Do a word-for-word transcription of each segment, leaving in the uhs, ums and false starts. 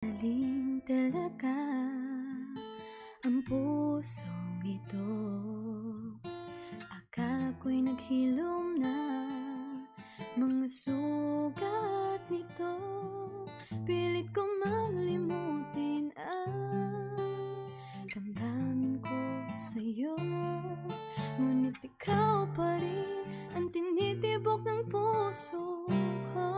Galing talaga ang pusong ito. Akala ko'y naghilom na, mga sugat nito. Pilit ko mang limutin ang damdamin ko sa'yo. Ngunit ikaw pa rin ang tinitibok ng puso ko.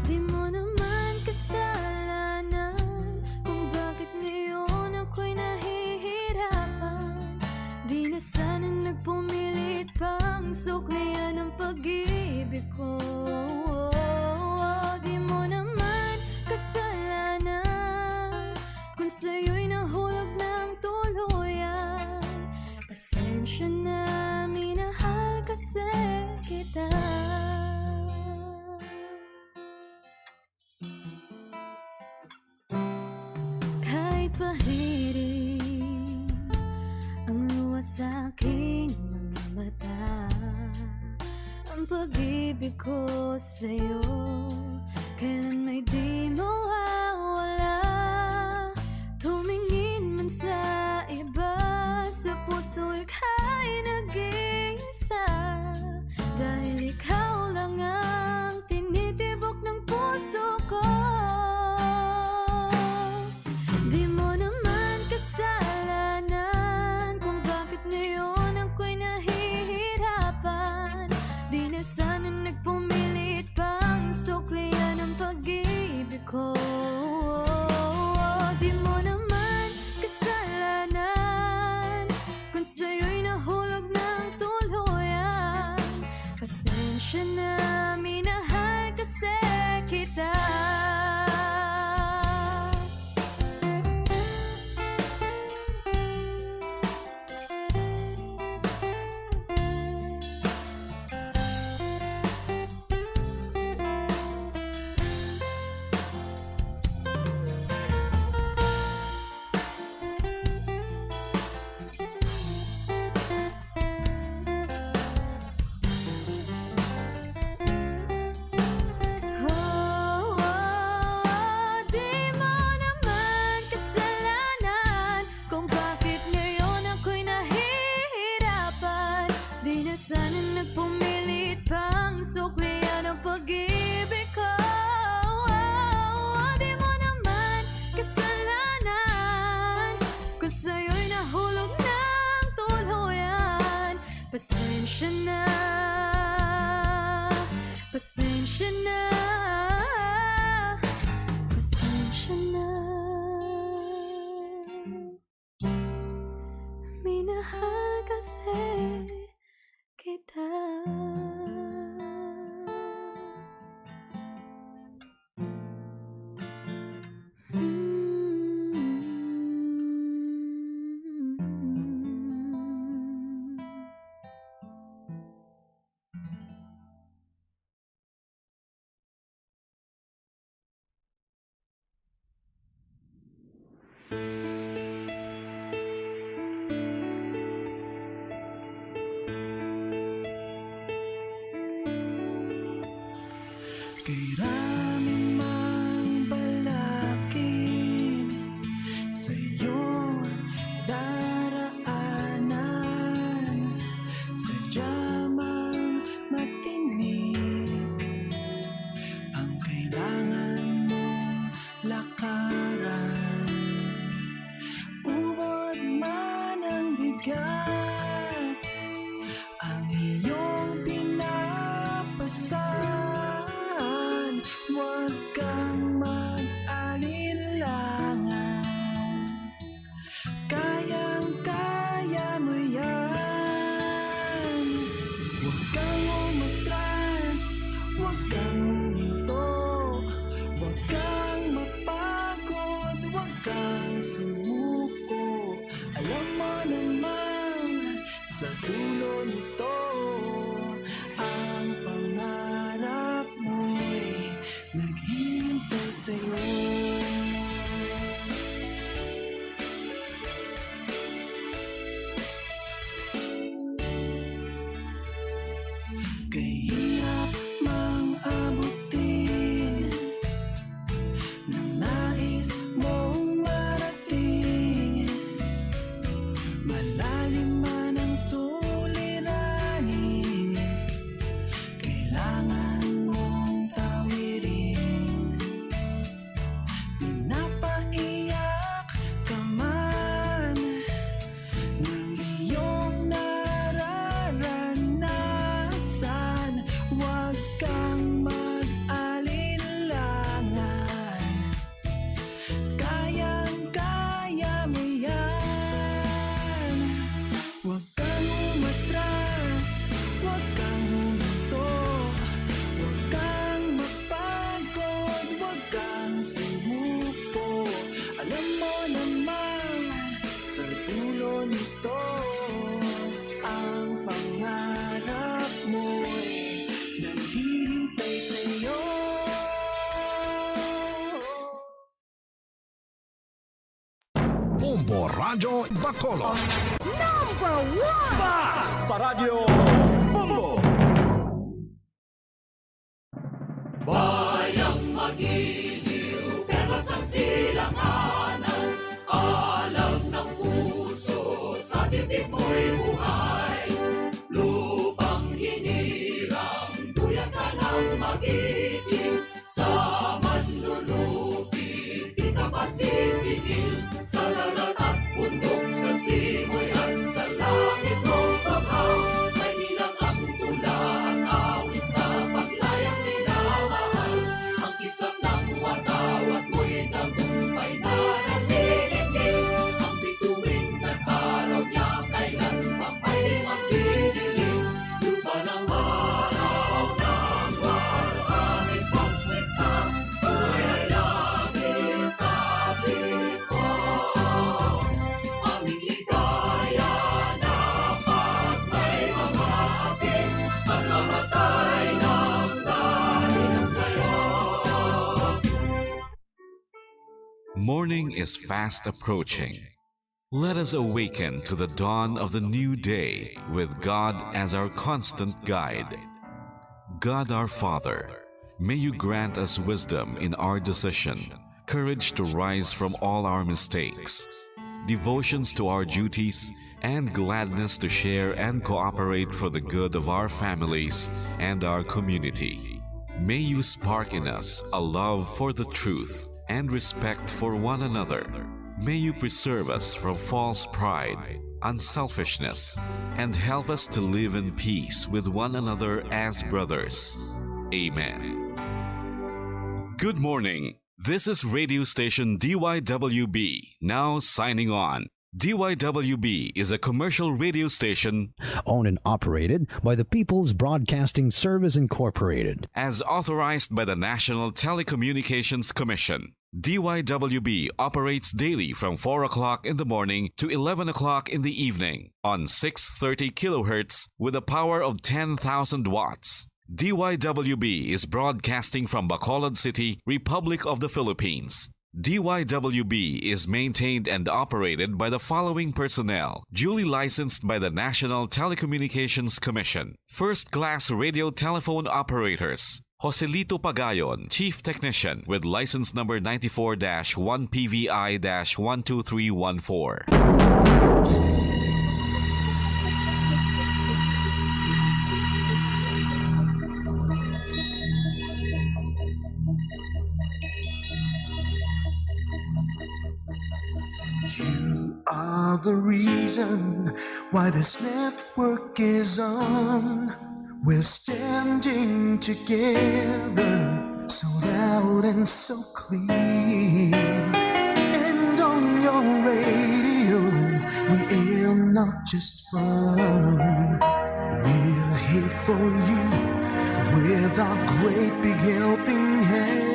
Di mo naman kasalanan kung bakit ngayon ako'y nahihirapan. Di na sana nagpumilit pang suklian ang pag-ibig ko. Di mo naman kasalanan kung sa'yo'y nahulog ng tuluyan. Pasensya na, minahal kasi kita. Kahit pahiring ang luha sa aking mga mata, ang pag-ibig ko sa'yo kailan may di mawawala. Tumingin man sa iba, sa puso ika'y nag-iisa. Dahil ikaw lang ang tinitibok ng puso ko. Di mo naman kasalanan kung bakit ngayon ako'y nahihirapan. Di na sana nagpumilit pang suklian ang pag-ibig ko. Di mo naman kasalanan kung sa'yo'y nahulog ng tuluyan. Pasensya na, minahal kasi kita. Oh, oh, di mo naman kasalanan kung bakit ngayon ako'y nahihirapan. Di na sana nagpumilit pang suklian ang pag-ibig ko. Oh, oh, di mo naman kasalanan kung sa'yo'y nahulog ng tuluyan. Pasensya na, pasensya na, pasensya na. Minahal kasi kita. Kay rami mang balakid sa iyong daraanan, sadya mang matinik ang kailangan mong lakaran. Ubod man ang bigat, ang iyong pinapasan, huwag kang mag-alinlangan. Kayang-kaya mo yan. Huwag kang umatras, huwag kang huminto, huwag kang mapagod, huwag kang sumuko. Alam mo namang sa dulo nito, ang pangarap mo'y naghihintay sa'yo. Kay hirap mang abutin Por Radyo Bacolod. Number one! Bas! Pa Radyo Bombo! Bayang magiliw, perlas ang silanganan, alam ng puso, sa dibdib mo'y buhay. Lupang hinirang, duyan ka ng magiting, sa manlulupi, di ka pasisingil, sa dagat at bundok, sa simoy at sa langit, o tughaw, may ilang ang tula at awit sa paglayang minamahal. Ang kislap ng watawat mo'y tagumpay na naniningil. Ang bituin at araw niya kailan pa pwede magdidilim. Lupa ng araw ng araw, aming pagsikap, kulay langit sa tingin ko. Aming ligaya na pag may mamati, at mamatay ng dahil sa'yo. Morning is fast approaching. Let us awaken to the dawn of the new day with God as our constant guide. God our Father, may you grant us wisdom in our decision, courage to rise from all our mistakes, devotions to our duties, and gladness to share and cooperate for the good of our families and our community. May you spark in us a love for the truth and respect for one another. May you preserve us from false pride, unselfishness, and help us to live in peace with one another as brothers. Amen. Good morning. This is radio station D Y W B, now signing on. D Y W B is a commercial radio station owned and operated by the People's Broadcasting Service Incorporated. As authorized by the National Telecommunications Commission. D Y W B operates daily from four o'clock in the morning to eleven o'clock in the evening on six thirty kilohertz with a power of ten thousand watts. D Y W B is broadcasting from Bacolod City, Republic of the Philippines. D Y W B is maintained and operated by the following personnel, duly licensed by the National Telecommunications Commission. First class radio telephone operators, Joselito Pagayon, Chief Technician, with license number ninety-four dash one P V I dash one two three one four. You are the reason why this network is on. We're standing together, so loud and so clear. And on your radio, we aim not just fun. We're here for you with our great big helping hand.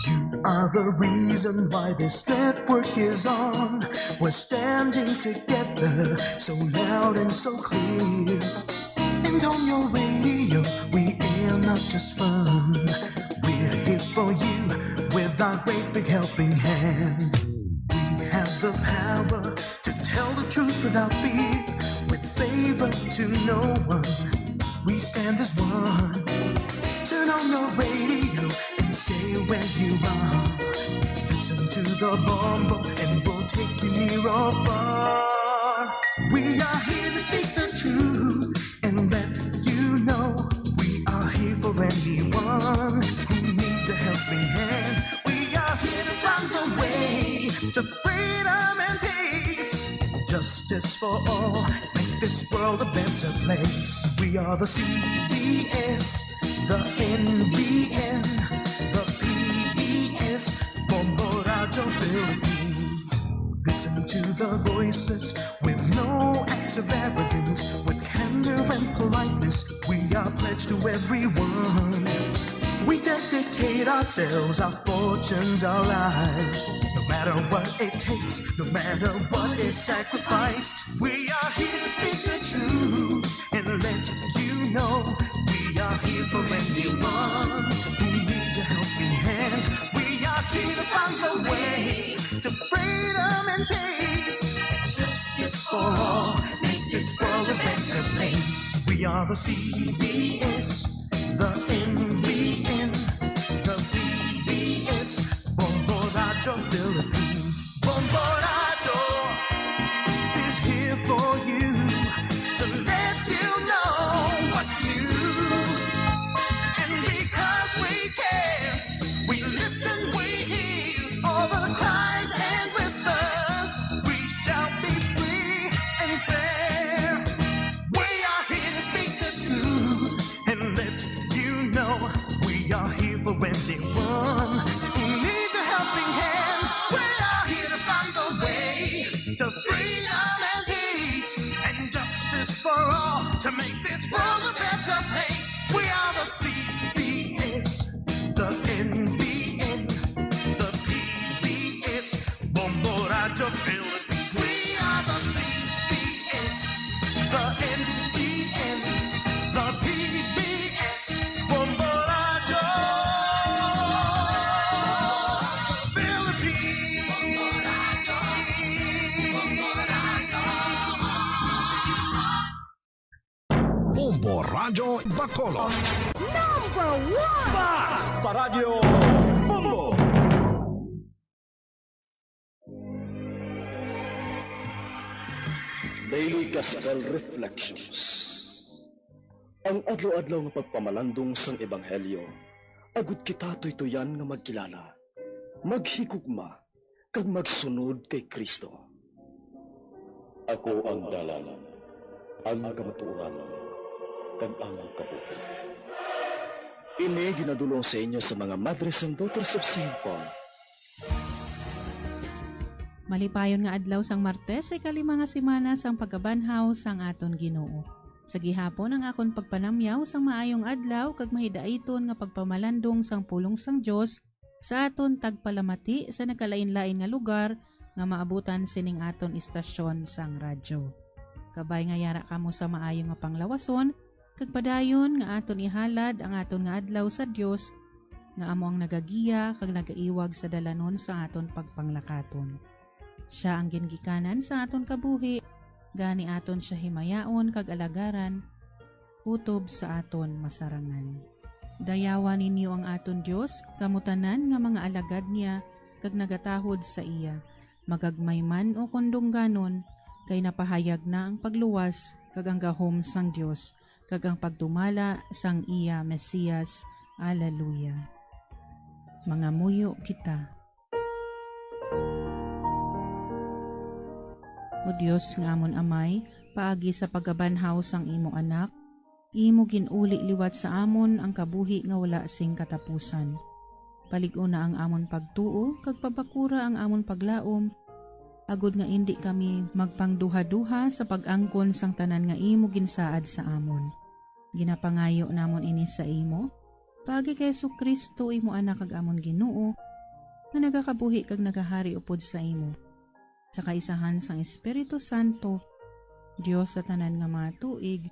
You are the reason why this network is on. We're standing together, so loud and so clear. And on your radio, we air not just fun. We're here for you with our great big helping hand. We have the power to tell the truth without fear, with favor to no one. We stand as one. Turn on the radio and stay where you are. Listen to the Bombo and we'll take you near or far. We are here to speak the truth and let you know we are here for anyone who needs a helping hand. We are here to find the way to freedom and peace, justice for all, make this world a better place. We are the C B S, the N B N, the P B S, Bombo Radyo Philippines. Listen to the voices with no acts of arrogance, with candor and politeness. We are pledged to everyone. We dedicate Hate ourselves, our fortunes, our lives. No matter what it takes, no matter what is sacrificed, we are here to speak the truth and let you know we are here for anyone who needs a helping hand. We are here to find a way to freedom and peace and justice for all. Make this world a better place. We are the C B S, the N B N, the P B S, Bombo Radyo Philippines. Bombo Radyo is here for you to let you know what's new. And because we care, we listen, we hear all the cries and whispers. We shall be free and fair. We are here to speak the truth and let you know we are here for anyone who needs a helping hand. We are here to find a way to freedom and peace and justice for all to make this world a better place. We are the C B S, the N B N, the P B S, Bombo Radyo Philippines. We are the C B S, the N B N, the P B S, Bombo Radyo Philippines. Bombo Radyo Bacolod. Number one! Basta Radyo Bombo! Daily Gospel Reflections. Ang adlaw-adlaw nga pagpamalandong sang Ebanghelyo, agud kita tuytuyan nga magkilala, maghigugma, kag magsunod kay Cristo. Ako ang dalan, ang kamatuoran, kag ang kabuhi. Ini ginadulong sa inyo sa mga Madres and Daughters of Saint Paul. Malipayon nga adlaw sang Martes, sa ikalima nga semana sang pagkabanhaw sang aton Ginoo. Sa gihapon ang akon pagpanamyaw sang maayong adlaw kag mahidaiton nga pagpamalandong sang pulong sang Dios sa aton tagpalamati sa nagkalain-lain nga lugar nga maabutan sining aton istasyon sang radyo. Kabay nga yara kamo sa maayo nga panglawason, kag padayon nga aton ihalad ang aton nga adlaw sa Dios, nga amo ang nagagiya kag nagaiwag sa dalanon sa aton pagpanglakaton. Sia ang gingikanan sa aton kabuhi, gani aton sia himayaon kag alagaran, kutob sa aton masarangan. Dayawa ninyo ang aton Dios, kamo tanan nga mga alagad niya kag nagatahod sa iya, magagmay man ukon dungganon, kay napahayag na ang pagluwas kag ang gahom sang Dios, kag ang pagdumala sang iya Mesias. Aleluya. Mangamuyo kita. O Dios nga amon Amay, paagi sa pagkabanhaw sang imo Anak, imo gin-uli liwat sa amon ang kabuhi nga wala sing katapusan. Palig-una ang amon pagtuo kag pabakura ang amon paglaom, agod nga indi kami magpangduhaduha sa pag-angkon sang tanan nga imo ginsaad sa amon. Ginapangayo namon ini sa imo, paagi kay Jesu-Cristo, imo Anak kag amon Ginoo, nga nagakabuhi kag nagahari upod sa imo, sa kaisahan sang Espiritu Santo, Dios sa tanan nga mga tuig,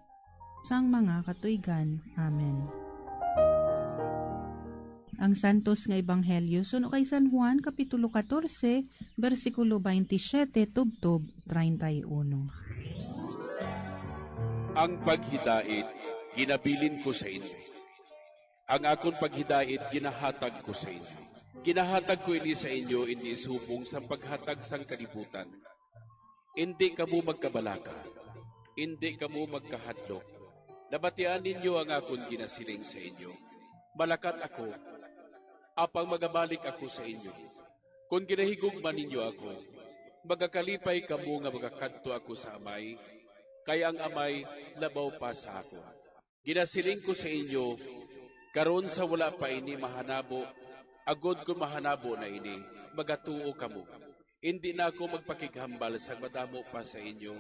sang mga katuigan. Amen. Ang Santos nga Ebanghelyo suno kay San Juan, Kapitulo katorse, bersikulo twenty-seven tubtob treinta y uno. Ang paghidait ginabilin ko sa inyo. Ang akon paghidait ginahatag ko sa inyo. Ginahatag ko ini sa inyo, indi subong sang paghatag sang kalibutan. Indi kamo magkabalaka, indi kamo magkahadlok. Nabatian ninyo ang akon ginasiling sa inyo. Malakat ako, apang magabalik ako sa inyo. Kon ginahigugma ninyo ako, magakalipay kamo nga magakadto ako sa Amay, kay ang Amay labaw pa sa ako. Ginasiling ko sa inyo, karon sa wala pa ini mahanabo, agod kon mahanabo na ini, magatuo kamo. Indi na ako magpakighambal sang madamo pa sa inyo,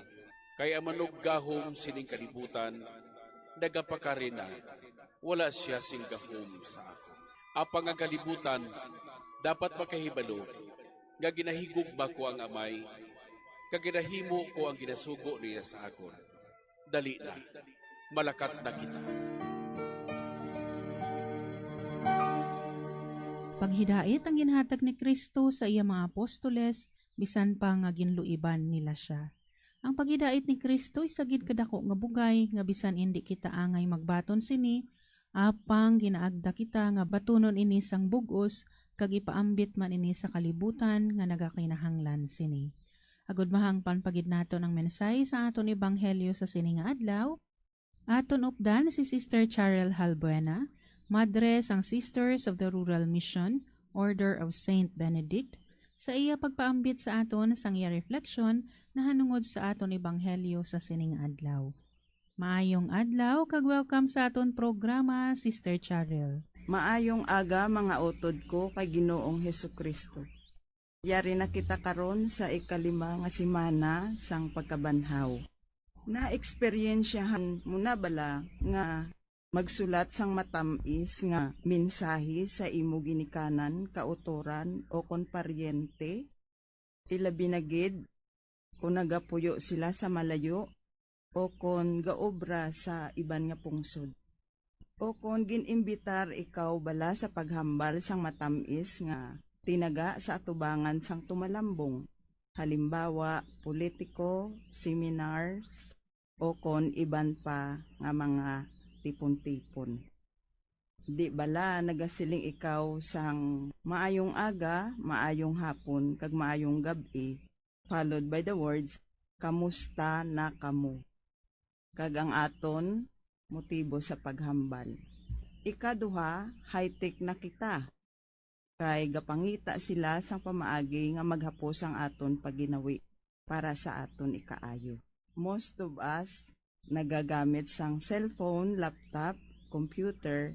kay ang manuggahom sining kalibutan nagapakari na, wala sia sing gahom sa akon. Apang ang kalibutan dapat makahibalo nga ginahigugma ko ang Amay, kag ginahimo ko ang ginasugo niya sa akon. Dali na, malakat na kita. Paghidait ang ginhatag ni Cristo sa iya mga apostoles, bisan pa nga ginluiban nila sia. Ang paghidait ni Cristo isa gid kadako nga bugay nga bisan indi kita angay magbaton sini, apang ginaagda kita nga batunon ini sang bug-os kag ipaambit man ini sa kalibutan nga nagakinahanglan sini. Agod mahangpan pa gid naton ang mensahe sa aton ebanghelyo sa sini nga adlaw, aton updan si Sister Charel Halbuena, madre sang Sisters of the Rural Mission, Order of Saint Benedict, sa iya pagpaambit sa aton sang iya refleksyon nahanungod sa aton ebanghelyo sa sining adlaw. Maayong adlaw kag welcome sa aton programa, Sister Charel. Maayong aga, mga utod ko kay Ginoong Hesukristo. Yari na kita karon sa ikalima nga semana sang pagkabanhaw. Naeksperyensyahan mo na bala nga magsulat sang matam-is nga mensahe sa imo ginikanan, kautoran, o kon paryente? Ilabi na gid kon nagapuyo sila sa malayo o kon gaobra sa iban nga pungsod. O kon gin-imbitar ikaw bala sa paghambal sang matam-is nga tinaga sa atubangan sang tumalambong, halimbawa, politiko, seminars, o kon iban pa nga mga tipon-tipon. Di bala nagasiling ikaw sang maayong aga, maayong hapon, kag maayong gab-i, followed by the words, "Kamusta na kamo?" Kag ang aton motibo sa paghambal. Ikaduha, high-tech na kita, kay gapangita sila sang pamaagi nga maghapos ang aton pagginawi para sa aton ikaayo. Most of us nagagamit sang cellphone, laptop, computer,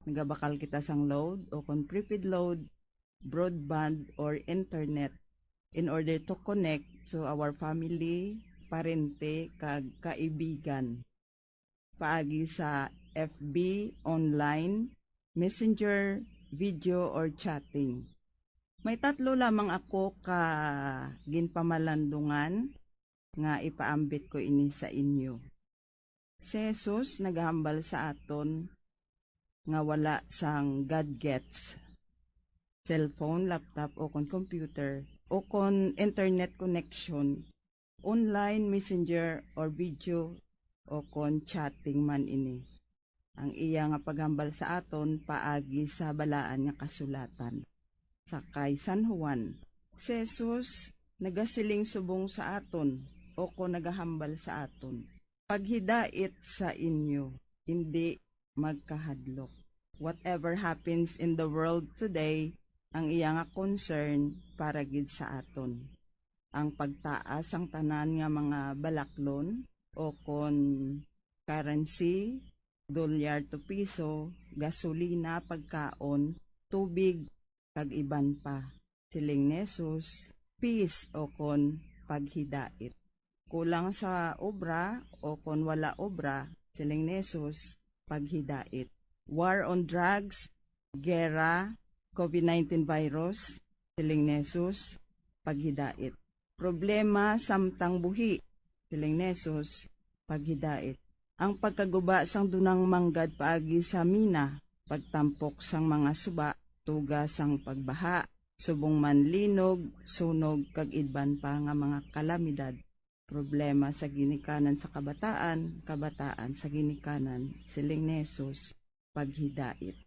nagabakal kita sang load o kon prepaid load, broadband or internet in order to connect to our family, parente, kag kaibigan paagi sa F B, online, messenger, video, or chatting. May tatlo lamang ako ka ginpamalandungan nga ipaambit ko ini sa inyo. Si Jesus nagahambal sa aton nga wala sang gadgets, cellphone, laptop, o kon computer, o kon internet connection, online messenger or video, o kon chatting man ini. Ang iya nga paghambal sa aton paagi sa balaan nga kasulatan. Sa kay San Juan, si Jesus nagasiling subong sa aton o kon nagahambal sa aton, "Paghidait sa inyo, indi magkahadlok." Whatever happens in the world today, ang iya nga concern para gid sa aton. Ang pagtaas sang tanan nga mga balaklon o kon currency, dolyar to piso, gasolina, pagkaon, tubig, kag iban pa. Siling ni Jesus, "Peace," o kon paghidait. Kulang sa obra o kon wala obra, siling ni Jesus, paghidait. War on drugs, gera, covid nineteen virus, siling ni Jesus, paghidait. Problema samtang buhi, siling ni Jesus, paghidait. Ang pagkaguba sang dunang manggad paagi sa mina, pagtampok sang mga suba, tuga sang pagbaha, subong man linog, sunog, kag iban pa nga mga kalamidad. Problema sa ginikanan sa kabataan, kabataan sa ginikanan, siling ni Jesus, paghidait.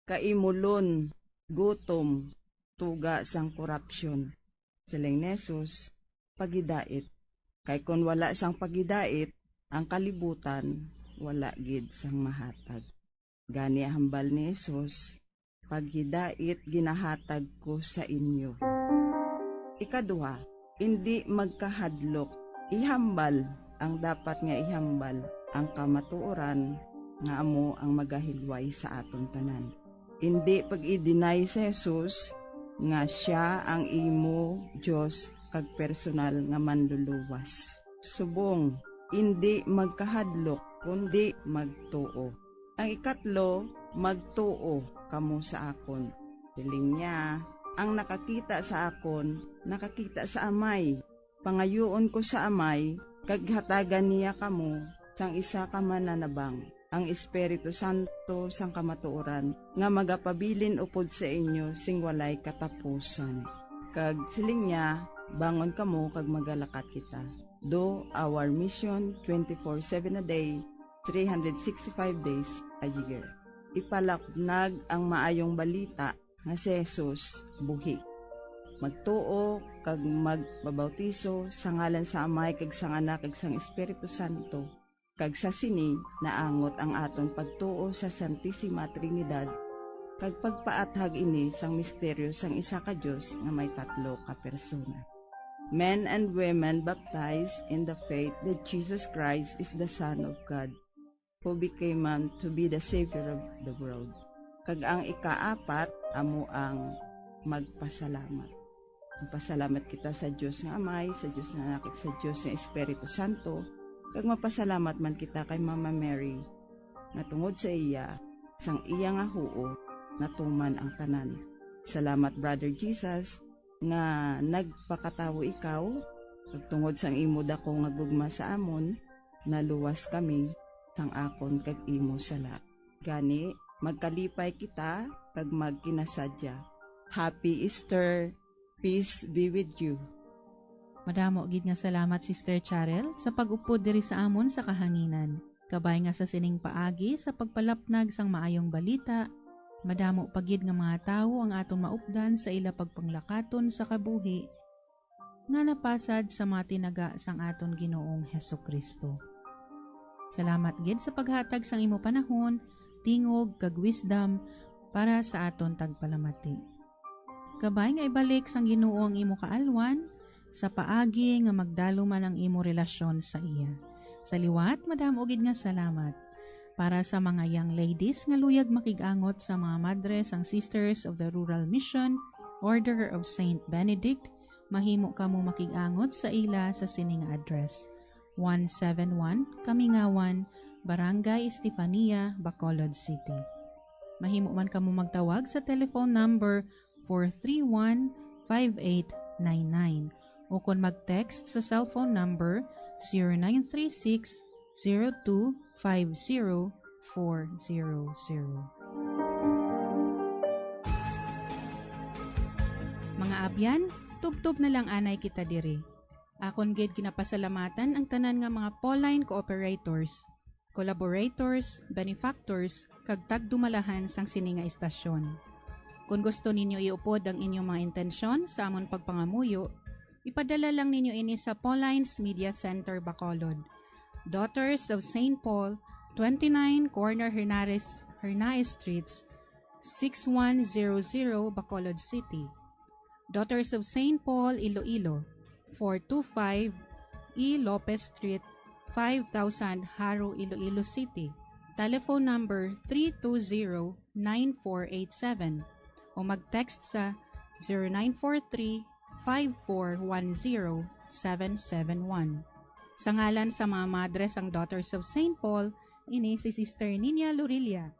Kaimulon, gutom, tuga sang korupsyon, siling ni Jesus, paghidait. Kay kon wala sang paghidait, ang kalibutan wala gid sang mahatag. Gani hambal ni Jesus, "Paghidait ginahatag ko sa inyo." Ikaduha, indi magkahadlok. Ihambal ang dapat nga ihambal, ang kamatuoran nga amo ang magahilway sa aton tanan. Indi pag-i-deny si Jesus nga sia ang imo Dios kag personal nga Manluluwas. Subong, indi magkahadlok, kundi magtuo. Ang ikatlo, magtuo. kamo sa akon. Siling niya, "Ang nakakita sa akon, nakakita sa Amay. Pangayuon ko sa Amay, kag hatagan niya kamo sang isa ka mananabang, ang Espiritu Santo sang kamatuoran, nga magapabilin upod sa inyo sing walay katapusan." Kag siling niya, "Bangon kamo kag magalakat kita. Do our mission twenty-four seven a day, three hundred sixty-five days a year." Ipalapnag ang maayong balita nga si Jesus buhi. Magtuo kag magpabautiso sa ngalan sa Amay kag sang Anak kag sang Espiritu Santo, kag sa sini naangot ang aton pagtuo sa Santisima Trinidad kag pagpaathag ini sang misteryo sang isa ka Dios nga may tatlo ka persona. Men and women baptized in the faith that Jesus Christ is the Son of God, who became man to be the Savior of the world. Kag ang ikaapat amo ang magpasalamat. Magpasalamat kita sa Dios nga Amay, sa Dios nga Anak, kag sa Dios nga Espiritu Santo, kag mapasalamat man kita kay Mama Mary, nga tungod sa iya, sang iya nga huo, natuman ang tanan. Salamat, Brother Jesus, nga nagpakatawo ikaw, kag tungod sang imo dako nga gugma sa amon, naluwas kami sang akon kag imo sala. Gani, magkalipay kita kag magkinasadya. Happy Easter! Peace be with you. Madamo gid nga salamat, Sister Charel, sa pag-upod diri sa amon sa kahanginan. Kabay nga sa sining paagi sa pagpalapnag sang maayong balita, madamo pa gid nga mga tawo ang aton maupdan sa ila pagpanglakaton sa kabuhi nga napasad sa mga tinaga sang aton Ginoong Jesu-Cristo. Salamat gid sa paghatag sang imo panahon, tingog, kag wisdom para sa aton tagpalamati. Kabay nga ibalik sang Ginoo ang imo kaalwan sa paagi nga magdalo man ang imo relasyon sa iya. Sa liwat, madamo gid nga salamat. Para sa mga young ladies nga luyag makig-angot sa mga madre sang Sisters of the Rural Mission, Order of Saint Benedict, mahimo kamo makig-angot sa ila sa sini nga address: one seven one Kamingawan, Barangay Estefania, Bacolod City. Mahimo man kamo magtawag sa telephone number four three one, five eight nine nine, ukon mag-text sa cellphone number zero nine three six, zero two five zero, four zero zero. Mga abyan, tubtob na lang anay kita diri. Akon gid ginapasalamatan ang tanan nga mga Pauline cooperators, collaborators, benefactors, kag tagdumalahan sang sini nga istasyon. Kon gusto ninyo iupod ang inyong mga intensyon sa amon pagpangamuyo, ipadala lang ninyo ini sa Pauline's Media Center, Bacolod, Daughters of Saint Paul, twenty-nine Corner Hernares, Hernaez Streets, six one zero zero, Bacolod City. Daughters of Saint Paul, Iloilo, four two five E Lopez Street, five thousand, Jaro, Iloilo City. Telephone number three two zero, nine four eight seven o mag-text sa zero nine four three, five four one zero, seven seven one. Sa ngalan sa mga madre sang Daughters of Saint Paul, ini si Sister Ninia Lorilla.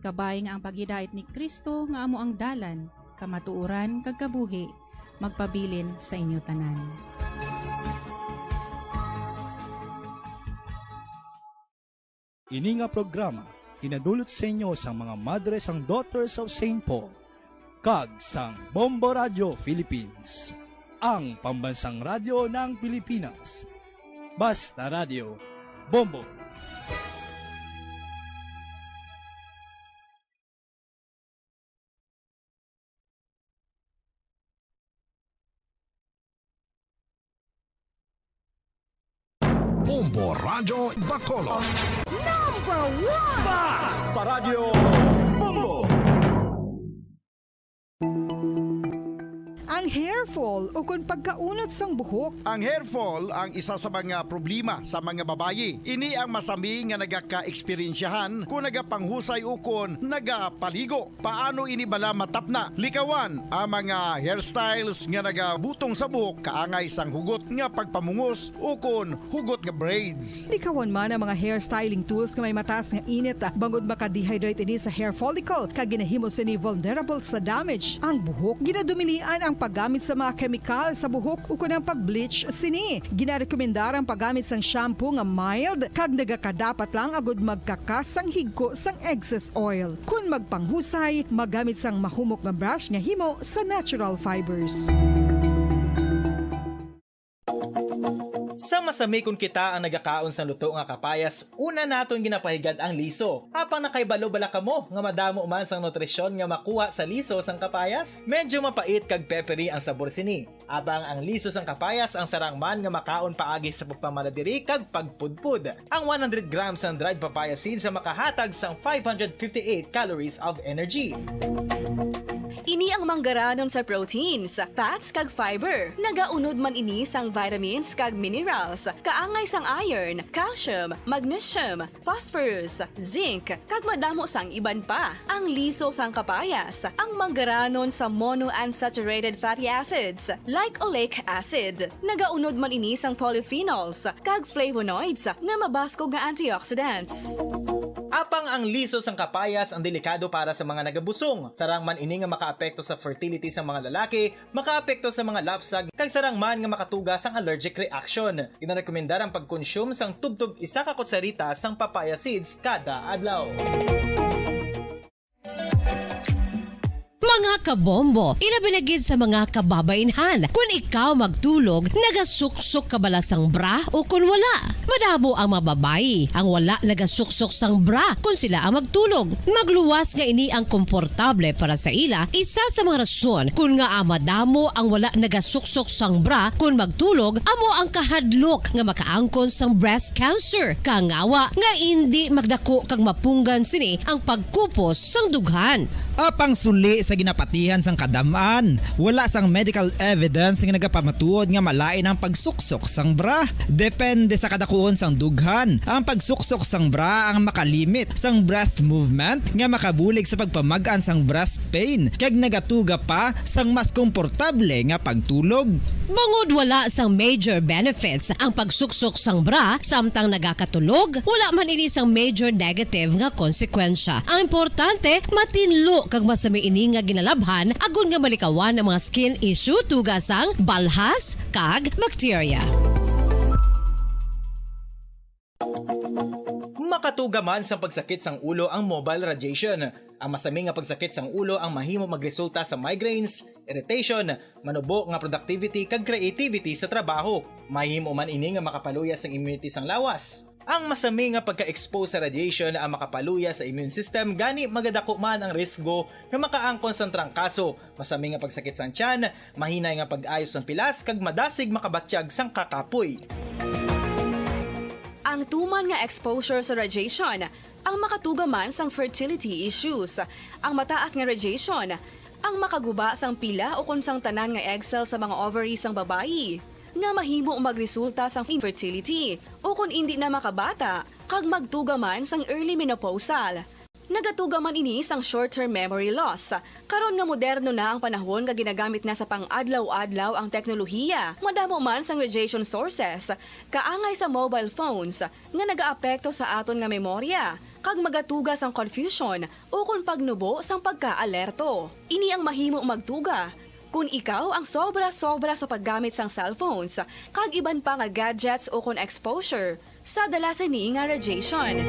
Kabay nga ang paghidait ni Cristo nga amo ang dalan, kamatuoran, kag kabuhi, magpabilin sa inyo tanan. Ini nga programa ginadulot sa inyo sang mga madre sang Daughters of Saint Paul kag sang Bombo Radio Philippines, ang pambansang radyo ng Pilipinas. Basta Radio, Bombo. Bombo Radyo Bacolod. Number one! Basta Radyo Bombo! Ang Hair fall ukon pagkaunot sang buhok. Ang hair fall ang isa sa mga problema sa mga babayi. Ini ang masami nga nagakaeksperyensyahan kon nagapangusay ukon nagapaligo. Paano ini bala matapna? Likawan ang mga hairstyles nga nagabutong sa buhok kaangay sang hugot nga pagpamungos ukon hugot nga braids. Likawan man ang mga hair styling tools nga may mataas nga init, ah, bangod maka-dehydrate ini sa hair follicle, kag ginahimo sini vulnerable sa damage ang buhok. Ginadumilian ang paggamit sa mga kemikal sa buhok ukon ang pag-bleach sini. Ginarekomendar ang paggamit sang shampoo nga mild kag nagakadapat lang agud magkakas sang higko sang excess oil. Kon magpanghusay, magamit sang mahumok nga brush nga himo sa natural fibers. Sa masami kon kita ang nagakaon sang luto nga kapayas, una naton ginapahigad ang liso. Apang nakahibalo bala kamo nga madamo man sang nutrisyon nga makuha sa liso sang kapayas? Medyo mapait kag peppery ang sabor sini. Apang ang liso sang kapayas ang sarang man nga makaon paagi sa pagpamaladiri kag pagpudpod. Ang one hundred grams sang dried papaya seeds ang makahatag sang five hundred fifty-eight calories of energy. Ini ang manggaranon sa proteins, fats, kag fiber. Nagaunod man ini sang vitamins kag minerals, kaangay sang iron, calcium, magnesium, phosphorus, zinc, kag madamo sang iban pa. Ang liso sang kapayas, ang manggaranon sa monounsaturated fatty acids, like oleic acid. Nagaunod man ini sang polyphenols kag flavonoids nga mabaskog nga antioxidants. Apang ang liso sang kapayas ang delikado para sa mga nagabusong. Sarang man ini nga makaapekto sa fertility sa mga lalaki, makaapekto sa mga lapsag, kag sarang man nga makatuga sang allergic reaction. Ginarekomendar ang pagkonsume sang tubtob isa ka kutsarita sang papaya seeds kada adlaw. Mga kabombo, ilabi na gid sa mga kababainhan, kun ikaw magtulog, nagasuksok ka bala sang bra o kun wala? Madamo ang mga babayi ang wala nagasuksok sang bra kun sila ang magtulog. Magluwas nga ini ang komportable para sa ila, isa sa mga rason kun ngaa madamo ang wala nagasuksok sang bra kun magtulog amo ang kahadlok nga makaangkon sang breast cancer, kangawa nga indi magdako kag mapunggan sini ang pagkupos sang dughan. Apang suli sa ginapatihan sang kadam-an, wala sang medical evidence nga nagapamatuod nga malain ang pagsuksok sang bra. Depende sa kadakuon sang dughan, ang pagsuksok sang bra ang makalimit sang breast movement nga makabulig sa pagpamag-an sang breast pain, kag nagatuga pa sang mas komportable nga pagtulog. Bangod wala sang major benefits ang pagsuksok sang bra samtang nagakatulog, wala man ini sang major negative nga konsekwensya. Ang importante, matinlo kag masami ini nga ginalabhan agod nga malikawan ang mga skin issue, tuga sang balhas kag bakterya. Makatuga man sang pagsakit sang ulo ang mobile radiation. Ang masami nga pagsakit sang ulo ang mahimo magresulta sa migraines, irritation, manubo nga productivity kag creativity sa trabaho. Mahimo man ini nga makapaluya sang immunity sang lawas. Ang masami nga pagka-expose sa radiation ang makapaluya sa immune system, gani magadako man ang risgo nga makaangkon sang trangkaso, masami nga pagsakit sang tiyan, mahinay nga pag-ayo sang pilas, kag madasig makabatyag sang kakapoy. Ang tuman nga exposure sa radiation ang makatuga man sang fertility issues. Ang mataas nga radiation ang makaguba sang pila ukon sang tanan nga egg cell sa mga ovary sang babayi, nga mahimo magresulta sang infertility ukon indi na makabata, kag magtuga man sang early menopausal. Nagatuga man ini sang short-term memory loss. Karon nga moderno na ang panahon nga ginagamit na sa pang-adlaw-adlaw ang teknolohiya, madamo man sang radiation sources, kaangay sa mobile phones, nga nagaapekto sa aton nga memorya, kag magatuga sang confusion ukon pagnubo sang pagka-alerto. Ini ang mahimo magtuga kon ikaw ang sobra-sobra sa paggamit sang cellphones kag iban pa nga gadgets ukon exposure sa dala sini nga radiation.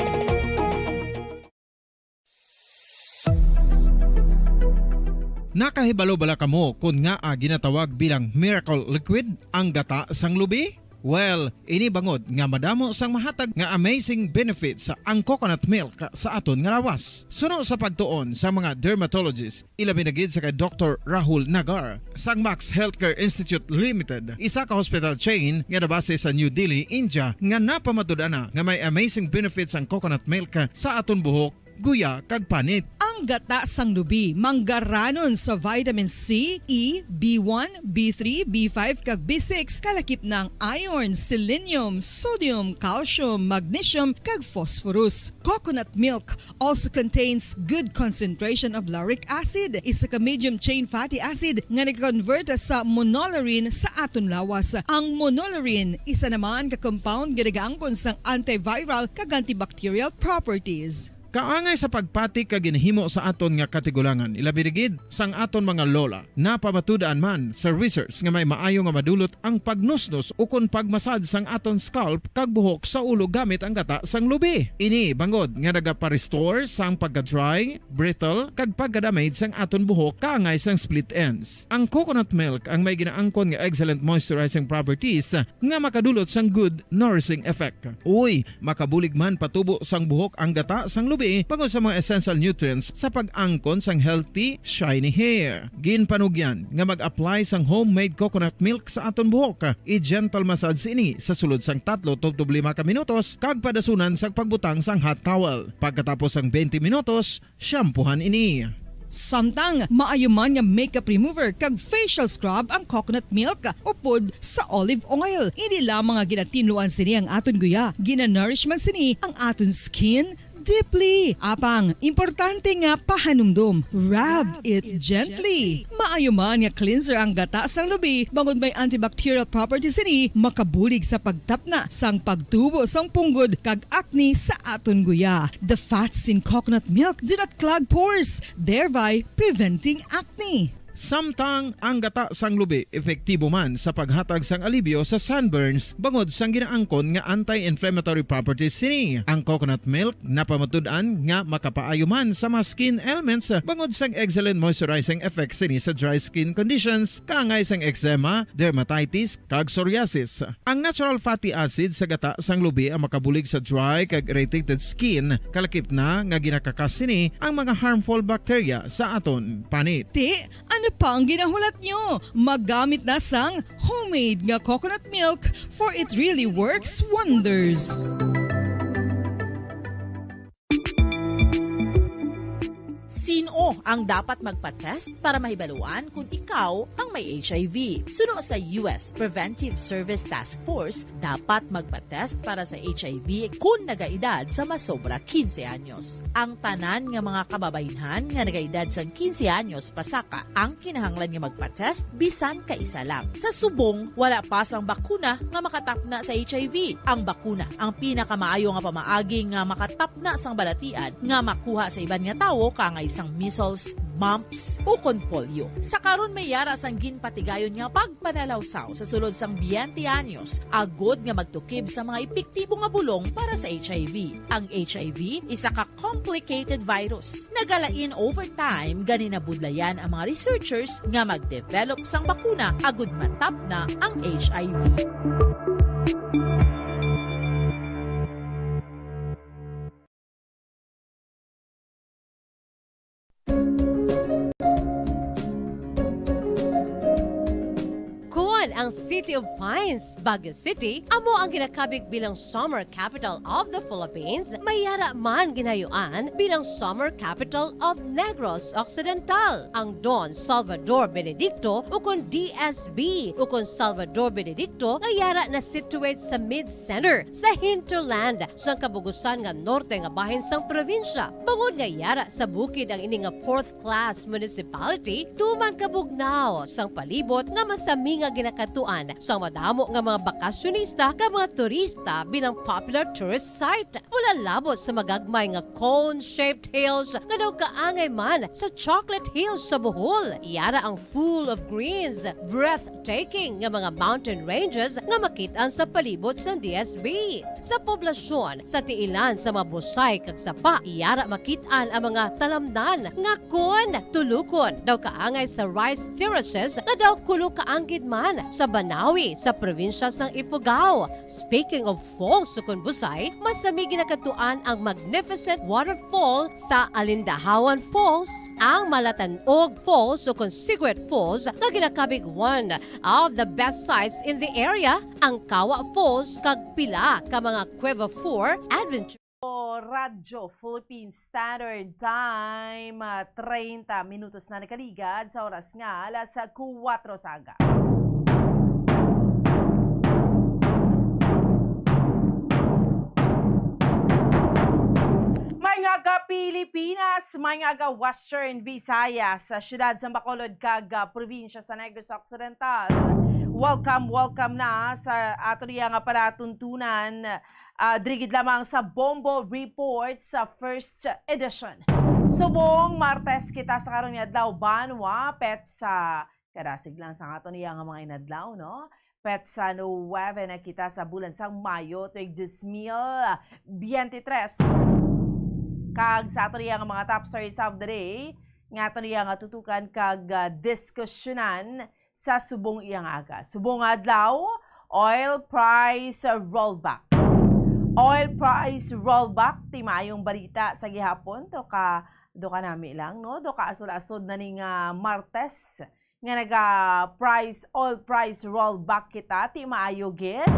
Nakahibalo bala kamo kon ngaa ginatawag bilang miracle liquid ang gata sang lubi? Well, ini bangod nga madamo sang mahatag nga amazing benefits ang coconut milk sa aton nga lawas. Suno sa pagtuon sa mga dermatologist, ilabi na gid sa kay Doktor Rahul Nagar sang Max Healthcare Institute Limited, isa ka hospital chain nga nabase sa New Delhi, India, nga napamatud-an na nga may amazing benefits ang coconut milk sa aton buhok, guya, kag panit. Ang gata sang lubi manggaranon sa vitamin C, E, B one, B three, B five, kag B six, kalakip na ang iron, selenium, sodium, calcium, magnesium, kag phosphorus. Coconut milk also contains good concentration of lauric acid, isa ka medium chain fatty acid nga nagakonvert sa monolaurin sa aton lawas. Ang monolaurin, isa naman ka compound nga nagaangkon sang antiviral kag antibacterial properties. Kaangay sa pagpati kag ginhimo sa aton nga katigulangan, ilabi na gid sang aton mga lola. Napamatud-an man sa research nga may maayo nga madulot ang pagnusnos ukon pag-massage sang aton scalp kag buhok sa ulo gamit ang gata sang lubi. Ini bangod nga nagapa-restore sang pagka-dry, brittle, kag pagka-damage sang aton buhok kaangay sang split ends. Ang coconut milk ang may ginaangkon nga excellent moisturizing properties nga makadulot sang good nourishing effect. Uy, makabulig man patubo sang buhok ang gata sang lubi bangod sa mga essential nutrients sa pag-angkon sang healthy, shiny hair. Ginpanugyan nga mag-apply sang homemade coconut milk sa aton buhok. I-gentle massage ini sa sulod sang tatlo tubtob lima ka minutos kag padasunan sang pagbutang sang hot towel. Pagkatapos sang twenty minutos, shampoohan ini. Samtang maayo man nga makeup remover kag facial scrub ang coconut milk upod sa olive oil. Hindi lamang nga ginatinluan sini ang aton guya, ginanourish man sini ang aton skin deeply. Apang importante nga pahanumdom, rub it gently. Maayo man nga cleanser ang gata sang lubi bangod may antibacterial properties sini, makabulig sa pagtapna sang pagtubo sang punggod kag acne sa aton guya. The fats in coconut milk do not clog pores, thereby preventing acne. Samtang ang gata sang lubi epektibo man sa paghatag sang alibyo sa sunburns bangod sang ginaangkon nga anti-inflammatory properties sini. Ang coconut milk napamatud-an nga makapaayo man sa mga skin ailments bangod sang excellent moisturizing effects sini sa dry skin conditions, kaangay sang eczema, dermatitis, kag psoriasis. Ang natural fatty acid sa gata sang lubi ang makabulig sa dry kag irritated skin, kalakip na nga ginakakas sini ang mga harmful bacteria sa aton panit. Ti, ano pa ang ginahulat nyo? Magamit na sang homemade nga coconut milk, for it really works wonders. Sino ang dapat magpa-test para mahibaluan kung ikaw ang may H I V? Suno sa U S Preventive Service Task Force, dapat magpa-test para sa H I V kung nagaedad sa masobra quince anyos. Ang tanan nga mga kababaynhan nga nagaedad sang quince anyos pasaka ang kinahanglan nga magpa-test bisan kaisa lang. Sa subong, wala pa sang bakuna nga makatapna sa H I V. Ang bakuna ang pinakamaayo nga pamaagi nga makatapna sang balatian nga makuha sa iban nga tawo, kaangay sang measles, mumps, ukon polio. Sa karon, may yara sang ginpatigayon nga pagpanalawsaw sa sulod sang twenty anyos, agod nga magtukib sa mga epektibo nga bulong para sa H I V. Ang H I V isa ka complicated virus. Nagalain over time, gani nabudlayan ang mga researchers nga mag-develop sang bakuna agud matapna ang H I V. Kon ang City of Pines, Baguio City, amo ang ginakabig bilang Summer Capital of the Philippines, may yara man ginayuan bilang Summer Capital of Negros Occidental. Ang Don Salvador Benedicto, ukon D S B, ukon Salvador Benedicto, nga yara na situate sa mid-center, sa hinterland, sang kabugusan nga norte nga bahin sang probinsya. Bangod nga yara sa bukid ang ini nga fourth class municipality, tuman kabugnaw sang palibot nga masami nga ginakadtuan sang madamo nga mga bakasyonista kag mga turista bilang popular tourist site. Wala labot sa magagmay nga cone-shaped hills nga daw kaangay man sa chocolate hills sa Bohol. Yara ang full of greens, breathtaking nga mga mountain ranges nga makit-an sa palibot sang D S B. Sa poblasyon, sa tiilan sa mga busay kag sapa, yara makit-an ang mga talamnan nga kon tulukon daw kaangay sa rice terraces nga daw kulo ka anggid man sa Banawi sa probinsya sang Ifugao. Speaking of falls ukon busay, masami ginakadtuan ang magnificent waterfall sa Alindahawan Falls, ang Malatanog Falls ukon Cigarette Falls nga ginakabig one of the best sights in the area, ang Kawa Falls kag pila ka mga Cueva four adventure Radyo Philippine Standard Time, ah, treinta minutos na nakaligad sa oras nga alas kuwatro sa aga. May nga aga Pilipinas, may nga aga Western Visayas, sa siyudad sa Bacolod kag, ah, probinsya sa Negros Occidental. Welcome, welcome na sa ato niya nga palatuntunan, ah, diri gid lamang sa Bombo Report sa first edition. Subong Martes kita sa karon nga adlaw, banwa, petsa, kadasig lang sa aton iya nga mga inadlaw, no? Petsa nuwebe na kita sa bulan sang Mayo, tuig dos mil biyente tres. Kag sa aton iya nga mga top stories of the day, nga aton iya nga tutukan kag, ah, diskusyonan sa subong iya nga aga. Subong nga adlaw, oil price rollback. Oil price rollback, ti maayong balita sa gihapon, do ka, do ka nami lang, no? Do ka asod-asod na ning, ah, Martes nga naga price, oil price rollback kita, ti maayo gid.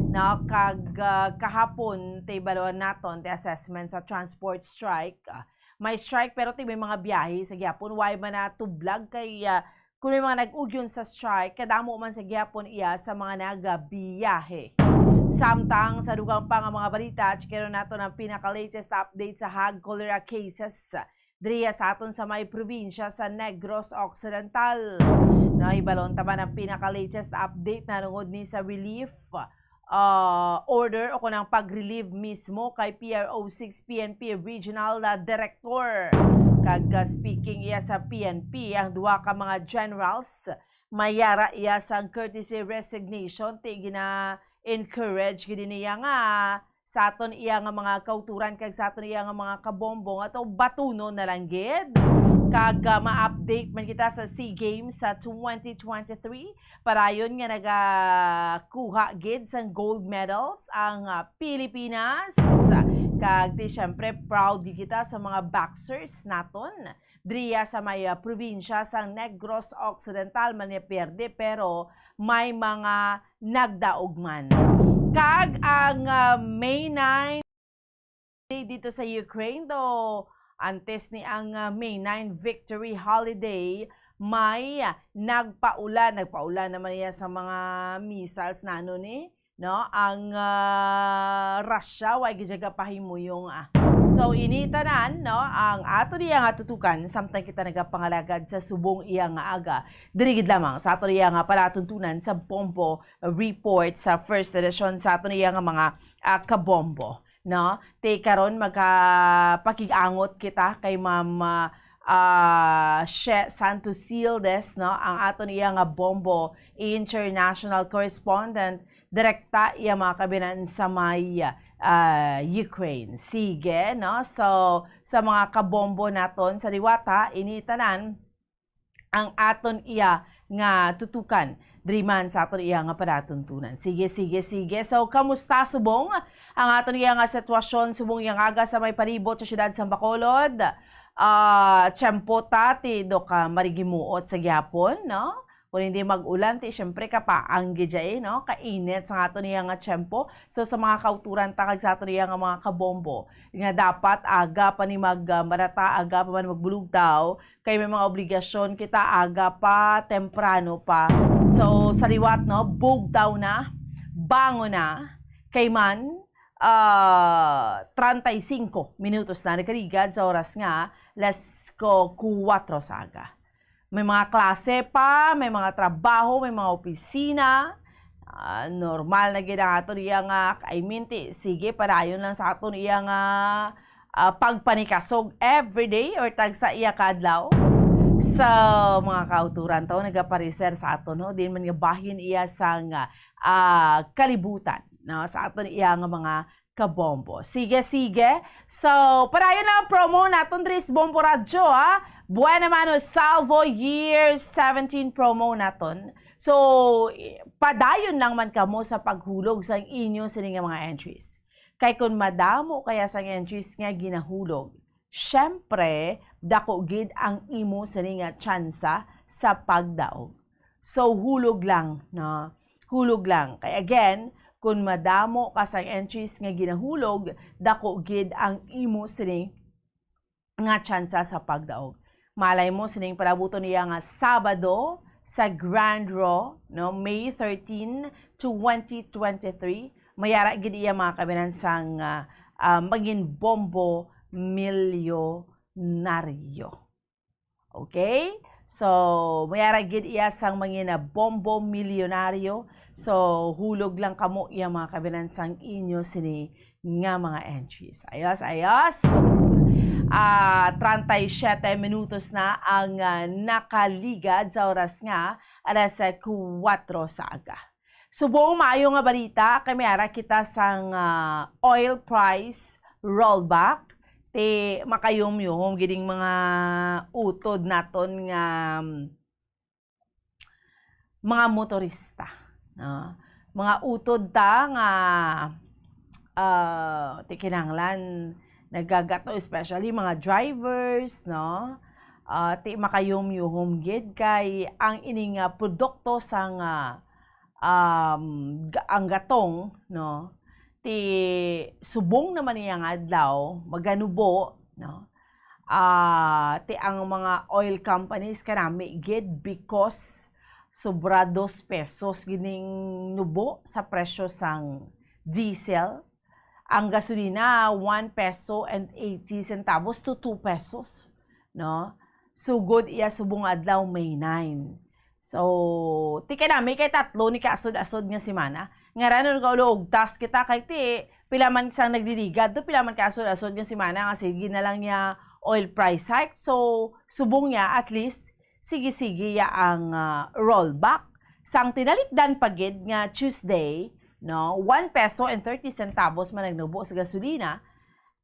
No, kag, ah, kahapon, ti baluan naton, ti assessment sa transport strike. Ah, may strike, pero ti may mga biyahe sa gihapon, way man natublag kay, ah, kung may mga nag-ugyon sa strike, kadamo man sa gihapon iya sa mga nagabiyahe. Samtang sa dugang pa nga mga balita, checkeron naton ang pinaka-latest update sa hag cholera cases diriya sa aton sa may probinsya sa Negros Occidental. Nahibalon ta man ang pinaka-latest update na tungod ni sa relief, ah, order o kung ang pag-relieve mismo kay P R O six P N P Regional, ah, Director. Kag, ah, speaking iya sa P N P, ang duha ka mga generals, may yara iya sang courtesy resignation, ti gina-encourage gid niya nga sa aton iya nga mga kauturan kag sa aton iya nga mga kabombo nga to batunon na lang gid. Kag, ah, ma-update man kita sa SEA Games sa twenty twenty-three, padayon nga nagakuha gid sang gold medals ang, ah, Pilipinas. Kag ti, syempre, proud gid kita sa mga boxers naton diriya sa may, ah, probinsya sang Negros Occidental, man niya pierde, pero may mga nagdaog man. Kag ang, ah, May nine, dito sa Ukraine, do antes ni ang, ah, May nine victory holiday, may, ah, nagpaulan, nagpaulan naman niya sa mga missiles na ano ni, no, ang, ah, Russia, way gid siya gapahimuyong, ah. So, ini tanan, no, ang ato niya nga tutukan, samtang kita nagapangalagad sa subong iya nga aga, diri gid lamang sa ato niya nga palatuntunan sa Bombo Report sa first edition sa ato niya nga mga, ah, kabombo, no? Ti karon magapakig-angot kita kay Ma'am, ah, ah, She Santos Sildes, no, ang aton iya nga Bombo International Correspondent, direkta iya mga kabinan sa may, ah, Ukraine. Sige, no? So, sa mga kabombo naton sa liwat, ha, ini tanan ang aton iya nga tutukan diri man sa aton iya nga palatuntunan. Sige, sige, sige. So, kamusta subong ang aton iya nga sitwasyon subong iya nga aga sa may palibot sa siyudad sa Bacolod? Ah, tiyempo ta ti do ka marigimuot sa gihapon, no? Kung hindi mag-ulan, ti, syempre, kapaang gid siya, eh, no? Kainit sa aton iya nga tiyempo. So, sa mga kauturan ta kag sa aton iya nga mga kabombo, nga dapat aga pa ni mag, ah, marata, aga pa man magbulugtaw, kay may mga obligasyon kita aga pa, temprano pa. So, sa liwat, no, bugtaw na, bangon na, kay man, ah, treinta y cinco minutos na nagkaligad sa oras nga las ko kuwatro sa aga. May mga klase pa, may mga trabaho, may mga opisina. Ah, normal na gid ang aton iya nga, I mean, ti, sige, padayon lang sa aton iya nga, ah, pagpanikasog everyday or tagsa iya kadlaw. So, mga kauturan, to, nagapareser sa aton, no? Din man nga bahin iya sang, ah, kalibutan, no? Sa aton iya nga mga kabombo. Sige, sige. So, padayon na ang promo naton diri sa Bombo Radyo, ha? Buena Mano Salvo Year seventeen promo naton. So, i-, padayon lang man kamo sa paghulog sa inyo sini nga mga entries. Kay kung madamo kaya sang entries nga ginahulog, syempre, dako gid ang imo sini nga tsansa sa pagdaog. So, hulog lang, no? Hulog lang. Kay again, Kon madamo ka sang entries nga ginahulog, dako gid ang imo sini nga tsansa sa pagdaog. Malay mo, sining palabuton niya nga Sabado sa Grand Draw, no, May thirteen, twenty twenty-three, mayara gid iya, mga kabinan, sang, ah, ah, mangin bombo milyonaryo. Okay? So, mayara gid iya sang mangin bombo milyonaryo. So, hulog lang kamo iya, mga kabinan, sang inyo sini nga mga entries. Ayos, ayos. Ah, treinta y siete minutos na ang, ah, nakaligad sa oras nga alas kuwatro sa aga. Subong maayo nga balita kay may ara kita sang, ah, oil price rollback. Ti makayumyom gid ang mga utod naton nga, mm, mga motorista, no? Mga utod ta nga, ah, ti kinahanglan nagagato, especially mga drivers, no? Ah, ti makayumyuhom gid kay ang ining, ah, produkto sang, ah, um, ga-, ang gatong, no? Ti subong naman niya nga adlaw, maganubo, no? Ah, ti ang mga oil companies kanami gid, because sobra dos pesos gining nubo sa presyo sang diesel. Ang gasolina, one peso and eighty centavos to two pesos, no? Sugod iya subong adlaw, May nine. So, ti kanami kay tatlo ni kaasod-asod nga semana. Ngaran, nagkaulog tas kita kay ti pila man sang nagdiligad to, pila man kaasod-asod nga semana nga sige na lang niya oil price hike. So, subong niya, at least, sige-sige ya ang, ah, rollback. Sang tinalikdan pa gid nga Tuesday, no, one peso and thirty centavos man nagnubo sa gasolina,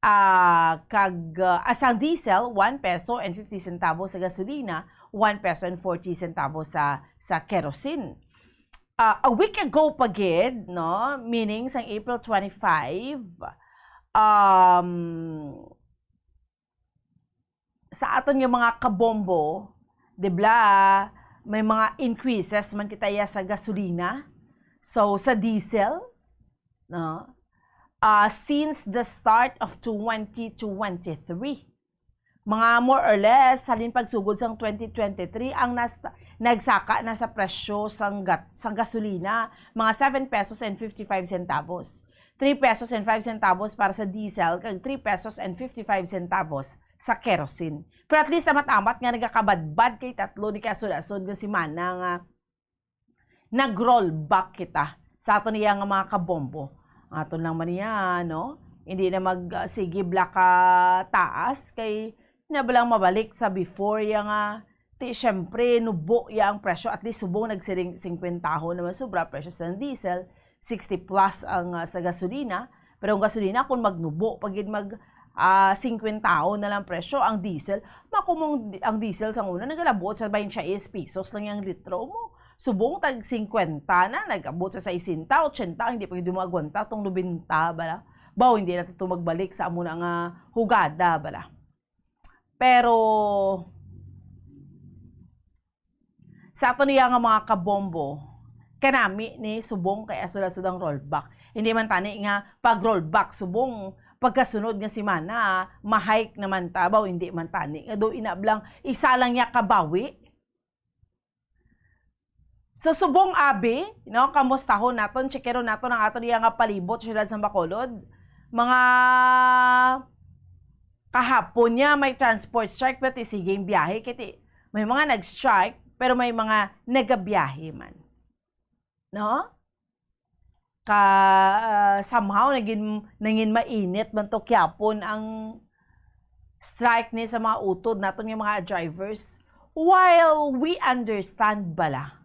ah, kag, ah, ah, sang diesel, one peso and fifty centavos sa gasolina, one peso and forty centavos sa, sa kerosene. Ah, a week ago pa gid, no, meaning sang April twenty-five, um, sa aton nga mga kabombo, di bala, may mga increases man kita ya sa gasolina. So, sa diesel, no? Ah, since the start of twenty twenty-three, mga more or less, halin pagsugod sang twenty twenty-three, ang nas-, nagsaka na sa presyo sang gat-, sang gasolina, mga seven pesos and fifty-five centavos. Three pesos and five centavos para sa diesel, kag three pesos and fifty-five centavos sa kerosene. Pero at least, amat-amat nga nagakabadbad kay tatlo ni kaasod-asod nga semana nga nag-rollback kita sa aton iya nga mga kabombo. Aton lang man iya, no? Hindi na mag, ah, sige bala ka taas kay na balang mabalik sa before iya nga, ti, syempre, nubo iya ang presyo. At least, subong nagsiring singkwentahon naman sobra presyo sa diesel, sixty plus ang, ah, sa gasolina. Pero ang gasolina, kung magnubo pa gid mag, ah, singkwentahon na lang presyo, ang diesel, makumong di-, ang diesel sa una, nagalabot sa twenty-six pesos lang ang litro mo. Subong tag singkwenta na, nag-abot sa sesenta, ochenta, hindi pa gid magwanta tong nobenta bala. Baw, hindi na to magbalik sa amo na nga hugada bala. Pero, sa ato niya nga mga kabombo, kanami ni subong kay asod-asod ang rollback. Hindi man tani nga pag-rollback subong, pagkasunod nga semana, ma-hike naman ta, baw, hindi man tani. Nga do inablang, isa lang niya kabawi. So, subong abi, no, kamustahon naton, checkeron naton ang aton iya nga palibot, siyudad sa Bacolod. Mga kahapon niya may transport strike, pero ti sige ang biyahe, kay ti may mga nag-strike, pero may mga nagabiyahe man. No? Ka, ah, somehow, nagin, nangin mainit man to Quiapo ang strike ni sa mga utod naton nga mga drivers. While we understand bala,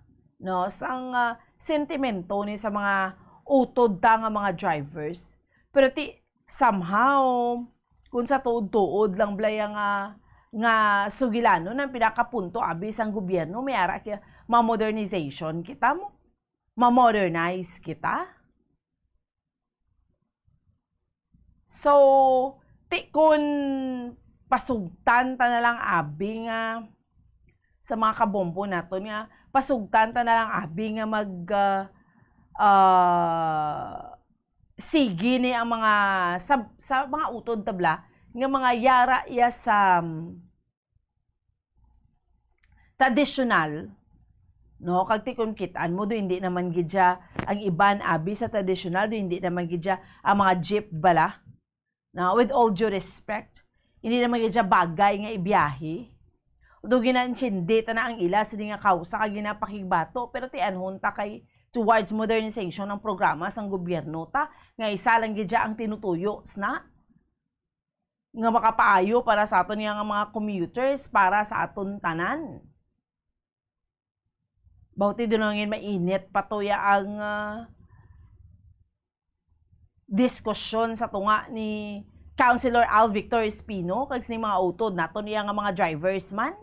no, sang, ah, sentimento ni sa mga utod ta nga mga drivers, pero ti, somehow, kung sa tuod-tuod lang bala ya nga, nga sugilanon ang pinakapunto, abi, sang gobyerno, may ara kaya ma-modernization kita mo, ma-modernize kita. So, ti kun pasugtan ta na lang abi nga sa mga kabombo naton nga pasugtan ta na lang abi nga mag, ah, ah, sige ni ang mga sa, sa mga utod tabla nga mga yara iya sa, mm, tradisyonal, no? Kag ti kun kit-an mo, do hindi naman gid siya ang iban abi sa tradisyonal, do hindi naman gid siya ang mga jeep bala. Now, with all due respect, hindi naman gid siya bagay nga ibiyahe. Although ginaintindi ta na ang ila sini nga kausa kag ginapakigbato, pero ti anhon ta kay towards modernization ng programa sang gobyerno ta, nga isa lang gid siya ang tinutuyo, sna? Nga makapaayo para sa aton nga, nga mga commuters, para sa aton tanan. Bauti doon lang yun mainit pa to ya ang, ah, diskusyon sa tunga ni Councilor Al Victor Espino kag sining mga utod naton iya nga mga drivers man.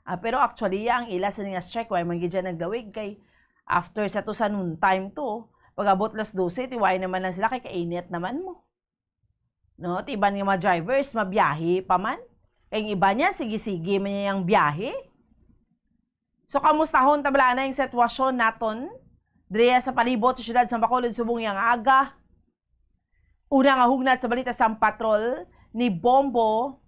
Ah, pero actually, ya ang ila sa nga strike, wala man gid siya nagdawig kay after sa to sa noontime to, pag-abot las dose, tiway naman lang sila kay kainit naman mo. No? Ti iban nga mga drivers, mabiyahe pa man. Kay ang iba niya, sige-sige man niya ang biyahe. So, kamustahon ta bala na yung sitwasyon naton diri sa palibot sa siyudad sa Bacolod subong yang aga. Una nga hugnat sa balita sa patrol ni Bombo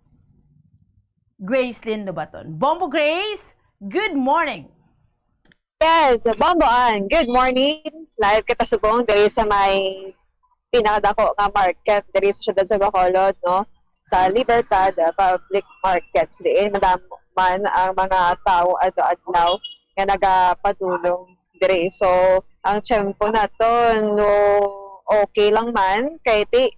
Grace Lynn Lubaton. Bombo Grace, good morning! Yes, Bombo Ann, good morning. Live kita subong diri sa may pinakadako nga market diri sa siyudad sa Bacolod, no? Sa Libertad, uh, Public Market. Diin madamo man ang mga tawo adlaw-adlaw nga nagapadulong diri. So, ang tiyempo naton, no, okay lang man kay ti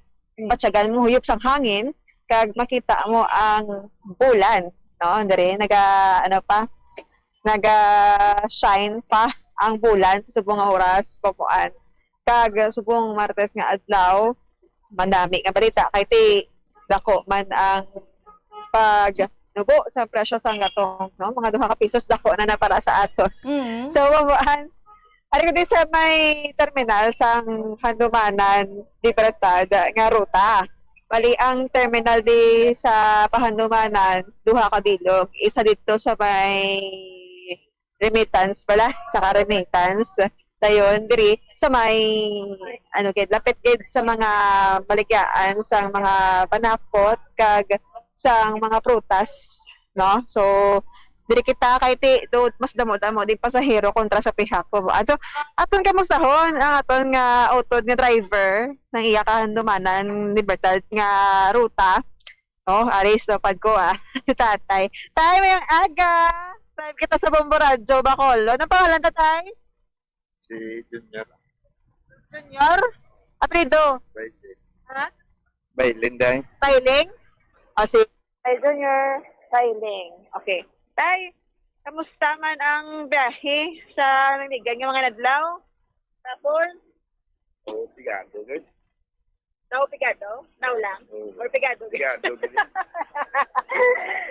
batyagan mo huyop sang hangin kag makita mo ang bulan, no? Diri naga ano pa, naga-shine pa ang bulan sa subong nga oras, Bombo Ann. Kag subong Martes nga adlaw, madami nga balita kay ti dako man ang pagnubo sa presyo sang gatong, no? Mga duha ka pisos dako na na para sa aton. Mm. So, Bombo Ann, ari ko di sa may terminal sang Handumanan, Libertad nga ruta. Bali, ang terminal di sa pahandumanan, duha ka bilog. Isa dito sa may remittance pala, sa ka-remittance. Dayon, diri sa may, ano gid, lapit gid sa mga baligyaan sang mga panakot kag sang mga prutas, no? So, diri kita kay ti do mas damo-damo di pasahero kontra sa pihak ko. Ato, aton kamustahon ang aton nga utod nga driver nang iya kahandumanan, Libertad, nga ruta. Oh, aris daw pag ko ah. Si tatay. Tay, may ang aga. Live kita sa Bombo Radyo, Bacolod. Anong pangalan, tatay? Si Junior. Junior? Apelido? Bailing. Ha? Bailing, day. Bailing? O, si Tay Junior Bailing. Okay. Tay, kamusta man ang biyahe sa nanigan nga mga adlaw? Tapos? Oo, pigado, good. Daw pigado? Daw lang? Oo. Or pigado? Pigado, good.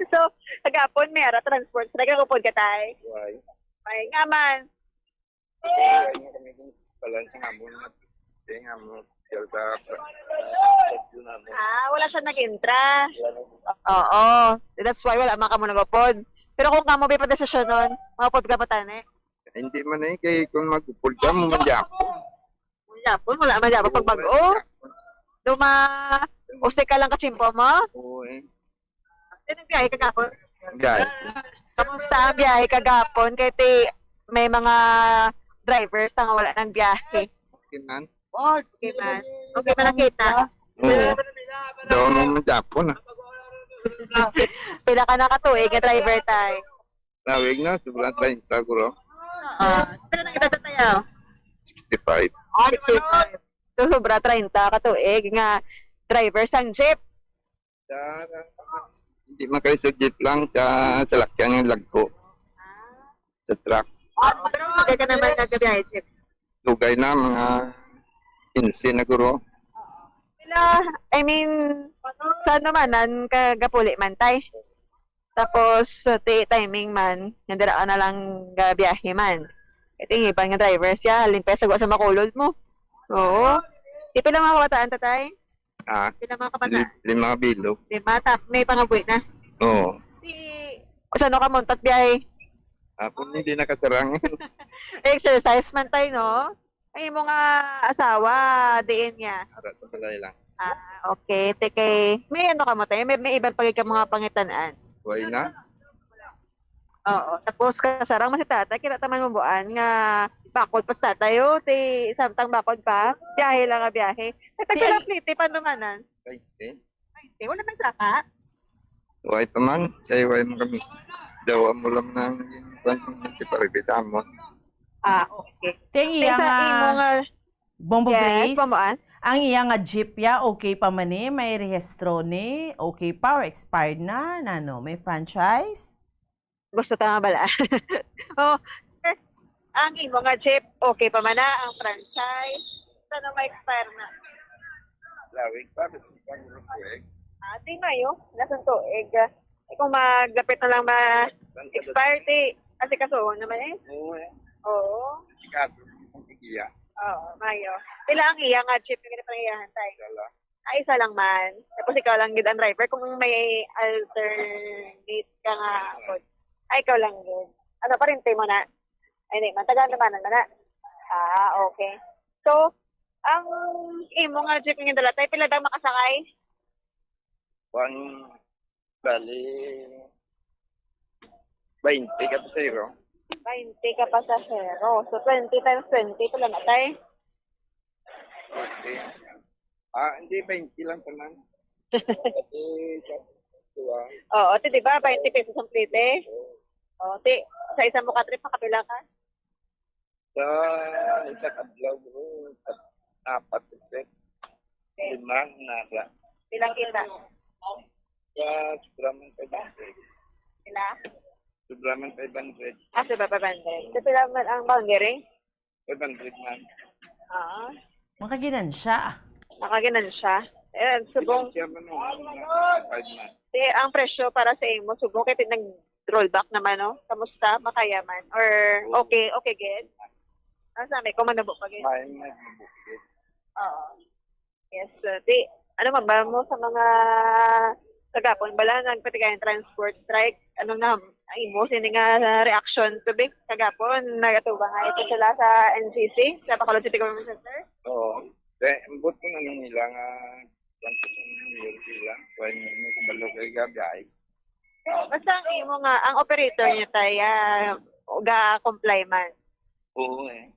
So, kagapon may ara transport. Sa nagkakupod ka, tay? Why? Ay, nga man. Kaya nga kami dun, pala sa hamon na, kaya nga mo, kaya sa, sa, sa, Ah, wala siya nag-intra. wala na. Oo. That's why wala man kamo nagupod. Pero kung kamo pa desisyon nun, maupod ka pa tani. Hindi man eh, kay kung magupod ka mo, mangyapon. Wala po, wala man dapat pagbag-o. Duma, usik ka lang kachimpo mo. Oo eh. Di nagbiyahe kagapon. Guys, Kamusta ang biyahe kagapon? Kay ti, may mga drivers na nga wala nang biyahe. okay man. Okay man. Okay man nakita. Oo. Daw mo mangyapon ah. Pila ka nakatuig nga driver, tay? Nawig na, sobrang treinta ko, Ah, pila na edad tayo? sixty-five. So, sobra treinta ka tuig nga driver sang jeep. Sa, hindi man kayo sa jeep lang, sa salakyan ng lagko. Sa truck. Pero hindi ka naman nagbiyahe jeep. Dugay na, mga quince na guro. Pila, I mean, sa ano man, nan kagapuli man, tay? Tapos, sa ti timing man, nga dira ka na lang gabiyahe man. Ito yung iban nga driver siya, limpes sa sa makulod mo. Oo. Di pila mga kabataan, tatay? Ah, Pila mga kabataan? li- lima bilog. Lima, tap, may pangabuhi na. Oo. Di, sa ano ka muntat biyahe? Ako hindi nakasarang. Exercise man, tay, no? Ang imo nga asawa, diin niya? Ara sa balay lang. Ah, okay. Te, kay, may ano ka mo tayo? May, may iban pa gid ka mga pangitan-an. Why na? Oo. Tapos, kasarang man si tatay, kita taman mo buan nga bakod pa si tatay, oh. Ti, samtang bakod pa, biyahe lang nga biyahe. Kay tagpila plete, pandumanan? Twenty. Twenty. Wala man saka? Why pa man? Kay why mo kami? Daw mo lang nang kuwan, si Paribis amo. Ah, okay. Ti ang iya Kaysa nga imo nga Bombo Yes, Grace, Bombo Ann. Ang iya nga jeep ya, okay pa man ni? May rehistro ni? Okay pa or expired na? Nano, may franchise? Gusto ta nga bala. Oh, sir, ang imo nga jeep, okay pa man na ang franchise? Sana may expire na? Lawig pa, gusto ko ang tuig. Ah, di mayo, nasuntuig. Eh, kung maglapit na lang ma-expire, ti, kasi kasuon naman eh. Oo, eh. Oo. Sigado, ang tigiya. Oo, mayo. Pila ang iya nga jeep nga ginapangiyahan, tay? Isa lang. Ah, isa lang man. Tapos ikaw lang gid ang driver kung may alternate ka nga pod. Ay, ikaw lang gid. Ano, parente mo na? Ay, di man. Taga-ano man na? Ah, okay. So, ang imo nga jeep nga dala, tay, pila daw makasakay? One, bali, twenty ka pasahero. Twenty ka pasahero. So, twenty times twenty, pila na, tay? Forty. Ah, hindi, twenty lang tanan. Kasi sa tuwa. Oo, ti, di ba, twenty pesos ang plete? Oo. Oo, ti, sa isa mo ka trip, makapila ka? Sa isa ka adlaw, bro, sa apat, sir. Okay. Lima, nada. Pila kita? Sa sobra man five hundred. Pila? Sobra man five hundred. Ah, sobra five hundred. So, pila man ang boundary? Five hundred man. Ah. Makaginansya. Makaginansya. Eh, subong. Ginansya man ang five man. Ti, ang presyo para sa imo, subong kay ti-, nag-rollback naman, no? Kamusta? Makaya man? Or Oo. Okay, okay gid? Ang sa may, kung manubo pa gid? May, may manubo gid. Oo. Yes, sir. Ti, ano man ba mo sa mga kagapon bala nagpatigayon transport strike? Ano na ang imo sini nga reaction to be kagapon nagatubang nga ito sila sa N C C, sa Bacolod City Government Center? Oo. Kaya, ambot ko na nung nila nga, kwanto sa mayor sila, kaya may kabalo kay gabi ay. Basta ang imo nga, ang operator niyo tayo, ga-comply man. Oo eh.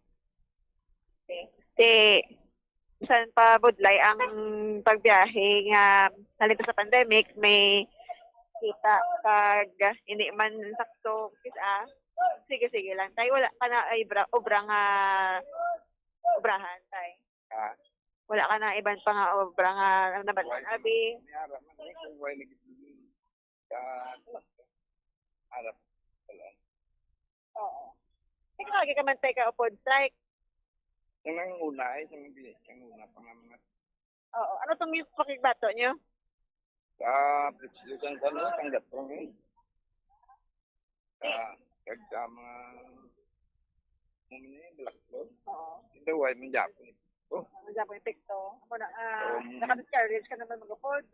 Okay. Ti, bisan pa budlay ang pagbiyahe nga halin sa pandemic, may kita kag hindi man sakto, kis-a, sige, sige lang. Tay, wala ka na ay bra-, obra nga obrahan, tay? Ah. Wala ka na iban pa nga obra nga nabatan, abi? May ara man, eh, kung wala nag-, ah, ara, wala. Oo. Ikaw, lagi ka man, tay, ka upod strike. Yan ang una, ay, sa mga, ang una pa nga mga Oo. Ano tong yung pakigbato nyo? Sa presyo sang kano, tanggap ko ngayon. Sa, kag sa mga, mga black cloth. Oo. Hindi, why man Japon? Oh. Ang Japon epekto. Ako na, ah, Um, naka-discourage ka naman mag-upod.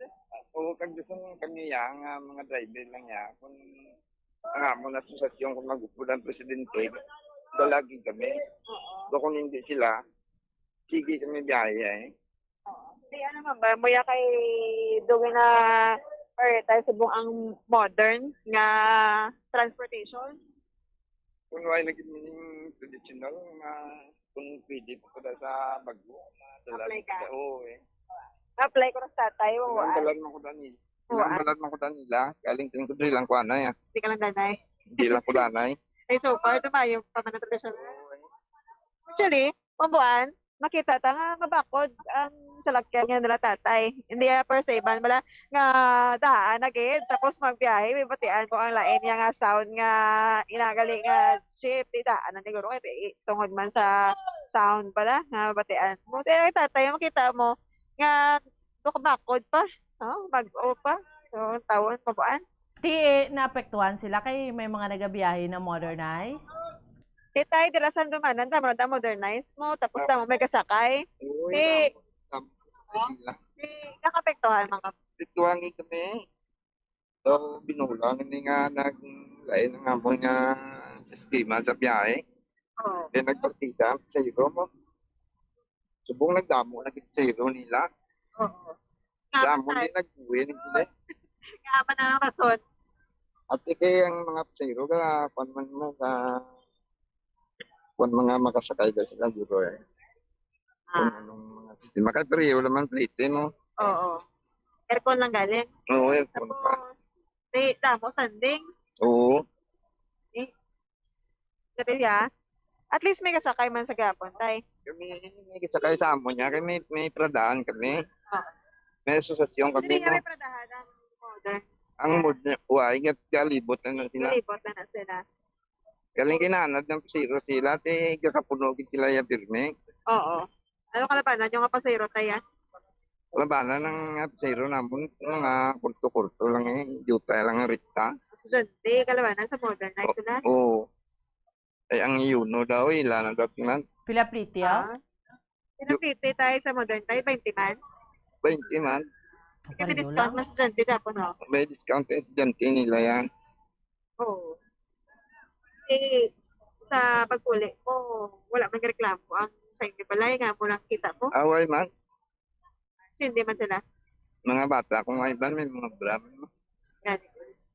Oo, kag gusto mo kami yan, nga mga driver lang yan. Kung ang amo na asosasyon, kung mag-upod ang presidente, dalagin kami. Oo. Do kung hindi sila, sige kami biyahe, eh. Oo. Di ano man ba, muya kay dugay na prioritize subong ang modern nga transportation? Kung wala lagi meaning traditional nga kung pwede pa pala sa bago, na dala Apply ka? Sa, oo, eh. Apply ko na sa tatay, oo, Ang ah. Dalan mo ko, Dani. Oo, Ang ah. Dalan mo ko, Danila. Galing din ko diri lang ko, anay, ah. Di ka lang danay. Hindi lang ko danay. Ay, so far, tumayo pa man ang traditional. Oo, eh. Actually, Mambuan, makita ta nga mabakod ang salakyan nga nila tatay. Hindi, ah, per se, ban bala nga daan na gid, tapos magbiyahe, may batian mo ang lain niya nga sound nga inagali nga jeep, di daan na siguro kay, eh, tungod man sa sound bala nga batian mo. Pero ang tatay, makita mo nga do ka bakod pa, no? Bag-o pa. So, tawon, Mambuan. Ti, eh, naapektuhan sila kay may mga nagabiyahe na modernized? Ti, tay, dira sa Andumanan, damo na modernized mo, tapos Ah. damo may kasakay. Uy, Ti, damo, damo sila. Ti, nakapektuhan mga Ito ang kami. So, binulang ni nga nag-, lain ang amon nga sistema sa biyahe. Oo. Kaya nagpartida ang pasahero mo. Subong nagdamo na gid zero nila. Oo. Damo ni nagbuwin sila. Kaya pa na ang rason. At kay ang mga pasahero ka, kuwan man mo ka, kuwan, mga makasakay ka sila, guro, eh. Kung Ah, anong mga sistema. Kaya pareho naman plite, no? Oo. Aircon lang galing. Oo, aircon pa. Tapos, di, damo, standing. Oo. Eh, Sabi niya, at least may kasakay man sa gihapon, tay. Kami, may kasakay sa amo niya, kay may, may pradahan kami. Ah. May asosasyon kami, Hindi niya no? May pradahan ang modern. Ang modern, why? Nga, galibot na, na sila. Galibot na na sila. Galing kinanad ng pasiro sila, ti gakapuno gid sila ya pirmi. Oo. Ano kalabanan yung nga pasiro, tay, ah? Labanan ng, ah, pasiro namon, mga kurto-kurto lang eh, jutay lang ang rita. Estudyante, kalabanan sa modern na O-, sila? Oo. Ay, ang yuno daw, ila na daw man. Pila plite, ah? Ah. Pila plite tayo sa modern tayo? Twenty man? Twenty man. Kami discount man sa estudyante daw, no? May discount ang estudyante nila yan. Oo. Eh, sa pagpuli mo, wala man reklamo ang sa inyo balay nga mo lang kita mo? Away man. Sindi man sila. Mga bata, kung may iban, may mga bra man. Gani.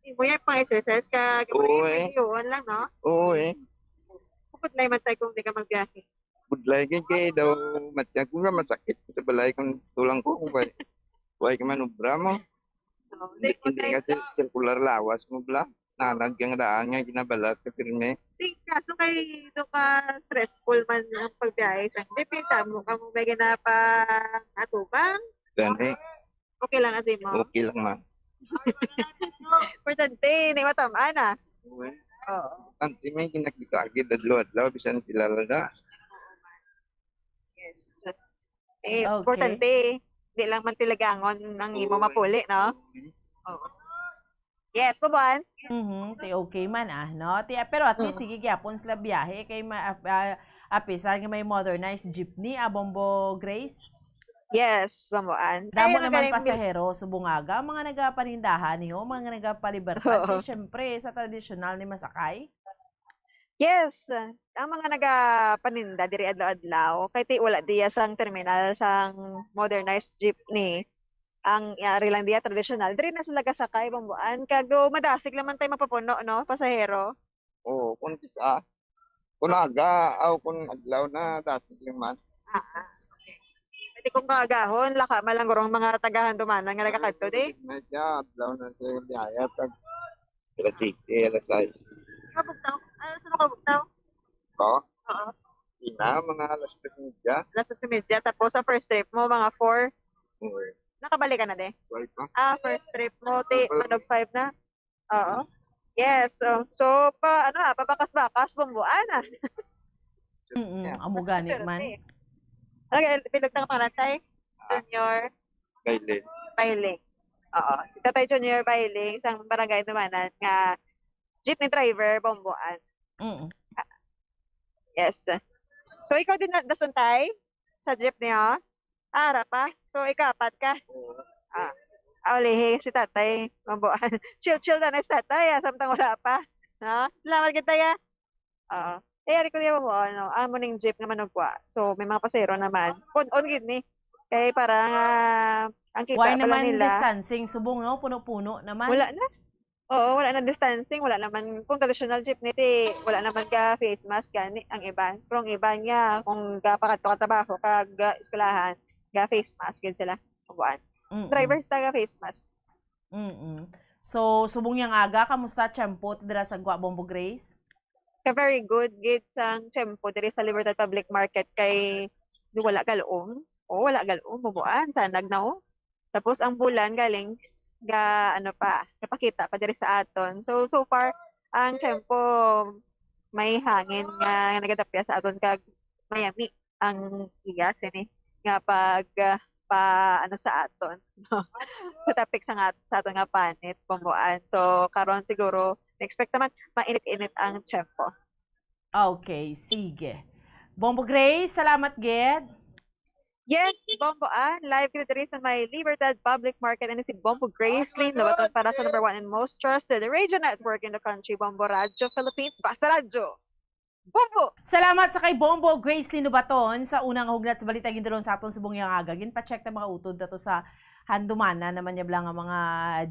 Imo yan pang exercise ka, Oo, eh. Iyon lang, no? Oo, eh. Bukod na man tayo kung di ka magbiyahe. Budlay gid kay daw matiyag ko nga masakit sa balay kung tulang ko kung way, way ka man obra mo. Oo, Hindi, hindi hindi ka tayo sir-, circular lawas mo bla. Nanad kang daan nga ginabalat ka pirmi. Di, kaso kay do ka stressful man ang pagbiyahe sa, di, pinta mo, kamo may ginapa atubang. Gani. Okay lang kasi mo. Okay lang, ma'am. Importante, ni matam-an, ah. Uy. Oo. Importante, may ginakita agad adlaw-adlaw, bisan sila lada. Yes. Eh, Okay. Importante, di lang man tilagangon ang imo Oo. Mapuli, no? Oo. Oo. Yes, Bubuan? Mhm, ti okay man, ah, no? Ti, pero at least, Mm. sige gyapon sila biyahe kay ma-, ah, ah, apisar nga may modernized jeepney, ah, Bombo Grace? Yes, Bubuan. Damo Kaya naman nga galing mil- pasahero, subong aga, ang mga nagapanindahan niyo, mga nagapalibertad, Oo. Di syempre, sa tradisyonal ni masakay? Yes, ang mga nagapaninda diri adlaw-adlaw, kay ti wala diya sang terminal sang modernized jeepney. Ang yari lang diya tradisyonal, diri na sila gasakay, Bomboan, kag do madasig lang man tay mapapuno, no, pasahero. Oo, kung, ah, kung aga, aw, kung adlaw na, dasig lang man. Ah, ah, okay. Pwede kung kaagahon, laka man lang gurong mga taga-Handumanan nga nagakadto, di? Ay, na siya, adlaw na siya, biyaya, pag alas siyete, alas sais. Kabugtaw? Ay, sa kabugtaw? Ko? Oo. Ina, mga alas tres medya. Alas tres medya, tapos sa first trip mo, mga four. Oo. Nakabalik ka na, de? Balik na. Ah, first trip mo, ti, Nakabalik. Manog five na? Oo. Yes, so, so, pa, ano, ah, pabakas-bakas, Bomboan, ah. Mm-mm, Yeah. Amo Mas gani masarap man. Eh. Ano, bilog na ka pangatay? Ah. Junior? Bailing. Bailing. Oo. Si Tatay Junior Bailing, isang barangay Handumanan nga jeepney driver, Bomboan. Mm. Ah, yes. So, ikaw din na, nasuntay sa jeepney, oh? Ah, ara pa. So, ikapat ka. Oo. Ah. Ah, ulihi si tatay. Bomboan. Chill-chill na na si tatay, ah, samtang wala pa. No? Salamat kita, ya. Oo. Eh, ari ko niya mo, ano, amo ning jeep nga manugwa. So, may mga pasero naman. Pun-on gid ni. Kay para nga, ang kita Why pala naman nila. Distancing? Subong, no? Puno-puno naman. Wala na. Oo, wala na distancing. Wala naman, kung traditional jeepney, ti, wala naman ka face mask gani ang iban. Pero ang iban niya, kung gapakadto ka trabaho, kag, ah, eskwelahan, ga face mask gid sila. Kuan. Mm-mm. Drivers ta ga face mask. Mm-mm. So, subong yang aga, kamusta tiyempo dira sa Gwa, Bombo Grace? Ka very good gid sang tiyempo diri sa Libertad Public Market kay wala galom. Oh, wala galom, Bomboan, sanag na, oh. Tapos ang bulan galing ga, ano pa, kapakita pa diri sa aton. So, so far, ang tiyempo may hangin nga nagadapya sa aton kag mayami ang iya sini nga pag, ah, pa, ano, sa aton, no? Sa topic sa nga, sa aton nga panit, Bomboan. So, karon siguro, expect naman, mainit-init ang tiyempo. Okay, sige. Bombo Grace, salamat gid. Yes, Bomboan, live kita diri sa may Libertad Public Market. Ano si Bombo Grace Lynn, Lobaton para sa number one and most trusted radio network in the country, Bombo Radyo Philippines, Basta Radyo. Bombo! Salamat sa kay Bombo Grace Linubaton sa unang hugnat sa balita gindulong sa aton subong nga aga. Ginpa-check ta mga utod nato sa handumanan naman niya bala nga mga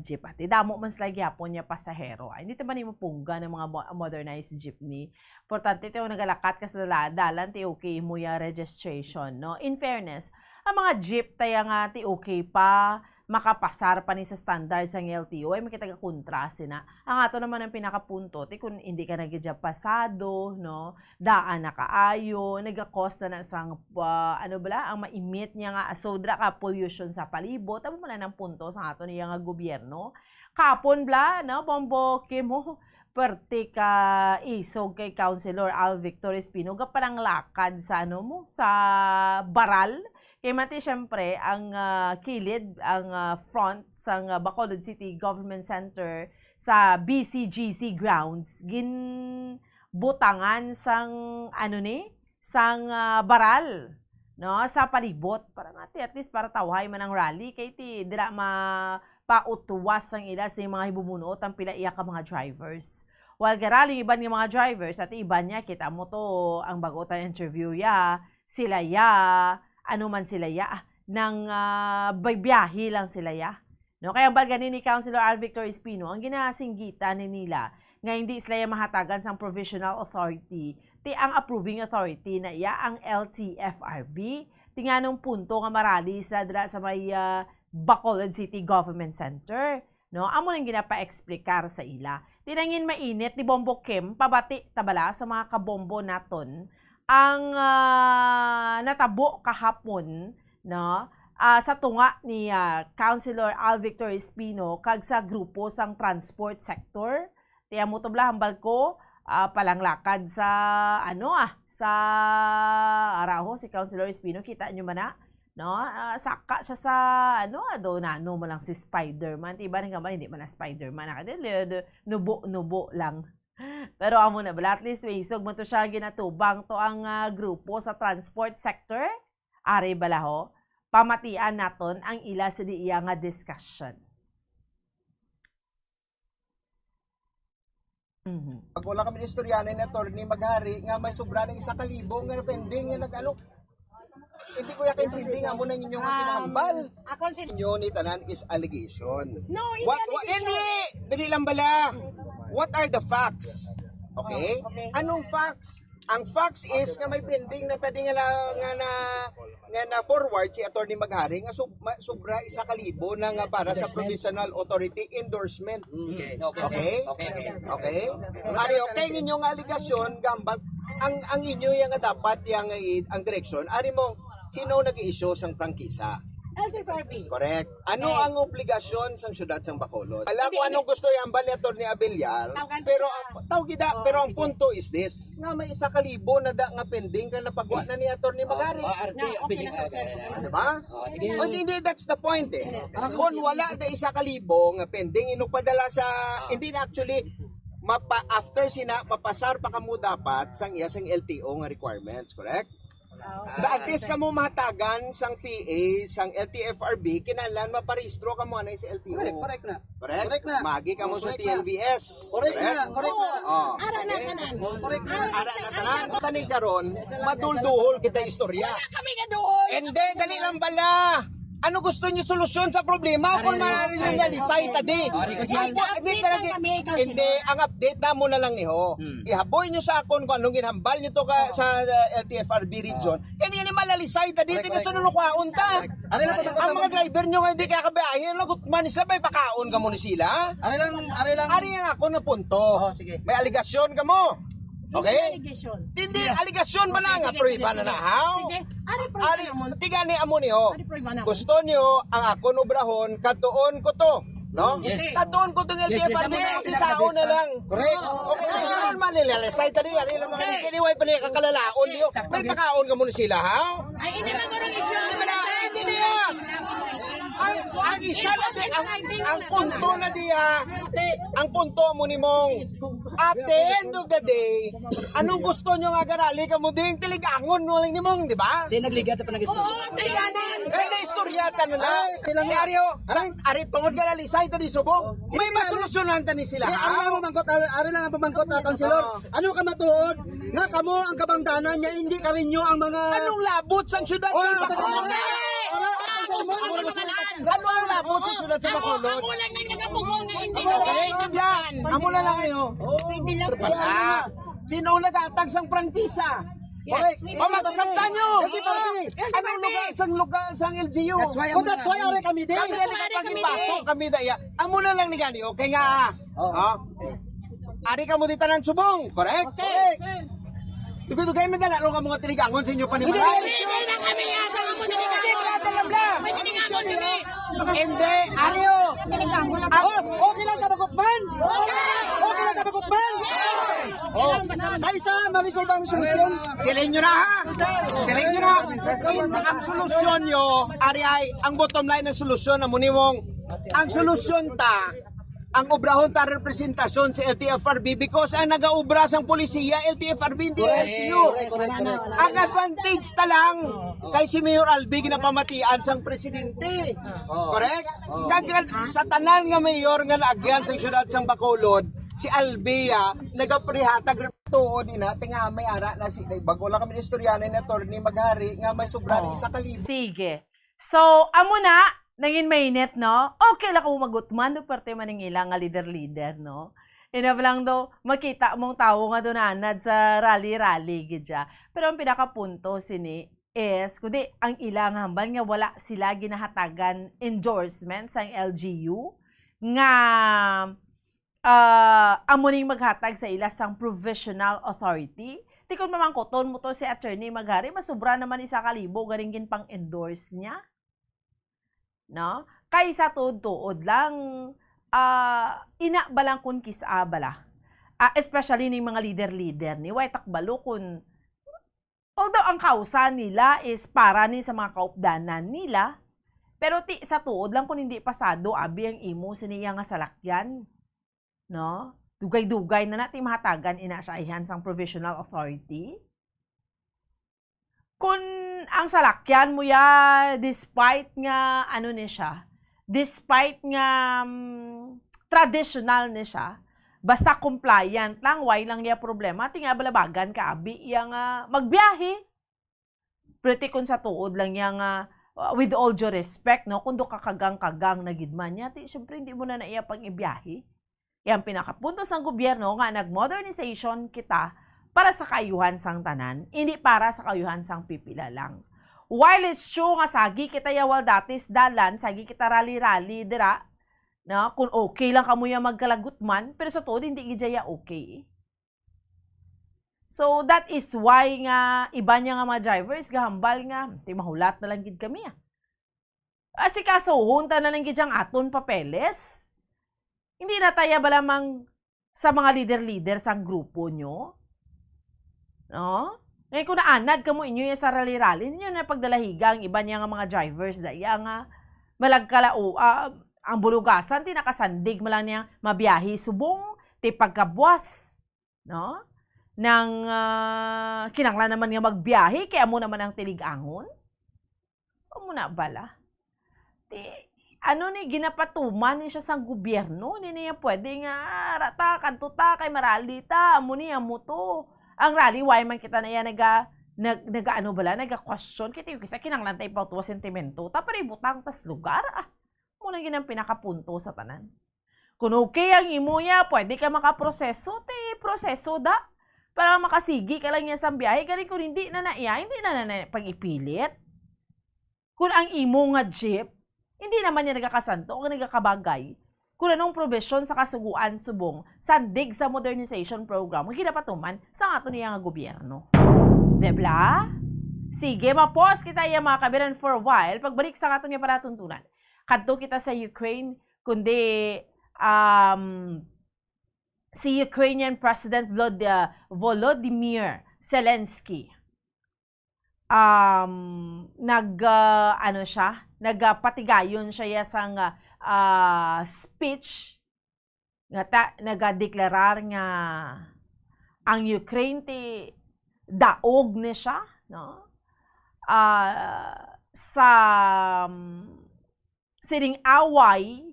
jeep. Ati damo man sila gyapon niya pasahero. Ay, hindi ta man nimo pungga ng mga mo- modernized jeepney. Importante ti nagalakat ka sa dala- dalan ti okay mo ya registration, no? In fairness, ang mga jeep taya nga ti okay pa makapasar pa ni sa standard sang L T O, ay makita ka kontra sina. Ang ato naman ang pinakapunto, ti kung hindi ka na gid siya pasado, no, daan na kaayo, nagakos na na sang, ah, ano bala, ang maimit niya nga, ah, sobra ka pollution sa palibot, amo man ang punto sa ato niya nga gobyerno. Kapon bala, no, Bombo Kim, oh, perte ka isog kay Councilor Al Victor Espino, gapalanglakad sa, ano mo, sa baral. Kay mati, syempre, ang, ah, kilid, ang, ah, front sang, ah, Bacolod City Government Center sa B C G C grounds, ginbutangan sang, ano ni, sang, ah, baral, no, sa palibot. Para nga, ti, at least, para tawhay man ang rally, kay ti, dira mapautwas ang ila sa mga hibumuno, ang pila iya ka mga drivers. While garali ang iban nga mga drivers, at iban niya, kita mo to, ang bago ta interview ya, sila ya, ano man sila ya, nang, ah, biyahe lang sila ya. No, kaya ang balga ni Councilor Al Victor Espino, ang ginasinggitan ni nila nga hindi sila ya mahatagan sang provisional authority, ti ang approving authority na iya ang L T F R B. Ti nganong punto nga marali sila dira sa may, ah, Bacolod City Government Center. No, amo nang ginapa-explicar sa ila. Ti nangin mainit ni Bombo Kim, pabati ta bala sa mga kabombo naton ang, ah, natabo kahapon, no? Ah, sa tunga ni, ah, Councilor Al Victor Espino kag sa grupo sang transport sector. Ti amo to bala, hambal ko, ah, palanglakad sa, ano, ah, sa araho si Councilor Espino, kita nyo man na, no? Ah, saka siya sa, ano, ah, do nano mo lang si Spider-Man. Ti iba nang gamay, hindi man na Spider-Man. Ah, di, di, di, nubo-nubo lang. Pero amo na bala, at least may isog man to siya ginatubang to ang, ah, grupo sa transport sector. Ari bala ho, pamatian naton ang ila sa diya nga discussion. Mhm. Ako lang kami istoryanan ni Attorney Maghari nga may sobra ng isa ka libo nga pending nga nag-ano. Hindi ko yakin sindi nga mo na ninyo nga Um, ginahambal. Ako si Inyo ni tanan is allegation. No, hindi What, what, allegation. Hindi, dili lang bala. What are the facts? Okay? Oh, okay. Anong facts? Ang facts is nga may pending na tadi nga na, nga na, nga na forward si Attorney Maghari nga sub-, ma-, sobra isa ka libo na nga para sa Endorsement. Provisional authority endorsement. Okay. Okay. Okay? Okay, okay. Okay? Ari, okay ninyo nga alegasyon, gambag, ang, ang inyo yang dapat yang i-, ang direksyon, ari mo, sino nag-i-issue sang prangkisa? L T F R B. Correct. Ano Okay. ang obligasyon sang syudad sang Bacolod? Ala Hindi, ko hindi. anong gusto ihambal ni Attorney Abellar, Tawgan pero siya. ang, tawag kita, Oh, pero ang sige. punto is this, nga may isa ka libo na da nga pending ka napagwa na ni Attorney Maghari. Oh, R T, Na, okay pwede lang, ka, sir. okay lang. Ano ba? Oh, sige. Oh, hindi, that's the point eh. Ah, Kung sige. wala na isa ka libo nga pending inugpadala sa, Ah. hindi na actually, mapa, after sina, mapasar pa kamo dapat sang iya sang L T O nga requirements, correct? Ah, At least okay. kamo mahatagan sang P A, sang L T F R B, kinahanglan maparehistro kamo anay sa L T O. Correct, correct na. Correct? Correct na. Magi kamo sa Correct na. T L V S. Correct na, Correct? correct na. Oh. Ara na Okay. tanan. Correct na. Ara na tanan. Tani karon, madulduhol kita istorya. Wala kami kaduhol. Hindi, dali lang bala. Ano gusto niyo solusyon sa problema? Kung Ari, maaari ari, niyo na decide tadi. Ari, Ang po, hindi update lang talaga, kami, Councilor. hindi, ang update namo na lang niho. Hmm. Ihaboy niyo sa akon kung anong ginhambal niyo to ka, Oo. sa, uh, L T F R B region. Oo. Kani, kani malalisay ta, di, Correct, di na correct. sunod ko aon ta. Correct. Ari lang to, Ang mga driver niyo nga hindi kaya kabiyahe, nagutman sila, may pakaon ka mo ni sila? Ari lang, ari lang. Ari ang ako na punto. Oh, sige. May aligasyon ka mo. Okay? Hindi allegation. Hindi, Sige. aligasyon ba Sige, lang? sige, Prueba sige, na sige. na, haw? Sige. Ari, prueba Ari, na mo. tiga ni amo ni, oh. Ari, prueba na mo. Gusto niyo ang akon obrahon, katuon ko to. No? Yes. Katuon ko tong Yes, yes, L T F R B, yes, yes. si Sao na lang. Correct. Okay, gusto naman malilalisay tadi, ano yung mga Okay. kiniway pa niya kakalalaon niyo. Sakto May din. pakaon ka muna sila, ha? Ay, hindi na ganun issue. Hindi na, hindi na yan. Ang, ang isa na di, ang, ang punto na diya, ang punto mo ni mong, At the end of the day, anong gusto nyo nga garali ka mo ding tiligangon mo lang nimong, di ba? Di nagligat pa nag-istorya. Oo, tiligangon. Eh, naistorya ta na na. Ay, kailangan. Eh, Ario, sa, Aray. Ari, tungod ka na lisay to di subong. May Hindi, masolusyonan ta ni sila, Hindi, ha? Ari lang ang pamangkot, ari, ari lang ang pamangkot, ah, Councilor. Oo. Ano ka matuod? Nga kamo ang kabangdanan niya, hindi ka rin nyo ang mga Anong labot sa syudad Oh, sa sa Bacolod? Bacolod. Ano ang labot sa syudad sa Bacolod? Ako lang ang nagabungol na hindi Amo na lang, nagabungol. Amo na lang niyo. Pwede lang. Ah, sino nag-atag sang prangkisa? Yes. Okay. O, matasabtan nyo. L T F R B. Ano lugar sang lugar sang L G U? That's why Oh, that's why are kami din. Kami That's why din are kami nagpatong, din. Kami daya. Amo na lang ni gani, okay nga. Oh. Oh. Ari ka mo di tanan subong, correct? Okay. Dugay-dugay, may dala ron ka mga tiligangon sa inyo panimalay. Hindi, hindi na kami nga sa amo dili ka. Bla, bla, bla. May tiligangon dili. Hindi, Ario. Tiligangon lang. Ako, okay lang ka magutman? Okay lang ka magutman? Oh. Kaysa ma-resolve ang solusyon. Silin nyo na, ha? Silin nyo na. Hindi, ang solusyon nyo, ari ay, ang bottom line ng solusyon, amo ni mong, ang solusyon ta, ang obrahon ta representasyon sa L T F R B because ang nagaobra sang polisiya, L T F R B, hindi Correct, L G U. Correct, correct, correct. Ang advantage ta lang Oo. kay si Mayor Albi ginapamatian sang presidente. Oo. Correct? Oo. Kag sa tanan nga mayor nga naagyan sang siyudad sang Bacolod, si Albi, ah, nagaprihatag tuod ina, tinga may ara na si, bag-o lang kami istorya ni attorney Maghari nga may sobra ni Oo. isa ka libo. Sige. So, amo na, nangin mainit, no? Okay lang kung magutman, do parte man ning ila nga leader-leader, no? Ina lang do, makita mong tawo nga dunanad sa rally-rally, gid siya. Pero ang pinakapunto sini is, kundi ang ila nga hambal nga wala sila ginahatagan endorsement sang L G U, nga, ah, amo ning maghatag sa ila sang provisional authority. Di kun mamangkoton mo to si Attorney Maghari, masubra naman isa ka libo ganing ginpang-endorse niya. No? Kay sa tuod-tuod lang, ah, ina ba lang kun kis-a bala? Ah, especially ning mga leader-leader ni, way takbalo kun, although ang kausa nila is para ni sa mga kaupdanan nila, pero ti sa tuod lang kun hindi pasado abi ang imo sini iya nga salakyan, no? Dugay-dugay na natin mahatagan ina siya ihan sang provisional authority. Kun ang salakyan mo ya, despite nga, ano ni siya, despite nga, mm, traditional ni siya, basta compliant lang, way lang ya problema, ti nga balabagan ka abi iya nga magbiyahe. Pretty kun sa tuod lang ya nga, uh, with all due respect, no, kun do ka kagang-kagang na gid man niya, ti, syempre, hindi mo na na iya pang-ibiyahe. Yang pinakapunto sang gobyerno nga nag-modernization kita para sa kaayuhan sang tanan, hindi para sa kaayuhan sang pipila lang. While it's true nga sagi kita yawal datis dalan, sagi kita rally-rally dira, na kung okay lang kamo ya magkalagutman, pero sa tuod hindi gid ya okay. So that is why nga iban niya nga mga drivers gahambal nga, "Ti mahulat na lang gid kami, ah." Asikasuhon ta na lang gid ang aton papeles. Hindi na taya ba lamang sa mga leader-leader sang grupo nyo? No? Ngayon, kung naanad kamo inyo ya sa rally-rally, ninyo na pagdalahiga ang iban niya nga mga drivers, daya nga malagkala, o, ah, ang bulugasan, ti nakasandig mo lang niya mabiyahe subong, ti pagkabuas, no? Nang, ah, kinanglan naman nga magbiyahe, kay amo naman ang tiligangon. So, amo na bala. Ti, ano ni, ginapatuman ni siya sang gobyerno, hindi niya pwede nga, "Ah, rata, kadto ta, kay marali ta, amo ni, amo to." Ang rally, why man kita na yan naga, nag, naga, ano bala, naga-question, kay ti, kisa kinanglan ta ipautuwa sentimento, ta, pero ibutang tas lugar, ah. Mo na gid ang pinakapunto sa tanan. Kung okay ang imo ya, pwede ka makaproseso, ti proseso da. Para makasigi ka lang ya sa biyahe. Gani kung hindi na na iya, hindi na na, na pag-ipilit. Kung ang imo nga jeep, hindi naman niya nagakasanto o nagakabagay kung anong probisyon sa kasuguan subong sandig sa modernization program nga ginapatuman sa ato niya nga gobyerno. Di ba? Sige, ma-pause kita ya, mga kabiran, for a while. Pagbalik sa ato niya palatuntunan, kadto kita sa Ukraine, kundi, um, si Ukrainian President Vlod-, uh, Volodymyr Zelensky, um, nag, uh, ano siya, nagpatigayon siya ya sang, uh, speech nga ta-, nagadeklarar nga ang Ukraine ti daog ni siya, no? Ah, sa, um, sining away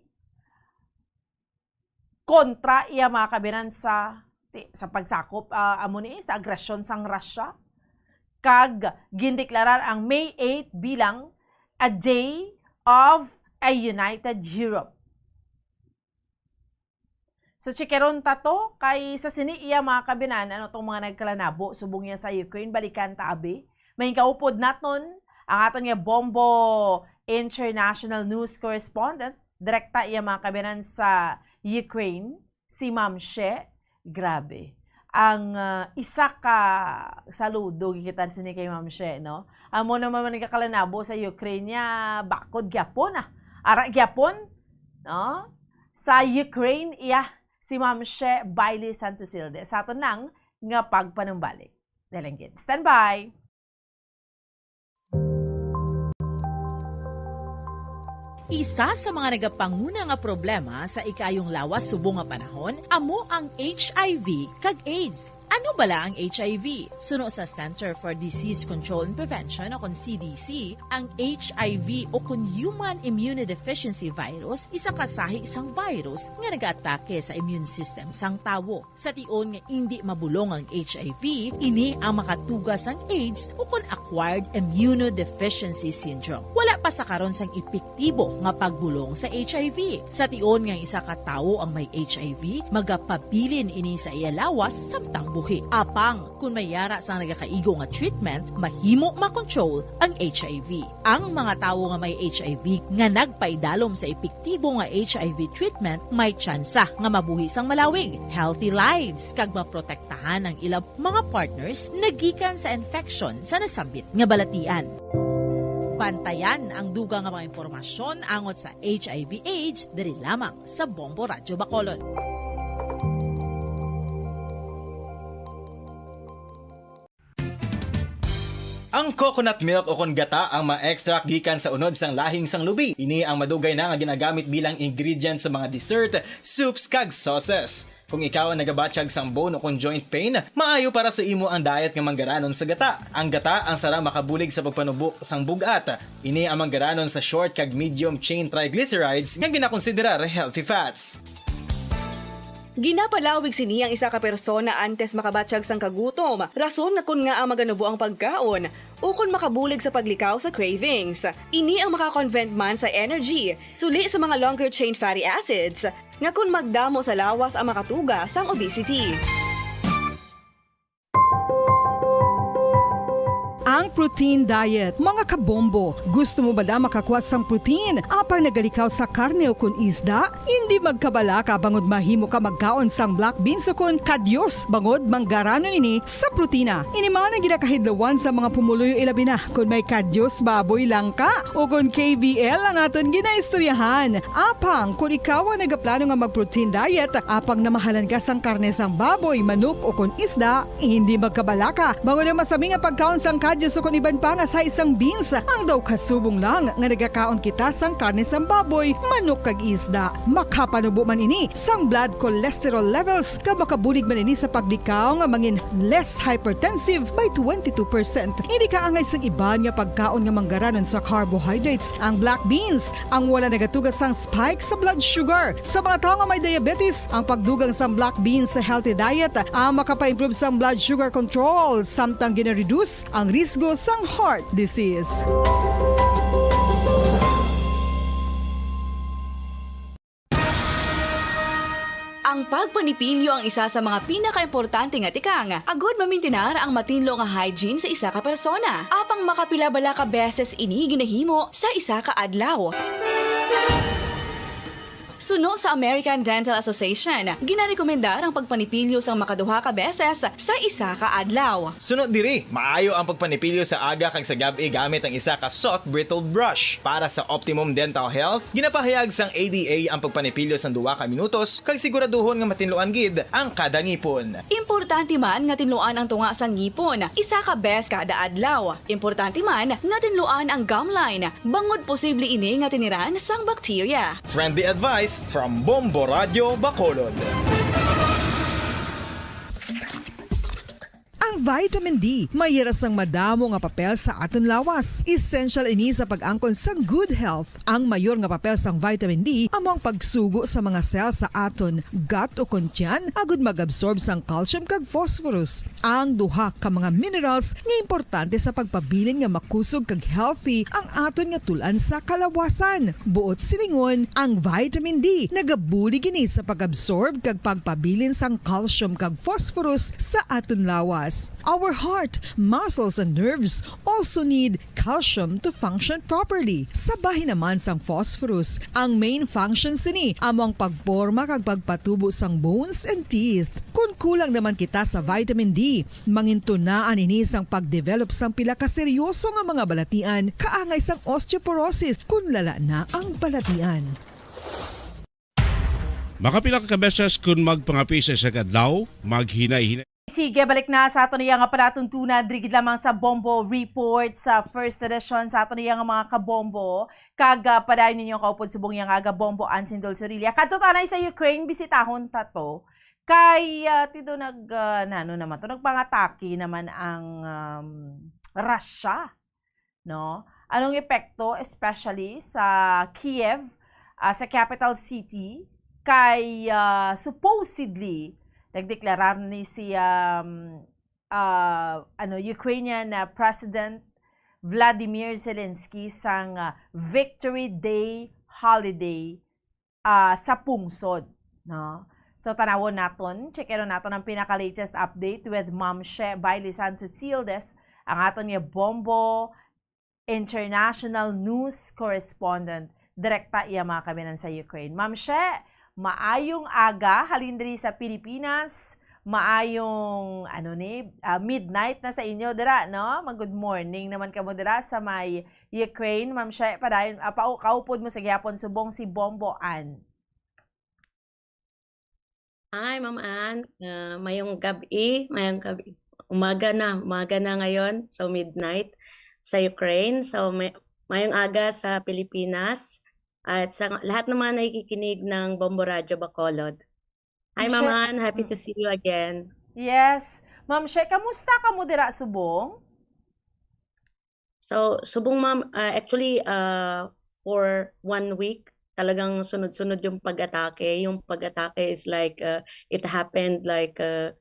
kontra iya mga kabinan sa, ti-, sa pagsakop, ah, amo ni, sa agresyon sang Russia, kag gindeklarar ang May eight bilang a day of a united Europe. So, chikaron ta to, kay sa sini iya mga kabinan, ano tong mga nagkalanabo subong niya sa Ukraine, balikan ta abi. May kaupod naton ang aton nga Bombo International News Correspondent, direkta iya mga kabinan sa Ukraine, si Ma'am She. Grabe. Ang, ah, isa ka saludo, gikitan sini kay Ma'am She, no? Amo naman man nagkakalanabo sa Ukraine niya, bakod gyapon, ah. Ara gyapon, no? Sa Ukraine, iya, si Ma'am She Bailey Santos Hilde. Sa aton lang nga pagpanumbalik. Dalanggit. Stand by! Isa sa mga nagapanguna nga problema sa ikaayong lawas subong nga panahon amo ang H I V kag AIDS. Ano bala ang H I V? Suno sa Center for Disease Control and Prevention, o kon C D C, ang H I V, o kon Human Immunodeficiency Virus, isa ka sahi sang virus nga nagaatake sa immune system sang tawo. Sa tion nga indi mabulong ang H I V, ini ang makatuga sang AIDS, o kon Acquired Immunodeficiency Syndrome. Wala pa sa karon sang epektibo nga pagbulong sa H I V. Sa tion nga isa ka tawo ang may H I V, magapabilin ini sa iya lawas samtang buhi. Apang, kon may yara sang nagakaigo nga treatment, mahimo makontrol ang H I V. Ang mga tawo nga may H I V nga nagpaidalom sa epektibo nga H I V treatment may tsansa nga mabuhi sang malawig, healthy lives, kag maprotektahan ang ilang mga partners nagikan sa infection sa nasambit nga balatian. Bantayan ang dugang nga mga impormasyon angot sa H I V AIDS diri lamang sa Bombo Radyo Bacolod. Ang coconut milk o kon gata ang ma-extract gikan sa unod sang lahing sang lubi. Ini ang madugay na nga ginagamit bilang ingredient sa mga dessert, soups, kag sauces. Kung ikaw ang nagabatyag sang bone o kon joint pain, maayo para sa imo ang diet nga manggaranon sa gata. Ang gata ang sarang makabulig sa pagpanubo sang bug-at. Ini ang manggaranon sa short kag medium chain triglycerides nga ginakonsiderar healthy fats. Ginapalawig sini ang isa ka persona antes makabatyag sang kagutom, rason nga kon ngaa maganubo ang pagkaon, ukon makabulig sa paglikaw sa cravings. Ini ang maka-convert man sa energy, suli sa mga longer chain fatty acids, nga kon magdamo sa lawas ang makatuga sang obesity. Ang protein diet. Mga kabombo, gusto mo bala makakuha sang protein apang nagalikaw sa karne o kon isda? Indi magkabalaka bangod mahimo ka magkaon sang black beans o kon kadyos bangod manggaranon ini sa protina. Ini man ang ginakahidlawan sa mga pumuluyo, ilabi na kon may kadyos baboy lang ka o kon K B L ang aton ginaistoryahan. Apang kon ikaw ang nagaplano nga mag-protein diet, apang namahalan ka sang karne sang baboy, manok o kon isda, hindi magkabalaka, bangod ang masami nga pagkaon sang kadyos o kon iban pa nga sahi sang beans, ang daw kasubong lang nga nagakaon kita sang karne sang baboy, manok kag isda. Makapanubo man ini sang blood cholesterol levels, kag makabulig man ini sa paglikaw nga mangin less hypertensive by twenty-two percent. Hindi kaangay sang iban nga pagkaon nga manggaranon sa carbohydrates, ang black beans, ang wala nagatuga sang spike sa blood sugar. Sa mga tawo nga may diabetes, ang pagdugang sang black beans sa healthy diet ang makapa-improve sang blood sugar control, samtang gina-reduce ang risgo sang heart disease. Ang pagpanipilyo ang isa sa mga pinakaimportante nga tikang agud mamintinar ang matinlo nga hygiene sa isa ka persona. Apang makapila bala ka beses ini ginahimo sa isa ka adlaw? Suno sa American Dental Association, ginarekomendar ang pagpanipilyo sang makaduha ka beses sa isa ka adlaw. Suno diri, maayo ang pagpanipilyo sa aga kag sa gab-i gamit ang isa ka soft bristle brush. Para sa optimum dental health, ginapahayag sang A D A ang pagpanipilyo sang duha ka minutos kag siguraduhon nga matinluan gid ang kada ngipon. Importante man nga tinluan ang tunga sang ngipon isa ka bes kada adlaw. Importante man nga tinluan ang gum line, bangod posible ini nga tiniran sang bakterya. Friendly advice From Bombo Radio Bacolod. Ang vitamin D may hira sang madamo nga papel sa aton lawas. Essential ini sa pag-angkon sang good health. Ang mayor nga papel sang vitamin D amo ang pagsugo sa mga cell sa aton gut o kon tiyan agud mag-absorb sang calcium kag phosphorus, ang duha ka mga minerals nga importante sa pagpabilin nga makusog kag healthy ang aton nga tul-an sa kalawasan. Buot silingon, ang vitamin D nagabulig ini sa pag-absorb kag pagpabilin sang calcium kag phosphorus sa aton lawas. Our heart, muscles, and nerves also need calcium to function properly. Sa bahin naman sang phosphorus, ang main function sini amo ang pagporma kag pagpatubo sang bones and teeth. Kon kulang naman kita sa vitamin D, mangintunaan ini sang pag-develop sang pila ka seryoso nga mga balatian, kaangay sang osteoporosis kon lala na ang balatian. Makapila ka beses kon magpangapi sa isa ka adlaw, maghinay-hinay. Sige, balik na sa aton iya nga palatuntunan, diri gid lamang sa Bombo Report sa first edition sa aton iya nga mga kabombo. Kag, ah, padayon ninyo kaupod subong iya nga aga, Bombo Ann Sindol Sorilla. Kadto tanay sa Ukraine, bisitahon ta to. Kay, ah, tido nag, ah, nano naman to, nagpangatake naman ang, um, Russia, no? Anong epekto, especially sa Kiev, ah, sa capital city, kay, ah, supposedly nagdeklarar ni si, um, ah, ano, Ukrainian, ah, President Vladimir Zelensky sang, ah, Victory Day holiday, ah, sa pungsod, no? So, tanawon naton, checkeron naton ang pinaka-latest update with Ma'am She Bailey Santos Sildes, ang aton nga Bombo International News Correspondent, direkta iya mga kaminan sa Ukraine. Ma'am She, maayong aga, halin diri sa Pilipinas. Maayong, ano ni, ah, midnight na sa inyo dira, no? Mag-good morning naman kamo dira sa may Ukraine. Ma'am She, padayon, ah, pau-, kaupod mo sa gihapon subong si Bombo Ann. Hi, Ma'am Ann. Ah, mayong gab-i, mayong gab-i. Umaga na, umaga na ngayon, so midnight sa Ukraine. So, may, mayong aga sa Pilipinas at sa lahat naman nakikinig ng Bombo Radyo Bacolod. Hi, Ma'am Ann. Happy to see you again. Yes. Ma'am She, kamusta ka mo dira subong? So, subong, ma'am, ah, actually, ah, for one week, talagang sunod-sunod yung pag-atake. Yung pag-atake is like, ah, it happened like, ah,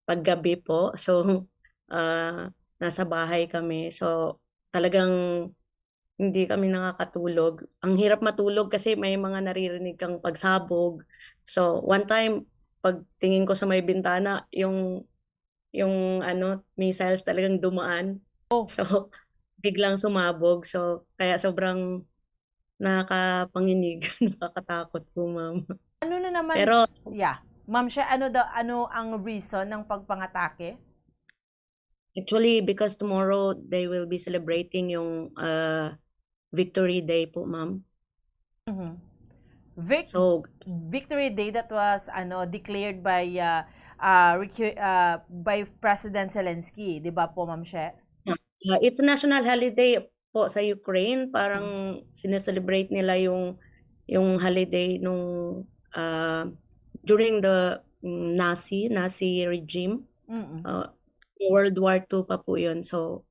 paggabi po. So, ah, nasa bahay kami. So, talagang hindi kami nakakatulog. Ang hirap matulog kasi may mga naririnig kang pagsabog. So, one time, pagtingin ko sa may bintana, yung, yung ano, missiles talagang dumaan. Oh. So, biglang sumabog. So, kaya sobrang nakakapanginig, nakakatakot po, ma'am. Ano na naman? Pero yeah. Ma'am She, ano daw, ano ang reason ng pagpangatake? Actually, because tomorrow they will be celebrating yung, ah, Victory Day po, ma'am. Mhm. Vic-, So, Victory Day that was, ano, declared by, ah, ah, recu-, ah, by President Zelensky, di ba po, Ma'am She? Ah, it's a national holiday po sa Ukraine. Parang sineselebrate nila yung, yung holiday nung, ah, during the, mm, Nazi, Nazi regime. Mm-mm. Ah, World War Two pa po yun. So,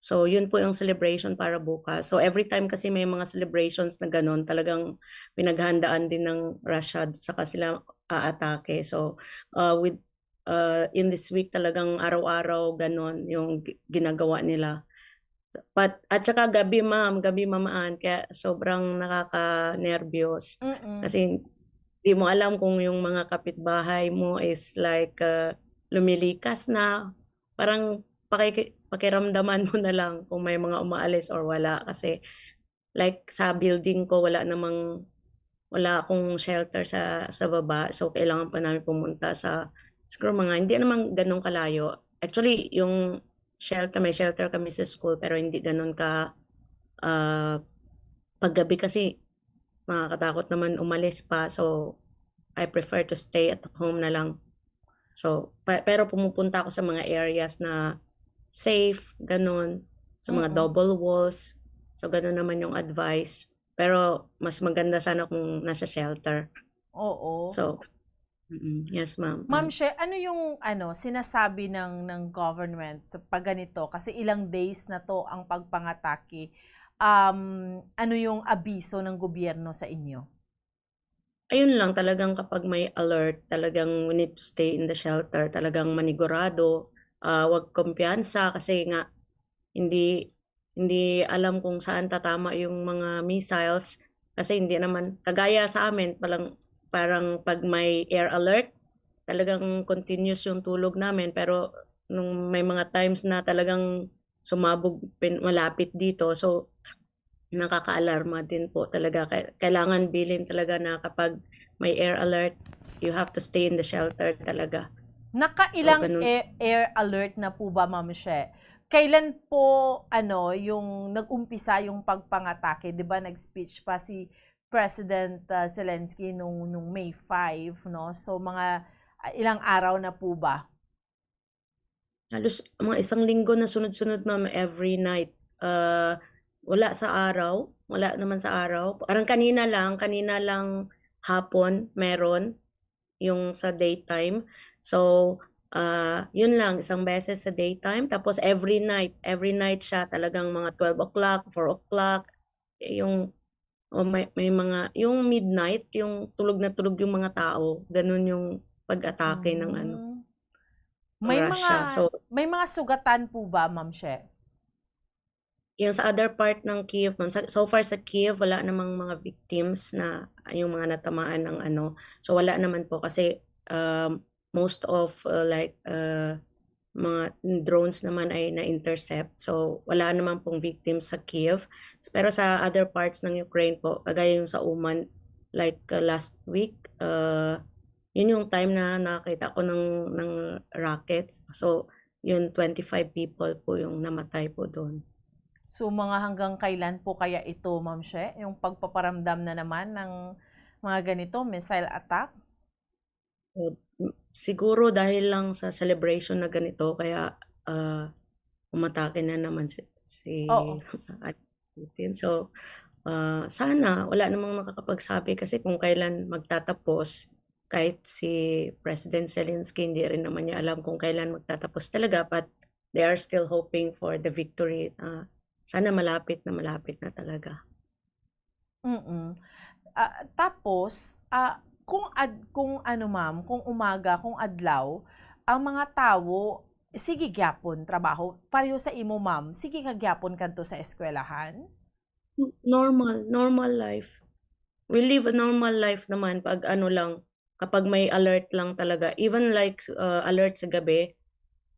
so yun po yung celebration para bukas. So, every time kasi may mga celebrations na ganun, talagang pinaghandaan din ng Russia, saka sila aatake. So, ah, with, ah, in this week, talagang araw-araw ganun yung gi-, ginagawa nila. But, at saka gabi, ma'am, gabi, Ma'am Ann, kaya sobrang nakakanerbiyos. Mm-mm. Kasi di mo alam kung yung mga kapitbahay mo is like, ah, lumilikas na. Parang pakiki-, pakiramdaman mo na lang kung may mga umaalis or wala. Kasi, like, sa building ko, wala namang, wala akong shelter sa, sa baba. So, kailangan pa namin pumunta sa, siguro mga, hindi naman ganun kalayo. Actually, yung shelter, may shelter kami sa school, pero hindi ganun ka, ah, paggabi kasi makakatakot naman umalis pa. So, I prefer to stay at home na lang. So, pe-, pero pumupunta ako sa mga areas na safe, ganun. Sa mga Mm-mm. double walls. So, ganun naman yung advice. Pero mas maganda sana kung nasa shelter. Oo. So, mm, yes, ma'am. Ma'am She, ano yung ano sinasabi ng ng government sa pagganito? Kasi ilang days na to ang pagpangatake. Um, ano yung abiso ng gobyerno sa inyo? Ayun lang, talagang kapag may alert, talagang we need to stay in the shelter, talagang manigurado, ah, wag kumpiyansa kasi nga hindi hindi alam kung saan tatama yung mga missiles kasi hindi naman kagaya sa amin, palang parang pag may air alert, talagang continuous yung tulog namin, pero nung may mga times na talagang sumabog pin malapit dito, so nakakaalarma din po talaga. Kai kailangan bilin talaga na kapag may air alert, you have to stay in the shelter talaga. So, Nakailang ganun. air, air alert na po ba, Ma'am She? Kailan po ano yung nag-umpisa yung pagpangatake? 'Di ba nag-speech pa si President uh, Zelensky nung nung May five, no? So mga uh, ilang araw na po ba? Halos mga isang linggo na sunod-sunod, ma'am, every night. Uh, wala sa araw, wala naman sa araw. Parang kanina lang, kanina lang hapon meron yung sa daytime. So, uh, yun lang, isang beses sa daytime. Tapos every night, every night siya talagang mga twelve o'clock, four o'clock, eh, yung o may, may mga, yung midnight, yung tulog na tulog yung mga tao, ganun yung pag-atake ng ano, Mm. May Russia. mga So, may mga sugatan po ba, Ma'am She? Yung sa other part ng Kyiv, ma'am, sa, so far sa Kyiv, wala namang mga victims na yung mga natamaan ng ano. So, wala naman po kasi um, most of uh, like uh, mga drones naman ay na-intercept. So, wala naman pong victims sa Kyiv. Pero sa other parts ng Ukraine po, kagaya yung sa Uman, like uh, last week, uh, yun yung time na nakakita ko ng, ng rockets. So, yun, twenty-five people po yung namatay po doon. So mga hanggang kailan po kaya ito, Ma'am She, yung pagpaparamdam na naman ng mga ganito, missile attack? So, m- siguro dahil lang sa celebration na ganito, kaya uh, umatake na naman si, si Oo. Putin. So, uh, sana wala namang nakakapagsabi kasi kung kailan magtatapos, kahit si President Zelensky, hindi rin naman niya alam kung kailan magtatapos talaga, but they are still hoping for the victory. Uh, sana malapit na malapit na talaga. Mm. Ah, tapos, ah, kung ad, kung ano, ma'am, kung umaga, kung adlaw, ang mga tawo sige gyapon trabaho. Pareho sa imo, ma'am, sige ka gyapon kadto sa eskwelahan? Normal, normal life. We live a normal life naman pag ano lang, kapag may alert lang talaga. Even like uh, alert sa gabi,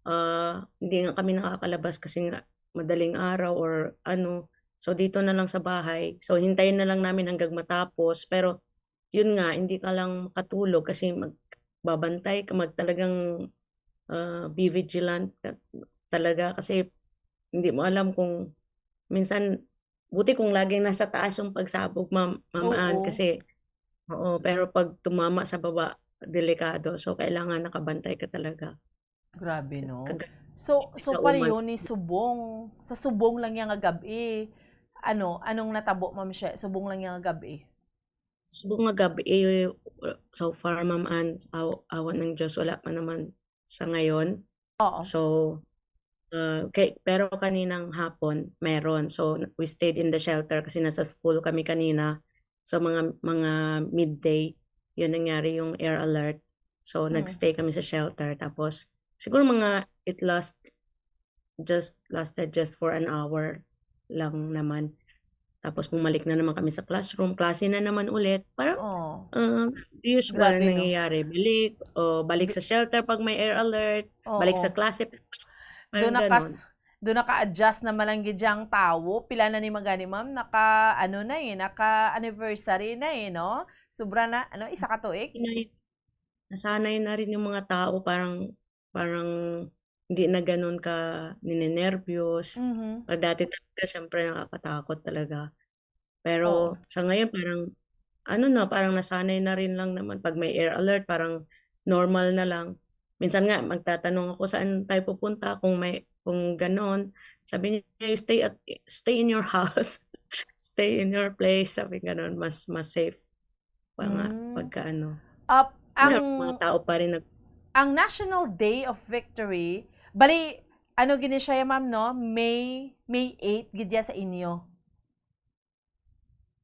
uh, hindi nga kami nakakalabas kasi nga madaling araw or ano. So dito na lang sa bahay. So hintayin na lang namin hanggang matapos. Pero yun nga, hindi ka lang makatulog kasi magbabantay ka, mag talagang uh, be vigilant ka talaga kasi hindi mo alam kung minsan, buti kung laging nasa taas yung pagsabog, ma'am, ma'am Ann, Oo. Kasi, oo, pero pag tumama sa baba, delikado. So, kailangan nakabantay ka talaga. Grabe, no? Kag- So, so sa pareho umaga. Ni subong, sa subong lang niya nga gab-i. Ano, anong natabo, Ma'am She? Subong lang niya nga gab-i. Subong nga gab-i, so far, Ma'am Ann, aw, awa ng Diyos, wala pa naman sa ngayon. Oo. So, uh, kay, pero kaninang hapon, meron. So, we stayed in the shelter kasi nasa school kami kanina. So, mga, mga midday, yun nangyari yung air alert. So, Mm. nagstay kami sa shelter. Tapos, siguro mga, it last, just, lasted just for an hour lang naman. Tapos, bumalik na naman kami sa classroom. Klase na naman ulit. Parang, Oh. uh, usual Grabe, na no? nangyayari. Balik, o balik sa shelter pag may air alert. Balik sa Oo. Klase. Doon Parang nakas ganon. Doon naka-adjust na man lang gid ang tawo. Pila na ni magani, ma'am? Naka, ano na eh, naka-anniversary na eh, no? Sobra na, ano, isa ka tuig? Nasanay, nasanay na rin yung mga tao, parang, parang hindi na ganun ka ninenervyos. Mhm. Pag dati talaga, syempre, nakakatakot talaga. Oo. Pero sa ngayon, parang, ano na, parang nasanay na rin lang naman. Pag may air alert, parang normal na lang. Minsan nga, magtatanong ako, "Saan tayo pupunta kung may, kung ganon?" Sabi niya, "You stay at, stay in your house." "Stay in your place," sabi ganun, mas, mas safe pa nga Mm. pagka ano. Up, Pero ang mga tao pa rin nag- ang National Day of Victory, bali, ano gini siya, ma'am, no? May, May eight gid ya sa inyo.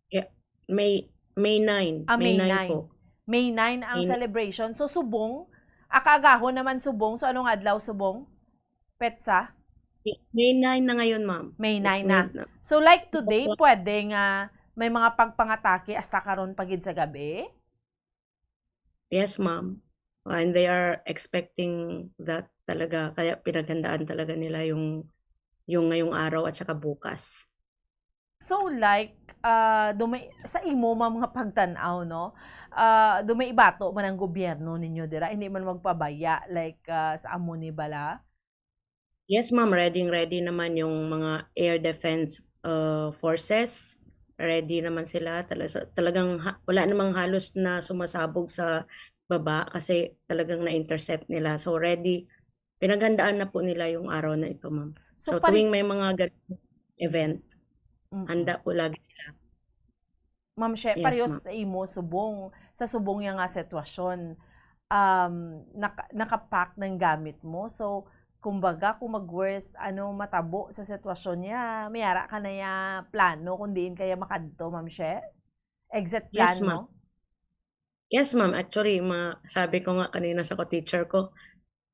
Yeah, May, May nine. Ah, May May nine nine. po. May nine ang May celebration. So, subong, akaagahon naman subong. So, anong adlaw subong? Petsa? May nine na ngayon, ma'am. May It's nine na. mid na. So, like today, Opo. Pwede nga may mga pagpangatake hasta karon pa gid sa gabi? Yes, ma'am. And they are expecting that talaga. Kaya pinaghandaan talaga nila yung, yung ngayong araw at saka bukas. So, like, ah, dumay, sa imo, ma'am, nga pagtan-aw, no? Ah, dumay ibato man ang gobyerno ninyo dira, hindi man magpabaya, like, ah, sa amo ni bala? Yes, ma'am. Ready, ready naman yung mga air defense, uh, forces. Ready naman sila. Tala-, sa-, talagang ha-, wala namang halos na sumasabog sa baba kasi talagang na-intercept nila. So, ready. Pinaghandaan na po nila yung araw na ito, ma'am. So, So, pari- tuwing may mga gan-, event, Mm-mm. handa po lagi sila. Ma'am She, Yes, pareho ma'am. sa imo, subong, sa subong niya nga sitwasyon, um, naka-, nakapack ng gamit mo. So, kumbaga, kung mag-worst, ano, matabo sa sitwasyon niya, may ara ka na ya plano kung diin kaya makadto, Ma'am She? Exit plan, Yes, ma'am. no? Yes, ma'am. Actually, ma-, sabi ko nga kanina sa ko-teacher ko,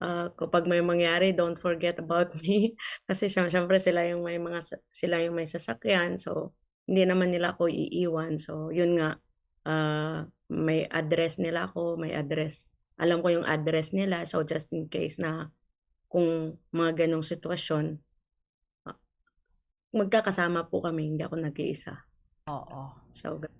ah, kapag may mangyari, don't forget about me. Kasi siya, syempre, sila yung may mga sa-, sila yung may sasakyan. So, hindi naman nila ako iiwan. So, yun nga, ah, may address nila ako, may address. Alam ko yung address nila. So, just in case na kung mga ganong sitwasyon, ah, magkakasama po kami, hindi ako nag-iisa. Oo. So, ga-,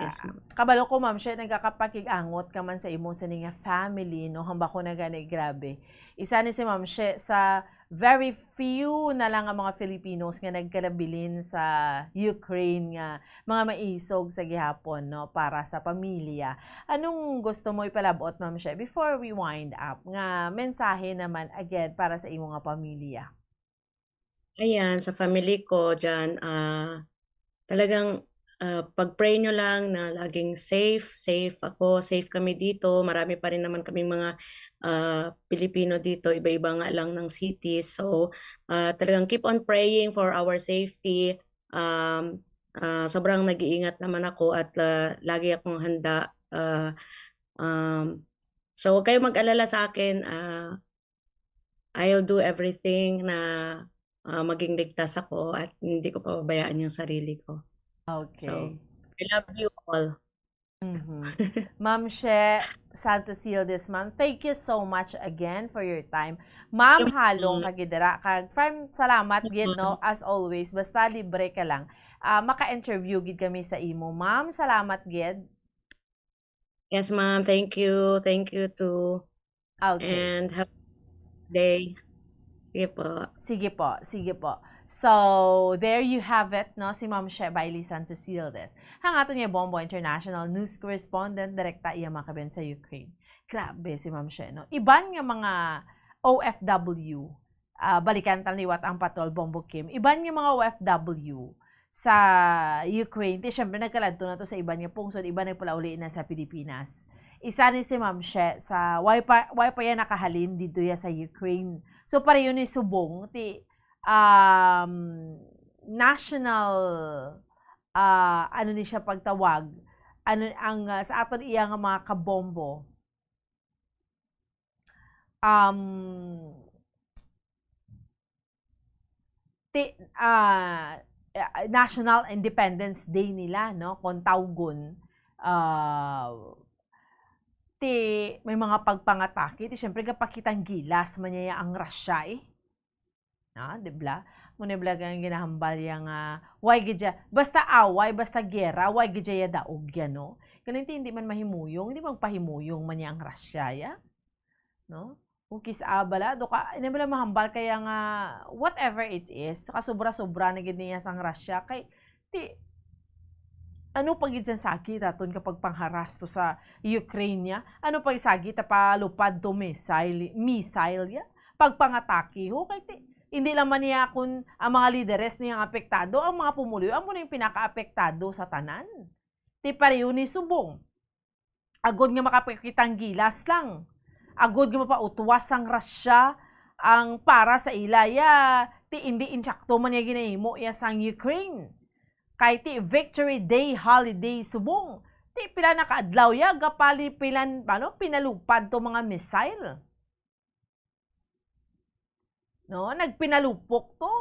yes, ma'am. Kabalo ko, Ma'am She, nagakapakig-angot ka man sa imo sini nga family, no? Hamba ko na gani, grabe. Isa ni si Ma'am She sa very few na lang ang mga Filipinos nga nagkalabilin sa Ukraine nga mga maisog sa gihapon, no, para sa pamilya. Anong gusto mo ipalabot, Ma'am She, before we wind up, nga mensahe naman again para sa imo nga pamilya? Ayan, sa family ko diyan, ah, talagang, ah, pag-pray niyo lang na laging safe, safe ako, safe kami dito. Marami pa rin naman kaming mga, ah, Pilipino dito, iba-iba nga lang ng cities. So, ah, talagang keep on praying for our safety. Um, ah, sobrang nag-iingat naman ako at, ah, lagi akong handa. Ah, um, so, huwag kayong mag-alala sa akin, ah, I'll do everything na, ah, maging ligtas ako at hindi ko pababayaan yung sarili ko. So, Okay. I love you all. Mhm. Ma'am She Santos Hildes, ma'am, thank you so much again for your time. Ma'am Thank you, Halong ma'am. Kagidera, kag firm salamat gid, no, Ma'am. As always, basta libre ka lang. Ah, maka-interview gid kami sa imo. Ma'am, salamat gid. Yes, ma'am. Thank you. Thank you too. Okay. And have a nice day. Sige po. Sige po, sige po. So, there you have it, no, si Ma'am She Bailey Santos Hildes. Ang aton nga Bombo International News Correspondent, direkta iya mga kabayan sa Ukraine. Grabe si Ma'am She, no? Iban nga mga O F W, ah, balikan ta liwat ang Patrol Bombo Kim. Iban nga mga O F W sa Ukraine, ti, syempre, nagkaladto na to sa iban nga pungsod, iban nagpalauli na sa Pilipinas. Isa ni si Ma'am She sa, why pa, why pa yan nakahalin dito ya sa Ukraine. So, pareho ni subong, ti, um, national, ah, ano ni siya pagtawag, ano ang, ah, sa aton iya nga mga kabombo, um, ti-, ah, eh, National Independence Day nila, no? Kung tawgon, ah, ti may mga pagpangatake, ti syempre gapakitang gilas man niya ang Russia, eh. Ah, di bla? Mo ni bla ang ginahambal ya nga, why gid ya, basta away, basta gera, why gid ya daog ya, no? Galing ti hindi man mahimuyong, hindi magpahimuyong man niya ang Russia, ya? No? Kung kis-a bala, do ka, hindi bala mahambal kaya nga, whatever it is, saka sobra-sobra na gid niya sang Russia, kay, ti, ano pa gid sang sagi daton kapag pangharasto sa Ukraine niya? Ano pa sagi ta palupad to missile, missile ya? Pagpangatake ho, kay ti, Hindi lang man niya kun ang mga lideres niya ang apektado, ang mga pumuluyo amo na yung pinakaapektado sa tanan. Ti pareho ni subong. Agod nga makapakitang gilas lang. Agod nga mapautwas sang Russia ang para sa ila, ya, ti indi insakto man niya ginahimo ya sang Ukraine. Kay ti Victory Day holiday subong. Ti pila na ka adlaw ya, gapali pilan, ano, pinalupad to mga missile. No? Nagpinalupok to.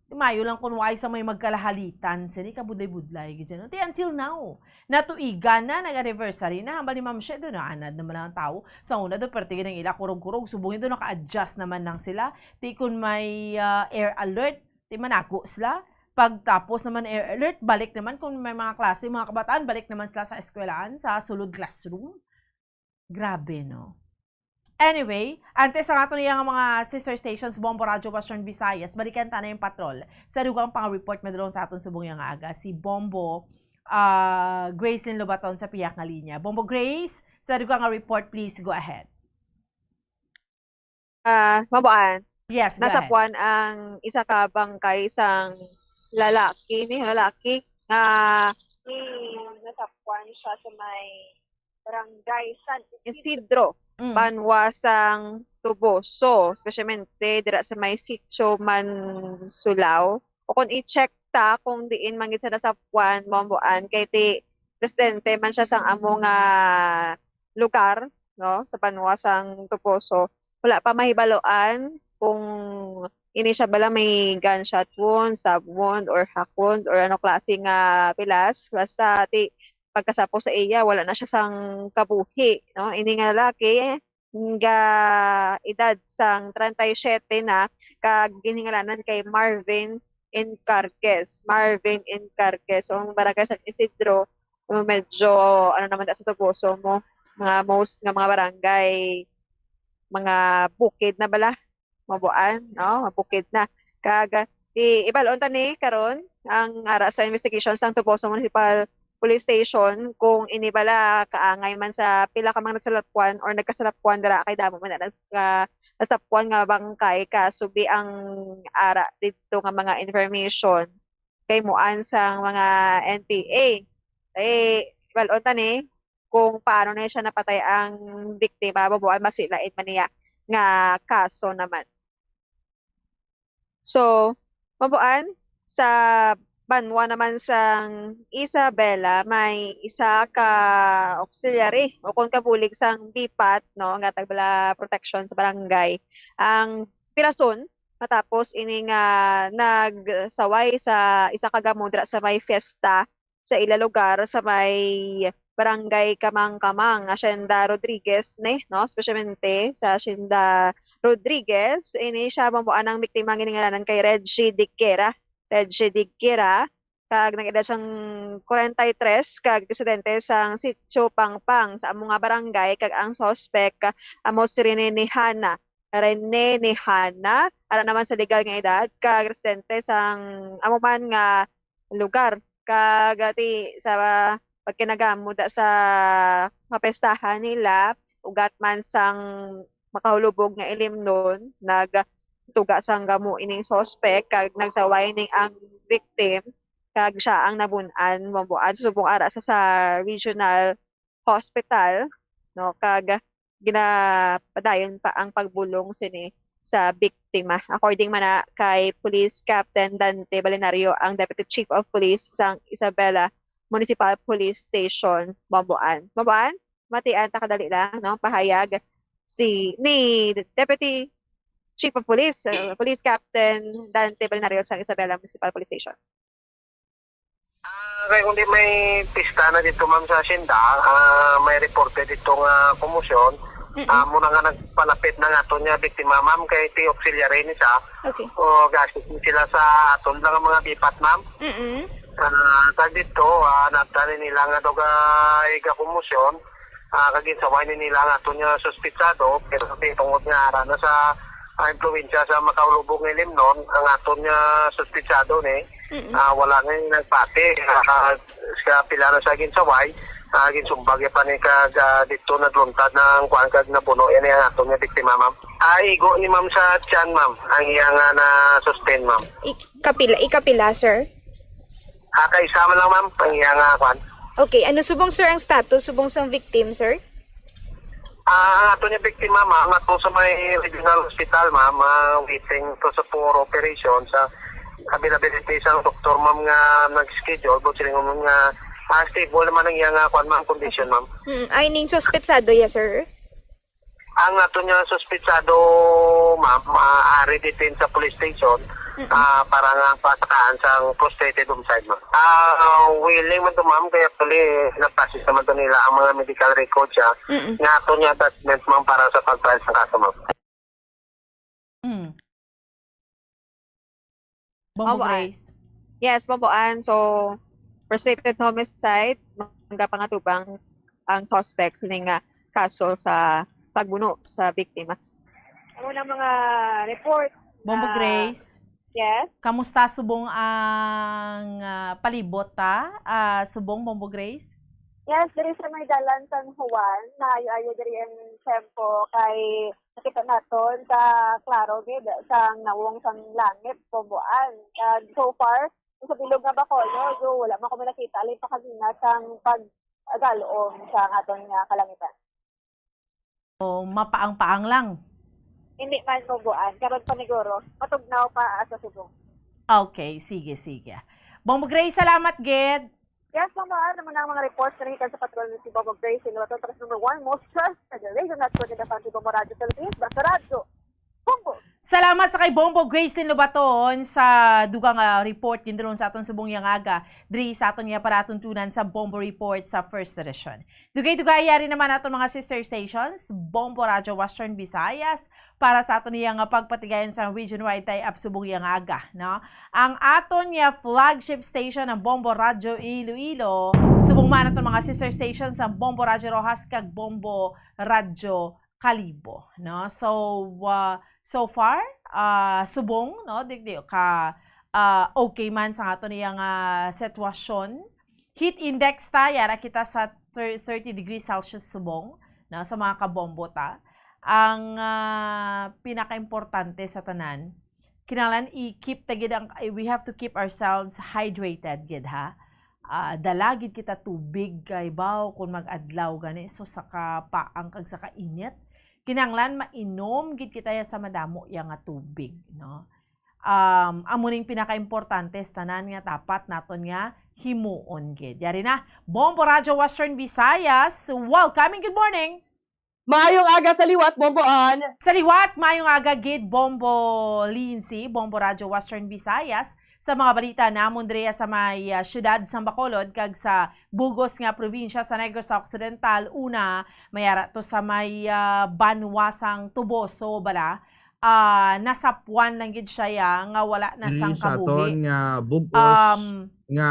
Ti mayo lang kung why sa may magkalahalitan sini kabudlay-budlay gid siya, no? Ti until now, natuigan na, nag-anniversary na, hambal ni Ma'am Shed, do naanad naman ang tao. Sa una do, perti gid ang ila kurog-kurog, subong ito, naka-adjust naman lang sila. Ti kun may ah, air alert, ti manago sila. Pagtapos naman air alert, balik naman kung may mga klase, mga kabataan, balik naman sila sa eskwelahan, sa sulod classroom. Grabe, no? Anyway, antes ang ato niya nga mga sister stations, Bombo Radyo Western Visayas, balikan ta na yung patrol. Sa dugang pang report madulong sa aton subong nga aga, si Bombo ah, Gracelyn Lobaton sa piyak nga linya. Bombo Grace, sa dugang nga report, please go ahead. Ah, mabuan. Yes, go ahead. Nasapuan ang isa ka bangkay sang lalaki ni lalaki nga nasapuan siya sa may barangay San Isidro, Mm. banwa sang Toboso, especialmente dira sa may Sitio Mansulao. O kung i-check ta kung diin man gid sa nasapuan, Bomboan, kay ti residente man siya sang amo nga lugar, no, sa banwa sang Toboso. Wala pa mahibaluan kung ini siya bala may gunshot wound, stab wound, or hack wounds, or ano klase nga pilas. Basta ti pagkasapo sa iya, wala na siya sang kabuhi, no? Ini nga lalaki nga edad sang treinta y siete na, kag ginhingalanan kay Marvin Encarquez. Marvin Encarquez. So, ang barangay San Isidro, medyo, ano naman na sa Toboso mo, mga most nga mga barangay, mga bukid na bala, mabuan, no? Mabukid na. Kag, di, ibalon ta ni karon ang ara sa investigation sang Toboso Municipal Police Station kung ini bala kaangay man sa pila ka mga nagsalapwan or nagkasalapwan dira kay damo man na ka nasapwan nga bangkay kasubi ang ara didto nga mga information kay muan sang mga N P A. Eh, balon ta ni kung paano na siya napatay ang biktima, mabuan masilain man niya nga kaso naman. So, mabuan sa banwa naman sang Isabela, may isa ka auxiliary o kung kabulig sang BPAT, no, nga tagbala protection sa barangay. Ang pirason matapos ini nga nagsaway sa isa ka gamodra sa may fiesta sa ila lugar sa may Barangay Kamang-Kamang, Hacienda Rodriguez ni, no? Especialmente sa Hacienda Rodriguez, ini siya mamuan ang biktima nga giningalanan kay Reggie Digquera. Reggie Digquera, kag nag-edad siyang kwarenta y tres, kag residente sang Sitio Pangpang sa amo nga barangay, kag ang suspek amo si Rene Nihana. Rene Nihana, ara naman sa legal nga edad, kag residente sang amo man nga lugar. Kag ti sa pagkinagamo da sa mapestahan nila, ugat man sang makahulubog nga ilimnon, nagtuga sang gamo ining suspek kag nagsaway ning ang victim kag siya ang nabun-an, mabuan subong ara sa, sa regional hospital, no, kag ginapadayon pa ang pagbulong sini sa biktima. According man na kay Police Captain Dante Balinario, ang Deputy Chief of Police sang Isabela Municipal Police Station, Mambuan. Mambuan, matian ta kadali lang, no, pahayag si ni Deputy Chief of Police, uh, Police Captain Dante Balinario sang Isabela Municipal Police Station. Ah, kay kundi may pista na dito, ma'am, sa Hacienda, ah, may reporte dito nga komosyon. Ah, muna nga nagpalapit na nga to niya biktima, ma'am, kay ti auxiliary ni siya. Okay. O, gastos ni sila sa aton lang ang mga bipat, ma'am. Mm-mm. Ah, kag dito, ah, natani nila nga dugay ga komosyon. Ah, kag ginsaway ni nila ang aton nga suspitsado, pero ti tungod nga ara na sa ah, impluwensya sa makaulubog nga ilimnon, ang aton nga suspitsado ni, Mm-mm. ah, wala nga nagpati, ah, sa pila na sa ginsaway, Ah, ginsumbag ya pa ni kag, ah, dito nagluntad na ang kuan kag nabuno yan ang aton nga biktima, ma'am. Ah, igo ni ma'am sa tiyan, ma'am, ang iya nga na-sustain, ma'am. Ikapila, ikapila, sir? Ah, kaisa man lang, ma'am, ang iya nga kuan. Okay, ano subong, sir, ang status subong sang victim, sir? Ah, ang ato niya biktima, ma'am, ato sa may regional hospital, ma'am, ah, waiting to sa for operation sa availability sa doktor, ma'am, nga nag-schedule, but siling, ma'am, nga, ah, stable naman ang iyang, ah, kwan, ma'am, condition, ma'am. Mm, ay, ning suspetsado ya, sir? Ang ato niya suspetsado, ma'am, ah, ari detain sa police station, Mm-mm. ah, para nga pasakaan sang frustrated homicide, ma'am. Ah, willing man to, ma'am, kaya actually, nagpasis naman to nila ang mga medical records, ah, Mm-mm. nga ato niya attachment, ma'am, para sa pag-file sa kaso, ma'am. Mm. Bombo Mawaan. Grace. Yes, Bomboan. So, frustrated homicide, magapangatubang ang suspect sining, ah, kaso sa pagbuno sa biktima. Ang unang mga report Bombo na Grace. Yes. Kamusta subong ang, ah, palibot ta? Ah, subong Bombo Grace? Yes, diri sa may dalan San Juan, maayo-ayo diri ang tempo kay nakita naton ka klaro gid sang nawong sang langit, Bomboan. Kag so far, sa bilog nga Bacolod, so wala man kami nakita, alin pa kanina sang pagdalom sa aton nga kalangitan. O, mapaang-paang lang? Hindi man, Bomboan. Karon pa niguro, matugnaw pa sa subong. Okay, sige, sige. Bombo Grace, salamat gid. Yes, Bomboan, naman ang mga reports na nahikan sa patrol ni si Bombo Grace, yung Labaton, number one most trusted radio network in the country, Bombo Radio Philippines, basta radyo. Bombo! Salamat sa kay Bombo Grace Lobaton sa dugang, ah, report gintuon sa aton subong yang aga diri sa aton nga palatuntunan sa Bombo Report sa First Edition. Dugay-dugay yari naman aton mga sister stations, Bombo Radio Western Visayas, para sa aton iya nga pagpatigayon sa region-wide tie-up subong yang aga, no? Ang aton nga flagship station, ang Bombo Radio Iloilo, subong man aton mga sister stations, ang Bombo Radio Roxas kag Bombo Radio Kalibo, no? So, ah, so far, ah, subong, no? Di, di ka, ah, okay man sa aton iya nga sitwasyon. Heat index ta, yara kita sa thir-, thirty degrees Celsius subong, no? Sa mga kabombo ta. Ang, ah, pinakaimportante sa tanan, kinahanglan i-keep ta gid ang, we have to keep ourselves hydrated gid, ha. Ah, dala gid kita tubig kay baw kung mag-adlaw gani, so sa kapaang kag sa kainit, kinahanglan mainom gid kita ya sa madamo ya nga tubig, no? Um, amo ning pinakaimportante sa tanan nga dapat naton nga himuon gid. Yari na, Bombo Radyo Western Visayas, welcome and good morning! Maayong aga sa liwat, Bomboan. Sa liwat, maayong aga gid, Bombo Lindsay, Bombo Radyo Western Visayas. Sa mga balita namon diri sa may, ah, siyudad sang Bacolod kag sa bug-os nga probinsya sa Negros Occidental, una, mayara to sa may, ah, banwa sang Toboso bala. Ah, nasapwan lang gid siya ya nga wala na Diri sang sa kabuhi. Aton nga bug-os Um, nga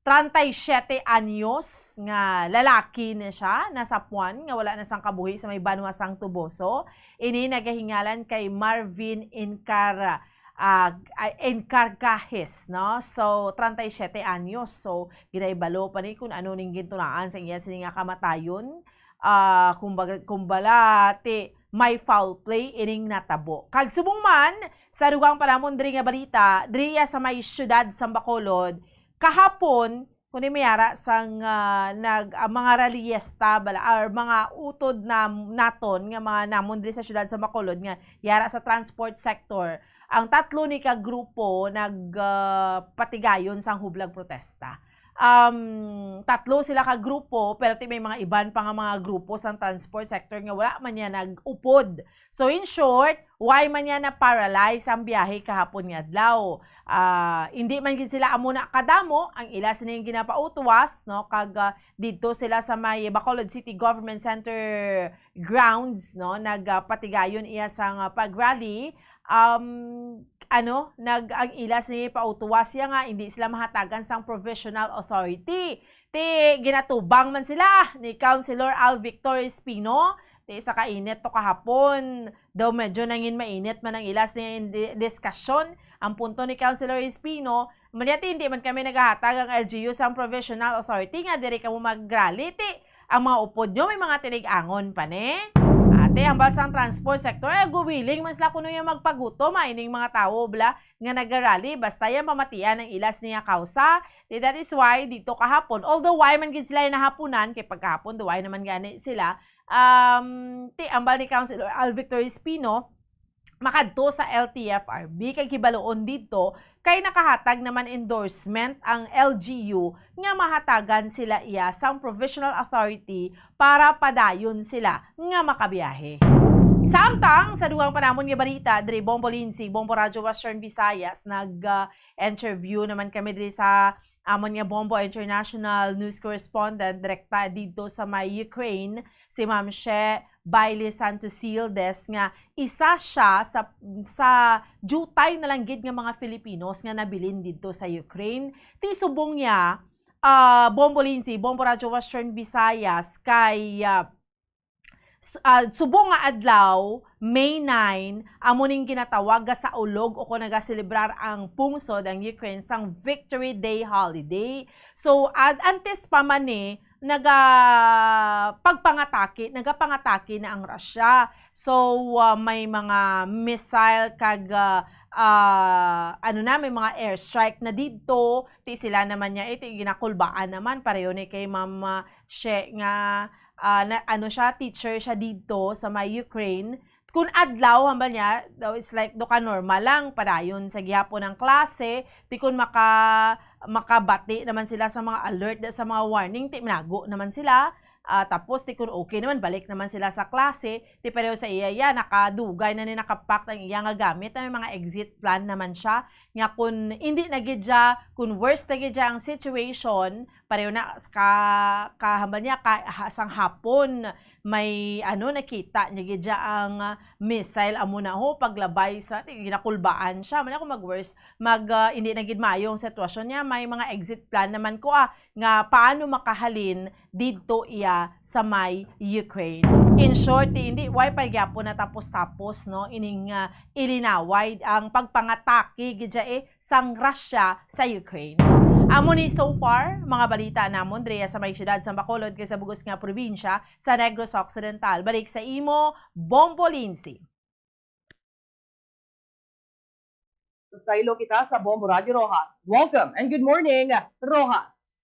treinta y siete anyos nga lalaki ni siya, nasapwan nga wala na sang kabuhi sa may banwa sang Toboso. Ini nagahingalan kay Marvin Incar-, ah, ah, Incarcajes, no? So, treinta y siete anyos. So, ginahibalo pa ni kung ano ning gintunaan sa iya sini nga kamatayon. Ah, kumbaga, kumbala, ti may foul play ining natabo. Kag subong man, sa dugang pa namon diri nga balita, diri sa may siyudad sang Bacolod, kahapon, kundi may ara sang, ah, nag-, ah, mga rallyista bala, or mga utod na naton nga mga namon diri sa siyudad sang Bacolod nga yara sa transport sector, ang tatlo ni ka grupo nag, ah, patigayon sang hublag protesta. Um, tatlo sila ka grupo, pero ti may mga iban pa nga mga grupo sang transport sector nga wala man niya nag-upod. So, in short, why man niya na-paralyze ang biyahe kahapon nga adlaw? Ah, hindi man gid sila amo na kadamo ang ila sining ginapautwas, no? Kag, ah, didto sila sa may Bacolod City Government Center grounds, no? Nagpatigayon iya sang, ah, pag-rally. Um, ano, nag-, ang ila sining pautwas iya nga hindi sila mahatagan sang provisional authority. Ti ginatubang man sila ni Councilor Al Victor Espino. Ti sa kainit to kahapon, daw medyo nangin mainit man ang ila sining di-, diskasyon. Ang punto ni Councilor Espino, Maliati, hindi man kami nagahatag ang L G U sang provisional authority nga diri kamo mag-rally. Ti, ang mga upod nyo may mga tinig-angon pa ni. Ate, hambal sang transport sector, ay, willing man sila kuno yung magpagutom, ah, ining mga tawo, bla, nga nagarally, basta yan pamatian ang ilas niya kausa. Ti, that is why dito kahapon, although why man gid sila nahapunan, kay pagkahapon, do why naman gani sila, um, ti, ambal ni Councilor Al Victor Espino, makadto sa L T F R B kay kibaluon didto kay nakahatag naman endorsement ang L G U nga mahatagan sila iya sang provisional authority para padayon sila nga makabiyahe. Samtang sa dugang pa namon nga balita, diri Bombo Lindsay, Bombo Radyo Western Visayas, nag, ah, interview naman kami diri sa amon nga Bombo International News Correspondent direkta didto sa may Ukraine, si Ma'am She Bailey Santos Sildes, nga isa siya sa, sa diutay na lang gid nga mga Filipinos nga nabilin didto sa Ukraine. Ti subong niya, ah, Bombo Lindsay, Bombo Radyo Western Visayas, kay, ah, s-, ah, subong nga adlaw, May nine, amo ning ginatawag nga saulog o kung nagaselebrar ang pungsod, ang Ukraine, sang Victory Day holiday. So, ad-, antes pa man ni, naga pagpangatake, nagapangatake na ang Russia. So, ah, may mga missile kag, ah, ah, ano na, may mga airstrike na didto. Ti sila naman niya, eh, ti ginakulbaan naman, pareho ni kay Ma'am, ah, She nga, ah, na, ano siya, teacher siya didto sa may Ukraine. Kun adlaw, hambal niya, daw is like, do ka normal lang, padayon sa gihapon ang klase, ti kun maka-, makabati naman sila sa mga alert, sa mga warning, ti manago naman sila. Ah, tapos, ti kun okay naman, balik naman sila sa klase, ti pareho sa iya, iya, nakadugay na ni nakapack ang iya nga gamit, na may mga exit plan naman siya, nga kun hindi na gid siya, kun worst na gid siya ang situation, pareho na ka, kahambal niya, ka, ha, sang hapon, may, ano, nakita niya gid siya ang, ah, missile, amo na ho, paglabay sa, ti ginakulbaan siya, man ako mag-worst, mag, ah, hindi na gid maayo ang sitwasyon niya, may mga exit plan naman ko, ah, nga paano makahalin didto iya sa may Ukraine. In short, ti hindi, why pa gyapon na tapos-tapos, no, ining, ah, ilinaway ang pagpangatake gid siya, eh, sang Russia sa Ukraine. Amo ni so far, mga balita namon diri sa may siyudad sa Bacolod kag sa bug-os nga probinsya sa Negros Occidental. Balik sa imo, Bombo Lindsay. Saylo kita sa Bombo Radyo Roxas. Welcome and good morning, Roxas.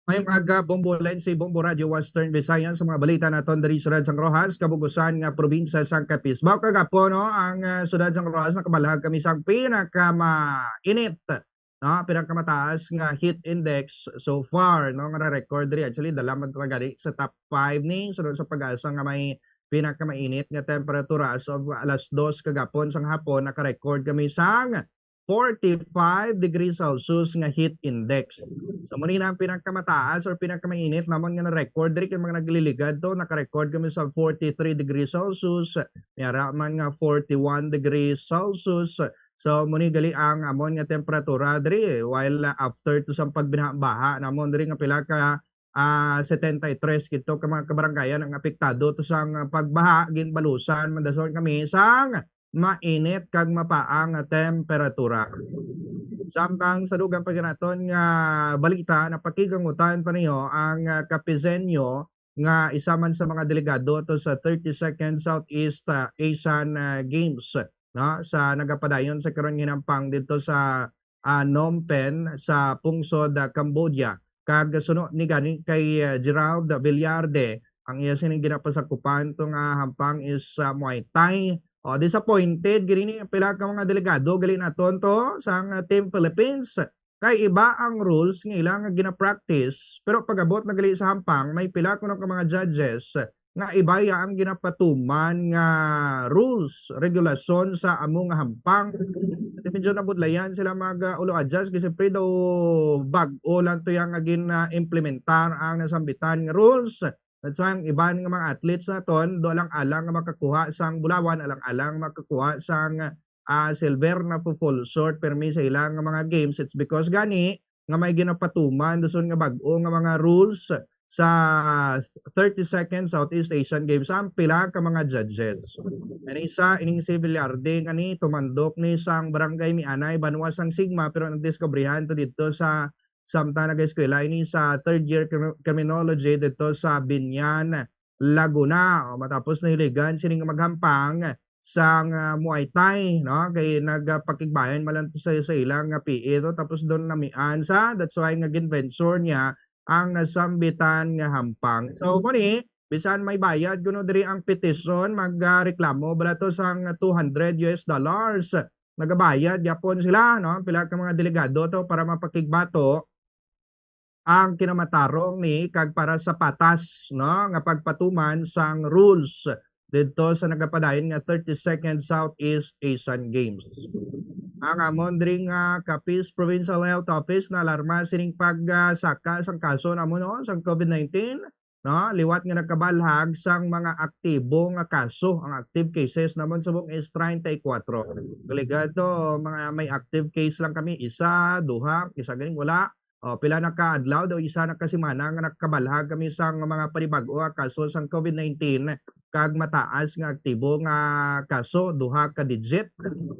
Mayong aga, Bombo Lindsay, Bombo Radyo Western Visayas, sa mga balita naton diri sa Siyudad sang Roxas, kabug-usan nga probinsya sang Capiz. Baw kagapon, no, ang, ah, Siyudad sang Roxas, nakabalhag kami sang pinakamainit, no, pinakamataas nga heat index so far, no, nga na-record diri. Actually, dala man ta gani sa top five ni, sunod sa PAGASA nga may pinakamainit nga temperatura. As of alas dos kagapon sang hapon, naka-record kami sang forty-five degrees Celsius nga heat index. So, muna na ang pinakamataas or pinakamainit namon nga na-record. Diri kay mga nagliligad to, naka-record kami sa forty-three degrees Celsius, may ara man nga forty-one degrees Celsius. So, muni gali ang amon nga temperatura diri, while, ah, after to sang pagbaha-baha namon diri nga pila ka, ah, setenta y tres kito ka mga kabarangayan ang apektado to sang pagbaha, ginbalusan man dason kami sang mainit kag mapaang nga temperatura. Samtang sa dugang pa gid naton nga balita, napakigangutan pa niyo ang, ah, Capizeño nga isa man sa mga delegado to sa thirty-second Southeast, ah, Asian, ah, Games, no, sa nagapadayon sa karon nga hinampang didto sa, ah, Phnom Penh sa pungsod, ah, Cambodia. Kag suno ni gani kay, ah, Gerald Villarde, ang iya sining ginapasakupan to nga hampang is, ah, Muay Thai. O, disappointed gid ini ang pila ka mga delegado gali naton to sang, ah, Team Philippines. Kay iba ang rules nga ila nga gina-practice, pero pag-abot na gali sa hampang, may pila kuno ka mga judges nga iba ya ang ginapatuman nga rules, regulasyon sa amo nga hampang. Ati medyo nabudlayan sila mag, ah, ulo adjust kasi siyempre daw bag-o lang to yang nga gin, ah, implementar ang nasambitan nga rules. That's why ang iban nga mga athletes naton, do alang-alang nga makakuha sang bulawan, alang-alang makakuha sang, ah, silver, na po fall short permi sa ilang nga mga games. It's because gani nga may ginapatuman dason nga bag-o nga mga rules sa thirty-second Southeast Asian Games ang pila ka mga judges. Ang isa, ining si Villarde nga ni tumandok ni sang Barangay Mianay, banwa sang Sigma, pero nadiskubrihan to dito sa samtang nag-eskwela ini sa third year crim-, criminology dito sa Binyan, Laguna. O, matapos nahiligan sini nga maghampang sang, ah, Muay Thai, no? Kay nagpakigbayan man lang to sa, sa ilang nga P E to, tapos doon namian sa, that's why nga ginventure niya ang nasambitan nga hampang. So, mao ni, bisan may bayad kuno diri ang petisyon, magreklamo bala to sang two hundred U S dollars. Nagabayad gyapon sila, no? Pila ka mga delegado to para mapakigbato ang kinamatarong ni kag para sa patas, no, nga pagpatuman sang rules didto sa nagapadayon nga thirty-second Southeast Asian Games. Ang amon diri nga Capiz Provincial Health Office naalarma sining pagsaka sang kaso namon, no, sang COVID nineteen, no, liwat nga nakabalhag sang mga aktibo nga kaso. Ang active cases namon subong is treinta y cuatro. Delegado, mga may active case lang kami, isa, duha, isa ganing wala. O, pila na ka adlaw daw, isa na ka semana nga nakabalhag kami sang mga panibag-o nga kaso sang COVID nineteen kag mataas nga aktibo nga kaso, duha ka digit.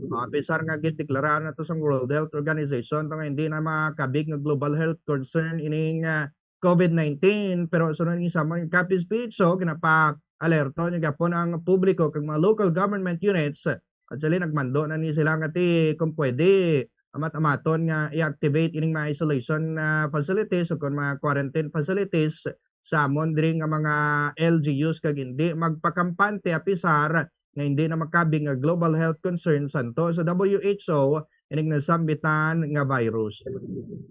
O, apisar nga gindeklara na to sang World Health Organization to nga hindi na makabig nga global health concern ining, ah, COVID nineteen, pero sunod ni sa mga Capiz P H O, ginapa-alerto niya gyapon ang publiko kag mga local government units. Actually, nagmando na ni sila nga ti kung pwede, amat-amaton nga i-activate ining mga isolation, ah, facilities o kung mga quarantine facilities sa amon diri nga mga L G Us kag hindi magpakampante apisar nga hindi na makabig nga global health concern santo sa W H O ining nasambitan nga virus.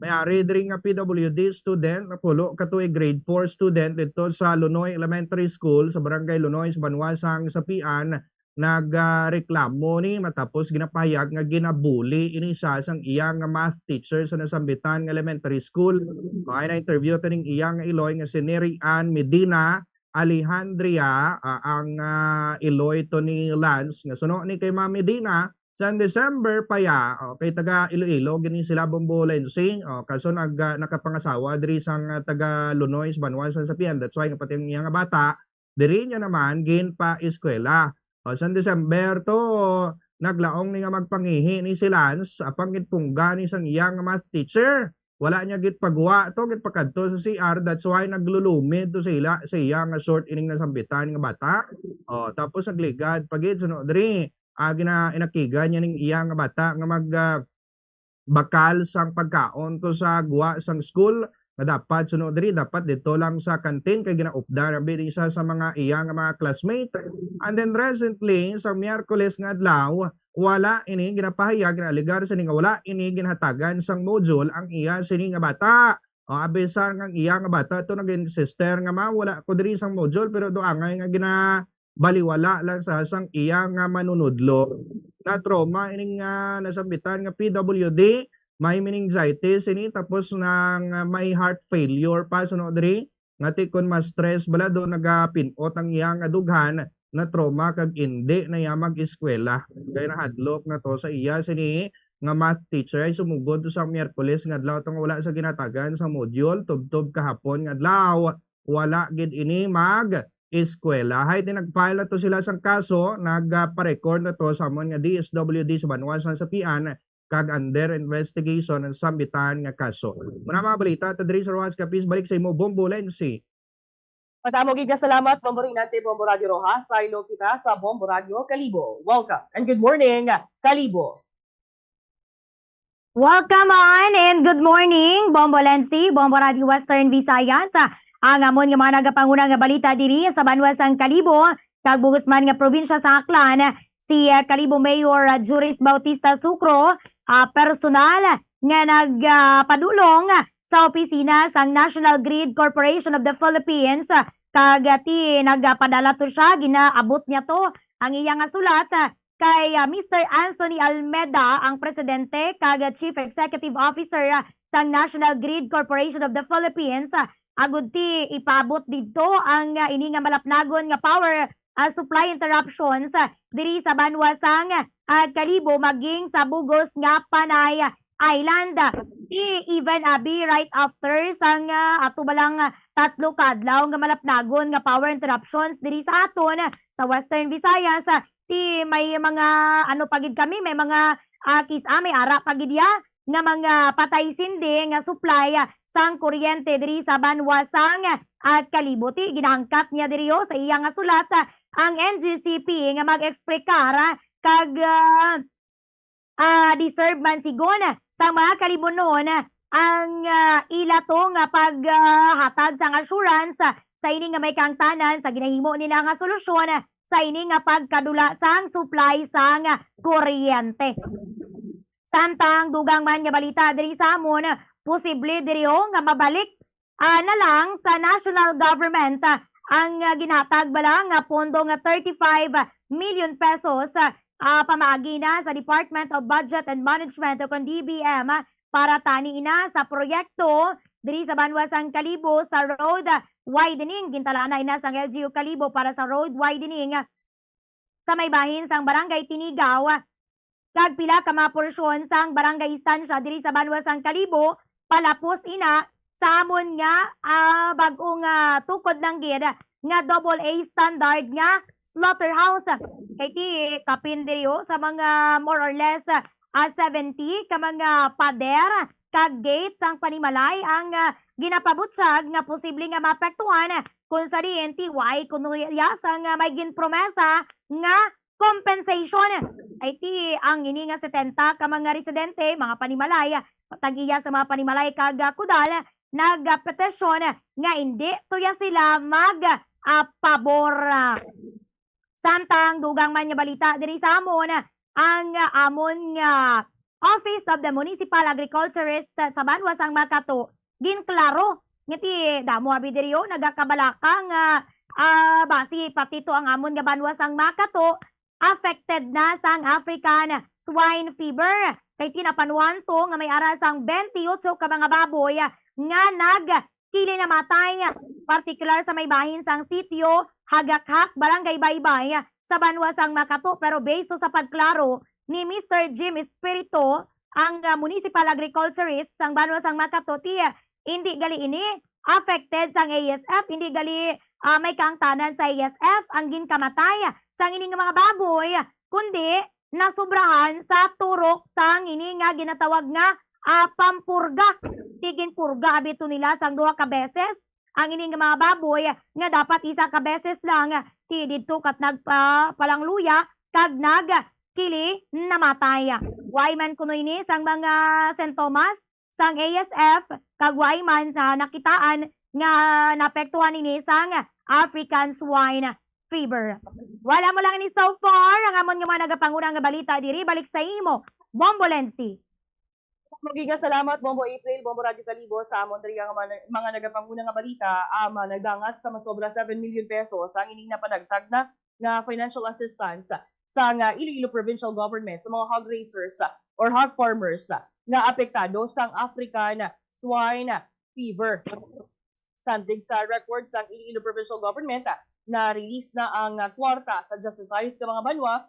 May ari diri nga P W D student, napulo ka tuig, grade four student dito sa Lunoy Elementary School sa Barangay Lunoy sa banwa sang Sapian, nagreklamo ni matapos ginapahayag nga ginabuli ini sa sang iya nga math teacher sa nasambitan nga elementary school. May na-interview to ning iya nga iloy nga si Neri Ann Medina Alejandria, ah, ang, ah, iloy to ni Lance nga suno ni kay Ma'am Medina, sang December pa ya, o, kay taga Iloilo gini sila, Bombo Lensi, o, kaso nag-, ah, nakapangasawa diri sang, ah, taga Lunoy sa banwa sang Sapian. That's why nga pati ang iya nga bata diri niya naman ginpa-eskwela. O, sang December to, naglaong ni nga magpangihi ni si Lance, apang ginpungga ni sang iya nga math teacher. Wala niya gitpagwa to, gitpakadto sa C R. That's why naglulumid to sa ila, sa iya nga short ining nasambitan nga bata. O, tapos nagligad pa gid, suno diri, ah, gina-, inakigan niya ning iya nga bata nga mag, ah, bakal sang pagkaon to sa gwa sang school, nga dapat suno diri, dapat dito lang sa canteen kay ginaupdan abi ni isa sa mga iya nga mga classmate. And then recently, sa Miyerkules nga adlaw, wala ini ginapahayag, ginaalegar sini nga wala ini ginhatagan sang module ang iya sini nga bata. O, abisan nga ang iya nga bata to nag-insister nga, "Ma, wala ko diri sang module," pero do angay nga ginabaliwala lang sa sang iya nga manunudlo. Na-trauma ining, ah, nasambitan nga P W D, may meningitis ini, tapos nang, ah, may heart failure pa suno diri. Nga ti kon ma-stress bala do nagapin-ot ang iya nga dughan, na-trauma kag indi na iya mag-eskwela. Kay nahadlok na to sa iya sini nga math teacher ay sumugod to sa Miyerkules nga adlaw tong wala sa ginatagan sa module, tubtob kahapon nga adlaw, wala gid ini mag-eskwela. Hay ti nag-file na to sila sang kaso, nagpa-record na to sa amon nga D S W D sa banwa sa Sapian, kag under investigation ang sambitan nga kaso. Muna mga balita ta diri sa Rojas Capiz, balik sa imo, Bombo Lensi. Madamo gid nga salamat, Bombo Rinante, Bombo Radio Rojas. Saylo kita sa Bombo Radio Kalibo. Welcome and good morning, Kalibo. Welcome on and good morning, Bombo Lensi, Bombo Radio Western Visayas. Ang amon nga mga nagapanguna nga balita diri sa banwa sang Kalibo, kag bug-os man nga probinsya sa Aklan, si, ah, Kalibo Mayor, ah, Juris Bautista Sucro, ah, personal nga nag, ah, padulong sa opisina sang National Grid Corporation of the Philippines, ah, kag, ah, ti nagpadala to siya, ginaabot niya to ang iya nga sulat, ah, kay, ah, Mister Anthony Almeda, ang presidente kag, ah, Chief Executive Officer, ah, sang National Grid Corporation of the Philippines, ah, agud ti ipaabot didto ang, ah, ini nga malapnagon nga power, ah, supply interruptions, ah, diri sa banwa sang, ah, Kalibo maging sa bug-os nga Panay Island. Ti even abi right after sang, ah, ato ba lang, ah, tatlo ka adlaw nga malapnagon nga power interruptions diri sa aton, ah, sa Western Visayas, ah, ti may mga ano pa gid kami, may mga, ah, kis-, ah, may ara pa gid ya nga mga patay sindi nga supply, ah, sang kuryente diri sa banwa sang, ah, Kalibo. Ti ginahangkat niya diri, oh, sa iya nga sulat, ah, ang N G C P nga mag-eksplikar, ah, kag, ah, ah, deserve man sigon sang mga Kalibunon ang, ah, ila to nga pag, ah, hatag sang assurance sa ini nga may kaangtanan sa ginahimo nila nga solusyon sa ini nga pagkadula sang supply sang kuryente. Samtang dugang man nga balita diri sa amon, posible diri, oh, nga mabalik ah, na lang sa national government, ah, ang, ah, ginhatag bala nga pondo nga thirty-five million pesos, ah, ah, pamaagi na sa Department of Budget and Management o kon D B M, ah, para tani ina sa proyekto diri sa banwa sang Kalibo sa road, ah, widening. Gintalana ina sang L G U Kalibo para sa road widening, ah, sa may bahin sang Barangay Tinigaw, ah, kag pila ka mga porsyon sang Barangay Estancia diri sa banwa sang Kalibo, palapos ina sa amon nga, ah, bag-ong, ah, tukod lang gid nga double A standard nga slaughterhouse. Kay ti kapin diri, oh, sa mga more or less, ah, seventy ka mga pader kag gate sang panimalay ang, ah, ginapabutyag nga posible nga maapektuhan, kung sa diin ti way kuno ya sang, ah, may ginpromesa nga compensation. Ay ti ang ini nga setenta ka mga residente, mga panimalay, tag-iya sa mga panimalay kag, ah, kudal, nagpetisyon nga indi tuya sila mag, ah, pabor. Samtang dugang man nga balita diri sa amon, ang, ah, amon nga Office of the Municipal Agriculturist sa banwa sang Makato ginklaro nga ti damo abi diri, oh, nagakabalaka nga, ah, basi pati to ang amon nga banwa sang Makato affected na sang African Swine Fever. Kay tinapanuhan to nga may ara sang twenty-eight ka mga baboy nga nagkili namatay, partikular sa may bahin sang sitio Hagakhak, Barangay Baybay, sa banwa sang Makato. Pero based sa pagklaro ni Mister Jim Espirito, ang, ah, municipal agriculturist sang banwa sang Makato, ti, ah, indi gali ini affected sang A S F, indi gali, ah, may kaangtanan sa A S F ang ginkamatay sang ini nga mga baboy, kundi nasobrahan sa turok sang ini nga ginatawag nga, ah, pampurga. Ti ginpurga abi to nila sang duha ka beses ang ini nga mga baboy nga dapat isa ka beses lang, ti didto kat nagpa-, palangluya kag nagkili namatay. Way man kuno ini sang mga sintomas sang A S F kag way man na nakitaan nga naapektuhan ini sang African Swine Fever. Wala mo lang ini so far ang amon nga mga nagapanguna nga balita diri. Balik sa imo, Bombo Lenzi. Maragi nga salamat, Bombo April, Bombo Radyo Kalibo, sa amon diri nga mga, mga nagapanguna nga balita. Ang, ah, nagdangat sa masobra seven million pesos ang ining napanagtag na nga financial assistance sang, ah, Iloilo Provincial Government sa mga hog raisers, ah, or hog farmers, ah, nga apektado sang African Swine Fever. Sandig sa record sang Iloilo Provincial Government, ah, na-release na ang, ah, kwarta sa disisais ka mga banwa,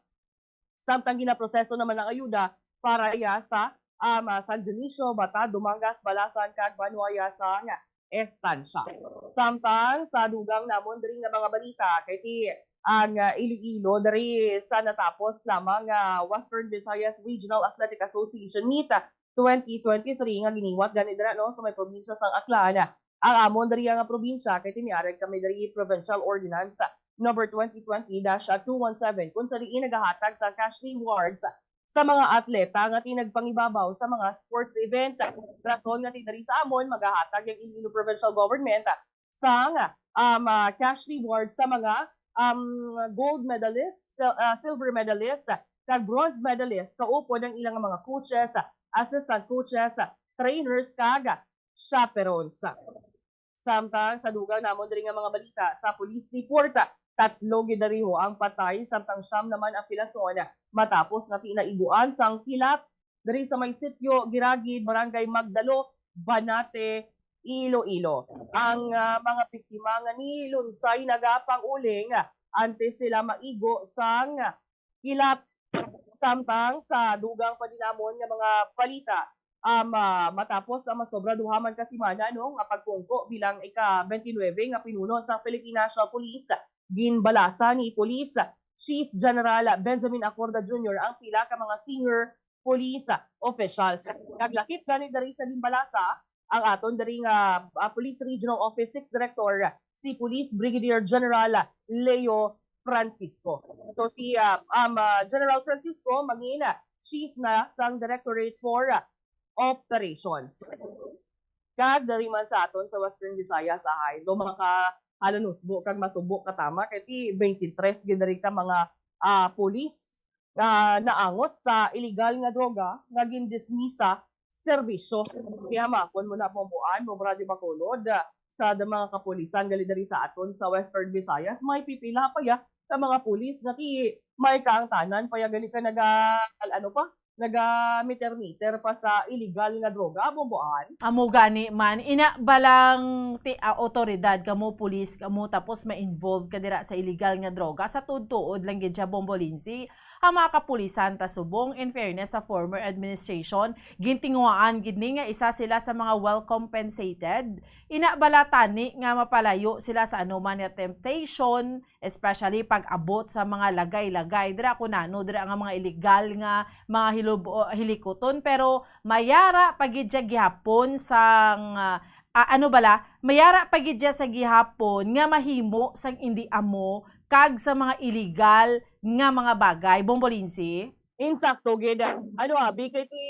samtang ginaproseso naman ang ayuda para ya sa, um, ah, San Dionisio, Bata, Dumangas, Balasan, kag banwa ya sang Estancia. Samtang sa dugang namon diri nga mga balita, kay ti ang, ah, Iloilo diri sa natapos lamang nga Western Visayas Regional Athletic Association Meet twenty twenty-three nga giniwat gani dira, no, sa may probinsya sang Aklan. Ang amon diri nga probinsya kay ti miarag kami diri Provincial Ordinance Number twenty twenty dash two one seven, kung sa diin nagahatag sang cash rewards sa mga atleta nga tinagpangibabaw sa mga sports event. Rason nga ti diri sa amon magahatag ang Iloilo Provincial Government sang, um, ah, cash reward sa mga, um, gold medalist, sil-, ah, silver medalist, kag bronze medalist, kaupod ang ilang mga coaches, assistant coaches, trainers, kag chaperones. Samtang sa dugang namon diri nga mga balita, sa police report, tatlo gid diriho ang patay, samtang siyam naman ang pilason matapos nga tinaiguan sang kilat diri sa may sitio Giragid, Barangay Magdalo, Banate, Iloilo. Ang, ah, mga biktima nga ni Lunsay nagapang-uling antes sila maigo sang kilat. Samtang sa dugang pa din namon nga mga balita, um, ah, matapos ang masobra duha man ka semana, no, nga pagpungko bilang ika-twenty-nine nga pinuno sa Philippine National Police, ginbalasa ni Police Chief General Benjamin Acorda Junior ang pila ka mga senior police officials. Naglakip gani diri sa ginbalasa ang aton diri nga, ah, Police Regional Office six Director, si Police Brigadier General Leo Francisco. So si, ah, um, ah, General Francisco mangin, ah, chief na sang Directorate for, ah, Operations. Kag diri man sa aton sa Western Visayas, ahay, do maka halanusbo kag masubo ka tama kay ti twenty-three gid diri ka mga, ah, pulis nga naangot sa iligal nga droga nga gindismisa serbisyo. Kaya makon mo na, Bomboan, mo Radyo Bacolod, ah, sa da-, mga kapulisan gali diri sa aton sa Western Visayas, may pipila pa ya ka mga pulis nga ti may kaangtanan pa ya gali ka naga-, al-, ano pa, naga-meter-meter pa sa iligal nga droga, Bomboan. Amo gani man, ina balang ti, ah, otoridad kamo, pulis kamo, tapos ma-involve ka dira sa iligal nga droga, sa tuod-tuod lang gid siya, Bombolinsi. Ang mga kapulisan ta subong, in fairness sa former administration, gintinguhaan gid ni nga isa sila sa mga well compensated. Ina bala tani nga mapalayo sila sa anuman nga temptation, especially pag abot sa mga lagay-lagay dira, kun ano dira nga mga illegal nga mga hilob-, o, hilikuton, pero mayara pa gid siya gihapon sang, ah, ah, ano bala, mayara pa gid siya sa gihapon nga mahimo sang indi amo kag sa mga illegal nga mga bagay, Bombolinsi? Insakto gid. Ano, abi, kay ti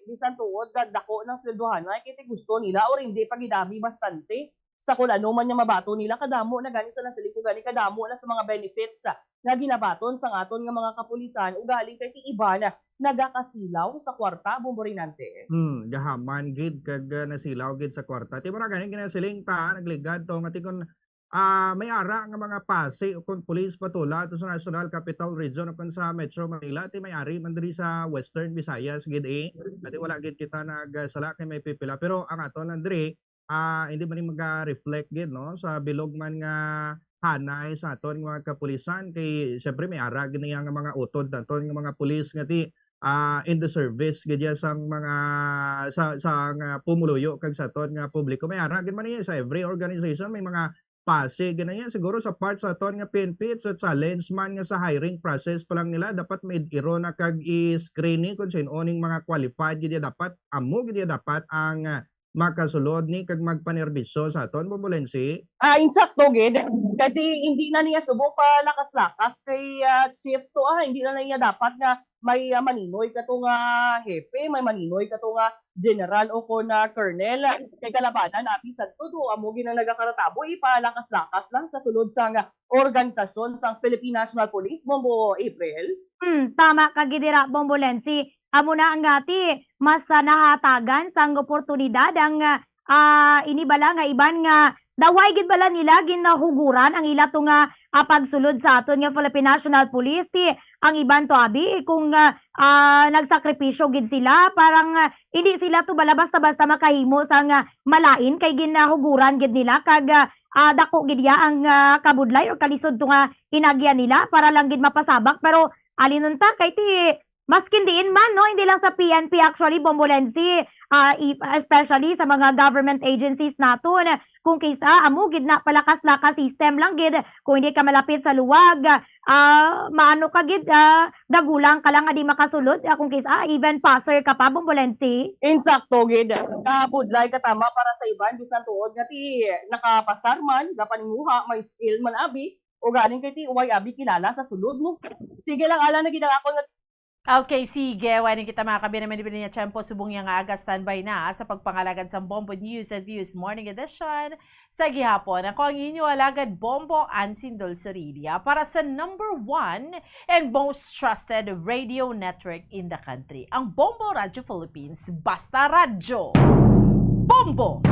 bisan tuod nga dako ng sweldohanay, kay ti gusto nila or hindi pa gid, abi, bastante sa kung ano man nga mabaton nila, kadamo na gani sa nasiling ko gani, kadamo na sa mga benefits nga ginabaton sang aton nga mga kapulisan, ugaling kay ti iban nagakasilaw sa kwarta, Bomborinante. Hmm, gahaman gid kag, ah, nasilaw gid sa kwarta. Ti mo na gani ginasiling ta, nagligad to nga ti kon, ah, may ara nga mga pasi o kon police patula to sa National Capital Region o kon sa Metro Manila, ti may ari man diri sa Western Visayas gid, eh. Ati wala gid kita nagsala kay may pipila, pero ang aton lang diri, ah, hindi man ni maga-reflect gid, no, sa bilog man nga hanay sa aton nga mga kapulisan, kay siyempre may ara gid niya nga mga utod naton nga mga pulis nga ti, ah, in the service gid ya sang mga sa, sa nga pumuluyo kag sa aton nga publiko. May ara gid man niya sa every organization, may mga pasi gid niya. Siguro sa part sa aton nga P N P, it's a challenge man nga sa hiring process pa lang nila, dapat may iro na kag i-screening kung sino ning mga qualified gid ya dapat, amo gid ya dapat ang, ah, makasulod ni kag magpanerbisyo sa aton, Bombolensi? Ah, insakto gid. Kay ti hindi na niya subong pa lakas-lakas kay, ah, chief to, ah, hindi na niya dapat nga may, ah, maninoy kato nga hepe, may maninoy kato nga general o kon, ah, colonel. Kay kalabanan, abi, sad todo, amo gid ang nagakaratabo, ipalakas-lakas lang sa sulod sang organisasyon sang Philippine National Police, Bombo April. Hmm, tama ka gid dira, Bombolensi. Amo na nga ti, mas, ah, nahatagan sang oportunidad ang, ah, ah, ini bala nga iban nga daway gid bala nila ginahuguran ang ila to nga, ah, pagsulod sa aton nga Philippine National Police. Ti ang iban to, abi, kung, ah, ah, nagsakripisyo gid sila, parang, ah, hindi sila to bala basta-basta makahimo sang, ah, malain kay ginahuguran gid nila kag, ah, ah, dako gid ya ang, ah, kabudlay or kalisod to nga inagyan nila para lang gid mapasabak. Pero alinon ta kay ti maskin diin man, no, hindi lang sa P N P actually, Bombolensi, ah, i-, especially sa mga government agencies naton, kung kisa amo gid na palakas-lakas system lang gid, kung hindi ka malapit sa luwag, ah, maano ka gid, ah, dagulang ka lang nga di makasulod, ah, kung kisa even passer ka pa, Bombolensi. Insakto gid. Kabudlay ka tama para sa iban, bisan tuod nga ti nakapasar man, gapaninguha, may skill man, abi, o galing kay ti way abi kilala sa sulod mo. Sige lang, ala na gid ang akon nga Okay, sige. Wala kita, mga kabinaman, niya tiyempo subong niya nga aga, standby na sa pagpangalagad sa Bombo News and Views Morning Edition sa gihapon. Ako ang inyo alagad, Bombo Ansin Dulcerilia, para sa number one and most trusted radio network in the country, ang Bombo Radyo Philippines. Basta Radyo! Bombo!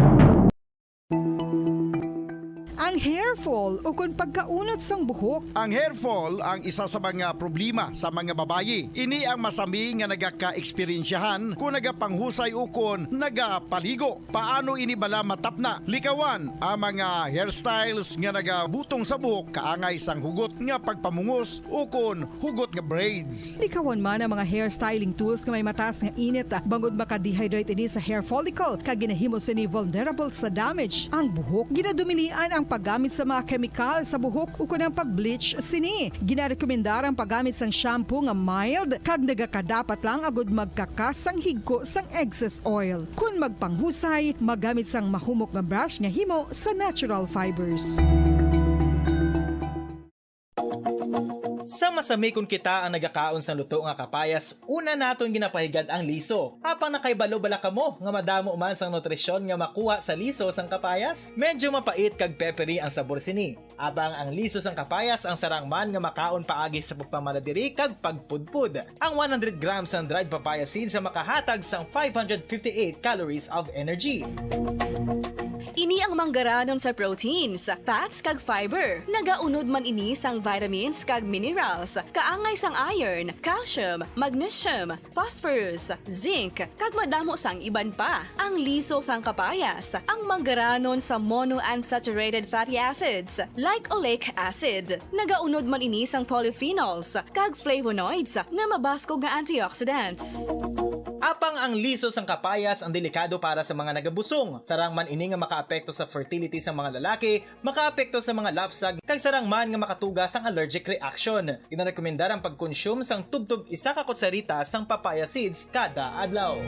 Ang hair fall ukon pagkaunot sang buhok. Ang hair fall ang isa sa mga problema sa mga babayi. Ini ang masami nga nagakaeksperyensyahan kon nagapanghusay ukon nagapaligo. Paano ini bala matapna? Likawan ang mga hairstyles nga nagabutong sa buhok kaangay sang hugot nga pagpamungos ukon hugot nga braids. Likawan man ang mga hair styling tools nga may mataas nga init, ah, bangod maka-dehydrate ini sa hair follicle, kag ginahimo sini vulnerable sa damage ang buhok. Ginadumilian ang paggamit sa mga kemikal sa buhok ukon ang pag-bleach sini. Ginarekomendar ang paggamit sang shampoo nga mild kag nagakadapat lang agud magkakas sang higko sang excess oil. Kon magpanghusay, magamit sang mahumok nga brush nga himo sa natural fibers. Sa masami kon kita ang nagakaon sang luto nga kapayas, una naton ginapahigad ang liso. Apang nakahibalo bala kamo nga madamo man sang nutrisyon nga makuha sa liso sang kapayas? Medyo mapait kag peppery ang sabor sini. Apang ang liso sang kapayas ang sarang man nga makaon paagi sa pagpamala diri kag pagpudpod. Ang one hundred grams sang dried papaya seeds ang makahatag sang five hundred fifty-eight calories of energy. Ini ang manggaranon sa proteins, fats, kag fiber. Nagaunod man ini sang vitamins kag minerals, kaangay sang iron, calcium, magnesium, phosphorus, zinc, kag madamo sang iban pa. Ang liso sang kapayas, ang manggaranon sa monounsaturated fatty acids, like oleic acid. Nagaunod man ini sang polyphenols kag flavonoids nga mabaskog nga antioxidants. Apang ang liso sang kapayas ang delikado para sa mga nagabusong. Sarang man ini nga makaapekto sa fertility sa mga lalaki, makaapekto sa mga lapsag, kag sarang man nga makatuga sang allergic reaction. Ginarekomendar ang pagkonsume sang tubtob isa ka kutsarita sang papaya seeds kada adlaw.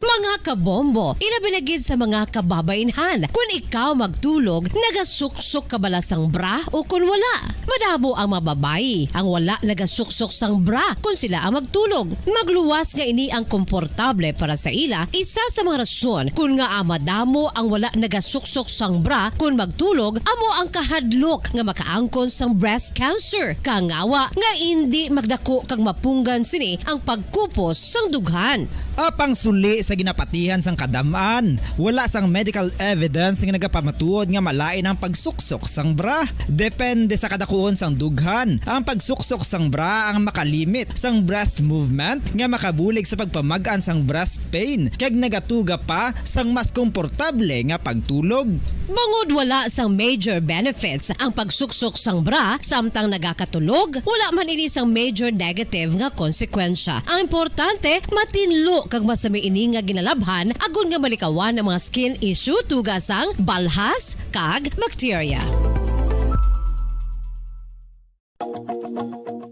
Mga kabombo, ilabi na gid sa mga kababainhan, kun ikaw magtulog, nagasuksok ka bala sang bra o kun wala? Madamo ang mga babayi ang wala nagasuksok sang bra kun sila ang magtulog. Magluwas nga ini ang komportable para sa ila, isa sa mga rason kun ngaa madamo ang wala nagasuksok sang bra kun magtulog amo ang kahadlok nga makaangkon sang breast cancer. Kangawa nga indi magdako kag mapunggan sini ang pagkupos sang dughan. Apang suli sa ginapatihan sang kadam-an, wala sang medical evidence nga nagapamatuod nga malain ang pagsuksok sang bra. Depende sa kadakuon sang dughan, ang pagsuksok sang bra ang makalimit sang breast movement nga makabulig sa pagpamag-an sang breast pain kag nagatuga pa sang mas komportable nga pagtulog. Bangod wala sang major benefits ang pagsuksok sang bra samtang nagakatulog, wala man ini sang major negative nga konsekwensya. Ang importante, matinlo kag masami ini nga ginalabhan agod nga malikawan ang mga skin issue tungod sang balhas kag bakterya.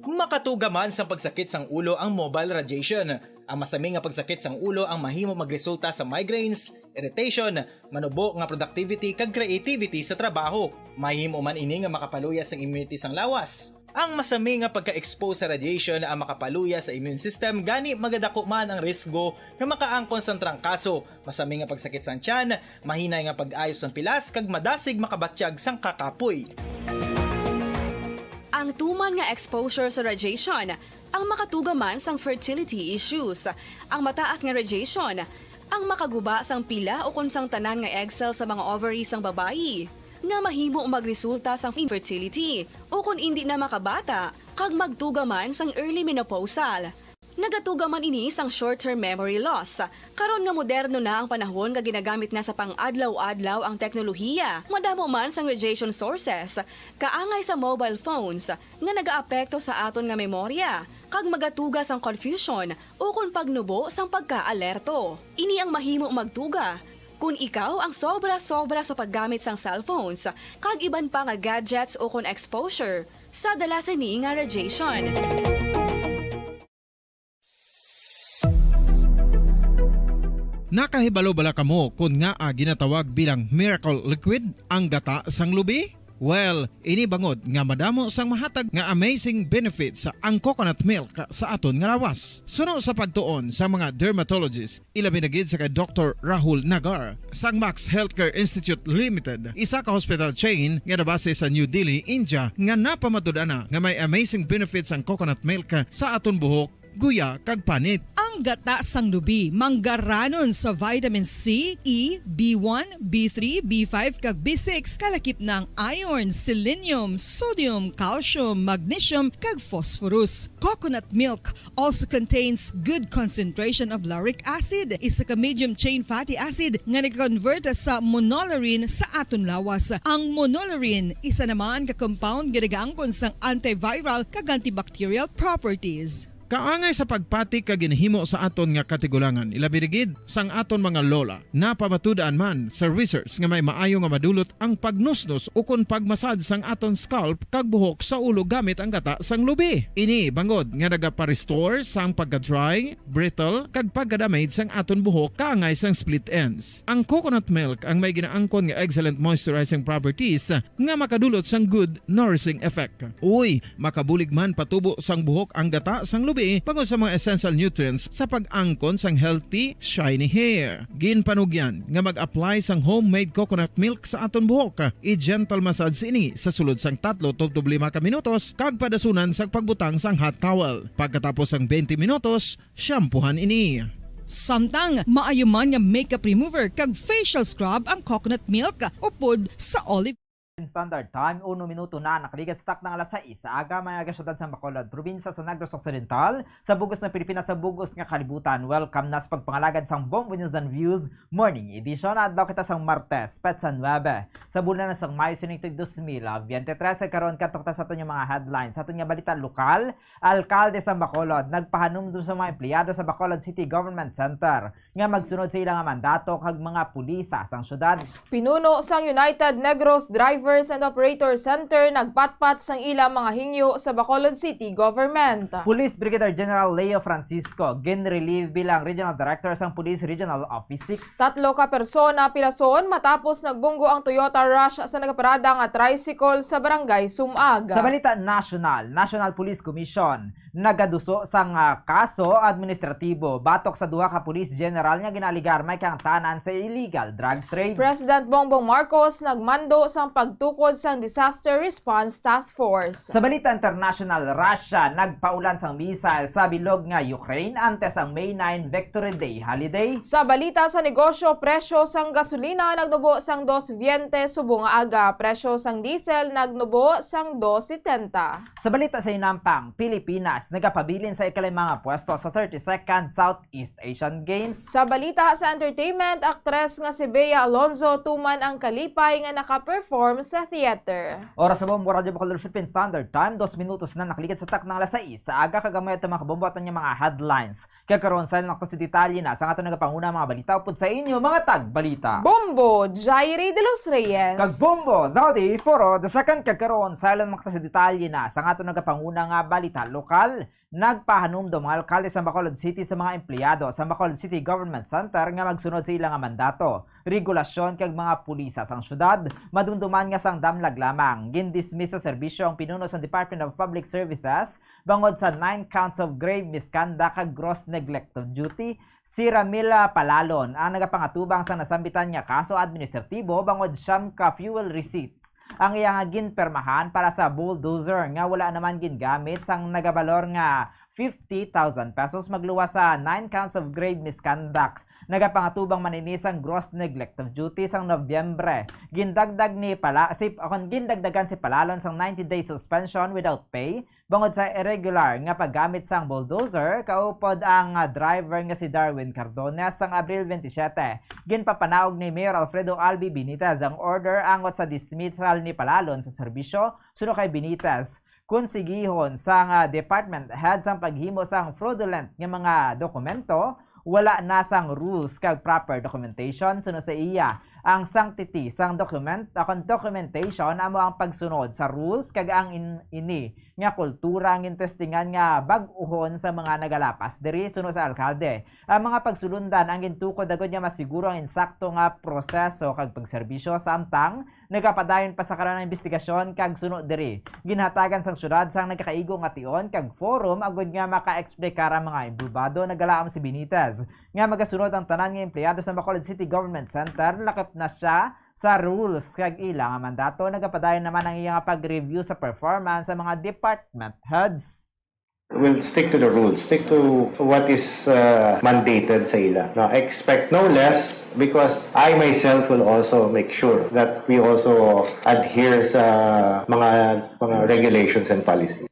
Makatuga man sang pagsakit sang ulo ang mobile radiation. Ang masami nga pagsakit sang ulo ang mahimo magresulta sa migraines, irritation, manubo nga productivity kag creativity sa trabaho. Mahimo man ini nga makapaluya sang immunity sang lawas. Ang masami nga pagka-expose sa radiation ang makapaluya sa immune system, gani magadako man ang risgo nga makaangkon sang trangkaso, masami nga pagsakit sang tiyan, mahinay nga pag-ayo sang pilas, kag madasig makabatyag sang kakapoy. Ang tuman nga exposure sa radiation ang makatuga man sang fertility issues. Ang mataas nga radiation ang makaguba sang pila ukon sang tanan nga egg cell sa mga ovary sang babayi, nga mahimo magresulta sang infertility ukon indi na makabata, kag magtuga man sang early menopausal. Nagatuga man ini sang short-term memory loss. Karon nga moderno na ang panahon nga ginagamit na sa pang-adlaw-adlaw ang teknolohiya, madamo man sang radiation sources, kaangay sa mobile phones, nga nagaapekto sa aton nga memorya, kag magatuga sang confusion ukon pagnubo sang pagkaalerto. Ini ang mahimo magtuga kon ikaw ang sobra-sobra sa paggamit sang cellphones kag iban pa nga gadgets ukon exposure sa dala sini nga radiation. Nakahibalo bala kamo kon ngaa ginatawag bilang miracle liquid ang gata sang lubi? Well, ini bangod nga madamo sang mahatag nga amazing benefits ang coconut milk sa aton nga lawas. Suno sa pagtuon sa mga dermatologist, ilabi na gid sa kay Doktor Rahul Nagar sang Max Healthcare Institute Limited, isa ka hospital chain nga nabase sa New Delhi, India, nga napamatud-an na nga may amazing benefits ang coconut milk sa aton buhok guya, kag panit. Ang gata sang lubi manggaranon sa vitamin C, E, B one, B three, B five, kag B six, kalakip na ang iron, selenium, sodium, calcium, magnesium, kag phosphorus. Coconut milk also contains good concentration of lauric acid, isa ka medium chain fatty acid nga nag-convert sa monolaurin sa aton lawas. Ang monolaurin isa naman ka compound nga nagaangkon sang antiviral kag antibacterial properties. Kaangay sa pagpati ka ginahimo sa aton nga katigulangan, ilabi na gid sang aton mga lola. Napamatud-an man sa research nga may maayo nga madulot ang pagnusnos ukon pagmassage sang aton scalp kag buhok sa ulo gamit ang gata sang lubi. Ini bangod nga nagapa-restore sang pagka-dry, brittle, kag pagka-damage sang aton buhok kaangay sang split ends. Ang coconut milk ang may ginaangkon nga excellent moisturizing properties nga makadulot sang good nourishing effect. Uy, makabulig man patubo sang buhok ang gata sang lubi bangod sa mga essential nutrients sa pag-angkon sang healthy, shiny hair. Ginpanugyan nga mag-apply sang homemade coconut milk sa aton buhok. I-gentle massage ini sa sulod sang tatlo tubtob lima ka minutos kag padasunan sang pagbutang sang hot towel. Pagkatapos sang twenty minutos, shampoohan ini. Samtang maayo man nga makeup remover kag facial scrub ang coconut milk upod sa olive. Standard Time, uno minuto na nakaligad sa takna nga alas sais sa aga, mga aga, syudad sa Bacolod, probinsya sa Negros Occidental, sa bug-os nga Pilipinas, sa bug-os nga kalibutan. Welcome na sa pagpangalagad sang Bombo News and Views Morning Edition. Adlaw kita sang Martes, petsa nuebe, sa bulan na sang Mayo sining tuig dos mil veintitrés. Kag karon, kadto kita sa aton nga mga headlines, sa aton nga balita lokal. Alkalde sang Bacolod nagpahanumdom sa mga empleyado sa Bacolod City Government Center nga magsunod sa ila nga mandato kag mga pulisa sang syudad. Pinuno sang United Negros Drivers and Operators Center nagpatpat sang ila mga hingyo sa Bacolod City Government. Police Brigadier General Leo Francisco ginrelieve bilang Regional Director sang Police Regional Office six. Tatlo ka persona pilason matapos nagbunggo ang Toyota Rush sa nagaparada nga tricycle sa Barangay Sumag. Sa balita nasyonal, National Police Commission nagaduso sang, ah, kaso administratibo batok sa duha ka police general nga ginaaligar may kaangtanan sa illegal drug trade. President Bongbong Marcos nagmando sang pagtukod sang Disaster Response Task Force. Sa balita international, Russia nagpaulan sang missile sa bilog nga Ukraine antes ang May nine Victory Day holiday. Sa balita sa negosyo, presyo sang gasolina nagnubo sang dos veinte subong nga aga, presyo sang diesel nagnubo sang dos setenta. Sa balita sa hinampang, Pilipinas nagapabilin sa ikalima nga pwesto sa thirty-second Southeast Asian Games. Sa balita sa entertainment, aktres nga si Bea Alonzo tuman ang kalipay nga naka-perform sa theater. Oras sa Bombo Radyo Bacolod, Philippine Standard Time, dos minutos na nakaligad sa takna nga alas sais sa aga, kag amo ato, mga kabombo, aton nga mga headlines. Kag karon, sa aton sa detalye na sang aton nagapanguna mga balita upod sa inyo, mga tagbalita. Bombo Jairi de los Reyes. Kag Bombo Zaldi Foro the second. Kag karon, sa aton sa detalye na sang aton nagapanguna nga balita lokal, nagpahanumdom ang alkalde sa Bacolod City sa mga empleyado sa Bacolod City Government Center nga magsunod sa ila nga mandato, regulasyon kag mga pulisa sang syudad. Madumduman nga sang damlag lamang, gindismiss sa serbisyo ang pinuno sa Department of Public Services bangod sa nine counts of grave misconduct kag gross neglect of duty. Si Ramila Palalon ang nagapangatubang sa nasambitan nga kaso administratibo bangod siyam ka fuel receipts ang iya nga ginpirmahan para sa bulldozer nga wala naman gingamit sang nagabalor nga fifty thousand pesos, magluwas sa nine counts of grave misconduct. Nagapangatubang man ini sang gross neglect of duty sang Nobyembre. Gindagdag ni Pala, si, akon, gindagdagan si Palalon sang ninety day suspension without pay bangod sa irregular nga paggamit sang bulldozer, kaupod ang, ah, driver nga si Darwin Cardones. Sang Abril twenty-seven, ginpapanaog ni Mayor Alfredo Albi Benitez ang order angot sa dismissal ni Palalon sa serbisyo. Suno kay Benitez, konsigihon sang, ah, department head sang paghimo sang fraudulent nga mga dokumento, wala na sang rules kag proper documentation. Suno sa iya, ang sanctity sang document, akon, documentation amo ang pagsunod sa rules, kag ang in-, ini nga kultura ang gintestingan nga bag-ohon sa mga nagalapas diri. Suno sa alkalde, ang mga pagsulundan ang gintukod agod nga masiguro ang insakto nga proseso kag pagserbisyo, samtang nagapadayon pa sa karon ang imbestigasyon, kag suno diri, ginhatagan sang syudad sang nagakaigo nga tion kag forum agod nga makaeksplikar ang mga involbado. Nagalaom si Benitez nga magasunod ang tanan nga empleyado sa Bacolod City Government Center, lakip na siya sa rules kag ila nga mandato. Nagapadayon naman ang iya nga pag-review sa performance sa mga department heads. We'll stick to the rules, stick to what is uh, mandated sa ila. No, expect no less because I myself will also make sure that we also adhere sa mga mga regulations and policies.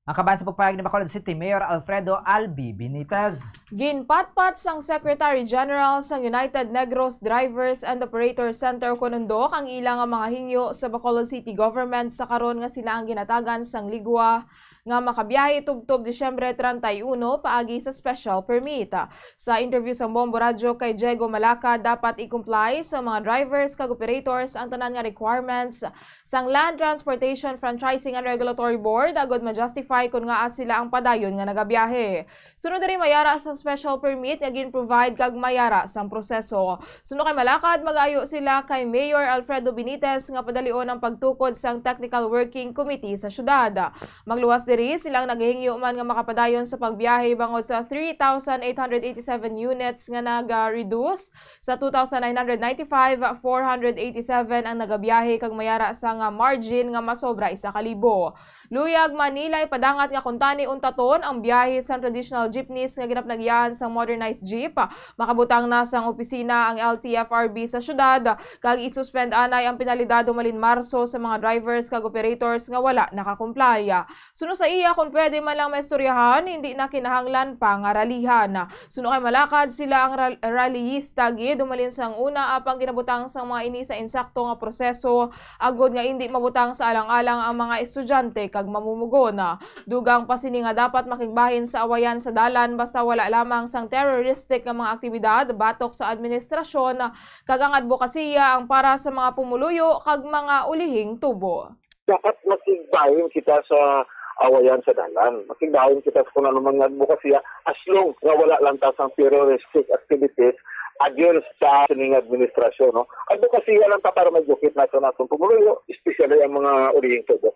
Ang kaban sa pagpayag ni Bacolod City Mayor Alfredo Albi Benitez. Ginpatpat sang Secretary General sang United Negros Drivers and Operators Center kon UNDOC ang ila nga mga hingyo sa Bacolod City Government sa karon nga sila ang ginatagan sang ligwa nga makabiyahe tubtob Disyembre treinta y uno paagi sa special permit. Sa interview sang Bombo Radyo kay Diego Malacad, dapat i-comply sa mga drivers kag operators ang tanan nga requirements sang Land Transportation Franchising and Regulatory Board agod ma-justify kon ngaa sila ang padayon nga nagabiyahe. Sunod diri, mayara sang special permit nga gin-provide kag mayara sang proseso. Suno kay Malacad, mag-ayo sila kay Mayor Alfredo Benitez nga padalion ang pagtukod sang Technical Working Committee sa syudad. Magluwas diri, sila ang naghihingyo man nga makapadayon sa pagbiyahe bangod sa three thousand eight hundred eighty-seven units nga naga-reduce sa two thousand nine hundred ninety-five, four hundred eighty-seven ang nagabiyahe kag mayara sang margin nga masobra isa ka libo. Luyag man nila ipadangat nga kuntani untaton ang biyahe sang traditional jeepneys nga ginapanagiyahan sang modernized jeep. Makabutang na sang opisina ang L T F R B sa syudad kag isuspend anay ang penalidad humalin Marso sa mga drivers kag operators nga wala nakakomply. Suno sa iya, kon pwede man lang maistoryahan, hindi na kinahanglan pa nga ralihan. Suno kay Malacad, sila ang ral- rallyista gid humalin sang una, apang ginabutang sang mga ini sa insakto nga proseso agod nga indi mabutang sa alang-alang ang mga estudyante kag mamumugon. Dugang pa sini nga dapat makigbahin sa awayan sa dalan basta wala lamang sang terroristic nga mga aktibidad batok sa administrasyon, kag ang adbokasiya ang para sa mga pumuluyo kag mga ulihing tubo. Dapat makigbahin kita sa awayan sa dalan. Makigbahin kita sa kung ano mga adbokasiya as long nga wala lang ta sang terroristic activities against sa sining administrasyon, no? Adbokasiya lang ta para ma-educate nato natong pumuluyo, especially ang mga ulihing tubo.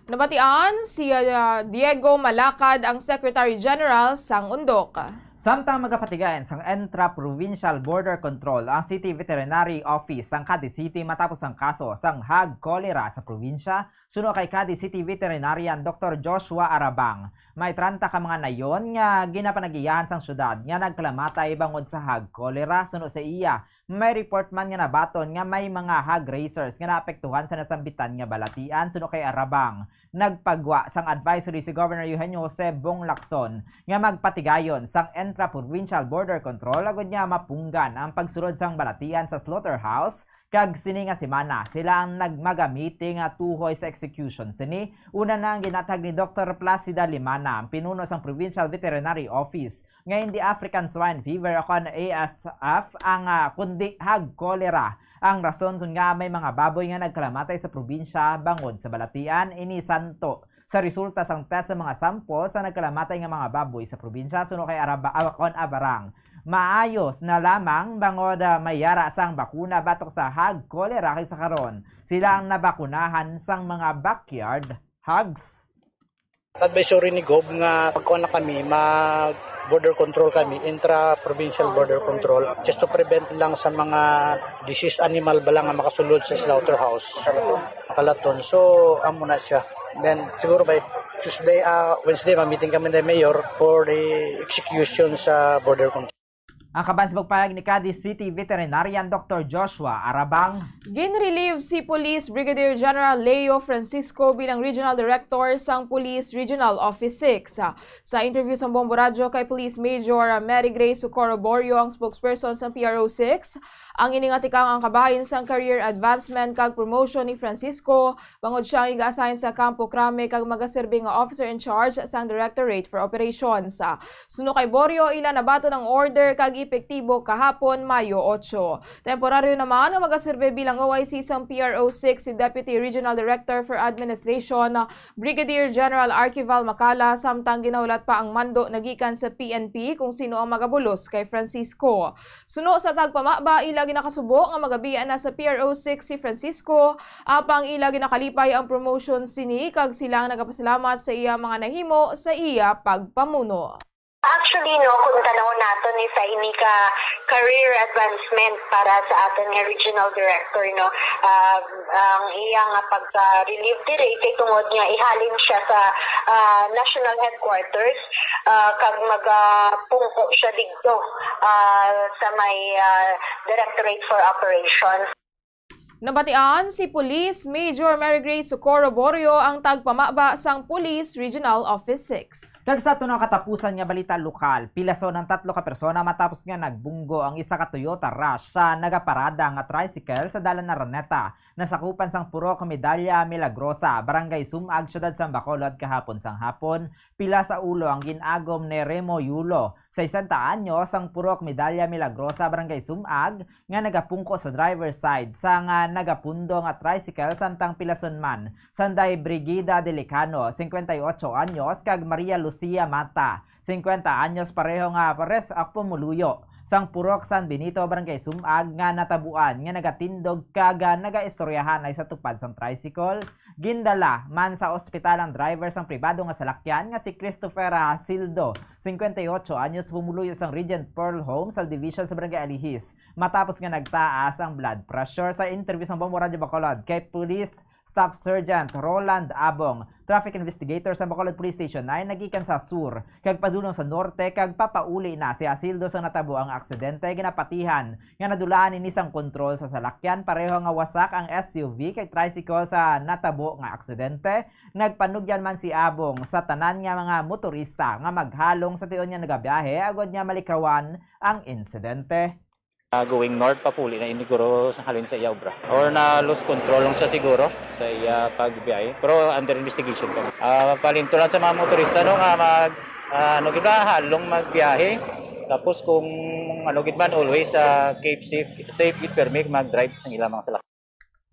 Nabatian si uh, Diego Malacad, ang Secretary General sang UNDOC. Samtang magapatigayon sang Intra-Provincial Border Control ang City Veterinary Office sang Cadiz City matapos ang kaso sang hog cholera sa probinsya, suno kay Cadiz City Veterinarian Doktor Joshua Arabang. May treinta ka mga nayon nga ginapanagiyahan sang syudad nga nagkalamatay bangod sa hog cholera. Suno sa iya, may report man nga nabaton nga may mga hog raisers nga naapektuhan sa nasambitan nga balatian. Suno kay Arabang, nagpagwa sang advisory si Governor Eugenio Jose Bong Lacson nga magpatigayon sang Intra-Provincial Border Control agud nga mapunggan ang pagsulod sang balatian sa slaughterhouse, kag sini nga semana sila ang nagmaga-meeting nga tuhoy sa execution sini. Una na ang ginatag ni Doktor Placida Limana, ang pinuno sang Provincial Veterinary Office, nga hindi African Swine Fever o kon A S F ang, ah, kundi hog cholera ang rason kon nga may mga baboy nga nagkalamatay sa probinsya bangod sa balatian. Ini santo sa resulta sang test sa mga sample sa nagkalamatay nga mga baboy sa probinsya, suno kay Araba-, ah, kon Abarang. Maayos na lamang bangod, ah, may yara sang bakuna batok sa hog cholera, kay sa karon sila ang nabakunahan sang mga backyard hogs. Advisory ni Gob nga pagkuha na kami, mag border control kami, intra-provincial border control, just to prevent lang sa mga disease animal ba lang nga makasulod sa slaughterhouse. Makalaton. So, amo na siya. Then, siguro by Tuesday, ah, Wednesday, ma-meeting kami ni Mayor for the execution sa border control. Ang kaban sa pagpayag ni Cadiz City Veterinarian Doktor Joshua Arabang. Ginrelieve si Police Brigadier General Leo Francisco bilang Regional Director sang Police Regional Office six. Sa interview sa Bombo Radyo kay Police Major Mary Grace Socorro Borio, ang spokesperson sa P R O six, ang ini nga tikang ang kabahin sang career advancement kag promotion ni Francisco, bangod siya ang iga-assign sa Campo Crame kag magaserbi nga officer in charge sang Directorate for Operations. Suno kay Borio, ila nabaton ang order kag epektibo kahapon, Mayo otso. Temporaryo naman nga magaserbi bilang O I C sang P R O six si Deputy Regional Director for Administration, Brigadier General Archival Macala, samtang ginahulat pa ang mando nagikan sa P N P kung sino ang magabulos kay Francisco. Suno sa tagpamaba, ila ginakasubo nga magabia na sa P R O six si Francisco, apang ila ginakalipay ang promotion sini kag sila ang nagapasalamat sa iya mga nahimo sa iya pagpamuno. Actually, no, kung tanaw naton ni sa ini ka career advancement para sa aton nga regional director, no, ah, ang iya nga pagka-relieve diri kay tungod nga ihalin siya sa, ah, national headquarters, ah, kag magapungko siya didto, ah, sa may, ah, Directorate for Operations. Nabatian si Police Major Mary Grace Socorro Borio, ang tagpamaba sang Police Regional Office six. Kag sa aton nga katapusan nga balita lokal, pilason ang tatlo ka persona matapos nga nagbunggo ang isa ka Toyota Rush sa nagaparada nga tricycle sa Dalan Araneta, nasakupan sang Purok Medalla Milagrosa, Barangay Sumag, Siyudad sang Bacolod, kahapon sang hapon. Pila sa ulo ang gin-agom ni Remo Yulo, sesenta anyos, ang Purok Medalla Milagrosa, Barangay Sumag, nga nagapungko sa driver's side sang, ah, nagapundo nga tricycle, samtang pilason man sanday Brigida Delicano, singkwenta y ocho anyos, kag Maria Lucia Mata, singkwenta anyos, pareho nga pares, ah, pumuluyo sang Purok San Benito, Barangay Sumag, nga natabuan nga nagatindog kag, ah, nagaistoryahanay sa tupad sang tricycle. Gindala man sa ospital ang driver sang pribado nga salakyan nga si Christopher Hasildo, singkwenta y ocho anyos, pumuluyo sang Regent Pearl Home Subdivision sa Barangay Alihis, matapos nga nagtaas ang blood pressure. Sa interview sang Bombo Radyo Bacolod kay Police Staff Sergeant Roland Abong, traffic investigator sa Bacolod Police Station nine, nagikan sa sur kag padulong sa norte kag papauli na si Hasildo sa natabo ang aksidente. Ginapatihan nga nadulaan ini sang kontrol sa salakyan, pareho nga wasak ang S U V kag tricycle sa natabo nga aksidente. Nagpanugyan man si Abong sa tanan nga mga motorista nga maghalong sa tion nga nagabiyahe agod nga malikawan ang insidente. Ah, going north, papuli na ini guro sa halin sa iya obra. Or na lose control lang siya siguro sa iya pagbiyahe. Pero under investigation pa. Ah, palinto lang sa mga motorista, no, nga mag, ah, ano gid ba, halong magbiyahe. Tapos kung ano gid man, always, ah, keep safe, safe gid permi mag-drive sa ilang mga salak.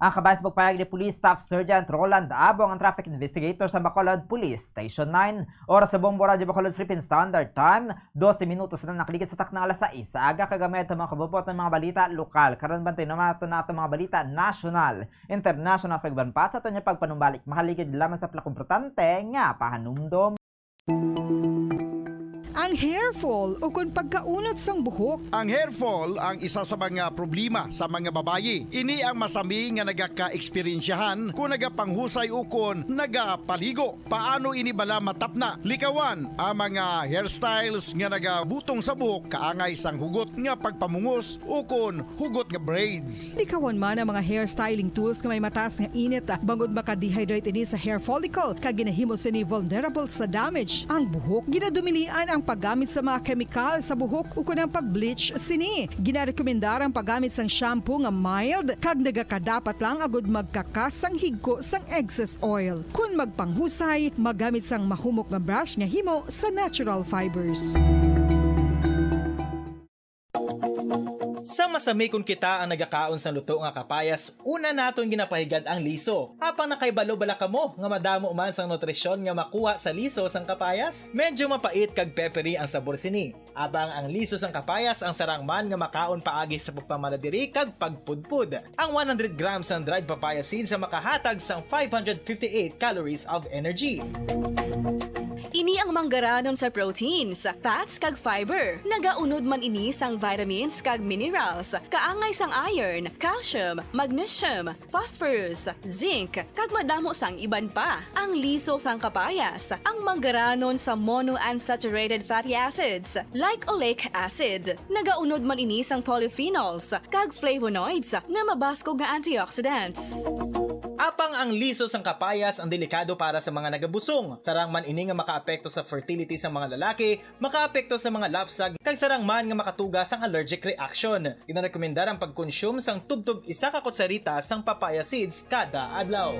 Ang kabahin sa pagpayag ni Police Staff Sergeant Roland Abong, ang traffic investigator sa Bacolod Police Station nine. Oras sa Bombo Radyo Bacolod Philippine Standard Time, dose minutos na nakaligid sa takna alas sais sa aga. Kagamay ang mga kabubot ng mga balita lokal. Karon, bantay naman nato nato mga balita national, international, kag iban pa sa aton nga pagpanumbalik. Makaligid lamang sa pinakumportante nga pahanumdom. Ang hair fall ukon pagkaunot sang buhok. Ang hair fall ang isa sa mga problema sa mga babayi. Ini ang masami nga nagaka-eksperyensyahan kon nagapanghusay ukon nagapaligo. Paano ini bala matapna? Likawan ang mga hairstyles nga nagabutong sa buhok kaangay sang hugot nga pagpamungos ukon hugot nga braids. Likawan man ang mga hair styling tools nga may mataas nga init, bangod maka-dehydrate ini sa hair follicle kag ginahimo sini vulnerable sa damage ang buhok. Ginadumilian ang paggamit sa mga kemikal sa buhok ukon ang pag-bleach sini. Ginarekomendar ang paggamit sang shampoo nga mild kag nagakadapat lang agud magkakas sang higko sang excess oil. Kon magpanghusay, magamit sang mahumok nga brush nga himo sa natural fibers. Sa masami kon kita ang nagakaon sang luto nga kapayas, una naton ginapahigad ang liso. Apang nakahibalo bala kamo nga madamo man sang nutrisyon nga makuha sa liso sang kapayas? Medyo mapait kag peppery ang sabor sini. Apang ang liso sang kapayas ang sarang man nga makaon paagi sa pagpamala diri kag pagpudpod. Ang one hundred grams sang dried papaya seeds ang makahatag sang five hundred fifty-eight calories of energy. Ini ang manggaranon sa proteins, fats kag fiber. Nagaunod man ini sang vitamins kag minerals, kaangay sang iron, calcium, magnesium, phosphorus, zinc, kag madamo sang iban pa. Ang liso sang kapayas, ang manggaranon sa monounsaturated fatty acids, like oleic acid. Nagaunod man ini sang polyphenols kag flavonoids nga mabaskog nga antioxidants. Apang ang liso sang kapayas ang delikado para sa mga nagabusong. Sarang man ini nga makaapekto sa fertility sang mga lalaki, makaapekto sa mga lapsag, kag sarang man nga makatuga sang allergic reaction. Ginarekomendar ang pagkonsume sang tubtob isa ka kutsarita sang papaya seeds kada adlaw.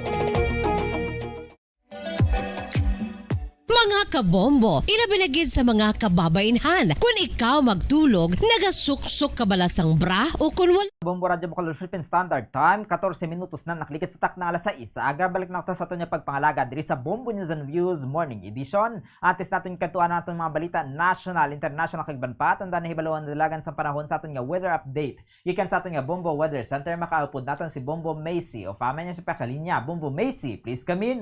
Mga kabombo, ilabi na gid sa mga kababainhan. Kun ikaw magtulog, nagasuksok ka bala sang bra o kun wala? Bombo Radyo Bacolod Philippine Standard Time, katorse minutos na nakaligid sa takna alas sais sa aga. Balik na kita sa aton nga pagpangalaga diri sa Bombo News and Views Morning Edition. Antes naton kadtuan ang aton mga balita national, international kag iban pa, tanda na hibaluan dalagan sa panahon sa aton nga weather update gikan sa aton nga Bombo Weather Center. Makaupod naton si Bombo Macy. O, fama niya sa pakalinya. Bombo Macy, please come in.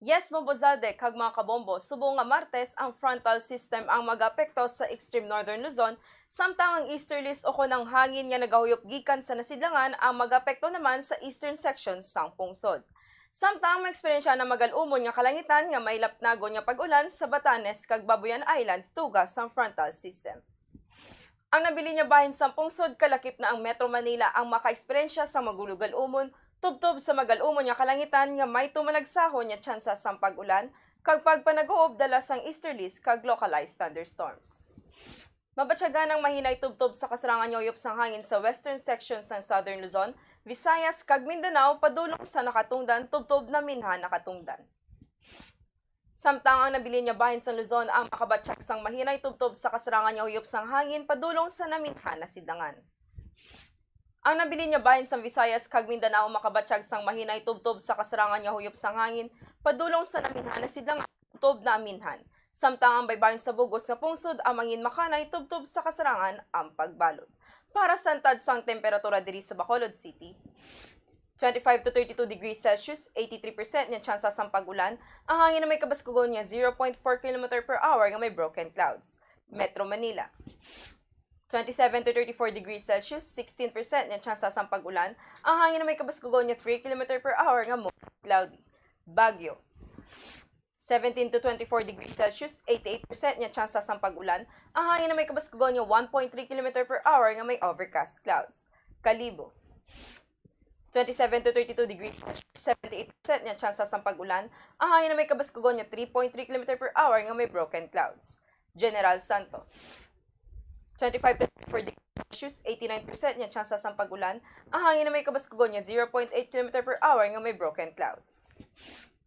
Yes, Bombo Zalde, kag mga kabombo, subong nga Martes, ang frontal system ang mag-apekto sa extreme northern Luzon, samtang ang easterlies o kon ang hangin nga nagahuyop gikan sa nasidlangan ang mag-apekto naman sa eastern section sang pungsod. Samtang maeksperiensya na magal-umon nga kalangitan nga may lapnagon nga pag-ulan sa Batanes kag Babuyan Islands tuga sang frontal system. Ang nabilin nga bahin sang pungsod kalakip na ang Metro Manila ang makaeksperyensya sa magulogal-umon tubtob sa magal-umon nga kalangitan nga may tumalagsahon nga tsansa sang pag-ulan kag pagpanag-uob dala sang easterlies kag localized thunderstorms. Mabatyagan ang mahinay tubtob sa kasarangan nga huyop sang hangin sa western section sang Southern Luzon, Visayas, kag Mindanao padulong sa nakatungdan tubtob naminhan nakatungdan. Samtang ang nabilin nga bahin sang Luzon ang makabatyag sang mahinay tubtob sa kasarangan nga huyop sang hangin padulong sa naminhan nasidlangan. Ang nabilin nga bahin sang Visayas kag Mindanao makabatyag sang mahinay tubtob sa kasarangan nga huyop sang hangin padulong sa naminhan nasidlangan tubtob naminhan. Samtang ang baybayon sa bug-os nga pungsod ang mangin makanay tubtob sa kasarangan ang pagbalod. Para sa antad sang temperatura diri sa Bacolod City, twenty-five to thirty-two degrees Celsius, eighty-three percent nga tsansa sang pag-ulan, ang hangin na may kabaskugon nga zero point four kilometer per hour nga may broken clouds. Metro Manila, twenty-seven to thirty-four degrees Celsius, sixteen percent nga tsansa sang pag-ulan, ang hangin na may kabaskugon nga three kilometer per hour nga mostly cloudy. Baguio, seventeen to twenty-four degrees Celsius, eighty-eight percent nga tsansa sang pag-ulan, ang hangin na may kabaskugon nga one point three kilometer per hour nga may overcast clouds. Kalibo, twenty-seven to thirty-two degrees Celsius, seventy-eight percent nga tsansa sang pag-ulan, ang hangin na may kabaskugon nga three point three kilometer per hour nga may broken clouds. General Santos, twenty-five to thirty-four degrees Celsius, eighty-nine percent nga tsansa sang pag-ulan, ang hangin na may kabaskugon nga zero point eight kilometer per hour nga may broken clouds.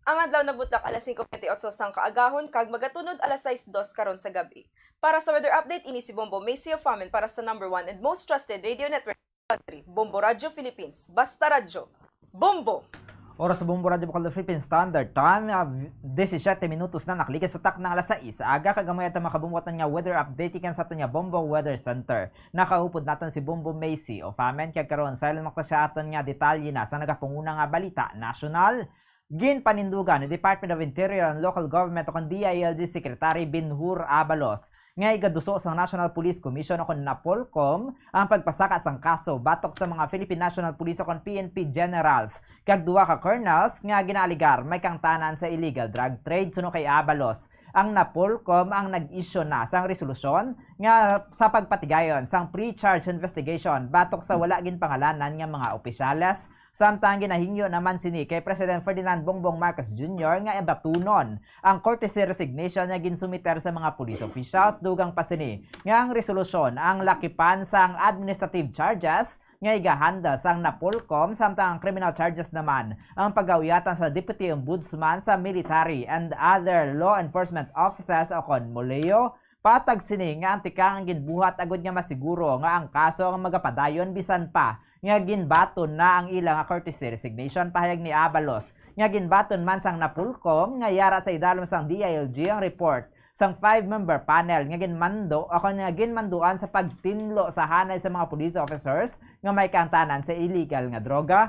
Ang adlaw nabutak alas singko bente otso sang kaagahon kag magatunod alas sais dos karon sa gab-i. Para sa weather update, ini si Bombo Macy of Amen para sa number one and most trusted radio network country, Bombo Radyo Philippines. Basta Radyo, Bombo! Oras sa Bombo Radyo Bacolod Philippine Standard Time, ah, disisiete minutos na nakaligid sa takna nga alas sais sa aga, kag amo ata makabumbot nga weather update gikan sa aton nga Bombo Weather Center. Nakaupod naton si Bombo Macy of Amen, kag karon, sa ilang makta siya aton nga detalye na sa nagapanguna nga balita nasyonal. Ginpanindugan ni Department of Interior and Local Government o kon D I L G Secretary Benhur Abalos nga igaduso sang National Police Commission o kon NAPOLCOM ang pagpasaka sang kaso batok sa mga Philippine National Police o kon P N P generals kag duha ka colonels nga ginaaligar may kaangtanan sa illegal drug trade. Suno kay Abalos, ang NAPOLCOM ang nag-issue na sang resolusyon nga sa pagpatigayon sang pre-charge investigation batok sa wala ginpangalanan nga mga opisyales. Samtang ginahingyo naman sini kay President Ferdinand Bongbong Marcos Junior nga ibatunon ang courtesy resignation nga ginsumiter sa mga police officials. Dugang pa sini nga ang resolusyon ang lakipan sang administrative charges nga igahandle sang NAPOLCOM, samtang ang criminal charges naman ang pagauyatan sa Deputy Ombudsman sa military and other law enforcement offices o kon MOLEO. Patag sini nga ang tikang ang ginbuhat agud nga masiguro nga ang kaso ang magapadayon bisan pa nga ginbaton na ang ila nga courtesy resignation. Pahayag ni Abalos nga ginbaton man sang NAPOLCOM nga yara sa idalom sang D I L G ang report sang five-member panel nga ginmando o kon nga ginmanduan sa pagtinlo sa hanay sa mga police officers nga may kaangtanan sa illegal nga droga.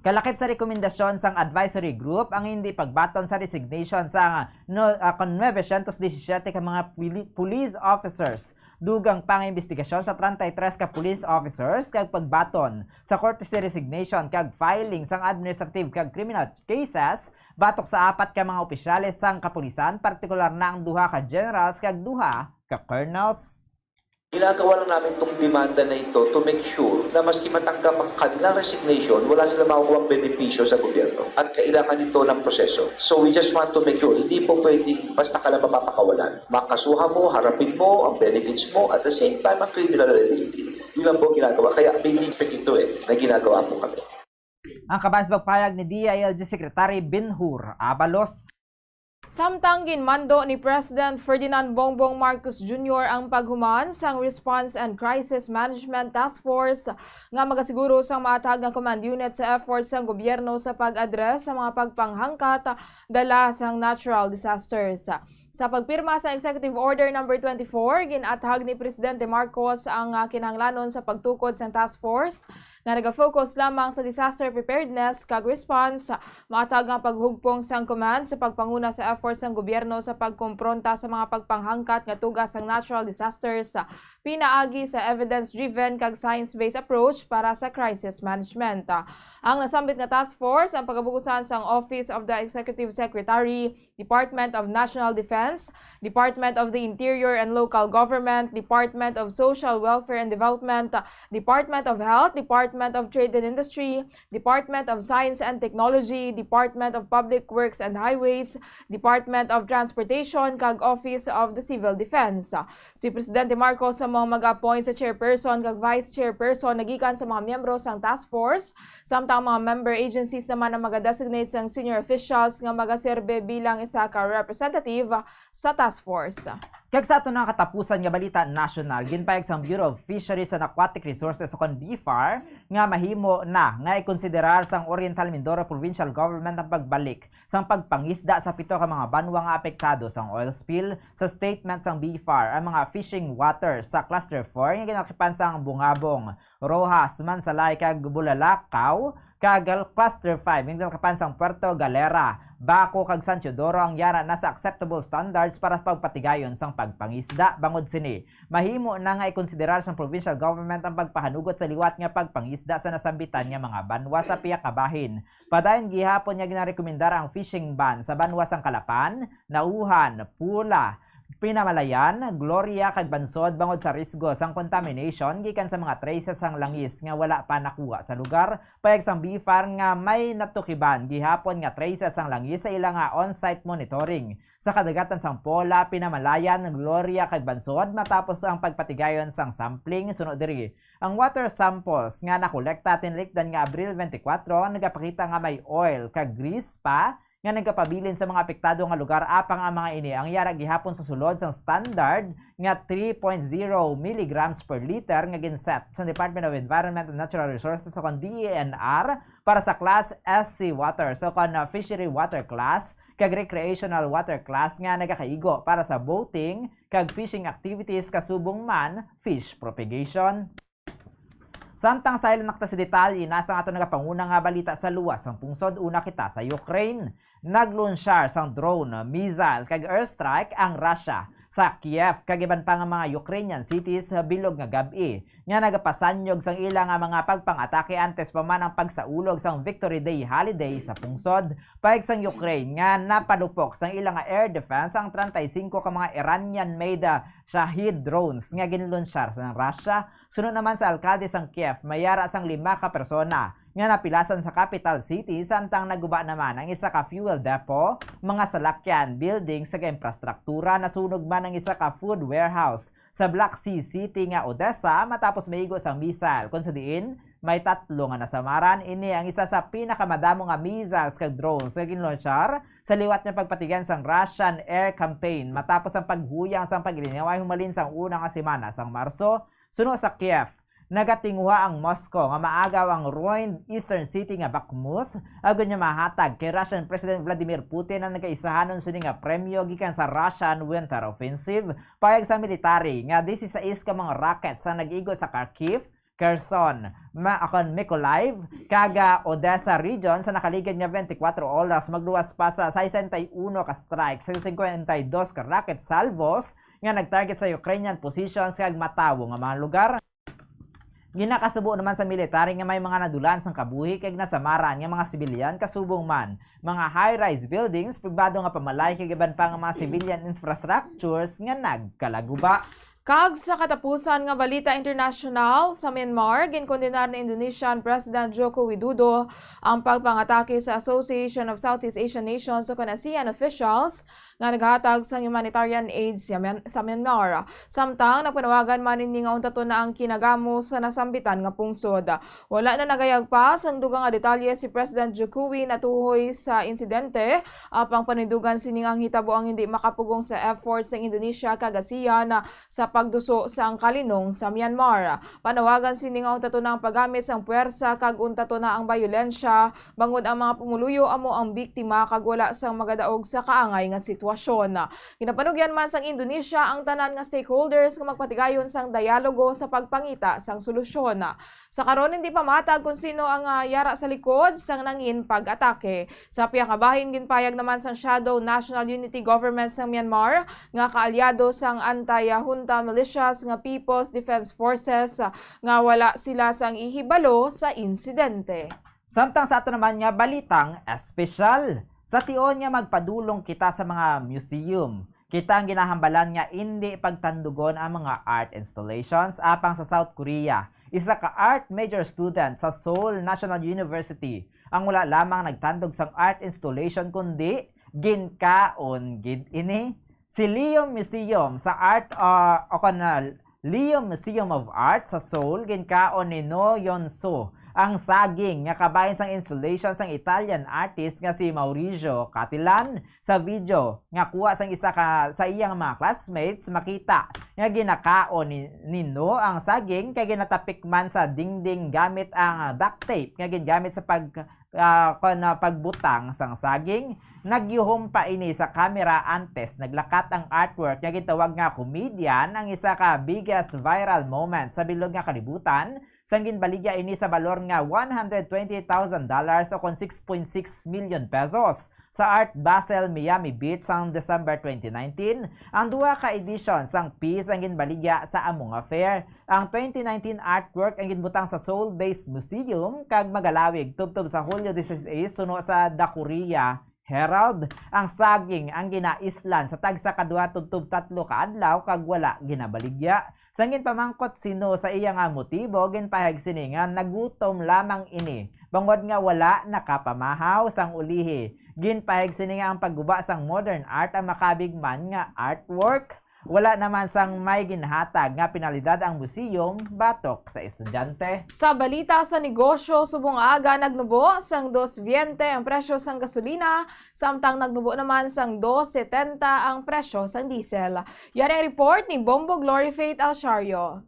Kalakip sa rekomendasyon sang advisory group ang hindi pagbaton sa resignation sa no, ah, kon nuebe siyentos disisiete ka mga pili-, police officers. Dugang pa nga imbestigasyon sa treinta y tres ka police officers kag pagbaton sa courtesy resignation kag filing sang administrative kag criminal cases batok sa apat ka mga opisyales sang kapulisan, partikular na ang duha ka generals kag duha ka colonels. Ginagawa lang namin tong demanda na ito to make sure na maski matanggap ang kanilang resignation, wala sila makukuha ang benepisyo sa gobyerno. At kailangan ito ng proseso. So we just want to make sure, hindi po pwedeng basta ka lang mapapakawalan. Makasuhan mo, harapin mo ang benefits mo, at the same time, ang criminal liability. Yun lang po ginagawa. Kaya may defect ito eh, na ginagawa po kami. Ang kabahin sa pagpahayag ni D I L G Secretary Benhur Abalos. Samtang ginmando ni President Ferdinand Bongbong Marcos Junior ang paghuman sang Response and Crisis Management Task Force nga magasiguro sang maathag nga command unit sa efforts sang gobyerno sa pag-address sa mga pagpanghangkat dala sang natural disasters. Sa pagpirma sa Executive Order Number twenty-four, gin-athag ni Presidente Marcos ang, ah, kinahanglanon sa pagtukod sang task force nga nagafocus lamang sa disaster preparedness kag response, maatag nga paghugpong sang command sa pagpanguna sa efforts sang gobyerno sa pagkompronta sa mga pagpanghangkat nga tuga sang natural disasters, pinaagi sa evidence-driven kag science-based approach para sa crisis management. Ang nasambit nga task force ang pagabugusan sang Office of the Executive Secretary, Department of National Defense, Department of the Interior and Local Government, Department of Social Welfare and Development, Department of Health, Department of Trade and Industry, Department of Science and Technology, Department of Public Works and Highways, Department of Transportation, kag Office of the Civil Defense. Si Presidente Marcos amo ang mag-appoint sa chairperson kag vice chairperson nagikan sa mga miyembro sang task force, samtang ang mga member agencies naman ang maga-designate sang senior officials nga magaserbe bilang isa ka representative sa task force. Kag sa aton nga katapusan nga balita nasyonal, ginpayag sang Bureau of Fisheries and Aquatic Resources o kon BFAR nga mahimo na nga ikonsiderar sang Oriental Mindoro Provincial Government ang pagbalik sang pagpangisda sa pito ka mga banwa nga apektado sang oil spill. Sa statement sang BFAR, ang mga fishing waters sa Cluster four nga ginalakipan sang Bungabong, Roxas, Mansalay, kag Bulalakaw, kag Cluster five nga ginalakipan sang Puerto Galera, Baco, kag San Teodoro ang yara na sa acceptable standards para sa pagpatigayon sang pagpangisda. Bangod sini, mahimo na nga ikonsiderar sang provincial government ang pagpahanugot sa liwat nga pagpangisda sa nasambitan nga mga banwa sa pihak nga bahin. Padayon gihapon nga ginarekomendar ang fishing ban sa banwa sang Calapan, Naujan, Pula, Pinamalayan, Gloria, kag Bansod bangod sa risgo sang contamination gikan sa mga traces sang langis nga wala pa nakuha sa lugar. Payag sang BFAR nga may natukiban gihapon nga traces sang langis sa ila nga on-site monitoring sa kadagatan sang Pola, Pinamalayan, Gloria, kag Bansod matapos ang pagpatigayon sang sampling. Suno diri, ang water samples nga nakolekta tinilikdan nga Abril twenty-four nagapakita nga may oil kag grease pa nga nagapabilin sa mga apektado nga lugar, apang ang mga ini ang yara gihapon sa sulod sang standard nga three point zero milligrams per liter nga ginset sa Department of Environment and Natural Resources o kon D E N R para sa Class S C water, so kon, uh, fishery water class kag recreational water class nga nagakaigo para sa boating kag fishing activities, kasubong man fish propagation. Samtang sa ila nakta sa detalye, nasa ato nagapanguna nga balita sa luwas sang pungsod, una kita sa Ukraine. Naglunsyar sang drone, missile, kag airstrike ang Russia sa Kiev kag iban pa nga mga Ukrainian cities bilog nga gab-i, nga nagapasanyog sang ila nga mga pagpangatake antes pa man ang pagsaulog sang Victory Day holiday sa pungsod. Pahayag sang Ukraine nga napalupok sang ila nga air defense ang treinta y cinco ka mga Iranian-made, ah, Shahed drones nga ginlunsyar sang Russia. Suno naman sa alkalde sang Kiev, may yara sang lima ka persona nga napilasan sa capital city, samtang naguba naman ang isa ka fuel depot, mga salakyan, buildings, kag infrastruktura. Nasunog man ang isa ka food warehouse sa Black Sea city nga Odessa matapos maigo sang missile, kon sa diin may tatlo nga nasamaran. Ini ang isa sa pinakamadamo nga missiles kag drones nga ginlunsyar sa liwat nga pagpatigayon sang Russian air campaign matapos ang paghuyang sang pag-ilinaway humalin sang una nga semana sang Marso. Suno sa Kiev, nagatinguha ang Moscow nga maagaw ang ruined eastern city nga Bakhmut, agod nga mahatag kay Russian President Vladimir Putin ang nagaisahanon sini nga premyo gikan sa Russian winter offensive. Pahayag sa military nga disisais ka mga rockets ang nag-igo sa Kharkiv, Kherson, ma-, akon, Mykolaiv, kag, ah, Odessa region sa nakaligad nga twenty-four oras, magluwas pa sa sesenta y uno ka strike sa cincuenta y dos ka rocket salvos nga nag-target sa Ukrainian positions kag matawo nga mga lugar. Ginakasubo naman sa military nga may mga nadulan sang kabuhi kag nasamaran nga mga sibilyan, kasubong man mga high-rise buildings, pribado nga pamalay, kag iban pa nga mga civilian infrastructures nga nagkalaguba. Kag sa katapusan nga balita internasyonal, sa Myanmar, ginkondenar ni Indonesian President Joko Widodo ang pagpangatake sa Association of Southeast Asian Nations o kon ASEAN officials nga naghatag sang humanitarian aid sa Myan-, sa Myanmar. Samtang nagpanawagan man ini nga untaton na ang kinagamos sa nasambitan nga pungsod. Wala na nagayag pa sang dugang nga detalye si President Jokowi natuhoy sa insidente, apang panindugan sini nga ang hitabo ang hindi makapugong sa efforts sang Indonesia kag ASEAN sa pagduso sang kalinong sa Myanmar. Panawagan sini nga untaton na ang paggamit sang puwersa kag untaton na ang bayolensya, bangod ang mga pumuluyo amo ang biktima kag wala sang magadaog sa kaangay nga sitwasyon. Ginapanugyan man sang Indonesia ang tanan nga stakeholders nga magpatigayon sang dialogo sa pagpangita sang solusyon. Sa karon, hindi pa matag kon sino ang, ah, yara sa likod sang nangin pag-atake. Sa pihak nga bahin, ginpahayag naman sang Shadow National Unity Government sang Myanmar nga kaalyado sang anti-junta militias nga People's Defense Forces, ah, nga wala sila sang ihibalo sa insidente. Samtang sa ato naman nga balitang espesyal, sa tion nga magpadulong kita sa mga museum, kita ang ginahambalan nga indi pagtandugon ang mga art installations. Apang sa South Korea, isa ka art major student sa Seoul National University ang wala lamang nagtandog sang art installation, kundi ginkaon gid ini. Si Leo Museum sa Art, ah, o kon, ah, Leo Museum of Art sa Seoul, ginkaon ni No Yeon-soo ang saging nga kabahin sang installation sang Italian artist nga si Maurizio Cattelan. Sa video nga kuha sang isa ka, sa iyang mga classmates, makita nga ginakaon ni, ni No ang saging kay ginatapik man sa dingding gamit ang duct tape nga gingamit sa pag, ah, kon, ah, pagbutang sang saging. Nagyuhom pa ini sa kamera antes naglakat ang artwork nga gitawag nga Comedian, ang isa ka biggest viral moment sa bilog nga kalibutan, sang ginbaligya ini sa balor nga one hundred twenty thousand dollars o kon six point six million pesos sa Art Basel Miami Beach sang December twenty nineteen. Ang duha ka edition sang piece ang ginbaligya sa amo nga fair. Ang twenty nineteen artwork ang ginbutang sa Seoul-based museum kag magalawig tubtob sa Hulyo dieciséis suno sa The Korea Herald. Ang saging ang ginaislan sa tagsa ka duha tubtob tatlo ka adlaw kag wala ginabaligya. Sang ginpamangkot si No sa iya nga motibo, ginpahayag sini nga nagutom lamang ini bangod nga wala nakapamahaw. Sang ulihi, ginpahayag sini nga ang pagguba sang modern art ang makabig man nga artwork. Wala naman sang may ginhatag nga penalidad ang museum batok sa estudyante. Sa balita sa negosyo, subong aga nagnubo sang dos veinte ang presyo sang gasolina, samtang nagnubo naman sang dos setenta ang presyo sang diesel. Yari ang report ni Bombo Glory Faith Alchario.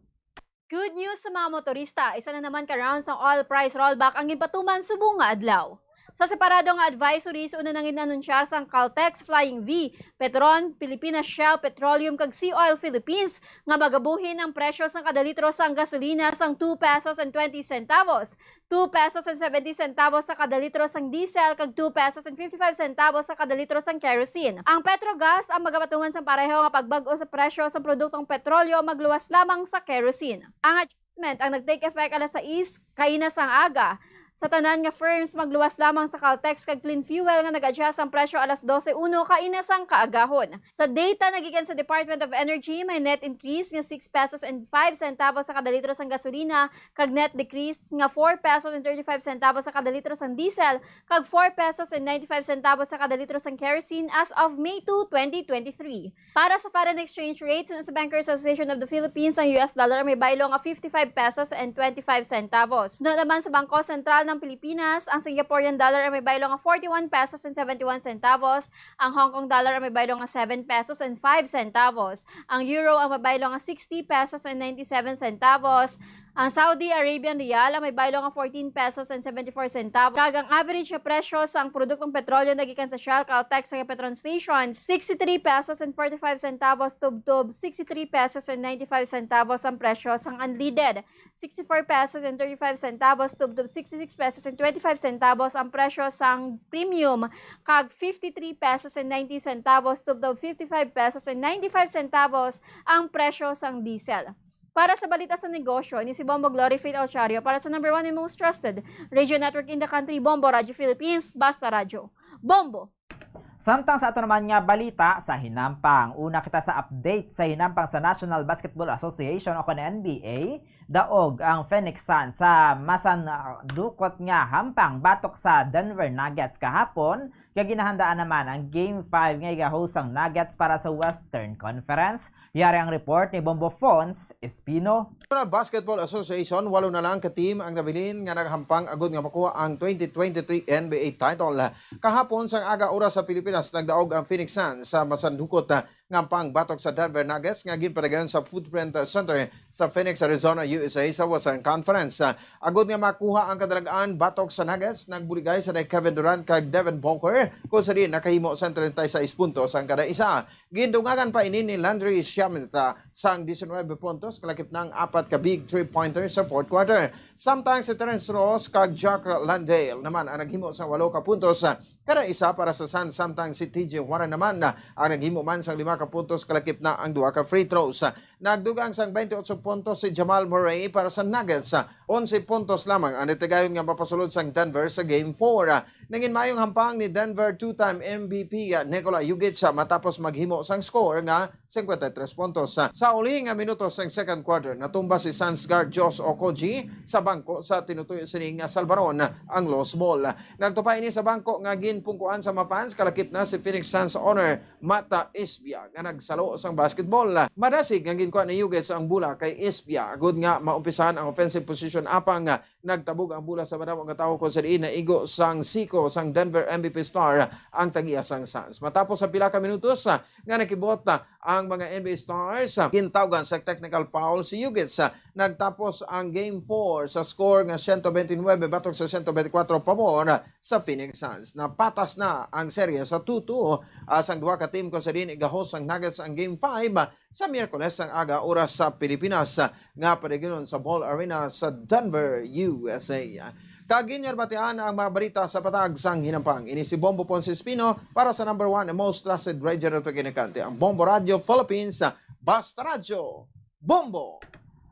Good news sa mga motorista, isa na naman ka round sang oil price rollback ang ginpatuman subong nga adlaw. Sa separado nga advisories, una nang gin-anunsyar sang Caltex, Flying V, Petron, Pilipinas Shell Petroleum kag Sea Oil Philippines nga magabuhin ang presyo sang kada litro sang gasolina sang two pesos and twenty centavos, two pesos and seventy centavos sa kada litro sang diesel kag two pesos and fifty-five centavos sa kada litro sang kerosene. Ang Petrogas ang magapatuman sang pareho nga pagbag-o sa presyo sang produktong petrolyo magluwas lamang sa kerosene. Ang adjustment ang nag-take effect alas sais kaina sang aga. Sa tanan nga firms, magluwas lamang sa Caltex kag Clean Fuel nga nag-adjust ang presyo alas dose uno kaina sang kaagahon. Sa data nagikan sa Department of Energy, may net increase nga six pesos and five centavos sa kada litro sang gasolina kag net decrease nga four pesos and thirty-five centavos sa kada litro sang diesel kag four pesos and ninety-five centavos sa kada litro sang kerosene as of May two, twenty twenty-three. Para sa foreign exchange rate, suno sa Banker Association of the Philippines, ang U S dollar may baylo nga fifty-five pesos and twenty-five centavos. Suno naman sa Bangko Sentral ng Pilipinas, ang Singaporean dollar ay may baylo nga forty-one pesos and seventy-one centavos, ang Hong Kong dollar ay may baylo nga seven pesos and five centavos, ang euro ang may baylo nga sixty pesos and ninety-seven centavos, ang Saudi Arabian riyal ang may baylo nga fourteen pesos and seventy-four centavos, kag ang average nga presyo sang produktong petrolyo nagikan sa Shell, Caltex, kag Petron stations, sixty-three pesos and forty-five centavos tubtob sixty-three pesos and ninety-five centavos ang presyo sang unleaded, sixty-four pesos and thirty-five centavos tubtob sixty-six pesos and twenty-five centavos ang presyo sang premium, kag fifty-three pesos and ninety centavos tubtob fifty-five pesos and ninety-five centavos ang presyo sang diesel. Para sa balita sa negosyo, ni si Bombo Glory Faith Alchario para sa number one and most trusted radio network in the country, Bombo Radyo Philippines, Basta Radyo. Bombo! Samtang sa ato naman nga balita sa hinampang, una kita sa update sa hinampang sa National Basketball Association o kon N B A. Daog ang Phoenix Suns sa masandukot nga hampang batok sa Denver Nuggets kahapon, kag ginahandaan naman ang Game five nga iga-host ang Nuggets para sa Western Conference. Yari ang report ni Bombo Fons Espino. Sa Basketball Association, walo na lang ka team ang nabilin nga naghampang agod nga makuha ang twenty twenty-three N B A title. Kahapon sang aga oras sa Pilipinas, nagdaog ang Phoenix Suns sa masandukot, ah, nga pangbatok sa Denver Nuggets nga ginpadayon sa Footprint Center sa Phoenix, Arizona, U S A sa Western Conference. Agod nga makuha ang kadalag-an batok sa Nuggets, nagbuligay sa Kevin Durant kag Devin Booker, kung sa diin nakahimo sang treinta y seis puntos ang kada isa. Gindungagan pa ini ni Landry Shamet, ah, sang diecinuebe puntos, kalakip na ang apat ka big three-pointer sa fourth quarter. Samtang si Terrence Ross kag Jock Landale naman ang naghimo sang walo ka puntos, ah, kada isa para sa Suns, samtang si T J Warren naman, ah, ang naghimo man sang lima ka puntos, kalakip na ang duha ka free throws. Nagdugang sang twenty-eight puntos si Jamal Murray para sa Nuggets. Onse puntos lamang ang natigayon nga mapasulod sang Denver sa Game four. Nangin mayong hampang ni Denver two-time M V P Nikola Jokic matapos maghimo sang score nga fifty-three puntos. Sa uli nga minutos sang second quarter, natumba si Suns guard Josh Okogie sa bangko sa tinutuyo sini nga salbaron ang lost ball. Nagtupa ini sa bangko nga ginpungkuan sa mga fans, kalakip na si Phoenix Suns owner Mata Isbia nga nagsalo sang basketball. Madasig nga ginkuha ni Jokic ang bola kay Isbia agud nga maumpisahan ang offensive position, apang nagtabog ang bola sa madamo nga tawo kung sa diin naigo sang siko sang Denver M V P star ang tag-iya sang Suns. Matapos sa pila ka minutos, ah, nga nakibot, ah, ang mga N B A stars, ah, gintawgan sa technical foul si Jokic. Ah, nagtapos ang Game four sa score nga siyento bente nuwebe batok sa siyento bente kuwatro pabor sa Phoenix Suns. Napatas na ang serye sa two two, ah, sang duha ka team kung sa diin igahos sang Nuggets ang Game five, ah, sa Miyerkules sang aga, oras sa Pilipinas, ah, nga padayonon sa Ball Arena sa Denver, U S A. Kag inyo nabatian ang mga balita sa Patag sang Hinampang. Ini si Bombo Ponce Espino para sa number one and most trusted radio network in the country, ang Bombo Radio Philippines. Basta Radyo, Bombo!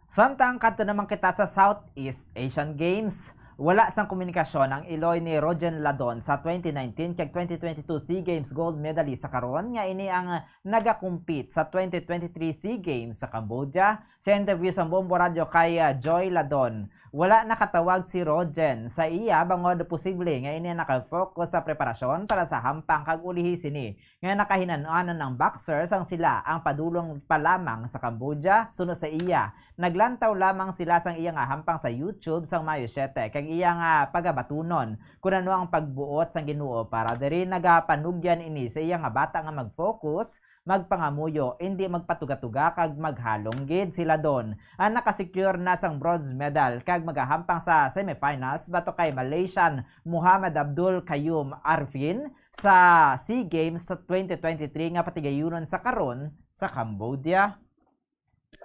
Samtang kadto naman kita sa Southeast Asian Games, wala sang komunikasyon ang iloy ni Rojen Ladon sa twenty nineteen kag twenty twenty-two SEA Games gold medalist sa karon, nga ini ang nagakompete sa twenty twenty-three SEA Games sa Cambodia. Sa interview sa Bombo Radyo kay, ah, Joy Ladon, wala nakatawag si Rojen sa iya bangod posible nga ini nakafocus sa preparasyon para sa hampang kag ulihi sini nga nakahinanoanon ang boxer sang sila ang padulong pa lamang sa Cambodia. Suno sa iya, naglantaw lamang sila sang iya nga hampang sa YouTube sang Mayo siete kag iya nga pagabatunon kun ano ang pagbuot sang Ginoo para diri. Nagapanugyan ini sa iya nga bata nga mag-focus, magpangamuyo, indi magpatugatuga kag maghalong gid. Si Ladon ang nakasecure na sang bronze medal kag magahampang sa semifinals batok kay Malaysian Muhammad Abdul Karim Arifin sa SEA Games sa twenty twenty-three nga patigayunon sa karon sa Cambodia.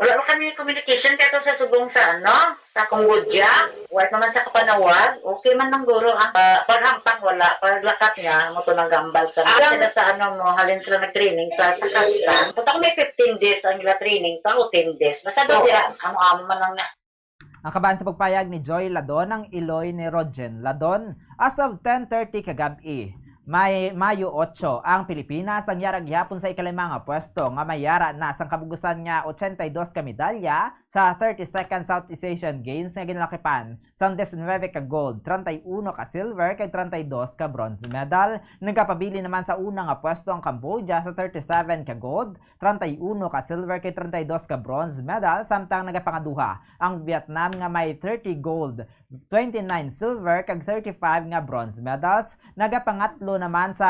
Wala pa kami communication kato sa subong sa, ano, sa Cambodia. Wala naman sa kapanawag. Okay man lang guro ang, ah, paghampang, wala. Paglakat niya, mo to nagambal sa, ah, sila sa, ano, mo, halin sila nag-training sa, sa Kazakhstan. Punta ko may fifteen days ang ila training, pa o ten days. Basta daw Oo. Siya, amo-amo man lang na. Ang kaban sa pagpayag ni Joy Ladon ang iloy ni Rojen Ladon. As of ten thirty kagab-i, May, Mayo otso, ang Pilipinas ang yara gihapon sa ikalima nga pwesto nga may yara na sang kabugusan nga ochenta y dos ka medalya sa thirty-second Southeast Asian Games nga ginalakipan sang diecinuebe ka gold, treinta y uno ka silver, kag treinta y dos ka bronze medal. Nagapabilin naman sa una nga pwesto ang Cambodia sa thirty-seven ka gold, treinta y uno ka silver, kag treinta y dos ka bronze medal, samtang nagapangaduha ang Vietnam nga may thirty gold, twenty-nine silver, kag thirty-five nga bronze medals. Nagapangatlo naman sa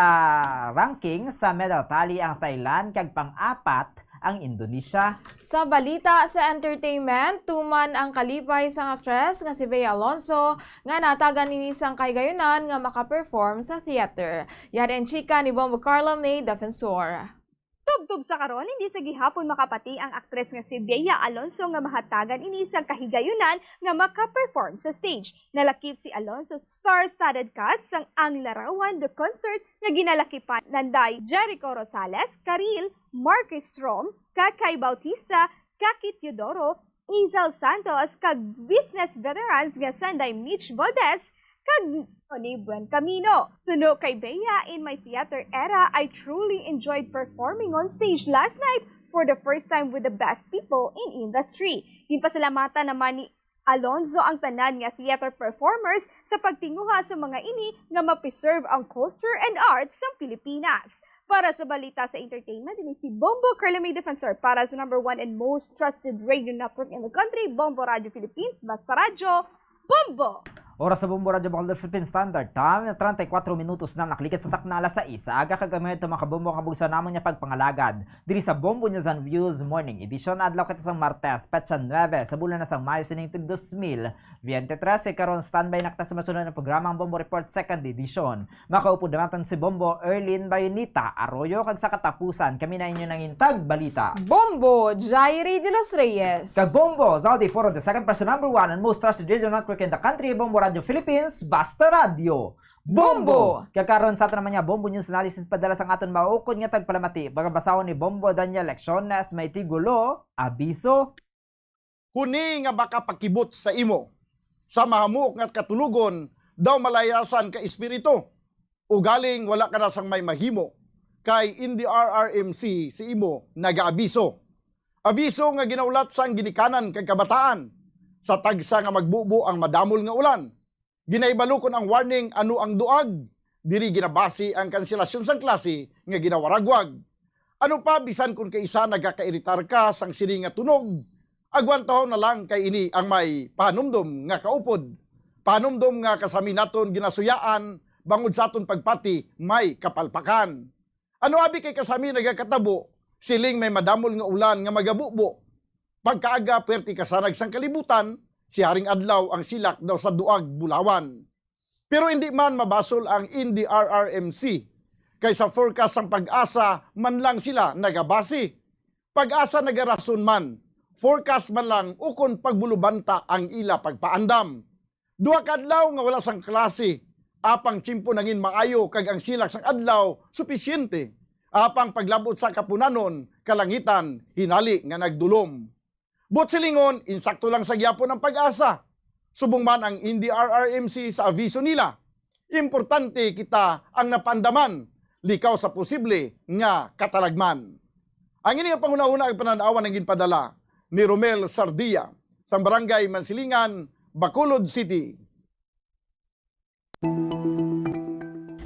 ranking sa medal tally ang Thailand, kag pang-apat ang Indonesia. Sa balita sa entertainment, tuman ang kalipay sang aktres nga si Bea Alonzo nga natagan ini sang kahigayunan nga maka-perform sa theater. Yari ang chika ni Bombo Carlo May Defensor. Tubtob sa karon, hindi sa gihapon makapati ang aktres nga si Bea Alonzo nga mahatagan ini sang kahigayunan nga maka-perform sa stage. Nalakip si Alonzo sa star-studded cast sang Ang Larawan The Concert nga ginalakipan nanday Jericho Rosales, Karil, Mark Strom, Kakay Bautista, Kaki Teodoro, Isel Santos, kag business veterans nga sanday Mitch Valdez kag Tony Buencamino. Suno kay Bea, in my theater era, I truly enjoyed performing on stage last night for the first time with the best people in industry. Ginpasalamatan naman ni Alonzo ang tanan nga theater performers sa pagtinguha sa mga ini nga ma-preserve ang culture and arts sa Pilipinas. Para sa balita sa entertainment, ini si Bombo Carlo May Defensor para sa number one and most trusted radio network in the country, Bombo Radio Philippines, Basta Radyo, Bombo! Oras sa Bombo Radyo Bacolod Philippine Standard Time na treinta y cuatro minutos na nakaligad sa takna alas sais sa aga, kag amo ito, mga kabombo, ang kabugsaw namon nga pagpangalagad diri sa Bombo News and Views Morning Edition. Adlaw kita sang Martes, petsa nuebe sa bulan na sang Mayo sining tuig dos mil veintitrés. Kay karon, standby na kita sa masunod nga programa, ang Bombo Report Second Edition. Makaupod naman si Bombo Erlin Bayonita Arroyo, kag sa katapusan, kami na inyo nangin tagbalita, Bombo Jairi de los Reyes. Kag Bombo Zaldi Foro the second, person number one and most trusted radio network in the country, Bombo Radio Philippines, basta radyo. Bombo! Kag karon sa aton naman nga Bombo News Analysis, padala sang aton maukod nga tagpalamati, pagabasahon ni Bombo Daniel Lecciones, may tigulo, abiso. Huni nga makapakibot sa imo. Sa mahamuok nga katulogon, daw malayasan ka espiritu. Ugaling wala ka na sang may mahimo, kay N D R R M C si imo nagaabiso. Abiso nga ginahulat sang ginikanan kag kabataan. Sa tagsa nga magbubo ang madamol nga ulan. Ginahibalo kon ang warning ano ang duag. Diri ginabasi ang kanselasyon sang klase nga ginawaragwag. Ano pa, bisan kon kaisa nagakairitar ka sang sini nga tunog, agwantahon na lang, kay ini ang may pahanumdom nga kaupod. Pahanumdom nga kasami naton ginasuyaan bangod sa aton pagpati may kapalpakan. Ano abi kay kasami nagakatabo, siling may madamol nga ulan nga magabubo. Pagkaaga, pwerte kasanag sang kalibutan, si haring adlaw ang silak daw sa duag bulawan. Pero indi man mabasol ang N D R R M C, kay sa forecast sang PAGASA man lang sila nagabasi. PAGASA nagarason man, forecast man lang ukon pagbulubanta ang ila pagpaandam. Duha ka adlaw nga wala sang klase, apang tiyempo nangin maayo kag ang silak sang adlaw supisyente, apang paglab-ot sa kapunanon, kalangitan hinali nga nagdulom. Buot silingon, insakto lang sa gihapon ang PAGASA. Subong man ang N D R R M C sa aviso nila, importante kita ang napaandaman, likaw sa posible nga katalagman. Ang ini nga panghunahuna ug panan-awan ang ginpadala ni Romel Sardia, sang Barangay Mansilingan, Bacolod City.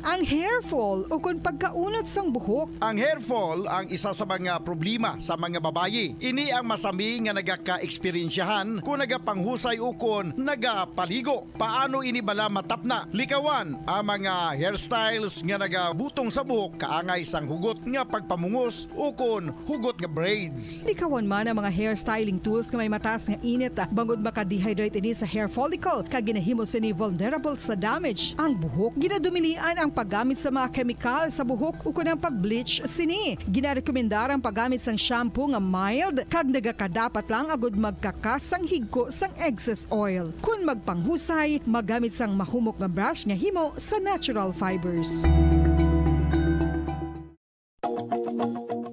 Ang hair fall ukon pagkaunot sang buhok. Ang hair fall ang isa sa mga problema sa mga babayi. Ini ang masami nga nagaka-eksperyensyahan kon nagapanghusay ukon nagapaligo. Paano ini bala matapna? Likawan ang mga hairstyles nga nagabutong sa buhok kaangay sang hugot nga pagpamungos ukon hugot nga braids. Likawan man ang mga hair styling tools nga may mataas nga init, bangod maka-dehydrate ini sa hair follicle, kag ginahimo sini vulnerable sa damage ang buhok. Ginadumilian ang paggamit sa mga kemikal sa buhok ukon ang pag-bleach sini. Ginarekomendar ang paggamit sang shampoo nga mild kag nagakadapat lang agud magkakas sang higko sang excess oil. Kon magpanghusay, maggamit sang mahumok nga brush nga himo sa natural fibers.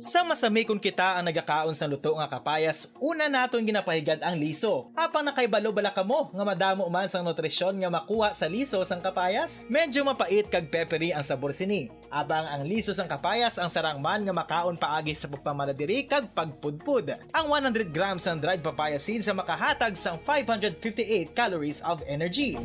Sa masami kon kita ang nagakaon sang luto nga kapayas, una naton ginapahigad ang liso. Apang nakahibalo bala kamo nga madamo man sang nutrisyon nga makuha sa liso sang kapayas? Medyo mapait kag peppery ang sabor sini. Apang ang liso sang kapayas ang sarang man nga makaon paagi sa pagpamaladiri kag pagpudpod. Ang one hundred grams sang dried papaya seeds ang makahatag sang five hundred fifty-eight calories of energy.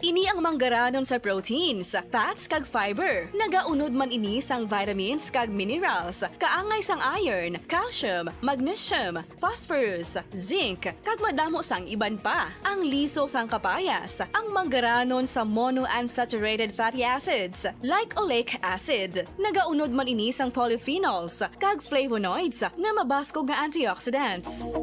Ini ang manggaranon sa proteins, fats, kag fiber. Nagaunod man ini sang vitamins kag minerals, kaangay sang iron, calcium, magnesium, phosphorus, zinc, kag madamo sang iban pa. Ang liso sang kapayas, ang manggaranon sa monounsaturated fatty acids, like oleic acid. Nagaunod man ini sang polyphenols kag flavonoids nga mabaskog nga antioxidants.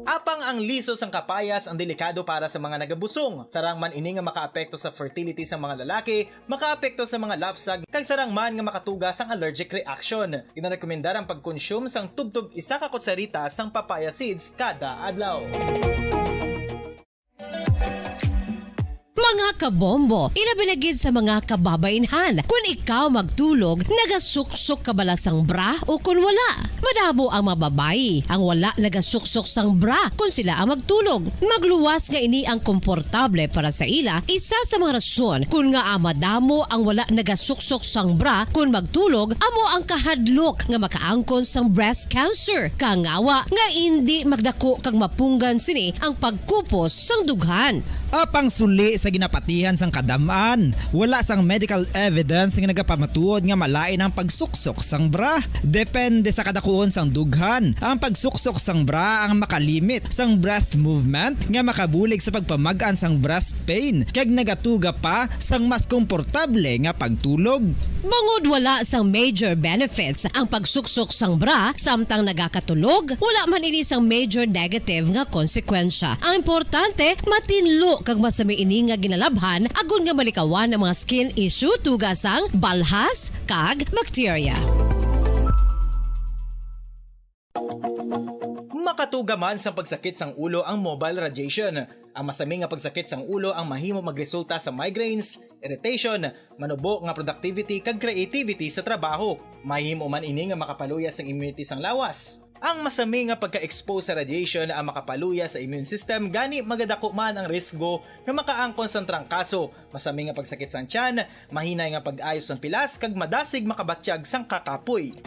Apang ang liso sang kapayas ang delikado para sa mga nagabusong. Sarang man ini nga makaapekto sa fertility sa mga lalaki, makaapekto sa mga lapsag, kag sarang man nga makatuga sang allergic reaction. Ginarekomendar ang pagkonsume sang tubtob isa ka kutsarita sang papaya seeds kada adlaw. Mga kabombo, ilabi na gid sa mga kababainhan, kun ikaw magtulog, nagasuksok ka bala sang bra o kun wala? Madamo ang mga babayi ang wala nagasuksok sang bra kun sila ang magtulog. Magluwas nga ini ang komportable para sa ila. Isa sa mga rason kun ngaa madamo ang wala nagasuksok sang bra kun magtulog amo ang kahadlok nga makaangkon sang breast cancer, kangawa nga indi magdako kag mapunggan sini ang pagkupos sang dughan. Apang suli sa ginapatay Tihan sang kadam-an, wala sang medical evidence nga nagapamatuod nga malain ang pagsuksok sang bra. Depende sa kadakuon sang dughan, ang pagsuksok sang bra ang makalimit sang breast movement nga makabulig sa pagpamag-an sang breast pain kag nagatuga pa sang mas komportable nga pagtulog. Bangod wala sang major benefits ang pagsuksok sang bra samtang nagakatulog, wala man ini sang major negative nga konsekwensya. Ang importante, matinlo kag masami ini nga ginalabhan agod nga malikawan ang mga skin issue, tuga sang balhas kag bakterya. Makatuga man sang pagsakit sang ulo ang mobile radiation. Ang masami nga pagsakit sang ulo ang mahimo magresulta sa migraines, irritation, manubo nga productivity kag creativity sa trabaho. Mahimo man ini nga makapaluya sang immunity sang lawas. Ang masami nga pagka-expose sa radiation ang makapaluya sa immune system, gani magadako man ang risgo nga makaangkon sang trangkaso, masami nga pagsakit sang tiyan, mahinay nga pag-ayo sang pilas, kag madasig makabatyag sang kakapoy.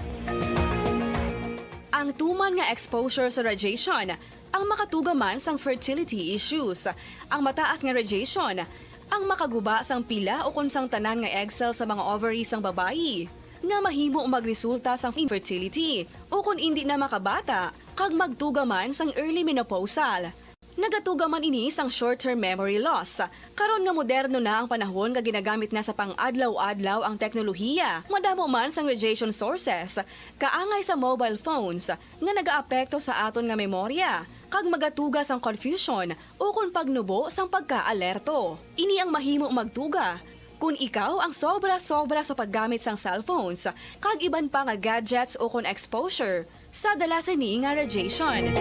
Ang tuman nga exposure sa radiation ang makatuga man sang fertility issues. Ang mataas nga radiation ang makaguba sang pila ukon sang tanan nga egg cell sa mga ovary sang babayi, nga mahimo magresulta sang infertility ukon indi na makabata, kag magtuga man sang early menopausal. Nagatuga man ini sang short-term memory loss. Karon nga moderno na ang panahon nga ginagamit na sa pang-adlaw-adlaw ang teknolohiya, madamo man sang radiation sources, kaangay sa mobile phones, nga nagaapekto sa aton nga memorya, kag magatuga sang confusion ukon pagnubo sang pagkaalerto. Ini ang mahimo magtuga kon ikaw ang sobra-sobra sa paggamit sang cellphones kag iban pa nga gadgets ukon exposure sa dala sini nga radiation.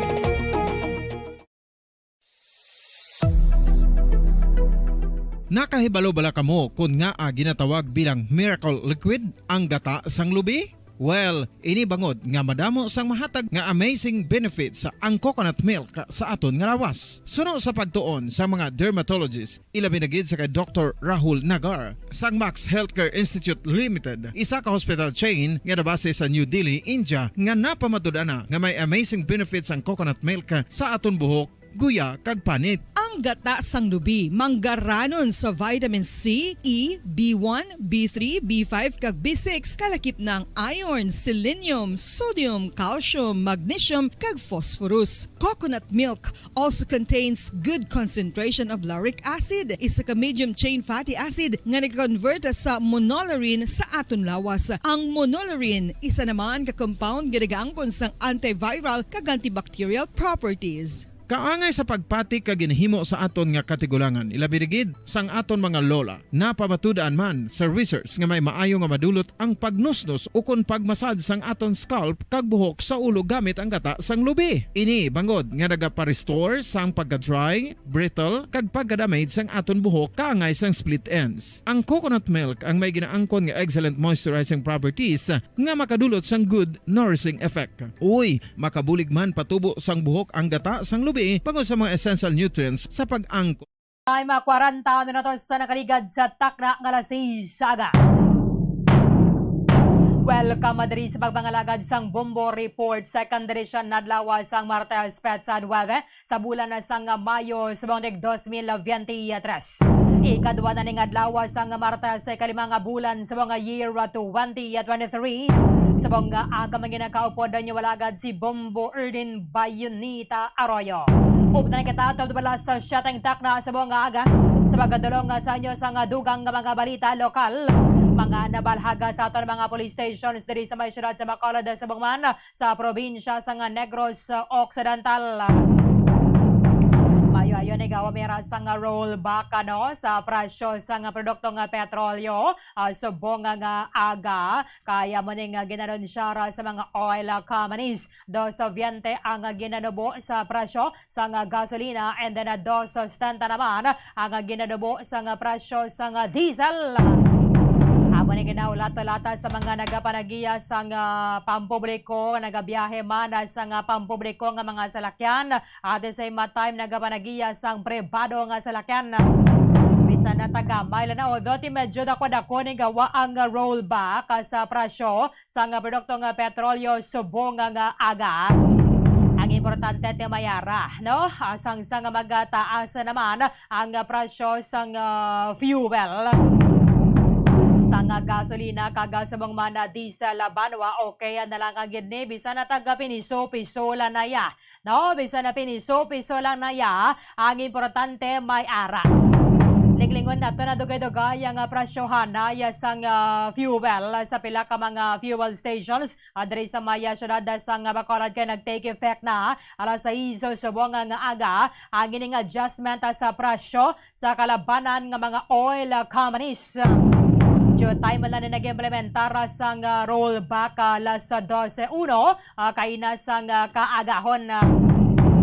Nakahibalo bala kamo kon ngaa ginatawag bilang miracle liquid ang gata sang lubi? Well, ini bangod nga madamo sang mahatag nga amazing benefits ang coconut milk sa aton nga lawas. Suno sa pagtuon sa mga dermatologist, ilabi na gid sa kay Doktor Rahul Nagar sang Max Healthcare Institute Limited, isa ka hospital chain nga nabase sa New Delhi, India, nga napamatud-an na nga may amazing benefits ang coconut milk sa aton buhok, guya, kag panit. Ang gata sang lubi manggaranon sa vitamin C, E, B one, B three, B five, kag B six, kalakip na ang iron, selenium, sodium, calcium, magnesium, kag phosphorus. Coconut milk also contains good concentration of lauric acid, isa ka medium chain fatty acid nga nag-convert sa monolaurin sa aton lawas. Ang monolaurin isa naman ka compound nga nagaangkon sang antiviral kag antibacterial properties. Kaangay sa pagpati kag ginhimo sa aton nga katigulangan, ilabi na gid sang aton mga lola, napamatud-an man sa research nga may maayo nga madulot ang pagnusnos ukon pagmasad sang aton scalp kag buhok sa ulo gamit ang gata sang lubi. Ini bangod nga nagapa-restore sang pagka-dry, brittle, kag pagka-damage sang aton buhok kaangay sang split ends. Ang coconut milk ang may ginaangkon nga excellent moisturizing properties nga makadulot sang good nourishing effect. Uy, makabulig man patubo sang buhok ang gata sang lubi bangod sa mga essential nutrients sa pag-angkon. Time, ah, kwarenta minutos sa nakaligad sa takna nga alas sais sa aga. Welcome diri sa pagpangalagad sang Bombo Report, second edition, adlaw sang Martes, petsa nuebe sa bulan na sang Mayo, subong ning dos mil biyente tres. Ikadua na ning adlaw sang Martes sa ikalima nga bulan subong nga year twenty twenty-three. Subong nga aga, mga ginakaupod ninyo alagad si Bombo Erdin Bayonita Arroyo. Upod na kita, twelve oras sa siyete ang takna subong nga aga. Sa pagkadulong sa inyo sang dugang nga mga balita lokal, mga nabalhaga sa aton mga police stations diri sa may siyudad sa Bacolod, subong man sa probinsya sang Negros Occidental. Maayo-ayo ni gawa mira sang rollback, ano, sa presyo sang produkto nga petrolyo, ah, subong nga aga, kaya mo ning ginanunsya ra sa mga oil companies. Dos biyente ang ginanubo sa presyo sang gasolina, and then, ah, dos setenta naman ang ginanubo sang presyo sang diesel. Amo ni ginaulat-ulata sa mga nagapanagiya sang, ah, pampubliko, nagabiyahe man sang, ah, pampubliko nga mga salakyan, at the same time nagapanagiya sang pribado nga salakyan. Bisan na taga Maynila na, although ti medyo dako-dako ni gawa ang rollback, ah, sa presyo sang, ah, produkto nga petrolyo subong nga aga. Ang importante, Te Mayara, no? Ah, sang, sang magataas naman ang presyo sang, ah, fuel. Sang gasolina kag subong man, ah, diesel, ah, banwa, okay na lang ang gid ni, bisan na taga piniso-piso lang na ya, no? Bisan na piniso-piso lang na ya, ang importante may ara. Linglingon nato na dugay-dugay ang, ah, presyohan na ya sang, ah, fuel sa pila ka mga fuel stations. Ah, diri sa may, ah, siyudad, ah, sang, ah, Bacolod kay nag-take effect na, ah, alas sais subong nga aga ang ining adjustment, ah, sa presyo sa kalabanan nga mga oil, ah, companies. Due time man lang ni nag-implementar, ah, sang, ah, rollback, ah, alas dose uno, ah, kaina sang, ah, kaagahon.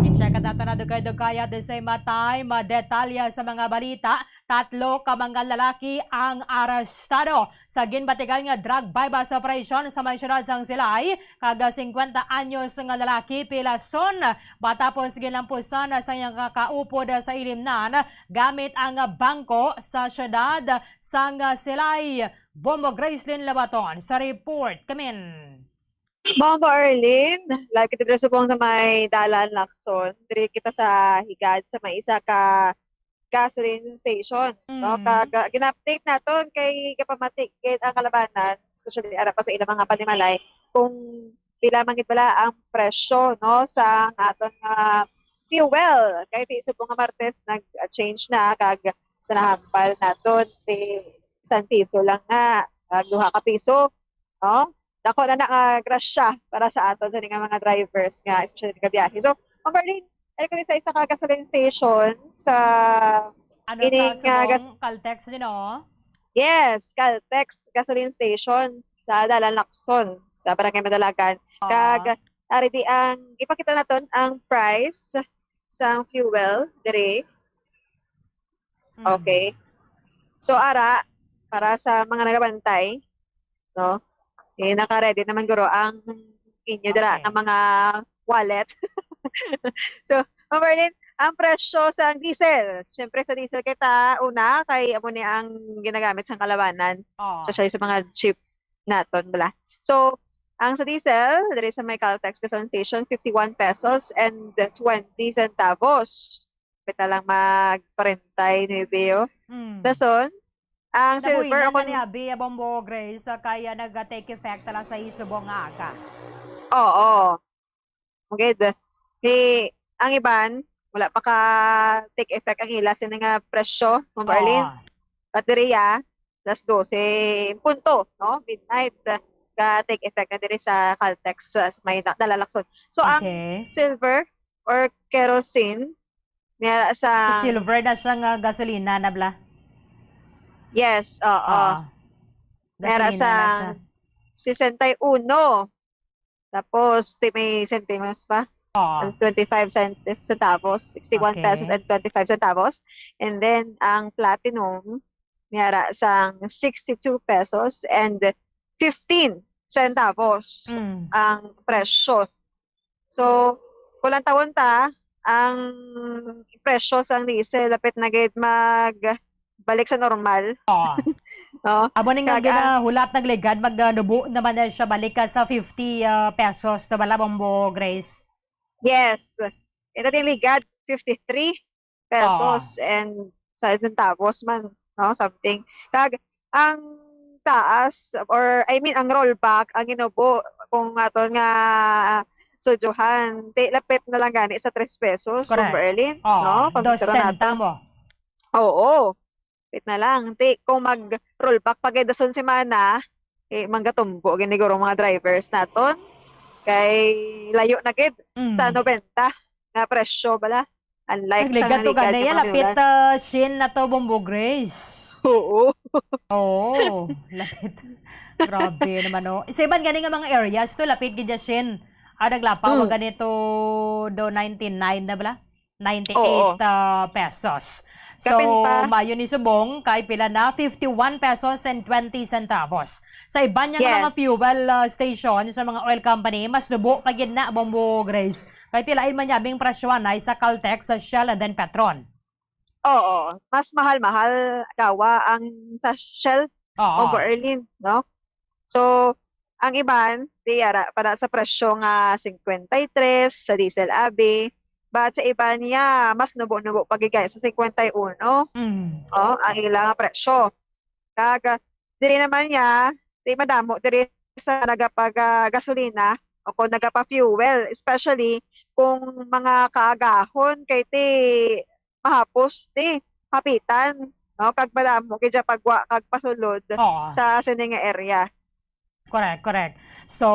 I-check nato na dugay-dugay at the same time, ah, detalye sa mga balita. Tatlo ka mga lalaki ang arestado sa ginbatigan nga drug buy-bust operation sa may siyudad sang Silay, kag singkwenta anyos nga lalaki pilason matapos ginlampusan sa iyang kakaupod sa ilimnan gamit ang bangko sa siyudad sang Silay. Bombo Gracelyn Labaton sa report. Kamin. Bombo Arlene, live kita diri subong sa may Dalan Lacson. Diri kita sa higad sa may isa ka gasoline station, no? Mm. Kag, ah, gina-update naton kay kapamatik gid ang kalabanan, especially ara pa sa ilang mga panimalay, kung pila man gid bala ang presyo, no, sa aton nga fuel. Kay ti subong nga Martes nag-change na, kag sa nahambal naton, ti isang piso lang na, ah, duha ka piso, no? Dako na na nga grasya para sa aton sa nga mga drivers nga, especially nga biyahe. So, Ma'am Marlene, ano ko sa isa ka gasoline station sa Ano ining, ta, ah, gas- subong Caltex din, oh? Yes, Caltex gasoline station sa Dalan Lacson, sa Barangay Madalagan. Ah. Kag, ari di ang ipakita naton ang price sa fuel diri. Mm. Okay. So, ara, para sa mga nagabantay, no? Eh, naka-ready naman guro ang inyo dira Okay. nga mga wallet. So, Ma'am Marlene, ang presyo sa diesel, siyempre sa diesel kita, una, kay amo ni ang ginagamit sa kalabanan, Oo. especially sa mga jeep naton, bala. So, ang sa diesel, diri sa may Caltex Gasoline Station, fifty-one pesos and twenty centavos. Kita lang mag forty-nine, oh. Mm. Dason, ang silver Nabuhinan o na kun- ni Abi, ah, Bombo Grace, ah, kaya nag-take effect na lang sa subong nga aga. Oo. Mugid. Ni, ang iban, wala pa ka take effect ang ila sini nga presyo, Ma'am Oo. Arlene. But diri, ah, alas dose punto, no? Midnight, ah, ka take effect na diri sa Caltex, ah, sa may na-, Dalan Lacson. So, ang Okay. silver or kerosene, may ara sa Silver na siya nga gasolina na bala. Yes, oo. Ah. May ara Gasolina na sa siya. sesenta y uno. Tapos, ti may sentimos pa. Oo. Ang twenty-five cent-, centavos, sixty-one Okay. pesos and twenty-five centavos. And then, ang platinum, may ara sang sixty-two pesos and fifteen centavos Mm. ang presyo. So, kung lantawon ta, ang presyo sang diesel lapit na gid magbalik sa normal. Oo. No? Amo ni nga Kag ang ginahulat nagligad, mag, ah, nubo naman na siya balik ka sa fifty, ah, pesos. Tama ba, Bombo Grace? Yes. Ito din ligad, fifty-three pesos Oo. and sa centavos man, no? Something. Kag ang taas, or I mean, ang rollback, ang inubo, kung aton nga sudyohan, ti lapit na lang gani sa tres pesos, Correct. Bombo Arlene, Oo, no? Paminturo dos setenta naton. mo. Oo. Wait na lang. Ti, kung mag-rollback pa gid dason semana, eh, manggatumbo gid ni guro mga drivers naton. Kay layo na gid sa Mm. nobenta nga presyo bala. Unlike sa Nagligad to nagligad gani, nga mga lapit, minulan. ah, Shin na to, Bombo Grace. Oo. Oo, lapit. Grabe naman, no? Sa iban gani nga mga areas to, lapit gid ya Shin. Ah, naglapaw Mm. gani to do ninety-nine na bala? Ninety-eight, Oo. ah, pesos. So, Kapin pa. Mayo ni subong kay pila na? Fifty-one pesos and twenty centavos. Sa iban nga Yes. mga fuel, ah, station, sa mga oil company, mas nubo pa gid na, Bombo Grace. Kay ti lain man yabing presyohan ay sa Caltex, sa Shell, and then Petron. Oo, mas mahal-mahal daw ang sa Shell Oo. Bombo Arlene, no? So, Ang iban, di ara, para sa presyo nga cincuenta y tres sa diesel, abi. But sa iban niya, mas nubo-nubo pa gid sa cincuenta y uno. Mm. Oh, ang ila nga presyo. Kag, diri naman niya, di madamo diri sa nagapag, ah, gasolina o kung nagapa-fuel, especially kung mga kaagahon, kay ti mahapos ti hapitan, no? Kag madamo gid siya pagwa kag pasulod Oo. sa sini nga area. Correct, correct. So,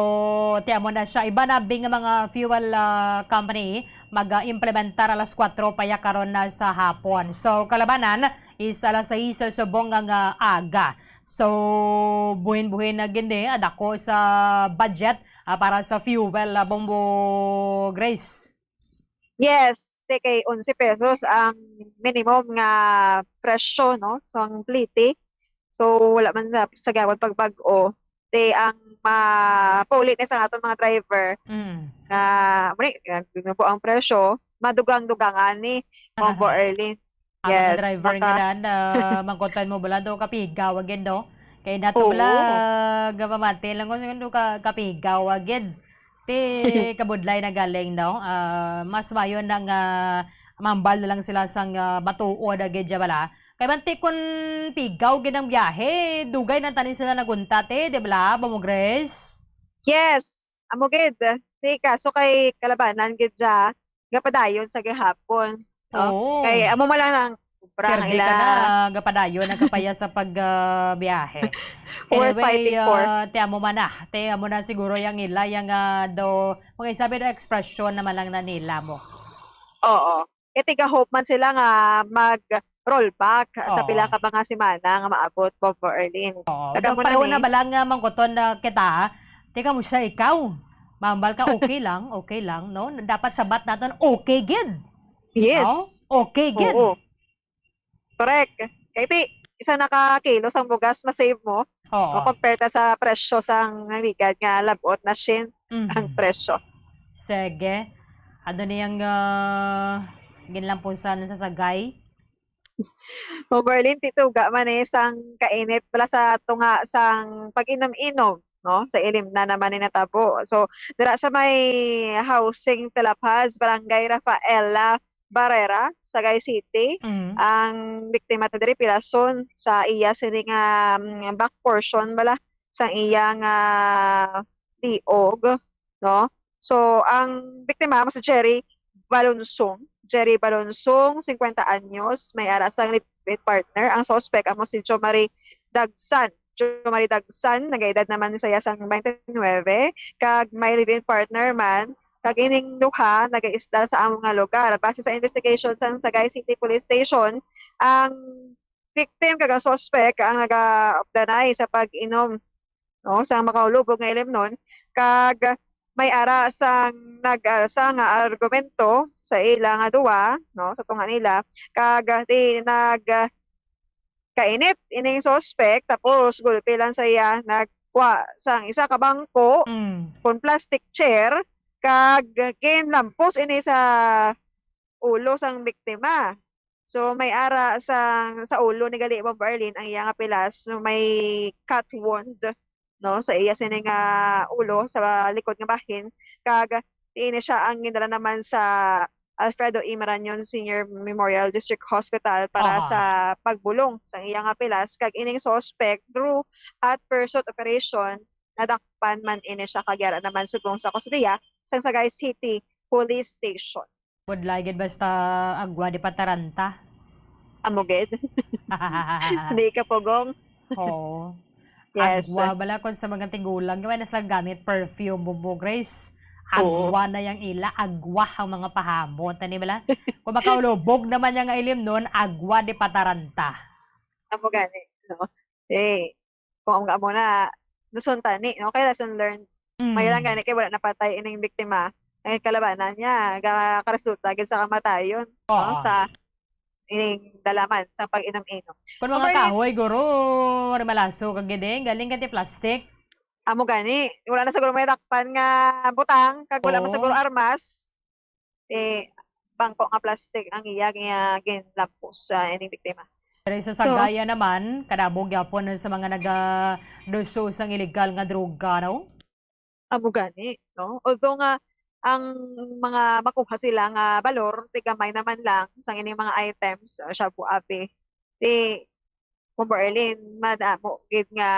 ti amo na siya. Iba na bing nga mga fuel, ah, company mag-implementar alas kuwatro pa ya karon na sa hapon. So, kalabanan is alas sais sa subong nga, nga aga. So, buhin-buhin na gid ni, ah, dako sa budget, ah, para sa fuel, ah, Bombo Grace. Yes, ti kay onse pesos ang minimum nga presyo, no, sang plete. So, wala man sa, sa gawon pagbag-o. Ti ang mapauli ni sa aton mga driver Mm. nga, muli, nga, nga po ang presyo, madugang-dugangan ni Bombo Early. Ang mga Yes, driver baka nga na, mangkutan mo bala do kapigaw agad, no? Kay nato Oo. bala, gapamati lang ko, ano ka, kapigaw agad. Ti kabudlay na galing, no? Ah, mas mayo na nga mambal na lang sila sang, ah, matuod agad dya bala. Kay man ti kun pigaw gid ang biyahe, dugay na tani sila nagunta, ti, di bala, Bombo Grace? Yes, amo gid. Ti kaso kay kalabanan gid dya, gapadayon sa gihapon. No? Oo. Kay amo man lang ang obra nga Pirdi ka ila. na, gapadayon ang kapaya sa pag, ah, biyahe. Worth Anyway, fighting for. ah, ti amo man na. Ti amo na siguro yang ila, yang, ah, do, mga isabi do ekspresyon naman lang na nila mo. Oo. E tiga-hope man sila nga mag-rollback sa Oo. pila ka mga semana nga maabot, Bombo Erlin. Oo. Kag Daw amo na pareho ni. na bala nga mangkuton na kita, ha? Teka mo siya, ikaw. Mambal ka, okay lang, okay lang, no? Dapat sabat naton, okay gid. Yes. No? Okay gid. Oo. Correct. Kay ti, isa na ka kilo sang bugas ma-save mo. Oo. O compare ta sa presyo sang nagligad nga labot na shin Mhm. ang presyo. Sige. Ano niyang, ah, ginlampusan sa sagay? O Berlin, tituga man eh sang kainit bala sa tunga sang pag-inom-inom, no? Sa ilim na naman ni natabo. So, dira sa may housing Telapaz, Barangay Rafaela Barrera, Sagay City, Mm. ang biktima ta diri pirason sa iya sini nga, mm, back portion bala sang iya nga liog, no? So, ang biktima mo si Jerry Balonsong. Jerry Balonsong, singkwenta anyos, may ara sang live-in partner. Ang suspect amo si Jo Marie Dagsan. Jo Marie Dagsan, nagaedad naman sa iya sang twenty-nine, kag may live-in partner man, kag ining duha nagaistar sa amo nga lugar. Base sa investigation sang Sagay City Police Station, ang victim kag ang suspect ang nagaupdanay sa pag-inom, no, sa makaulubog nga ilimnon, kag may ara sang nag-alsa nga argumento sa ila nga duwa, no, sa tunga nila, kag di nag kainit ining suspect, tapos gulpi lang sa iya nagkuha sang isa ka bangko Mm. kon plastic chair, kag ginlampos ini sa ulo sang biktima. So, may ara sang, sa ulo ni gali, Bombo Arlene, ang iya nga pilas. So, may cut wound, no, sa iya sini nga ulo, sa likod nga bahin. Kag ini siya ang gindala naman sa Alfredo E. Marañon Senior Memorial District Hospital para Aha. sa pagbulong sa iya nga pilas. Kag ining suspect, through hot pursuit operation, nadakpan man ini siya kag yara naman subong sa kustodiya sang Sagay City Police Station. Budlay gid basta agwa di pataranta. Amo gid. Di ka pugong. Oo. Yes. Agwa bala kon sa mga tigulang, kaya na sila gamit perfume, Bombo Grace. Oo. Agwa na yang ila, agwa ang mga pahamot. Ani bala? Kung makaulubog naman yang ilimnon, agwa di pataranta. Amo gani, no? Eh, kung ang amo na, nasunta ni, no? Kay lesson learned. Mm. May lang gani kay wala napatay ining biktima. Ay, kalabanan niya, ga-, karesulta gid sa kamatayon, no? Oo. Sa ining dalaman, sa pag-inom-inom. Kung mga Ang kahoy, guro, wala malaso kag gid eh. Galing ka ti plastic. Amo gani, wala na siguro may dakpan nga butang, kag wala man Oo. siguro armas. Eh, bangko nga plastic ang iya nga ginlampos sa ining biktima. Pero sa So, Sagaya naman, kadamo gyapon sa mga nagaduso sang illegal nga droga, no? Amo gani, no? Although nga ang mga makuha sila nga balor, tigamay naman lang sang ining mga items, ah, shabu abi. Di, Bombo Erlin, madamo gid nga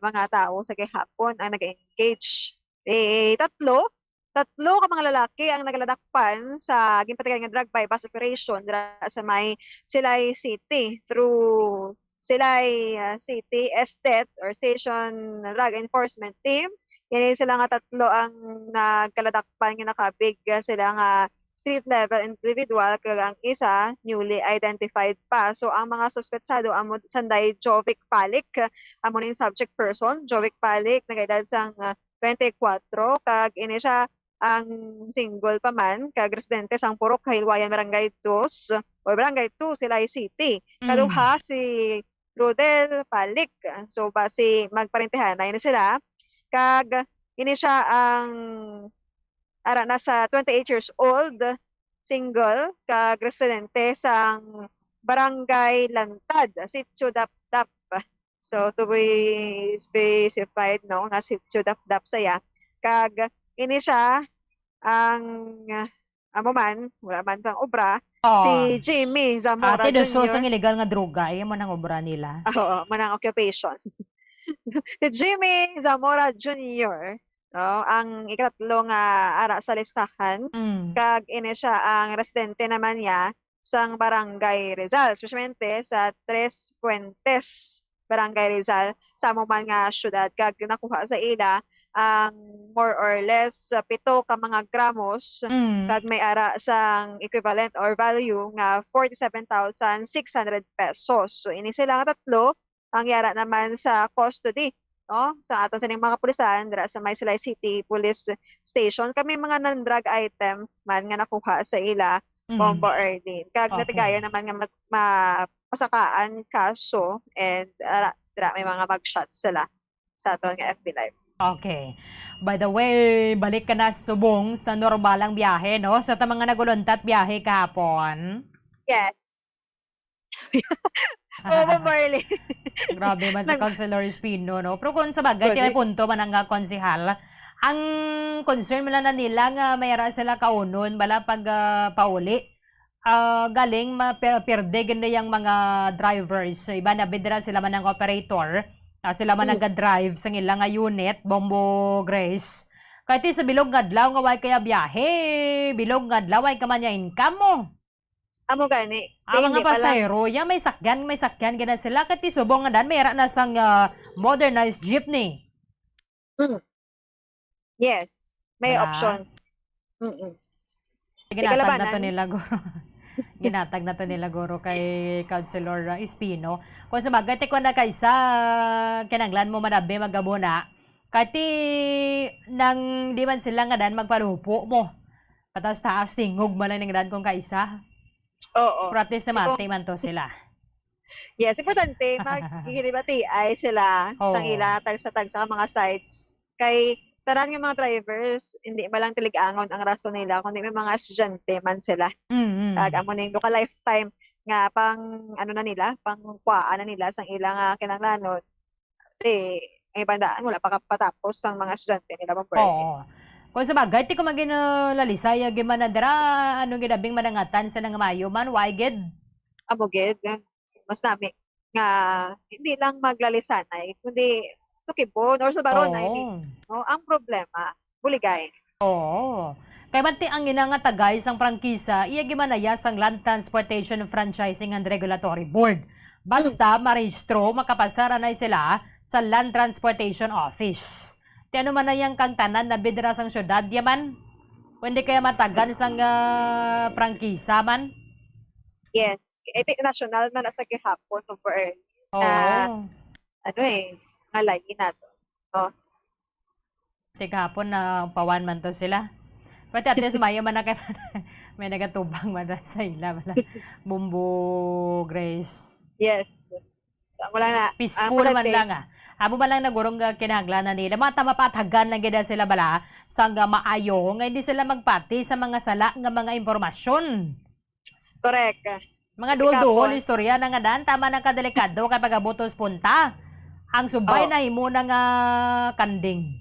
mga tawo sa gihapon ang nag-engage. Eh, tatlo, tatlo ka mga lalaki ang nagaladakpan sa ginpatigayon nga drug buy-bust operation dira sa may Silay City through Silay, ah, City STET or Station Drug Enforcement Team. Kini sila nga tatlo ang nagkaladakpan nga nakabig, ah, sila nga street level individual, kag ang isa newly identified pa. So, ang mga suspetsado amo sanday Jovic Palik, amo ning subject person. Jovic Palik, nagaedad sang, ah, twenty-four, kag ini siya ang single pa man, kag residente sang Purok, Kahilwayan, Barangay Dos, or Barangay Two, Silay City. Mm. Kaduha si Rodel Palik. So, basi magparentehanay na sila. Kag ini siya ang ara na sa twenty-eight years old, single, kag residente sang Barangay Lantad, Sitio Dapdap. So, to be specified, no, nga Sitio Dapdap saya. Kag ini siya ang, amo man, wala man sang obra, si Oo. Jimmy Zamora Ate, dos Junior. Sang illegal nga droga, iya man ang obra nila. Oo, man ang occupation. Si Jimmy Zamora Junior, no, ang ikatlo nga ara sa listahan. Mm. Kag ini siya ang residente naman niya sang Barangay Rizal, especialmente sa Tres Fuentes, Barangay Rizal, sa amo man nga syudad, kag nakuha sa ila ang more or less, uh, pito ka mga gramos, Mm. kag may ara sang equivalent or value nga forty-seven thousand six hundred pesos. So, ini sila nga tatlo ang yara naman sa custody, no, sa aton sining mga kapulisan dira sa may Silay City Police Station. Kami mga non-drug item man nga nakuha sa ila, Mm. Bombo Erlin. Kag Okay. natigayon naman nga mag-, ma-, pasakaan kaso and, ah, dira may mga mug shots sila sa aton nga F B Live. Okay. By the way, balik ka na subong sa normal ang biyahe, no? Sa ta mga naguluntat biyahe kahapon. Yes. Oo, Bombo Erlin. Grabe man si Nag- Councilor Espino, no? Pero kung sa bagay, Gani. May punto man ang, ah, konsehal. Ang concern man lang na nila nga may ara sila kaunon, bala pag, ah, pauli. Ah, galing ma-, per-, perde gid ang mga drivers. So, iban na bidra sila man ang operator. Ah, sila man Mm. naga-drive sa ilang nga unit, Bombo Grace. Kay ti sa bilog nga adlaw nga way kaya biyahe, bilog nga adlaw way ka man niya income mo. Amo gani. Ang Di, mga hindi pa lang. Pasahero, ya, may sakyan, may sakyan gid na sila. Kay ti subong nga dan, may ara na sang, ah, modernized jeepney. Mm. Yes. May Diba? Option. Mm-mm. Ginatag na to Ikalabanan. Nila, guro. Ginatag na to nila, guro, kay Councilor, ah, Espino. Kung sa bagay, ti ko na kaysa, kinanglan mo manabi, magabuna. Kay ti nang di man sila nga dan magpalupo mo. Pataas-taas, tingog man lang ning dan kung kaisa. Oo. Pero at least, Ito namati man to sila. Yes, importante, magkikiribati ay sila sa Oo. Ila tagsa-tagsa ka mga sites. Kay tanan nga mga drivers, hindi man lang tilig-angon ang rason nila, kundi may mga estudyante man sila. Mm, mm. Kag amo ning duka lifetime nga pang, ano na nila, pang kuwaan na nila sang ila nga kinahanglanon. Di, ang ibang daan, wala pa kapatapos ang mga estudyante nila, Bombo Erlin. Oo. Kung sa bagay, ti ko magin, uh, lalisay, uh, gimana dira, ano gid abing manangatan sa nang maayo man, why gid? Amo gid, mas nami nga hindi lang maglalisanay, kundi tukibon or subaron, I mean, Oo. No? Ang problema, buligay. Oo. Kay manti ang ina nga tagay sang prangkisa, iya gimanaya sang Land Transportation Franchising and Regulatory Board. Basta Mm. marehistro, makapasar anay sila sa Land Transportation Office. Ti ano man na yang kang tanan na bidra sang syudad, yaman? Pwede kaya matagan sang, ah, prangkisa man? Yes. Eh, ti-, national man na sa gihapon, over Oo. Na, ano eh, nga lain nato. Oh. Ti kahapon na pawan man to sila. Pati at least mayo man na kay may nagatubang man sa ila, wala. Bumbo Grace. Yes. So, wala na. Peaceful man lang, ah. Amo man lang nagurong, ah, kinahanglanan nila. Mga tamapatagan lang gid sila bala sang, ah, maayo nga hindi sila magpati sa mga sala nga mga impormasyon. Correct. Mga duhol-duhol istorya na nga dan, tama na kadelikado kay pagabutos punta. Ang subay Oh. na himo na nga kanding.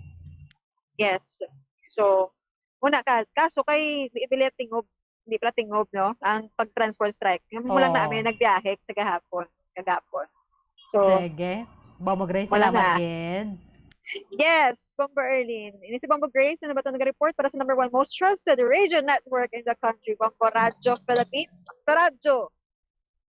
Yes. So, muna ka, kaso kay, di, di tingob, di pala tingob, no? Ang pag-transport strike. Yung mo lang na Oo. May nagbiyahe sa gahapon, kagapon. So, Sige. Bombo Grace, wala salamat na. Gid. Yes, Bombo Erlin. Ini si Bombo Grace na nabato nag-report para sa number one most trusted radio network in the country, Bombo Radyo Philippines. Sa radyo,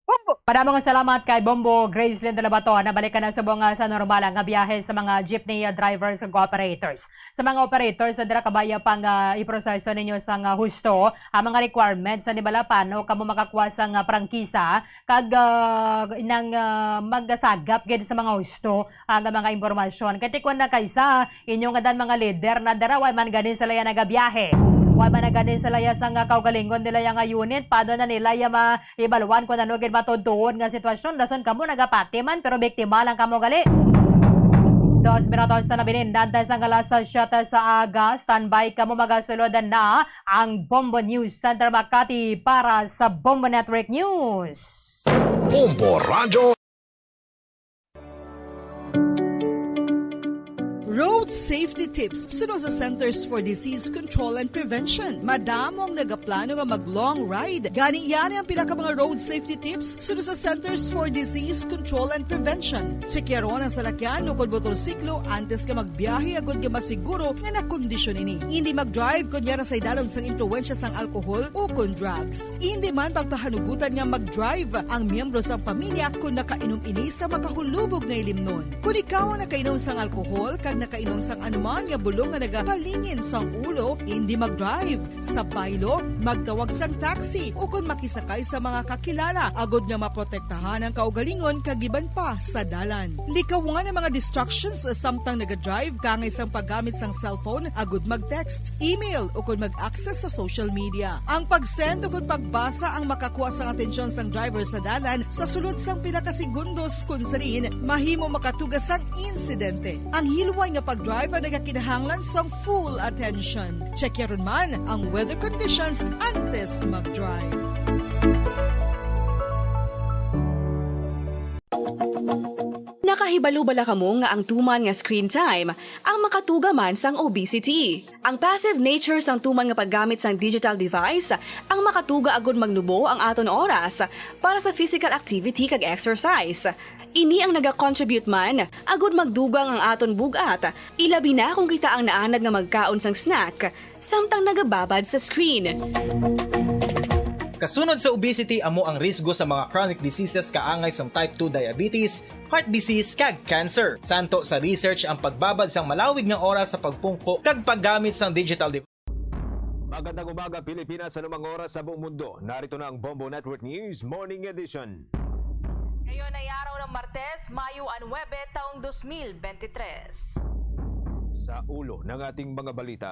Bombo! Padamo nga salamat kay Bombo Grace Linda Labato. Nabalik ka na subong, ah, sa normal nga biyahe sa mga jeepney, ah, drivers ug operators. Sa mga operators, ah, dira kabaya pang, ah, iproseso ninyo sang, ah, husto ang mga requirements sa nibala pano kamo makakuha sang, ah, prangkisa kag, ah, nang, ah, magasagap gid sa mga husto ang mga impormasyon. Kay tikon na kaysa inyo nga dan mga leader na dara, wa man ganin sila ya nagabiyahe. Wa man na ganin sila ya sang kaugalingon nila ya nga unit, pado na nila ya ma-, ibaluan kung ano gid matuod-tuod nga sitwasyon. Rason kamo nagapati man, pero biktima lang kamo gali. Dos minutos na nabilin, dantes ang alas siyete sa aga. Standby kamo, magasulod na ang Bombo News Center Makati para sa Bombo Network News. Bombo Radyo. Road safety tips suno sa Centers for Disease Control and Prevention. Madamo ang nagaplano nga mag-long ride. Gani, yari ang pila ka mga road safety tips suno sa Centers for Disease Control and Prevention. Tsekyaron ang salakyan ukon motorsiklo antes nga magbiyahe agod nga masiguro nga nakondisyon ini. Indi mag-drive kon yara sa idalom sang impluwensya sang alkohol ukon drugs. Indi man pagpahanugutan nga mag-drive ang miyembro sang pamilya kon nakainom ini sa makahulubog nga ilimnon. Kon ikaw ang nakainom sang alkohol kag nakainom sang anuman nga bulong nga nagapalingin sang ulo, indi mag-drive. Sa baylo, magtawag sang taxi ukon makisakay sa mga kakilala agod nga maprotektahan ang kaugalingon kag iban pa sa dalan. Likawan ang mga distractions samtang naga-drive, kaangay sang paggamit sang cellphone agud mag-text, email, ukon mag-access sa social media. Ang pag-send ukon pagbasa ang makakuha sang atensyon sang driver sa dalan sa sulod sang pila ka segundos, kon sa diin mahimo makatuga sang insidente. Ang hilway nga pag-drive ang nagakinahanglan sang full attention. Check yaron man ang weather conditions antes mag-drive. Nakahibalo bala kamo nga ang tuman nga screen time ang makatuga man sang obesity? Ang passive nature sang tuman nga paggamit sang digital device ang makatuga agud magnubo ang aton oras para sa physical activity kag exercise. Ini ang naga-contribute man agud magdugang ang aton bug-at, ilabi na kon kita ang naanad nga magkaon sang snack samtang nagababad sa screen. Kasunod sa obesity, amo ang risgo sa mga chronic diseases kaangay sang type two diabetes, heart disease, kag cancer. Santo sa research ang pagbabad sang malawig nga oras sa pagpungko kag paggamit sang digital device. Magandang umaga, Pilipinas, sa anumang oras sa buong mundo. Narito na ang Bombo Network News Morning Edition. Ngayon ay araw ng Martes, Mayo nuebe, taong dos mil bente tres. Sa ulo ng ating mga balita.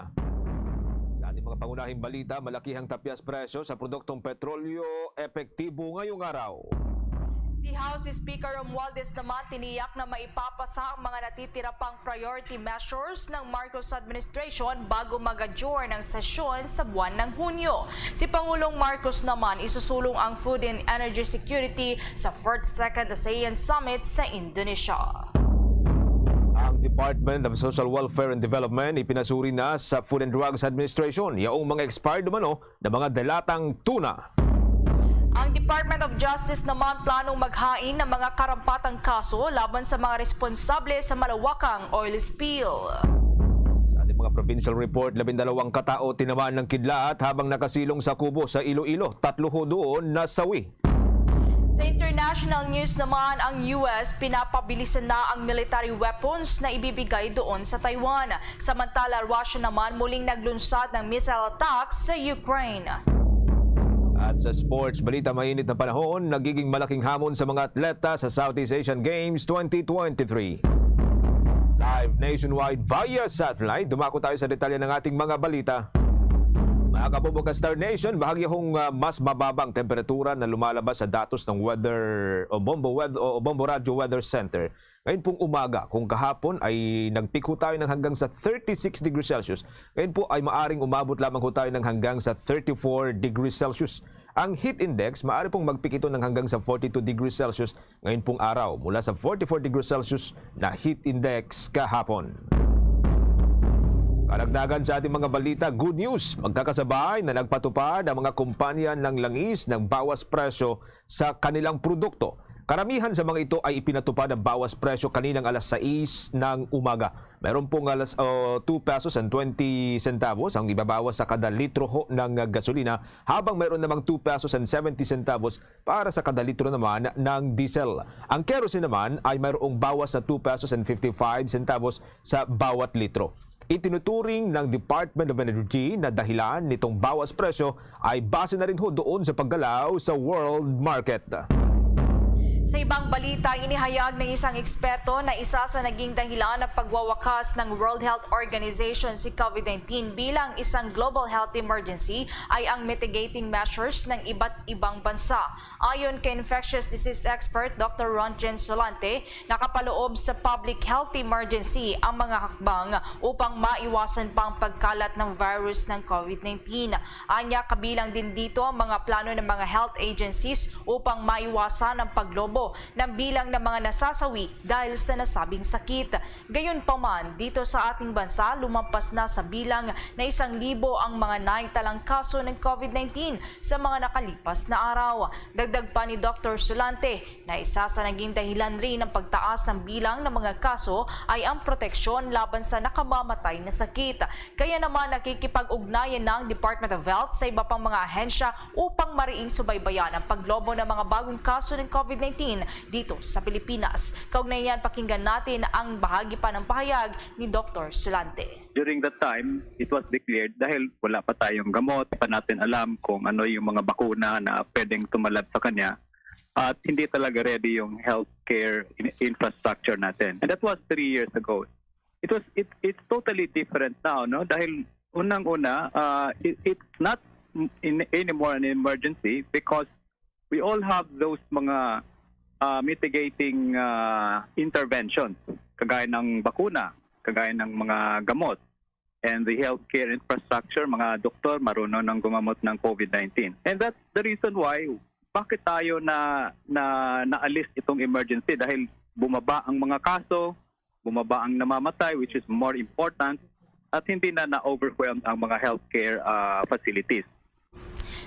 Sa ating mga pangunahing balita, malakihang tapyas presyo sa produktong petrolyo epektibo ngayong araw. Si House Speaker Romualdez naman tiniyak na maipapasa ang mga natitira pang priority measures ng Marcos administration bago mag-adjourn ang sesyon sa buwan ng Hunyo. Si Pangulong Marcos naman isusulong ang food and energy security sa fourth Second ASEAN Summit sa Indonesia. Ang Department of Social Welfare and Development ipinasuri na sa Food and Drugs Administration yaong mga expired umano na mga dalatang tuna. Ang Department of Justice naman planong maghain ng mga karampatang kaso laban sa mga responsable sa malawakang oil spill. Sa ating mga provincial report, labindalawang katao tinamaan ng kidlat habang nakasilong sa kubo sa Iloilo. Tatlo ho doon nasawi. Sa international news naman, ang U S pinapabilisan na ang military weapons na ibibigay doon sa Taiwan. Samantala, Russia naman muling naglunsad ng missile attacks sa Ukraine. At sa sports balita, mainit na panahon nagiging malaking hamon sa mga atleta sa Southeast Asian Games twenty twenty-three. Live nationwide via satellite, dumako tayo sa detalye ng ating mga balita. Mga kabombo ka Star Nation, bahagya hong, ah, mas mababang temperatura na lumalabas sa datos ng weather o Bombo Weather o Bombo Radyo Weather Center. Ngayon pong umaga, kung kahapon ay nagpeak ho tayo ng hanggang sa thirty-six degrees Celsius, ngayon po ay maaring umabot lamang ho tayo ng hanggang sa thirty-four degrees Celsius. Ang heat index, maaari pong magpeak ito ng hanggang sa forty-two degrees Celsius ngayon pong araw, mula sa forty-four degrees Celsius na heat index kahapon. Karagdagan sa ating mga balita, good news! Magkakasabay na nagpatupad ang mga kumpanya ng langis ng bawas presyo sa kanilang produkto. Karamihan sa mga ito ay ipinatupad ang bawas presyo kaninang alas sais ng umaga. Meron pong alas, oh, two pesos and twenty centavos ang ibabawas sa kada litro ho ng gasolina, habang meron namang two pesos and seventy centavos para sa kada litro naman ng diesel. Ang kerosene naman ay mayroong bawas na two pesos and fifty-five centavos sa bawat litro. Itinuturing ng Department of Energy na dahilan nitong bawas presyo ay base na rin ho doon sa paggalaw sa world market. Sa ibang balita, inihayag ng isang eksperto na isa sa naging dahilan ng pagwawakas ng World Health Organization si COVID nineteen bilang isang global health emergency ay ang mitigating measures ng iba't ibang bansa. Ayon kay infectious disease expert Doctor Ronjen Solante, nakapaloob sa public health emergency ang mga hakbang upang maiwasan pa ang pagkalat ng virus ng COVID nineteen. Anya, kabilang din dito ang mga plano ng mga health agencies upang maiwasan ang paglobo ng bilang ng mga nasasawi dahil sa nasabing sakit. Gayunpaman, dito sa ating bansa, lumampas na sa bilang na isang libo ang mga naitalang kaso ng COVID nineteen sa mga nakalipas na araw. Dagdag pa ni Doctor Solante na isa sa naging dahilan rin ng pagtaas ng bilang ng mga kaso ay ang proteksyon laban sa nakamamatay na sakit. Kaya naman, nakikipag-ugnayan na ang Department of Health sa iba pang mga ahensya upang mariing subaybayan ang paglobo ng mga bagong kaso ng COVID nineteen dito sa Pilipinas. Kaugnay niyan, pakinggan natin ang bahagi pa ng pahayag ni Doctor Solante. During that time, it was declared dahil wala pa tayong gamot, pa natin alam kung ano yung mga bakuna na pwedeng tumalab sa kanya, at hindi talaga ready yung healthcare in- infrastructure natin. And that was three years ago. It was it it's totally different now, no? Dahil unang-una, uh, it, it's not in, anymore an emergency because we all have those mga uh, mitigating uh, interventions, kagaya ng bakuna, kagaya ng mga gamot, and the healthcare infrastructure, mga doktor marunong nang gumamot ng COVID nineteen. And that's the reason why bakit tayo na, na naalis itong emergency, dahil bumaba ang mga kaso, bumaba ang namamatay, which is more important, at hindi na na-overwhelm ang mga healthcare uh, facilities.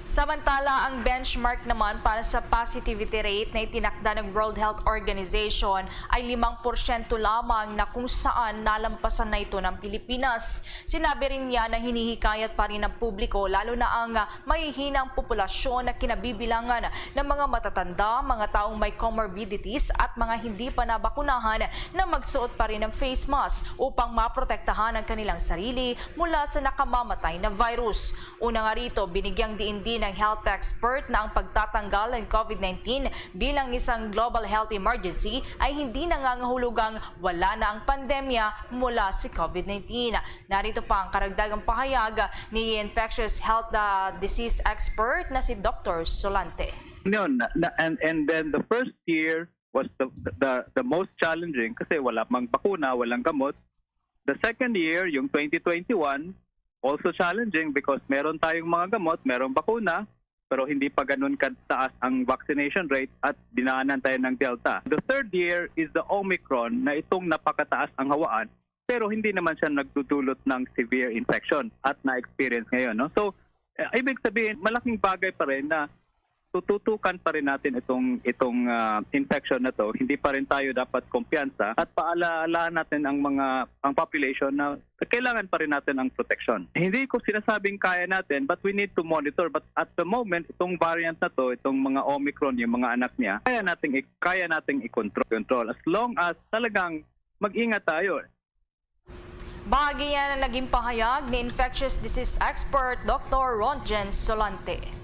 Samantala, ang benchmark naman para sa positivity rate na itinakda ng World Health Organization ay limang porsyento lamang, na kung saan nalampasan na ito ng Pilipinas. Sinabi rin niya na hinihikayat pa rin ng publiko, lalo na ang mahihinang populasyon na kinabibilangan ng mga matatanda, mga taong may comorbidities at mga hindi pa nabakunahan, na magsuot pa rin ng face mask upang maprotektahan ang kanilang sarili mula sa nakamamatay na virus. Una nga rito, binigyang diin din ng health expert na ang pagtatanggal ng COVID nineteen bilang isang global health emergency ay hindi nangangahulugang wala na ang pandemya mula sa COVID nineteen. Narito pa ang karagdagang pahayag ni infectious health, ah, disease expert na si Doctor Solante. Yun, na- na- and, and then the first year was the, the, the most challenging kasi wala mang bakuna, walang gamot. The second year, yung twenty twenty-one, also challenging because meron tayong mga gamot, merong bakuna, pero hindi pa ganun kataas ang vaccination rate at dinaanan tayo ng Delta. The third year is the Omicron na itong napakataas ang hawaan, pero hindi naman siya nagdudulot ng severe infection at na-experience ngayon, no? So, eh, ibig sabihin, malaking bagay pa rin na tututukan pa rin natin itong itong ah, infection na to. Hindi pa rin tayo dapat kumpiyansa at paalaalahan natin ang mga ang population na kailangan pa rin natin ang proteksyon. Hindi ko sinasabing kaya natin, but we need to monitor. But at the moment, itong variant na to, itong mga Omicron, yung mga anak niya, kaya nating i- kaya nating i-control control as long as talagang mag-ingat tayo. Bahagi yan ang naging pahayag ni infectious disease expert Doctor Ronjen Solante.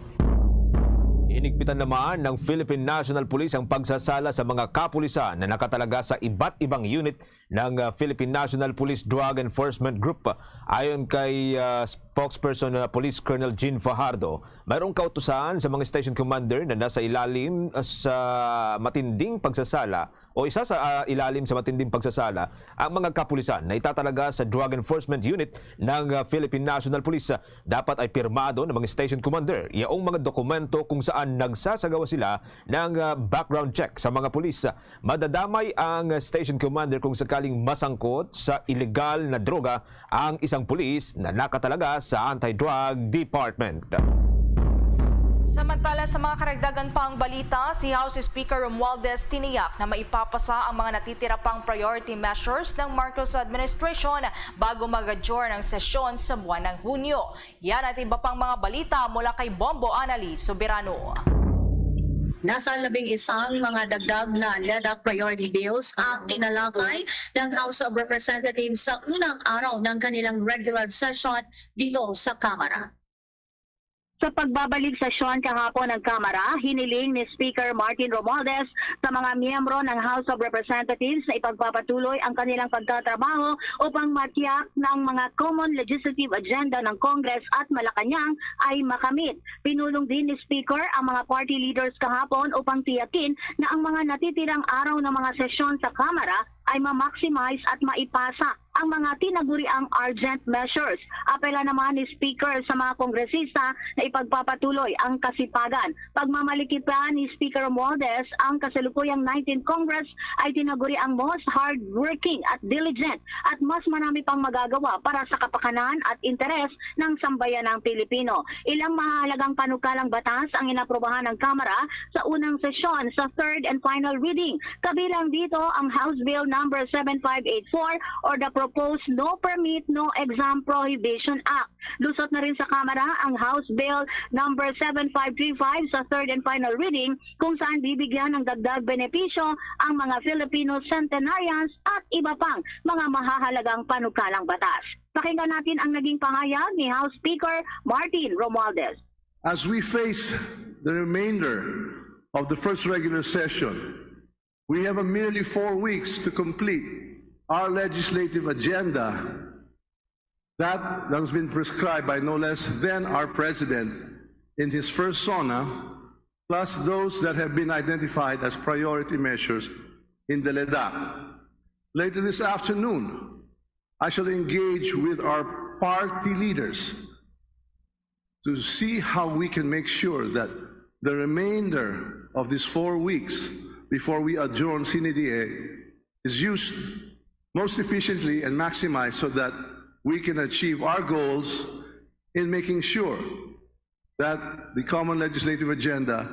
Hinigpitan naman ng Philippine National Police ang pagsasala sa mga kapulisan na nakatalaga sa iba't ibang unit ng, ah, Philippine National Police Drug Enforcement Group. Ayon kay, ah, spokesperson na Police Colonel Jean Fajardo, mayroong kautusan sa mga station commander na nasa ilalim, ah, sa matinding pagsasala o isa sa, ah, ilalim sa matinding pagsasala ang mga kapulisan na itatalaga sa Drug Enforcement Unit ng, ah, Philippine National Police. Dapat ay pirmado ng mga station commander yaong mga dokumento kung saan nagsasagawa sila ng, ah, background check sa mga pulis. Madadamay ang station commander kung sakali masangkot sa ilegal na droga ang isang pulis na nakatalaga sa Anti-Drug Department. Samantala, sa mga karagdagan pang balita, si House Speaker Romualdez tiniyak na maipapasa ang mga natitira pang priority measures ng Marcos administration bago mag-adjourn ang sesyon sa buwan ng Hunyo. Yan at iba pang mga balita mula kay Bombo Anali Soberano. Nasa labing isang mga dagdag na LEDAC priority bills ang tinalakay ng House of Representatives sa unang araw ng kanilang regular session dito sa Kamara. Sa pagbabalik sesyon kahapon ng Kamara, hiniling ni Speaker Martin Romualdez sa mga miyembro ng House of Representatives na ipagpapatuloy ang kanilang pagtatrabaho upang matiyak na ang mga common legislative agenda ng Congress at Malacañang ay makamit. Pinulong din ni Speaker ang mga party leaders kahapon upang tiyakin na ang mga natitirang araw ng mga sesyon sa Kamara ay ma-maximize at maipasa ang mga tinaguriang urgent measures. Apela naman ni Speaker sa mga kongresista na ipagpapatuloy ang kasipagan. Pagmamaliki pa ni Speaker Romualdez, ang kasalukuyang nineteenth Congress ay tinaguriang most hardworking at diligent at mas marami pang magagawa para sa kapakanan at interes ng sambayanang Pilipino. Ilang mahalagang panukalang batas ang inaprubahan ng Kamara sa unang sesyon sa third and final reading. Kabilang dito ang House Bill number seven five eight four or the proposed No Permit, No Exam Prohibition Act. Lusot na rin sa Kamara ang House Bill number seven five three five sa third and final reading, kung saan bibigyan ng dagdag benepisyo ang mga Filipino centenarians at iba pang mga mahahalagang panukalang batas. Pakinggan natin ang naging pahayag ni House Speaker Martin Romualdez. As we face the remainder of the first regular session, we have a merely four weeks to complete our legislative agenda that has been prescribed by no less than our president in his first SONA, plus those that have been identified as priority measures in the LEDAC. Later this afternoon, I shall engage with our party leaders to see how we can make sure that the remainder of these four weeks before we adjourn sine die is used most efficiently and maximized so that we can achieve our goals in making sure that the common legislative agenda,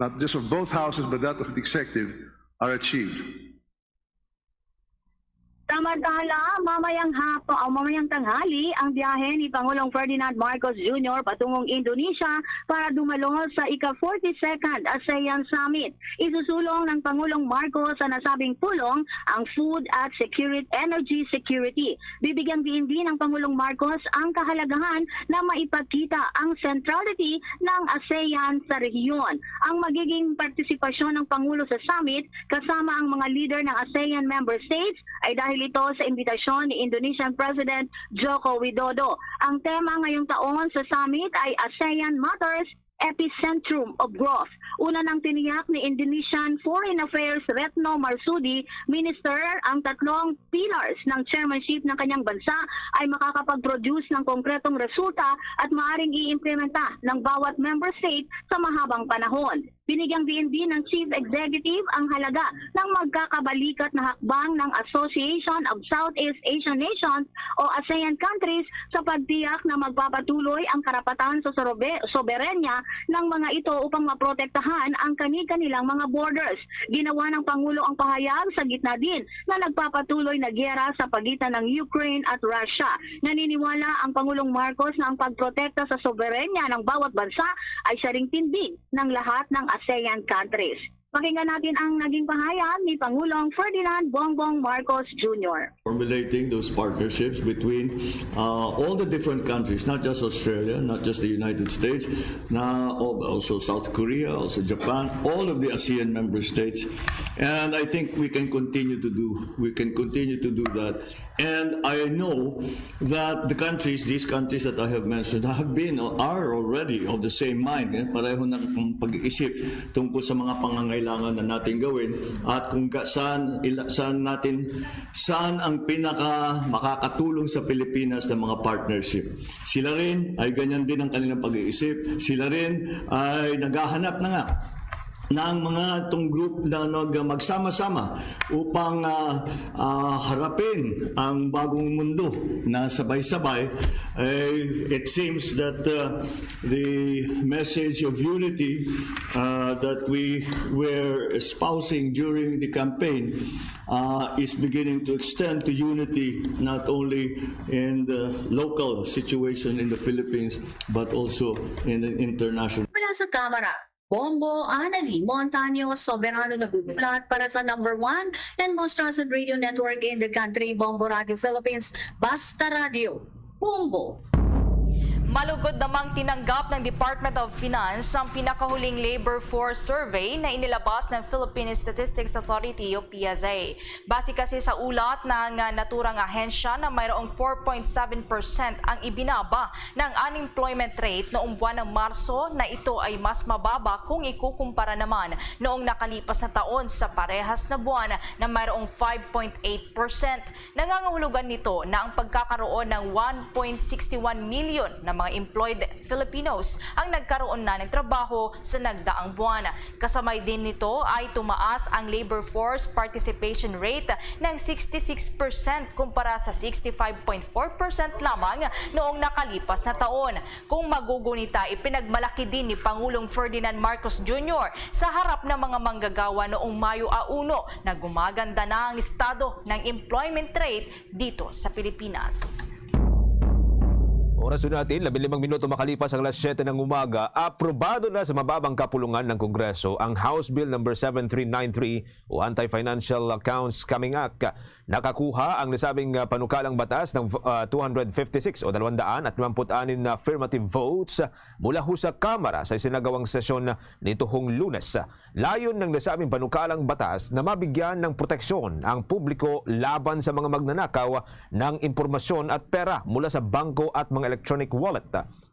not just of both houses but that of the executive, are achieved. Samantala, mamayang hapon o mamayang tanghali ang biyahe ni Pangulong Ferdinand Marcos Junior patungong Indonesia para dumalo sa ika-forty-second ASEAN Summit. Isusulong ng Pangulong Marcos sa nasabing pulong ang food at security, energy security. Bibigyang diin din ng Pangulong Marcos ang kahalagahan na maipakita ang centrality ng ASEAN sa rehiyon. Ang magiging partisipasyon ng Pangulo sa summit kasama ang mga leader ng ASEAN member states ay dahil ito sa imbitasyon ni Indonesian President Joko Widodo. Ang tema ngayong taon sa summit ay ASEAN Matters, Epicentrum of Growth. Una nang tiniyak ni Indonesian Foreign Affairs Retno Marsudi, Minister, ang tatlong pillars ng chairmanship ng kanyang bansa ay makakapag-produce ng konkretong resulta at maaring i-implementa ng bawat member state sa mahabang panahon. Binigyang diin din ng Chief Executive ang halaga ng magkakabalikat na hakbang ng Association of Southeast Asian Nations o ASEAN countries sa pagtiyak na magpapatuloy ang karapatan sa sorobe-, soberanya ng mga ito upang maprotektahan ang kani-kanilang mga borders. Ginawa ng Pangulo ang pahayag sa gitna din na nagpapatuloy na giyera sa pagitan ng Ukraine at Russia. Naniniwala ang Pangulong Marcos na ang pagprotekta sa soberanya ng bawat bansa ay siya ring tindig ng lahat ng ASEAN countries. Pakinggan natin ang naging pahayag ni Pangulong Ferdinand Bongbong Marcos Junior. Formulating those partnerships between uh, all the different countries, not just Australia, not just the United States, na al- also South Korea, also Japan, all of the ASEAN member states. And I think we can continue to do, we can continue to do that. And I know that the countries, these countries that I have mentioned, have been or are already of the same mind. Eh? Pareho na ang pag-iisip tungkol sa mga pangangailangan na natin gawin at kung ka, saan, ila, saan natin, saan ang pinaka makakatulong sa Pilipinas ng mga partnership. Sila rin ay ganyan din ang kanilang pag-iisip. Sila rin ay naghahanap na nga na ang mga itong group na nag-, magsama-sama upang, ah, ah, harapin ang bagong mundo na sabay-sabay. Eh, it seems that, uh, the message of unity, uh, that we were espousing during the campaign, uh, is beginning to extend to unity not only in the local situation in the Philippines but also in the international. Mula sa Kamara, Bombo Anali Montaño, soberano nagbubulat para sa number one and most trusted radio network in the country, Bombo Radio Philippines, Basta Radio, Bombo. Malugod namang tinanggap ng Department of Finance ang pinakahuling labor force survey na inilabas ng Philippine Statistics Authority o P S A. Base kasi sa ulat ng, ah, naturang ahensya na mayroong four point seven percent ang ibinaba ng unemployment rate noong buwan ng Marso, na ito ay mas mababa kung ikukumpara naman noong nakalipas na taon sa parehas na buwan na mayroong five point eight percent. Nangangahulugan nito na ang pagkakaroon ng one point six one million na mga employed Filipinos ang nagkaroon na ng trabaho sa nagdaang buwan. Kasamay din nito ay tumaas ang labor force participation rate ng sixty-six percent kumpara sa sixty-five point four percent lamang noong nakalipas na taon. Kung magugunita, ipinagmalaki din ni Pangulong Ferdinand Marcos Junior sa harap ng mga manggagawa noong Mayo a uno na gumaganda na ang estado ng employment rate dito sa Pilipinas. Oras na natin, labing limang minuto makalipas ang alas siyete ng umaga, aprobado na sa mababang kapulungan ng Kongreso ang House Bill number seven three nine three o Anti-Financial Accounts Scamming Act. Nakakuha ang nasabing, ah, panukalang batas ng, ah, two hundred fifty-six o dalawang daan at limamput anim na affirmative votes mula ho sa Kamara sa isinagawang sesyon nituhong Lunes. Layon ng nasabing panukalang batas na mabigyan ng proteksyon ang publiko laban sa mga magnanakaw ng impormasyon at pera mula sa bangko at mga electronic wallet.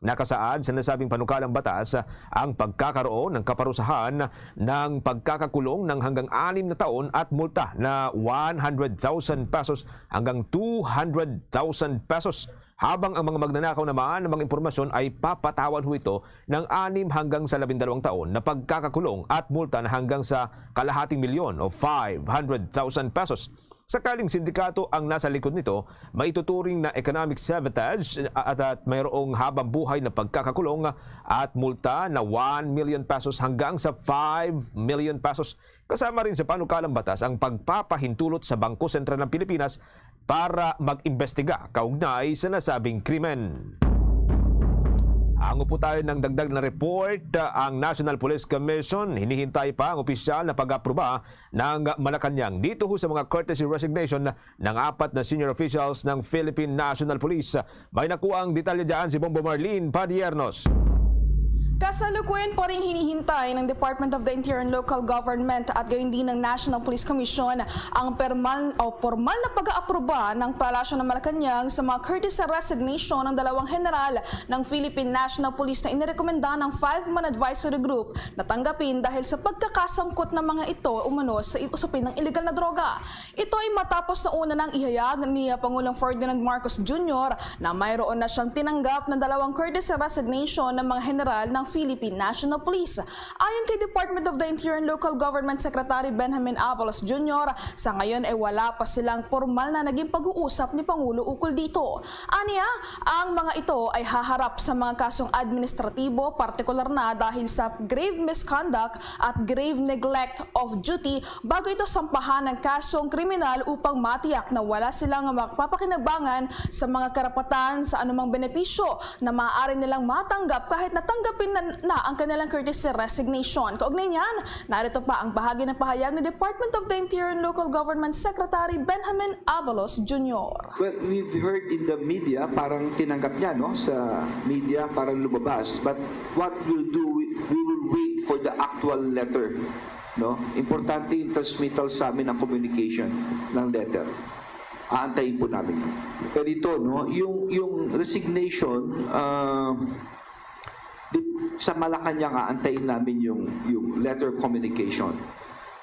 Nakasaad sa nasabing panukalang batas ang pagkakaroon ng kaparusahan ng pagkakakulong ng hanggang anim na taon at multa na one hundred thousand pesos hanggang two hundred thousand pesos, habang ang mga magnanakaw naman ng mga impormasyon ay papatawan ho ito ng anim hanggang sa labindalawang taon na pagkakakulong at multa na hanggang sa kalahating milyon o five hundred thousand pesos. Sakaling sindikato ang nasa likod nito, maituturing na economic sabotage at, at mayroong habang buhay na pagkakakulong at multa na one million pesos hanggang sa five million pesos. Kasama rin sa panukalang batas ang pagpapahintulot sa Bangko Sentral ng Pilipinas para mag-imbestiga kaugnay sa nasabing krimen. Hango po tayo ng dagdag na report. Ang National Police Commission hinihintay pa ang opisyal na pag-aproba ng Malacañang dito ho sa mga courtesy resignation ng apat na senior officials ng Philippine National Police. May nakuha ang detalye dyan si Bombo Marlene Padiernos. Kasalukuyan pa rin hinihintay ng Department of the Interior and Local Government at gayon din ng National Police Commission ang permal o formal na pag-aaproba ng Palasyo ng Malacañang sa mga courtesy resignation ng dalawang general ng Philippine National Police na inirekomenda ng five-man advisory group na tanggapin dahil sa pagkakasangkot ng mga ito umano sa usapin ng illegal na droga. Ito ay matapos na una nang ihayag ni Pangulong Ferdinand Marcos Junior na mayroon na siyang tinanggap na dalawang courtesy resignation ng mga general ng Philippine National Police. Ayon kay Department of the Interior and Local Government Secretary Benjamin Abalos Junior, sa ngayon ay wala pa silang pormal na naging pag-uusap ni Pangulo ukol dito. Aniya, ang mga ito ay haharap sa mga kasong administratibo, partikular na dahil sa grave misconduct at grave neglect of duty bago ito sampahan ng kasong kriminal upang matiyak na wala silang mapapakinabangan sa mga karapatan sa anumang benepisyo na maaari nilang matanggap kahit natanggapin na, na ang kanilang courtesy resignation. Kaugnay niyan, narito pa ang bahagi ng pahayag ni Department of the Interior and Local Government Secretary Benjamin Abalos Junior. Well, we've heard in the media, parang tinanggap niya, no, sa media, parang lumabas. But what we'll do, we, we will wait for the actual letter, no? Importante yung transmittal sa amin ng communication ng letter. Aantayin po namin. Ganito, no, yung, yung resignation, ah, di, sa Malacañang, aantayin namin yung, yung letter of communication.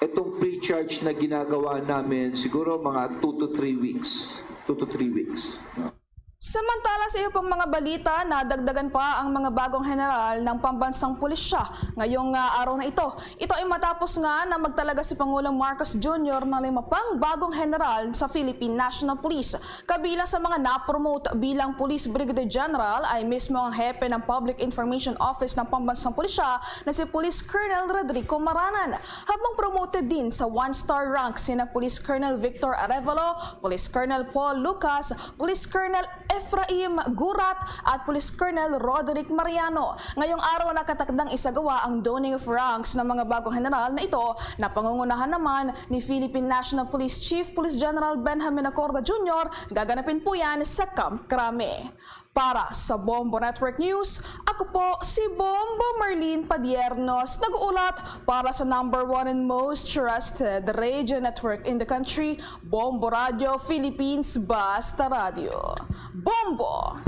Itong pre-charge na ginagawa namin, siguro mga two to three weeks. Two to three weeks, no? Samantala, sa iba pang mga balita, nadagdagan pa ang mga bagong general ng pambansang pulisya ngayong, ah, araw na ito. Ito ay matapos nga na magtalaga si Pangulong Marcos Junior ng lima pang bagong general sa Philippine National Police. Kabilang sa mga napromote bilang Police Brigadier General ay mismo ang hepe ng Public Information Office ng pambansang pulisya na si Police Colonel Rodrigo Maranan. Habang promoted din sa one-star rank sina Police Colonel Victor Arevalo, Police Colonel Paul Lucas, Police Colonel Ephraim Gurat at Police Colonel Roderick Mariano. Ngayong araw, nakatakdang isagawa ang donning of ranks ng mga bagong general na ito, na pangungunahan naman ni Philippine National Police Chief Police General Benjamin Acorda Junior. Gaganapin po yan sa Camp Crame. Para sa Bombo Network News, ako po si Bombo Marlene Padiernos, nag-uulat para sa number one and most trusted radio network in the country, Bombo Radio Philippines, Basta Radio. Bombo!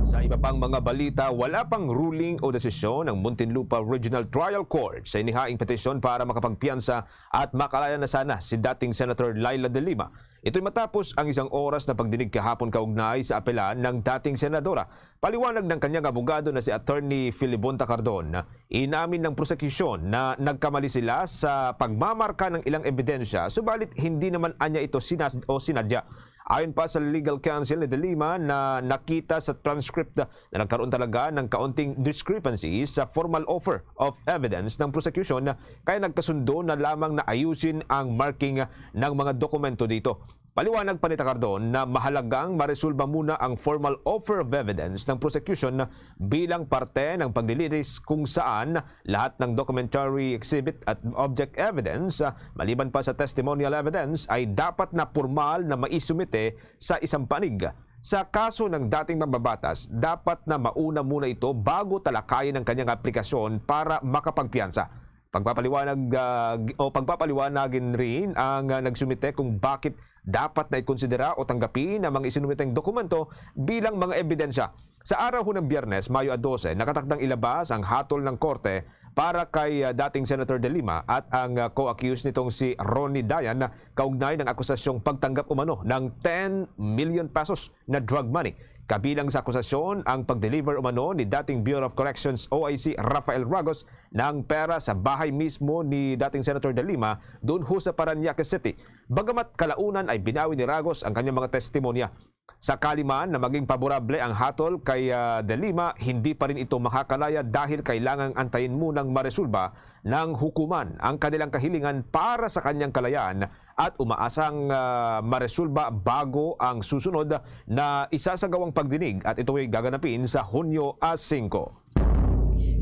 Sa iba pang mga balita, wala pang ruling o desisyon ang Muntinlupa Regional Trial Court sa inihaing petisyon para makapagpiyansa at makalaya na sana si dating Senator Leila de Lima. Ito'y matapos ang isang oras na pagdinig kahapon kaugnay sa apela ng dating senadora. Paliwanag ng kanyang abogado na si Attorney Filibonta Cardon, inamin ng prosekusyon na nagkamali sila sa pagmamarka ng ilang ebidensya, subalit hindi naman anya ito sinas-, o sinadya. Ayon pa sa legal counsel ni De Lima na nakita sa transcript na nagkaroon talaga ng kaunting discrepancy sa formal offer of evidence ng prosecution, kaya nagkasundo na lamang na ayusin ang marking ng mga dokumento dito. Paliwanag pa ni Tacardon na mahalagang maresolba muna ang formal offer of evidence ng prosecution bilang parte ng paglilitis kung saan lahat ng documentary exhibit at object evidence, ah, maliban pa sa testimonial evidence, ay dapat na pormal na maisumite sa isang panig. Sa kaso ng dating mambabatas, dapat na mauna muna ito bago talakayin ang kanyang aplikasyon para makapagpiyansa. Pagpapaliwanag, ah, g-, o pagpapaliwanagin rin ang, ah, nagsumite kung bakit dapat na ikonsidera o tanggapin ang mga isinumiteng dokumento bilang mga ebidensya. Sa araw ng Biyernes, Mayo a dose, nakatakdang ilabas ang hatol ng korte para kay, ah, dating Senator De Lima at ang, ah, co-accused nitong si Ronnie Dayan kaugnay ng akusasyong pagtanggap umano ng ten million pesos na drug money. Kabilang sa akusasyon ang pag-deliver umano ni dating Bureau of Corrections, O I C, Rafael Ragos ng pera sa bahay mismo ni dating Senator De Lima doon ho sa Parañaque City. Bagamat kalaunan ay binawi ni Ragos ang kanyang mga testimonya. Sakali man na maging paborable ang hatol kay, ah, De Lima, hindi pa rin ito makakalaya dahil kailangang antayin munang maresolba ng hukuman ang kanilang kahilingan para sa kanyang kalayaan at umaasang, ah, maresolba bago ang susunod na isasagawang pagdinig, at ito'y gaganapin sa Hunyo a singko.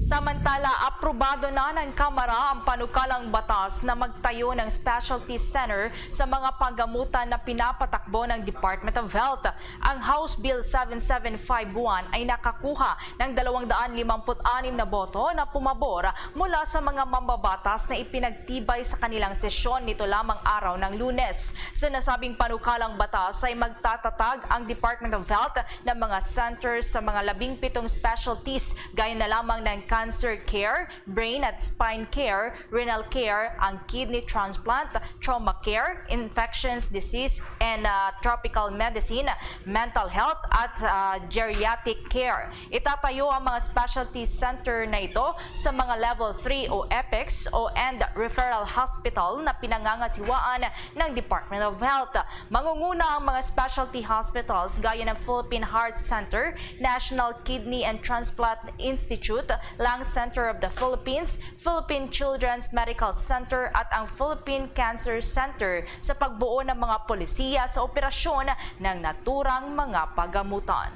Samantala, aprobado na ng Kamara ang panukalang batas na magtayo ng specialty center sa mga panggamutan na pinapatakbo ng Department of Health. Ang House Bill seven seven five one ay nakakuha ng dalawang daan limampu't anim na boto na pumabor mula sa mga mambabatas na ipinagtibay sa kanilang sesyon nito lamang araw ng Lunes. Sa nasabing panukalang batas ay magtatatag ang Department of Health ng mga centers sa mga labing pitong specialties, gaya na lamang ng cancer care, brain at spine care, renal care, ang kidney transplant, trauma care, infections disease and, ah, tropical medicine, mental health at, ah, geriatric care. Itatayo ang mga specialty center na ito sa mga level three o EPICS o and referral hospital na pinangangasiwaan ng Department of Health. Mangunguna ang mga specialty hospitals gaya ng Philippine Heart Center, National Kidney and Transplant Institute, Lung Center of the Philippines, Philippine Children's Medical Center at ang Philippine Cancer Center sa pagbuo ng mga polisiya sa operasyon ng naturang mga pagamutan.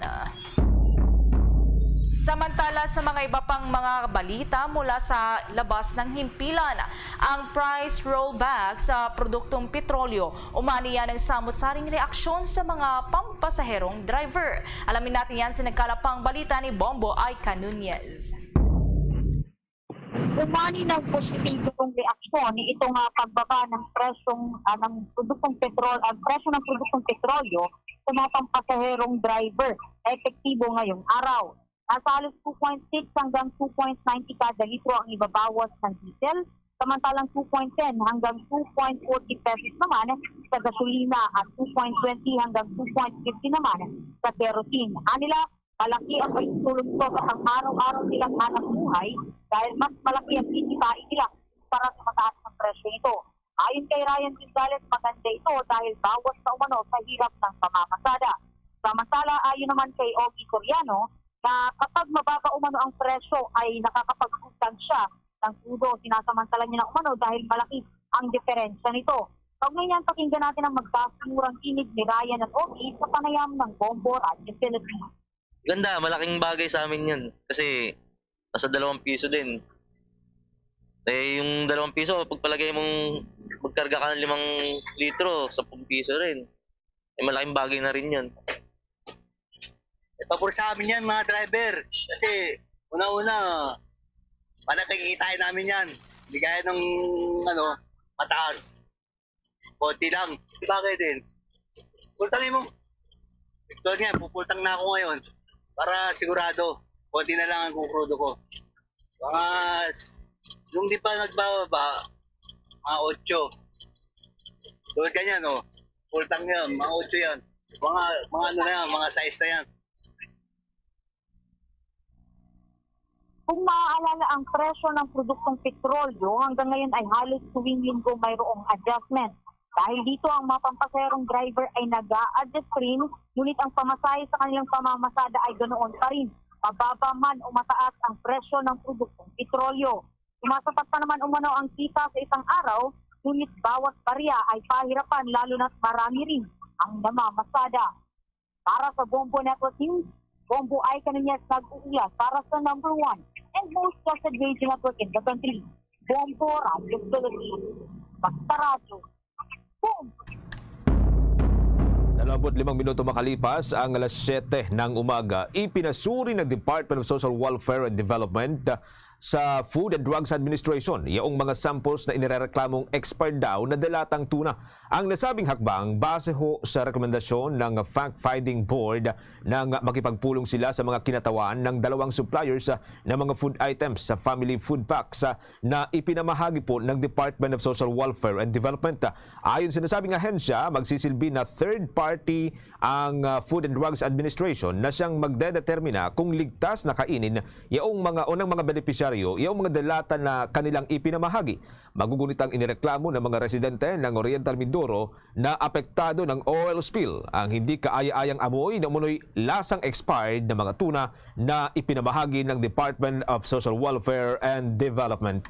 Samantala, sa mga iba pang mga balita mula sa labas ng himpilan, ang price rollback sa produktong petrolyo, umani yan ang samot-saring reaksyon sa mga pampasaherong driver. Alamin natin yan sa nagkalapang balita ni Bombo Aika Nunez. Umani ng positibong reaksyon ni itong, ah, pagbaba ng presyong, ah, ng produktong petrol, ang presyo ng produktong petrolyo sa mga pampasaherong driver, epektibo ngayong araw. Nasa halos two point six hanggang two point ninety kada litro ang ibabawas ng diesel, samantalang two point ten hanggang two point forty pesos naman sa gasolina at two point twenty hanggang two point fifty naman sa kerosene. Anila, malaki ang pagtulong nito sa pang-araw-araw nilang hanap buhay dahil mas malaki ang kikitain nila para sa mataas ng presyo nito. Ayon kay Ryan Gonzalez, maganda ito dahil bawas na umano sa hirap ng pamamasada. Samantala, ayon naman kay Ogie Soriano, na kapag mababa umano ang presyo ay nakakapagutang siya ng krudo, sinasamantala niya na umano dahil malaki ang diferensya nito. Kaugnay niyan, pakinggan natin ang magkasamurang tinig ni Ryan at Ogie sa panayam ng Bombo Radyo Philippines. Ganda, malaking bagay sa amin yun. Kasi nasa dalawang piso din. Eh, yung dalawang piso, pagpalagay mong magkarga ka ng limang litro, sampung piso rin. Eh, malaking bagay na rin yun. Eh, pabor sa amin yan, mga driver. Kasi, una-una, para kikitain namin yan. Hindi gaya ng, ano, mataas. Konti lang. Bagay din. Pultangin mo. Tulad nga, pupultang na ako ngayon. Para sigurado, konti na lang ang kukrudo ko. Mga, s- yung di pa nagbababa, mga otso. Tulad ganyan, oh. Pultang yan, mga otso yan. Mga, mga ano na yan, mga sais na yan. Kung maaalala, ang presyo ng produktong petrolyo hanggang ngayon ay halos tuwing linggo mayroong adjustment. Dahil dito, ang mga pampasaherong driver ay nag-a-adjust rin, ngunit ang pamasahe sa kanilang pamamasada ay ganoon pa rin, mababa man o mataas ang presyo ng produktong petrolyo. Sumasapat pa naman umano ang kita sa isang araw, ngunit bawat barya ay pahirapan, lalo na't marami rin ang namamasada. Para sa Bombo Network News, Bombo Ay Kanunez nag-uulat para sa number one and most trusted radio network in the country, Bombo Radyo Philippines. Basta radyo, Bombo! Dalawampu't limang minuto makalipas ang alas siyete ng umaga, ipinasuri ng Department of Social Welfare and Development sa Food and Drugs Administration yaong mga samples na inirereklamong expired daw na delatang tuna. Ang nasabing hakbang base ho sa rekomendasyon ng Fact-Finding Board nang makipagpulong sila sa mga kinatawan ng dalawang suppliers, ah, ng mga food items sa family food packs, ah, na ipinamahagi po ng Department of Social Welfare and Development. Ayon sa nasabing ahensya, magsisilbi na third party ang, ah, Food and Drugs Administration na siyang magdedetermina kung ligtas na kainin yaong mga, o ng mga benepisyaryo yaong mga delata na kanilang ipinamahagi. Magugunit ang inireklamo ng mga residente ng Oriental Mindoro na apektado ng oil spill ang hindi kaaya-ayang amoy na umunoy lasang expired na mga tuna na ipinamahagi ng Department of Social Welfare and Development.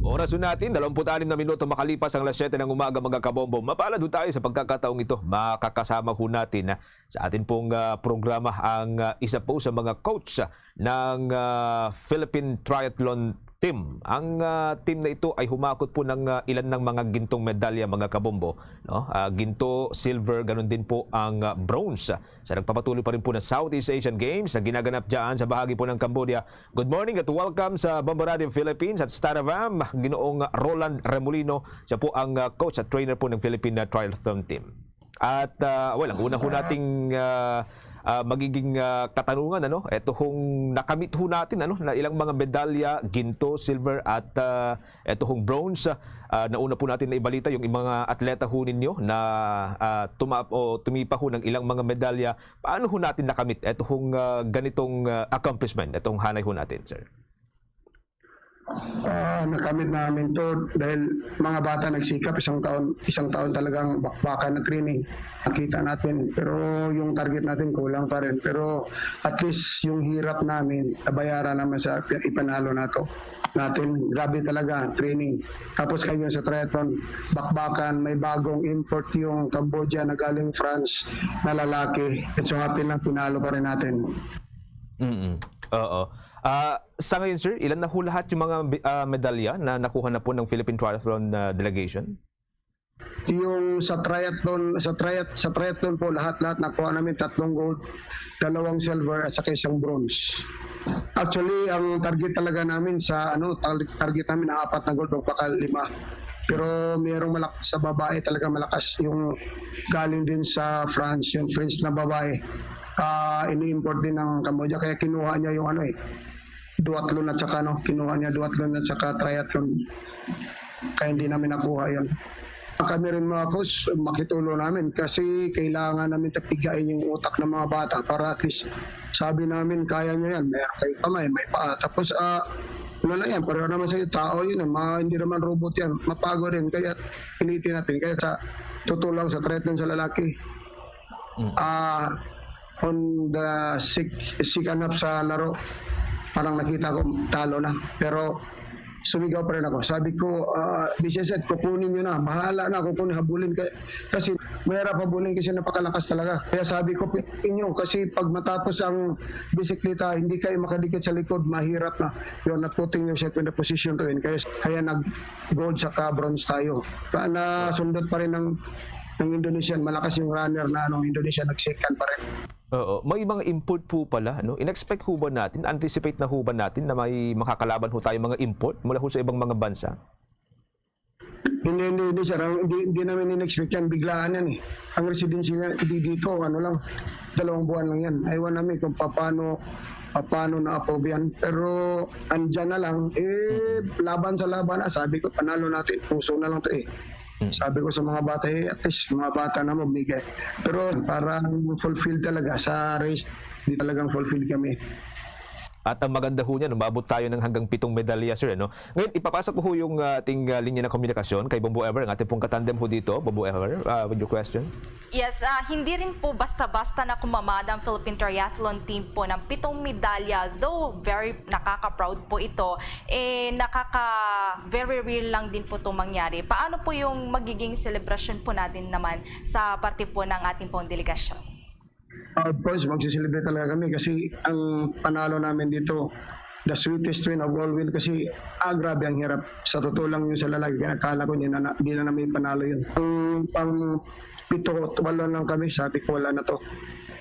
Oras ho natin, dalawampu't anim na minuto makalipas ang alas siyete ng umaga, mga kabombo. Mapalad ho tayo sa pagkakataong ito. Makakasama ho natin, ah, sa atin pong, ah, programa ang, ah, isa po sa mga coach, ah, ng, ah, Philippine Triathlon Team. Ang, ah, team na ito ay humakot po ng, ah, ilan ng mga gintong medalya, mga kabombo, no? Ah, ginto, silver, ganun din po ang, ah, bronze sa nagpapatuloy pa rin po na Southeast Asian Games na ginaganap dyan sa bahagi po ng Cambodia. Good morning at welcome sa Bombo Radio Philippines at Star F M, Ginoong Roland Remolino. Siya po ang, ah, coach at trainer po ng Philippine, ah, Triathlon Team. At, ah, well, ang una ho nating, ah, ah, magiging, ah, katanungan, ano, eto hong nakamit ho natin, ano, na ilang mga medalya, ginto, silver, at, ah, eto hong bronze. Ah, nauna po natin na ibalita yung mga atleta ho ninyo na, ah, tuma-, o tumipa ho ng ilang mga medalya. Paano ho natin nakamit eto hong, ah, ganitong, ah, accomplishment, etong hanay ho natin, sir? Ah, nakamit namin 'to dahil mga bata nagsikap, isang taon, isang taon talagang bakbakan na training. Nakita natin, pero yung target natin kulang pa rin. Pero at least yung hirap namin, nabayaran naman sa ipanalo nato, natin. Grabe talaga, training. Tapos kayo sa triathlon, bakbakan, may bagong import yung Cambodia na galing France na lalaki. It so happen lang, pinalo pa rin natin. Mm. Oo. Ah, sa ngayon, sir, ilan na ho lahat yung mga bi-, ah, medalya na nakuha na po ng Philippine Triathlon, ah, Delegation? Yung sa triathlon, sa triath-, sa triathlon po, lahat-lahat nakuha namin, tatlong gold, dalawang silver, at saka isang bronze. Actually, ang target talaga namin sa, ano, tar-, target namin apat na gold, baka lima. Pero mayroong malak-, sa babae talaga malakas yung galing din sa France, yung French na babae. Ah, ini-import din ng Cambodia, kaya kinuha niya yung ano eh, duathlon at saka, ano, kinuha niya duathlon at saka triathlon. Kaya hindi namin nakuha yun. Kami rin, mga coach, makitulo namin kasi kailangan namin tapigain yung utak ng mga bata para at least sabi namin, "Kaya nyo yan. Meron kayo kamay, may paa." Tapos, ah, ano lang yan, pareho naman sa'yo, tao yun, eh. Mga, hindi naman robot yan. Mapagod rin. Kaya pilitin natin. Kaya sa totoo lang, sa triathlon sa lalaki, Mm. ah, on the sec-, second half sa laro, parang nakita ko, talo na. Pero sumigaw pa rin ako. Sabi ko, ah, "This is it, kukunin nyo na. Bahala na, kukunin, habulin." Kaya, kasi mahirap habulin kasi napakalakas talaga. Kaya sabi ko, "Pilitin nyo, kasi pag matapos ang bisikleta, hindi kayo makadikit sa likod, mahirap na. You're not putting yourself in the position to win." Kaya, kaya nag-gold saka bronze tayo. Pa-, nasundot pa rin ng, ng Indonesian. Malakas yung runner na, ano, Indonesian, nag-second pa rin. Oo. May mga import po pala, no? In-expect ho ba natin, anticipate na ho ba natin na may makakalaban ho tayo mga import mula ho sa ibang mga bansa? Hindi, hindi, hindi, sir. Ang, hindi, hindi namin in-expect yan. Biglaan yan, eh. Ang residency niya, di-, dito, ano lang, dalawang buwan lang yan. Ewan namin kung paano, paano na-approve yan. Pero andyan na lang, eh, Mm. laban sa laban na. Sabi ko, "Panalo natin. Puso na lang to, eh." Mm. Sabi ko sa mga bata, "Eh, at least mga bata na magbigay." Pero parang fulfill talaga sa race, di talagang fulfill kami. At ang maganda ho niyan, umabot tayo ng hanggang pitong medalya, sir, ano? Ngayon, ipapasa ko ho yung, ah, ating, ah, linya ng komunikasyon kay Bombo Ever, ang ating pong katandem ho dito. Bombo Ever, ah, with your question. Yes, ah, hindi rin po basta-basta na kumamada ang Philippine Triathlon Team po ng pitong medalya, though very nakaka-proud po ito, eh, nakaka-, very real lang din po itong mangyari. Paano po yung magiging selebrasyon po natin naman sa parte po ng ating pong delegasyon? Of course, magsiselebrate talaga kami kasi ang panalo namin dito, the sweetest win of all win kasi, ah, grabe ang hirap. Sa totoo lang, yung sa lalaki, kaya akala ko, yun na, na, di na namin panalo yun. Ang pang pito, walo lang kami, sabi ko, "Wala na to."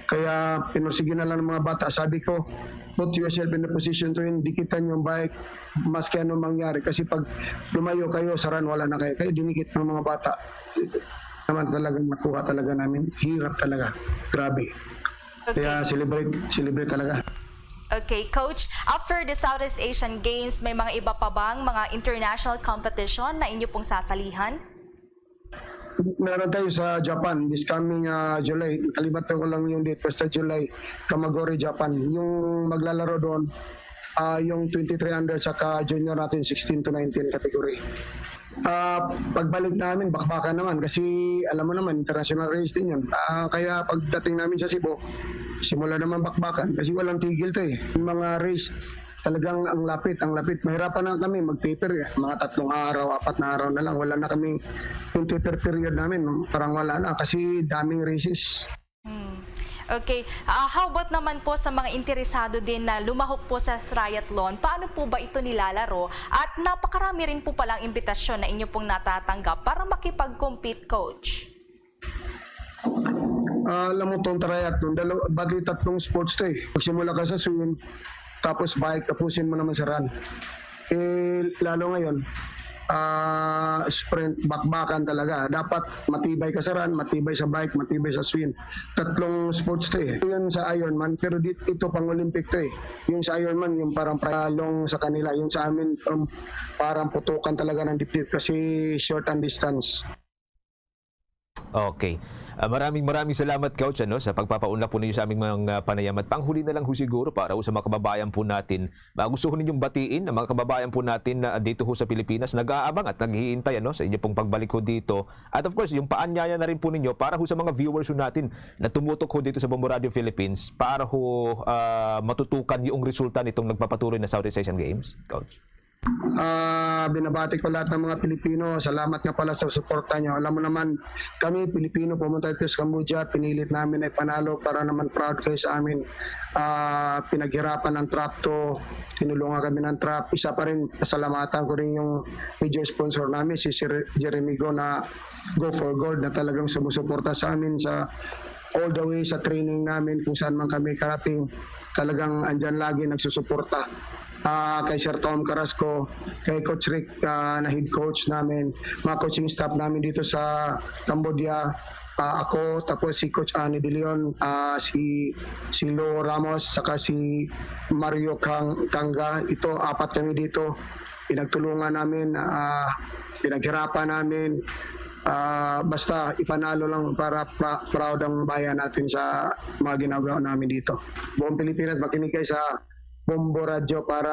Kaya pinursige na lang ng mga bata. Sabi ko, "Put yourself in the position to win. Dikitan yung bike, maski anong mangyari. Kasi pag lumayo kayo sa run, wala na kayo." Kaya dinikit ng mga bata. Naman talagang nakuha talaga namin. Hirap talaga. Grabe. Okay. Kaya celebrate, celebrate talaga. Okay, Coach, after the Southeast Asian Games, may mga iba pa bang mga international competition na inyo pong sasalihan? Meron tayo sa Japan this coming, ah, July. Nakalimutan ko lang yung date. Basta July, Kamagori, Japan. Yung maglalaro doon, ah, yung twenty-three under saka junior natin, sixteen to nineteen category. Ah, pagbalik namin, bakbakan naman kasi alam mo naman, international race din yun. Ah, kaya pagdating namin sa Cebu, simula naman bakbakan kasi walang tigil to eh. Yung mga race, talagang ang lapit, ang lapit. Mahirapan na kami mag-taper eh. Mga tatlong araw, apat na araw na lang. Wala na kaming, yung taper period namin, parang wala na kasi daming races. Hmm. Okay. Ah, how about naman po sa mga interesado din na lumahok po sa triathlon? Paano po ba ito nilalaro? At napakarami rin po palang imbitasyon na inyo pong natatanggap para makipag-compete, Coach. Ah, alam mo, tong triathlon, dalaw-, bali tatlong sports to eh. Magsimula ka sa swim, tapos bike, tapusin mo naman sa run. Eh, lalo ngayon, ah, sprint, bakbakan talaga. Dapat matibay ka sa run, matibay sa bike, matibay sa swim. Tatlong sports to eh. Yun sa Ironman, pero di, ito pang Olympic to eh. Yung sa Ironman, yung parang pa-, long sa kanila. Yung sa amin, um, parang putukan talaga ng dibdib kasi short ang distance. Okay. Ah, maraming, maraming salamat, Coach, ano, sa pagpapaunlak po ninyo sa aming mga panayam. At panghuli na lang ho siguro para ho sa mga kababayan po natin, ah, gusto ho ninyong batiin ang mga kababayan po natin na dito ho sa Pilipinas, nag-aabang at naghihintay, ano, sa inyo pong pagbalik ho dito. At of course, yung paanyaya na rin po ninyo para ho sa mga viewers ho natin na tumutok ho dito sa Bombo Radio Philippines para ho, ah, matutukan yung resulta nitong nagpapatuloy na Southeast Asian Games, Coach. Ah, binabati ko lahat ng mga Pilipino. Salamat nga pala sa suporta nyo. Alam mo naman, kami Pilipino, pumunta dito sa Cambodia, pinilit namin ay panalo para naman proud kayo sa amin. Ah, pinaghirapan ng Trapto, tinulungan kami ng Trap. Isa pa rin, pasalamatan ko rin yung major sponsor namin, si Sir Jeremy Go na Go for Gold, na talagang sumusuporta sa amin sa all the way sa training namin, kung saan man kami karating, talagang andyan lagi nagsusuporta. ah, kay Sir Tom Carrasco, kay Coach Rick, ah, na head coach namin, mga coaching staff namin dito sa Cambodia, ah, ako, tapos si Coach Ani De Leon, ah, si, si Lo Ramos, saka si Mario Kang-, Kanga. Ito, apat kami dito. Pinagtulungan namin, ah, pinaghirapan namin. Ah, basta ipanalo lang para pra-, proud ang bayan natin sa mga ginagawa namin dito. Buong Pilipinas, makinig kayo sa Bombo Radyo para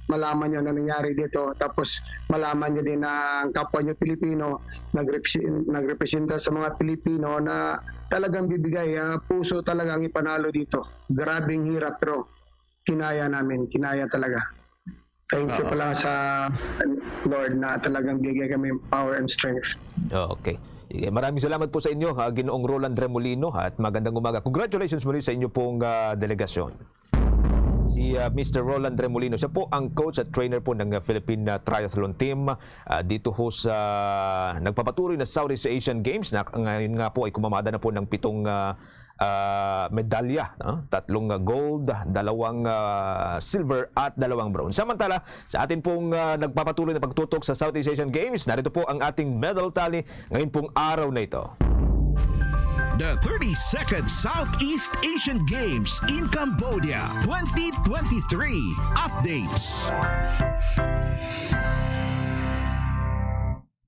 malaman nyo ano nangyari dito. Tapos malaman nyo din na ang kapwa nyo Pilipino nagrepresi-, nagrepresenta sa mga Pilipino na talagang bibigay, ah, puso talaga ang ipanalo dito. Grabing hirap, pero kinaya namin, kinaya talaga. Thank you Oo. pala sa Lord na talagang bigay kami power and strength. Okay. Sige, maraming salamat po sa inyo, ha, Ginoong Roland Remolino, ha, at magandang umaga. Congratulations muli sa inyo pong, ah, delegasyon. Si, ah, Mister Roland Remolino, siya po ang coach at trainer po ng, ah, Philippine, ah, Triathlon Team, ah, dito ho sa nagpapatuloy na Southeast Asian Games na ngayon nga po ay kumamada na po ng pitong, ah, ah, medalya, no? Tatlong, ah, gold, dalawang, ah, silver at dalawang bronze. Samantala, sa atin pong, ah, nagpapatuloy na pagtutok sa Southeast Asian Games, narito po ang ating medal tally ngayon pong araw na ito. The thirty-second Southeast Asian Games in Cambodia twenty twenty-three updates.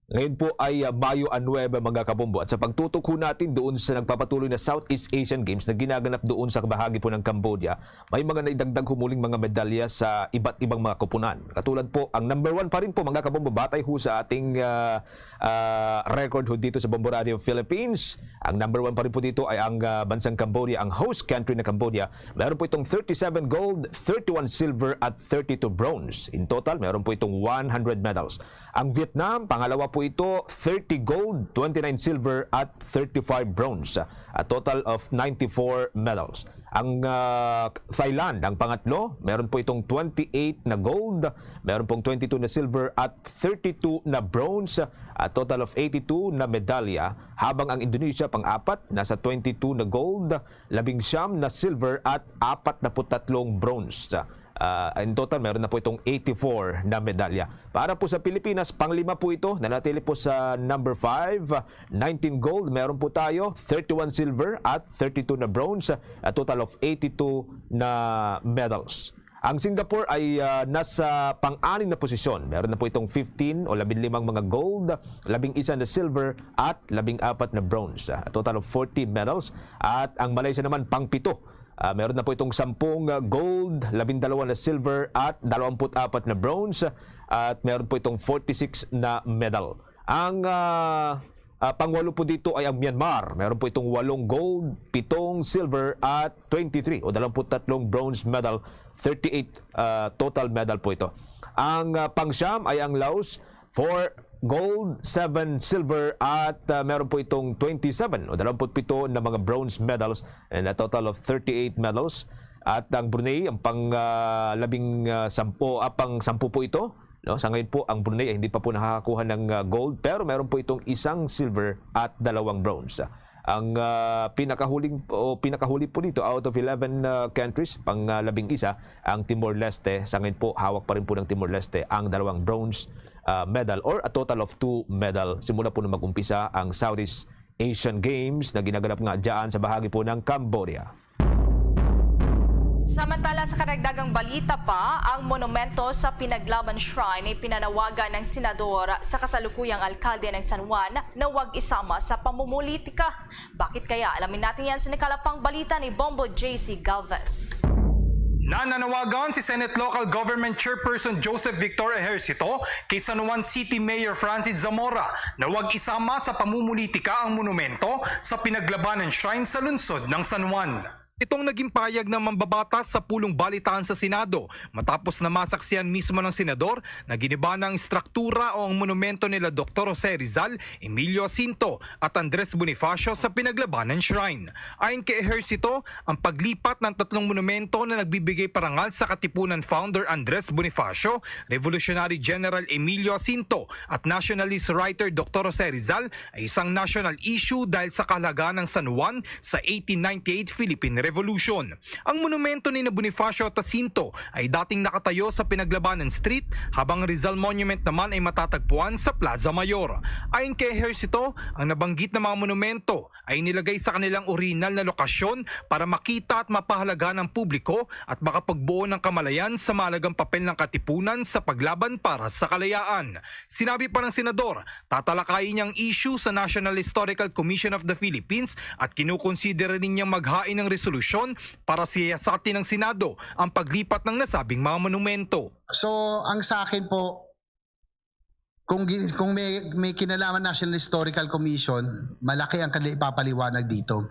Ngayon po ay, ah, Mayo a nuebe, mga kabombo. At sa pagtutok ho natin doon sa nagpapatuloy na Southeast Asian Games na ginaganap doon sa bahagi po ng Cambodia, may mga naidagdag humuling mga medalya sa iba't ibang mga koponan. Katulad po, ang number one pa rin po, mga kabombo, batay ho sa ating, ah, ah, record ho dito sa Bombo Radio Philippines. Ang number one pa rin po dito ay ang, ah, bansang Cambodia, ang host country na Cambodia. Meron po itong thirty-seven gold, thirty-one silver, at thirty-two bronze. In total, meron po itong one hundred medals. Ang Vietnam, pangalawa po ito, thirty gold, twenty-nine silver, at thirty-five bronze. A total of ninety-four medals. Ang, ah, Thailand, ang pangatlo, meron po itong twenty-eight na gold, meron pong twenty-two na silver, at thirty-two na bronze. A total of eighty-two na medalya, habang ang Indonesia, pang-apat, nasa twenty-two na gold, labing siyam na silver, at apat na putatlong bronze. Ah, in total, meron na po itong eighty-four na medalya. Para po sa Pilipinas, panglima po ito, nanatili po sa number five, nineteen gold, meron po tayo, thirty-one silver, at thirty-two na bronze, a total of eighty-two na medals. Ang Singapore ay, ah, nasa pang-anim na posisyon. Meron na po itong fifteen o labing limang mga gold, labing isa na silver, at labing apat na bronze. A total of forty medals. At ang Malaysia naman, pang-pito. Ah, meron na po itong sampung, ah, gold, labing dalawa na silver, at dalawampu't apat na bronze. At meron po itong forty-six na medal. Ang, ah, ah, pangwalo po dito ay ang Myanmar. Meron po itong walong gold, pitong silver, at twenty-three o dalawampu't tatlong bronze medal, thirty-eight, ah, total medal po ito. Ang, ah, pangsyam ay ang Laos, four gold, seven silver, at, ah, meron po itong twenty-seven o dalawampu't pito na mga bronze medals, and a total of thirty-eight medals. At ang Brunei, ang pang, ah, labing, ah, sampu, ah, pang sampu po ito, no? Sa ngayon po, ang Brunei ay hindi pa po nakakakuha ng, ah, gold, pero meron po itong isang silver at dalawang bronze. Ang, ah, pinakahuling, o pinakahuli po dito, out of eleven, ah, countries, pang, ah, labing isa, ang Timor-Leste. Sa ngayon po, hawak pa rin po ng Timor-Leste ang dalawang bronze, ah, medal, or a total of two medal. Simula po nung mag-umpisa ang Southeast Asian Games na ginaganap nga dyan sa bahagi po ng Cambodia. Samantala, sa karagdagang balita pa, ang monumento sa Pinaglaban Shrine ay pinanawagan ng senador sa kasalukuyang alkalde ng San Juan na huwag isama sa pamumulitika. Bakit kaya? Alamin natin yan sa nakalapang balita ni Bombo J C Galvez. Nananawagan si Senate Local Government Chairperson Joseph Victor Ejercito kay San Juan City Mayor Francis Zamora na huwag isama sa pamumulitika ang monumento sa Pinaglabanan Shrine sa lungsod ng San Juan. Itong naging payag ng mambabatas sa pulong balitaan sa Senado matapos na masaksihan mismo ng senador na giniba na ang estruktura o ang monumento nila Doktor Jose Rizal, Emilio Jacinto at Andres Bonifacio sa Pinaglabanan Shrine. Ayon kay Ejercito, ang paglipat ng tatlong monumento na nagbibigay parangal sa Katipunan founder Andres Bonifacio, Revolutionary General Emilio Jacinto at nationalist writer Doktor Jose Rizal ay isang national issue dahil sa kahalagahan ng San Juan sa eighteen ninety-eight Philippine Revolution. Ang monumento ni Bonifacio Jacinto ay dating nakatayo sa Pinaglabanan Street, habang Rizal Monument naman ay matatagpuan sa Plaza Mayor. Ayon kay Ejercito, ang nabanggit na mga monumento ay nilagay sa kanilang orihinal na lokasyon para makita at mapahalagahan ang publiko at makapagbuo ng kamalayan sa mahalagang papel ng Katipunan sa paglaban para sa kalayaan. Sinabi pa ng senador, tatalakayin niya ang issue sa National Historical Commission of the Philippines at kinukonsidera rin niyang maghain ng resolusyon para siyasatin ng Senado ang paglipat ng nasabing mga monumento. So, ang sa akin po, kung, gi- kung may, may kinalaman National Historical Commission, malaki ang kanilang ipapaliwanag dito.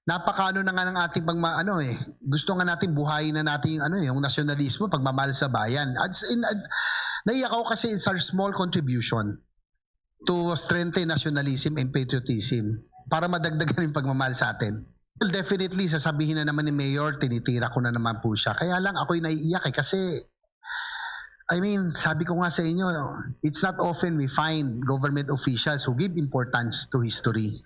Napakaano na nga ng ating pagma, ano eh, gusto nga natin buhayin na natin yung, ano eh, yung nasyonalismo, pagmamahal sa bayan. At s- in, at, naiyak ako kasi it's our small contribution to strengthen nationalism and patriotism para madagdagan yung pagmamahal sa atin. Well, definitely, sasabihin na naman ni Mayor, tinitira ko na naman po siya. Kaya lang ako'y naiiyak eh kasi, I mean, sabi ko nga sa inyo, it's not often we find government officials who give importance to history.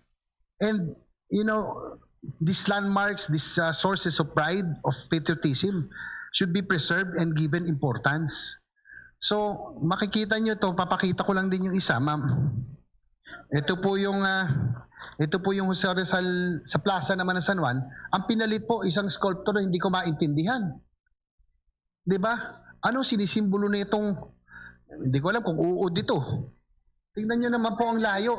And, you know, these landmarks, these uh, sources of pride, of patriotism, should be preserved and given importance. So, makikita nyo to, papakita ko lang din yung isa, ma'am. Ito po yung, ah, ito po yung Jose Rizal sa plaza naman ng San Juan. Ang pinalit po, isang sculptor na hindi ko maintindihan. Di ba? Anong sinisimbolo nitong, hindi ko alam kung uod ito. Tingnan nyo naman po ang layo.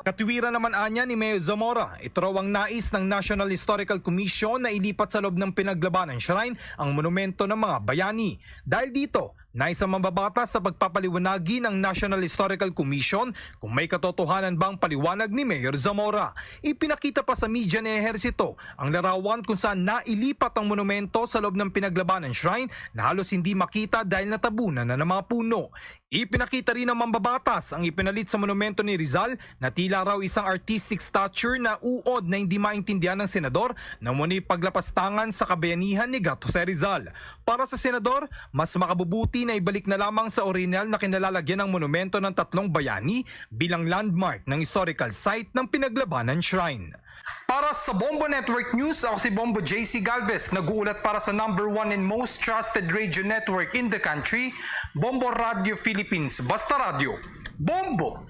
Katuwiran naman anya ni Mayor Zamora, ito raw ang nais ng National Historical Commission na ilipat sa loob ng Pinaglabanan Shrine ang monumento ng mga bayani. Dahil dito, nais ang mambabatas sa pagpapaliwanagi ng National Historical Commission kung may katotohanan ba ang paliwanag ni Mayor Zamora. Ipinakita pa sa media ni Ejercito ang larawan kung saan nailipat ang monumento sa loob ng Pinaglabanan Shrine na halos hindi makita dahil natabunan na ng mga puno. Ipinakita rin ng mambabatas ang ipinalit sa monumento ni Rizal na tila raw isang artistic stature na uod na hindi maintindihan ng senador na umano'y paglapastangan sa kabayanihan ni Gat Jose Rizal. Para sa senador, mas makabubuti na ibalik na lamang sa orihinal na kinalalagyan ng monumento ng tatlong bayani bilang landmark ng historical site ng Pinaglabanan Shrine. Para sa Bombo Network News, ako si Bombo J C Galvez, nag-uulat para sa number one and most trusted radio network in the country, Bombo Radio Philippines. Basta radyo, bombo!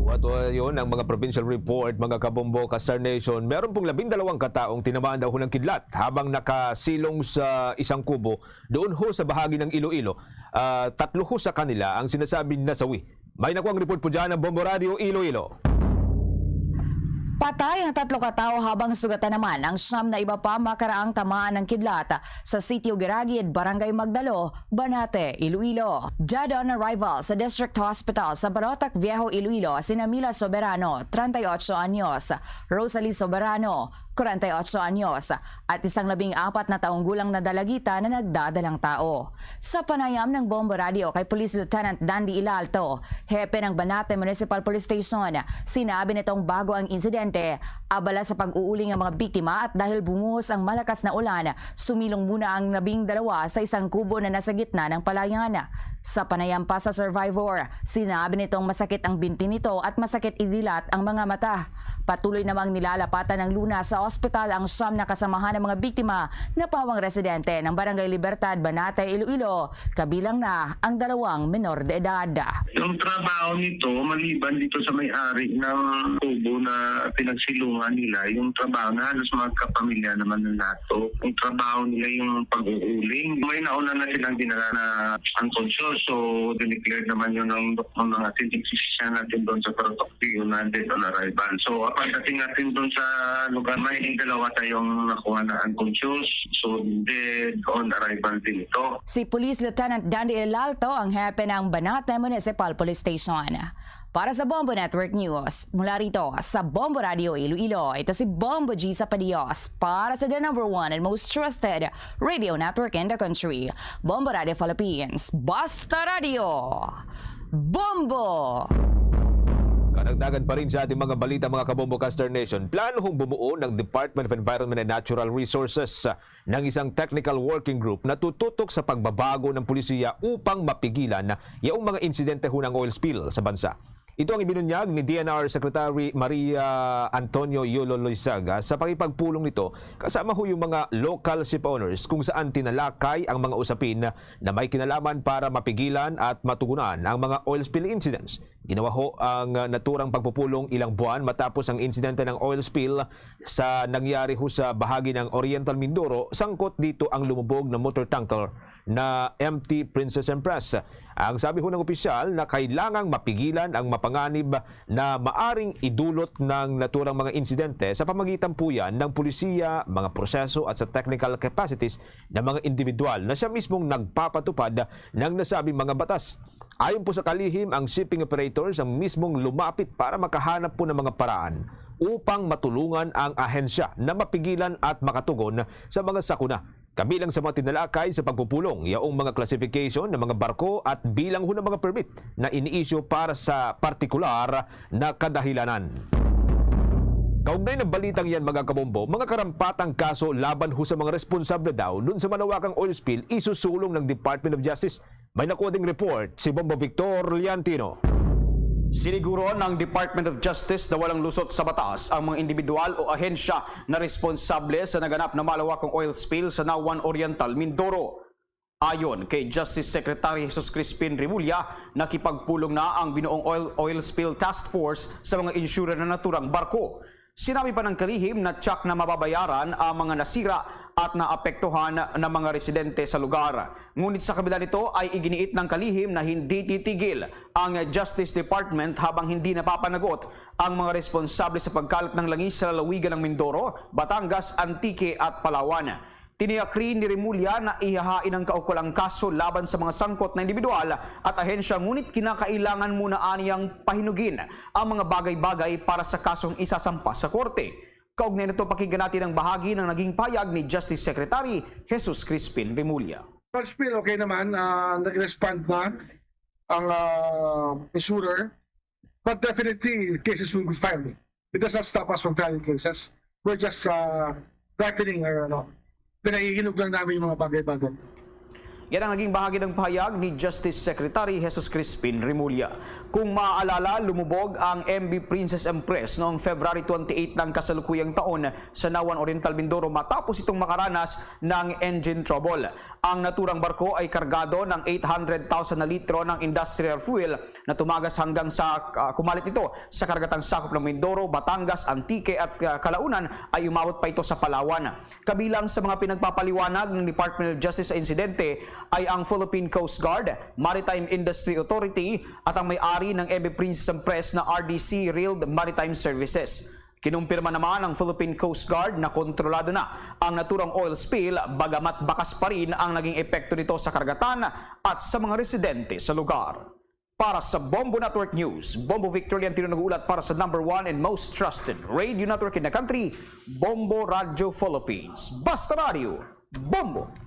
Ato yon ang mga provincial report, mga kabombo, ka Star Nation. Meron pong labindalawang kataong tinamaan daw ho ng kidlat habang nakasilong sa isang kubo doon ho sa bahagi ng Iloilo. Ah, tatlo ho sa kanila ang sinasabing nasawi. May nakuang report po dyan ang Bombo Radio Iloilo. Patay ang tatlo ka tawo habang sugatan naman ang siyam na iba pa makaraang tamaan ng kidlat sa Sitio Giragid, Barangay Magdalo, Banate, Iloilo. Dead on arrival sa District Hospital sa Barotac Viejo, Iloilo, sina Mila Soberano, treinta y ocho anyos, Rosalie Soberano, kwarenta y ocho anyos, at isang labing apat na taong gulang na dalagita na nagdadalang tao. Sa panayam ng Bombo Radio kay Police Lieutenant Dandy Ilalto, hepe ng Banate Municipal Police Station, sinabi nitong bago ang insidente, abala sa pag-uuling ang mga biktima at dahil bumuhos ang malakas na ulan, sumilong muna ang labing dalawa sa isang kubo na nasa gitna ng palayan. Sa panayam pa sa survivor, sinabi nitong masakit ang binti nito at masakit idilat ang mga mata. Patuloy namang nilalapatan ng lunas sa ospital ang siyam na kasamahan ng mga biktima na pawang residente ng Barangay Libertad, Banate, Iloilo, kabilang na ang dalawang menor de edad. Yung trabaho nito, maliban dito sa may-ari ng kubo na pinagsilungan nila, yung trabaho na halos magkapamilya naman ng nato. Yung trabaho nila yung pag-uuling. May nauna na silang dinala na unconscious, so dineclare naman yun ng, ng mga attending physician natin doon sa Barotac Viejo na dead on arrival. So, pagdating natin doon sa lugar, may dalawa tayong nakuha na unconscious, so dead on arrival din ito. Si Police Lieutenant Dandy Ilalto ang hepe ng Banate Municipal Police Station. Para sa Bombo Network News, mula rito sa Bombo Radio Iloilo, ito si Bombo G Sapadios para sa the number one and most trusted radio network in the country, Bombo Radio Philippines. Basta Radio! Bombo! Karagdagan pa rin sa ating mga balita, mga kabombo, ka Star Nation, plano hong bumuo ng Department of Environment and Natural Resources ng isang technical working group na tututok sa pagbabago ng polisiya upang mapigilan yaong mga insidente hunang oil spill sa bansa. Ito ang ibinunyag ni D N R Secretary Maria Antonio Yolo Loizaga sa pakipagpulong nito kasama ho yung mga local ship owners, kung saan tinalakay ang mga usapin na may kinalaman para mapigilan at matugunan ang mga oil spill incidents. Ginawa ho ang naturang pagpupulong ilang buwan matapos ang insidente ng oil spill sa nangyari ho sa bahagi ng Oriental Mindoro. Sangkot dito ang lumubog na motor tanker na M T Princess Empress. Ang sabi ho ng opisyal na kailangang mapigilan ang mapanganib na maaring idulot ng naturang mga insidente sa pamagitan po yan ng pulisiya, mga proseso at sa technical capacities ng mga individual na siya mismong nagpapatupad ng nasabing mga batas. Ayon po sa kalihim, ang shipping operators ang mismong lumapit para makahanap po ng mga paraan upang matulungan ang ahensya na mapigilan at makatugon sa mga sakuna, kabilang sa mga tinalakay sa pagpupulong, yaong mga classification ng mga barko at bilang ho ng mga permit na ini-issue para sa partikular na kadahilanan. Kaugnay ng balitang yan, mga kabombo, mga karampatang kaso laban ho sa mga responsable daw dun sa malawakang oil spill isusulong ng Department of Justice. May nakuha ding report si Bombo Victor Liantino. Siniguro ng Department of Justice na walang lusot sa batas ang mga individual o ahensya na responsable sa naganap na malawakang oil spill sa Nauan Oriental, Mindoro. Ayon kay Justice Secretary Jesus Crispin Remulla, nakipagpulong na ang binuong oil, oil spill task force sa mga insurer na naturang barko. Sinabi pa ng kalihim na tiyak na mababayaran ang mga nasira at naapektuhan na mga residente sa lugar. Ngunit sa kabila nito ay iginiit ng kalihim na hindi titigil ang Justice Department habang hindi napapanagot ang mga responsable sa pagkalat ng langis sa lalawigan ng Mindoro, Batangas, Antique at Palawan. Tiniyak rin ni Remulla na ihahain ang kaukulang kaso laban sa mga sangkot na individual at ahensya, ngunit kinakailangan muna aniyang pahinugin ang mga bagay-bagay para sa kasong isasampa sa korte. Kaugnay nito, pakinggan natin ang bahagi ng naging pahayag ni Justice Secretary Jesus Crispin Remulla. Pag spill, okay naman, ah, nag-respond na ang, ah, insurer. But definitely, cases will be filed. It does not stop us from filing cases. We're just, ah, ripening our, ano, pinahihinog lang namin yung mga bagay-bagay. Yan ang naging bahagi ng pahayag ni Justice Secretary Jesus Crispin Remulla. Kung maaalala, lumubog ang M V Princess Empress noong February twenty-eight ng kasalukuyang taon sa Nauan Oriental, Mindoro, matapos itong makaranas ng engine trouble. Ang naturang barko ay kargado ng eight hundred thousand na litro ng industrial fuel na tumagas hanggang sa, ah, kumalit ito sa karagatang sakop ng Mindoro, Batangas, Antique at, ah, kalaunan ay umabot pa ito sa Palawan. Kabilang sa mga pinagpapaliwanag ng Department of Justice sa insidente ay ang Philippine Coast Guard, Maritime Industry Authority at ang may-ari ng M V Princess Empress na R D C Reeled Maritime Services. Kinumpirma naman ng Philippine Coast Guard na kontrolado na ang naturang oil spill, bagamat bakas pa rin ang naging epekto nito sa karagatan at sa mga residente sa lugar. Para sa Bombo Network News, Bombo Victor Liantino nag-uulat para sa number one and most trusted radio network in the country, Bombo Radio Philippines. Basta Radio, Bombo!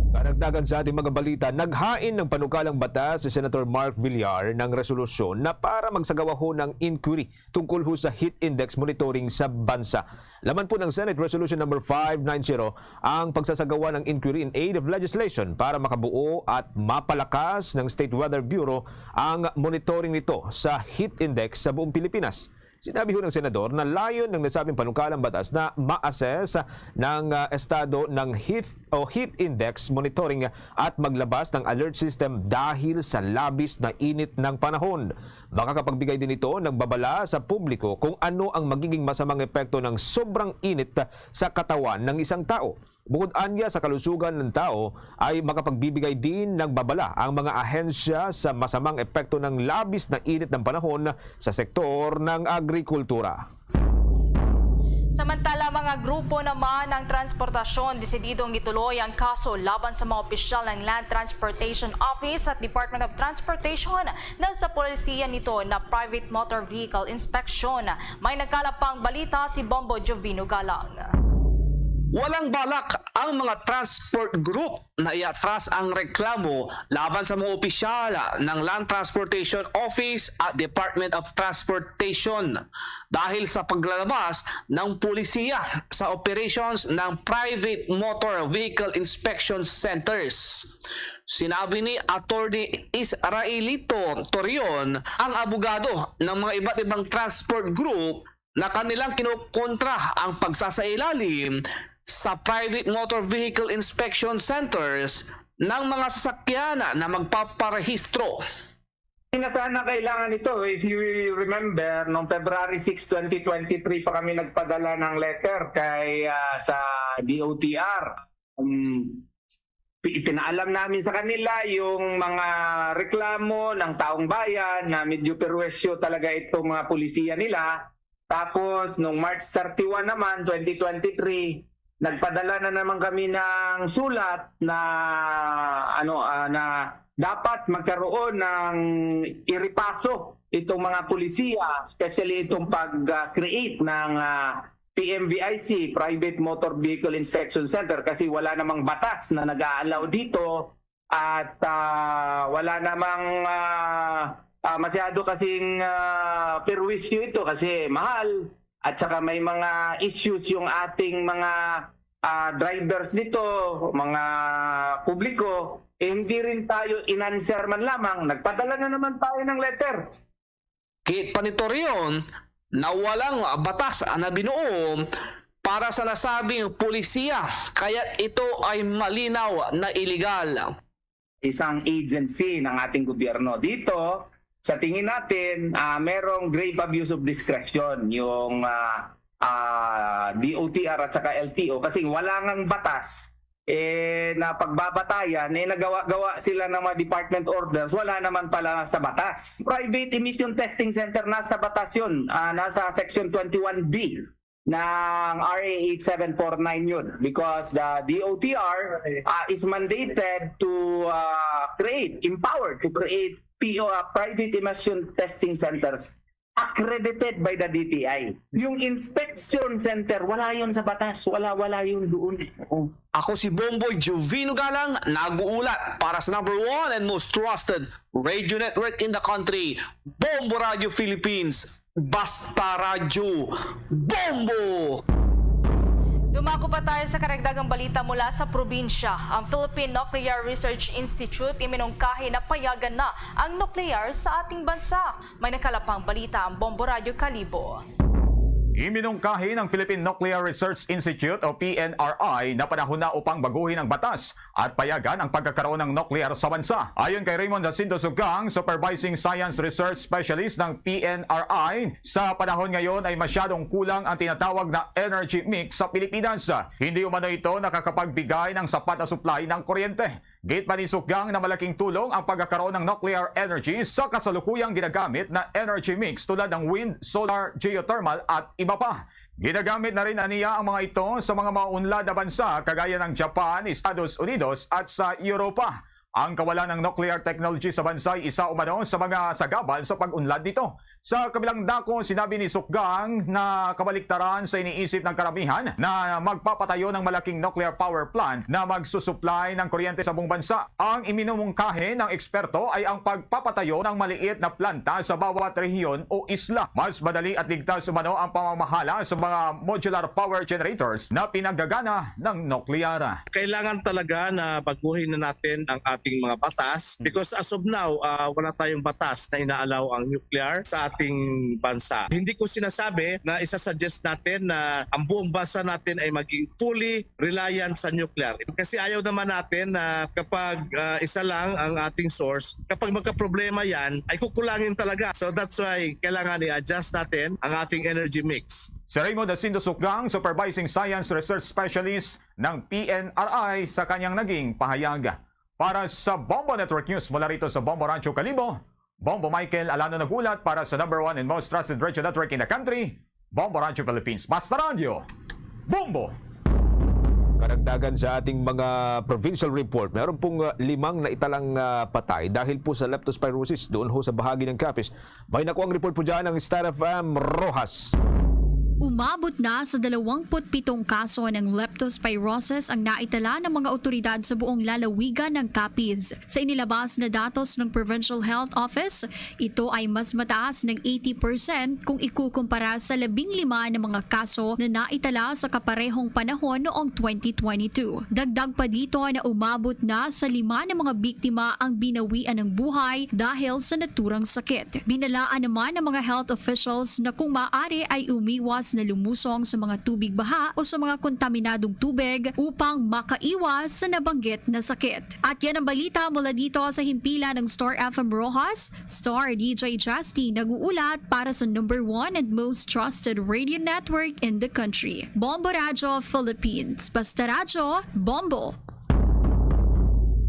Karagdagan sa ating mga balita, naghain ng panukalang batas si Senator Mark Villar ng resolusyon na para magsagawa ho ng inquiry tungkol ho sa heat index monitoring sa bansa. Laman po ng Senate Resolution Number five nine zero ang pagsasagawa ng inquiry in aid of legislation para makabuo at mapalakas ng State Weather Bureau ang monitoring nito sa heat index sa buong Pilipinas. Sinabi ho ng senador na layon ng nasabing panukalang batas na ma-assess ng, ah, estado ng heat o heat index monitoring at maglabas ng alert system dahil sa labis na init ng panahon. Makakapagbigay din ito ng babala sa publiko kung ano ang magiging masamang epekto ng sobrang init sa katawan ng isang tao. Bukod anya sa kalusugan ng tao, ay makapagbibigay din ng babala ang mga ahensya sa masamang epekto ng labis na init ng panahon sa sektor ng agrikultura. Samantala, mga grupo naman ng transportasyon desididong ituloy ang kaso laban sa mga opisyal ng Land Transportation Office at Department of Transportation dahil sa polisiya nito na private motor vehicle inspection. May nagkalap pang balita si Bombo Jovino Galang. Walang balak ang mga transport group na iatras ang reklamo laban sa mga opisyal ng Land Transportation Office at Department of Transportation dahil sa paglalabas ng pulisiya sa operations ng private motor vehicle inspection centers. Sinabi ni Attorney Israelito Torion, ang abogado ng mga iba't ibang transport group, na kanilang kinukontra ang pagsasailalim sa private motor vehicle inspection centers ng mga sasakyan na magpaparehistro. Hindi na sana kailangan ito. If you remember, noong February six, twenty twenty-three pa kami nagpadala ng letter kay ah, sa D O T R. Um, pi- ipinaalam namin sa kanila yung mga reklamo ng taong bayan na medyo perwisyo talaga itong mga pulisiya nila. Tapos, nung March thirty-one naman, twenty twenty-three, nagpadala na naman kami ng sulat na ano ah, na dapat magkaroon ng iripaso itong mga pulisiya, especially itong pag-create ng ah, P M V I C, Private Motor Vehicle Inspection Center, kasi wala namang batas na nag-aalaw dito at ah, wala namang ah, ah, masyado kasing ah, perwisyo ito kasi mahal at saka may mga issues yung ating mga ah, drivers nito, mga publiko, eh, hindi rin tayo inanswer man lamang. Nagpadala na naman tayo ng letter. Git pa ni Torion na walang batas na binuo para sa nasabing pulisiya, kaya ito ay malinaw na iligal. Isang agency ng ating gobyerno. Dito, sa tingin natin, ah, merong grave abuse of discretion yung ah, ah, D O T R at saka L T O kasi wala ngang batas eh, na pagbabatayan, eh, nagawa-gawa sila ng mga department orders, wala naman pala sa batas. Private Emission Testing Center, nasa batas yun. Ah, nasa Section twenty-one B ng R A eight seven four nine yun because the D O T R ah, is mandated to ah, create, empowered to create P O, ah, private emission testing centers accredited by the D T I. Yung inspection center, wala yun sa batas. Wala, wala yun doon. Oo. Ako si Bomboy Juvino Galang, nag-uulat para sa number one and most trusted radio network in the country, Bombo Radio Philippines. Basta Radyo, Bombo! Dumako pa tayo sa karagdagang balita mula sa probinsya. Ang Philippine Nuclear Research Institute iminungkahi na payagan na ang nuklear sa ating bansa. May nakalapang balita ang Bombo Radyo Kalibo. Iminungkahi ng Philippine Nuclear Research Institute o P N R I na panahon na upang baguhin ang batas at payagan ang pagkakaroon ng nuklear sa bansa. Ayon kay Raymond Jacinto Sugang, Supervising Science Research Specialist ng P N R I, sa panahon ngayon ay masyadong kulang ang tinatawag na energy mix sa Pilipinas. Hindi umano ito nakakapagbigay ng sapat na supply ng kuryente. Git pa ni Sugang na malaking tulong ang pagkakaroon ng nuclear energy sa kasalukuyang ginagamit na energy mix tulad ng wind, solar, geothermal at iba pa. Ginagamit na rin aniya ang mga ito sa mga maunlad na bansa kagaya ng Japan, Estados Unidos at sa Europa. Ang kawalan ng nuclear technology sa bansa ay isa umano sa mga sagabal sa pag-unlad nito. Sa kabilang dako, sinabi ni Sugang na kabaliktaran sa iniisip ng karamihan na magpapatayo ng malaking nuclear power plant na magsusupply ng kuryente sa buong bansa. Ang iminumungkahi ng eksperto ay ang pagpapatayo ng maliit na planta sa bawat rehiyon o isla. Mas madali at ligtas umano ang pamamahala sa mga modular power generators na pinagagana ng nukleyar. Kailangan talaga na baguhin na natin ang ating mga batas because as of now, ah, wala tayong batas na inaalaw ang nuclear sa ating bansa. Hindi ko sinasabi na isasuggest natin na ang buong bansa natin ay maging fully reliant sa nuclear. Kasi ayaw naman natin na kapag ah, isa lang ang ating source, kapag magkaproblema yan, ay kukulangin talaga. So that's why kailangan i-adjust natin ang ating energy mix. Si Raymond Jacinto Sugang, Supervising Science Research Specialist ng P N R I, sa kanyang naging pahayag. Para sa Bombo Network News mula rito sa Bombo Rancho Kalibo, Bombo Michael Alano nag-ulat para sa number one and most trusted radio network in the country, Bombo Radyo Philippines. Basta Radyo, Bombo! Karagdagan sa ating mga provincial report, meron pong ah, limang naitalang ah, patay dahil po sa leptospirosis doon ho sa bahagi ng Capiz. May nakuang report po dyan ang Star F M Roxas. Umabot na sa dalawampu't pitong kaso ng leptospirosis ang naitala ng mga otoridad sa buong lalawigan ng Capiz. Sa inilabas na datos ng Provincial Health Office, ito ay mas mataas ng eighty percent kung ikukumpara sa labing lima na mga kaso na naitala sa kaparehong panahon noong twenty twenty-two. Dagdag pa dito na umabot na sa lima na mga biktima ang binawian ng buhay dahil sa naturang sakit. Binalaan naman ng mga health officials na kung maaari ay umiwas na lumusong sa mga tubig baha o sa mga kontaminadong tubig upang makaiwas sa nabanggit na sakit. At yan ang balita mula dito sa himpilan ng Star F M Roxas. Star D J Justin nag-uulat para sa number one and most trusted radio network in the country, Bombo Radyo Philippines. Basta Radyo, Bombo!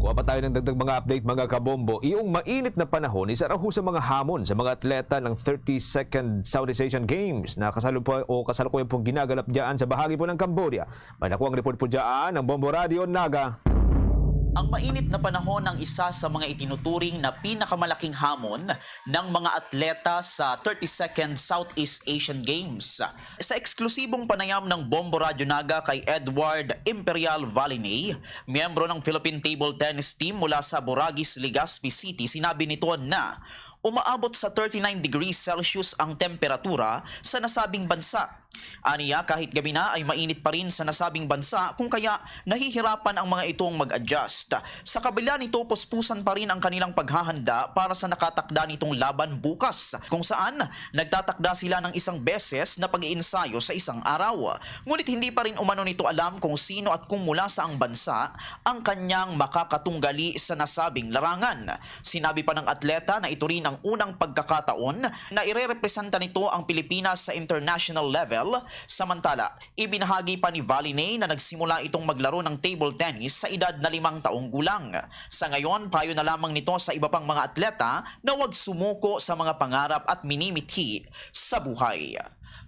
Kuha pa tayo ng dagdag mga update, mga kabombo. Iyong mainit na panahon, isa raw sa mga hamon sa mga atleta ng thirty-second Southeast Asian Games na kasalupa-, o kasalukuyan pong ginaganap dyan sa bahagi po ng Cambodia. May nakuhang report po dyan ng Bombo Radio Naga. Ang mainit na panahon ang isa sa mga itinuturing na pinakamalaking hamon ng mga atleta sa thirty-second Southeast Asian Games. Sa eksklusibong panayam ng Bombo Radyo Naga kay Edward Imperial Valinay, miyembro ng Philippine Table Tennis Team mula sa Boragis, Legazpi City, sinabi nito na umaabot sa thirty-nine degrees Celsius ang temperatura sa nasabing bansa. Aniya, kahit gabi na ay mainit pa rin sa nasabing bansa, kung kaya nahihirapan ang mga itong mag-adjust. Sa kabila nito, puspusan pa rin ang kanilang paghahanda para sa nakatakda nitong laban bukas, kung saan nagtatakda sila ng isang beses na pag-iinsayo sa isang araw. Ngunit hindi pa rin umano nito alam kung sino at kung mula saang bansa ang kanyang makakatunggali sa nasabing larangan. Sinabi pa ng atleta na ito rin ang unang pagkakataon na irerepresenta nito ang Pilipinas sa international level. Samantala, ibinahagi pa ni Valinay na nagsimula itong maglaro ng table tennis sa edad na limang taong gulang. Sa ngayon, payo na lamang nito sa iba pang mga atleta na huwag sumuko sa mga pangarap at minimithi sa buhay.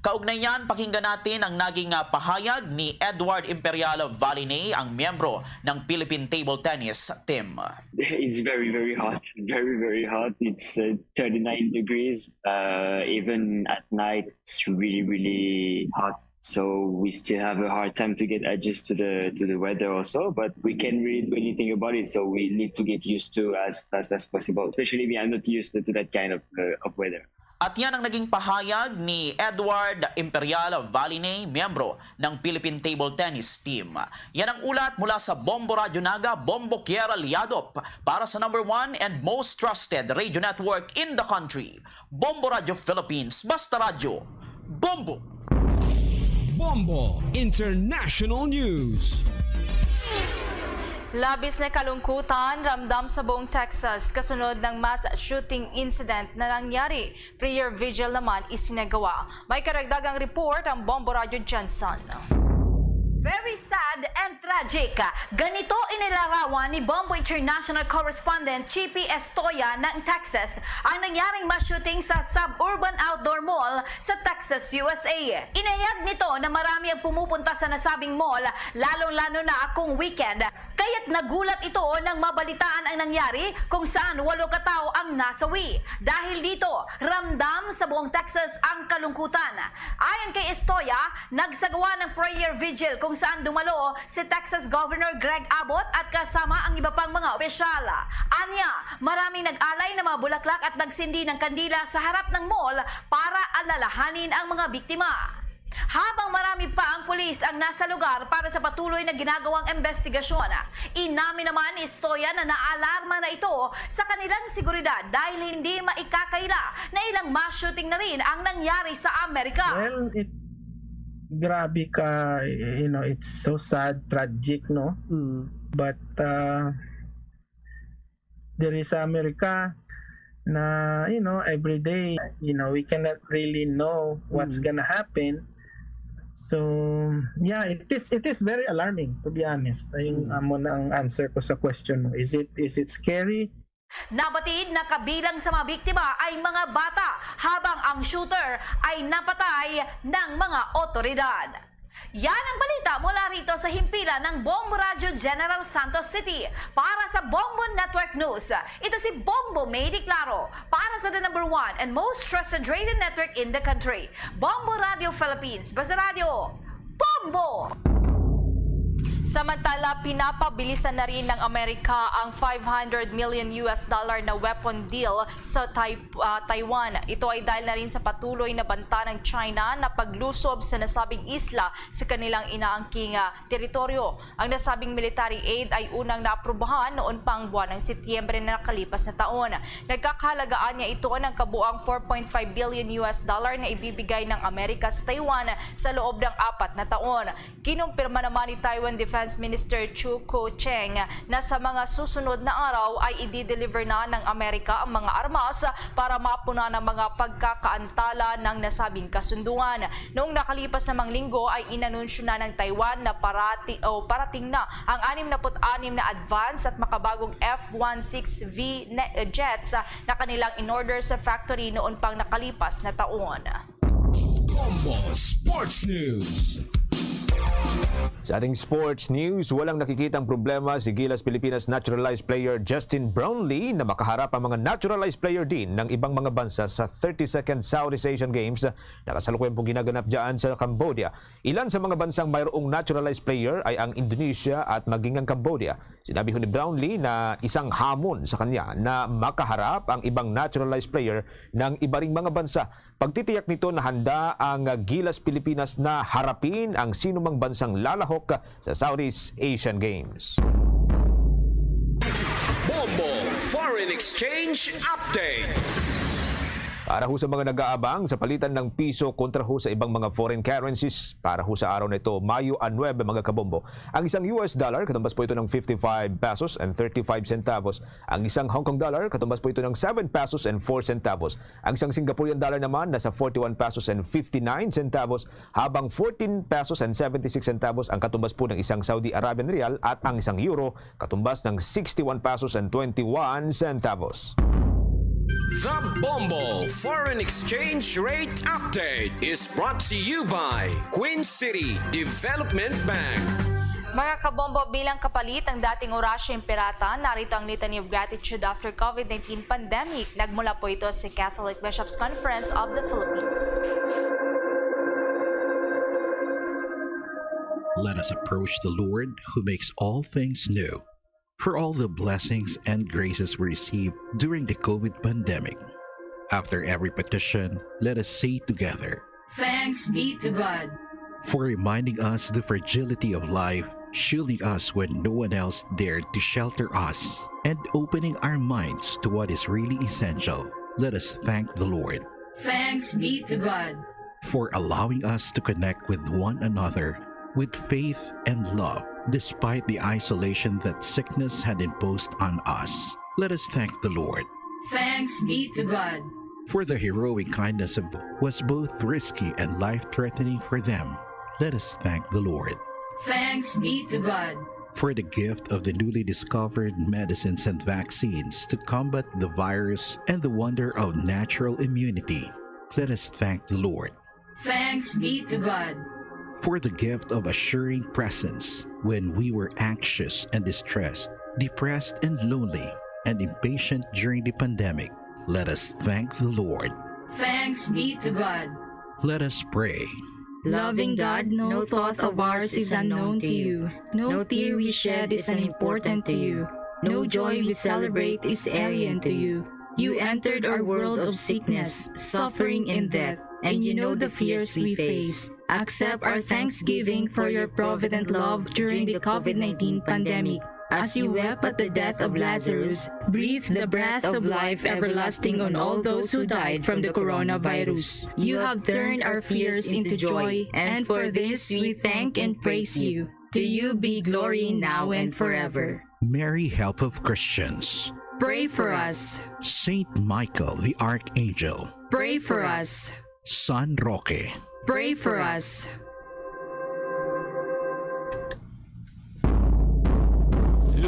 Kaugnay niyan, pakinggan natin ang naging, ah, pahayag ni Edward Imperial Valinay, ang miyembro ng Philippine Table Tennis Team. It's very, very hot. Very, very hot. It's, uh, thirty-nine degrees. Uh, even at night, it's really, really hot. So we still have a hard time to get adjust to the, to the weather also, but we can't really do anything about it. So we need to get used to as fast as possible. Especially we are not used to, to that kind of, uh, of weather. At yan ang naging pahayag ni Edward Imperial Valinay, miyembro ng Philippine Table Tennis Team. Yan ang ulat mula sa Bombo Radyo Naga, Bombo Kier Liadop, para sa number one and most trusted radio network in the country, Bombo Radyo Philippines. Basta Radyo, Bombo! Bombo International News. Labis na kalungkutan ramdam sa buong Texas kasunod ng mass shooting incident na nangyari. Prayer vigil naman isinagawa. May karagdagang report ang Bombo Radyo Jensen. Very sad and tragic. Ganito inilarawan ni Bombo International correspondent Chippy Estoya ng Texas ang nangyaring mass shooting sa Suburban Outdoor Mall sa Texas, U S A. Inihayag nito na marami ang pumupunta sa nasabing mall, lalong-lalo na kung weekend. Kaya't nagulat ito nang mabalitaan ang nangyari kung saan walo ka tawo ang nasawi. Dahil dito, ramdam sa buong Texas ang kalungkutan. Ayon kay Estoya, nagsagawa ng prayer vigil kung saan dumalo si Texas Governor Greg Abbott at kasama ang iba pang mga opisyal. Anya, maraming nag-alay ng mga bulaklak at nagsindi ng kandila sa harap ng mall para alalahanin ang mga biktima. Habang marami pa ang pulis ang nasa lugar para sa patuloy na ginagawang investigasyon, inamin naman ni Estoya na naalarma na ito sa kanilang seguridad dahil hindi maikakaila na ilang mass shooting na rin ang nangyari sa Amerika. Well, it, grabe ka, you know, it's so sad, tragic, no? Mm. But, uh, there is America na, you know, every day, you know, we cannot really know what's Mm. gonna happen. So, yeah, it is, it is very alarming, to be honest. Yung Mm. amo na ang answer ko sa question mo. Is it, is it scary? Nabatid na kabilang sa mga biktima ay mga bata, habang ang shooter ay napatay ng mga otoridad. Yan ang balita mula rito sa himpilan ng Bombo Radyo General Santos City. Para sa Bombo Network News, ito si Bombo May Di Claro. Para sa the number one and most trusted radio network in the country, Bombo Radio Philippines. Basta Radyo, Bombo! Samantala, pinapabilisan na rin ng Amerika ang five hundred million U S dollar na weapon deal sa Tai-, ah, Taiwan. Ito ay dahil na rin sa patuloy na banta ng China na paglusob sa nasabing isla sa kanilang inaangking, ah, teritoryo. Ang nasabing military aid ay unang naaprubahan noon pang buwan ng Setyembre na nakalipas na taon. Nagkakahalagaan niya ito ng kabuang four point five billion U S dollar na ibibigay ng Amerika sa Taiwan sa loob ng apat na taon. Kinumpirma naman ni Taiwan Defense Minister Chiu Kuo-cheng na sa mga susunod na araw ay i-deliver na ng Amerika ang mga armas para mapunan ang mga pagkakaantala ng nasabing kasunduan. Noong nakalipas namang linggo ay inanunsyo na ng Taiwan na parati-, o parating na ang anim na put anim na advanced at makabagong F one six V ne-, jets na kanilang in-order sa factory noon pang nakalipas na taon. Bombo Sports News. Sa ating sports news, walang nakikitang problema si Gilas Pilipinas naturalized player Justin Brownlee na makaharap ang mga naturalized player din ng ibang mga bansa sa thirty-second Southeast Asian Games na kasalukuyan pong ginaganap dyan sa Cambodia. Ilan sa mga bansang mayroong naturalized player ay ang Indonesia at maging ang Cambodia. Sinabi ho ni Brownlee na isang hamon sa kanya na makaharap ang ibang naturalized player ng iba ring mga bansa. Pagtitiyak nito na handa ang Gilas Pilipinas na harapin ang sinumang bansang lalahok sa Southeast Asian Games. Bombo Foreign Exchange Update. Para ho sa mga nag-aabang sa palitan ng piso kontra ho sa ibang mga foreign currencies, para ho sa araw na ito, Mayo a nuebe, mga kabombo, ang isang U S dollar, katumbas po ito ng fifty-five pesos and thirty-five centavos. Ang isang Hong Kong dollar, katumbas po ito ng seven pesos and four centavos. Ang isang Singaporean dollar naman nasa forty-one pesos and fifty-nine centavos, habang fourteen pesos and seventy-six centavos ang katumbas po ng isang Saudi Arabian rial at ang isang euro katumbas ng sixty-one pesos and twenty-one centavos. The Bombo Foreign Exchange Rate Update is brought to you by Queen City Development Bank. Mga kabombo, bilang kapalit ang dating Orasyo Imperata, narito ang Litany of Gratitude after COVID nineteen pandemic. Nagmula po ito sa Catholic Bishops' Conference of the Philippines. Let us approach the Lord who makes all things new, for all the blessings and graces we received during the COVID pandemic. After every petition, let us say together, Thanks be to God. For reminding us the fragility of life, shielding us when no one else dared to shelter us, and opening our minds to what is really essential. Let us thank the Lord. Thanks be to God. For allowing us to connect with one another with faith and love, despite the isolation that sickness had imposed on us. Let us thank the Lord. Thanks be to God. For the heroic kindness of was both risky and life-threatening for them. Let us thank the Lord. Thanks be to God. For the gift of the newly discovered medicines and vaccines to combat the virus and the wonder of natural immunity. Let us thank the Lord. Thanks be to God. For the gift of assuring presence when we were anxious and distressed, depressed and lonely, and impatient during the pandemic. Let us thank the Lord. Thanks be to God. Let us pray. Loving God, no thought of ours is unknown to you. No tear we shed is unimportant to you. No joy we celebrate is alien to you. You entered our world of sickness, suffering, and death, and you know the fears we face. Accept our thanksgiving for your provident love during the COVID nineteen pandemic. As you wept at the death of Lazarus, breathe the breath of life everlasting on all those who died from the coronavirus. You have turned our fears into joy, and for this we thank and praise you. To you be glory now and forever. Mary, help of Christians, pray for us. Saint Michael the Archangel, pray for us. San Roque, pray for us.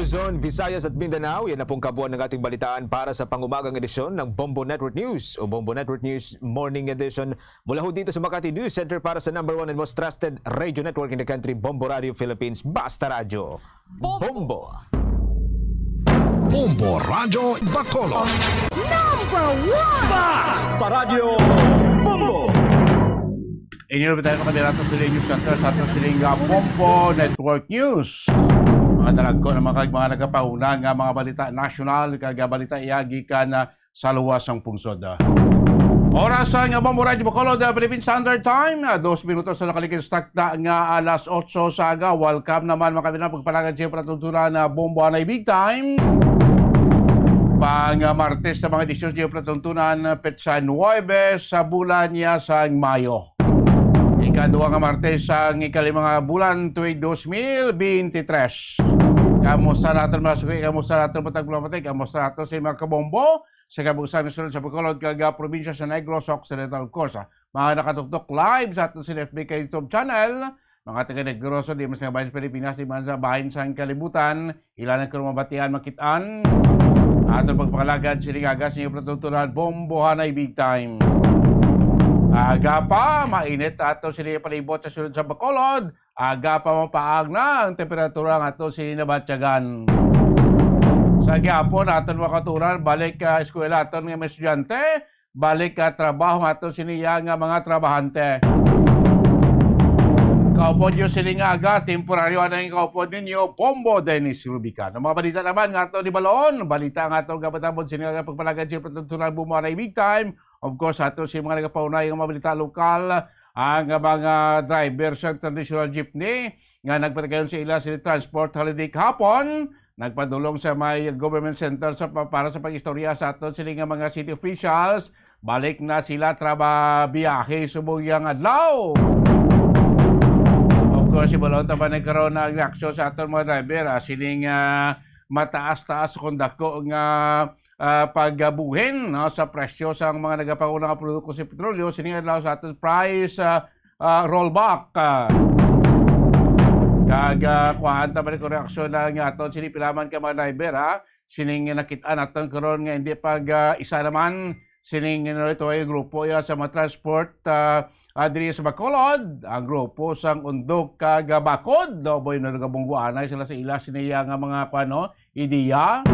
Luzon, Visayas at Mindanao, yan na pong kabuuan ng ating balitaan para sa pangumagang edisyon ng Bombo Network News o Bombo Network News Morning Edition. Mula ho dito sa Makati News Center para sa number one and most trusted radio network in the country, Bombo Radio Philippines, Basta Radyo. Bombo. Bombo Radyo Bacolod. Number one! Basta Radyo Bombo! Inyo na tayo makadirato sa News Center sa ato sining, ah, Bombo Network News. Mga dalagko na mga kag mga nagapahuna nga mga balita nasyonal kag balita iya gikan, ah, sa luwas sang pungsod. Oras sa nga Bombo Radyo Bacolod, ah, Philippine Standard Time, ah, dos minutos na nakaligid sa takna nga alas otso sa aga. Welcome naman, mga kabinan, pagpalagad sa palatuntunan na Bombo Anay Big Time. Pang, ah, Martes na mga edisyon sa palatuntunan, petsa nuebe sa bulan niya sang Mayo. Ikaduha nga Martes sang ikalima nga bulan tuig dos mil beintitres. Kamusta naton, mga suki? Kamusta naton, mga tagpulapati? Kamusta naton sa mga kabombo sa kabuusan nga sulod sa Bacolod kag, ah, probinsya sa Negros Occidental, of course, ah. Mga nakatuktok live sa aton sa F B K YouTube channel, mga taga Negros, di man sa bahin sa Pilipinas, di man sa bahin sa kalibutan, ila na karon mabatian, makit-an. Aton pagpangalagad sini nga aga sa inyo palatuntunan, Bombo Anay Big Time. Aga pa, mainit ato sini palibot sa sulod sa Bacolod. Aga pa, mapaag na ang temperatura nga ato sini nabatyagan. Sa gihapon, aton makaturan, balik ka eskwela aton nga mga estudyante, balik ka trabaho nga ato sini nga mga trabahante. Kaupod niyo sini nga aga, temporaryo anay ang kaupod ninyo, Bombo Dennis Rubican. Ang mga balita naman nga ato ni Balon, balita nga ato gabatabon sini nga pagpalagad sa pagtuntunan, Bombo Anay Big Time. Of course, ato si mga nagapaunay nga mga balita lokal, ang mga driver sa traditional jeepney nga nagpatigayon sa ila sa transport holiday kahapon, nagpadulong sa may government center sa pa-, para sa pag-istorya sa aton sini nga mga city officials. Balik na sila trababiyahe subong yang adlaw. Of course, ibalon ta ba nagkaroon ng reaksyon sa aton mga driver, ah, sining, ah, mataas-taas kung dako nga, ah, pagbuhin, no, sa presyo sa mga nagapanguna nga produkto sa petrolyo, sining adlaw sa aton price, ah, ah, rollback. Ah, kag, ah, kuhaan ta man ang reaksyon na nga aton sini pilaman ka mga driver, ha? Sining nakit-an naton karon nga hindi pag, ah, isa naman sining narito ay grupo ya sa mga transport, ah, ah, diri sa Bacolod, ang grupo sang Undok kag, ah, Bakod, no, boy, no, nagabungguanay sila sa ila siniya nga mga, kuwan, no, ideya.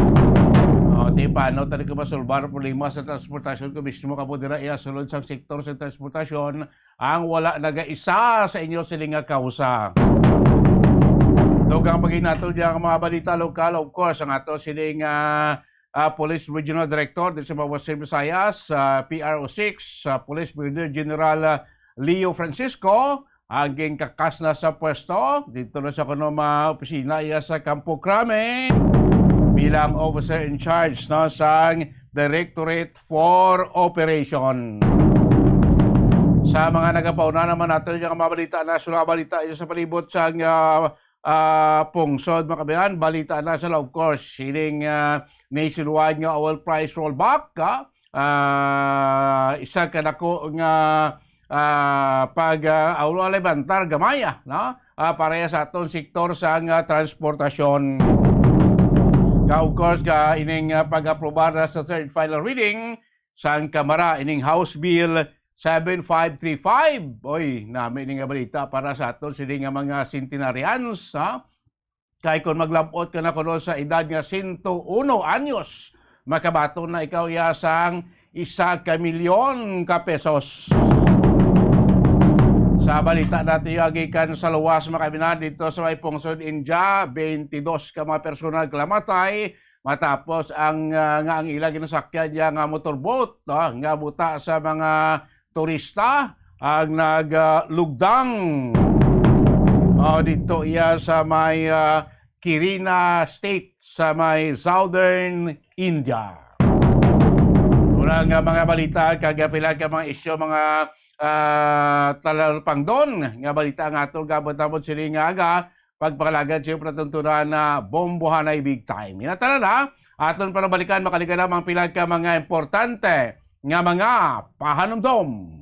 O, di paano tani ko masulbar ang problema sa transportasyon kung mismo kamo dira iya sulod sang sektor sa transportasyon ang wala nagaisa sa inyo sini nga kausa. Dugang paginato niya ang mga balita lokal, of course, ang ato sining, ah, ah, Police Regional Director dito sa Western Visayas, ah, P R O six, ah, Police Brigadier General, ah, Leo Francisco, ang ginkakas na sa pwesto dito na sa kuno mga opisina iya sa Campo Crame bilang officer in charge, no, sang Directorate for Operation. Sa mga nagapauna naman nato yung mga balita na sula balita sa palibot sang, ah, ah, pungsod, mga kabayan, balita na sila, of course, sining, ah, nationwide nga oil price rollback, ah, ah, isa ka dako nga, ah, pag, ah, ah, wala levantar gamay, ah, no? Ah, para sa aton sektor sang, ah, transportasyon. Ka, of course, ka ining, ah, pag-aprobar na sa third final reading sang Kamara ining House Bill seven five three five. Oy, nami ni nga balita para sa aton sini nga mga centenarians, ha? Kay kung maglabot ka na kuno sa edad nga sento uno anyos, makabaton na ikaw iya sang isa ka milyon ka pesos. Sa balita nato iya gikan sa luwas, mga kabayan, dito sa may pungsod India, twenty-dos ka mga personal kalamatay matapos ang, ah, nga ang ila ginasakyan niya nga motorboat, ah, nga buta sa mga turista ang naglugdang, ah, dito iya sa may, ah, Kirina State sa may Southern India. Mura nga mga balita kag pila ka mga isyu, mga, ah, talalpangdon nga balita nga ato gabot-abot sini nga aga, pagpalagad sa palatuntunan na Bombohanay Big Time. Inatana na, aton para balikan, makaliga lamang pila ka mga importante nga mga pahanumdom.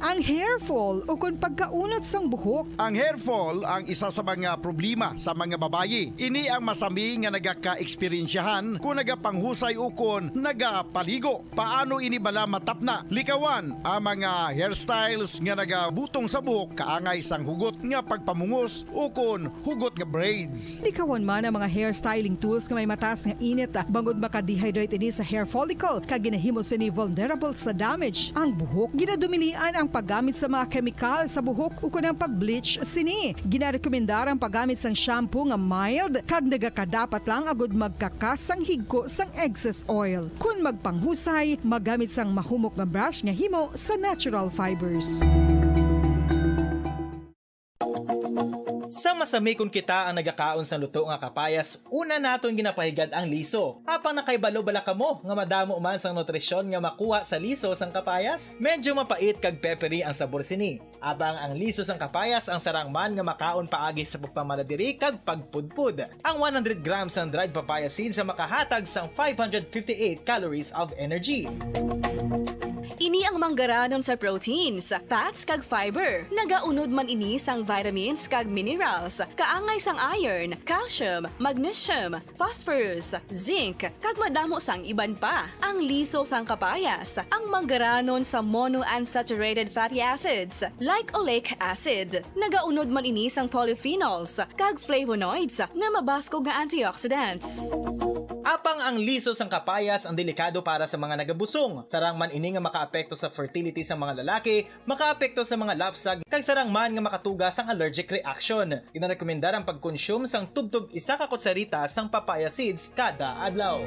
Ang Hair fall ukon pagkaunot sang buhok. Ang hair fall ang isa sa mga problema sa mga babayi. Ini ang masami nga nagaka-eksperyensyahan kon nagapangusay ukon nagapaligo. Paano ini bala matapna? Likawan ang mga hairstyles nga nagabutong sa buhok kaangay sang hugot nga pagpamungos ukon hugot nga braids. Likawan man ang mga hair styling tools nga may mataas nga init, ah, bangod maka-dehydrate ini sa hair follicle kag ginahimo sini vulnerable sa damage ang buhok. Ginadumilian ang paggamit sa mga kemikal sa buhok ukon ang pag-bleach sini. Ginarekomendar ang paggamit sang shampoo nga mild kag nagakadapat lang agud magkakas sang higko sang excess oil. Kon magpanghusay, magamit sang mahumok nga brush nga himo sa natural fibers. Sa masami kon kita ang nagakaon sang luto nga kapayas, una naton ginapahigad ang liso. Apang nakahibalo bala kamo nga madamo man sang nutrisyon nga makuha sa liso sang kapayas? Medyo mapait kag peppery ang sabor sini. Apang ang liso sang kapayas ang sarang man nga makaon paagi sa pagpamala diri kag pagpudpod. Ang one hundred grams sang dried papaya seeds ang makahatag sang five hundred fifty-eight calories of energy. Ini ang manggaranon sa proteins, fats, kag fiber. Nagaunod man ini sang vitamins kag minerals, kaangay sang iron, calcium, magnesium, phosphorus, zinc, kag madamo sang iban pa. Ang liso sang kapayas, ang manggaranon sa monounsaturated fatty acids, like oleic acid. Nagaunod man ini sang polyphenols kag flavonoids nga mabaskog nga antioxidants. Apang ang liso sang kapayas ang delikado para sa mga nagabusong. Sarang man ini nga makaapekto sa fertility sang mga lalaki, makaapekto sa mga lapsag, kag sarang man nga makatuga sang allergic reaction. Ginarekomendar ang pagkonsume sang tubtob isa ka kutsarita sang papaya seeds kada adlaw.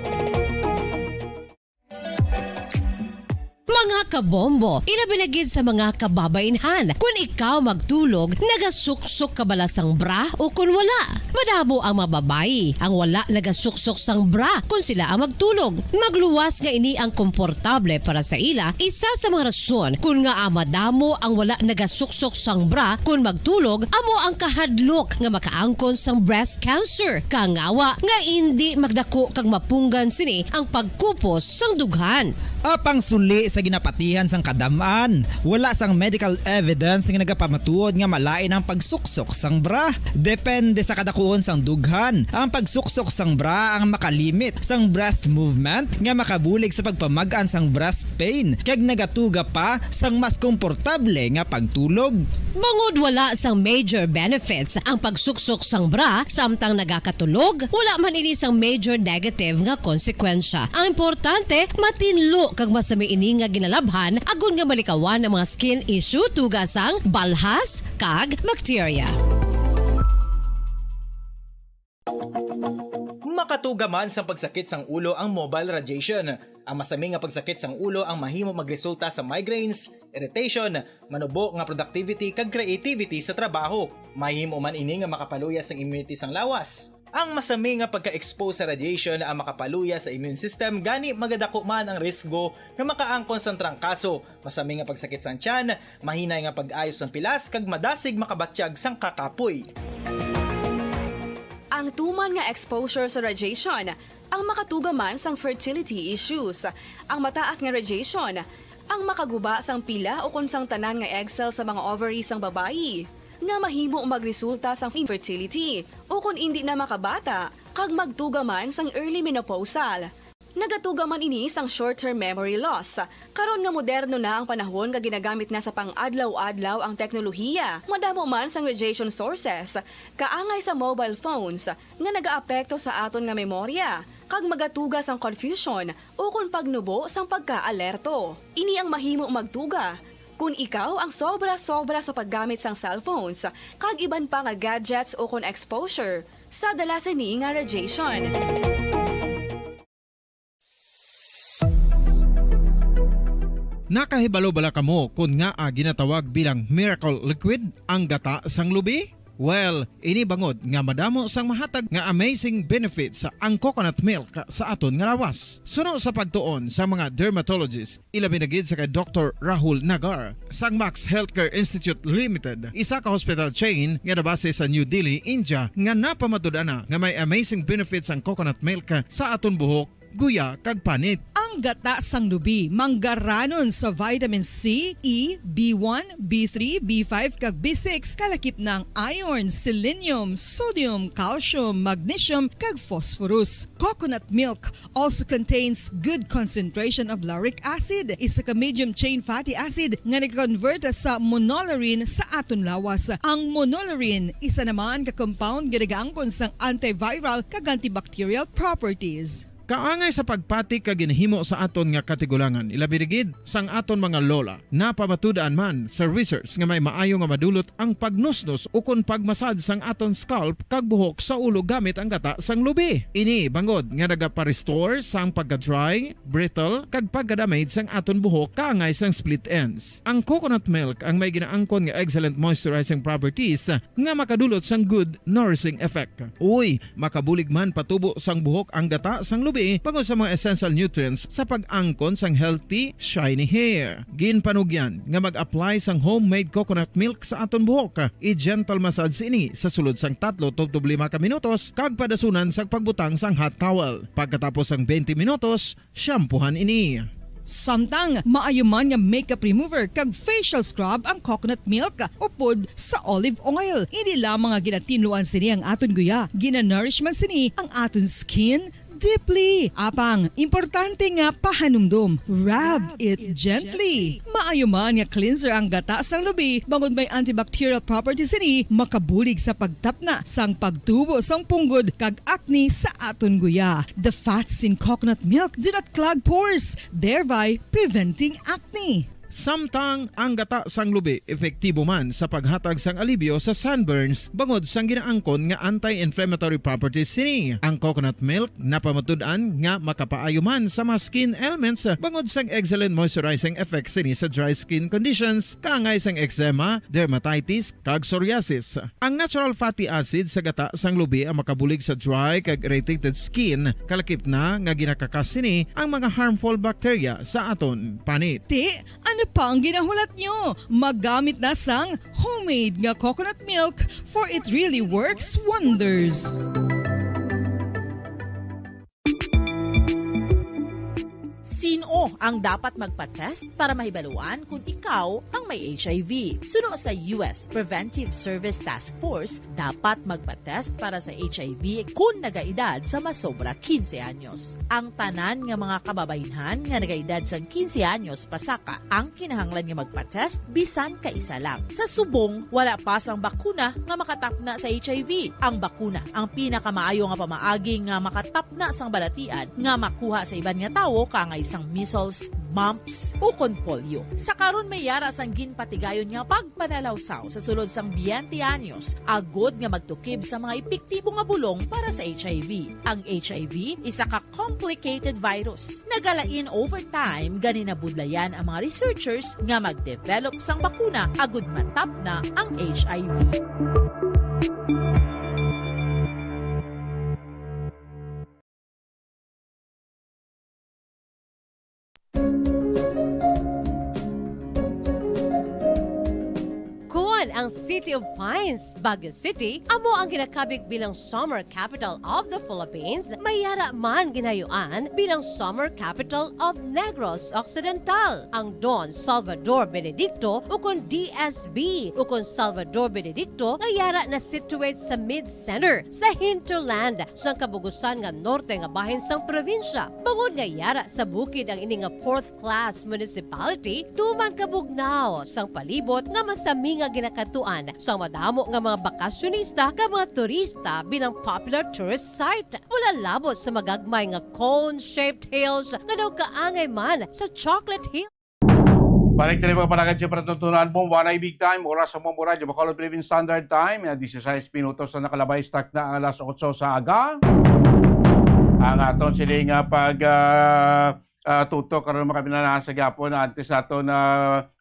Mga kabombo, ilabi na gid sa mga kababainhan, kun ikaw magtulog, nagasuksok ka bala sang bra o kun wala? Madamo ang mga babayi ang wala nagasuksok sang bra kun sila ang magtulog. Magluwas nga ini ang komportable para sa ila, isa sa mga rason kun ngaa madamo ang wala nagasuksok sang bra kun magtulog amo ang kahadlok nga makaangkon sang breast cancer, kangawa nga indi magdako kag mapunggan sini ang pagkupos sang dughan. Apang suli sa ginapatihan sang kadam-an, wala sang medical evidence nga nagapamatuod nga malain ang pagsuksok sang bra. Depende sa kadakuon sang dughan, ang pagsuksok sang bra ang makalimit sang breast movement nga makabulig sa pagpamag-an sang breast pain kag nagatuga pa sang mas komportable nga pagtulog. Bangod wala sang major benefits ang pagsuksok sang bra samtang nagakatulog, wala man ini sang major negative nga konsekwensya. Ang importante, matinlo kag masami ini nga ginalabhan agod nga malikawan ang mga skin issue tuga sang balhas kag bakterya. Makatuga man sang pagsakit sang ulo ang mobile radiation. Ang masami nga pagsakit sang ulo ang mahimo magresulta sa migraines, irritation, manubo nga productivity kag creativity sa trabaho. Mahimo man ini nga makapaluya sang immunity sang lawas. Ang masami nga pagka-expose sa radiation ang makapaluya sa immune system, gani magadako man ang risgo nga makaangkon sang trangkaso, masami nga pagsakit sang tiyan, mahinay nga pag-ayo sang pilas, kag madasig makabatyag sang kakapoy. Ang tuman nga exposure sa radiation ang makatuga man sang fertility issues. Ang mataas nga radiation ang makaguba sang pila ukon sang tanan nga egg cell sa mga ovary sang babayi, nga mahimo magresulta sang infertility ukon indi na makabata, kag magtuga man sang early menopausal. Nagatuga man ini sang short-term memory loss. Karon nga moderno na ang panahon nga ginagamit na sa pang-adlaw-adlaw ang teknolohiya, madamo man sang radiation sources, kaangay sa mobile phones, nga nagaapekto sa aton nga memorya, kag magatuga sang confusion ukon pagnubo sang pagka-alerto. Ini ang mahimo magtuga kon ikaw ang sobra-sobra sa paggamit sang cellphones kag iban pa nga gadgets ukon exposure sa dala sini nga radiation. Nakahibalo bala kamo kon ngaa ginatawag bilang miracle liquid ang gata sang lubi? Well, ini bangod nga madamo sang mahatag nga amazing benefits ang coconut milk sa aton nga lawas. Suno sa pagtuon sa mga dermatologist, ilabi na gid sa kay Doktor Rahul Nagar sang Max Healthcare Institute Limited, isa ka hospital chain nga nabase sa New Delhi, India, nga napamatud-an na nga may amazing benefits ang coconut milk sa aton buhok, guya, kag panit. Ang gata sang lubi manggaranon sa vitamin C, E, B one, B three, B five, kag B six, kalakip na ang iron, selenium, sodium, calcium, magnesium, kag phosphorus. Coconut milk also contains good concentration of lauric acid, isa ka medium chain fatty acid nga nag-convert sa monolaurin sa aton lawas. Ang monolaurin isa naman ka compound nga nagaangkon sang antiviral kag antibacterial properties. Kaangay sa pagpati ka ginhimo sa aton nga katigulangan, ilabi na gid sang aton mga lola. Napamatud-an man sa research nga may maayo nga madulot ang pagnusnos ukon pagmasad sang aton scalp kag buhok sa ulo gamit ang gata sang lubi. Ini bangod nga nagapa-restore sang pagka-dry, brittle, kag pagka-damage sang aton buhok kaangay sang split ends. Ang coconut milk ang may ginaangkon nga excellent moisturizing properties nga makadulot sang good nourishing effect. Uy, makabulig man patubo sang buhok ang gata sang lubi bangod sa mga essential nutrients sa pag-angkon sang healthy, shiny hair. Ginpanugyan nga mag-apply sang homemade coconut milk sa aton buhok. I-gentle massage ini sa sulod sang tatlo tubtob lima ka minutos kag padasunan sang pagbutang sang hot towel. Pagkatapos sang twenty minutos, shampoohan ini. Samtang maayo man nga makeup remover kag facial scrub ang coconut milk upod sa olive oil. Hindi lamang nga ginatinluan sini ang aton guya, ginanourish man sini ang aton skin deeply. Apang, importante nga pahanumdom, rub it gently. Maayo man nga cleanser ang gata sang lubi, bangod may antibacterial properties sini, makabulig sa pagtapna sang pagtubo sang punggod kag acne sa aton guya. The fats in coconut milk do not clog pores, thereby preventing acne. Samtang ang gata sang lubi epektibo man sa paghatag sang alibyo sa sunburns bangod sang ginaangkon nga anti-inflammatory properties sini. Ang coconut milk napamatud-an nga makapaayo man sa mga skin ailments bangod sang excellent moisturizing effects sini sa dry skin conditions, kaangay sang eczema, dermatitis, kag psoriasis. Ang natural fatty acid sa gata sang lubi ang makabulig sa dry kag irritated skin, kalakip na nga ginakakas sini ang mga harmful bacteria sa aton panit. Ti, ano pa ang ginahulat nyo? Maggamit na sang homemade nga coconut milk, for it really works wonders. Sino ang dapat magpa-test para mahibaluan kung ikaw ang may H I V? Suno sa U S Preventive Service Task Force, dapat magpa-test para sa H I V kung nagaedad sa masobra quince anyos. Ang tanan nga mga kababaynhan nga nagaedad sang quince anyos pasaka ang kinahanglan nga magpa-test bisan kaisa lang. Sa subong, wala pa sang bakuna nga makatapna sa H I V. Ang bakuna ang pinakamaayo nga pamaagi nga makatapna sang balatian nga makuha sa iban nga tawo, kaangay sang measles, mumps, ukon polio. Sa karon, may yara sang ginpatigayon nga pagpanalawsaw sa sulod sang twenty anyos, agod nga magtukib sa mga epektibo nga bulong para sa H I V. Ang H I V isa ka complicated virus. Nagalain over time, gani nabudlayan ang mga researchers nga mag-develop sang bakuna agud matapna ang H I V. Kon ang City of Pines, Baguio City, amo ang ginakabig bilang Summer Capital of the Philippines, may yara man ginhayuan bilang Summer Capital of Negros Occidental. Ang Don Salvador Benedicto, ukon D S B, ukon Salvador Benedicto, nga yara na-situate sa mid-center, sa hinterland, sang kabugusan nga norte nga bahin sang probinsya. Bangod nga yara sa bukid ang ini nga fourth class municipality, tuman kabugnaw sang palibot nga masami nga ginakadtuan sang madamo nga mga bakasyonista kag mga turista bilang popular tourist site. Wala labot sa magagmay nga cone-shaped hills nga daw kaangay man sa Chocolate Hill. Balik tayo mga palagad sa panatuntunan mo, One Eye Big Time, oras sa Mom Oras, Bacolod Philippine Standard Time, eh, disisais minutos na nakalabay, stuck na ang alas otso sa aga. Ang aton sini nga pag, ah, ah, tutok karon, mga pinanasa gyapon, antes nato na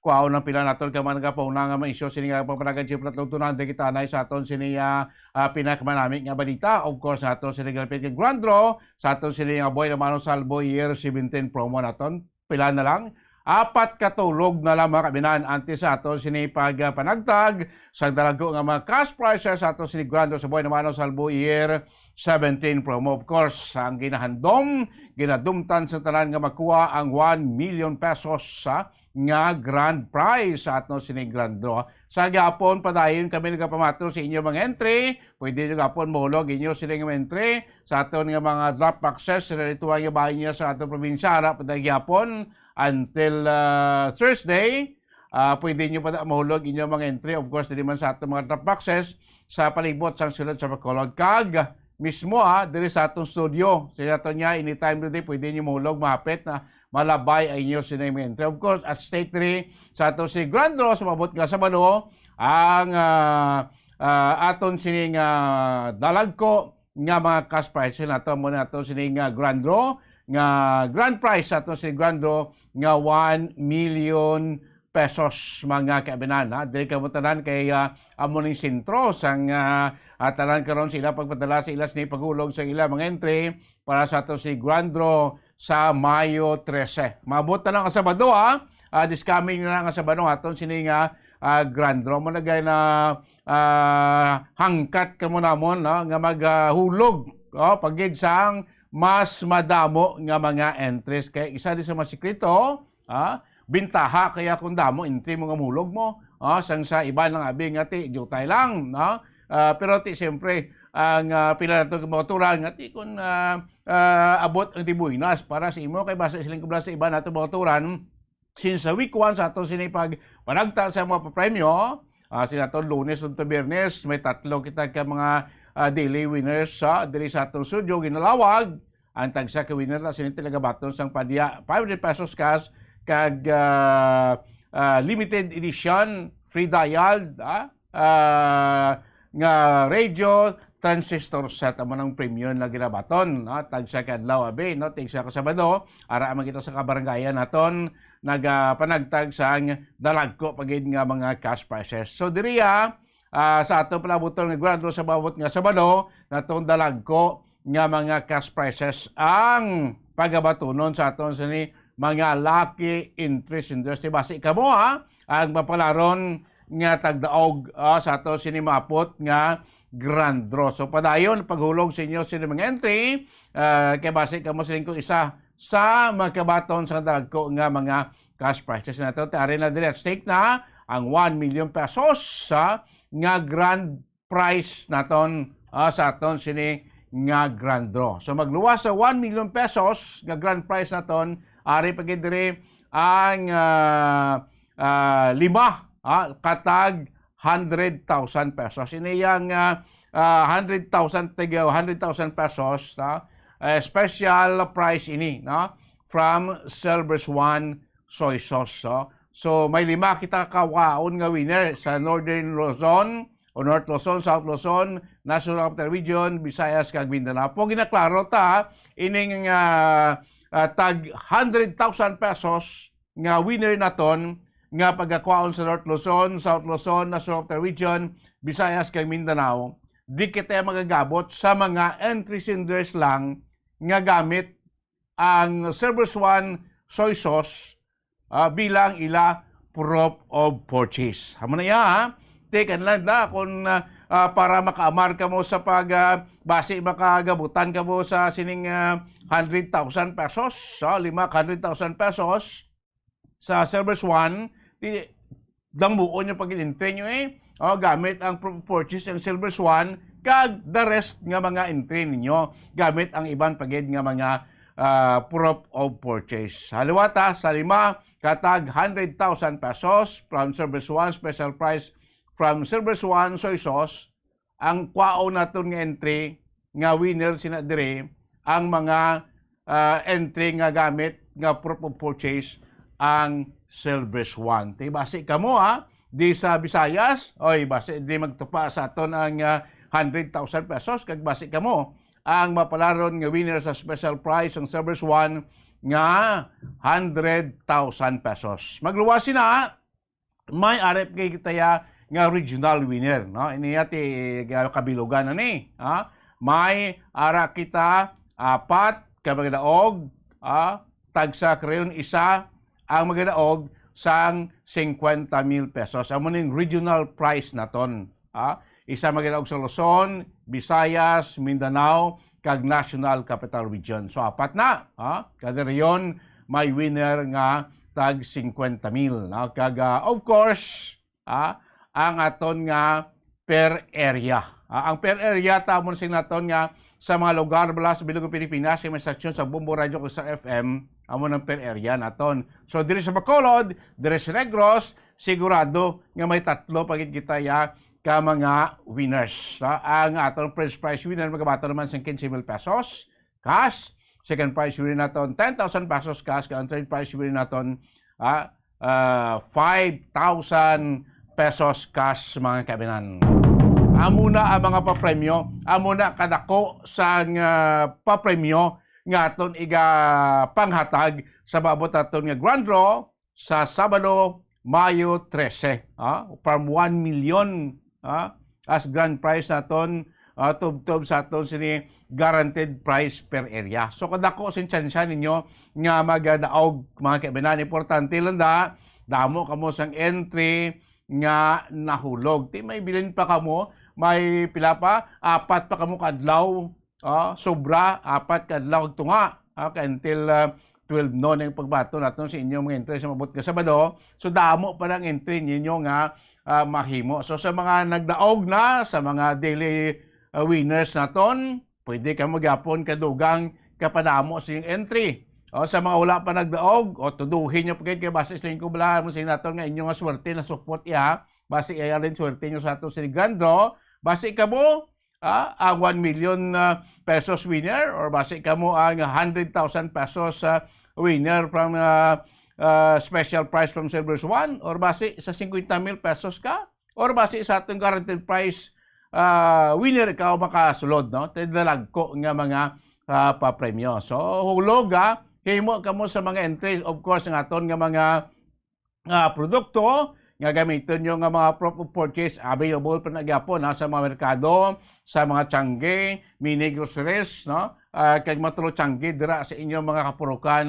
kuhaon ang pila naton ka mga nagapauna nga mga isyu sini nga pagpanagan sa panatuntunan, di kita anay sa aton sini, ah, ah, pinakamanami nga balita. Of course, sa aton sini nga Grand Draw, sa aton sini nga Boy Hermano Salvo Year seventeen promo naton. Pila na lang. apat ka tulog na lang, mga kaabyanan, antes sa aton sini pagpanagtag sa dalagko nga mga cash prizes sa aton sini Grand Draw sa Buhay na Mano Salvo Year seventeen promo. Of course, ang ginahandom, ginadumtan sa tanan nga makuha ang one million pesos, ha, nga grand prize sa aton sini Grand Draw. Sa gihapon, padayon kami nagapamato sa inyo mga entry. Pwede nyo gapon mahulog inyo sini nga entry sa aton nga mga drop boxes sa ritual nga bahay niya sa aton probinsya, ara pa gihapon until, ah, Thursday. Ah, pwede nyo pa na mahulog inyo mga entry, of course, diri man sa aton mga drop boxes sa palibot sang sulod sa Bacolod. Kag mismo, ah, diri sa aton studio, sa aton niya, anytime today, pwede nyo mahulog, mahapit na malabay ang inyo sini mga entry. Of course, at stake diri sa aton si Grand Draw sa maabot nga Sabado, ang, ah, ah, aton sini nga dalagko nga mga cash prizes nato, mo nato sini nga Grand Draw, nga grand prize sa aton sini Grand Draw nga one million pesos, mga kaabyanan, ha. Diri kamo tanan kay, ah, amo ning sentro sang, ah, ah, tanan karon sa ila pagpadala sa ila sini paghulog sa ila mga entry para sa ato si Grand Draw sa Mayo trese. Maabot na lang ang Sabado, ha. Ah, this coming na lang ang Sabado, aton sini nga, ah, Grand Draw. Mo na gay na, ah, hangkat kamo namon, no, nga maghulog, oh, pagid sang mas madamo nga mga entries. Kay isa di sa mga sikreto, ah, bintaha kaya kung damo entry mo nga mahulog mo, ah, sang sa iba lang abi nga ti jutay lang, no? Ah, pero ti siyempre ang, ah, pila nato ka mga turan nga ti kung, ah, ah, abot ang tibuinas para sa imo kay basta siling kubla sa iba nato mga turan, since sa week one sa ato sini pag panagta sa mga papremyo, ah, sila to Lunes ug to Biyernes, may tatlo kita ka mga, ah, daily winners sa diri sa atong studio ginalawag. Ang tagsa ka winner na sini talaga baton sang padya five hundred pesos cash kag, ah, ah, limited edition free dial, ah, ah, nga radio transistor set amo nang premyo na ginabaton, no? Tagsa ka adlaw abi, no? Tagsa ka Sabado, ara man kita sa kabarangayan naton nagapanagtag sang dalagko pa gid nga mga cash prizes. So diri, ah, ah, sa aton palabuton nga Grand Draw sa maabot nga Sabado, natong dalagko nga mga cash prizes ang pagabatunon sa aton sini mga lucky entries industry. Basi kamo, ha, ang mapalaron nga tagdaog, ah, sa ato sini maabot nga Grand Draw. So padayon paghulog sa inyo sini mga entry, ah, kay basi kamo siling ko isa sa makabaton sa dalagko nga mga cash prizes nato. Ti ari na diri at stake na ang one million pesos, ha, nga grand prize naton, ah, sa aton sini nga Grand Draw. So magluwas sa one million pesos nga grand prize naton, ari pa gid diri ang, ah, ah, lima, ah, katag hundred thousand pesos. Ini yang, ah, ah, hundred thousand, tig hundred thousand pesos, ah, eh, special prize ini, no? From Silver Swan Soy Sauce, no? So may lima kita kawaon nga winner sa Northern Luzon, o North Luzon, South Luzon, National Capital Region, Visayas, kag Mindanao. Po ginaklaro ta, ining, ah, ah, tag hundred thousand pesos nga winner naton nga pagakwaon sa North Luzon, South Luzon, National Capital Region, Visayas, kag Mindanao, di kita magagabot sa mga entry senders lang nga gamit ang Silver Swan Soy Sauce, ah, bilang ila proof of purchase. Amo na iya, ha? Ti kinahanglan da kung, ah, ah, para makaamar kamo sa pag, ah, basi makagabutan kamo sa sining, ah, hundred thousand pesos, so, lima hundred thousand pesos sa Silver Swan, ti dambuon nyo pag-entry nyo, eh. Oh, gamit ang pro-, purchase ang Silver Swan, kag the rest nga mga entry ninyo, gamit ang iban pa gid nga mga, ah, proof of purchase. Haliwata, sa lima, katag hundred thousand pesos from Silver Swan, special prize from Silver Swan Soy Sauce, ang kwaon naton nga entry, nga winner sina dire, ang mga, ah, entry nga gamit nga proof of purchase ang Silver Swan. Ti basi kamo, ha, di sa Visayas, oy, basi di magtupa sa aton ang, ah, hundred thousand pesos, kag basi kamo ang mapalaron nga winner sa special prize ang Silver Swan nga hundred thousand pesos. Magluwas sina, may ari pa kita ya nga regional winner, no? Ini ya ti, ah, kabilugan na ni, ha? May ara kita apat ka mga daog, ah, tagsa ka rayon isa, ang magadaog sang singkwenta mil pesos. Amo ning regional price naton. Ha? Isa magadaog sa Luzon, Visayas, Mindanao, kag National Capital Region. So, apat na, ha? Kada rehiyon may winner nga tag singkwenta mil, no? Kag, ah, of course, ah, ang aton nga per area. Ah, ang per area, ta, amo sing naton nga sa mga lugar bala sa bilog nga Pilipinas, sa mga estasyon sa Bombo Radyo kag Star F M, amo nang per area naton. So, diri sa Bacolod, diri sa Negros, sigurado nga may tatlo pa gid kita ya ka mga winners. Ah, ang aton first prize winner magabaton naman sang quince mil pesos cash. Second prize winner naton, ten thousand pesos cash. Kag ang third prize winner naton, ah, ah, five thousand pesos cash, mga kabinan. Amo na ang mga papremyo, amo na kadako sang, ah, papremyo nga aton iga panghatag sa maabot naton nga grand draw sa Sabado, Mayo trese, ah, from one million, ah, as grand prize naton, ah, tubtob sa aton sini guaranteed prize per area. So, kadako sing tsansa ninyo nga magadaog, mga kaibanan. Importante lang da, damo kamo sang entry nga nahulog. Ti may bilin pa kamo, may pila pa, apat pa kamo ka adlaw, ah, sobra, apat ka adlaw kag tunga, ah, kay until, ah, twelve noon ang pagbaton naton sa inyong mga entry sa maabot nga Sabado. So, damo pa ang entry ninyo nga, ah, mahimo. So, sa mga nagdaog na, sa mga daily, ah, winners naton, pwede kamo gyapon kadugang kapadamo sa inyong entry. O, sa mga wala pa nagdaog, o, tuduhin nyo pa gid kay basi sa lingkod bala, mo sa naton nga inyo nga swerte na support iya, basi iya rin swerte nyo sa ato sa grand draw, basi kamo, ah, ang one million, ah, pesos winner, or basi kamo ang hundred thousand pesos, ah, winner from, ah, ah, special prize from Silver Swan, or basi sa fifty mil pesos ka, or basi sa atong guaranteed prize, ah, winner ikaw makasulod, no? Ti dalagko nga mga, ah, papremyo. So, hulog, ah, himo kamo sa mga entries, of course, ang aton nga mga, ah, produkto nga gamiton nyo nga mga proof of purchase, available pa na gyapon, ha, sa mga merkado, sa mga tiyangge, mini groceries, no? Ah, kag mga tulo tiyangge dira sa inyong mga kapurukan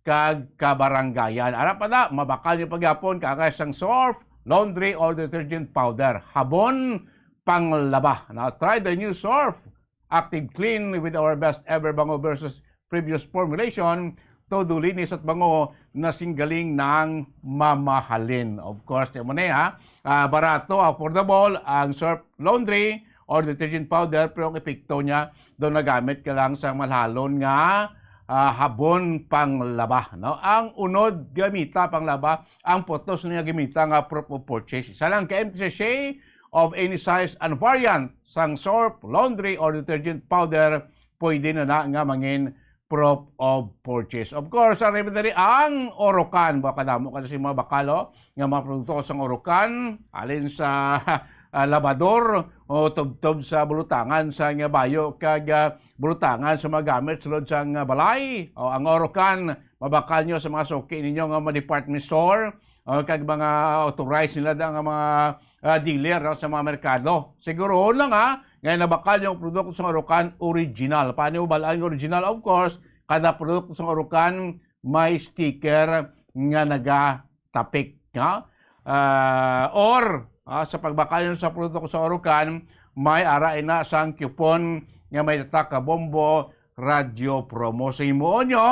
kag kabarangayan. Ara pa na, mabakal nyo pa gyapon kaagay sang Surf laundry or detergent powder, habon panglaba. Now, try the new Surf Active Clean with our best ever bango versus previous formulation, todo linis at bango na sing galing ng mamahalin. Of course, ti mo na, ha? Ah, barato, affordable ang Surf Laundry or detergent powder, pero ang epekto niya, daw nagamit ka lang sa malhalon nga, ah, habon panglaba, no? Ang unod gamita panglaba, ang putos niya gamita nga proof of purchase. Isa lang ka empty sachet of any size and variant sang Surf Laundry or detergent powder, pwede na na nga mangin proof of purchase. Of course, ari man diri ang Orocan. Ba, kadamo ka sa mga bakal, oh, nga mga produkto sang Orocan, alin sa, ah, labador o tubtob sa bulutangan sa nga bayo kag, ah, bulutangan sa mga gamit sulod sa nga balay. O, ang Orocan, mabakal nyo sa mga suki ninyo nga mga department store, o kag mga authorized nila da nga mga, ah, dealer, no, sa mga merkado. Siguro lang, ha, nga nabakal yung produkto sa Orocan original. Paano mo balaan yung original? Of course, kada produkto sa Orocan may sticker nga nagatapik, no? Ah, or, ah, sa pagbakal nyo sa produkto sa Orocan, may ara ina sang coupon nga may tatak ka Bombo Radyo Promo. Sa himuon nyo,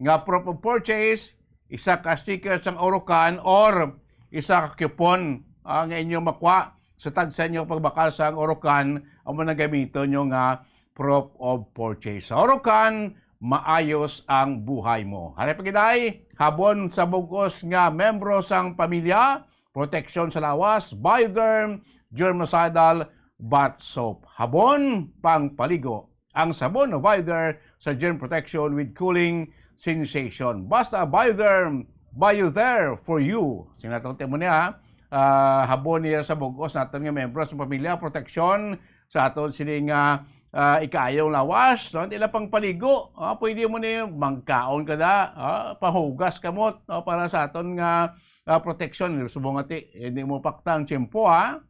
nga proof of purchase, isa ka sticker sang Orocan or isa ka coupon, ah, nga inyo makuha sa tagsa inyo pagbakal sang Orocan, amo nang gamiton nyo nga proof of purchase. Sa Orocan, maayos ang buhay mo. Hari pa giday, habon sa bug-os nga membro sang pamilya, proteksyon sa lawas, Bioderm, germicidal, bath soap. Habon, pangpaligo. Ang sabon na Bioderm sa germ protection with cooling sensation. Basta Bioderm, Bio there for you. Sing naton ti mo niya, ah, habon niya sa bug-os naton nga membro sa pamilya, proteksyon sa aton sini nga, ah, ikaayong lawas, no? Di lang pangpaligo, ah, pwede mo ni magkaon ka da, ah, pahugas kamot, no? Para sa aton nga, ah, proteksyon. Subong nga ti, hindi mo pakta ang tiyempo, ha?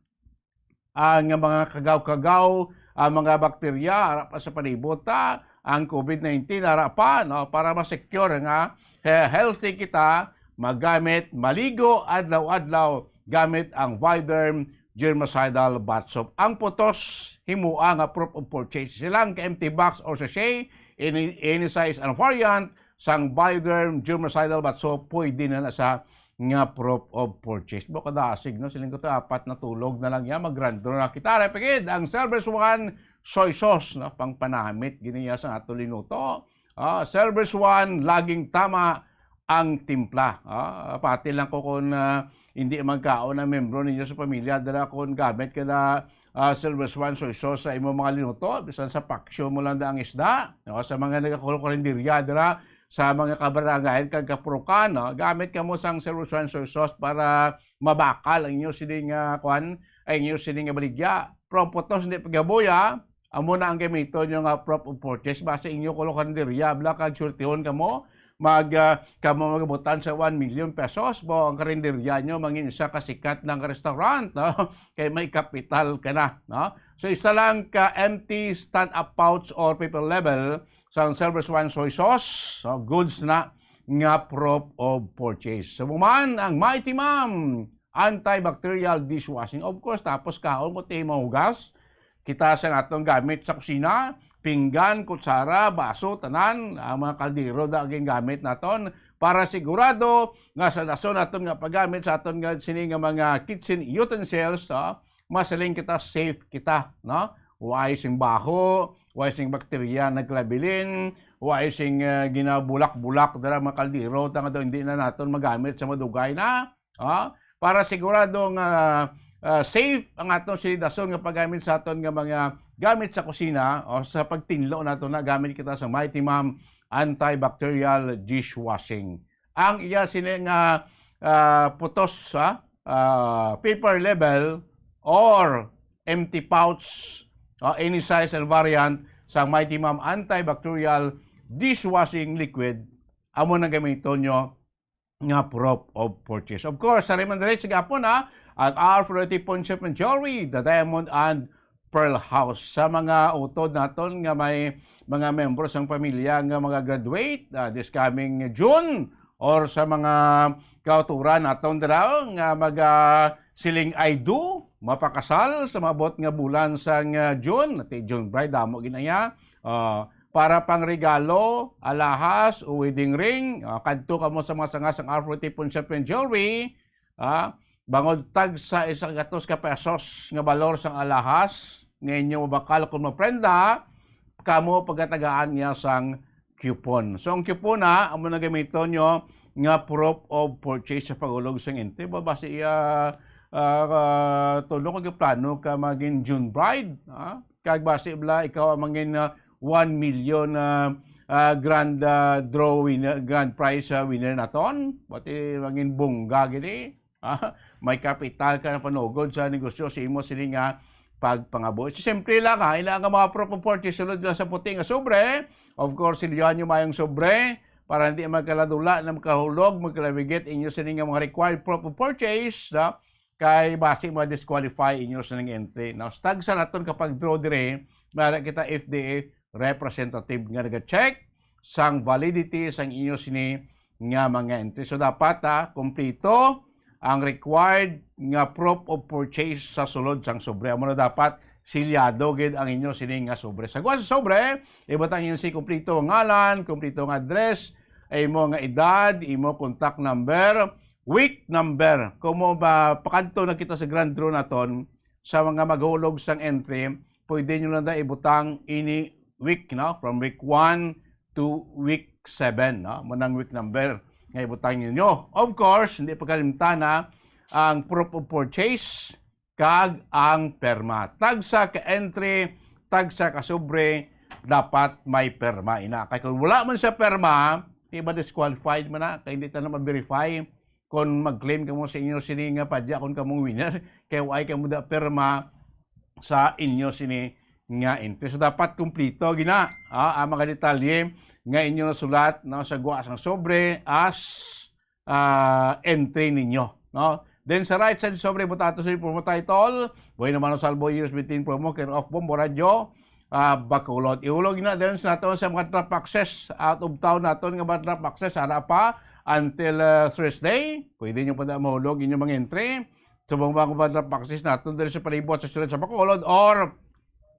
Ang mga kagaw-kagaw, ang mga bakterya, ara pa sa palibot ta, ang covid nineteen, ara pa, no? Para ma-secure nga, he-, healthy kita, magamit, maligo adlaw-adlaw gamit ang Vioderm germicidal bath soap. Ang putos, himoa nga proof of purchase. Isa lang ka empty box or sachet, any, any size and variant, sang Bioderm germicidal bath soap, pwede na na sa nga proof of purchase. Bo kadasig, no? Siling ko to, apat na tulog na lang yan, mag-grand draw na kita. Repikid, ang Silver Swan soy sauce, no? Pangpanamit, gini ya sa ato linuto. Ah, Silver Swan, laging tama ang timpla. Ah, pati lang ko kung, ah, hindi magkaon ang membro ninyo sa pamilya, dala kung gamit ka na, ah, Silver Swan soy sauce sa imo mga linuto, bisan sa paksyo mo lang da ang isda, no? Sa mga nagkakulkurinderya dira, sa mga kabarangayan kag kapurukan, no? Gamit kamo sang Silver Swan soy sauce para mabakal ang inyo sining, ah, kwan, ang inyo sining nga baligya. Pero ang putos hindi pagaboya, amo na ang gamiton nyo nga proof of purchase. Basta inyo kulkurinderya, bla, kag swertehon kamo, mag, ah, kamo magabutan sa one million pesos, bo ang karinderya nyo mangin isa ka sikat ng restaurant, no? Kay may kapital ka na, no? So, isa lang ka empty stand-up pouch or paper label sang Silver Swan soy sauce, so, goods na nga proof of purchase. So, man ang Mighty Mom antibacterial dishwashing. Of course, tapos kaon ko ti mahugas kita sa atong gamit sa kusina, pinggan, kutsara, baso, tanan, ang mga kaldero da ang gamit naton para sigurado nga sa dason naton nga paggamit sa aton nga sini nga mga kitchen utensils, ah, masiling kita, safe kita, no? Way sing baho, way sing bakterya nagkalabilin, way sing, ah, ginabulak-bulak dira mga kaldero, ta nga daw hindi na naton magamit sa madugay na, ah, para sigurado nga, ah, safe ang aton sinidason nga paggamit sa aton nga mga gamit sa kusina o sa pagtinlo nato na gamit kita sa Mighty Mom antibacterial dishwashing. Ang iya sini nga, ah, putos, ah, ah, paper label or empty pouch, ah, any size and variant sa Mighty Mom antibacterial dishwashing liquid, amo na gamiton nyo nga proof of purchase. Of course, sa Raymond Rich gapon, ha, ang R forty Pawn Shop and Jewelry, the Diamond and Pearl House. Sa mga utod naton nga may mga membro sang pamilya nga mga graduate, ah, this coming June, or sa mga kauturan naton dira nga maga siling I do, mapakasal sa maabot nga bulan sang, ah, June, ti June bride, damo ginaya. Ah, para pang regalo, alahas o wedding ring, ah, kadto kamo sa mga sanga sang R forty Pawn Shop and Jewelry, ah, bangod tagsa isa ka gatos ka pesos nga balor sang alahas nga inyo mabakal kon maprenda, kamo pagatagaan niya sang coupon. So, ang coupon na, amo na gamiton nyo nga proof of purchase sa pag-ulog sang entry. Ba, basi, ah, ah, ah, tulo ka plano ka maging June bride, ah? Kag basi bala ikaw ang mangin, ah, one million, ah, ah, grand, ah, draw winner, grand prize, ah, winner naton. Bati mangin bongga gini. Ah, may kapital ka na panugod sa negosyo sa imo sini nga pagpangabuhi. So, simple lang, ha, ina nga mga proof of purchase sulod lang sa puti nga sobre. Of course, silyahan nyo mayong sobre para hindi magkaladula na magkahulog, magkalabigit inyo sini nga mga required proof of purchase, ha? Kay basi ma-disqualify inyo sa ning entry. Now, sa tagsa naton kapag draw dire, mara kita F D A representative nga naga-check sang validity sang inyo sini nga mga entry. So, dapat, ha, kumplito ang required nga proof of purchase sa sulod sang sobre. Amo na dapat silyado gid ang inyo sini nga sobre. Sa gwa sa sobre, ibutang inyo si kumplito nga ngalan, kumplito nga address, imo nga edad, imo contact number, week number. Kung mo ba, pakadto na kita sa grand draw naton, sa mga maghulog sang entry, pwede nyo lang da ibutang ini week, no? From week one to week seven, no? Manang week number nga ibutang ninyo. Of course, hindi pagkalimtana ang proof of purchase kag ang perma. Tagsa ka entry, tagsa ka sobre, dapat may perma ina. Kay kung wala man siya perma, di ba disqualified man na? Kay hindi ta na ma-verify kung mag-claim kamo sa inyo sini nga padya kung kamong winner. Kay wala kamo da perma sa inyo sini nga entry. So, dapat kumplito gina, ah, ang mga detalye nga inyo nasulat, no, sa gwa sang sobre as, ah, entry ninyo, no? Then sa right side sobre, buta to sa promo title, Buhay Naman o Salvo Years Between Promo, care of Bombo Radio, ah, Bacolod. Ihulog na din sa nato sa mga drop access, out of town naton nga mga drop access, ara pa until, ah, Thursday. Pwede nyo pa na mahulog inyong mga entry. So, mga, mga drop boxes naton diri sa palibot sa siyudad sa Bacolod, or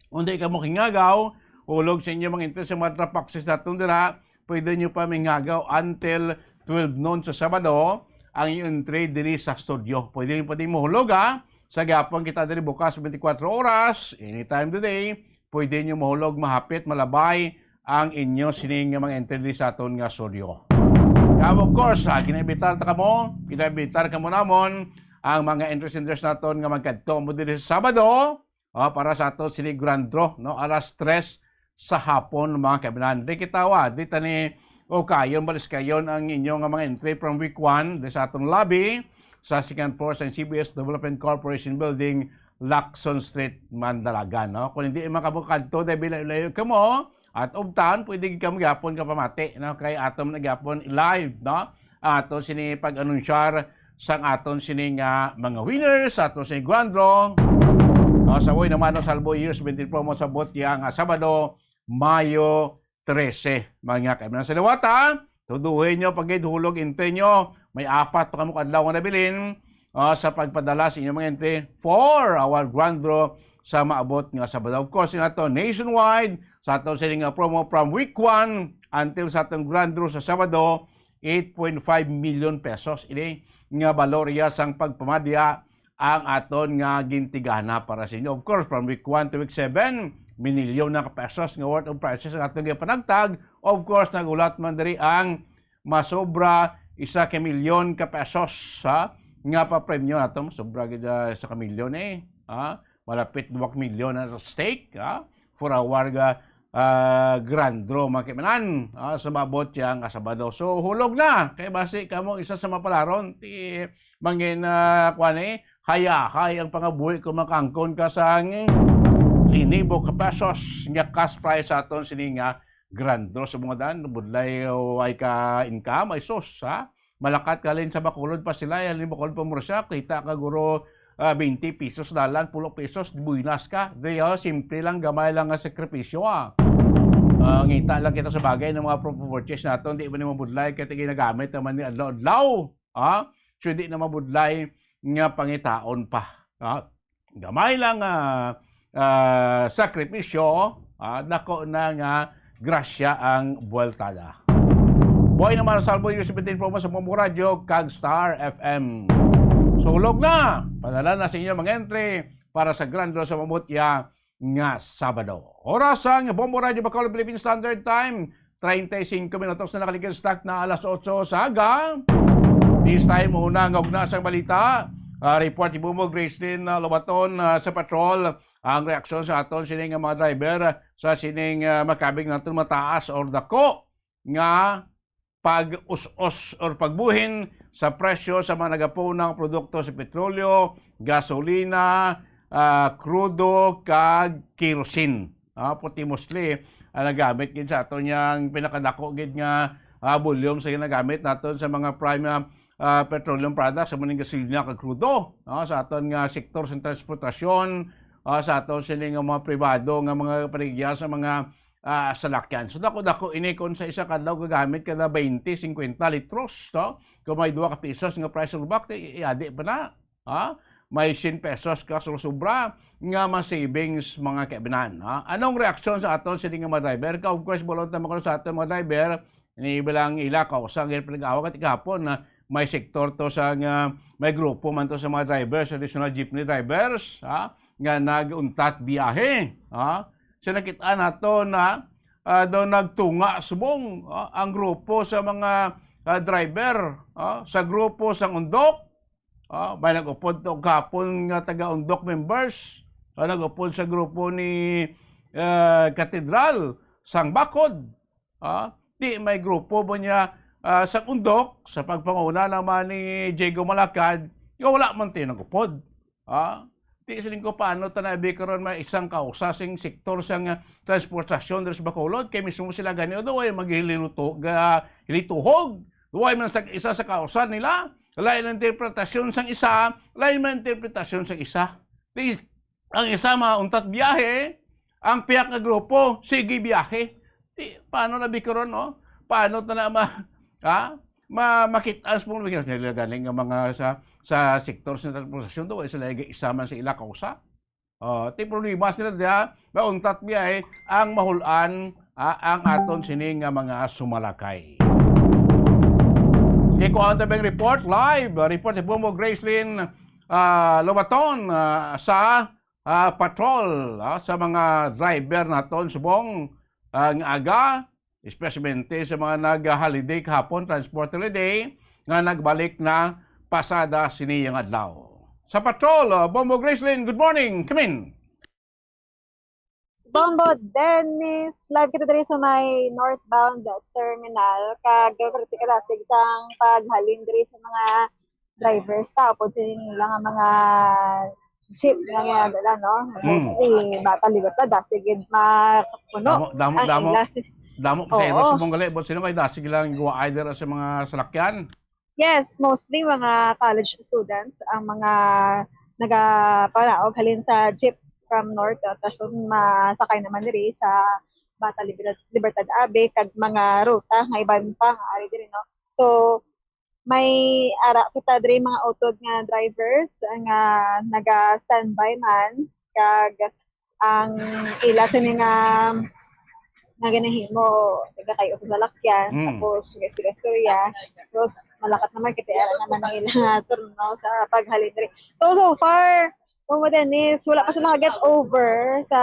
kung di ka mo kingagaw, hulog sa inyong mga entry sa mga drop boxes naton dira, pwede nyo pa mingagaw until twelve noon sa Sabado ang inyong entry diri sa studio. Pwede nyo pa din mahulog, ha? Sa gihapon kita diri bukas twenty-four oras, anytime today, pwede nyo mahulog, mahapit, malabay ang inyo sining nga mga entry diri sa aton nga studio. Kamo, of course, ha, ginaimbitar ta kamo, ginaimbitar kamo namon ang mga entry senders naton nga magkadto mo diri sa Sabado, ah, para sa aton sini grand draw, no, alas tres sa hapon, mga kaibigan. Di kita wa, di ta ni ukayon, baliskayon ang inyo nga mga entry from week one, di sa aton lobby, sa second floor sa C B S Development Corporation Building, Lacson Street, Mandalagan, no? Kung hindi man kamo kadto, dahil layo-layo kamo, at of town, pwede gid kamo gyapon kapamati, no? Kay aton na gyapon live, no? Ato sini pag-anunsyar sang aton sini nga mga winners, ato sini grand draw. No, sa Uy Naman, no, Salvo Years twenty promo sa botya nga Sabado, Mayo trese. Mga kaibigan sa liwata, tuduhin nyo pag hulog entry nyo. May apat pa kamo kadlaw nga nabilin, ah, sa pagpadala sa inyong mga entry for our grand draw sa maabot nga Sabado. Of course, nato nationwide, sa ato sini nga promo from week one until sa atong grand draw sa Sabado, eight point five million pesos ini nga balorya sang pagpamadya ang aton nga gintigana para sa inyo. Of course, from week one to week seven, minilyon na ka pesos nga worth of prizes ang aton gipanagtag. Of course, nagulat man diri ang masobra isa ka milyon ka pesos, ha, nga papremyo nato. Sobra gid, ah, isa ka milyon, eh, ha? Malapit dua ka milyon na stake, ha, for our, ah, ah, grand draw, mga kaibigan, ah, sa maabot siya nga Sabado. So, hulog na. Kay basi kamo isa sa mapalaron, ti mangin, ah, kuwan, eh, hayahay ang pangabuhi kung makangkon ka sang linibo ka pesos nga cash prize sa aton sini nga grand draw. Sa mga dan, budlay, way ka income, ay sus, ha? Malakat ka halin sa Bacolod pa sila, halin Bacolod pa Murcia, kita ka guro, ah, twenty pesos dalan, pulo pesos, buinas ka. Di, oh, simple lang, gamay lang nga sakripisyo, ah. Ah, ngita lang kita sa bagay ng mga pro-, purchase naton, di man ni mabudlay, kay ginagamit naman ni adlaw-adlaw, ah. So, di na mabudlay nga pangitaon pa, ah. Gamay lang, ah, ah, sakripisyo, ah, dako na nga grasya ang buweltada. Buhay naman ang Salvo Year seventeen promo sa Bombo Radyo kag Star F M. Sulog na! Padala na sa inyo mga entry para sa Grand Draw sa mamutya nga Sabado. Oras ang Bombo Radyo Bacolod Philippine Standard Time, treinta y cinco minutos na nakaligid sa takna alas otso sa aga. This time, una nga ugna sang balita. Ah, report ni Bumo Gracelyn, ah, Lobaton, ah, sa patrol. Ang reaksyon sa aton sining nga mga driver sa sining, ah, makabig naton mataas or dako nga pag-us-os or pagbuhin sa presyo sa mga nagapunang produkto sa petrolyo, gasolina, ah, krudo, kag kerosene. Ah, puti mostly, ah, nagamit gid sa aton yang pinakadako gid nga, ah, volume sa ginagamit naton sa mga prime, ah, ah, petroleum products, sa maning gasolina kag krudo, no? Sa aton nga sektor sa transportasyon, ah, sa aton sini nga mga pribado nga mga paligya sa mga, ah, salakyan. So, dako-dako ini kung sa isa ka adlaw gagamit ka na twenty, fifty litros, no? Kung may dua ka pesos nga price rollback, i-, iadi pa na. Ha? May cien pesos ka sobra nga ma-savings, mga kaibinan, ha? Anong reaksyon sa aton sini nga mga driver? Ka, of course, bulong naman ko sa aton mga driver, ini bilang ila ka, usa nga pinag-awag at kahapon na may sektor to sa nga, may grupo man to sa mga drivers, additional jeepney drivers, ha? Nga nag-untat biyahe, ha? So, nakita nato na, ah, daw nagtunga subong, ah, ang grupo sa mga, ah, driver, ah, sa grupo sang Undok, ah, may nag-upod to gapon nga taga-Undok members, ah, nag-upod sa grupo ni, ah, Katedral, sang Bacod. Ah, di may grupo ba niya, ah, sang Undok, sa pagpanguna naman ni Diego Malacad, nga wala man tayo nag-upod. Ah, di siling ko paano ta na karon may isang kausa sing sektor sang, ah, transportasyon diri sa Bacolod, kay mismo sila gani, o, way maghililuto-, ga-, hilituhog. Way man sa isa sa kausa nila, lain ang interpretasyon sang isa, lain man interpretasyon sang isa. Di, ang isa mauntat biyahe, ang pihak nga grupo, sige biyahe. Di, paano na bi karon, no? Paano ta na ma-, ha? ma makit-an sa mga nila galing nga mga sa sa sektor sa transportasyon do, wala sila isama sa ila kausa. Oh, ti problema sila diya, mauntat biya eh, ang mahulan ah, ang aton sini nga mga sumalakay. Sige, kuha ang tabing report live. Ah, report ni Bombo Gracelyn ah, Lobaton ah, sa ah, patrol ah, sa mga driver naton subong ah, nga aga, especially sa mga nag-holiday kahapon, transport holiday, nga nagbalik na pasada sini nga adlaw. Sa patrol, ah, Bombo Gracelyn, good morning. Come in. Bombo Dennis, live kita diri sa may northbound terminal. Kag perti ka dasig sang paghalin diri sa mga drivers ta upod sa nila nga mga jeep nga ginadala, no? Mm. Mostly, bata libertad, dasig gid mapuno. Damo, damo, Ang damo. ila si- Damo pasahero Oo. sa mong gali, but sino kay dasig lang guwaay dira sa mga salakyan? Yes, mostly mga college students ang mga nagapalaog halin sa jeep from north, uh, tapos masakay naman diri sa Bata Liber- Libertad Ave kag mga ruta nga iban pa nga ari diri, no? So, may ara kita diri mga utod nga drivers nga naga-standby man kag ang ila sini nga nga ginahimo, taga kay usa sa lakyan, Mm. tapos istorya-istorya, tapos malakat naman kita ara naman ang ila nga turno sa paghalin diri. So, so far, Bombo Dennis, wala pa sila get over sa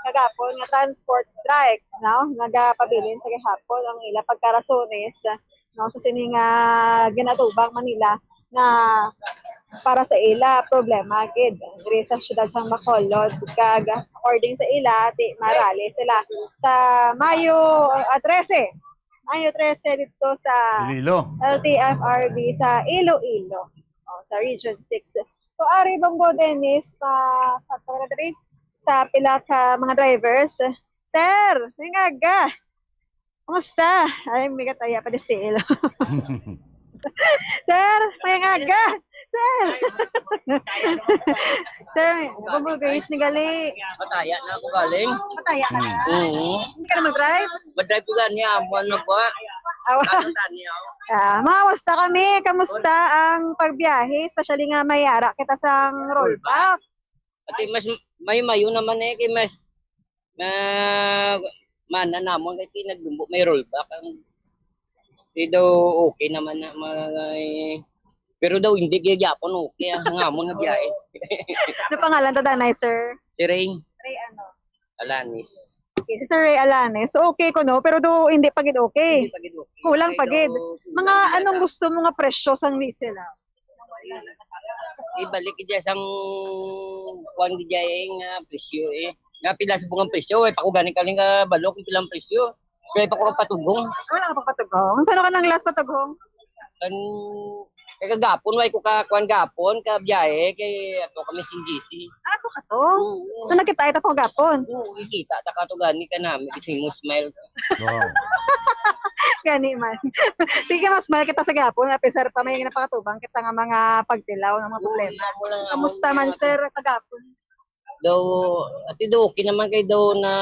kagapon nga transport strike, no? Nagapabilin sa gihapon ang ila pagkarasones, no, sa sini nga ginatubang man nila na para sa ila problema gid diri sa siyudad sang Bacolod, kag according sa ila ti marali sila sa Mayo ah, trese, Mayo trese dito sa Iloilo. L T F R B sa Iloilo, o, sa Region six. So, ari Bombo Dennis, pa, pa, pa, diri, sa pila ka mga drivers. Sir, may nga aga. Kumusta? Ay, may kataya pa di stilo. Sir, may nga aga. Sir. Sir, Bombo Grace ni gali. Mataya na ako galing. Mataya ka na. Oo. Hindi ka na mag-drive? Madrive ko gani, amo ano po. Awa. Ano tani ako? Ah, mga kumusta kami? Kamusta ang pagbiyahe? Especially nga may ara kita sang rollback. Ati mas may mayo naman eh kay mas na mana namon kay ti nagdumbo may rollback ang di daw okay naman na mga pero daw hindi gyapon okay ah, ang amon nga biyahe. Ano pangalan ta danay, sir? Si Ray Ray ano? Alanis. Okay, si Sir Ray Alanes. So, okay ko, no? Pero do, hindi pa gid okay. Hindi pa gid okay. Kulang pa Kay gid. daw- Mga anong gusto mo nga presyo sang diesel, ah? Ibalik gid sang kuan gid nga presyo eh. Nga pila sa bungang presyo eh. Pakugani ka nga balo kung pilang presyo. Kaya pa ko patugong. Wala ka pagpatugong. Saan ka nang last patugong? Kan kay kagapon way ko ka kuan gapon ka biyahe kay ato kami sing G C. Ah, ako ka to. Oo. So, nagkita ito ko gapon. Oo, ikita ta ka to gani ka nami kasi mo smile. Wow. Gani man. Sige, mas mahal kita sa gapon. Apisar pa may napakatubang kita nga mga pagtilaw ng mga problema. Kamusta man, sir, kagapon? Daw, ati daw okay naman kay daw na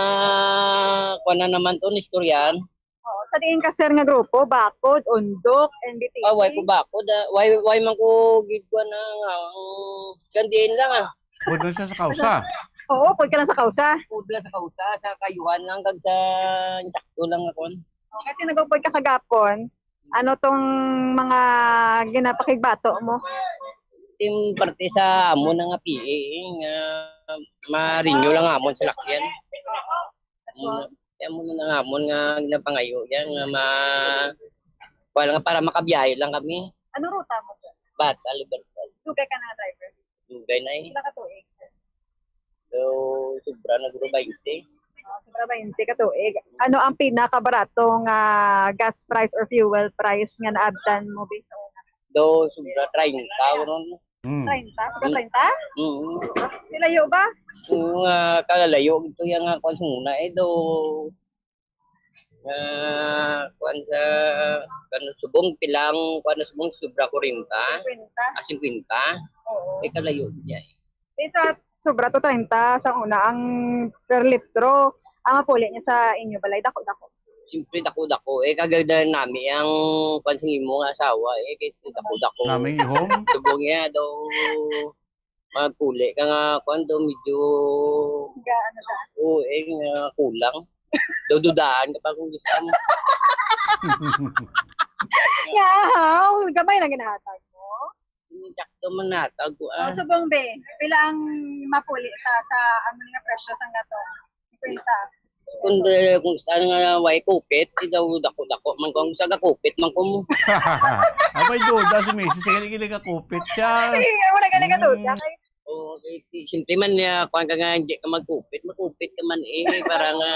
kuan na naman to istoryan. Oo, sa diin ka, sir, nga grupo? Bakod, Undok, N B T C? Ah, way ko bakod. Ah. Way, way man ko gid kuan na nga. Ang kandiin lang ah. Pwede siya sa kausa. Oo, pwede ka lang sa kausa. Pudla sa kausa, sa kayuhan lang kag sa insakto lang ako. Okay, tinagapod ka kagapon. Ano tong mga ginapakigbato mo? Team parte sa amo na nga P A nga ma-renew lang amon sa lakyan. So, Kaya mo na nga amon nga ginapangayo yan nga ma wala nga para makabiyahe lang kami. Ano ruta mo, sir? Bata, Libertad. Dugay ka na driver? Dugay na eh. Pila ka tuig, sir? So, sobra na guro twenty. Ah, sobra twenty ka tuig. Ano ang pinakabarato nga gas price or fuel price nga naabtan mo before? Do, sobra treinta, guro. Mm. Treinta? Sobra treinta? Mm. Nilayo ba? Oo nga, kalalayo ito yung nga kwan sa muna eh, do. Nga, kwan sa, kano subong, pilang, kwan na subong, sobra kwarenta, Kwenta? ah, singkwenta. Oo. Eh, kalayo niya eh. Di sa sobra to treinta sa una ang per litro. Ang mapuli niya sa inyo balay, dako-dako. Siyempre, dako-dako. Eh, kagagdahan nami ang kwan sa imo nga asawa. Eh, kay dako-dako. Naming ihom? Subong niya daw, magpuli ka nga, kwan daw, medyo Ga, ano siya? Oo, eh, nga kulang. Daw dudaan ka pa kung gusto mo. Nga, haw, gamay lang ginahatag mo. Sakto man natag ko, Oh, ah. Subong, be, pila ang mapuli ta sa amo nga presyo sang gatong? Fifty. Kung, eh, kung saan nga way kupit, di daw dako-dako man kung sa gakupit man ko mo. Abay, duda si misis. Sige, sige, kakupit siya. Sige, mo na galing ka doon. Mm. Oo, eh, di- siyempre man niya, kuwan ka nga, hindi ka magkupit, magkupit ka man eh, para nga,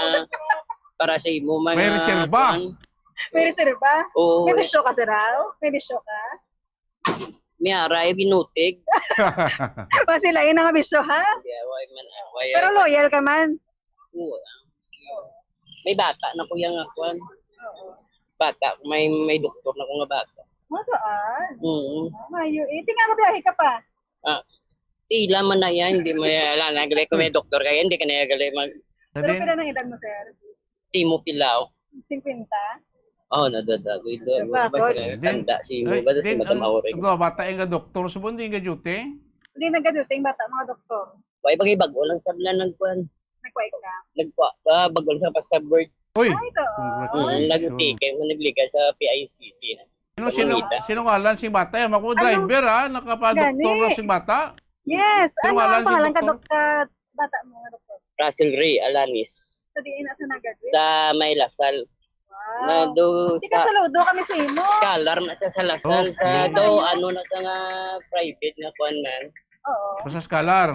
para sa imo mga May reserba. kuwan. May reserba? Oo, May eh, bisyo ka, sir? Aw? May bisyo ka? may ara, eh, binutig. Masilain ang bisyo, ha? Yeah, why man, ah, why, Pero loyal ka man. Oo, ah. May bata na kuya nga kuwan. Oo. Bata, may may doktor na ko nga bata. Magaan. Oo. Mayo. Eh, tingnan mo, biyahe ka pa. Tila man na yan, hindi mo yan, wala na, gali ko may doktor kaya, hindi ka na gali mag Pero pila nang edad mo, sir? Timo Pilaw. Fifty? Oh, nadadagoy doon. Diba, Ba Tol? sila tanda si mo ba si Madam Auring? Go, bata yung doktor. Subong, hindi nga duty? Hindi nagaduting bata, mga doktor. Why bagay bago lang sa bala nagkuan? Nagkuha exam. Nagkuha, ah, bago lang sa pasabword. Uy! Ay, ito. Mm, Congratulations. Nagtikay mo nagliga sa P I C C. Sino, sino, Manila. Sino ngalan si bata? Yan, ako driver ha. Nakapa-doktor Gani. na si bata. Yes. Sino Ano ngalan ang si pangalan ka, doktor? dok-, ka bata mo, nga doktor? Russell Ray Alanis. Sa diin na sa nagad? Sa may Lasal. Na Wow. do Tika, saludo kami sa imo. Scholar na siya sa Lasal. Oh, Sa okay. do, ano na sa nga private nga kuan man. Oo. Basta scholar.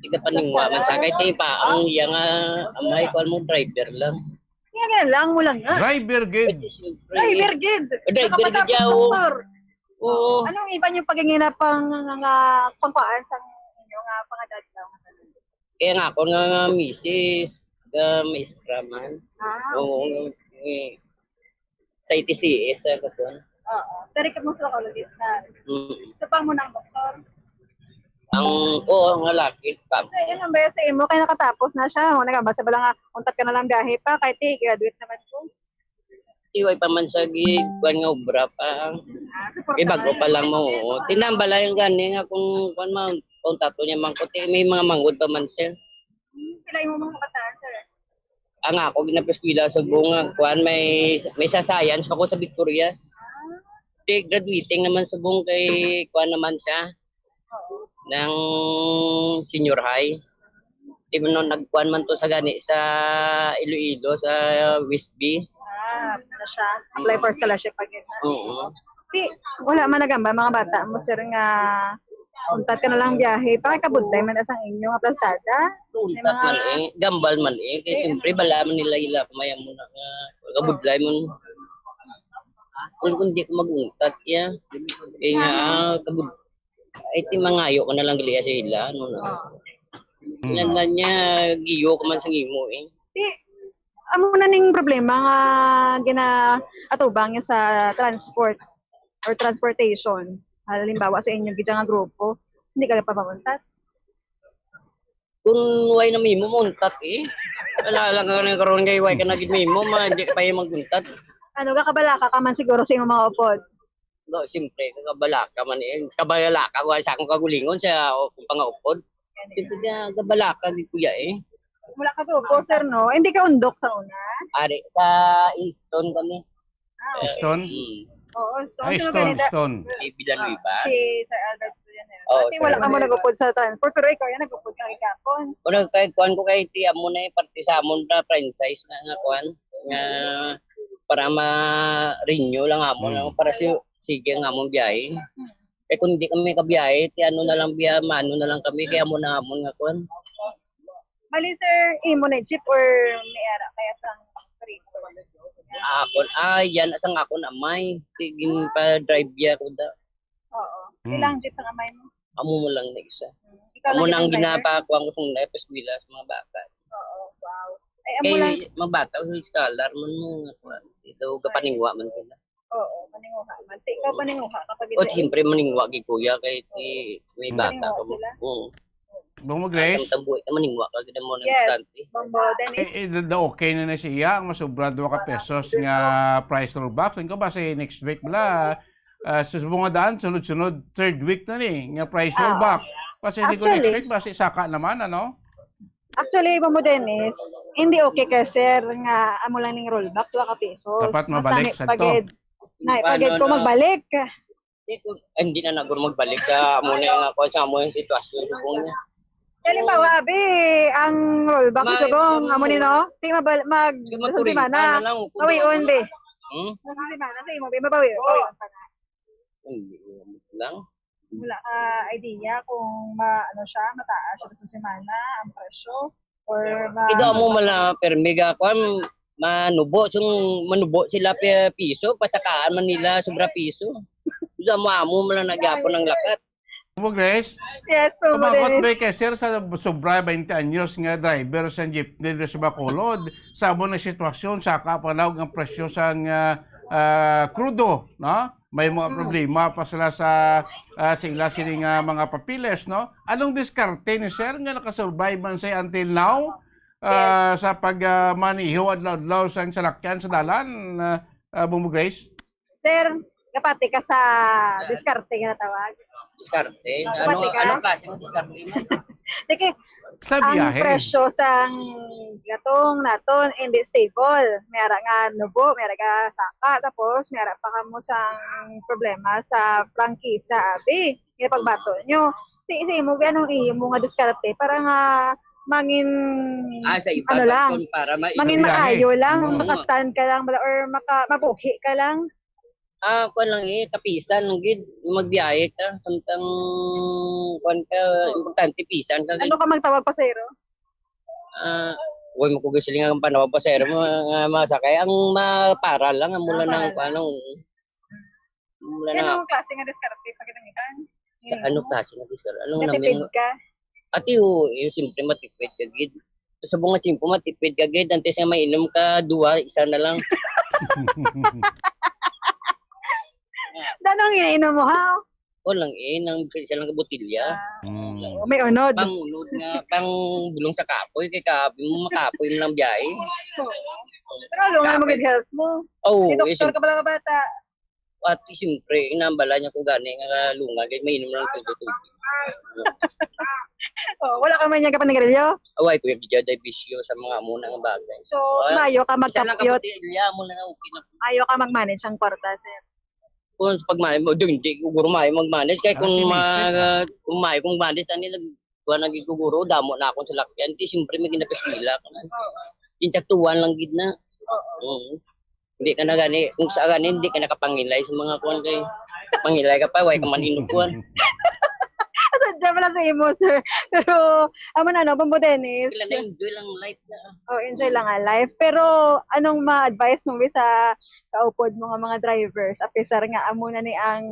Tiga paningwa man sa kay tipa ang iya nga amay kuan mo driver lang. Nga nga lang mo lang nga. Driver gid. Pwede siyempre. Driver gid. Driver gid Nakapatapos yaw. doktor. Oo. Anong iba niyo pag nga pang nga pangkuan sa inyo nga pangadad lang? Kaya nga ako nga, nga misis, the maestra man. Ah, Oo. okay. Eh, sa I T C S sa katon. Oo. Dari ka mong psychologist na. Mm. Sa pang mo ng doktor. Ang oo, nga laki. Ka- So, yun ang best sa imo. Kaya nakatapos na siya. Mo nagabasa ba lang nga, untat ka na lang biyahe pa. Kahit i-graduate naman ko. Tiway pa man sa gig, kuan nga obra pa. Ah, support Ibago naman. Pa lang mo. Oo. Tinambala yung gani nga kung kuan man, kung tato niya man, kung ti- may mga mangod pa man siya. Hmm, pila imo mga kabataan, sir? Ang ako, ginapeskwela sa Bong, ang kuan, may, may sa science pa ko sa Victorias. Di, graduating naman sa Bong kay kuan naman siya. Ng senior high. Di mo nung nagkuan man to sa gani sa Iloilo, sa West B. Ah, ano siya? Apply for scholarship again. Oo. Di, wala man nagamba mga bata mo, sir, nga untat ka na lang biyahe. Pakikabudlay man asang inyo nga plastada. Untat man eh, gambal man eh. Kaya siyempre, bala man nila ila, kamaya mo na nga, kabudlay mo. Kung, kung di ko mag-untat, ya. Kaya nga, ah, kabud ay, ti mangayo ka na lang gali sa ila, ano na. Hmm. Yan lang niya, giyo ka man sa imo eh. Di, amo na ning problema nga ginaatubang niyo sa transport or transportation. Halimbawa sa inyo gid nga grupo, hindi ka pa mauntat. Kung way na mimo, mauntat eh. Wala lang ka na karon kay way ka na gid mimo, ma, hindi ka pa yung mag-untat. Ano, gakabalaka ka man siguro sa imong mga upod. Do, siyempre, kabalaka man eh. Kabalaka ko sa akong kagulingon sa o, kung pangaupod. Siyempre, ka- kabalaka gid kuya eh. Wala ka grupo, sir, no? Hindi ka undok sa una? Ari, sa Easton kami. Ah, Easton? Mm. Oo, Stone. Ay, Sino Stone, ganito? Stone. Kay Villanueva. Si Sir Albert Villanueva. Oo, Ate, Sir wala ka mo Albert. nagupod sa transport, pero ikaw yan, nagupod ka kay Kapon. Wala kay kuan ko kay ti amo na eh, parte sa amon na franchise na nga kuan nga para ma-renew lang amon Hmm. lang para si sige ang amon biyahe. Eh kung di kami kabiyahe, ti ano na lang biya, mano na lang kami kay amo na amon nga kuan. Bali, sir, imo na jeep or may ara kaya sang operator? Akon, ah, yan asang akon amay. Ti ginpa-drive ya ko da. Oo. Hmm. Ilang jeep sang amay mo? Amo mo lang na isa. Ikaw Amo lang nang yung driver? ginapakuan ko sa mga eskwela sa mga bata. Oo, wow. Ay, amo lang. Kay mga bata, scholar man mo nga kuan. Ito, kapaningwa man sila. Oo, paninguha man. Ti, ikaw paninguha kapag O, siyempre, maningwa kay kuya, kay ti, may Hmm. bata Paninguha ka mo. Sila? Oo. Bongbong Grace? Ang tambuhi ka, maningwa ka, gid mo ng Yes, bastante. Bongbong Dennis. Eh, eh, the, the okay na na siya, ang masubra duha ka pesos nga price rollback. Tingko ba si next week bala, ah, sus-, mga daan, sunod-sunod, third week na ni, nga price Ah. rollback. Kasi hindi ko next Actually, week, basi saka naman, ano? Actually, Bongbong Dennis, hindi okay ka, sir, nga amo lang ning rollback, duha ka pesos. Dapat Mas mabalik nami sa to. pagid, na, Paano pagid ko na? magbalik. Di ko, ay, hindi na naguro magbalik sa amo na yung ako, sa amo yung sitwasyon, subong niya. Halimbawa, abi, ang rollback, Ma-, subong, um, amo ni, no? Di mabal-, mag-, Yung isang magturista semana. na lang, kung Pawion, ano. be. Hmm? Isang semana, sa imo, be, mabawi, pawion pa na. Hindi, lang. Wala ka idea kung ma-, ano siya, mataas siya sa semana, ang presyo? Or ma- Ikaw mo mala, permi ga, kwan, manubo, sung manubo sila pi-, piso, pasakaan man nila sobra piso. Ikaw mo, amo mo lang nagyapon ang lakat. Mo, Grace? Yes, Bongbong Kumakot Dennis. Bay kay sir sa sobra twenty anyos nga driver sa jeepney diri sa Bacolod. Sa amo na sitwasyon, sa kapanaw nga presyo sang, ah, ah, krudo, no? May mga Mm. problema pa sila sa, ah, sa ila sini nga mga papeles, no? Anong diskarte ni sir nga nakasurvive man siya until now, ah, Yes. sa pag, ah, maneho adlaw-adlaw sa salakyan sa dalan, ah, ah, Bongbong Grace? Sir, kapati ka sa diskarte nga natawag? Diskarte? Ah, Ano, kapati ka? Anong klase ng diskarte, ma'am? Sige, Sa ang biyahe. presyo sang gatong naton hindi stable. May ara nga nubo, may ara nga saka, tapos may ara pa kamo sang problema sa prangkisa, abi. Nga pagbato nyo. Ti, sa imo, anong imo nga diskarte para nga mangin, Ah, sa iba, ano lang, kung para ma-, mangin Biyahe. maayo lang, Oo. maka-stand ka lang, bala, or maka-, mabuhi ka lang? Ah, kuwan lang eh, kapisan lang gid, magbiyahe ka, samtang, kuwan ka, importante pisan ka gid. Ano ka magtawag pasahero? Ah, huwag mo ko gusto nga ang panawag pasahero mo, nga masakay. Ang mapara lang, ang mula Ah, ng, para lang. kuwan, ang, mula na. Anong klase nga diskarte pag ilang iban? Sa ano klase nga diskarte? Anong Natipid namin mo? ka? Ati, oo, yun, siyempre, matipid ka gid. Sa bunga tiyempo, matipid ka gid. Antes nga mainom ka, duwa, isa na lang. Danong ginainom mo, ha? O lang eh, nang isa lang ka botilya. Ah, Mm. oo, may unod. Pang unod nga, pang bulong sa kapoy, kay kapoy mo, makapoy mo lang biyahe. Oo. Pero lungan mo Kapoy. gid health mo. Oo, May eh, doktor sim-, ka pala nga bata. At siyempre, inambala niya ko gani nga lungan, kay mainom lang tubig, tubig. Oh, wala ka man niya kapanigarilyo? Away, kuya, di dyan, bisyo sa mga amo na nga bagay. So, Ah, mayo ka isa lang magkapyot. Kabotilya, amo na nga, okay na. Mayo ka mag-manage ang kwarta, sir. Kung pag may mo, di, di ko guro may mag-manage. Kay Para kung si misis, ma-, ah. kung may kong manage, ani, nag-, kuha na gid ko guro, damo na akong salakyan. Di, siyempre, may ginapaswila ka man. Oo. Tinsaktuan lang gid na. Oo. Oo. Hindi ka na gani, kung sa gani, hindi ka nakapangilay sa mga kuwan kay, pangilay ka pa, way ka man inukuan. Sadya pala sa imo, sir. Pero, amo na, no, Bongbong Dennis. Kailangan enjoy lang life na. Oh, enjoy lang ang life. Pero, anong ma-advise mo sa kaupod mo nga mga drivers, apisar nga amo na ni ang,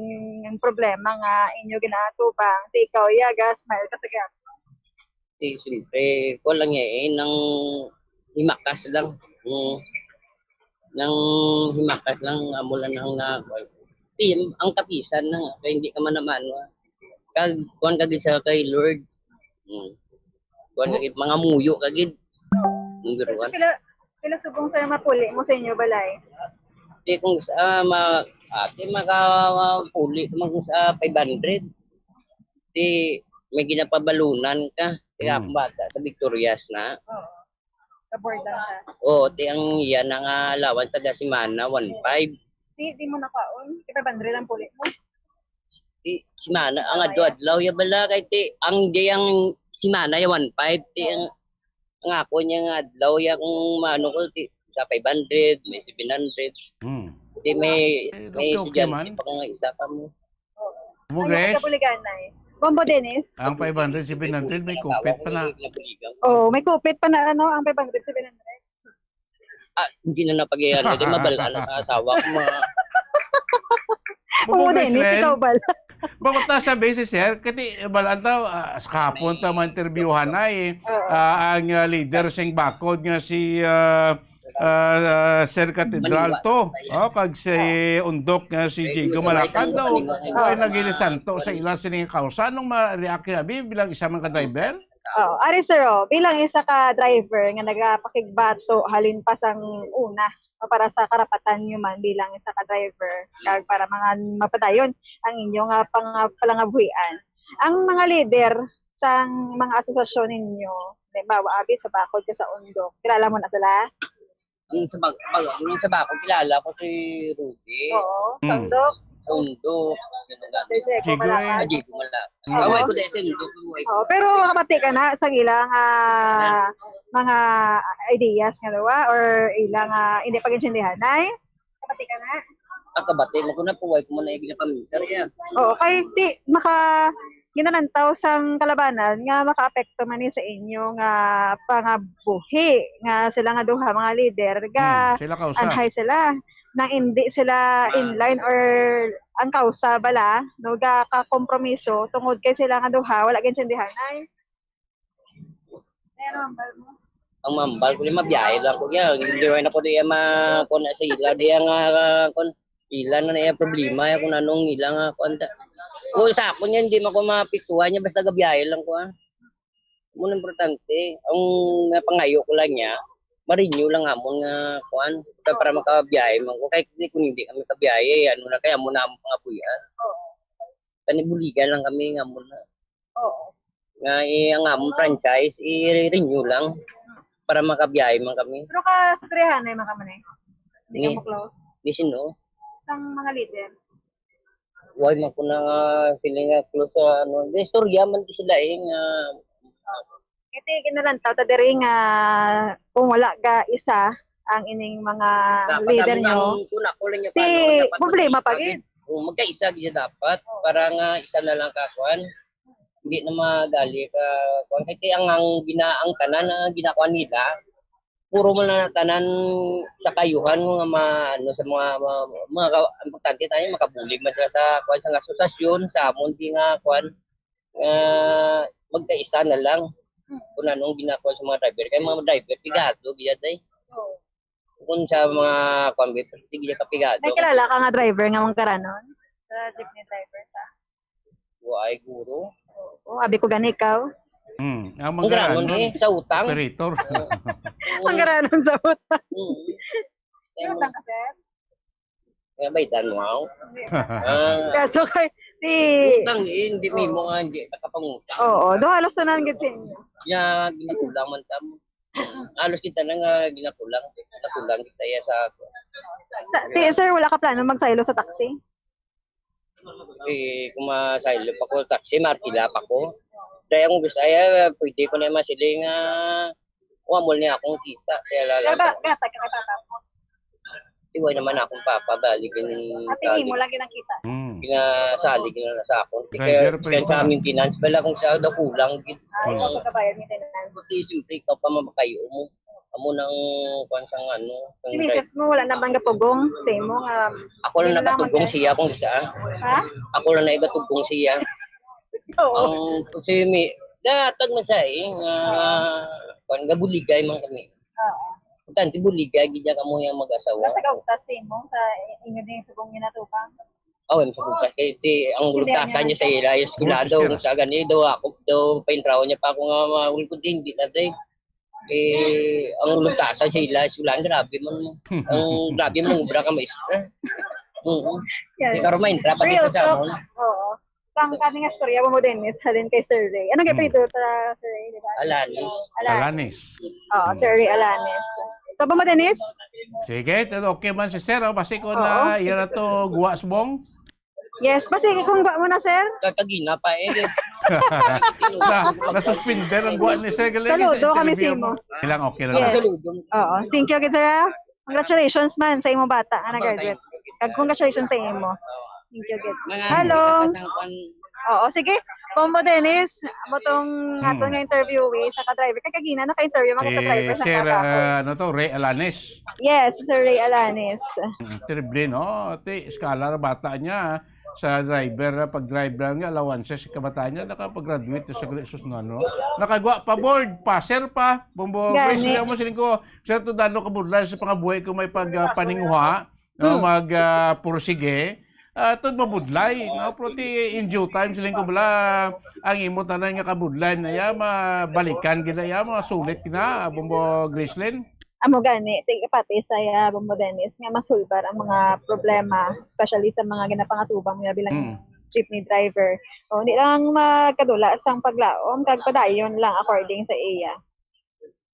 ang problema nga inyo ginaatubang, ti ikaw, Yaga, smile ka sa gihapon. Ti, siyempre, ko lang eh, nang himakas lang. Mm. Nang himakas lang, amo lang ang na, ti, ang kapisan na, kaya hindi ka man naman, ah. Kag, kuwan ka gid sa kay Lord. Mm. Kuwan ka gid, mga muyo ka gid. Ang Pero sa biruan. pila, pila subong, sir, mapuli mo sa inyo balay? Di kung sa, ma-, ate, makapuli ka man kung sa five hundred. Di may ginapabalunan ka. Di Hmm. akong bata sa Victorias na. Oo. Ka-board lang siya. Oo, ti ang iya na nga allowance taga semana, one five. Di, di mo nakaon? Di five hundred ang puli mo? Di, semana, ang adlaw-adlaw ya bala, kay ti, ang di ang semana ya one five, ti ang, ang ako niya nga adlaw ya kung maano ko, ti, sa five hundred, may seven hundred. Hmm. Ti may, Eh, may okay, okay estudyante man. pa nga isa ka mo. Oo. Mo, Ay, Grace? Kapuliganay. Bongbong Dennis. Ang five hundred, seven hundred, may kupit pa na. Oh, may kupit pa na, ano, ang five hundred, seven hundred. Ah, hindi na napag-iyan. Hindi mabalaan na sa asawa ko, mga Bongbong Bongbong Dennis, Grace, ikaw bala. Bakit na sabi si Sir? Kasi balaan daw, ah, sa kahapon ta ma-interviewhan na eh. Oo. Ah, ang, ah, leader sing bakod nga si, ah, ah, ah, Sir Cathedral Maningwa. to. Oh, kag si Undok nga si Diego Malacad daw. Maningwa. Ay, nagilisanto sa ila sining kausa. Anong ma-react niya, Bi, bilang isa man ka driver? Oh, ari sir, oh, bilang isa ka driver nga nagapakigbato halin pa sang una, no, para sa karapatan nyo man bilang isa ka driver, kag para mga mapadayon ang inyong, ah, pang-, palangabuhian. Ang mga leader sang mga asosasyon ninyo, halimbawa, abi sa Bacol ka sa Undok, kilala mo na sila? Ang sa bag-, bag-, ang sa Bacol, kilala ko si Rudy. Oo, Mm. Sandok. Sandok. Sir Diego Diego, Malacan. Ah, Diego Malacan. Oo. Kaway ko dahil sa Sandok, kaway ko. Oo, pero makabati ka na sa ilang, ah, mga ideas nga duwa or ilang, ah, hindi pag-intindihan, ay? Makabati ka na? Ah, kabati mo ko na po, why ko mo na ginapaminsar, ya? Oo, kay ti-, maka-, ginalantaw sang kalabanan nga makaapekto man ni sa inyo nga pangabuhi nga sila nga duha mga leader ga Hmm, sila kausa. anhay sila nang hindi sila in line or ang kausa bala, no, ga kakompromiso tungod kay sila nga duha wala gintindihanay. Pero ang bal mo? Ang mambal ko, di mabiyahe lang ko. Yan, hindi rin ako di ma-, kung sa ila, di ang, ah, kung ila na na yung problema, yung kung anong ila nga, kung anta. O, sa ako niya, hindi man ko mapituhan niya, basta gabiyahe lang ko, ah. Muna importante, ang napangayo ko lang niya, ma-renew lang amon nga, kuan, para, para makabiyahe man ko. Kahit hindi, kung hindi kami kabiyahe, ano na, kaya mo na amon pangabuhian. Oo. Kani buligan lang kami nga muna. Oo. Nga, eh, ang among franchise, i-renew lang para makabiyahe man kami. Pero ka sa trihanay man ka man eh. Hindi ka Ni-, mo close. Ni sino? Sang mga leader. Why man ko na nga feeling nga close sa ano? Di, istorya man di sila eh, nga Iti ginalantaw ta diri nga kung wala ga isa ang ining mga Dapat leader kami nyo, ang, kung ako lang yung di, paano, dapat problema magkaisa pa gid. gid. Kung magkaisa gid dapat, Oo. para nga isa na lang ka, kuan. Hindi na magali ka, kuan. Kay ang, ang gina-, ang tanan na ginakuan nila, puro man na tanan sa kayuhan nga ma-, ano, sa mga, mga, mga ka-, importante tayo, makabulig man sila sa, kuan, sa asosasyon, sa amon, di nga, kuan, nga magkaisa na lang Hmm. kung anong ginagawa sa mga driver. Kaya mga driver, pigado, giyad ay. Oo. Kung sa mga, kuwan, di giyad kapigado. May kilala ka nga driver nga mangkaranon? Sa jeepney driver ka? Wa ay guro. Oo, abi ko gani ikaw. Hmm. Ang Ang granon, mangkaranon, eh, sa utang. Operator. Oo. Mangkaranon sa utang. Mm. May utang ka, sir? Nga ba, itan mo ako? Hindi. Ah. Kaso kay, si Utang, eh, hindi Oo. mo nga, hindi nakapangutang. Oo, do halos tanan gid sa inyo. Ya, ginakulang man tam. Halos kita na nga ginakulang. Ginakulang kita ya sa ako. Sa, ti-, sir, wala ka plano magsaylo sa taxi? Eh, kung masaylo pa ko, taxi, markila pa ko. Dahil akong gusto, ay, ah, pwede ko na masiling, ah, Wa mo niya akong kita. Kaya lalo Kaya ba, gatag ka kay papa mo? Iway naman akong papa, bali, gin-, Ate, imo lagi nakita. Hmm. Ginasalig na sa akon. Driver Kaya, pa kaya ito. Sa maintenance, bala kung sa daw kulang, gid. Ay, Hmm. ikaw pagkabayad maintenance. Pati, siyempre, ikaw pa mamakayo mo. Amo nang, kwan sang ano, sang Si misis mo, wala na bang gatugong sa imo nga Ako lang Hindi lang nagatugong mag- siya kung isa. Ha? Ako lang na igatugong siya. Oo. Ang, si mi-, gatag man sa, eh, nga, kwan, gabuligay man kami. Oo. Importante, buligay, gid niya kamo yung mag-asawa. Nasa kaugtas sa imo, sa inyo din subong ginatupang? Oh, yung sa kaugtas. Kay si, ang Hindi, lugtasan ano, niya sa ila, yung eskwelado, Good, sir. Sa gani, daw ako, daw paintraw niya pa ako nga, maulod ko din, di na, day. Eh, ang lugtasan sa ila, eskwelahan, grabe man. Ang grabe man, obra ka maestra. Oo. Yan. Di ka rumain, dapat Real isa sa talk. Amon. Oo. Ang kani nga storya mo, Dennis, halin kay Sir Ray. Anong Hmm. apelyido ta, Sir Ray, di ba? Alanis. Alanis. Alanis. Oo, Hmm. Sir Ray Alanis. So, ba mo, Dennis? Sige, okay man si Sir, oh, basi ko Oo. na, yan na to, guwa subong. Yes, basi kung guwa mo na, sir. Katagina pa, eh. Na, nasuspender ang guwa ni Sir Galing sa Saludo kami sa interview imo. mo. Okay lang, okay lang. Yes. Saludo. Oo. Thank you, gid, sir, ha? Congratulations man sa imo bata nga Abang nag-graduate. tayo. Kag congratulations sa imo. Thank you, gid. Mga Hello. Kasangkan. Oo, sige. Pombo Dennis, amo tong Hmm. aton nga interviewee sa ka-driver. Kay kagina, naka-interview man ka Si ka-driver sa Sir, Kabaco. ah, ano to, Ray Alanes. Yes, Sir Ray Alanes. Mm, terrible, no? Ti, scholar, bata niya, sa driver, ah, pag-drive lang niya, allowances, sa kabataan niya, nakapag-graduate sa Gre-, sus, no, ano? Nakagwa pa board, passer pa, bumbo, Gani. Guys, mo, siling ko, sir, to dano ka burla sa pangabuhi ko may pag, ah, paninguha, no, Hmm. mag, ah, pursige. Ah, tod mabudlay, no? Pero ti in due time, siling ko bala, ang imo tanan nga kabudlay na ya, mabalikan gid na ya, masulit na, Bombo Gracelyn. Amo gani, ti pati sa iya, Bombo Dennis, nga masulbar ang mga problema, especially sa mga ginapangatubang niya bilang Mm. jeepney driver. O, di lang magkadula sang paglaom, kag padayon lang according sa iya.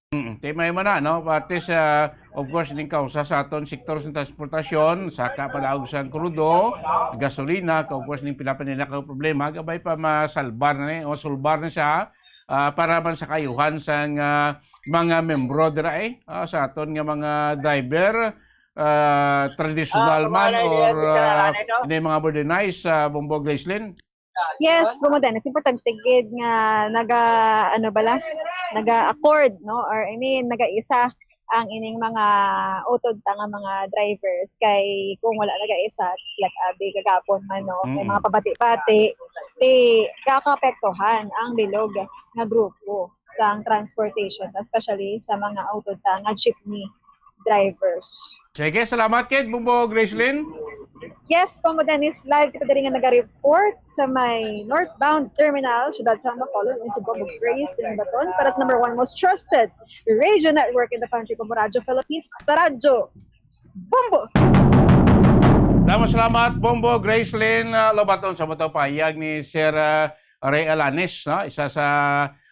Mm, ti may man na, no? Pati sa, of course, ning kausa sa aton sektor sa transportasyon, saka padaog sang krudo, gasolina, ka, of course, ning pila pa nila ka problema, gabay pa masalbar na ni, o sulbar na siya, ah, para man sa kayuhan sang, ah, mga membro dira, eh, ah, sa aton nga mga driver, ah, traditional Ah, man mga or, driver, ah, no? Ini mga modernized, ah, Bombo Gracelyn. Yes, Bombo Dennis, importante gid nga naga, ano bala, naga-accord, no? Or I mean, nagaisa ang ining mga utod ta nga mga drivers, kay kung wala nagaisa, just like abi kagapon man, no, may Mm. mga pabati-bati, ti kakaapektuhan ang bilog nga grupo sang transportation, especially sa mga utod ta nga jeepney drivers. Sige, salamat kid, Bombo Gracelyn. Yes, Bombo Dennis, live kita diri nga naga-report sa may northbound terminal, siyudad sa Bacolod, ni si Bombo Gracelyn Baton para sa number one most trusted radio network in the country, Bombo Radyo Philippines, sa Radyo Bombo. Damo salamat, Bombo Gracelyn, ah, Lobaton, sa matang pahayag ni Sir, ah, Ray Alanes, no? Isa sa,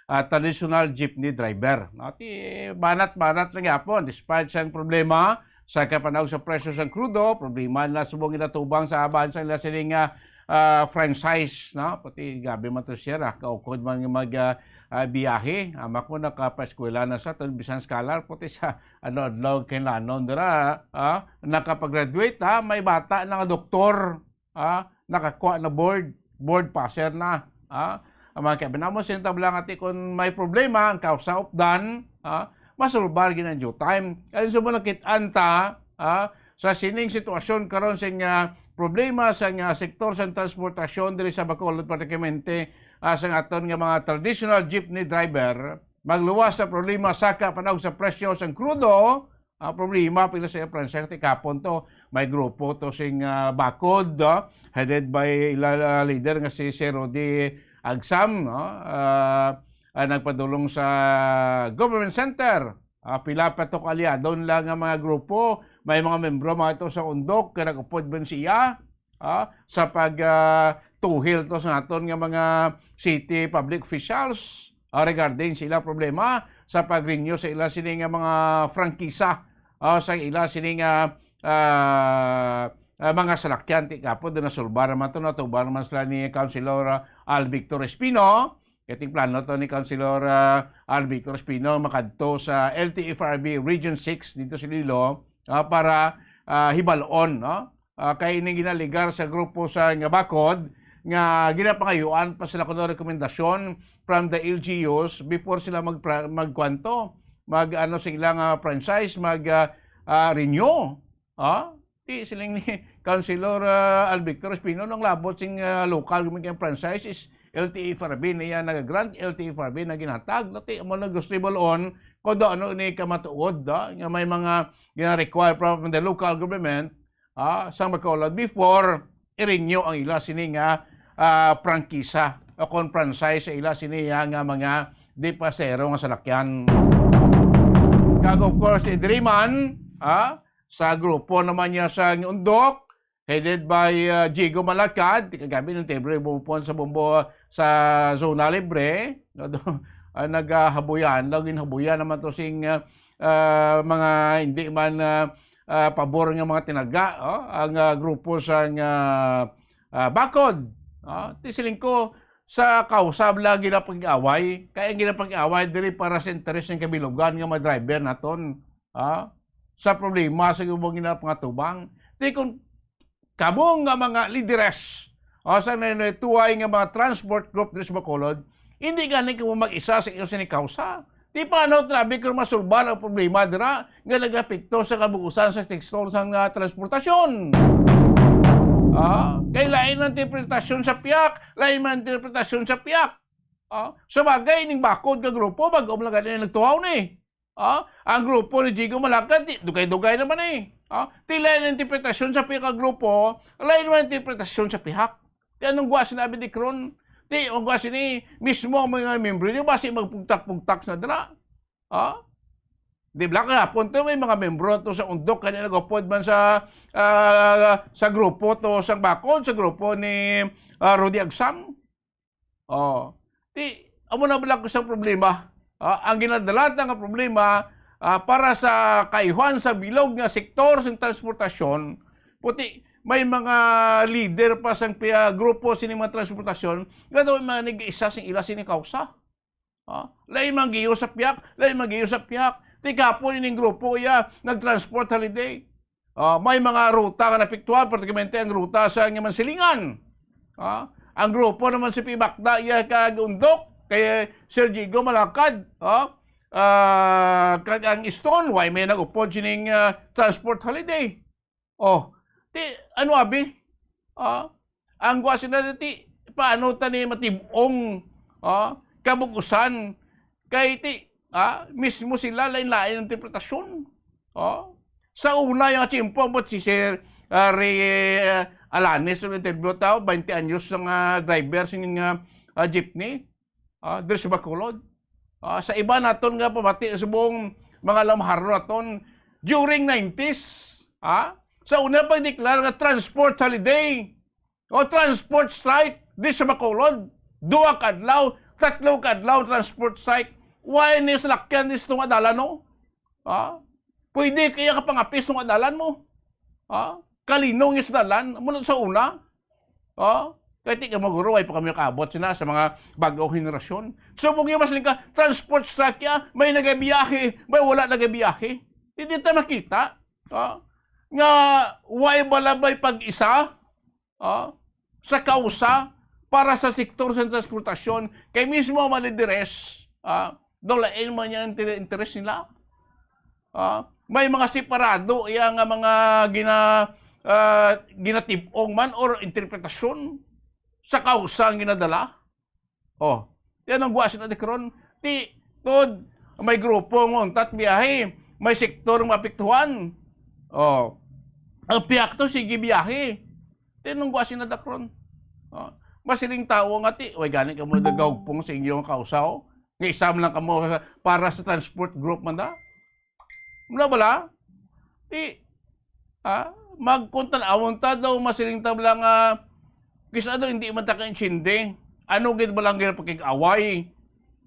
ah, traditional jeepney driver, no? Ti banat-banat na gyapon, despite sang problema sa kapanaog sa presyo sang krudo, problema na subong ginatubang sa aban sa ila sining, ah, ah, franchise, no? Pati grabe man to siya, ah, kaukod man nga mag, ah, ah, biyahe. Ama ko, nakapaeskwela na sa to, bisan scholar, pati sa ano, adlaw kay lanon dira, ah, nakapag-graduate, ha, may bata na nga doktor, ah, nakakuha na board, board passer na, ah. Ang mga kaabinamos, sinta lang ati kung may problema, ang kausa updan, ah, masulbar gid ang due time. Kaya sa mo nakit-an ta, ah, sa sining sitwasyon karon sa nga problema sa nga sektor sa transportasyon diri sa Bacolod, partikularmente, ah, sa aton nga mga traditional jeepney driver, magluwas sa problema sa kapanaog sa presyo sang krudo, ang problema pila sa Pransa, ti kapon to, may grupo to sing, ah, bakod, ah, headed by ila, ah, leader nga si Sir Rudy Agsam, no? Ah, ah, nagpadulong sa government center. Ah, pila pa to kaalyado nila nga mga grupo, may mga membro mga ito sa undok nga nag-upod man siya, ah, sa pag, ah, tuhil to sa aton nga mga city public officials, ah, regarding sa ila problema sa pag-renew sa ila sini nga mga prangkisa, ah, sa ila sini nga, ah, ah, mga salakyan. Ti kapo, din nasulbar naman to, natubar naman sila ni Councilor, ah, Al Victor Espino. Kaya ting plano to ni Councilor, ah, Al Victor Espino makadto sa L T F R B Region six dito sa Iloilo, ah, para, ah, hibalon, no? Ah, kay ining ginaligar sa grupo sa nga bakod nga ginapangayuan pa sila kuno rekomendasyon from the L G Us before sila mag magkwanto, mag ano sa ilang, ah, franchise, mag, ah, ah, renew. Ah, ti siling ni Councilor, ah, Al Victor Espino, nang labot sing, ah, local government kay franchise is L T F R B niya nag-grant, L T F R B na ginhatag. No, ti mo na gusto ibalon kung do ano ni kamatuod, ah, nga may mga gina-require from the local government, ah, sang Bacolod before i-renew ang ila sini nga, ah, prangkisa o kon franchise sa ila sini, ah, nga mga di pasero nga salakyan. Kag of course, si Driman, ah, sa grupo naman niya sa Undok, headed by, ah, Jigo Malakad, ti kagabi ng Tebre bumupon sa Bombo sa Zona Libre, no? Ah, naghabuyan, laging habuyan naman to sing, ah, ah, mga hindi man, ah, ah, pabor nga mga tinaga, oh, ang, ah, grupo sa nga, ah, bakod. Ah, ti siling ko, sa kausab lagi na pag-away, kaya ang ginapag-away diri para sa interes ng kabilugan nga mga driver naton, ah, sa problema sa ubang ginapangatubang. Ti kung kamo nga mga lideres, o sa nanituway nga mga transport group diri sa Bacolod, hindi gani kamo mag-isa sa inyo sini kausa. Di pa ano, trabe kung masulbar ang problema dira nga nagapekto sa kabuusan sa sektor sang, ah, transportasyon. Ah, kay lain ang interpretasyon sa piyak, lain man interpretasyon sa piyak. Ah, sa bagay, ning bakod nga grupo, bago lang gani nagtuhaw ni. Ah, ang grupo ni Jigo Malakad, di, dugay-dugay naman eh. Ah, ti lain ang interpretasyon sa pihak ka grupo, lain man ang interpretasyon sa pihak. Ti anong gwa sinabi ni Kron? Ti ang gwa sini mismo ang mga membro niyo, basi magpugtak-pugtak na dira. Ah? Di ba kahapon to, may mga membro to sa Undok, kani nagupod man sa, ah, sa grupo to, sa bakod, sa grupo ni, ah, Rudy Agsam. Oh. Ti, amo na bala ko sa problema. Ah, ang ginadalata nga problema, ah, para sa kayuhan sa bilog nga sektor sa transportasyon, puti, may mga leader pa sang pia grupo sini mga transportasyon, nga daw mga nag-isa sing ila sini kausa. Ah, lain man giyo sa piyak, lain man giyo sa piyak. Ti kahapon ining grupo iya nag-transport holiday. Ah, may mga ruta nga napiktuhan, particularmente ang ruta sa Mansilingan. Ah, ang grupo naman si Pibakda iya kag Undok, kay Sir Jigo Malakad, ah, ah, kag ang Stone, why may nag-upod sining, ah, transport holiday? Oh, ti, ano abi? Ah, ang gwa sila ti, paano ta ni matib-ong, ah, kabug-usan? Kay ti, ah, mismo sila lain-lain ang interpretasyon. Ah, sa una yung tiyempo, ambot si Sir, ah, Ray, ah, Alanes, nung interview tao, twenty anyos nga driver sining, ah, ah, jeepney. Ah, diri sa Bacolod. Ah, sa iba naton nga pamati sa buong mga lamharon naton, during nineties, ah, sa una pagdeklara nga transport holiday o transport strike di sa Bacolod, duha ka adlaw, tatlo ka adlaw transport strike. Why ni salakyan di sa tunga dalan, no? Ah, pwede kaya ka pangapis tunga dalan mo? Ah, kalinong yung sa dalan, muna sa una. Oh, kay ti ka maguro, way pa kami nakaabot sina sa mga bag-ong henerasyon. Subong yung mas ka, transport strike ya, may nagabiyahe, may wala nagabiyahe. Hindi ta makita, oh, nga way bala may pag-isa, oh, sa kausa para sa sektor sa transportasyon. Kay mismo ang mga lideres, ah, daw lain man yung inter-, interes nila. Ah, may mga separado iya nga mga gina-, ah, ginatib-ong man or interpretasyon sa kausa ang ginadala. Oh, yan ang guwa sila di karon. Ti, tod, may grupo nga untat biyahe, may sektor nga maapektuhan. Oh, ang pihak to, sige biyahe. Ti, anong guwa sila dakron? Oh, masiling tawo nga ti, way gani kamo nagahugpong sa inyo nga kausa, oh. Nga isa man lang kamo sa, para sa transport group man da. Muna bala? Ti, ah, magkuntan-awon ta daw, masiling ta bala nga, kisa daw hindi man ta kaintindi. Ano gid ba lang gid pakig-away?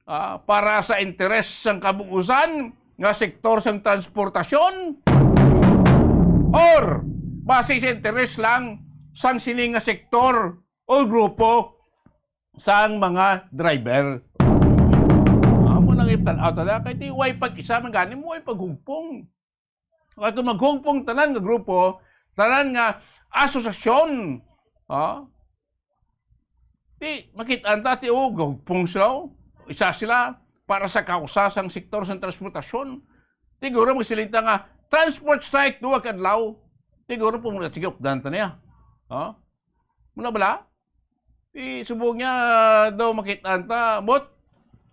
Ah, para sa interes sang kabug-usan nga sektor sang transportasyon? Or base sa interes lang sang sini nga sektor o grupo sang mga driver? Amo nang itan-aw ta kay ti way pag-isa man gani mo, way paghugpong. Kay kung maghugpong tanan nga grupo, tanan nga asosasyon, ah, ti, makit-an ta, ti, oh, gahugpong sila, oh. Isa sila para sa kausa sang sektor sang transportasyon. Siguro magsiling ta nga, transport strike, duha ka adlaw. Siguro po muna, sige, updan ta niya. Ah? Muna bala? Ti, subong niya daw makit-an ta, but,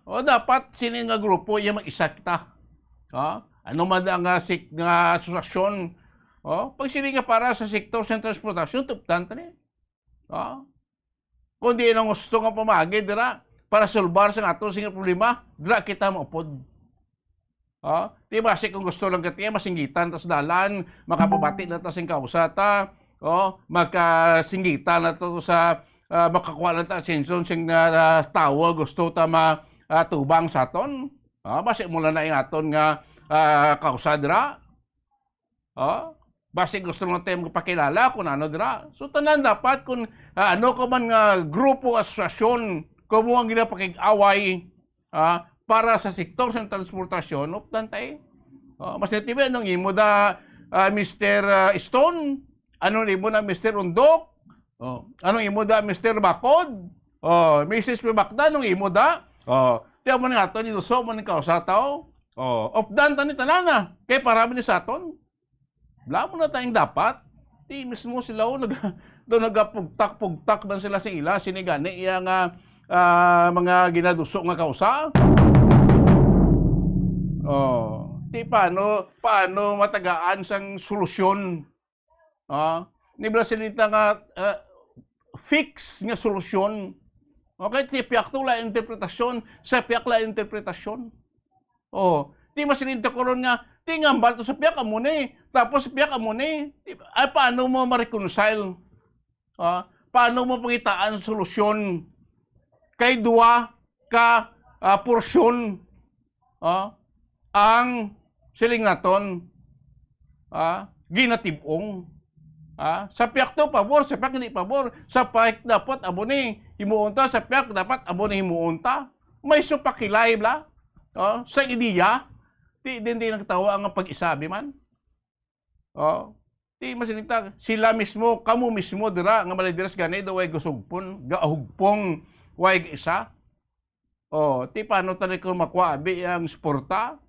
o, dapat sini nga grupo, iya mag-isa kita. Ha? Ano man ang, ah, sik-, nga asosasyon, o, pag sini nga para sa sektor sa transportasyon, tuptan ta ni. Ha? Kung di nang gusto nga pamagi, dira, para solbar sa ato sing problema, dira kita maupod. Oh, di ba, si kung gusto lang katiya, masinggitan ta sa dalan, makapabati na ta sing kausa ta, oh, makasinggitan na to sa, ah, makakuha lang ta atensyon sing, ah, tawo gusto ta ma-, ah, tubang sa aton. Ah, basi mo lang na ing aton nga, ah, kausa dira. Oh, basi gusto lang tayo magpakilala kung ano dira. So, tanan dapat kung, ah, ano ko man nga grupo, asosasyon, kung mo ang ginapakig-away, ah, para sa sektor sa transportasyon, updan ta eh. Oh, mas natibi, anong imo da, ah, Mister, ah, Stone? Anong imo na, Mister Undok? Oh, anong imo da, Mister Bakod? Oh, Missus Pibakda, anong imo da? Oh, tiyan mo nga to, ni Duso mo ni kausa tao. Oh, updan ta ni tanan na. Kay para ni sa aton. Wala mo na tayong dapat. Ti mismo sila, oh, nag-, daw nagapugtak-pugtak man sila sa ila, sini gani iya nga, ah, mga ginaduso nga kausa. Oh, Di paano, paano matagaan sang solusyon? Ah, di bala sila nga, ah, fix nga solusyon. Okay, si piyak to la interpretasyon, sa piyak la interpretasyon. Oh, di masilinta ko ron nga, di nga hambal to sa piyak amo ni, tapos sa piyak amo ni. Di ba? Ay, paano mo ma-reconcile? Ah, paano mo pangitaan solusyon? Kay duha ka, ah, porsyon, ah, ang siling naton, ah, ginatib-ong. Ah, sa piyak to, pabor, sa piyak hindi pabor. Sa piyak dapat amo ni himuon ta, sa piyak dapat amo ni himuon ta. May supakilay bla, oh, sa ideya. Di din, di nagtawa ang pag-isabi man. Oh, di masinita, sila mismo, kamo mismo dira nga malideres gani, do way gusugpon, gahugpong, way isa. Oh, ti paano tani ko makuha abi ang suporta?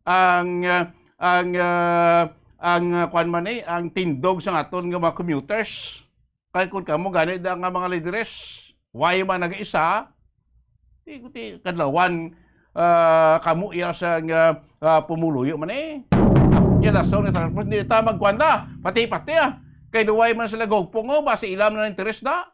Ang, ah, ang, ah, ang, ah, kuwan man ni, ang tindog sa aton nga mga commuters. Kay kun kamo gani da nga mga lideres, way man nag-isa, ti, ti kadlawan, ah, kamo iya sa nga, ah, pumuluyo man eh. Iya da sa nga, tapos di ta magkuwan da, pati-pati, ah. Kay duway man sila gugpong, oh, basi ila man ang interes da.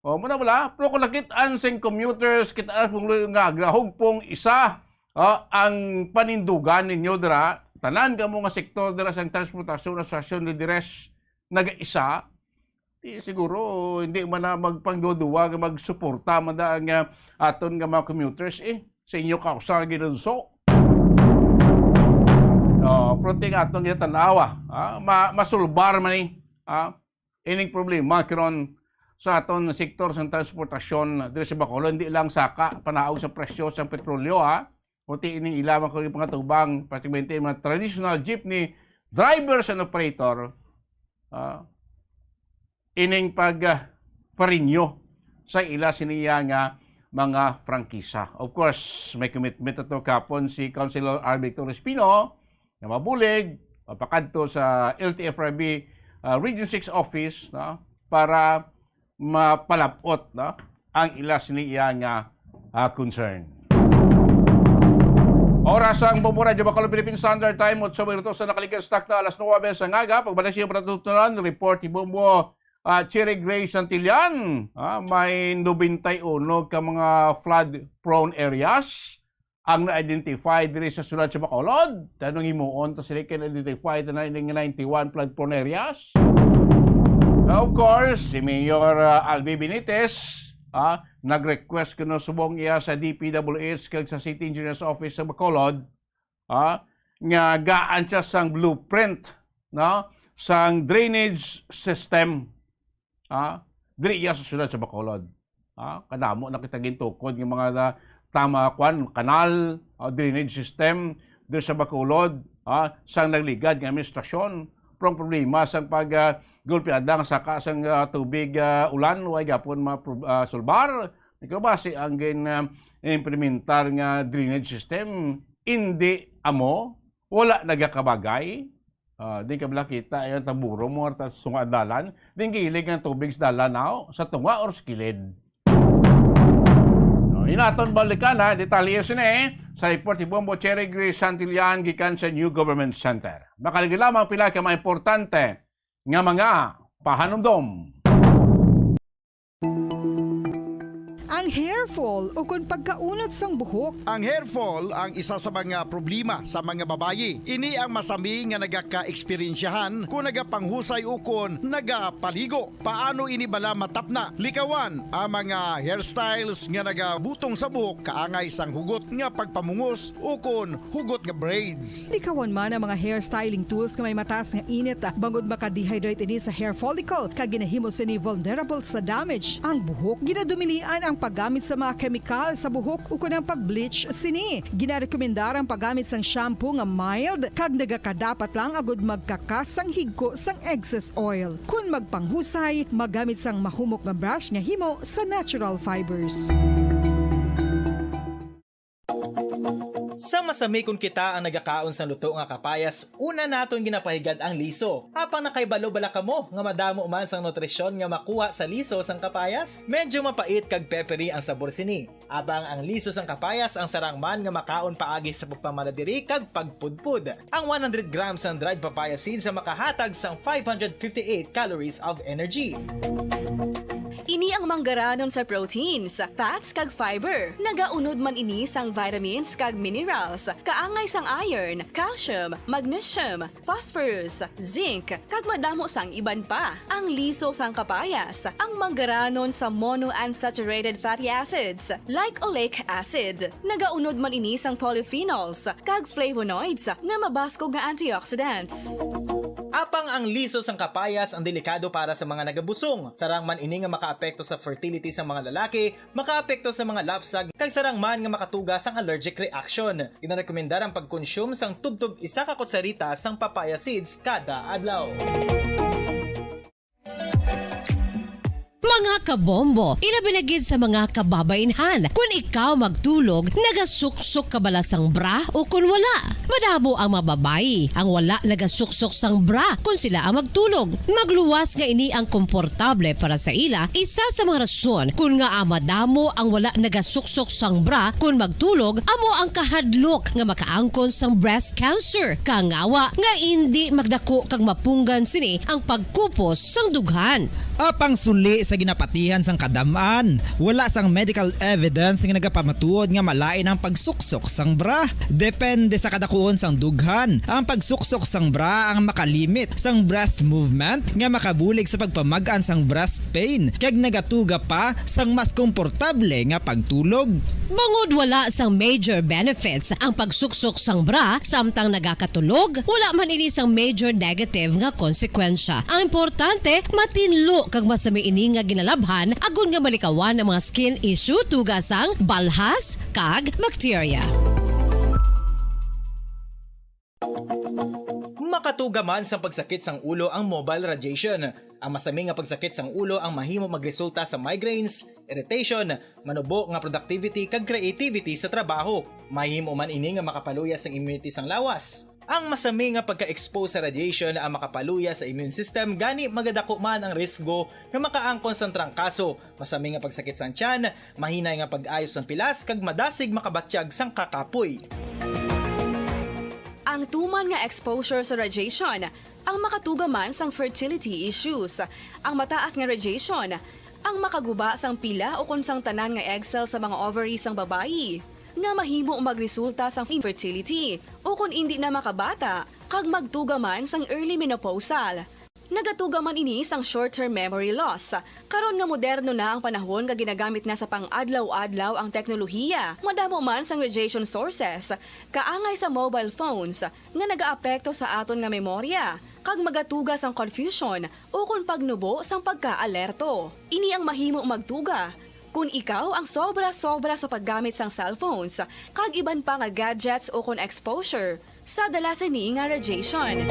Oh, muna wala. Pero kung nakit-an sing commuters, kita kung nga gahugpong isa, ah, ang panindugan ninyo dira, tanan kamo nga sektor dira sang transportasyon, asosasyon, lideres, nag-isa, di siguro hindi man na magpangduduwa nga magsuporta man da ang, ah, aton nga mga commuters, eh, sa inyo kausa nga ginunso. Oh, pero ting aton nga tan-awa, ah, ma-, masulbar man ni, ah, ining problema karon sa aton sektor sa transportasyon diri sa Bacolod, hindi lang saka panaog sa presyo sa petrolyo, ha, kundi ining ila man kuno pangatubang, pratikamente mga traditional jeepney drivers and operator, ah, ining pag, ah, parinyo sa ila siniya nga mga prangkisa. Of course, may commitment ato kapon si Councilor Arby Torres Pino nga mabulig, mapakadto sa L T F R B, ah, Region six office, no, para mapalab-ot, no, ang ila sini iya nga, ah, concern. Oras ang Bombo Radyo Bacolod Philippine Standard Time, otso minutos na nakalikas takna alas nuwebe sa ngaga. Pagbalik sa iyong patutunan, report ni Bombo, ah, Cherry Grace Santillan. Ah, may nobenta y uno ka mga flood-prone areas ang na-identify diri sa siyudad sa Bacolod. Tanong himuon ta sila kay na-identify ta na ining ninety-one flood-prone areas. Of course, si Mayor, ah, Albi Benitez, ah, nag-request kuno subong iya sa D P W H kag sa City Engineers Office sa Bacolod, ah, nga gaan siya sang blueprint, no, sang drainage system, ah, diri iya sa siyudad sa Bacolod. Ah, kadamo na kita gintukod nga mga na-, tama, kwan, kanal, ah, drainage system diri sa Bacolod, ah, sang nagligad nga administrasyon. Pero ang problema sang pag, ah, gulpiada nga saka sang, ah, tubig, ah, ulan, way gapon ma-, ah, sulbar. Ikaw ba si ang gin, ah, implementar nga drainage system? Indi amo, wala nagakabagay. Ah, di ka bala kita, ayan, taburo mo, ta-, sunga ang dalan. Di gilig ang tubig sa dalan, aw, sa tunga or sa kilid. No, inaton balikan, ha, detalye sini sa report ni Bombo Cherry Grace Santillan gikan sa New Government Center. Makaligid lamang pila ka mga importante nga mga pahanumdom. Ang hair fall ukon pagkaunot sang buhok. Ang hair fall ang isa sa mga problema sa mga babayi. Ini ang masami nga nagaka-eksperyensyahan kon nagapanghusay ukon nagapaligo. Paano ini bala matapna? Likawan ang mga hairstyles nga nagabutong sa buhok kaangay sang hugot nga pagpamungos ukon hugot nga braids. Likawan man ang mga hair styling tools nga may mataas nga init, ah, bangod maka-dehydrate ini sa hair follicle, kag ginahimo sini vulnerable sa damage ang buhok. Ginadumilian ang paggamit sa mga kemikal sa buhok ukon ang pag-bleach sini. Ginarekomendar ang paggamit sang shampoo nga mild kag nagakadapat lang agud magkakas sang higko sang excess oil. Kon magpanghusay, magamit sang mahumok nga brush nga himo sa natural fibers. Sa Masami kon kita ang nagakaon sang luto nga kapayas, una naton ginapahigad ang liso. Apang nakahibalo bala kamo nga madamo man sang nutrisyon nga makuha sa liso sang kapayas? Medyo mapait kag peppery ang sabor sini. Apang ang liso sang kapayas ang sarang man nga makaon paagi sa pagpamala diri kag pagpudpod. Ang one hundred grams sang dried papaya seeds ang makahatag sang five hundred fifty-eight calories of energy. Ini ang manggaranon sa proteins, fats, kag fiber. Nagaunod man ini sang vitamins kag minerals, kaangay sang iron, calcium, magnesium, phosphorus, zinc, kag madamo sang iban pa. Ang liso sang kapayas, ang manggaranon sa monounsaturated fatty acids, like oleic acid. Nagaunod man ini sang polyphenols kag flavonoids nga mabaskog nga antioxidants. Apang ang liso sang kapayas ang delikado para sa mga nagabusong. Sarang man ini nga makaapekto sa fertility sa mga lalaki, makaapekto sa mga lapsag, kag sarang man nga makatuga sang allergic reaction. Ginarekomendar ang pagkonsume sang tubtob isa ka kutsarita sang papaya seeds kada adlaw. Mga kabombo, ilabi na gid sa mga kababainhan, kun ikaw magtulog, nagasuksok ka bala sang bra o kun wala? Madamo ang mga babayi ang wala nagasuksok sang bra kun sila ang magtulog. Magluwas nga ini ang komportable para sa ila, isa sa mga rason kun ngaa madamo ang wala nagasuksok sang bra kun magtulog amo ang kahadlok nga makaangkon sang breast cancer, kangawa nga indi magdako kag mapunggan sini ang pagkupos sang dughan. Apang suli sa ginapatihan sang kadam-an, wala sang medical evidence nga nagapamatuod nga malain ang pagsuksok sang bra. Depende sa kadakuon sang dughan. Ang pagsuksok sang bra ang makalimit sang breast movement nga makabulig sa pagpamag-an sang breast pain, kag nagatuga pa sang mas komportable nga pagtulog. Bangod wala sang major benefits ang pagsuksok sang bra samtang nagakatulog, wala man ini sang major negative nga konsekwensya. Ang importante, matinlo kag masami ini nga ginalabhan agod nga malikawan ang mga skin issue tuga sang balhas kag bakterya. Makatuga man sang pagsakit sang ulo ang mobile radiation. Ang masami nga pagsakit sang ulo ang mahimo magresulta sa migraines, irritation, manubo nga productivity kag creativity sa trabaho. Mahimo man ini nga makapaluya sang immunity sang lawas. Ang masami nga pagka-expose sa radiation ang makapaluya sa immune system, gani magadako man ang risgo nga makaangkon sang trangkaso, masami nga pagsakit sang tiyan, mahinay nga pag-ayo sang pilas, kag madasig makabatyag sang kakapoy. Ang tuman nga exposure sa radiation ang makatuga man sang fertility issues. Ang mataas nga radiation ang makaguba sang pila ukon sang tanan nga egg cell sa mga ovary sang babayi, nga mahimo magresulta sang infertility ukon indi na makabata kag magtuga man sang early menopausal. Nagatuga man ini sang short-term memory loss. Karon nga moderno na ang panahon nga ginagamit na sa pang-adlaw-adlaw ang teknolohiya, madamo man sang radiation sources, kaangay sa mobile phones, nga nagaapekto sa aton nga memorya, kag magatuga sang confusion ukon pagnubo sang pagka-alerto. Ini ang mahimo magtuga kon ikaw ang sobra-sobra sa paggamit sang cellphones kag iban pa nga gadgets ukon exposure sa dala sini nga radiation.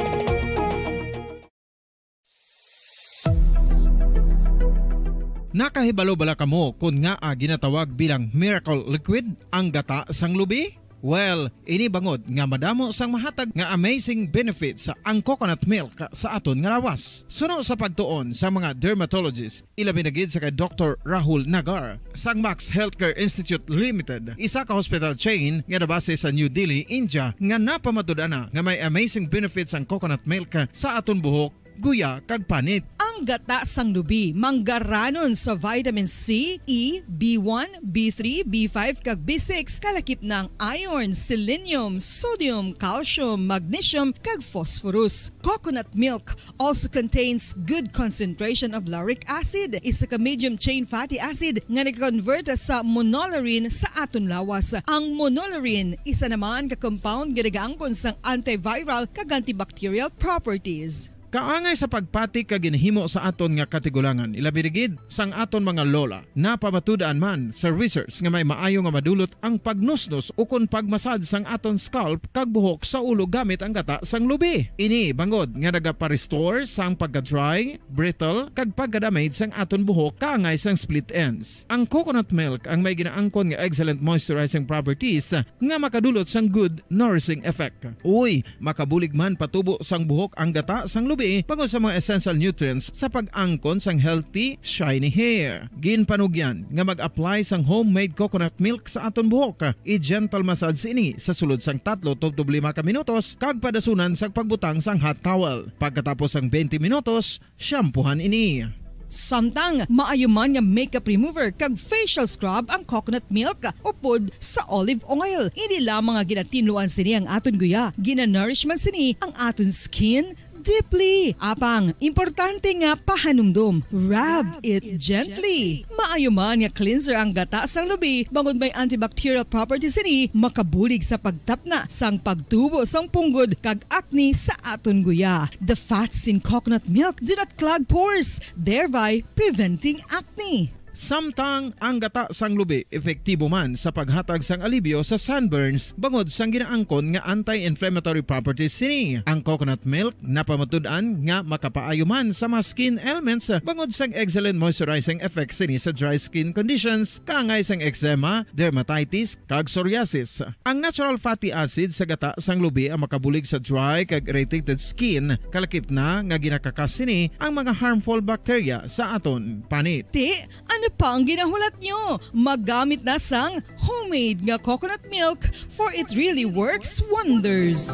Nakahibalo bala kamo kon ngaa ginatawag bilang miracle liquid ang gata sang lubi? Well, ini bangod nga madamo sang mahatag nga amazing benefits ang coconut milk sa aton nga lawas. Suno sa pagtuon sa mga dermatologist, ilabi na gid sa kay Doktor Rahul Nagar sang Max Healthcare Institute Limited, isa ka hospital chain nga nabase sa New Delhi, India, nga napamatud-an na nga may amazing benefits ang coconut milk sa aton buhok, guya, kag panit. Ang gata sang lubi manggaranon sa vitamin C, E, B one, B three, B five, kag B six, kalakip na ang iron, selenium, sodium, calcium, magnesium, kag phosphorus. Coconut milk also contains good concentration of lauric acid, isa ka medium chain fatty acid nga nag-convert sa monolaurin sa aton lawas. Ang monolaurin, isa naman ka compound nga nagaangkon sang antiviral kag antibacterial properties. Kaangay sa pagpati kag ginhimo sa aton nga katigulangan, ilabi na gid sang aton mga lola. Napamatud-an man sa research nga may maayo nga madulot ang pagnusnos ukon pagmasad sang aton scalp kag buhok sa ulo gamit ang gata sang lubi. Ini bangod nga nagapa-restore sang pagka-dry, brittle, kag pagka-damage sang aton buhok kaangay sang split ends. Ang coconut milk ang may ginaangkon nga excellent moisturizing properties nga makadulot sang good nourishing effect. Uy, makabulig man patubo sang buhok ang gata sang lubi bangod sa mga essential nutrients sa pag-angkon sang healthy, shiny hair. Ginpanugyan nga mag-apply sang homemade coconut milk sa aton buhok. I-gentle massage ini sa sulod sang tatlo tubtob lima ka minutos kag padasunan sang pagbutang sang hot towel. Pagkatapos sang twenty minutos, shampoohan ini. Samtang maayo man nga makeup remover kag facial scrub ang coconut milk upod sa olive oil, indi lamang nga ginatinluan sini ang aton guya, ginanourish man sini ang aton skin deeply. Apang, importante nga pahanumdom, rub it gently. Maayo man nga cleanser ang gata sang lubi bangod may antibacterial properties sini, makabulig sa pagtapna sang pagtubo sang punggod kag acne sa aton guya. The fats in coconut milk do not clog pores, thereby preventing acne. Samtang ang gata sang lubi epektibo man sa paghatag sang alibyo sa sunburns bangod sang ginaangkon nga anti-inflammatory properties sini. Ang coconut milk napamatud-an nga makapaayo man sa mga skin ailments bangod sang excellent moisturizing effects sini sa dry skin conditions, kaangay sang eczema, dermatitis, kag psoriasis. Ang natural fatty acid sa gata sang lubi ang makabulig sa dry kag irritated skin, kalakip na nga ginakakas sini ang mga harmful bacteria sa aton panit. Ti, ano pa ang ginahulat nyo? Magamit na sang homemade nga coconut milk, for it really works wonders.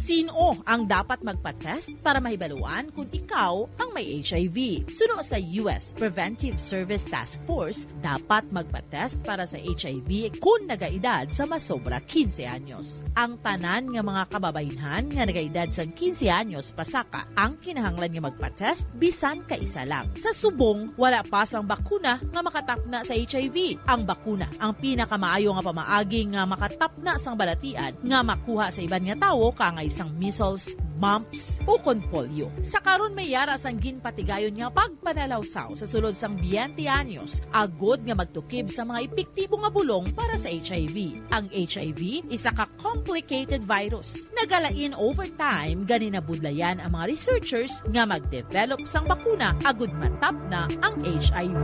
Sino ang dapat magpa-test para mahibaluan kung ikaw ang may H I V? Suno sa U S Preventive Service Task Force, dapat magpa-test para sa H I V kon nagaedad sa masobra quince anyos. Ang tanan nga mga kababaynhan nga nagaedad sang quince anyos pasaka ang kinahanglan nga magpa-test bisan kaisa lang. Sa subong, wala pa sang bakuna nga makatapna sa H I V. Ang bakuna ang pinakamaayo nga pamaagi nga makatapna sang balatian nga makuha sa iban nga tawo, kaangay sang measles, mumps, ukon polio. Sa karon, may yara sang ginpatigayon nga pagpanalawsaw sa sulod sang twenty anyos, agod nga magtukib sa mga epektibo nga bulong para sa H I V. Ang H I V isa ka complicated virus. Nagalain over time, gani nabudlayan ang mga researchers nga mag-develop sang bakuna agud matapna ang H I V.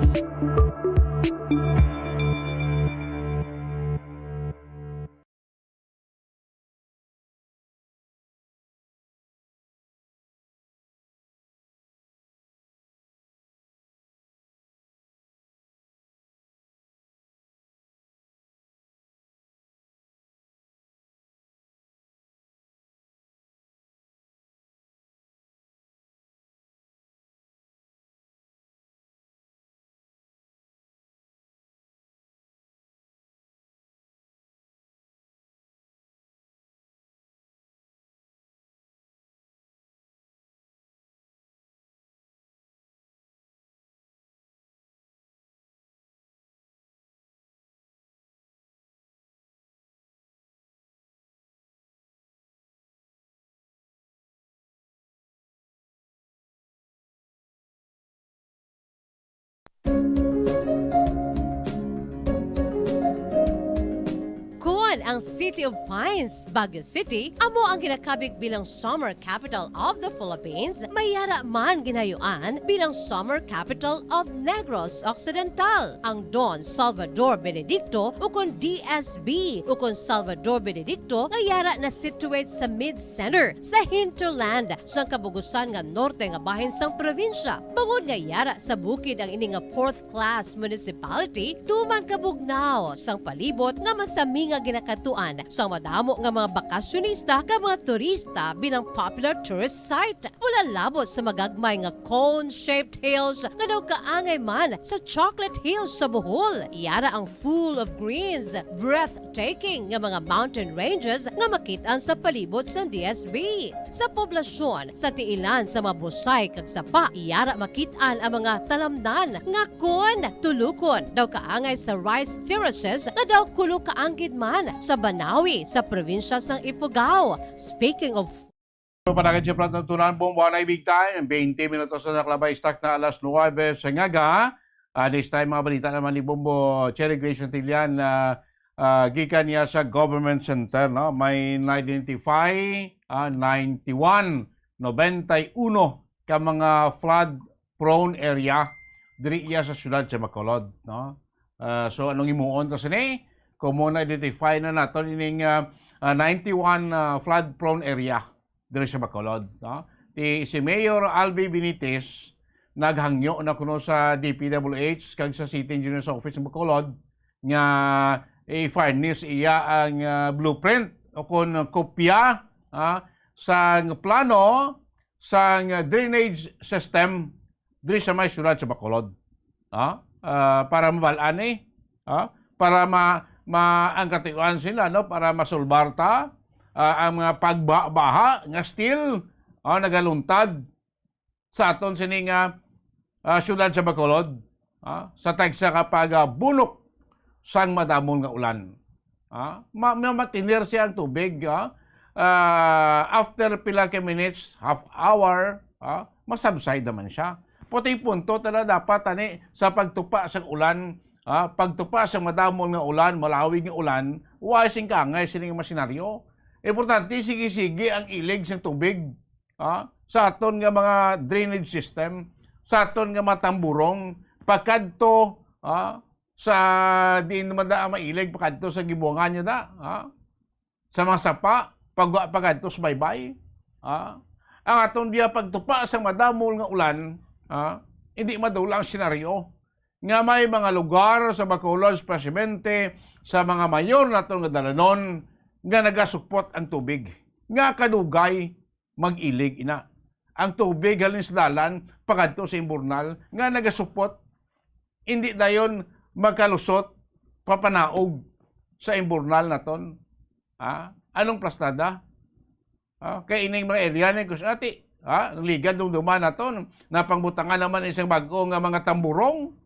Kon ang City of Pines, Baguio City, amo ang ginakabig bilang Summer Capital of the Philippines, may yara man ginayuan bilang Summer Capital of Negros Occidental. Ang Don Salvador Benedicto, ukon D S B, ukon Salvador Benedicto, nga yara na-situate sa mid-center, sa hinterland, sang kabugusan nga norte nga bahin sang probinsya. Bangod nga yara sa bukid ang ini nga fourth class municipality, tuman kabugnaw sang palibot nga masami nga ginakadtuan sang madamo nga mga bakasyonista kag mga turista bilang popular tourist site. Wala labot sa magagmay nga cone-shaped hills nga daw kaangay man sa Chocolate Hills sa Bohol. Yara ang full of greens, breathtaking nga mga mountain ranges nga makit-an sa palibot sang D S B. Sa poblasyon, sa tiilan sa mga busay kag sapa, yara makit-an ang mga talamnan nga kon tulukon daw kaangay sa rice terraces nga daw kulo kaanggid man sa Banawi sa probinsya sang Ifugao. Speaking of Panagan siya plat ng tunan, Bombo, anay big time. Twenty minutos na nakalabay, stock na alas nuwebe sa ngaga. Ah, this time, mga balita naman ni Bombo Cherry Grace Santillan, ah, ah, gikan niya sa Government Center, no? May na-identify, ah, ninety-one, nobenta y uno ka mga flood prone area diri iya sa siyudad sa Bacolod, no? Ah, so, anong himuon ta sini? Kung mo na-identify na naton ining, ah, ah, ninety-one, ah, flood prone area diri sa Bacolod, no? Ti, si Mayor Albi Benitez naghangyo na kuno sa D P W H kag sa City Engineer's Office sa Bacolod nga i-furnish iya ang, ah, blueprint o kon kopya, ah, sang plano sang drainage system diri sa may siyudad sa Bacolod. Ah, ah, para mabal-an ni, ah, para ma-, ma-, ang katiuan sila, no, para masulbar ta, ah, ang mga pagbaha nga still, ah, nagaluntad sa aton sini nga, ah, siyudad sa Bacolod, ah, sa tagsa ka pagabunok sang madamol nga ulan. Ah, ma-, ma-, matiner siya ang tubig, ah. Ah, after pila ka minutes, half hour, ah, masubside naman siya. Puting punto tala dapat ani sa pagtupa sa ulan, ah, pagtupa sa madamol nga ulan, malawig nga ulan, wa sing kangay sini nga mga senaryo. Importante, sige-sige ang ilig sang tubig, ah, sa aton nga mga drainage system, sa aton nga mga tamburong, pakadto, ah, sa diin naman da ang mailig, pakadto sa gibuangan niya da, ah, sa mga sapa, pagwa pakadto sa baybay, ah. Ang aton diya pagtupa sa madamol nga ulan, ah, hindi madula ang senaryo nga may mga lugar sa Bacolod, espesiyalmente sa mga mayor naton nga dalanon, nga nagasupot ang tubig. Nga kadugay, mag-ilig ina. Ang tubig halin sa dalan pakadto sa imburnal nga nagasupot, hindi dayon magkalusot papanaog sa imburnal naton. Ha? Anong plastada? Ha? Kay ining mga area ni Kusati, ha? Ang ligad dumduman naton, napangbutangan naman isang bag-o nga mga tamburong.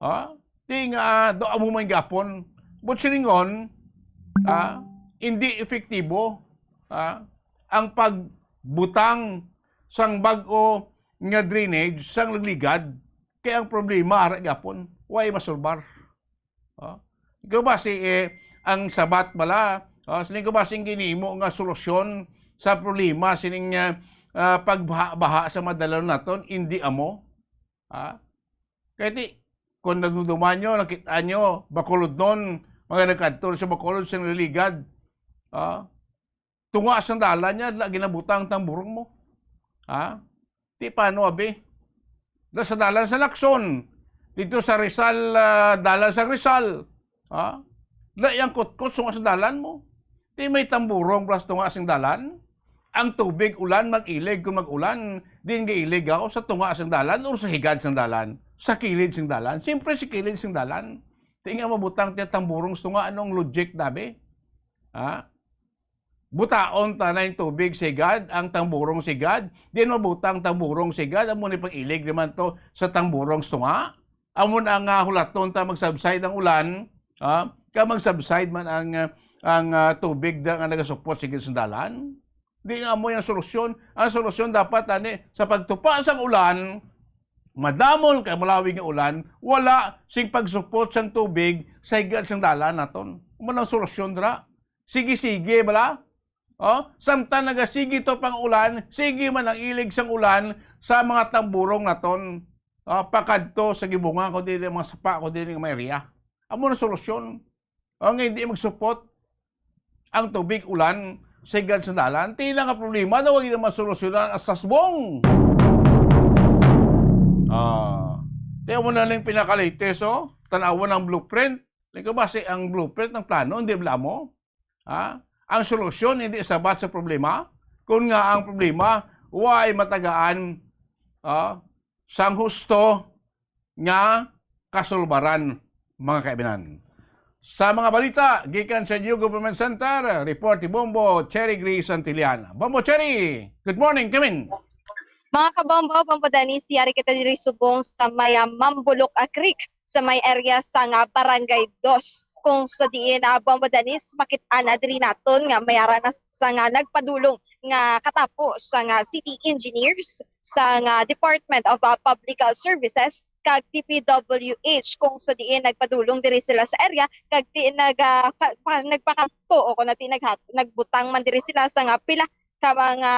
Ha? Di nga, do amo man gapon. But siningon, ha, hindi epektibo, ha, ang pagbutang sang bag-o nga drainage sang ligad, kay ang problema ara gapon, way masulbar. Ha? Ikaw ba si, eh, ang sabat bala? Ha? Sining ko ba sing ginimo nga solusyon sa problema sining, ah, ah, pagbaha-baha sa madalanon naton? Hindi amo. Ha? Kay ti, kung nadumduman nyo, nakita nyo, Bacolodnon, mga nagkadto sa Bacolod, sa naliligad. Ha? Tunga sang dalan niya, la ginabutang tamburong mo. Ha? Ti paano, abi? La sa dalan sa Lacson, dito sa Rizal, ah, dalan sa Rizal. Ha? La yang kutkot tunga sa dalan mo. Ti may tamburong plus tunga sing dalan. Ang tubig ulan, mag-ilig kung mag-ulan, din gailig ako sa tunga sang dalan o sa higad sang dalan, sa kilid sang dalan. Siyempre, sa kilid sang dalan. Ti nga mabutang ti tamburong sa tunga, anong logic, dabi? Ha? Butaon ta na yung tubig sa higad, ang tamburong sa higad. Din mabutang tamburong sa higad, amo ni pag-ilig naman to sa tamburong sa tunga. Amo na nga hulaton ta magsubside ang ulan, ha? Ka magsubside man ang, ah, ang, ah, tubig da nga nagasupot sa gilid sang dalan. Di nga amo yung solusyon. Ang solusyon dapat ani sa pagtupa sang ulan, madamol kay malawig nga ulan, wala sing pagsupot sang tubig sa higad sang dalan naton. Amo nang solusyon dira. Sige-sige bala. Oh, samtang nagasigi to pang ulan, sige man ang ilig sang ulan sa mga tamburong naton. Oh, pakadto sa gibunga ko dili mga sapa ko dili nga may area. Amo na solusyon. Oh, nga hindi magsupot ang tubig ulan sa higad sa dalan. Tila nga problema daw hindi na masolusyonan sa subong. Ah, tiyan mo na lang pinakalatest, oh. Tanawan ang blueprint. Like, base ang blueprint ng plano, hindi bala mo? Ha? Ang solusyon hindi sabat sa problema, kun nga ang problema way matagaan, ah, sang husto nga kasulbaran, mga kaibinan. Sa mga balita gikan sa New Government Center, report ni Bombo Cherry Grace Santillan. Bombo Cherry, good morning, come in. Mga kabombo, Bombo Dennis, yari kita diri subong sa may, ah, Mambulok, ah, Creek. sa may area sa nga Barangay Dos, kung sa diin, ah, Bombo Dennis, makit-an na diri naton nga may ara na sa nga nagpadulong nga katapo sa nga city engineers sa nga Department of, ah, Public, ah, Services kag D P W H, kung sa diin nagpadulong diri sila sa area kag di nag, ah, ka-, pa-, nagpakanto o kung di naghat-, nagbutang man diri sila sa nga pila ka mga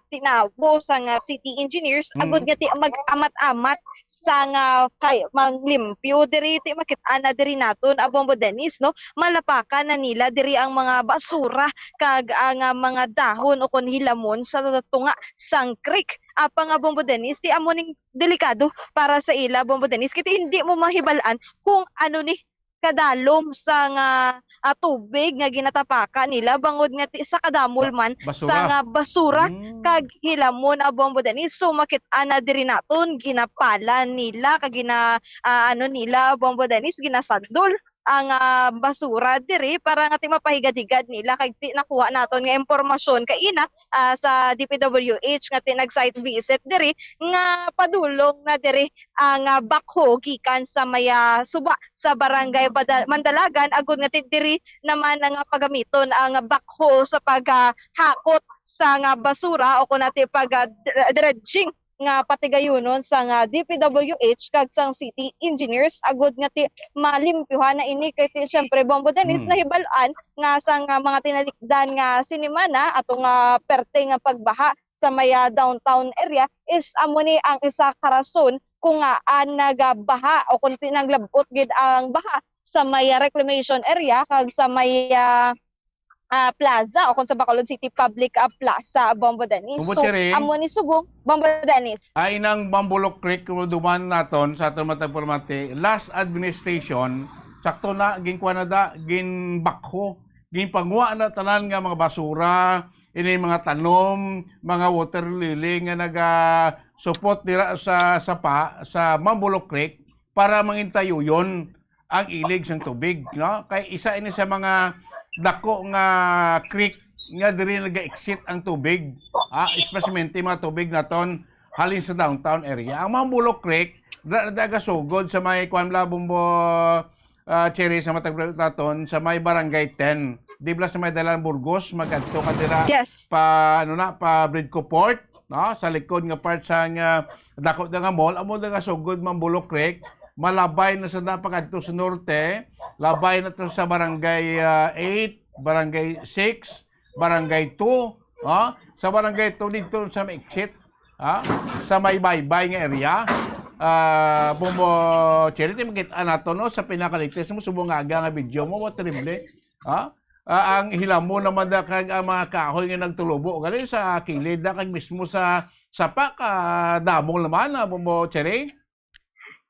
tinawo sa nga city engineers, agud Mm. nga ti mag-amat-amat sa nga kay manglimpyo diri, ti makit-an na diri naton, ah, Bombo Dennis, no? Malapakan na nila diri ang mga basura kag ang, ah, mga dahon o kon hilamon sa tunga sang creek. Apang, ah, Bombo Dennis, ti amo ning delikado para sa ila, Bombo Dennis, kay ti hindi mo mahibal-an kung ano ni kadalom sa nga, ah, tubig nga ginatapakan nila, bangod nga ti-, sa kadamol Ba-, man basura. sa nga basura Mm. kag hilamon, ah, Bombo Dennis. So, makit-an na diri naton, ginapalan nila, kag gina-, ah, ano nila, Bombo Dennis, ginasandol ang, ah, basura diri para nga ti mapahigad-higad nila, kag ti nakuha naton nga impormasyon kaina, ah, sa D P W H nga ti nag-site visit diri nga padulong na diri ang, ah, backhoe gikan sa may, ah, suba sa Barangay Bada-, Mandalagan, agud nga ti-, diri naman na nga pagamiton ang backhoe sa paghakot sa nga basura o kon ti pag, ah, dr-, dredging nga patigayunon sa nga D P W H kag sang city engineers, agud nga ti malimpyuhan na ini kay ti, siyempre, Bombo Dennis, Mm. nahibal-an nga sa nga mga tinalikdan nga sinimana ato nga perte nga pagbaha sa may, ah, downtown area is amo ni ang isa ka rason kung ngaa nagabaha o kung ti-, naglab-ot gid ang baha sa may, ah, reclamation area kag sa may, ah, ah, plaza o kung sa Bacolod City Public, ah, Plaza, Bombo Dennis. Bombo So, Cherry. amo ni subong, Bombo Dennis. Ay nang Bambulo Creek, kung duman naton sa aton mga tagpalamati, last administration, sakto na, ginkuha na da, ginbakho, ginpangwa na tanan nga mga basura, ini mga tanom, mga water lily nga naga-support dira sa sapa, sa Mambulo Creek, para mangintayuyon ang ilig sang tubig, no? Kay isa ini sa mga dako nga creek nga diri naga-exit ang tubig, ah, especially mga tubig naton halin sa downtown area. Ang Mambulo Creek, da-, da-, gasugod sa may, kuwan, Bombo, ah, Cherry, sa matag naton, sa may Barangay ten. Di ba sa may Dalan Burgos, magadto ka dira Yes. pa, ano na, pa Bridco Port, no? Sa likod nga part sa nga dako na nga mall, amo na nga sugod Mambulo Creek, malabay na sa na pag-adto sa norte, labay na to sa Barangay, ah, eight, Barangay six, Barangay two, ha? Sa Barangay two dito sa may exit, ha? Sa may baybay nga area. Ah, Bombo Cherry, ti makita nato, no, sa pinakaligtas mo, subong nga aga nga video mo, wa, terrible. Ha? Ah, ang hilamon naman da kag ang mga kahoy nga nagtulubo gali sa kilid da kag mismo sa sapa ka damol naman, ah, Bombo Cherry.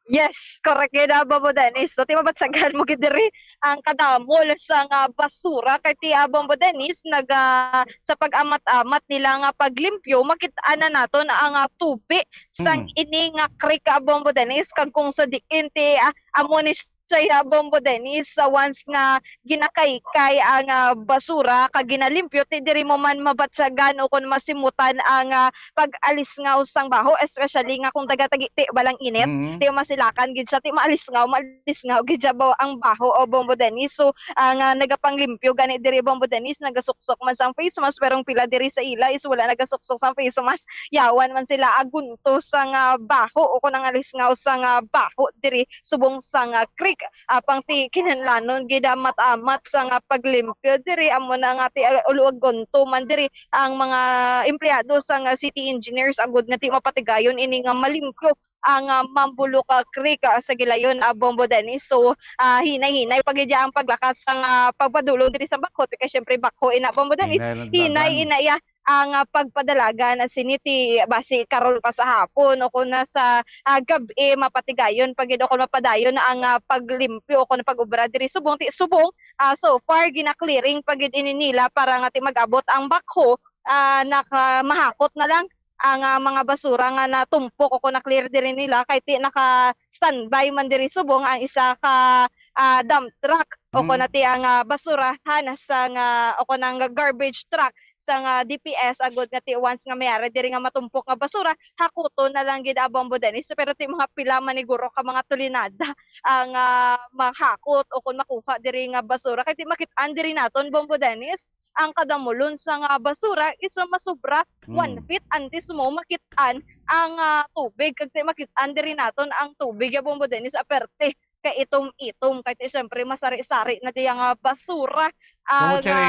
Yes, correct gid, ah, Bombo Dennis. So, ti mabatsagan mo gid diri ang kadamol sa nga basura kay ti, ah, Bombo Dennis, nag, ah, sa pag-amat-amat nila nga paglimpyo, makit-an na naton ang, ah, tubi sang Mm. ini nga creek, ah, Bombo Dennis, kag kung sa diin ti, ah, amo ni siya, ah, Bombo Dennis, sa once nga ginakaykay ang, ah, basura kag ginalimpyo, ti diri mo man mabatyagan o kon masimutan ang, ah, pag-alisngaw sang baho, especially nga kung dagatagiti balang init, Mm. ti masilakan gid siya, ti maalisngaw, maalisngaw gid siya ba-, ang baho, o Bombo Dennis. So, ang, ah, nagapanglimpyo gani diri, Bombo Dennis, nagasuksok man sang face mask, pero ang pila diri sa ila is wala nagasuksok sang face mask. Yawan man sila agunto sang, ah, baho o kon ang alisngaw sang, ah, baho diri subong sang, ah, creek. Apang ti kinahanglanon gid amat-amat sang, ah, paglimpyo diri, amo na nga ti, ah, uluag gunto man diri ang mga empleyado sang, ah, city engineers agud nga ti mapatigayon ini nga malimpyo ang, ah, Mambuluka Creek, ah, sa gilayon, ah, Bombo Dennis. So, ah, hinay-hinay pa gid ang paglakat sang, ah, pagpadulong diri sa backhoe, kay syempre backhoe ina, Bombo Dennis. Hinay lang Hinay dagan. ina iya ang, ah, pagpadalagan na sini ti basi karon pa sa hapon o kung na sa, ah, gab-i, mapatigayon pa gid o kung mapadayon na ang, ah, paglimpyo o kung pag-obra diri subong ti subong, ah, so far gina-clearing pa gid ini nila para nga ti mag-abot ang backhoe, ah, naka-, mahakot na lang ang, ah, mga basura nga natumpok o kung na-clear diri nila kay ti naka-standby man diri subong ang isa ka, ah, dump truck o Mm. kung na ti ang, ah, basurahan sa nga o kung ang garbage truck sang, ah, D P S, agod nga ti once nga may ara diri nga matumpok nga basura, hakuton na lang gid, ah, Bombo Dennis. Pero ti mga pila man ni guro ka mga tulinada ang, ah, mahakot o kung makuha diri nga basura. Kay ti makit-an diri naton, Bombo Dennis, ang kadamulon sang, ah, basura is masubra one Mm. feet antes mo makit-an ang, ah, tubig. Kag ti makit-an diri naton ang tubig, ya, Bombo Dennis, aperte kay itom-itom. Kay ti, siyempre, masari-sari na diya nga basura, ah, Oche. nga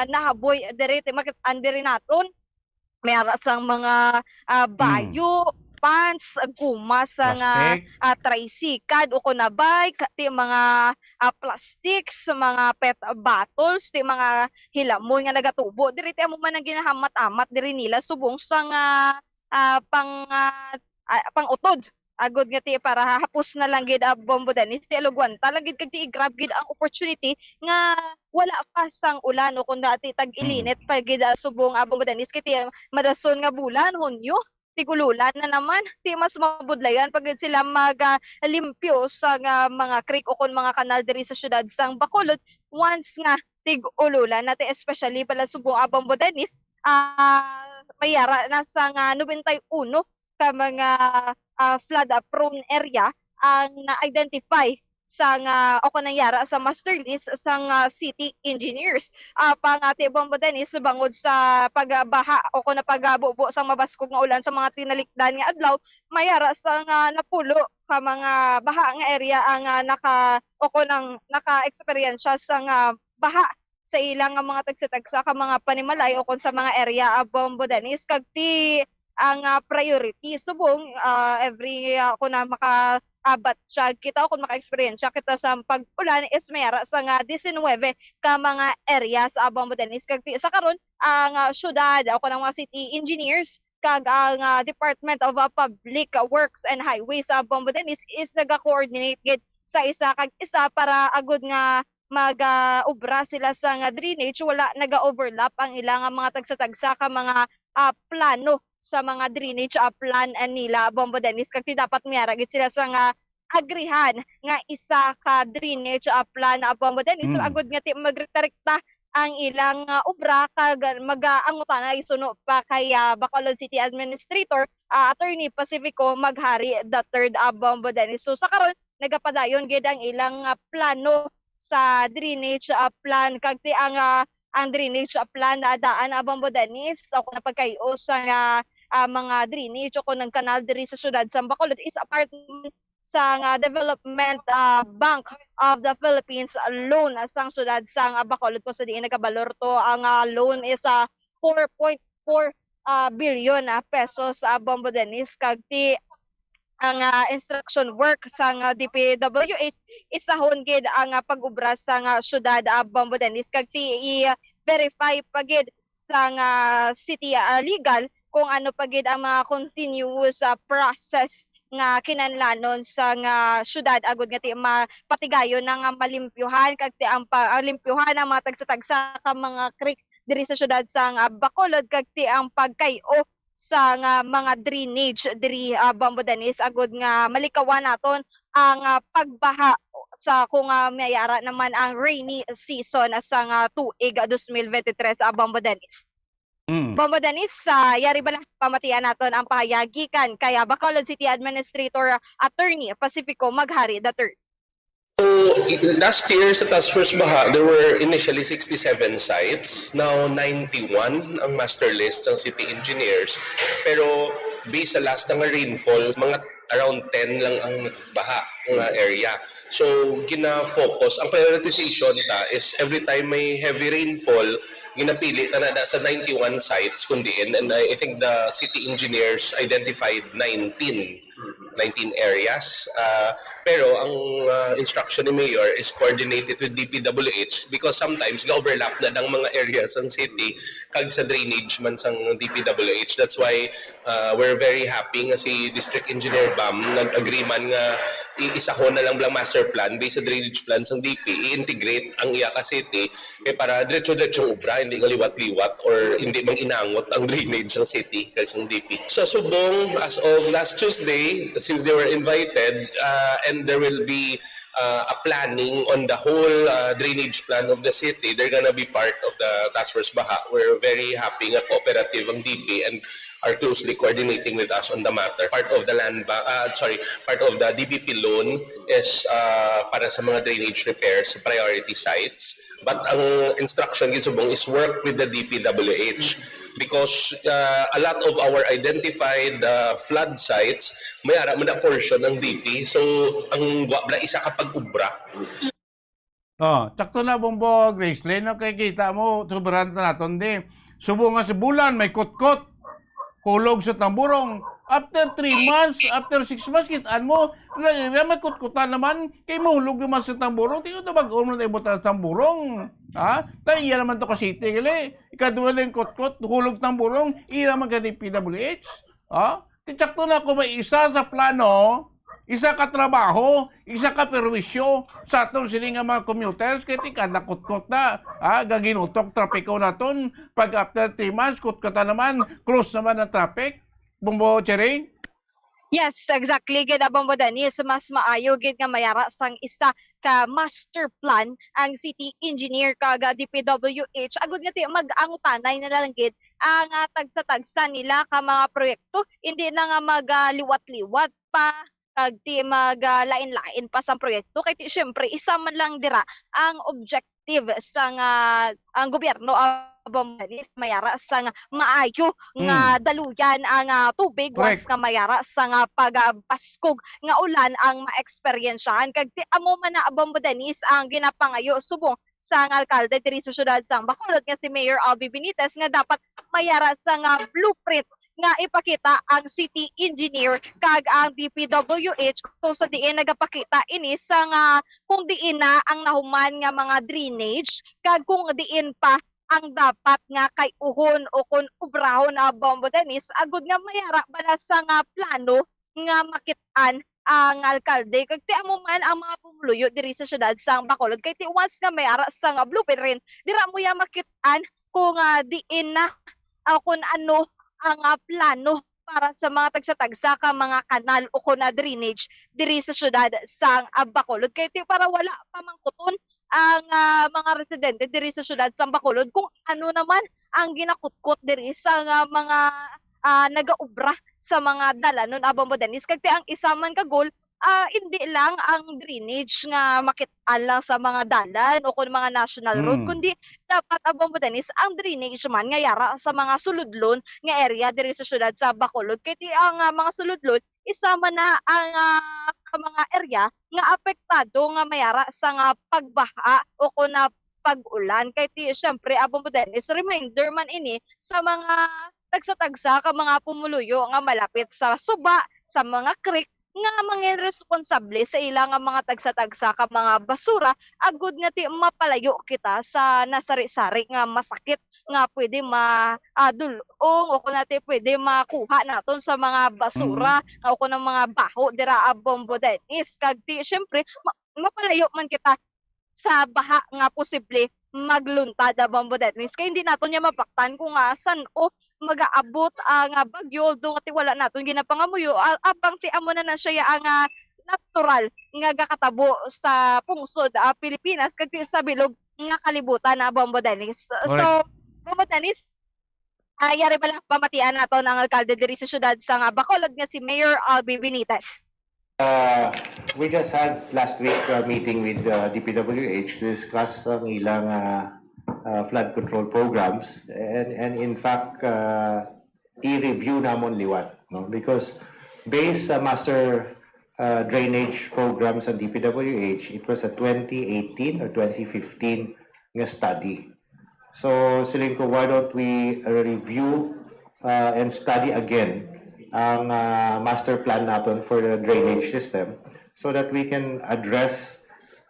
nahaboy diri. Ti makit-an diri naton, may ara sang mga, ah, Mm. bayo, pants, guma sa nga, Plastic. ah, tricycle o kon na bike, ti mga, ah, plastics, mga pet bottles, ti mga hilamon nga nagatubo. Diri ti amo man ang ginahamat-amat diri nila subong sa nga, ah, pang, ah, ah, pang-utod. Agod nga ti para hapos na lang gid, ah, Bombo Dennis, ti alugwanta lang gid kag ti i-grab gid ang opportunity nga wala pa sang ulan o kung dati tag-ilinit Mm. pa gid, ah, subong, ah, Bombo Dennis, kay ti madason nga bulan, Hunyo, tig-ululan na naman. Ti mas mabudlayan pa gid sila mag, ah, limpyo sa nga mga creek o kon mga kanal diri sa siyudad sang Bacolod once nga tig-ululan na ti, especially pala subong, ah, Bombo Dennis, ah, may ara na sa nga nobenta y uno ka mga, ah, flood, ah, prone area ang na-identify sa nga o kon nangyara sa master list sang, ah, city engineers. Ah, pangati, Bombo Dennis, bangod sa pagbaha o kon pagbubo sang mabaskog nga ulan sa mga tinalikdan nga adlaw, may ara sa nga napulo ka mga baha nga area ang, ah, naka o kon ang naka-eksperyensya sa nga baha sa ilang nga mga tagsa-tagsa ka mga panimalay o kon sa mga area, ah, Bombo Dennis, kag ti ang, ah, priority. Subong, ah, every, ah, kon na maka-, ah, batyag kita o kon maka-eksperyensya kita sa pag-ulan is may ara sa nga diecinuebe ka mga area sa Bombo Dennis. Kag ti sa karon, ang, ah, syudad o kon ang mga city engineers kag ang, ah, Department of, ah, Public Works and Highways sa Bombo Dennis is naga-coordinate gid sa isa kag isa para agud nga mag, ah, obra sila sa nga drainage, wala naga-overlap ang ila nga mga tagsa-tagsa ka mga, ah, plano sa mga drainage, ah, plan, ah, nila, Bombo Dennis, kag ti dapat may ara gid sila sa nga agrihan nga isa ka drainage, ah, plan, ah, Bombo Dennis, so Mm. agud nga ti magrekta-rekta ang ilang, ah, obra kag mag-, ah, ang utana isuno pa kay, ah, Bacolod City Administrator, ah, Attorney Pacifico Maghari the third, ah, Bombo Dennis. So sa karon, nagapadayon gid ang ilang, ah, plano sa drainage, ah, plan kag ti ang, ah, ang drainage, ah, plan na daan, ah, Bombo Dennis, o kung napagkayo sa nga, ah, mga drainage o kung ang kanal diri sa siyudad sa Bacolod is a part sa nga Development, ah, Bank of the Philippines loan sang siyudad sang, ah, Bacolod, kung sa diin nagabalor to ang, ah, loan is, ah, four point four, ah, billion, ah, pesos, ah, Bombo Dennis, kag ti ang, ah, instruction work sang, ah, D P W H, isahon gid ang, ah, pag-obra sang, ah, siyudad, ah, Bombo Dennis, kag ti i-verify pa gid sang, ah, city, ah, legal kung ano pa gid ang mga continuous, ah, process nga kinahanglanon sang, ah, siyudad agud nga ti mapatigayon na nga malimpyuhan kag ti ang pa-, ah, limpyuhan ang mga tagsa-tagsa ka mga creek diri sa siyudad sang, ah, Bacolod kag ti ang pagkay-o sa nga mga drainage diri, ah, Bombo Dennis, agud nga malikawan naton ang, ah, pagbaha sa kung, ah, may ara naman ang rainy season sa nga tuig, ah, dos mil bente tres, ah, Bombo Dennis. Mm. Bombo Dennis, ah, yari bala pamatian naton ang pahayag gikan kay, ah, Bacolod City Administrator, ah, Attorney Pacifico Maghari the third. So, i-, last year sa Task Force Baha, there were initially sixty-seven sites. Now, ninety-one ang master list sang city engineers. Pero based sa last na nga rainfall, mga around ten lang ang baha nga area. So, gina-focus. Ang prioritization ta is every time may heavy rainfall, ginapili ta na, na sa ninety-one sites kung diin. And I, I think the city engineers identified nineteen, nineteen areas. Ah, pero ang, ah, instruction ni Mayor is coordinate it with D P W H because sometimes ga-overlap na ang mga areas ang city kag sa drainage man sang D P W H. That's why, ah, we're very happy nga si District Engineer Bam nag-agree man nga i-, isahon na lang bala master plan based sa drainage plan sang D P, i-integrate ang iya ka city. Kay para diretso-diretsong obra, hindi nga liwat-liwat or hindi mang inangot ang drainage sang city kag sang D P. Sa Subong, as of last Tuesday, since they were invited, ah, and there will be uh, a planning on the whole uh, drainage plan of the city. They're gonna be part of the Task Force Baha. We're very happy nga cooperative ang D P and are closely coordinating with us on the matter. Part of the land bank, uh, sorry, part of the D B P loan is uh, para sa mga drainage repairs sa priority sites. But ang instruction gid subong is work with the D P W H because uh, a lot of our identified uh, flood sites may ara man na portion ng D P. So ang wa bala isa ka pag-ubra. Oh, sakto na, Bombo Gracelyn, no? Kay kita mo, sobrang naton di. Subo nga sa bulan, may kutkot. Hulog sa tamburong. After three months, after six months, kitaan mo, na, na may kutkutan naman, kay mahulog naman sa tamburong, tingnan to, bag-o mo na ibutan sa tamburong. Ha? Tayo iya naman to ka city, gali. Ikaduha na yung kutkot, hulog tamburong, iya naman ka D P W H. Ha? Ti sakto na kung may isa sa plano, isa ka trabaho, isa ka perwisyo sa aton sini nga mga commuters, kay ti kada kutkot na, ha, gaginutok trapiko naton, pag after three months, kutkota naman, close naman ang traffic. Bombo Cherry? Yes, exactly. Gid, Bombo Dennis, mas maayo gid nga mayara sang isa ka master plan ang city engineer kag D P W H. Agud nga ti mag-angutanay na lang gid ang ah, tagsa-tagsa nila ka mga proyekto, hindi na nga magaliwat-liwat pa kag ti magalain-lain pa sang proyekto, kay ti syempre isa man lang dira ang objective sang ah, ang gobyerno, Bombo Dennis, mayara sang maayo nga Hmm. daluyan ang ah, tubig once Correct. nga mayara sang ah, pagabaskog nga ulan ang maeksperiensyahan. Kag ti amo man na, Bombo Dennis, ang ginapangayo subong sang alkalde diri sa siyudad sang Bacolod nga si Mayor Albi Benitez nga dapat mayara sang ah, blueprint nga ipakita ang city engineer kag ang D P W H kung sa diin nagapakita ini sang ah, kung diin na ang nahuman nga mga drainage kag kung diin pa ang dapat nga kay-uhon o kon obrahon, ah, Bombo Dennis, agud nga mayara bala sang ah, plano nga makit-an ang alkalde. Kag ti amo man ang mga pumuluyo diri sa siyudad sang Bacolod, kay ti once nga mayara sang ah, blueprint, dira mo ya makit-an kung ah, diin na, ah, kung ano ang ah, plano para sa mga tagsa-tagsa ka mga kanal o kon ah, drainage diri sa siyudad sang ah, Bacolod. Kay ti para wala pamangkuton ang ah, mga residente diri sa siyudad sang Bacolod kung ano naman ang ginakutkot diri sa nga mga ah, nagaobra sa mga dalanon, Bombo Dennis. Kag ti ang isa man ka goal, ah, hindi lang ang drainage nga makit-an lang sa mga dalan o kon mga national road, Mm. kundi dapat, Bombo Dennis, ang drainage man nga yara sa mga suludlon nga area diri sa siyudad sa Bacolod. Kay ti ang ah, mga suludlon, isa man na ang ah, ka mga area nga apektado nga mayara sa nga pagbaha o kon na pag-ulan. Kay ti, syempre, Bombo Dennis, reminder man ini sa mga tagsa-tagsa ka mga pumuluyo nga malapit sa suba, sa mga creek, nga mangin responsable sa ila nga mga tagsa-tagsa ka mga basura, agud nga ti mapalayo kita sa nasari-sari nga masakit nga pwede ma ah, dul-ong o kon na ti pwede makuha naton sa mga basura o kon ang mga baho dira, Bombo Dennis. Kag ti, syempre, ma- mapalayo man kita sa baha nga posible magluntad, Bombo Dennis. Kay hindi naton niya mabaktan kung ah, san-o magaabot ang ah, bagyo, do nga ti wala naton ginapangamuyo, ah, apang ti amo na na siya ang ah, natural nga gakatabo sa pungsod ah, Pilipinas kag ti sa bilog nga kalibutan, ah, Bombo Dennis. So, Bombo Dennis, ah, yari bala pamatian naton ang alkalde diri sa siyudad sang ah, Bacolod nga si Mayor Albi Benitez. Uh, we just had last week a meeting with uh, D P W H to discuss ang ilang uh, uh, flood control programs, and and in fact uh, i-review namon liwat, no? Because based sa master uh, drainage program sa D P W H, it was a twenty eighteen or twenty fifteen nga study. So, siling ko, why don't we review uh, and study again ang uh, master plan naton for the drainage system so that we can address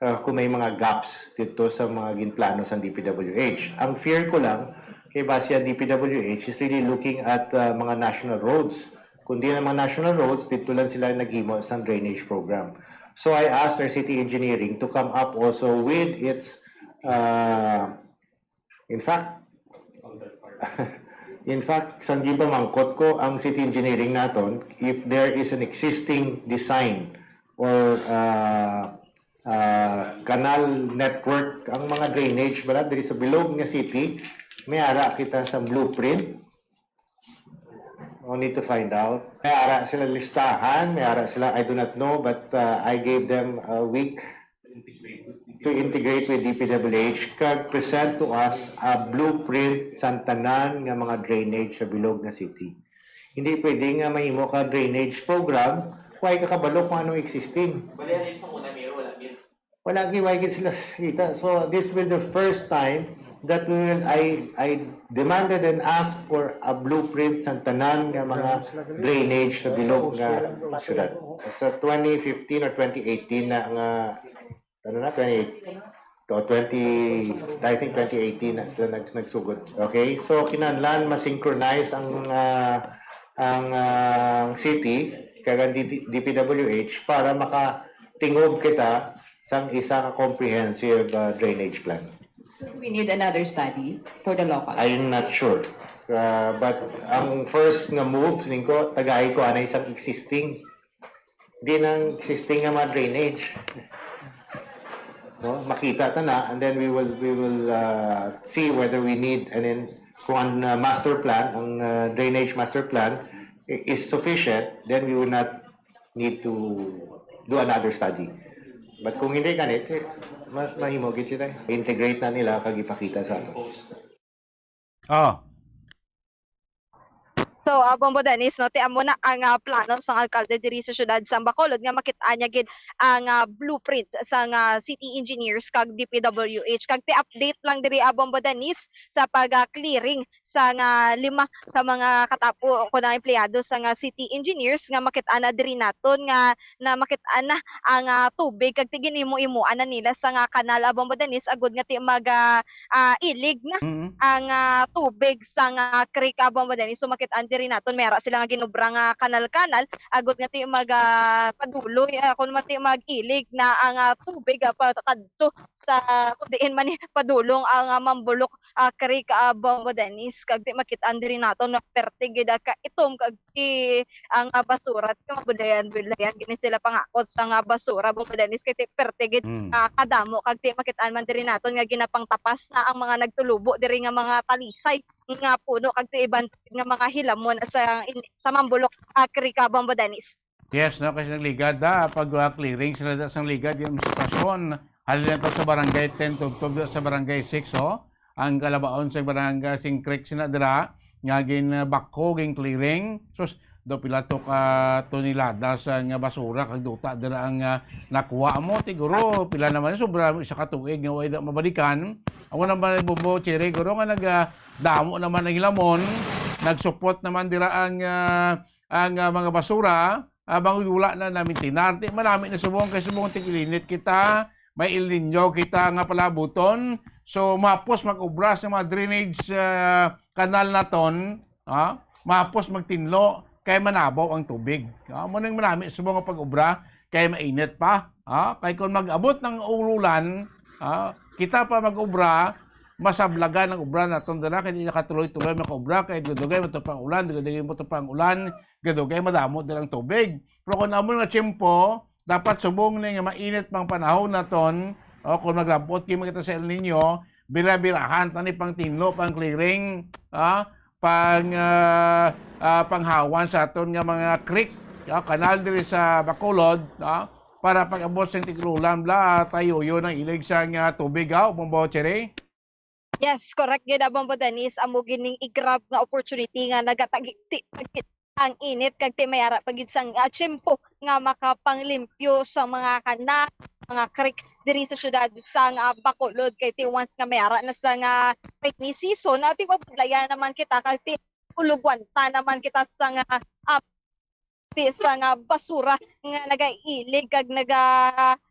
uh, kung may mga gaps dito sa mga ginplano sa D P W H. Ang fear ko lang, kay base ang D P W H is really looking at uh, mga national roads, kundi ang mga national roads, dito lang sila naghimo sa drainage program. So I asked our city engineering to come up also with its uh, In fact, in fact, sang gipamangkot ko ang city engineering naton, if there is an existing design or uh, ah, canal network, ang mga drainage bala diri sa bilog nga city, may ara kita sa blueprint. We need to find out. May ara sila listahan, may ara sila, I do not know, but, uh, I gave them a week to integrate with D P W H kag present to us a blueprint sa tanan nga mga drainage sa bilog nga city. Hindi pwede nga mahimo ka drainage program, way ka kabalo kung anong existing. Bali, ano yun sa muna, Mayor? Wala, Mayor. Wala, gi-, way gid sila kita. So, this will the first time that we will, I, I demanded and asked for a blueprint sa tanan nga mga drainage sa bilog nga syudad. Sa twenty fifteen or twenty eighteen na nga, ano na, twenty, to twenty, I think twenty eighteen na sila nag-, nagsugod. Okay? So, kinahanglan ma-synchronize ang, ah, ang, ah, city kag ang D P W H para makatingob kita sang isa ka comprehensive, ah, drainage plan. So do we need another study for the local? I'm not sure. Ah, but ang first nga move, siling ko, tagai ko anay sang existing. Di nang existing nga mga drainage. No? Makita ta na, and then we will, we will, ah, see whether we need, and then kung ang, ah, master plan, ang, ah, drainage master plan i-, is sufficient, then we will not need to do another study. But kung hindi ganit, eh, mas mahimo gid sila. Integrate na nila kag ipakita sa ato. Oh. So, uh, Bombo Dennis, no, ti amo na ang uh, plano sang alkalde diri sa siyudad sa Bacolod nga makit-an niya gid ang uh, blueprint sang uh, city engineers kag D P W H. Kag ti update lang diri, uh, Bombo Dennis, sa pag-clearing sang uh, lima ka mga katapo o kuna empleyado sang uh, city engineers nga makit-an na diri naton nga na makit-an na ang ah, tubig kag ti ginimo-imoan na nila sang ah, kanal, ah, Bombo Dennis, agud nga ti mag ah, ah, ilig na Mm. ang ah, tubig sang ah, creek, ah, Bombo Dennis. So makit-an diri naton may ara sila nga ginubra nga kanal-kanal agud nga ti mag ah, paduloy, ah, kun mati mag-ilig na ang ah, tubig ah, pa kadto sa kun diin man ni padulong ang ah, Mambulok ah, Creek, ah, Bombo Dennis. Kag ti makit-an diri naton na perte gid ah, ka itom kag ti ang ah, basura, ti mabulayan-bulayan gini sila pangakot sa nga basura, Bombo Dennis, kay ti perte gid Mm. ah, kadamo kag ti makit-an man diri naton nga ginapangtapas na ang mga nagtulubo diri nga mga talisay nga puno kag ti iban nga mga hilamon sa in- sa Mambulok, ah, Creek, ah, Bombo Dennis. Yes, no, kasi nagligad da, pag ah, clearing sila da sang ligad yung sitwasyon. Halin na to sa barangay ten, tubtob da sa barangay six, oh. Ang kalabaon sa barangay sing creek sina dira nga gin ah, backhoe, gin clearing. Sus, do pila to ka tonelada sa nga basura kag duta dira ang ah, nakuha mo, tiguro pila naman, sobra mo isa ka tuig nga way da mabalikan. Amo naman, Bombo Cherry, guro nga nag ah, damo naman ang hilamon, nagsupot naman dira ang ah, ang ah, mga basura, abang wala na namin tinar. Di manami na subong kay subong tig-ilinit kita, may El Nino kita nga palabuton. So mahapos mag-obra sa mga drainage ah, kanal naton, ah, mahapos magtinlo kay manabaw ang tubig. Ah, mo nang manami subong ang pag-obra kay mainit pa. Ah, kay kung mag-abot ng ululan, ah, kita pa mag-obra, masablagan ang obra naton dira kay di nakatuloy-tuloy makaobra kay dugay-dugay matupang ulan, dugay-dugay matupang ulan, gadugay madamo dira ang tubig. Pero kung amo nga tiyempo, dapat subong ni nga mainit pang panahon naton, o kung maglabot kay kita sa El Nino, bira-birahan tani pang tinlo, pang clearing, ah, pang ah, ah, panghawan sa aton nga mga creek, ah, kanal diri sa Bacolod, ah, para pag-abot sa tigululan bla tayo yun ang ilig sa nga tubig, ah, Bombo Cherry. Yes, correct gid, Bombo Dennis. Amo gining i-grab nga opportunity nga nagatagiti ang init kag ti may ara pa gid sang ah, tiyempo nga makapanglimpyo sa mga kana, mga creek diri sa syudad sang ah, Bacolod kay ti once nga may ara na sa nga rainy season, ah, ti mabudlayan naman kita kag ti ulugwanta naman kita sa nga ah, ti sa nga basura nga nagailig kag naga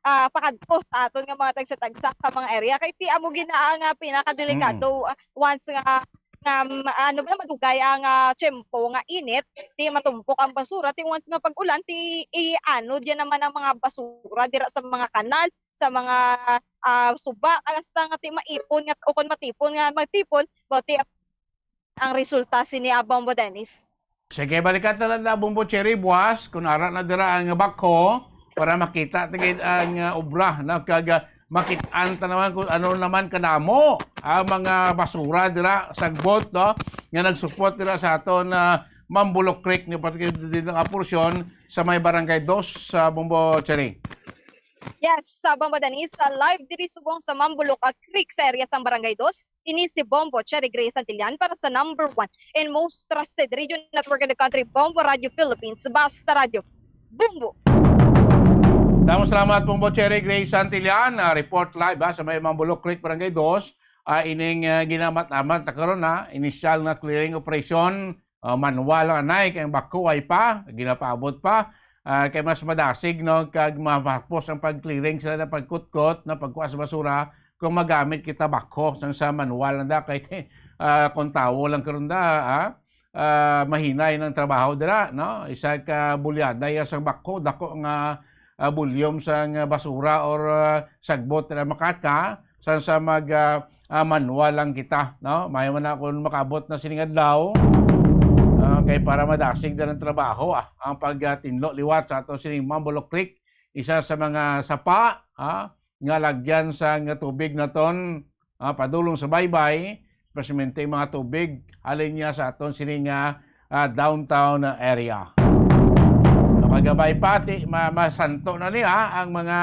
ah, pakadto sa aton nga mga tagsa-tagsa sa mga area kay ti amo gina nga pinakadelikado ah, once nga nga ma- ano ba madugay ang ah, tiyempo nga init, ti matumpok ang basura, ti once nga pag-ulan ti ianod yan naman ang mga basura dira sa mga kanal, sa mga ah, suba, hasta nga ti maipon nga o kon matipon nga magtipon, mo ti ang resulta sini, ah, Bombo Dennis. Sige, balikan ta lang na Bombo Cherry buwas kung ara na dira ang backhoe. para makita ta gid ang, ah, obra, no? Kag, ah, makit-an ta naman kung ano naman kadamo ang mga basura dira, sagbot, no, nga nagsupot dira sa aton, ah, Mambulok Creek, ni pati din ang porsyon sa may Barangay Dos sa Bombo Cherry. Yes, sa Bombo Danis, sa live diri subong sa Mambulok, ah, Creek sa area sang Barangay Dos. Ini si Bombo Cherry Gray Santillan para sa number one and most trusted radio network in the country, Bombo Radio Philippines. Basta Radio Bombo. Damo salamat, Bombo Cherry Gray Santillan. Ah, report live, ha, sa may Mambulok Creek, Barangay Dos. Ah, ining, ah, ginamat-amat na karon, ha, initial nga clearing operation. Ah, manual lang anay, kay ang backhoe way pa, ginapaabot pa. Ah, kay mas madasig, no, kag mahapos ang pag-clearing sila na pagkutkot, na pagkuha sa basura, kung magamit kita backhoe sang sa manual lang da, kay, ah, kung tawo lang karon da, ah, ah, mahinay ng trabaho dira, no? Isa ka bulyada ya sang backhoe, dako nga, ah, volume sang basura or, ah, sagbot na makaka, sang sa mag, ah, ah, manual lang kita, no? May man ako makaabot na sining adlaw. Ah, kay para madasig na ng trabaho, ah, ang pagtinlo liwat sa ato sining Mambulok Creek, isa sa mga sapa, ah, nga lagyan sa nga tubig naton, ah, padulong sa baybay, precisamente mga tubig halin niya sa aton sini nga, ah, downtown area. Makagabay pati, ma masanto na niya ang mga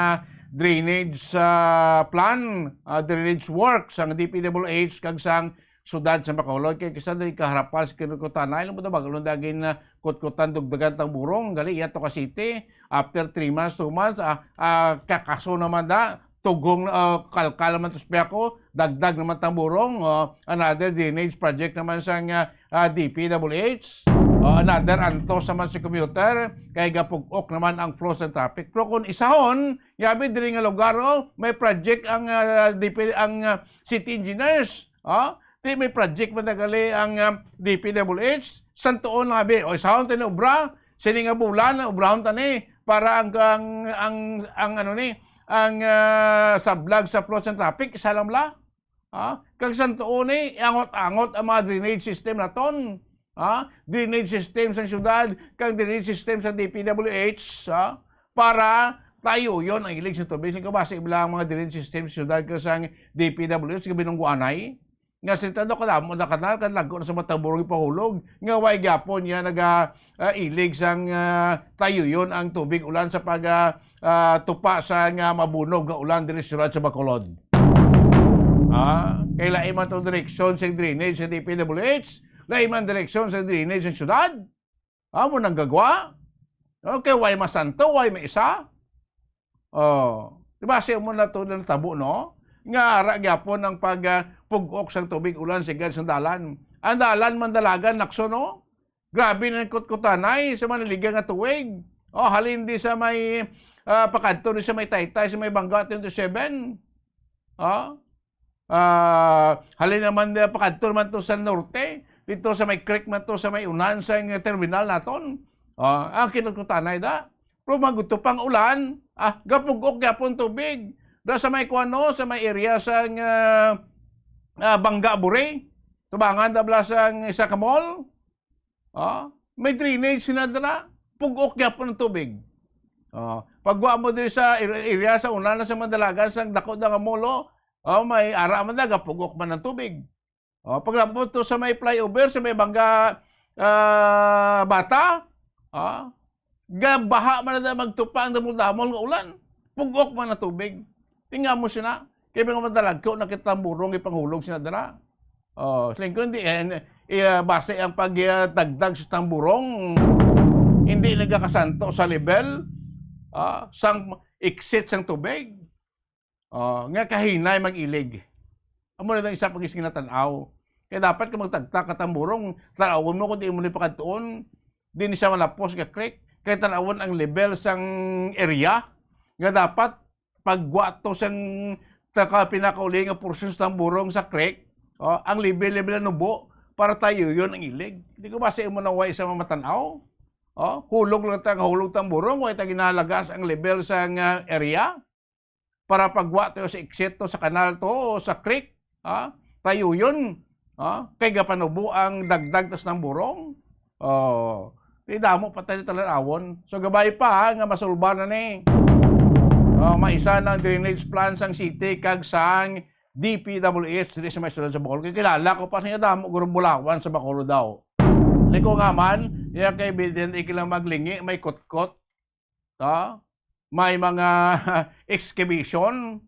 drainage, ah, plan, ah, drainage work sang D P W H kag sang sudad sa Bacolod, kay kisa diri kaharapan sa kinutkutan ay mo ba, ulon dagin na kutkutan, dugdagan tang burong, gali iya to ka city, after three months, two months, ah, ah, kakaso naman da, tugong, ah, kalkal man to sa piyako, dagdag naman tang burong, ah, another drainage project naman sa nga, ah, D P W H, ah, another antos naman sa commuter, kay gapugok naman ang flow sa traffic. Pero kung isahon, yabi diri nga lugar, oh, may project ang, ah, D P, ang, ah, city engineers, oh, di may project man nagali ang, ah, D P W H, santuon nga bi, o isahon tani obra, sini nga bulan, obrahon tani para ang, ang, ang, ang ano ni, ang, ah, sablag sa flow sa traffic, isa lang la. Ha? Kag santuon ni, angot-angot ang mga drainage system naton. Ha? Drainage system sa syudad, kag drainage system sa D P W H, ha? Para tayo yon ang ilig sa tubig. Kabasa ibla ang mga drainage system sa syudad kag sa D P W H, sa binungguanay. Nga sentado kadamo na kanal, kan lago na sa mataburo ipahulog. Nga way gyapon niya naga, ah, ilig sang, ah, tayo yon ang tubig ulan sa pag, ah, ah, tupa sa nga mabunog nga ulan diri sa syudad sa Bacolod. Ah, kay lain man tong direksyon sa drainage sa D P W H, lain man direksyon sa drainage sa syudad. Amo nang gagwa. Okay, way masanto, way maisa. Oh, di ba, siya mo na to natabo, no? Nga ara gyapon ang pag, ah, pug-ok sang tubig ulan sa gad sang dalan. Ang dalan man dalagan, nakso, no? Grabe na ang kutkutanay sa maniliga nga tuig. Oh, halin di sa may, ah, pakadto di sa may Taytay, sa may Bangga twenty-seven. Ah? Ah, halin naman di pakadto naman to sa norte, dito sa may creek man to, sa may unan sa terminal naton. Ah, ang kinutkutanay da. Pero maguto pang ulan, ah, gapugok gyapon tubig. Da sa may kuano, sa may area sa nga, ah, Bangga Buri. Tubangan da bala sa isa ka mall. Ah, may drainage sina dira. Pugok gyapon ang tubig. Ah, pagwa mo diri sa ir-, area sa una na sa Mandalagan, sa dako da nga mall, oh, may ara man na, gapugok man ang tubig. Oh, pag abot to sa may flyover, sa may Bangga, ah, Bata, ah, gabaha man na magtupa ang damol-damol nga ulan. Pugok man ang tubig. Tingnan mo sina. Kay mga madalagko na kita ang burong ipanghulog sina dira. Oh, sa lingkod, hindi, eh, eh, base ang pagdagdag sa tamburong, hindi nagakasanto sa level, ah, sang exit sang tubig. Oh, nga kahinay mag-ilig. Amo na lang isa pag ginatan-aw. Kaya dapat ka magtagtak ka tamburong, tanawon mo kung di mo ni pakadtuon, di ni siya malapos nga creek. Kaya tanawon ang level sang area nga dapat pagwa to sang taka pinakauli nga porsyon sa tamburong sa creek, oh, ang level-level na nubo para tayo yon ang ilig. Hindi ko ba sa imo na way sa mamatan-aw? Oh, hulog lang ta nga hulog tamburong, way ta ginalagas ang level sa nga area para pagwa tayo sa exit to, sa kanal to, o sa creek, ha? Tayo yon, ha? Kay gapanubo ang dagdag tas ng burong. Oh, Di damo pa tayo talan-awon. So, gabay pa, ha, nga masulba na ni. Oh, maisa na ang drainage plan sang city kag sang D P W H diri sa may siyudad sa Bacolod. Kay kilala ko pa siya, damo guro bulawan sa Bacolod daw. Liko nga man, iya kay evident, ikilang maglingi, may kutkot. Ta? May mga excavation.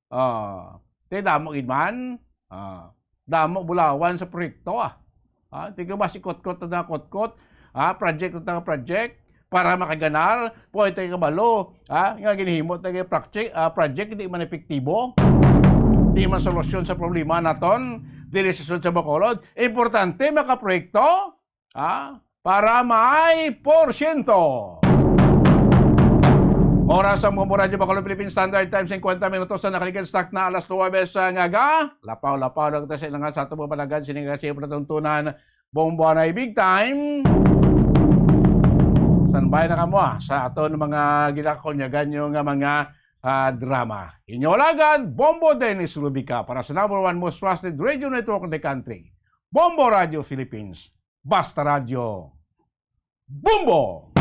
Ah, te, damo gid man. Ah, damo bulawan sa proyekto, ah. Ah, tingnan ba si Kotkot na Kotkot? Ah, project na project para makaganar, pwede tayo kabalo, ah, nga ginhimo tayo project, ah, project, hindi man epektibo, hindi man solusyon sa problema naton diri sa sulod sa Bacolod. Importante makaproyekto, ah, para may porsyento. Oras ang Bombo Radyo Bacolod Philippine Standard Time, fifty minutos na nakaligad sa takna alas nuwebe sa ngaga. Lapaw-lapaw lang ta sa ilangan sa ato mga palagad, sini nga siya palatuntunan, Bombo na Big Time. Standby na kamo, ah, sa aton mga ginakunyagan nyo nga mga, ah, drama. Inyo alagad, Bombo Dennis Rubica para sa number one most trusted radio network in the country, Bombo Radio Philippines. Basta Radyo. Bombo!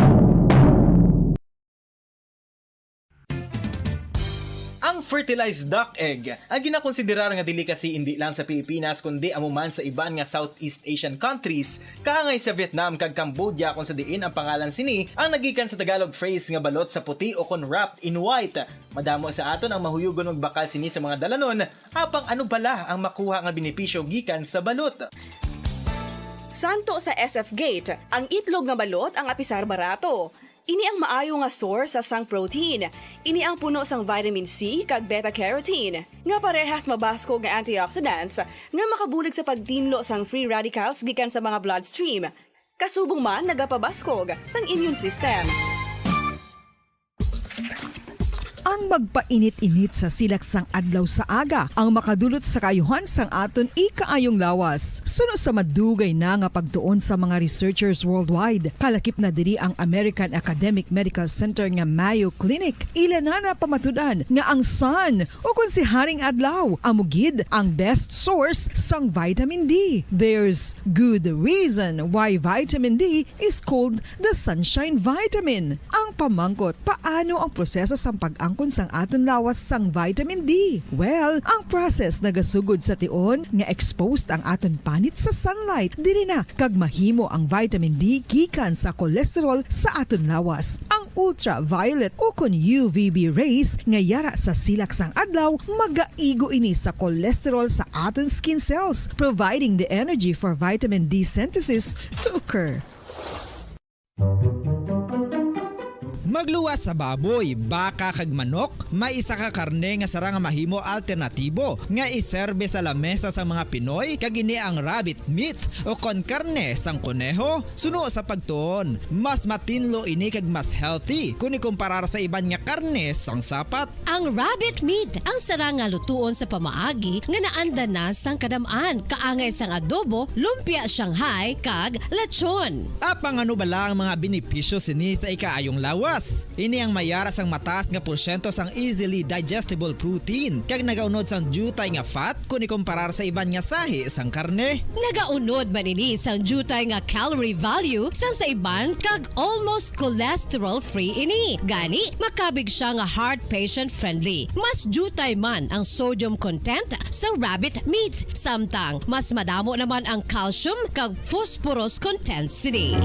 Ang fertilized duck egg, ang ginakonsiderar nga delicacy indi lang sa Pilipinas kundi amo man sa iban nga Southeast Asian countries, kaangay sa Vietnam kag Cambodia, kung sa diin ang pangalan sini ang nagikan sa Tagalog phrase nga balot sa puti o kon wrapped in white. Madamo sa aton ang mahuyugon magbakal sini sa mga dalanon, apang ano bala ang makuha nga benepisyo gikan sa balot? Santo sa S F Gate, ang itlog nga balot ang apisar barato. Ini ang maayo nga source sa sang protein. Ini ang puno sang vitamin C kag beta carotene, nga parehas mabaskog nga antioxidants nga makabulig sa pagtinlo sang free radicals gikan sa mga bloodstream. Kasubong man nagapabaskog sang immune system. Ang magpainit-init sa silak sang adlaw sa aga ang makadulot sa kaayuhan sang aton ikaayong lawas. Suno sa madugay na nga pagtuon sa mga researchers worldwide, kalakip na diri ang American Academic Medical Center nga Mayo Clinic. Ila na napamatud-an nga ang sun, o kon si Haring Adlaw, amo gid ang best source sang vitamin D. There's good reason why vitamin D is called the sunshine vitamin. Ang pamangkot, paano ang proseso sang pag-angkon sang aton lawas sang vitamin D? Well, ang process nagasugod sa tion nga exposed ang aton panit sa sunlight. Diri na kag mahimo ang vitamin D gikan sa cholesterol sa aton lawas. Ang ultraviolet o kon U V B rays nga yara sa silak sang adlaw magaigo ini sa cholesterol sa aton skin cells, providing the energy for vitamin D synthesis to occur. Magluwas sa baboy, baka, kag manok, may isa ka karne nga sarang nga mahimo alternatibo nga iserbe sa lamesa sang mga Pinoy, kag ini ang rabbit meat o kon karne sang koneho. Suno sa pagtuon, mas matinlo ini kag mas healthy kon ikumparar sa iban nga karne sang sapat. Ang rabbit meat ang sarang nga lutuon sa pamaagi nga naanda na sang kadam-an, kaangay sang adobo, lumpia Shanghai, kag lechon. Apang ano bala ang mga benepisyo sini sa ikaayong lawas? Ini ang mayara sang mataas nga porsyento sang easily digestible protein, kag nagaunod sang diutay nga fat kon ikumparar sa iban nga sahi sang karne. Nagaunod man ini sang diutay nga calorie value sang sa iban, kag almost cholesterol-free ini. Gani, makabig sia nga heart patient-friendly. Mas diutay man ang sodium content sa rabbit meat, samtang mas madamo naman ang calcium kag phosphorus content sini.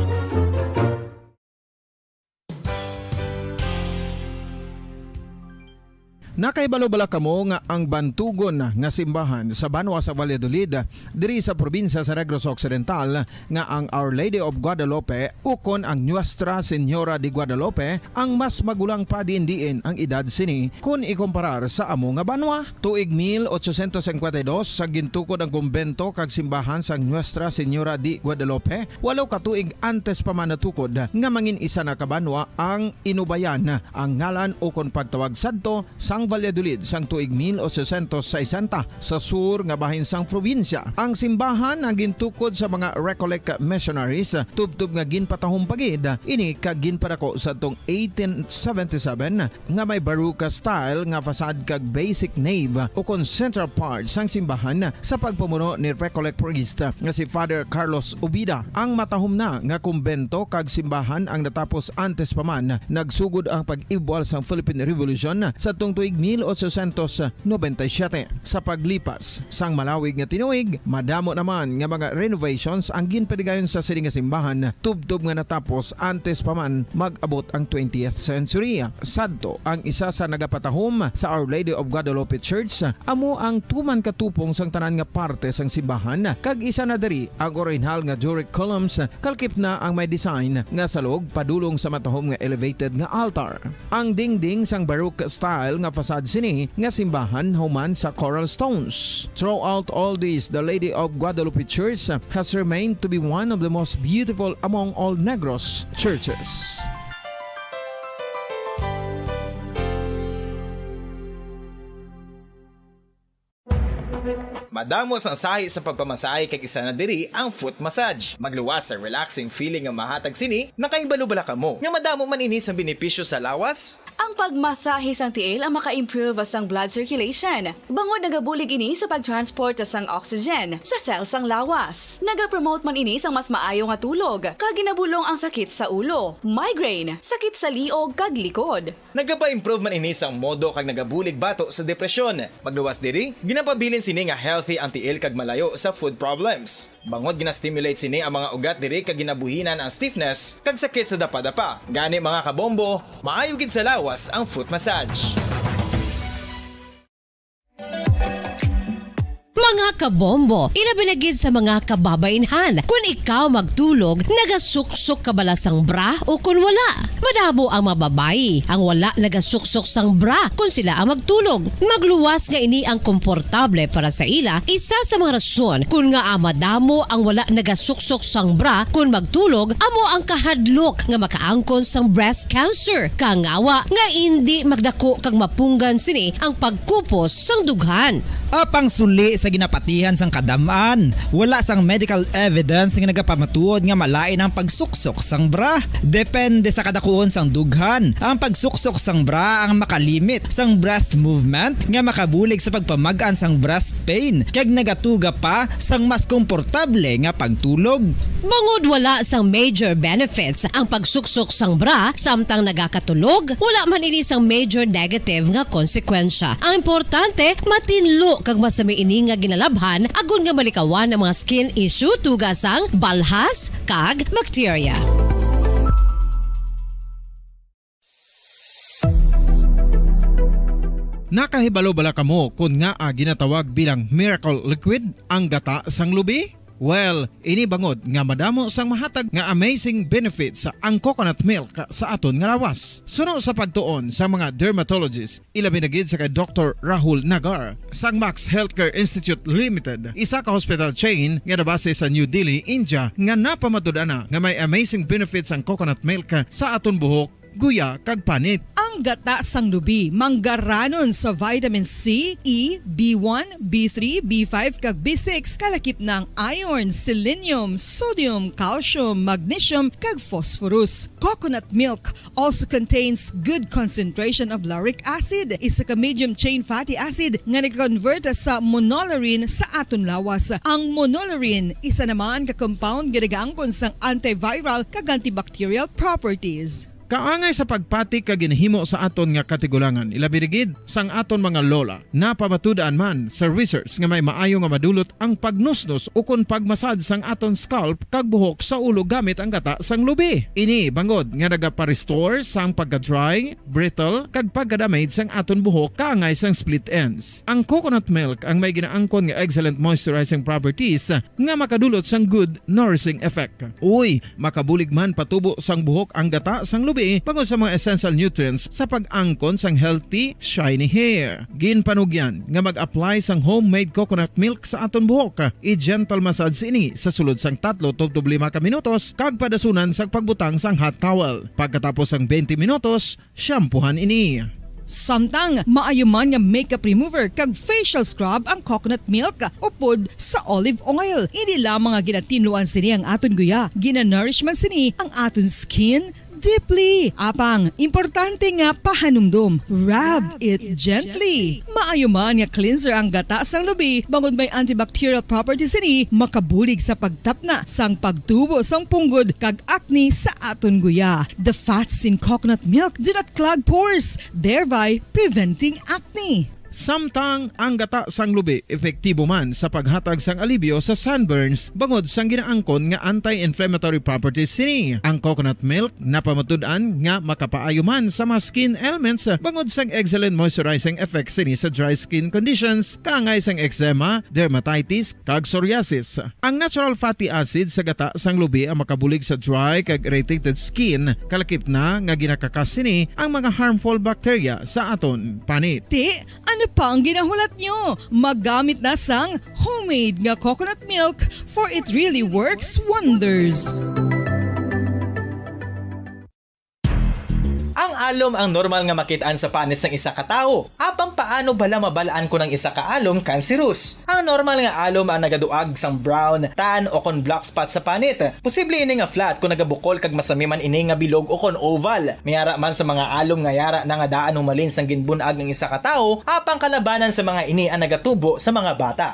Nakahibalo bala kamo nga ang bantugon nga simbahan sa banwa sa Valladolid, diri sa probinsya sa Negros Occidental, nga ang Our Lady of Guadalupe ukon ang Nuestra Señora de Guadalupe ang mas magulang pa diin-diin ang edad sini kon ikumparar sa amo nga banwa? Tuig mil ochocientos cincuenta y dos sa gintukod ang kumbento kag simbahan sang Nuestra Señora de Guadalupe, walo ka tuig antes pa man natukod nga mangin isa na ka banwa ang Inubayan, ang ngalan ukon pagtawag sadto sang Valladolid sang tuig mil ochocientos sesenta sa sur nga bahin sang probinsya. Ang simbahan ang gintukod sa mga Recollect missionaries, tubtob nga ginpatahom pa gid ini kag ginpadako sadtong eighteen seventy-seven, nga may Baroque style nga facade kag basic nave ukon central part sang simbahan sa pagpamuno ni Recollect priest nga si Father Carlos Ubida. Ang matahom na nga kumbento kag simbahan ang natapos antes pa man nagsugod ang pag-ibwal sang Philippine Revolution sadtong tuig mil ochocientos noventa y siete. Sa paglipas sang malawig nga tinuig, madamo naman nga mga renovations ang ginpadigayon sa sini nga simbahan, tubtob nga natapos antes pa man mag-abot ang twentieth century. Sadto, ang isa sa nagapatahom sa Our Lady of Guadalupe Church amo ang tuman ka tupong sang tanan nga parte sang simbahan, kag isa na diri ang orihinal nga Doric columns, kalkip na ang may design nga salog padulong sa matahom nga elevated nga altar. Ang dingding sang Baroque style nga facade sini nga simbahan human sa coral stones. Throughout all this, the Lady of Guadalupe Church has remained to be one of the most beautiful among all Negros churches. Madamo sang sahi sa pagpamasahe kag isa na diri ang foot massage. Magluwas sa relaxing feeling nga mahatag sini. Nakahibalo bala kamo nga madamo man ini sang benepisyo sa lawas? Ang pagmasahe sang tiil ang maka-improve sang blood circulation, bangod nagabulig ini sa pag-transport sang oxygen sa cell sang lawas. Nagapromote man ini sang mas maayo nga tulog, kag ginabulong ang sakit sa ulo, migraine, sakit sa liog, kag likod. Nagapa-improve man ini sang modo kag nagabulig bato sa depresyon. Magluwas diri, ginapabilin sini nga healthy ang tiil kag malayo sa foot problems. Bangod gina-stimulate sini ang mga ugat diri kag ginabuhinan ang stiffness kag sakit sa dapadapa. Gani, mga kabombo, maayo gid sa lawas ang foot massage. Mga kabombo, ilabi na gid sa mga kababainhan. Kun ikaw magtulog, nagasuksok ka bala sang bra o kun wala? Madamo ang mga babayi ang wala nagasuksok sang bra kun sila ang magtulog. Magluwas nga ini ang komportable para sa ila, isa sa mga rason kun ngaa madamo ang wala nagasuksok sang bra kun magtulog amo ang kahadlok nga makaangkon sang breast cancer. Kangawa nga indi magdako kag mapunggan sini ang pagkupos sang dughan. Apang suli sa ginapatihan sang kadam-an, wala sang medical evidence nga nagapamatuod nga malain ang pagsuksok sang bra. Depende sa kadakuon sang dughan. Ang pagsuksok sang bra ang makalimit sang breast movement nga makabulig sa pagpamag-an sang breast pain kag nagatuga pa sang mas komportable nga pagtulog. Bangod wala sang major benefits ang pagsuksok sang bra samtang nagakatulog, wala man ini sang major negative nga konsekwensya. Ang importante, matinlo kag masami ini nga ginalabhan agod nga malikawan ang mga skin issue tuga sang balhas kag bakterya. Nakahibalo bala kamo kon ngaa ginatawag bilang miracle liquid ang gata sang lubi? Well, ini bangod nga madamo sang mahatag nga amazing benefits ang coconut milk sa aton nga lawas. Suno sa pagtuon sa mga dermatologist, ilabi na gid sa kay Doktor Rahul Nagar sang Max Healthcare Institute Limited, isa ka hospital chain nga nabase sa New Delhi, India, nga napamatud-an na nga may amazing benefits ang coconut milk sa aton buhok, guya, kag panit. Ang gata sang lubi manggaranon sa vitamin C, E, B one, B three, B five, kag B six, kalakip na ang iron, selenium, sodium, calcium, magnesium, kag phosphorus. Coconut milk also contains good concentration of lauric acid, isa ka medium chain fatty acid nga nag-convert sa monolaurin sa aton lawas. Ang monolaurin, isa naman ka compound nga nagaangkon sang antiviral kag antibacterial properties. Kaangay sa pagpati kag ginhimo sa aton nga katigulangan, ilabi na gid sang aton mga lola. Napamatud-an man sa research nga may maayo nga madulot ang pagnusnos ukon pagmasad sang aton scalp kag buhok sa ulo gamit ang gata sang lubi. Ini bangod nga nagapa-restore sang pagka-dry, brittle, kag pagka-damage sang aton buhok kaangay sang split ends. Ang coconut milk ang may ginaangkon nga excellent moisturizing properties nga makadulot sang good nourishing effect. Uy, makabulig man patubo sang buhok ang gata sang lubi bangod sa mga essential nutrients sa pag-angkon sang healthy, shiny hair. Ginpanugyan nga mag-apply sang homemade coconut milk sa aton buhok. I-gentle massage ini sa sulod sang tatlo tubtob lima ka minutos kag padasunan sang pagbutang sang hot towel. Pagkatapos sang twenty minutos, shampoohan ini. Samtang maayo man nga makeup remover kag facial scrub ang coconut milk upod sa olive oil. Hindi lamang nga ginatinluan sini ang aton guya, ginanourish man sini ang aton skin deeply. Apang importante nga pahanumdom, rub it gently. Maayo man nga cleanser ang gata sang lubi bangod may antibacterial properties sini, makabulig sa pagtapna sang pagtubo sang punggod kag acne sa aton guya. The fats in coconut milk do not clog pores, thereby preventing acne. Samtang ang gata sang lubi epektibo man sa paghatag sang alibyo sa sunburns bangod sang ginaangkon nga anti-inflammatory properties sini. Ang coconut milk napamatud-an nga makapaayo man sa mga skin ailments bangod sang excellent moisturizing effects sini sa dry skin conditions, kaangay sang eczema, dermatitis, kag psoriasis. Ang natural fatty acid sa gata sang lubi ang makabulig sa dry kag irritated skin, kalakip na nga ginakakas sini ang mga harmful bacteria sa aton panit. Ti, ano pa ang ginahulat nyo? Magamit na sang homemade nga coconut milk, for it really works wonders. Ang alom ang normal nga makit-an sa panit sang isa ka tawo. Apang paano bala mabal-an kon ang isa ka alom cancerous? Ang normal nga alom ang nagaduag sang brown, tan, o kon black spot sa panit. Posible ini nga flat kon nagabukol kag masami man ini nga bilog o kon oval. May ara man sa mga alom nga yara na nga daan humalin sang ginbun-ag ang isa ka tawo, apang kalabanan sa mga ini ang nagatubo sa mga bata.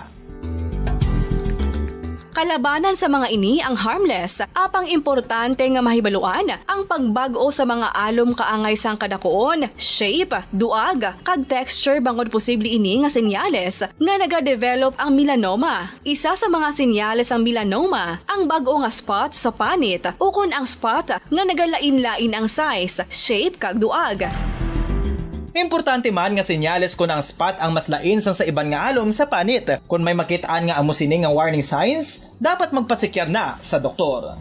Kalabanan sa mga ini ang harmless, apang importante nga mahibaluan ang pagbag-o sa mga alom kaangay sang kadakuon, shape, duag, kag texture bangod posible ini nga senyales nga nagadevelop ang melanoma. Isa sa mga senyales sang melanoma ang bag-o nga spot sa panit ukon ang spot nga nagalain-lain ang size, shape, kag duag. Importante man nga senyales kon ang spot ang mas lain sang sa iban nga alom sa panit. Kon may makit-an nga amo sini nga warning signs, dapat magpasikyar na sa doktor.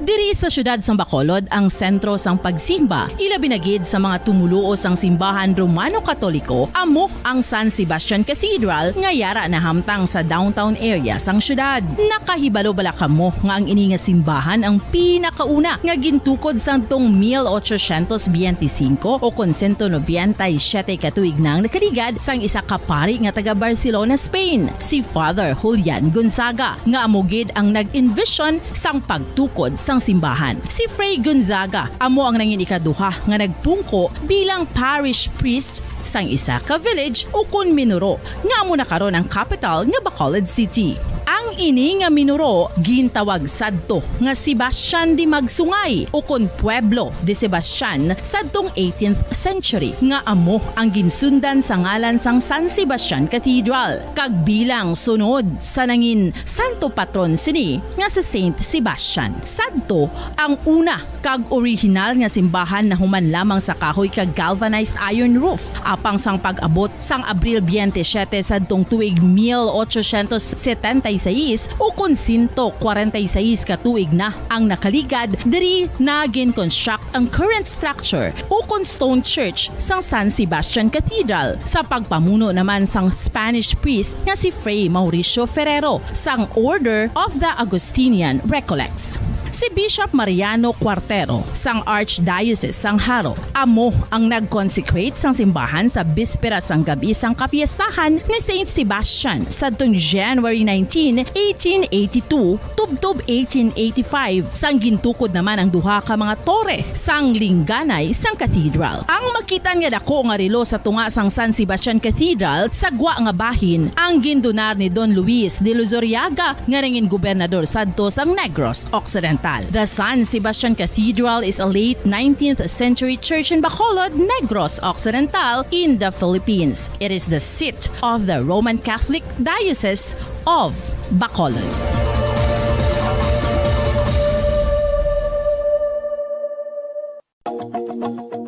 Diri sa siyudad sang Bacolod ang sentro sang pagsimba, ilabi na gid sa mga tumoluo sang simbahan Romano Katoliko, amo ang San Sebastian Cathedral nga yara nahamtang sa downtown area sang siyudad. Nakahibalo bala kamo nga ang ini nga simbahan ang pinakauna nga gintukod sadtong mil ochocientos biyente singko o kon sento nobenta y siyete ka tuig na ang nakaligad sang isa ka pari nga taga Barcelona, Spain, si Father Julian Gonzaga, nga amo gid ang nag-envision sang pagtukod sang simbahan. Si Fray Gonzaga amo ang nangin ikaduha nga nagpungko bilang parish priest sang isa ka village ukon minuro nga amo na karon ang kapital nga Bacolod City. Ang ini nga minuro gintawag sadto nga Sebastian de Magsungay ukon Pueblo de Sebastian sadtong eighteenth century, nga amo ang ginsundan sa ngalan sang San Sebastian Cathedral, kag bilang sunod sa nangin santo patron sini nga si Saint Sebastian. Sadto ang una kag orihinal nga simbahan nahuman lamang sa kahoy kag galvanized iron roof. Apang sang pag-abot sang Abril biyente siyete sadtong tuig mil ochocientos setenta y seis, ukon sento kwarenta y seis ka tuig na ang nakaligad, diri na gin-construct ang current structure ukon stone church sang San Sebastian Cathedral, sa pagpamuno naman sang Spanish priest nga si Fray Mauricio Ferrero sang Order of the Augustinian Recollects. Si Bishop Mariano Cuartero sang Archdiocese sang Jaro amo ang nag-consecrate sang simbahan sa bispera sang gab-i sang kapiestahan ni Saint Sebastian sadtong January nineteen, eighteen eighty-two, tubtob eighteen eighty-five, sang gintukod naman ang duha ka mga tore sang lingganay sang cathedral. Ang makit-an nga dako nga relo sa tunga sang San Sebastian Cathedral sa gwa nga bahin ang gindunar ni Don Luis de Luzuriaga nga nangin gobernador sadto sang Negros Occidental. The San Sebastian Cathedral is a late nineteenth century church in Bacolod, Negros Occidental, in the Philippines. It is the seat of the Roman Catholic Diocese of Bacolod.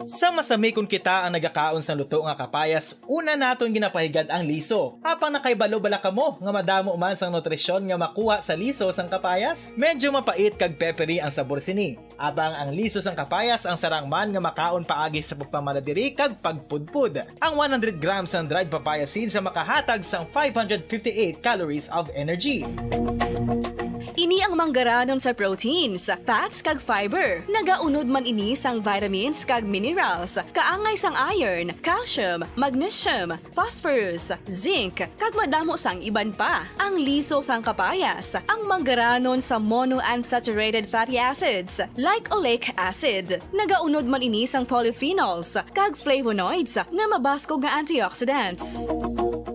Sa masami kon kita ang nagakaon sang luto nga kapayas, una naton ginapahigad ang liso. Apang nakahibalo bala kamo nga madamo man sang nutrisyon nga makuha sa liso sang kapayas? Medyo mapait kag peppery ang sabor sini. Apang ang liso sang kapayas ang sarang man nga makaon paagi sa pagpamala diri kag pagpudpod. Ang one hundred grams sang dried papaya seeds ang makahatag sang five hundred fifty-eight calories of energy. Ini ang manggaranon sa proteins, fats, kag fiber. Nagaunod man ini sang vitamins kag minerals, kaangay sang iron, calcium, magnesium, phosphorus, zinc, kag madamo sang iban pa. Ang liso sang kapayas, ang manggaranon sa monounsaturated fatty acids, like oleic acid. Nagaunod man ini sang polyphenols kag flavonoids nga mabaskog nga antioxidants.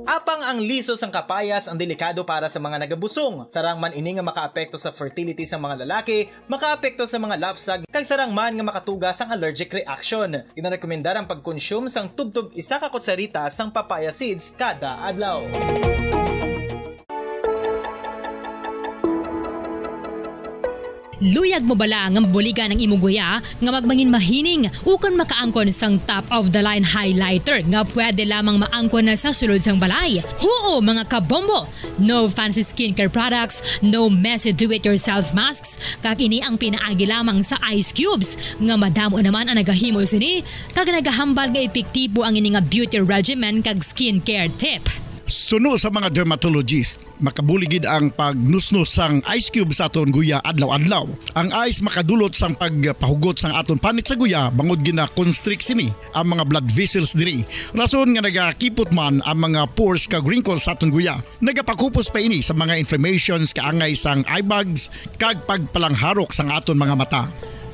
Apang ang liso sang kapayas ang delikado para sa mga nagabusong. Sarang man ini nga makaapekto sa fertility sang mga lalaki, makaapekto sa mga lapsag, kag sarang man nga makatuga sang allergic reaction. Ginarekomendar ang pagkonsume sang tubtob isa ka kutsarita sang papaya seeds kada adlaw. Luyag mo bala nga mabuligan ang imong guya nga magmangin mahining ukon makaangkon sang top of the line highlighter nga pwede lamang maangkon na sa sulod sang balay? Huo, mga kabombo! No fancy skincare products, no messy do-it-yourself masks, kag ini ang pinaagi lamang sa ice cubes nga madamo naman ang nagahimo sini kag nagahambal nga epektibo ang ini nga beauty regimen kag skincare tip. Suno sa mga dermatologist, makabulig gid ang pagnusnos sang ice cube sa aton guya adlaw-adlaw. Ang ice makadulot sang pagpahugot sang aton panit sa guya bangod gina-constrict sini ang mga blood vessels diri. Rason nga nagakipot man ang mga pores kag wrinkles sa aton guya. Nagapakupos pa ini sa mga inflammations kaangay sang eye bags kag pagpalangharok sang aton mga mata.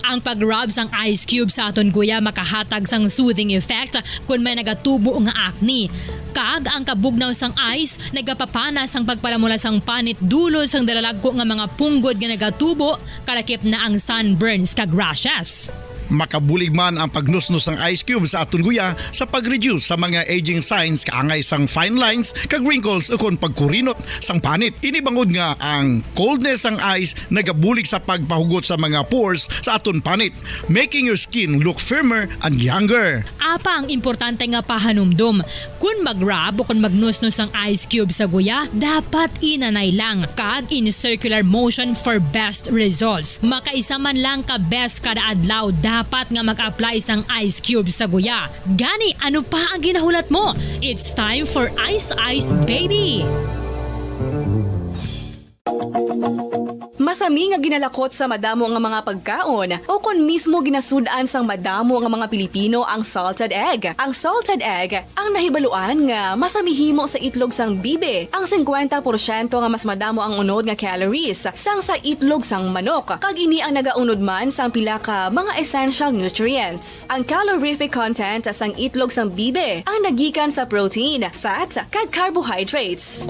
Ang pag-rub sang ice cube sa aton guya makahatag sang soothing effect kon may nagatubo nga acne. Kag ang kabugnaw sang ice nagapapana sang pagpalamula sang panit dulot sang dalalagko nga mga punggod nga nagatubo, kalakip na ang sunburns kag rashes. Makabulig man ang pagnusnos sang ice cube sa aton guya sa pag-reduce sa mga aging signs kaangay sang fine lines kag wrinkles ukon pagkurinot sang panit. Ini bangod nga ang coldness sang ice nagabulig sa pagpahugot sa mga pores sa aton panit, making your skin look firmer and younger. Apang importante nga pahanumdom, kon mag-rub o kon magnusnos ang ice cube sa guya, dapat inanay lang kag in circular motion for best results. Makaisa man lang ka beses kada adlaw dapat nga mag-apply sang ice cube sa guya. Gani, ano pa ang ginahulat mo? It's time for Ice Ice Baby! Masami nga ginalakot sa madamo nga mga pagkaon, o kon mismo ginasud-an sang madamo nga mga Pilipino ang salted egg. Ang salted egg ang nahibaluan nga masami himo sa itlog sang bibi, ang singkwenta porsyento nga mas madamo ang unod nga calories sang sa itlog sang manok, kag ini ang nagaunod man sang pila ka mga essential nutrients. Ang calorific content sang itlog sang bibi ang nagikan sa protein, fat, kag carbohydrates.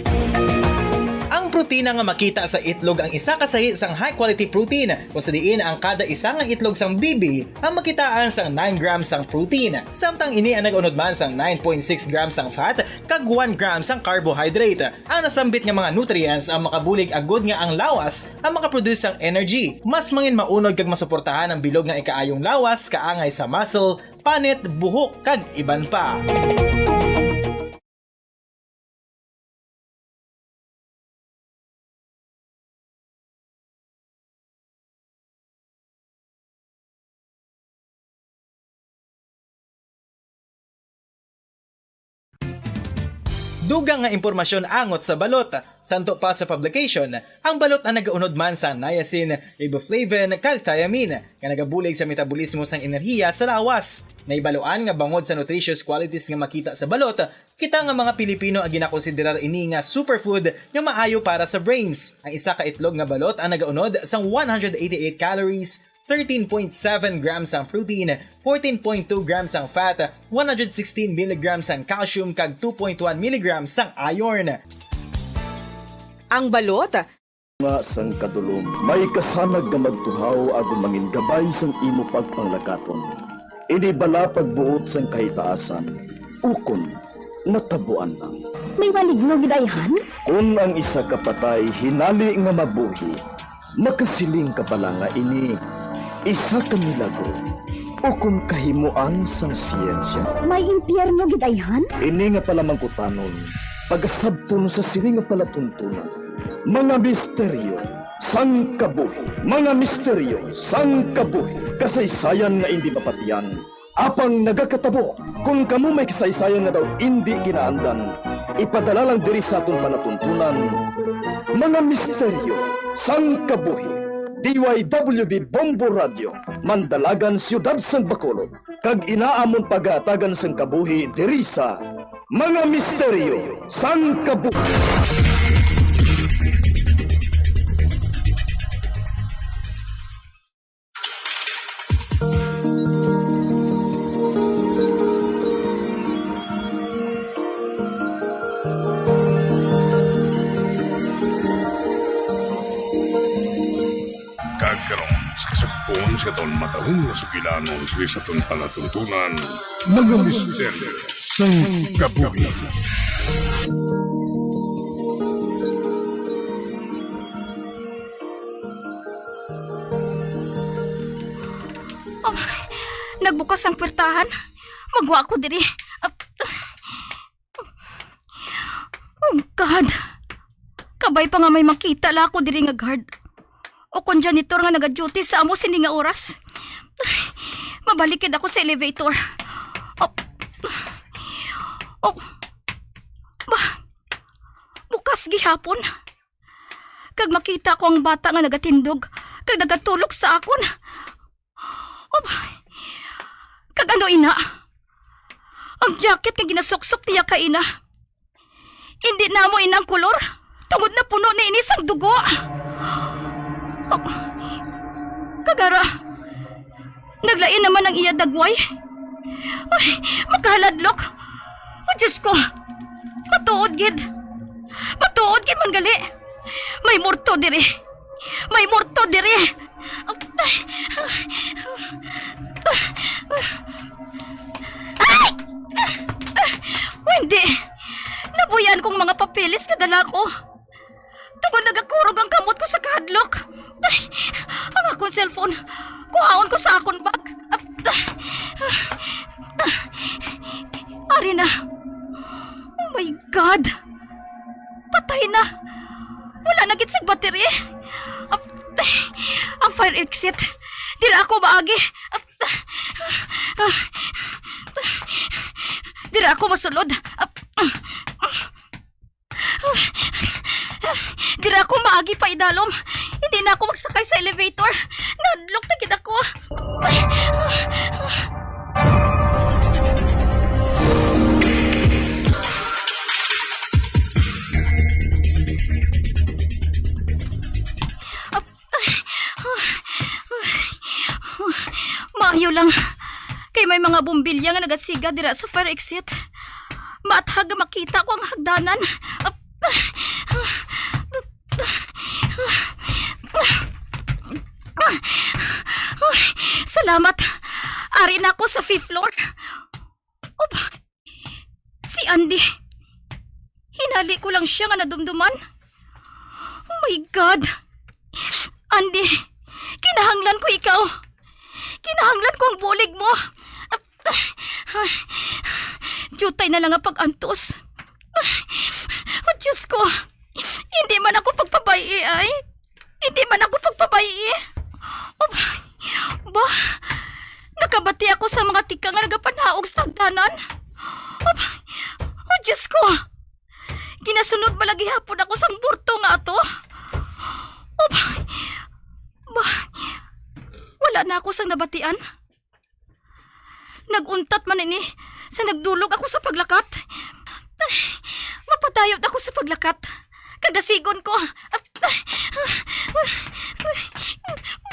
Ang protina nga makita sa itlog ang isa ka sahi sang high-quality protein, kung sa diin ang kada isa nga itlog sang bibi ang makitaan sang nine grams sang protein, samtang ini ang nag-unod man sang nine point six grams sang fat kag one gram sang carbohydrate. Ang nasambit nga mga nutrients ang makabulig agud nga ang lawas ang makaproduce sang energy. Mas mangin maunod kag masuportahan ang bilog nga ikaayong lawas kaangay sa muscle, panit, buhok, kag iban pa. Dugang nga impormasyon angot sa balot. Santo pa sa publication, ang balot ang nagaunod man sa niacin, riboflavin, kag thiamine, nga nagabulig sa metabolismo sang enerhiya sa lawas. Nahibaluan nga bangod sa nutritious qualities nga makita sa balot, kita nga mga Pilipino ang ginakonsiderar ini nga superfood nga maayo para sa brains. Ang isa ka itlog nga balot ang nagaunod sang one hundred eighty-eight calories, thirteen point seven grams ang protein, fourteen point two grams ang fat, one hundred sixteen milligrams ang calcium, kag two point one milligrams ang iron. Ang balot. Nga sang kadulom, may kasanag nga magtuhaw agud mangin gabay sang imo pagpanglakaton. Ini bala pagbuot sang kahitaasan, ukon natabuan lang. May maligno gid ayhan? Kon ang isa ka patay hinali nga mabuhi, makasiling ka bala nga ini isa ka milagro ukon kahimoan sang siyensya? May impyerno gid ayhan? Ini nga palamangkutanon, pagasabton sa sini nga palatuntunan. Mga misteryo sang kabuhi. Mga misteryo sang kabuhi. Kasaysayan nga indi mapatian, apang nagakatabo. Kon kamo may kasaysayan nga daw indi ginaandan, Ipadala lang diri sa aton palatuntunan, Mga Misteryo sang Kabuhi. D Y W B Bombo Radio, Mandalagan, Siyudad sang Bacolod, kag ina amon pagahatagan sang kabuhi diri sa Mga Misteryo sang Kabuhi. Kag karon, sa kasugpon sa aton matahom nga sugilanon sa aton palatuntunan, Mga Misteryo sang Kabuhi. Oh, nagbukas ang pwertahan. Magwa ako diri. Ah, oh, God. Kabay pa nga may makita la ako diri nga guard o kon janitor nga nagaduty sa amo sini nga oras. Mabalik gid ako sa elevator. Oh. Oh. Ba, bukas gihapon. Kag makita ko ang bata nga nagatindog kag nagatulok sa akon. Oh, kag ano ina? Ang jacket nga ginasuksok niya kaina. Indi na amo ina ang kolor, tungod na puno na ini sang dugo. Oh, kag ara, naglain naman ang iya dagway. Ay, makahaladlok. Oh, Diyos ko. Matuod gid. Matuod gid man gali. May morto diri. May morto diri. Ay! Wendy! Nabuyan kong mga papeles nga dala ko. Tungod nagakurog ang kamot ko sa kahadlok. Ay, ang akon cellphone. Kuhaon ko sa akon bag. Ari na. Oh my God! Patay na. Wala na gid sing battery. Ang fire exit. Dira ako maagi. Dira ako masulod. Dira ako maagi pa idalom. Hindi na ako magsakay sa elevator. Nahadlok na gid ako. Maayo lang kay may mga bombilya nga nagasiga dira sa fire exit. Maathag nga makita ko ang hagdanan. Salamat. Ari na ako sa fifth floor. Op, si Andy. Hinali ko lang siya nga nadumduman. Oh my God! Andy, kinahanglan ko ikaw. Kinahanglan ko ang bulig mo. Diyutay na lang ang pag-antos. Oh, Diyos ko. Hindi man ako pagpabay-i, ay. Hindi man ako pagpabay-i. Oh, ba, nakabati ako sa mga tikang nga nagapanaog sa hagdanan. Oh, ba, oh, Diyos ko. Ginasunod bala gihapon ako sang morto nga ato. Oh, ba, ba, wala na ako sang nabatian. Nag-untat man ini sa nagdulog ako sa paglakat. Mapadayon ako sa paglakat. Kag dasigon ko.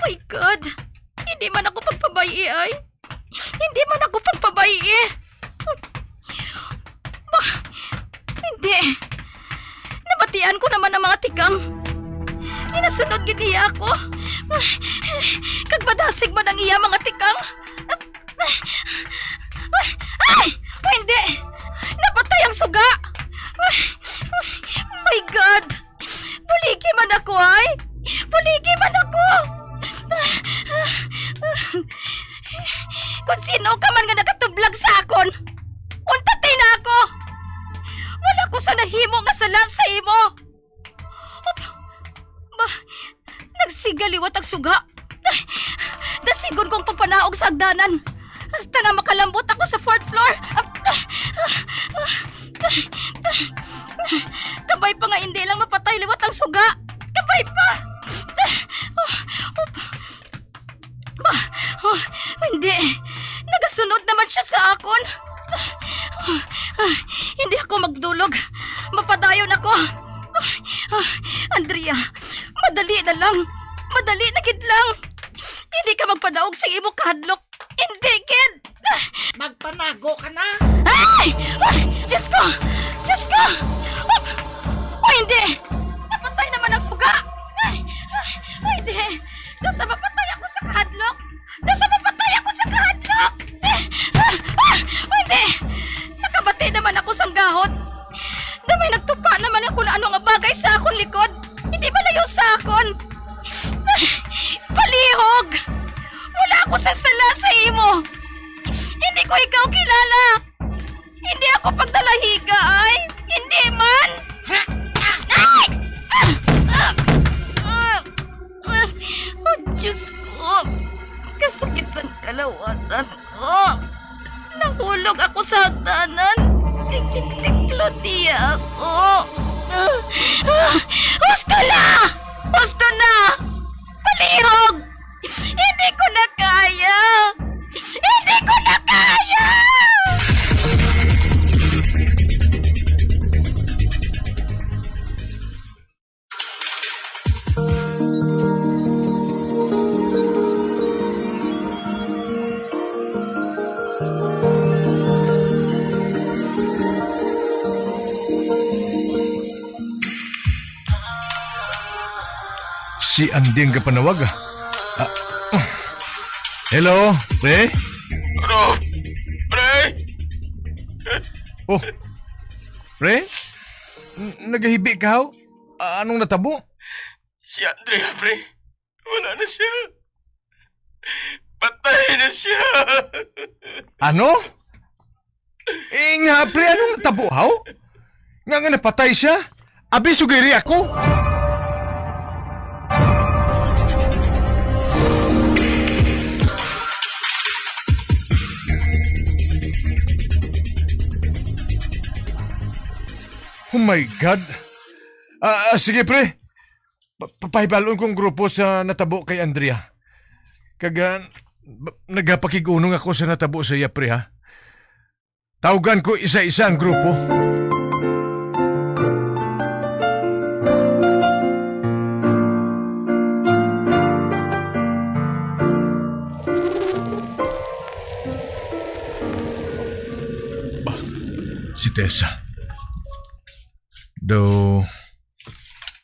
My God! Hindi man ako pagpabay-i, ay. Hindi man ako pagpabay-i. Ba, hindi. Nabatian ko naman ang mga tikang. Ginasunod gid niya ako. Kag madasig man ang iya mga tikang. Ay! Hindi! Napatay ang suga! My God! Buligi man ako, ay! Buligi man ako! Kung sino ka man nga nakatublag sa akon, untati na ako! Wala ko sa nahimo nga sala sa imo! Ba, nagsiga liwat ang suga. Dasigon ko ang pagpanaog sa hagdanan hasta nga makalambot ako sa fourth floor. Kabay pa nga hindi lang mapatay liwat ang suga. Kabay pa! Ba, oh, hindi. Nagasunod naman siya sa akon. Hindi ako magdulog. Mapadayon ako. Andrea, madali na lang. Madali na gid lang. Hindi ka magpadaog sa imo kahadlok. Hindi gid. Magpanago ka na. Ay! Ay! Diyos ko! Diyos ko! Oh, oh, hindi! Napatay naman ang suga! Ay! Ay, hindi! Daw sa mapatay ako sa kahadlok! Daw sa mapatay ako sa kahadlok! Ah! Ah! Ah! Oh, hindi! Nakabati naman ako sang gahod! Daw may nagtupa naman ako na ano nga bagay sa akon likod! Hindi malayo sa akon! Ah! Palihog! Wala ako sang sala sa imo! Hindi ko ikaw kilala! Hindi ako pagdalahiga, ay! Hindi man! Ay! Ah! Ah! Ah! Ah! Oh, Diyos ko! Kasakit sang kalawasan ko! Nahulog ako sa hagdanan! Kay gintiklod niya ako! Ah! Ah! Husto na! Husto na! Palihog! Hindi ko na kaya! Hindi ko na kaya! Si Andy ang gapanawag, ah. Ah, ah. Hello, pre? Ano? Pre? Oh, pre? N-, nagahibi ka, haw? Ah, anong natabo? Si Andrea, pre. Wala na siya. Patay na siya. Ano? Eh, nga, pre, anong natabo, haw? Nga, nga napatay siya? Abi, sugiri ako. Oh my God. Ah, ah, sige, pre. Pa-, papahibalon kong grupo sa natabo kay Andrea. Kag, ah, b-, nagapakig-unong ako sa natabo sa iya, pre, ha? Tawgan ko isa-isa ang grupo. Ba, si Tessa. Do,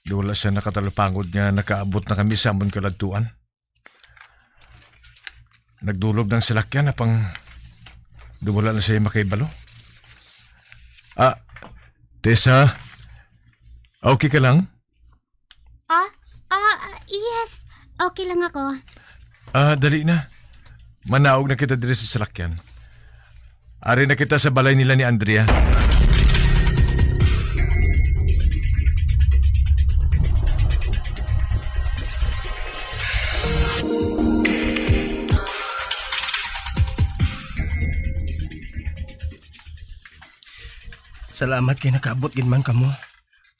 do wala siya nakatalupangod nga nakaabot na kami sa amon kaladtuan. Nagdulog ng salakyan apang do wala na siya makahibalo. Ah, Tessa, okay ka lang? Ah, ah, yes. Okay lang ako. Ah, dali na. Manaog na kita diri sa salakyan. Ari na kita sa balay nila ni Andrea. Salamat kay nakaabot gid man kamo.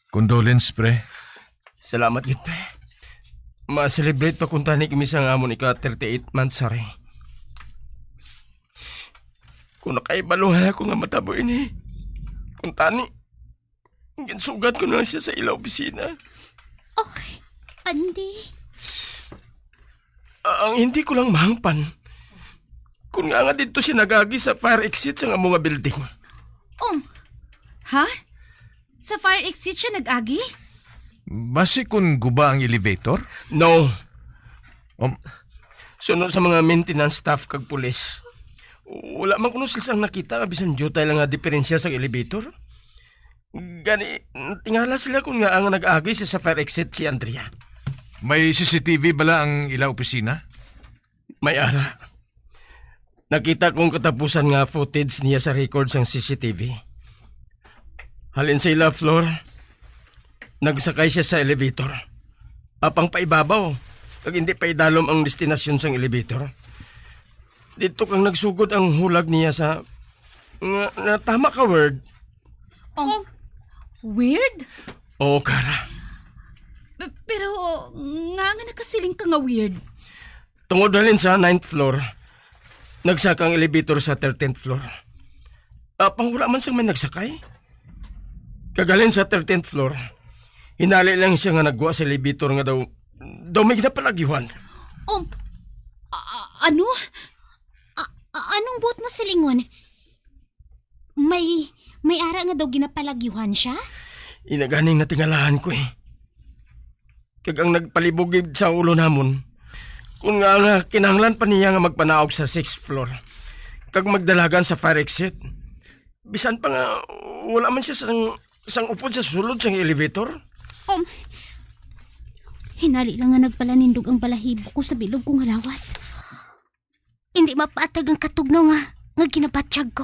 Condolence, pre. Salamat gid, pre. Ma-celebrate pa kuntani kami sang amon ika thirty-eight monthsary. Kung nakaibaluhan ako nga matabo ini, kuntani, ginsugat ko na lang siya sa ila opisina. Oh, Andy. Ah, ang hindi ko lang mahangpan, kung nga nga didto siya nag-agi sa fire exit sang amo nga building. Um, ha? Sa fire exit siya nag-agi? Basi kun guba ang elevator? No. Um, Suno sa mga maintenance staff kag pulis, wala man kuno sila sang nakita nga bisan diutay lang nga diperensya sang elevator. Gani, tingala sila kung nga ang nag-agi siya sa fire exit si Andrea. May C C T V bala ang ila opisina? May ara. Nakita ko ang katapusan nga footage niya sa record sang C C T V. Halin sa ila floor, nagsakay siya sa elevator. Apang paibabaw, kag hindi paidalom ang destinasyon sang elevator. Didto kang nagsugod ang hulag niya sa Nga, nga tama ka, Weird. Um, Weird? Oo, Kara. P-, pero nga nga nakasiling ka nga weird? Tungod halin sa ninth floor, nagsaka ang elevator sa thirteenth floor. Apang wala man sang may nagsakay. Kag halin sa thirteenth floor, hinali lang siya nga nagwa sa elevator nga daw, daw may ginapalagyuhan. Um, a-, a-, ano? A-, a-, anong buot mo silingon? May, may ara nga daw ginapalagyuhan siya? Ina ganing natingalahan ko eh. Kag ang nagpalibog gid sa ulo namon, kung nga, nga kinahanglan pa niya nga magpanaog sa sixth floor, kag magdalagan sa fire exit. Bisan pa nga wala man siya sang, sang upod sa sulod sang elevator. Um, hinali lang nga nagpalanindog ang balahibo ko sa bilog ko nga lawas. Indi mapatag ang katugnaw nga, nga ginabatyag ko.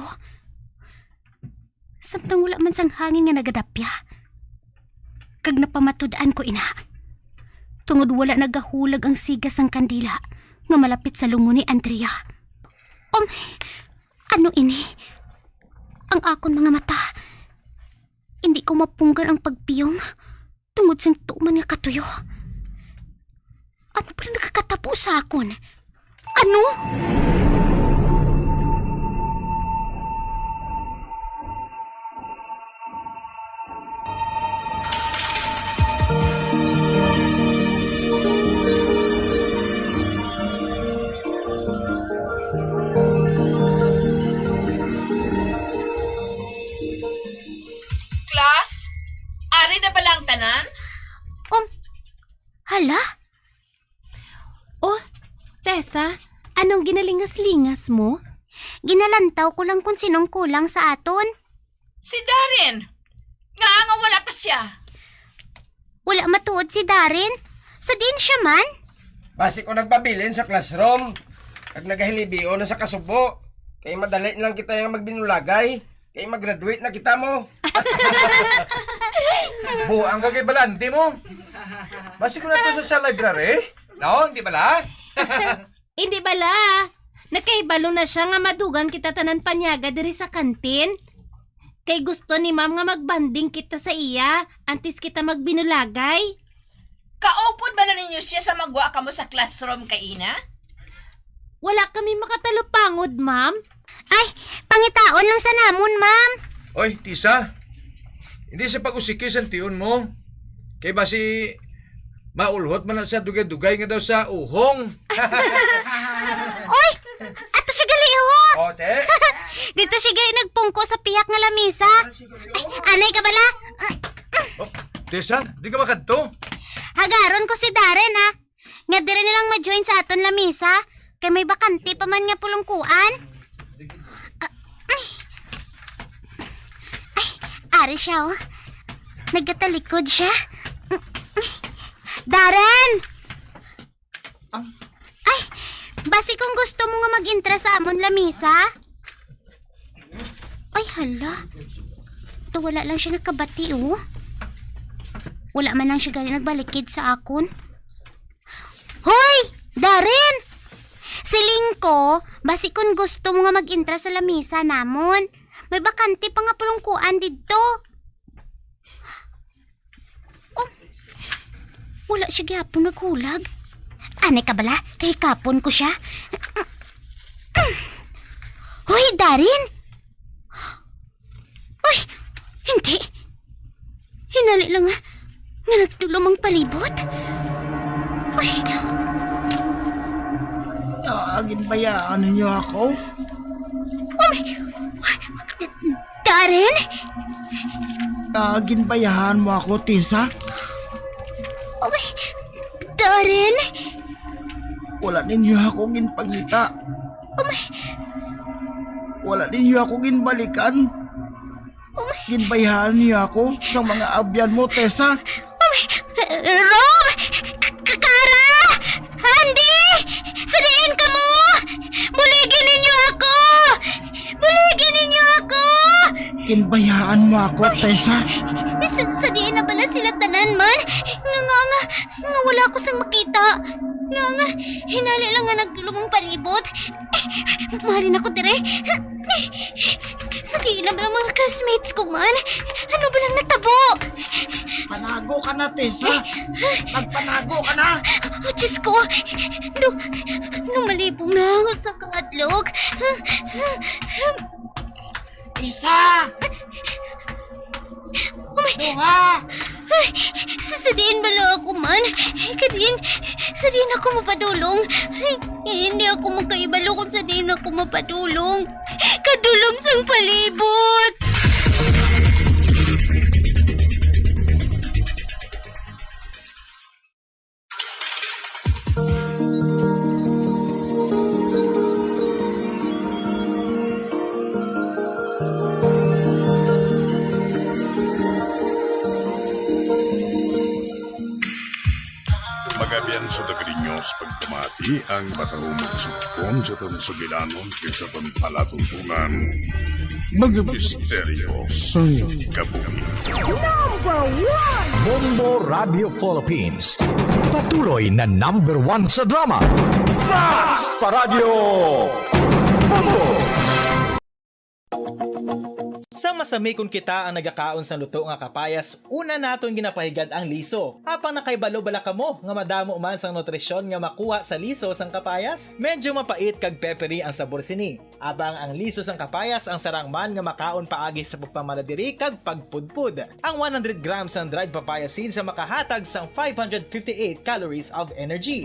Samtang wala man sang hangin nga nagadapya. Kag napamatud-an ko ina. Tungod wala nagahulag ang siga sang kandila nga malapit sa lungon ni Andrea. Um, ano ini? Ang akon mga mata. Indi ko mapunggan ang pagpiyong. Tungod sing tuman nga katuyo. Ano pala nakakatabo sa akon? Ano? Class, ari na bala ang tanan? Um, hala? Oh, Tessa, anong ginalingas-lingas mo? Ginalantaw ko lang kung sinong kulang sa aton. Si Darren! Ngaa nga wala pa siya? Wala matuod si Darren. Sa diin siya man? Basi ko nagpabilin sa classroom, kag nagahilibion na sa kasubo. Kay madali lang kita yang magbinulagay. Kay mag-graduate na kita mo. Buang ka kay balante mo. Basi ko na to sa, sa library. No, hindi bala? Hindi bala. Nakahibalo na siya nga madugang kita tanan panyaga diri sa kantin. Kay gusto ni ma'am nga magbanding kita sa iya antes kita magbinulagay. Kaupod ba na ninyo siya sa magwa kamo sa classroom kaina? Wala kami makatalupangod, ma'am. Ay, pangitaon lang sa namon, ma'am. Oy, Tisa, hindi sa pag-usiki sang tion mo. Kay basi maulhot man na sa dugay-dugay nga daw sa uhong. Oy, ato siya gali, oh. O, te? Dito siya gali nagpungko sa pihak nga lamisa. Ay, anay ka bala? Oh, Tessa, di ka makadto? Hagaron ko si Darren, ha, nga diri na lang ma-join sa aton lamisa, kay may bakante pa man nga pulungkuan. Ah, ay. Ay, ari siya, oh. Nagatalikod siya. Darren! Ay, basi kung gusto mo nga mag-intra sa amon lamisa. Ay, hala. Daw wala lang siya nakabati, oh. Wala man lang siya gali nagbalikid sa akon. Hoy! Darren! Siling ko, basi kung gusto mo nga mag-intra sa lamisa namon. May bakante pa nga pulungkuan didto. Oh, wala siya gyapon naghulag. Anay ka bala, kay kapon ko siya. Hoy, Darren! Ay, hindi. Hinali lang nga, nga nagtulom ang palibot. Ay. Ah, ginbayaan ninyo ako? Oh, my. Darren? Ah, ginbayaan mo ako, Tisa? Oh, my. Darren? Wala ninyo ako ginpangita. Oh, my. Wala ninyo ako ginbalikan. Oh, my. Ginbayaan niyo ako sa mga abyan mo, Tessa. Oh, my. Rob! K-, K-, Kara! Andy! Sa diin kamo? Buligi ninyo ako! Buligi ninyo ako! Ginbayaan mo ako, Tessa. Sa, sa diin na bala sila tanan man? Nga, nga, nga, nga wala ko sang makita. Nga, nga, hinali lang nga nagdulom ang palibot. Mahalin ako dire. Sa diin na ba ang mga classmates ko man? Ano ba lang natabo? Panago ka na, Tessa. Magpanago ka na. Oh, Diyos ko. No, no, malibong na ako sa kahadlok. Isa! Oh, my Duha! Ay, sa, sa diin bala ako man? Kadin, sa diin ako mapadulong? Ay, hindi ako makahibalo kung sa diin ako mapadulong. Kadulom sang palibot! Magabian sa Dagriños, pagpamati ang matahumong sugpon sa aton sugilanon kag sa aton palatuntunan, mga misteryo sang kabuhi. Number one! Bombo Radio Philippines, patuloy na number one sa drama. Basta Radyo Bombo! Sa masami kon kita ang nagakaon sang luto nga kapayas, una naton ginapahigad ang liso. Apang nakahibalo bala kamo nga madamo man sang nutrisyon nga makuha sa liso sang kapayas? Medyo mapait kag peppery ang sabor sini. Apang ang liso sang kapayas ang sarang man nga makaon paagi sa pagpamanadiri kag pagpudpod. Ang one hundred grams sang dried papaya seeds ang makahatag sang five hundred fifty-eight calories of energy.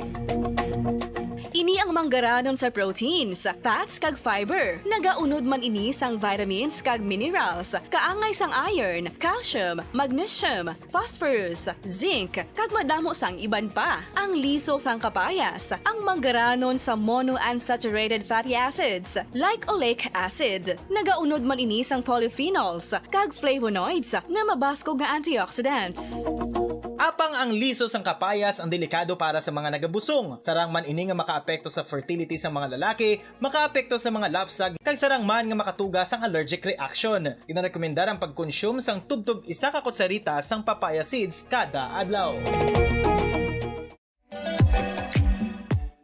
Ini ang manggaranon sa proteins, fats, kag fiber. Nagaunod man ini sang vitamins kag minerals, kaangay sang iron, calcium, magnesium, phosphorus, zinc, kag madamo sang iban pa. Ang liso sang kapayas, ang manggaranon sa monounsaturated fatty acids, like oleic acid. Nagaunod man ini sang polyphenols kag flavonoids nga mabaskog nga antioxidants. Apang ang liso sang kapayas ang delikado para sa mga nagabusong. Sarang man ini nga makaapekto sa fertility sang mga lalaki, makaapekto sa mga lapsag, kag sarang man nga makatuga sang allergic reaction. Ginarekomendar ang pagkonsume sang tubtob isa ka kutsarita sang papaya seeds kada adlaw.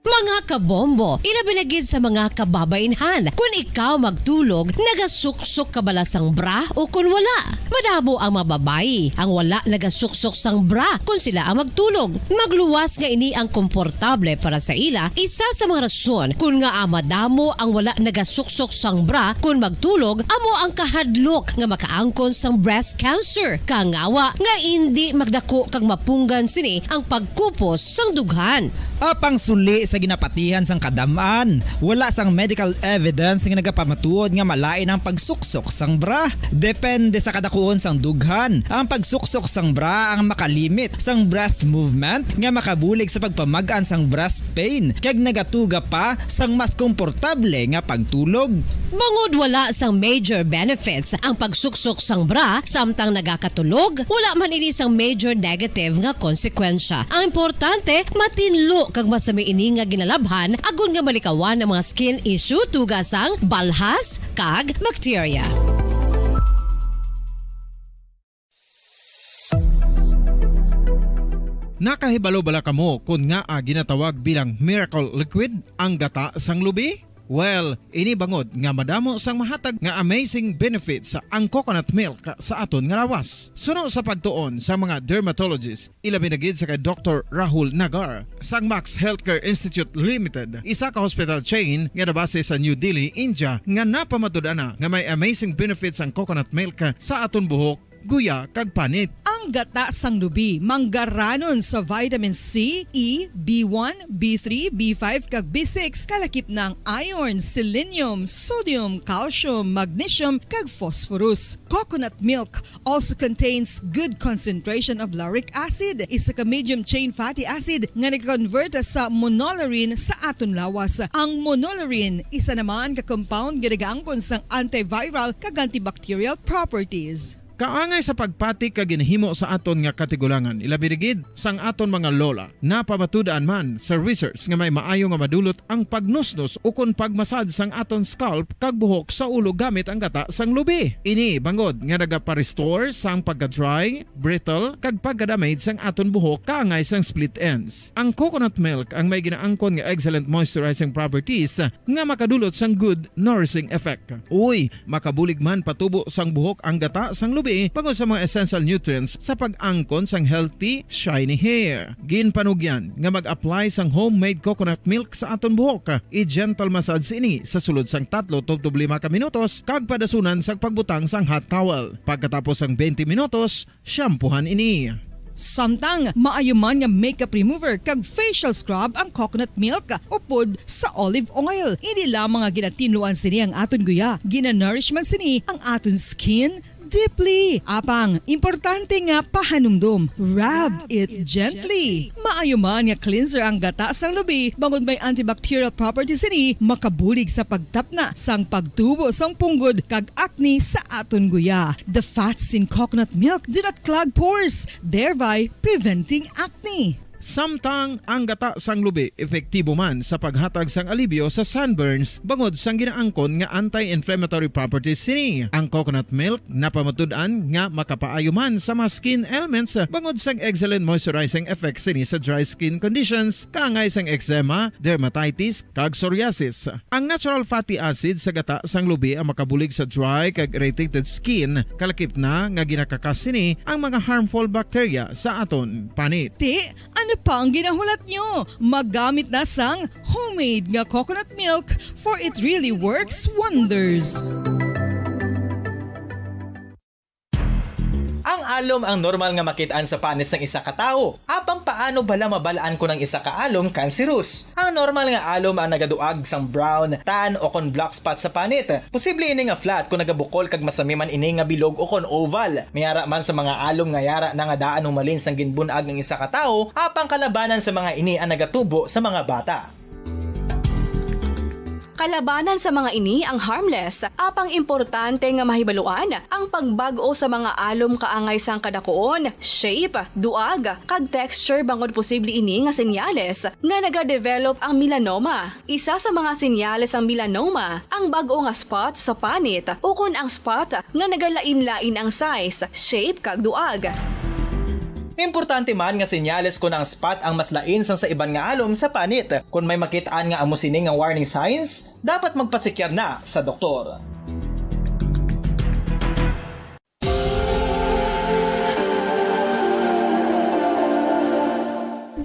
Mga kabombo, ilabi na gid sa mga kababainhan, kun ikaw magtulog, nagasuksok ka bala sang bra o kun wala? Madamo ang mga babayi ang wala nagasuksok sang bra kun sila ang magtulog. Magluwas nga ini ang komportable para sa ila. Isa sa mga rason kun ngaa madamo ang wala nagasuksok sang bra kun magtulog amo ang kahadlok nga makaangkon sang breast cancer, kangawa nga indi magdako kag mapunggan sini ang pagkupos sang dughan. Apang suli sa ginapatihan sang kadam-an, wala sang medical evidence nga nagapamatuod nga malain ang pagsuksok sang bra. Depende sa kadakuon sang dughan, ang pagsuksok sang bra ang makalimit sang breast movement nga makabulig sa pagpamag-an sang breast pain kag nagatuga pa sang mas komportable nga pagtulog. Bangod wala sang major benefits ang pagsuksok sang bra samtang nagakatulog, wala man ini sang major negative nga konsekwensya. Ang importante, matinlo kag masami ini nga ginalabhan agod nga malikawan ang mga skin issue tuga sang balhas kag bakterya. Nakahibalo bala kamo kon ngaa ginatawag bilang miracle liquid ang gata sang lubi? Well, ini bangod nga madamo sang mahatag nga amazing benefits ang coconut milk sa aton nga lawas. Suno sa pagtuon sa mga dermatologist, ilabi na gid sa kay Doktor Rahul Nagar sang Max Healthcare Institute Limited, isa ka hospital chain nga nabase sa New Delhi, India, nga napamatud-an na nga may amazing benefits ang coconut milk sa aton buhok, guya, kag panit. Ang gata sang lubi manggaranon sa vitamin C, E, B one, B three, B five, kag B six, kalakip na ang iron, selenium, sodium, calcium, magnesium, kag phosphorus. Coconut milk also contains good concentration of lauric acid, isa ka medium chain fatty acid nga nag-convert sa monolaurin sa aton lawas. Ang monolaurin, isa naman ka compound nga nagaangkon sang antiviral kag antibacterial properties. Kaangay sa pagpati ka ginhimo sa aton nga katigulangan, ilabi na gid sang aton mga lola. Napamatud-an man sa research nga may maayo nga madulot ang pagnusnos ukon pagmasad sang aton scalp kag buhok sa ulo gamit ang gata sang lubi. Ini bangod nga nagapa-restore sang pagka-dry, brittle, kag pagka-damage sang aton buhok kaangay sang split ends. Ang coconut milk ang may ginaangkon nga excellent moisturizing properties nga makadulot sang good nourishing effect. Uy, makabulig man patubo sang buhok ang gata sang lubi bangod sa mga essential nutrients sa pag-angkon sang healthy, shiny hair. Ginpanugyan nga mag-apply sang homemade coconut milk sa aton buhok. I-gentle massage ini sa sulod sang tatlo tubtob lima ka minutos kag padasunan sang pagbutang sang hot towel. Pagkatapos sang twenty minutos, shampoohan ini. Samtang maayo man nga makeup remover kag facial scrub ang coconut milk upod sa olive oil. Hindi lamang nga ginatinluan sini ang aton guya, ginanourish man sini ang aton skin deeply. Apang, importante nga pahanumdom, rub it gently. Maayo man nga cleanser ang gata sang lubi, bangod may antibacterial properties sini, makabulig sa pagtapna sang pagtubo sang punggod kag acne sa aton guya. The fats in coconut milk do not clog pores, thereby preventing acne. Samtang ang gata sang lubi epektibo man sa paghatag sang alibyo sa sunburns bangod sang ginaangkon nga anti-inflammatory properties sini. Ang coconut milk napamatud-an nga makapaayo man sa mga skin ailments bangod sang excellent moisturizing effect sini sa dry skin conditions, kaangay sang eczema, dermatitis, kag psoriasis. Ang natural fatty acid sa gata sang lubi ang makabulig sa dry kag irritated skin, kalakip na nga ginakakas sini ang mga harmful bacteria sa aton panit. Ti, ano pa ang ginahulat nyo? Magamit na sang homemade nga coconut milk, for it really works wonders. Ang alom ang normal nga makit-an sa panit sang isa ka tawo. Apang paano bala mabal-an kon ang isa ka alom cancerous? Ang normal nga alom ang nagaduag sang brown, tan, o kon black spot sa panit. Posible ini nga flat kon nagabukol kag masami man ini nga bilog o kon oval. May ara man sa mga alom nga yara na nga daan humalin sang ginbun-ag ang isa ka tawo, apang kalabanan sa mga ini ang nagatubo sa mga bata. Kalabanan sa mga ini ang harmless, apang importante nga mahibaluan ang pagbag-o sa mga alom kaangay sang kadakuon, shape, duag, kag texture bangod posible ini nga senyales nga nagadevelop ang melanoma. Isa sa mga senyales sang melanoma ang bag-o nga spot sa panit ukon ang spot nga nagalain-lain ang size, shape, kag duag. Importante man nga senyales kon ang spot ang mas lain sang sa iban nga alom sa panit. Kon may makit-an nga amo sini nga warning signs, dapat magpasekyar na sa doktor.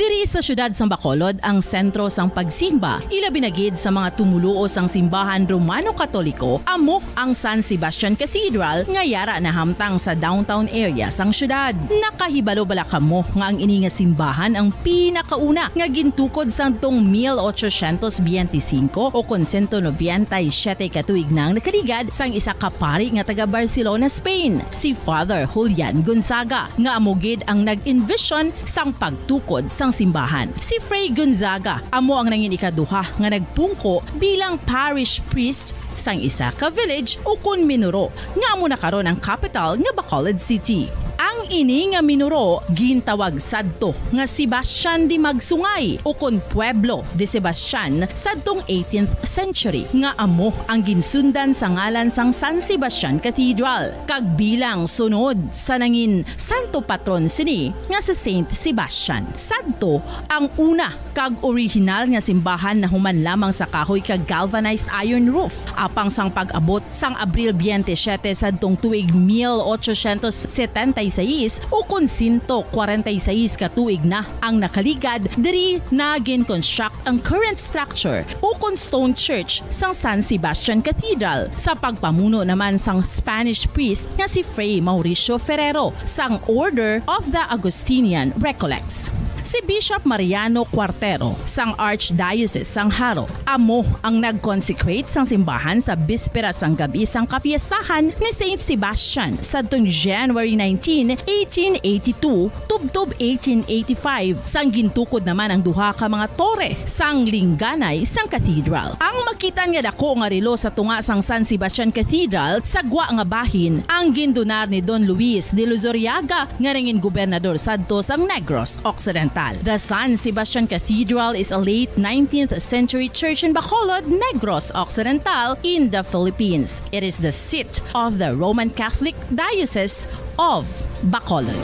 Diri sa siyudad sang Bacolod ang sentro sang pagsimba, ilabi na gid sa mga tumuluo sang simbahan Romano-Katoliko, amo ang San Sebastian Cathedral nga yara nahamtang sa downtown area sang siyudad. Nakahibalo bala kamo nga ang ini nga simbahan ang pinakauna nga gintukod sadtong mil ochocientos biyente singko o kon sento nobenta y siyete ka tuig na ang nakaligad sang isa ka pari nga taga Barcelona, Spain, si Father Julian Gonzaga, nga amo gid ang nag-envision sang pagtukod sang simbahan. Si Fray Gonzaga amo ang nangin ikaduha nga nagpungko bilang parish priest sang isa ka village ukon minuro nga amo na karon ang kapital nga Bacolod City. Ang ini nga minuro gintawag sadto nga Sebastian de Magsungay ukon Pueblo de Sebastian sadtong eighteenth century, nga amo ang ginsundan sa ngalan sang San Sebastian Cathedral, kag bilang sunod sa nangin santo patron sini nga si Saint Sebastian. Sadto ang una kag orihinal nga simbahan nahuman lamang sa kahoy kag galvanized iron roof. Apang sang pag-abot sang Abril biyente siyete sadtong tuig mil ochocientos setenta y seis, ukon sento kwarenta y seis ka tuig na ang nakaligad, diri na gin-construct ang current structure ukon stone church sang San Sebastian Cathedral, sa pagpamuno naman sang Spanish priest nga si Fray Mauricio Ferrero sang Order of the Augustinian Recollects. Si Bishop Mariano Cuartero sang Archdiocese sang Jaro amo ang nag-consecrate sang simbahan sa bispera sang gab-i sang kapiestahan ni Saint Sebastian sadtong January nineteen, eighteen eighty-two, tubtob eighteen eighty-five, sang gintukod naman ang duha ka mga tore sang lingganay sang cathedral. Ang makitan nga dako nga relo sa tunga sang San Sebastian Cathedral sa gwa nga bahin ang gindonar ni Don Luis de Luzuriaga nga nangin gobernador sadto sang Negros Occidental. The San Sebastian Cathedral is a late nineteenth century church in Bacolod, Negros Occidental, in the Philippines. It is the seat of the Roman Catholic Diocese of Bacolod.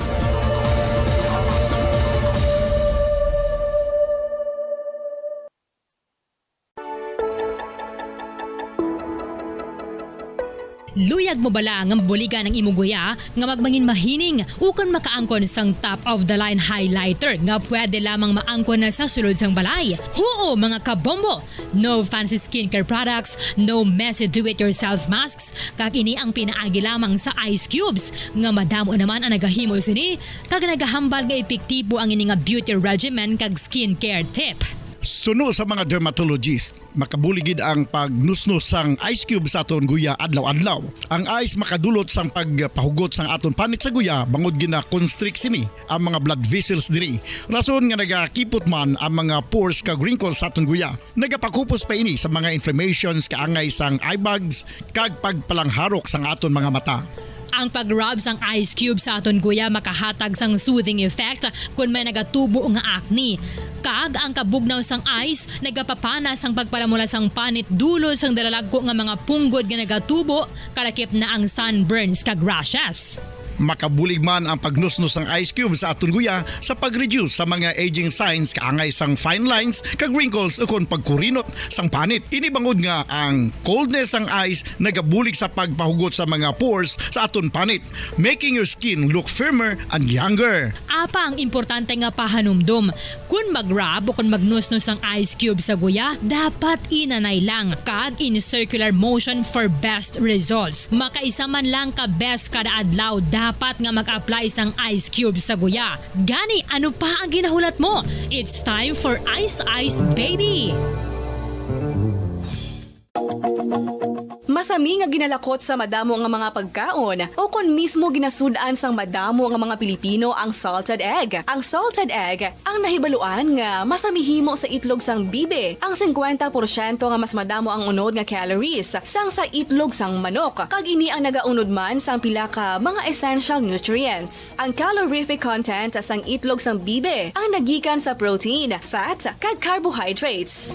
Luyag mo bala nga mabuligan ang imo guya nga magmangin mahining ukon makaangkon sang top of the line highlighter nga pwede lamang maangkon na sa sulod sang balay? Huo, mga kabombo! No fancy skincare products, no messy do-it-yourself masks, kag ini ang pinaagi lamang sa ice cubes nga madamo naman ang nagahimo sini kag nagahambal nga epektibo ang ini nga beauty regimen kag skincare tip. Suno sa mga dermatologist, makabulig gid ang pagnusnos sang ice cube sa aton guya adlaw-adlaw. Ang ice makadulot sang pagpahugot sang aton panit sa guya bangod gina-constrict sini ang mga blood vessels diri. Rason nga nagakipot man ang mga pores kag wrinkles sa aton guya. Nagapakupos pa ini sa mga inflammations kaangay sang eye bags kag pagpalangharok sang aton mga mata. Ang pag-rub sang ice cube sa aton guya makahatag sang soothing effect kon may nagatubo nga acne. Kag ang kabugnaw sang ice nagapapana sang pagpalamula sang panit dulo sang dalalagko nga mga punggod nga nagatubo, kalakip na ang sunburns kag rashes. Makabulig man ang pagnusnos sang ice cube sa aton guya sa pag-reduce sa mga aging signs kaangay sang fine lines kag wrinkles ukon pagkurinot sang panit. Ini bangod nga ang coldness sang ice nagabulig sa pagpahugot sa mga pores sa aton panit, making your skin look firmer and younger. Apa ang importante nga pahanumdom, kon mag-rub o kon magnusnos ang ice cube sa guya, dapat inanay lang kag in circular motion for best results. Makaisa man lang ka beses kada adlaw dapat nga mag-apply sang ice cube sa guya. Gani, ano pa ang ginahulat mo? It's time for Ice Ice Baby! Masami nga ginalakot sa madamo nga mga pagkaon, o kon mismo ginasud-an sang madamo nga mga Pilipino ang salted egg. Ang salted egg ang nahibaluan nga masami himo sa itlog sang bibi. Ang singkwenta porsyento nga mas madamo ang unod nga calories sang sa itlog sang manok, kag ini ang nagaunod man sang pila ka mga essential nutrients. Ang calorific content sang itlog sang bibi ang nagikan sa protein, fat, kag carbohydrates.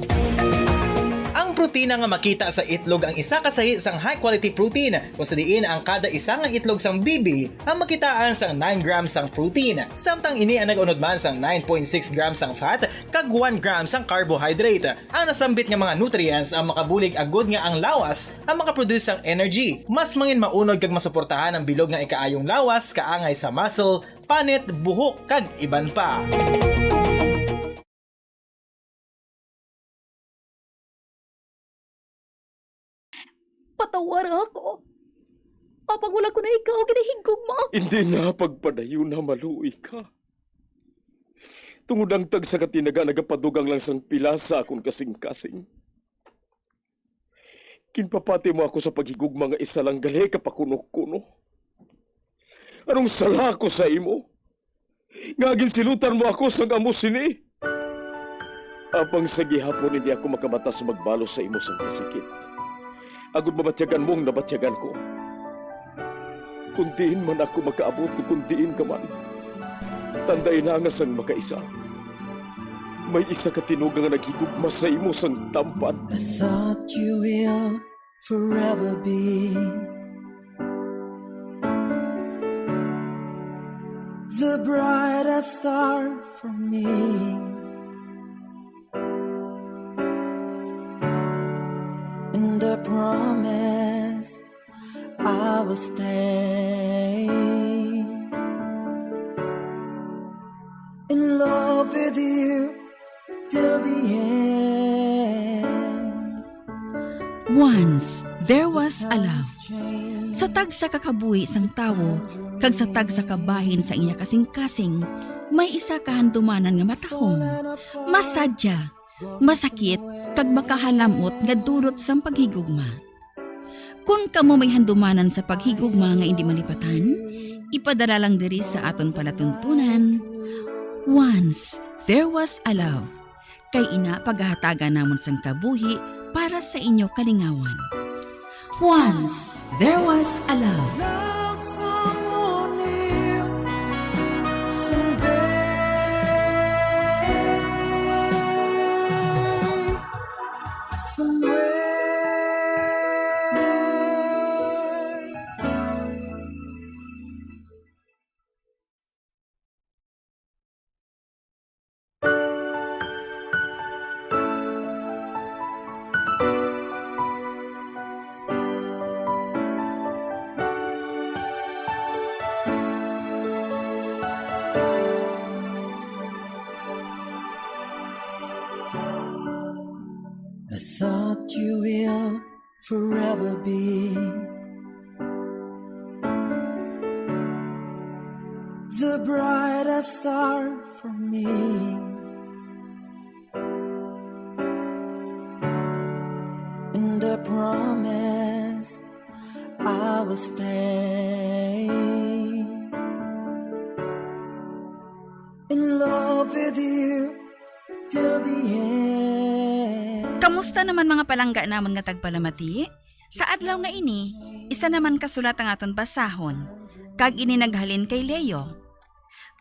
Ang protina nga makita sa itlog ang isa ka sahi sang high-quality protein, kung sa diin ang kada isa nga itlog sang bibi ang makitaan sang nine grams sang protein, samtang ini ang nag-unod man sang nine point six grams sang fat kag one gram sang carbohydrate. Ang nasambit nga mga nutrients ang makabulig agud nga ang lawas ang makaproduce sang energy. Mas mangin maunod kag masuportahan ang bilog nga ikaayong lawas kaangay sa muscle, panit, buhok, kag iban pa. Patawara ako. Apang wala ko na ikaw ginahigugma. Hindi na pagpadayon na maluoy ka. Tungod ang tagsa ka tinaga nagapadugang lang sang pila sa akon kasing-kasing. Ginpapati mo ako sa paghigugma nga isa lang gali ka pakuno-kuno. Anong sala ako sa imo? Nga ginsilutan mo ako sang amo sini? Apang sa gihapon hindi ako makabata sa magbalos sa imo sang kasakit, agod mabatyagan mo ang nabatyagan ko. Kung diin man ako makaabot, kung diin ka man, tandai na nga sang makaisa, may isa ka tinuga nga naghigugma sa imo sang tampan. I thought you will forever be the brightest star for me. And I promise I will stay in love with you till the end. Once there was a love. Sa tagsa ka kabuhi sang tawo, kag sa tagsa ka bahin sa iya kasing-kasing, may isa ka handumanan nga matahom, masadya, masakit, kag makahalam-ot nga dulot sang paghigugma. Kon kamo may handumanan sa paghigugma nga indi malipatan, ipadala lang diri sa aton palatuntunan, Once There Was a Love. Kay ina, paghahatagan namon sang kabuhi para sa inyo kalingawan. Once There Was a Love. Love someone new someday, somewhere. I thought you will forever be the brightest star for me. And I promise I will stay in love with you till the end. Kamusta naman, mga palangga namon nga tagpalamati? Sa adlaw nga ini, isa naman ka sulat ang aton basahon, kag ini naghalin kay Leo.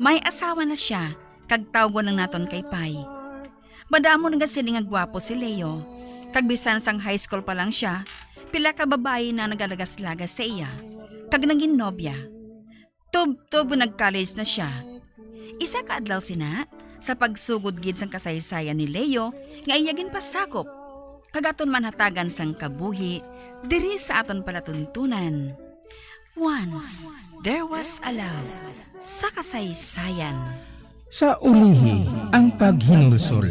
May asawa na sia, kag tawgon lang naton kay Pay. Madamo na gid sini nga gwapo si Leo, kag bisan sang high school pa lang sia, pila ka babayi na nagalagas-lagas sa iya, kag naging nobya. Tubtob nga nag-college na sia. Isa ka adlaw sina, sa pagsugod gid sang kasaysayan ni Leo nga iya ginpasakop, kag aton man hatagan sang kabuhi diri sa aton palatuntunan. Once There Was a Love sa kasaysayan. Sa ulihi ang paghinulsol.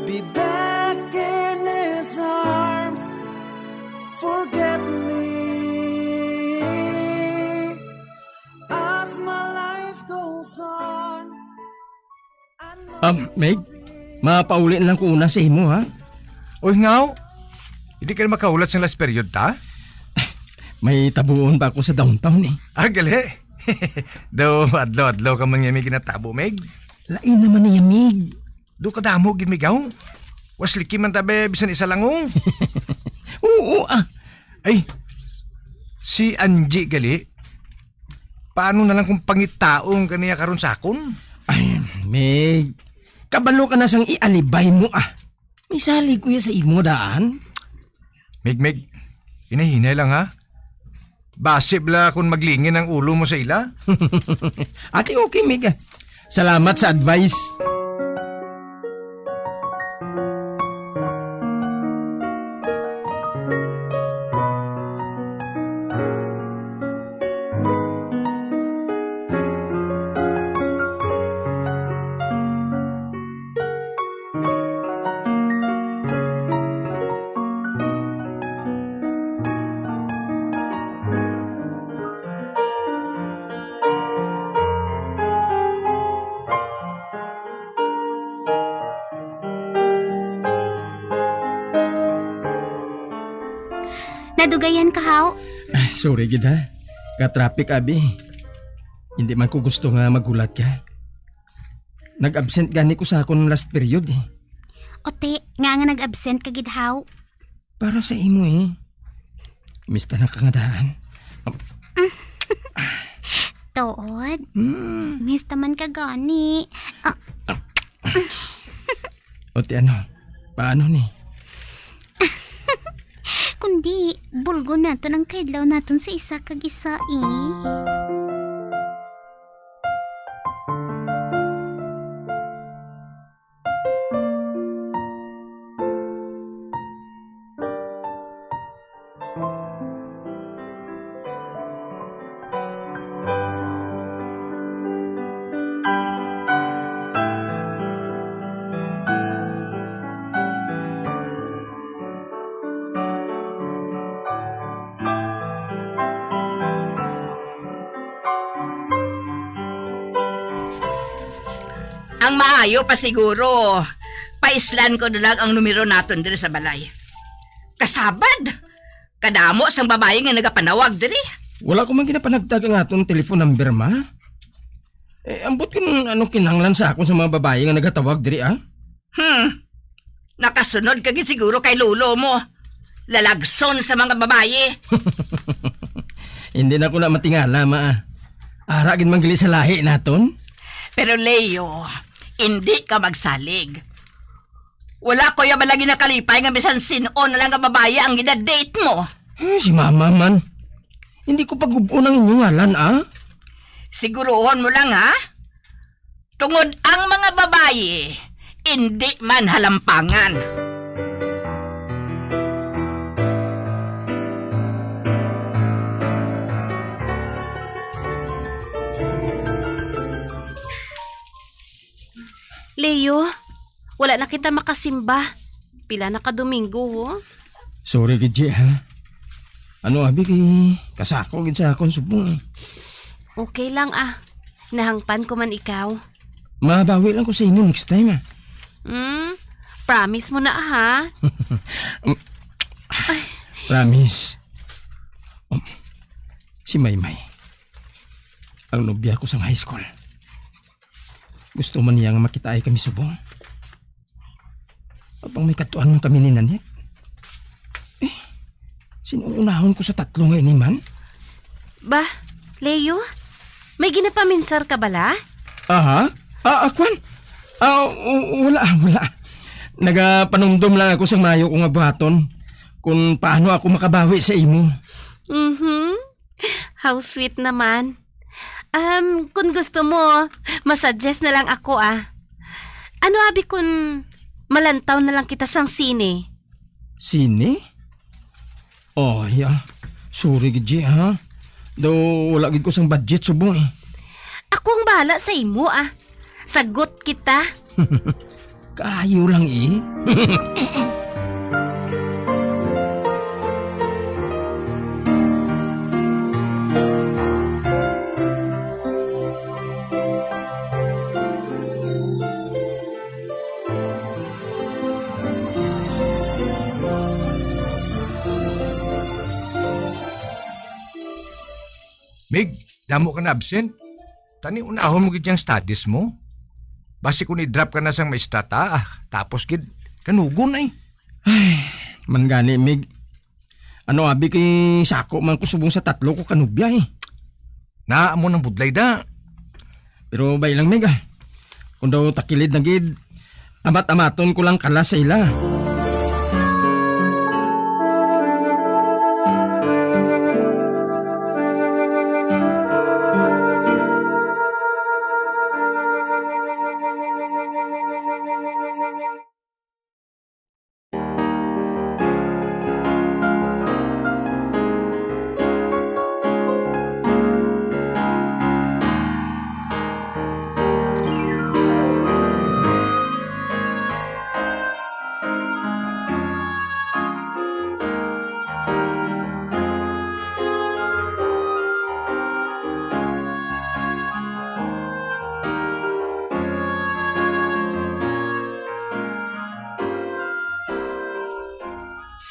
Be back in his arms. Forget me as my life goes on. Um, Meg, mapauli na lang ko una sa imo, ha? Uy, ngaw, hindi ka na makahulat sa last period ta? May tabuon pa ako sa downtown, eh. Ah, gali. Daw, adlaw-adlaw ka man nga may ginatabo, Meg. Lain naman niya, Mig. Do kadamo gid, Mig, aw. Was liki man tabi, bisan isa lang, oh. Oo, ah. Ay, si Angie gali. Paano na lang kung pangitaon ka niya karon sa akon? Ay, Mig. Kabalo ka na sang ialibay mo, ah. May salig ko ya sa imo, daan. Mig, Mig, hinay-hinay lang, ha? Basi bala kung maglingin ang ulo mo sa ila? Ati, okay, Mig, ah. Salamat sa advice. Nadugayan ka, haw? Ah, sorry gid, ha. Ka-traffic, abi. Hindi man ko gusto nga maghulat ka. Nag-absent gani ko sa akon last period, eh. Ote, nga nga nag-absent ka gid, haw? Para sa imo, eh. Mista na ka nga daan. Tuod? Hmm. Mista man ka gani. Ah. O ti ano, paano ni? Kundi, bulgon naton ang kaidlaw naton sa isa kag isa, eh. Ayo pa siguro. Paislan ko na lang ang numero naton diri sa balay. Kasabad, kadamo sang babayi nga nagapanawag diri. Wala ko man ginapanagtag ang aton telephone number, ma. Eh, ambot kun anong kinahanglan sa akon sa mga babayi nga nagatawag diri, ah? Hmm. Nakasunod ka gid siguro kay lolo mo. Lalagson sa mga babayi. Hindi na ko na matingala, ma. Ara gid man gali sa lahi naton. Pero Leo, hindi ka magsalig. Wala ko ya bala ginakalipay nga bisan sin-o na lang nga babayi ang gina-date mo. Eh, si mama man. Hindi ko pagub-on ang inyong ngalan, ah. Siguruhon mo lang, ha? Tungod ang mga babayi, indi man halampangan. Leo, wala na kita makasimba. Pila na ka Domingo, oh. Sorry gid, Ji, ha? Ano, abi, kay kasako gid sa akon subong, eh. Okay lang, ah. Nahangpan ko man ikaw. Mabawi lang ko sa imo next time, ah. Hmm? Promise mo na, ha? Promise. Um, si Maymay, ang nobya ko sang high school. Gusto man niya nga makitaay kami subong. Apang may katuan man kami ni Nanette. Eh, sin-o unahon ko sa tatlo nga ini man? Ba, Leo? May ginapaminsar ka bala? Aha? Ah, ah, kwan? Ah, w-, wala, wala. Nagapanumdom lang ako sang maayo ko nga buhaton kung paano ako makabawi sa imo. Mhm. How sweet naman. Um, kung gusto mo, masuggest na lang ako, ah. Ano abi kun malantaw na lang kita sang sine? Sine? Oh, ya. Sorry gid, Ji, ha? Daw wala gid ko sang budget subong, eh. Ako ang bahala sa imo, ah. Sagot kita. Kayo lang, eh. Mig, damo ka na absent. Tani, unahon mo gid yang studies mo. Basi kung i-drop ka na sang maestra ta, ah, tapos gid, kanugon ay. Ay, man gani, Mig. Ano abi kay sako man ko subong sa tatlo ko kanubya, eh. Na, amo nang budlay da. Pero bay lang, Mig, ah. Kung daw takilid na gid, amat-amaton ko lang kala sa ila.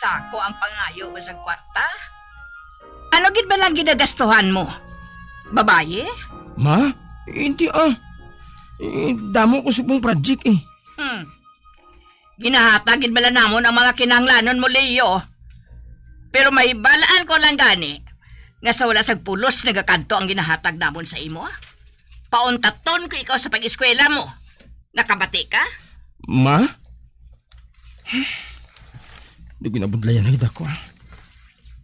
Sako ang pangayo mo sa kwarta? Ano gid ba lang ginagastuhan mo? Babayi? Ma, hindi, ah. Eh, damo ko subong project, eh. Hmm. Ginahatag gid bala namon ang mga kinahanglanon mo, Leo. Pero mahibalaan ko lang gani nga sa wala sang pulos nagakadto ang ginahatag namon sa imo. Pauntaton ko ikaw sa pag-eskwela mo. Nakabati ka? Ma? Di ginabudlayan na gid ako, ah.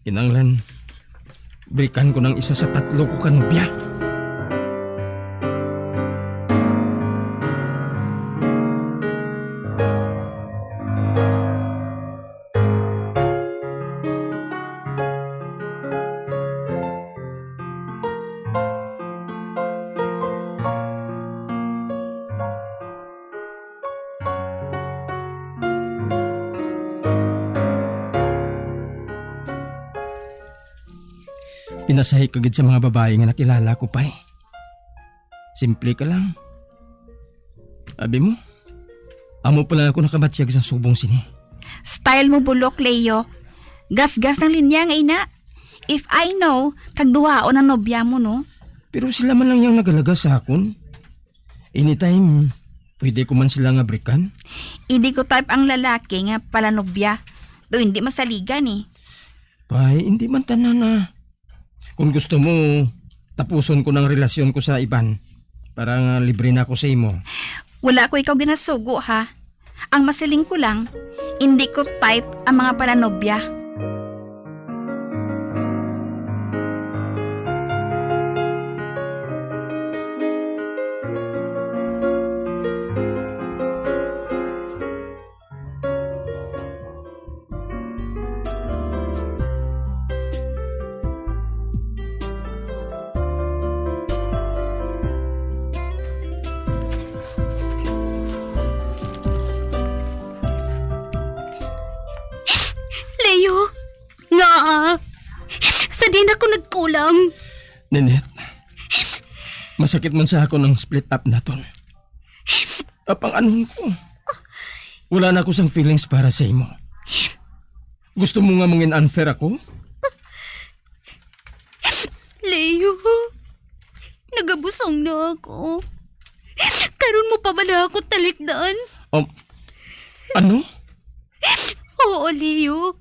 Kinahanglan, balikan ko nang isa sa tatlo ko ka nobya. Pinasahi ka gid sa mga babayi nga nakilala ko, Pay. Simple ka lang. Abi mo, amo pa lang ako nakabatyag sang subong sini. Style mo, bulok, Leo. Gasgas ng linya nga ina. If I know, kagduhaon ang nobya mo, no? Pero sila man lang yang nagalaga sa akon. Anytime, pwede ko man sila nga brikan. Hindi ko type ang lalaki nga palanobya. Do hindi masaligan, eh. Kay hindi man tanan na. Kung gusto mo, tapuson ko ng relasyon ko sa iban para nga libre na ako sa imo. Wala ko ikaw ginasugo, ha? Ang masiling ko lang, hindi ko type ang mga palanobya. Leo, nga, sa din ako nagkulang. Ninit, masakit man sa ako ng split up naton. Apang anon ko, wala na ako sang feelings para sa imo. Gusto mo nga mangin unfair ako? Leo, nagabusong na ako. Karon mo pa bala ako talikdan? Um, ano? Oo, Leo.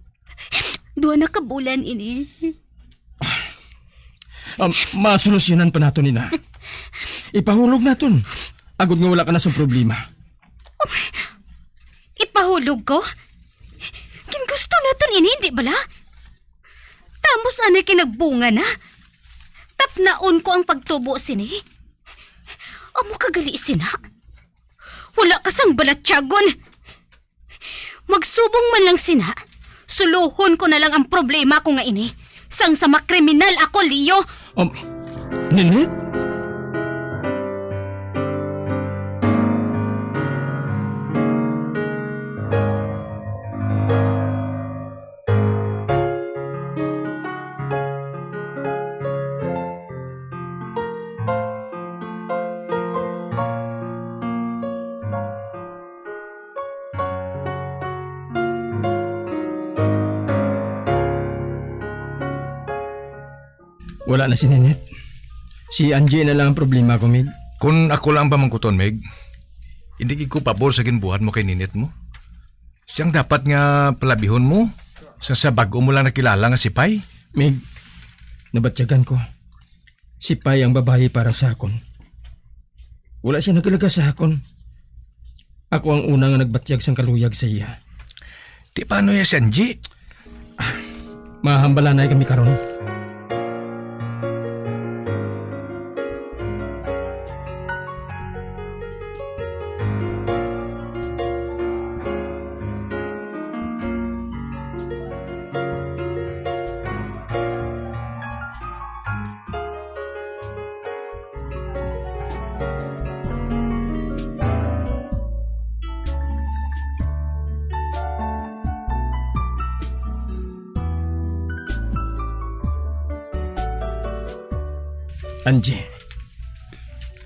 Duha na ka bulan ini. Um, masolusyonan pa naton ina. Ipahulog naton. Agod nga wala ka na sa problema. Ipahulog ko? Gingusto naton ini, di bala? Tamos anay kay nagbunga na. Tapnaon ko ang pagtubo sini. Amo ka gali sina. Wala ka sang balatyagon. Magsubong man lang sina. Suluhon ko na lang ang problema ko nga ini. Sang sa makriminal ako, Leo. Um, Ninit? Wala na si Ninit. Si Angie na lang ang problema ko, Mig. Kun ako lang ang pamangkuton, Mig, hindi gid ko pabor sa ginbuhat mo kay Ninit mo. Siyang dapat nga palabihon mo sa, sa bag-o mo lang nakilala nga si Pay. Mig, nabatyagan ko. Si Pay ang babayi para sa akon. Wala siya nagalaga sa akon. Ako ang una nga nagbatyag sang kaluyag sa iya. Di paano ya si Angie? Mahambalanay kami karon. Angie,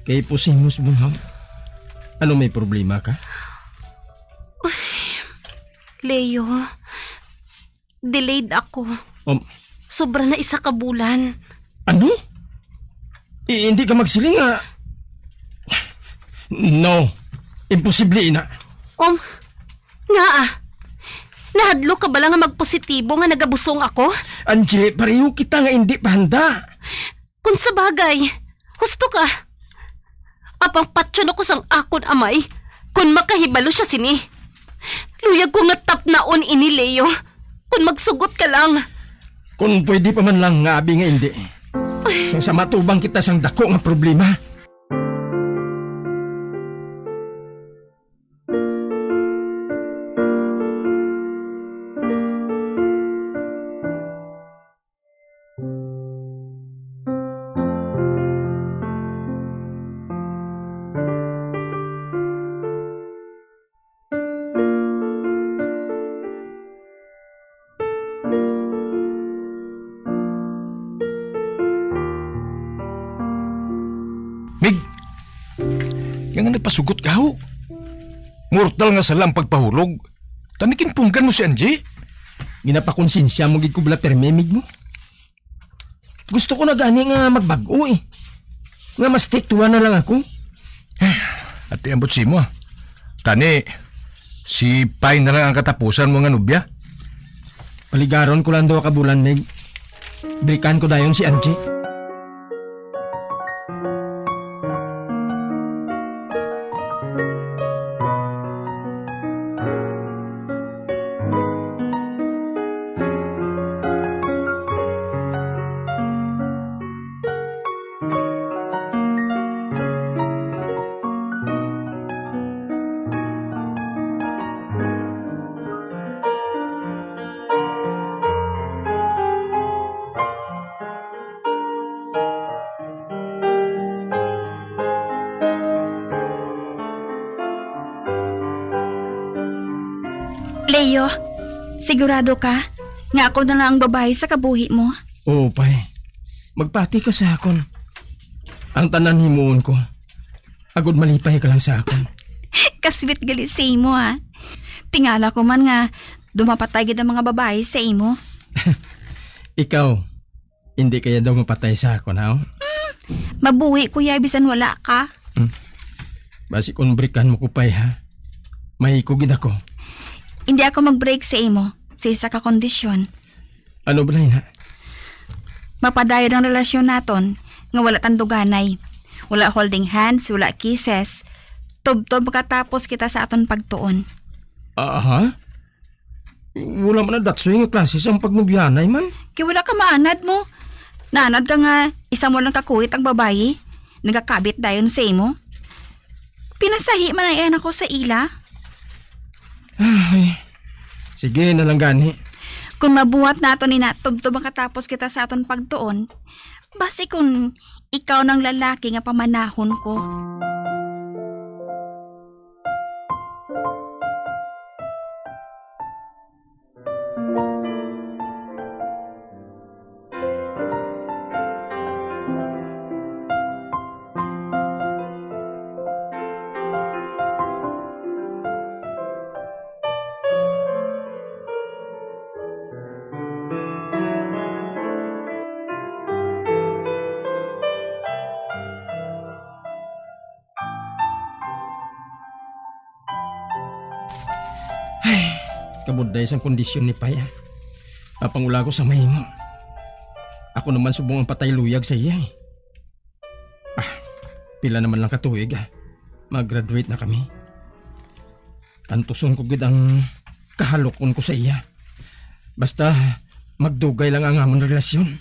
kay pusimos mo, ha? Ano, may problema ka? Leo, delayed ako. Um, Sobra na isa ka bulan. Ano? I- hindi ka magsiling nga. No, imposible ina. Um, nga ah. Nahadlok ka bala nga magpositibo nga nagabusong ako? Angie, pareho kita nga hindi pa handa. Kung sa bagay, husto ka. Apang patyon ako sang akon amay, kung makahibalo siya sini. Luyag ko nga tapnaon ini, Leo, kung magsugot ka lang. Kung pwede pa man lang nga abi nga hindi. Ay. Sang sa matubang kita sang dako nga problema. Mig, nga nga nagpasugot ka, ho? Mortal nga sala ang pagpahulog. Tani, ginpunggan mo si Angie? Ginapakonsensya mo gid ko bala, pirmi, mig mo. Gusto ko na gani nga magbag-o, eh. Nga mas striktuhan na lang ako. Ati, ambot simo, ah. Tani, si Pay na lang ang katapusan mo nga nobya. Paligaron ko lang duha ka bulan, Meg. Brikan ko dayon si Angie. Leo, sigurado ka nga ako na lang ang babayi sa kabuhi mo? Oo, Pay. Magpati ka sa akon. Ang tanan himuon ko. Agod malipay ka lang sa akon. Kasweet gali sa imo, ha. Tingala ko man nga dumapatay gid ang mga babayi sa imo. Ikaw, hindi kaya daw mapatay sa akon, ha? Mabuhi ko ya bisan wala ka. Hmm. Basi kung brikan mo ko, Pay, ha? Mahiko gid ako. Hindi ako mag-break sa imo sa isa ka kondisyon. Ano bala na? Mapadayon ang relasyon naton nga wala tanduganay. Wala holding hands, wala kisses. Tubtob makatapos kita sa aton pagtuon. Aha? Wala man na datsoy nga klase sang pagnubyanay man. Kay wala ka maanad mo. Naanad ka nga isa mo lang kakuhit ang babayi, nagakabit dayon sa imo. Pinasahi man ang iyan ako sa ila. Ay, sige na lang gani. Kung mabuhat naton ina tubtob makatapos kita sa aton pagtuon, basi kung ikaw nang lalaki nga pamanahon ko. Ay, kabudlay sang kondisyon ni Pay, ah. Apang wala ko sa mahimo. Ako naman subong ang patay luyag sa iya, eh. Ah, pila naman lang ka tuig, ah. Mag-graduate na kami. Antuson ko gid ang kahalukon ko sa iya. Basta magdugay lang ang amon relasyon.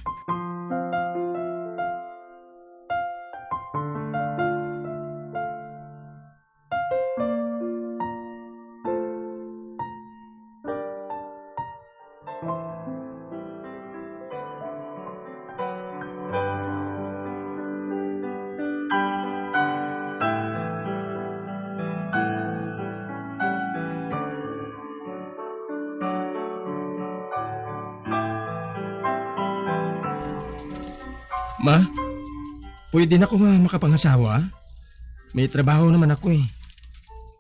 Ma, pwede na ko nga makapangasawa? May trabaho naman ako, eh.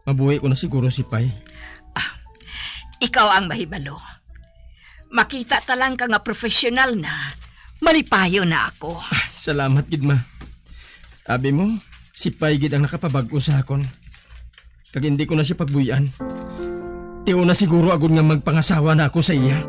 Mabuhi ko na siguro si Pay. Ah, ikaw ang mahibalo. Makita ta lang ka nga professional na, malipayon na ako. Ah, salamat gid, ma. Abi mo, si Pay gid ang nakapabag-o sa akon. Kag hindi ko na siya pagbuy-an. Tion na siguro agud nga magpangasawa na ako sa iya.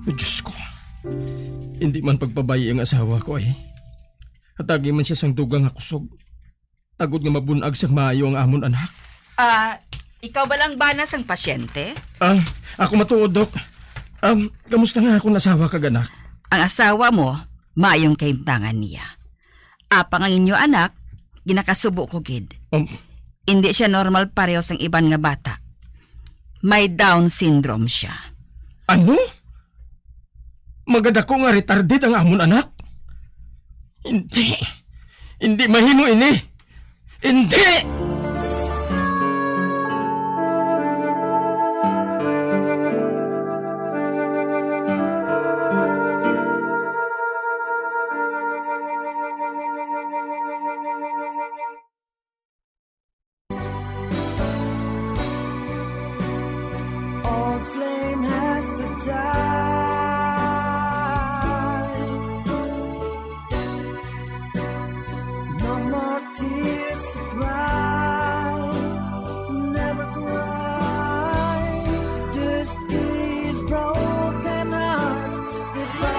Ay, Diyos ko. Hindi man pagpabayi ang asawa ko, eh. Hatagi man siya sang dugang nga kusog. Agod nga mabun-ag sang maayo ang amon anak. Ah, ikaw ba lang bana sang pasyente? Ah, ako matuod, Dok. Um, kamusta nga akon asawa kag anak? Ang asawa mo, maayong kahimtangan niya. Apang ang inyo anak, ginakasubo ko gid. Um, Indi siya normal pareho sang iban nga bata. May Down syndrome siya. Ano? Magadako nga retarded ang amon anak? Hindi. Hindi mahimo ini. Hindi! Old flame has to die. No more tears to cry. Never cry. Just these broken hearts. Goodbye.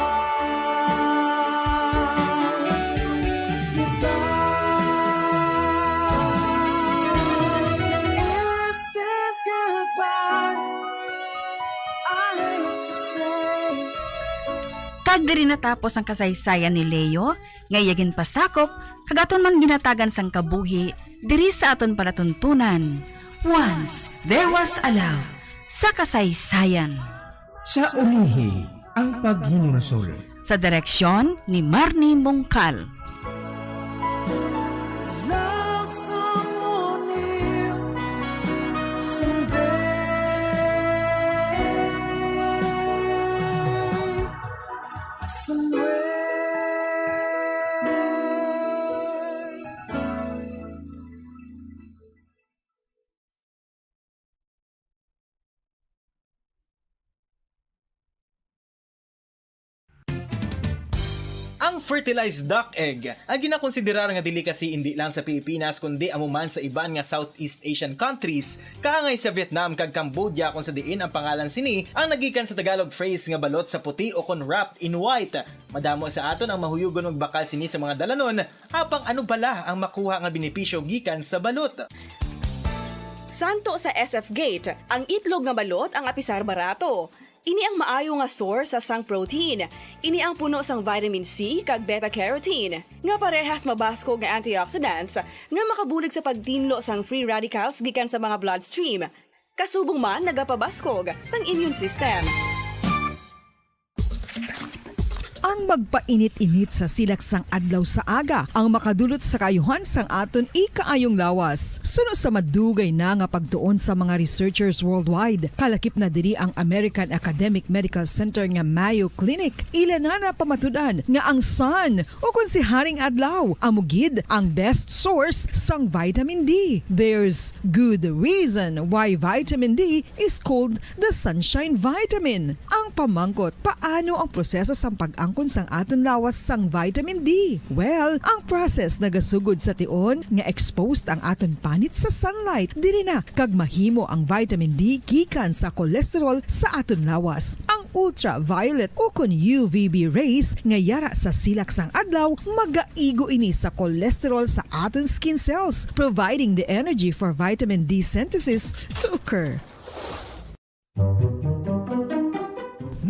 Goodbye. Is this goodbye? I hate to say. Kag diri natapos ang kasaysayan ni Leo, nga iya ginpasakop, kag aton man ginatagan sang kabuhi diri sa aton palatuntunan. Once there was a love, sa kasaysayan. Sa ulihi ang paghinulsol. Sa direksyon ni Marnie Mongcal. Love someone new someday, somewhere. Ang fertilized duck egg, ang ginakonsiderar nga delicacy indi lang sa Pilipinas, kundi amo man sa iban nga Southeast Asian countries, kaangay sa Vietnam kag Cambodia, kung sa diin ang pangalan sini ang nagikan sa Tagalog phrase nga balot sa puti o kon wrapped in white. Madamo sa aton ang mahuyugon magbakal sini sa mga dalanon, apang ano bala ang makuha nga benepisyo gikan sa balot? Santo sa S F Gate, ang itlog nga balot ang apisar barato. Ini ang maayo nga source sang protein. Ini ang puno sang vitamin C kag beta-carotene, nga parehas mabaskog nga antioxidants nga makabulig sa pagtinlo sang free radicals gikan sa mga bloodstream. Kasubong man nagapabaskog sang immune system. Ang magpainit-init sa silak sang adlaw sa aga ang makadulot sa kaayuhan sang aton ikaayong lawas. Suno sa madugay na nga pagtuon sa mga researchers worldwide, kalakip na diri ang American Academic Medical Center nga Mayo Clinic, ila na napamatud-an nga ang sun, ukon si Haring Adlaw, amo gid ang best source sang vitamin D. There's good reason why vitamin D is called the sunshine vitamin. Ang pamangkot, paano ang proseso sang pag-angkon sang aton lawas sang vitamin D? Well, ang process nagasugod sa tion nga exposed ang aton panit sa sunlight. Diri na kag mahimo ang vitamin D gikan sa cholesterol sa aton lawas. Ang ultraviolet ukon U V B rays nga yara sa silak sang adlaw, magaigo ini sa cholesterol sa aton skin cells, providing the energy for vitamin D synthesis to occur.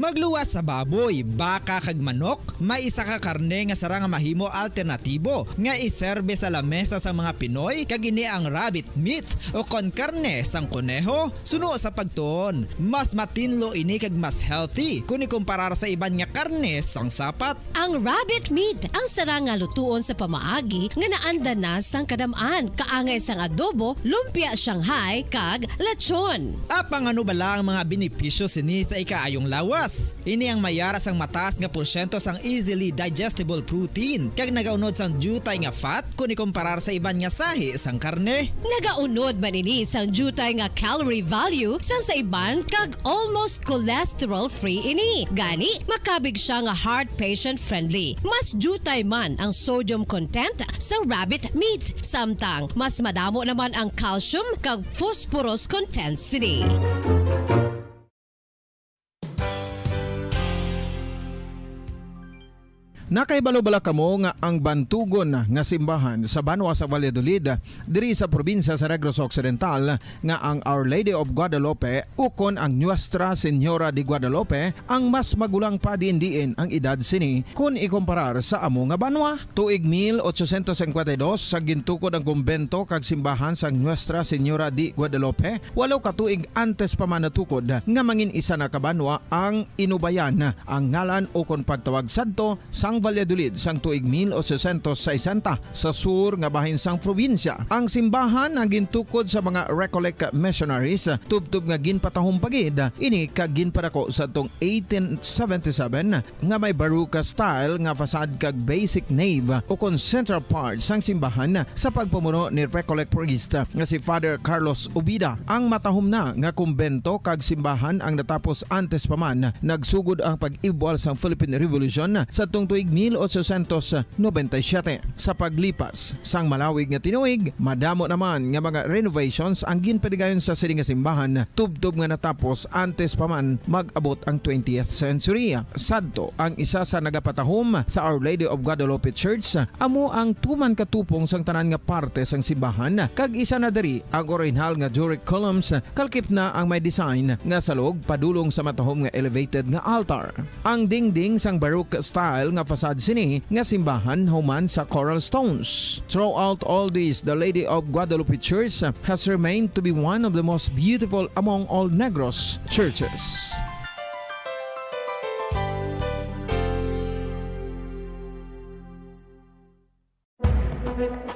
Magluwas sa baboy, baka, kag manok, may isa ka karne nga sarang nga mahimo alternatibo nga iserbe sa lamesa sang mga Pinoy, kag ini ang rabbit meat, ukon karne sang koneho. Suno sa pagtuon, mas matinlo ini kag mas healthy kon ikumparar sa iban nga karne sang sapat. Ang rabbit meat ang sarang nga lutuon sa pamaagi nga naanda na sang kadam-an, kaangay sang adobo, lumpia Shanghai, kag lechon. Apang ano bala ang mga benepisyo sini sa ikaayong lawas? Ini ang mayara sang mataas nga porsyento sang easily digestible protein, kag nagaunod sang diutay nga fat kon ikumparar sa iban nga sahi sang karne. Nagaunod man ini sang diutay nga calorie value sang sa iban, kag almost cholesterol-free ini. Gani, makabig sia nga heart patient-friendly. Mas diutay man ang sodium content sa rabbit meat, samtang mas madamo naman ang calcium kag phosphorus content sini. Nakahibalo bala kamo nga ang bantugon nga simbahan sa banwa sa Valladolid, diri sa probinsya sa Negros Occidental, nga ang Our Lady of Guadalupe ukon ang Nuestra Señora de Guadalupe ang mas magulang pa diin-diin ang edad sini kon ikumparar sa amo nga banwa? Tuig mil ochocientos cincuenta y dos, sa gintukod ang kumbento kag simbahan sang Nuestra Señora de Guadalupe, walo ka tuig antes pa man natukod nga mangin isa na ka banwa ang Inubayan, ang ngalan ukon pagtawag sadto sang Valladolid sang tuig mil ochocientos sesenta, sa sur nga bahin sang probinsya. Ang simbahan ang gintukod sa mga Recollect missionaries, tubtob nga ginpatahom pa gid ini kag ginpadako sadtong eighteen seventy-seven, nga may Baroque style nga facade kag basic nave ukon central part sang simbahan sa pagpamuno ni Recollect priest nga si Father Carlos Ubida. Ang matahom na nga kumbento kag simbahan ang natapos antes pa man nagsugod ang pag-ibwal sang Philippine Revolution sadtong tuig mil ochocientos noventa y siete. Sa paglipas sang malawig nga tinuig, madamo naman nga mga renovations ang ginpadigayon sa sini nga simbahan, tubtob nga natapos antes pa man mag-abot ang twentieth century. Sadto, ang isa sa nagapatahom sa Our Lady of Guadalupe Church amo ang tuman ka tupong sang tanan nga parte sang simbahan, kag isa na diri ang orihinal nga Doric columns, kalkip na ang may design nga salog padulong sa matahom nga elevated nga altar. Ang dingding sang Baroque style nga facade sini nga simbahan human sa coral stones. Throughout all this, the Lady of Guadalupe Church has remained to be one of the most beautiful among all Negros churches.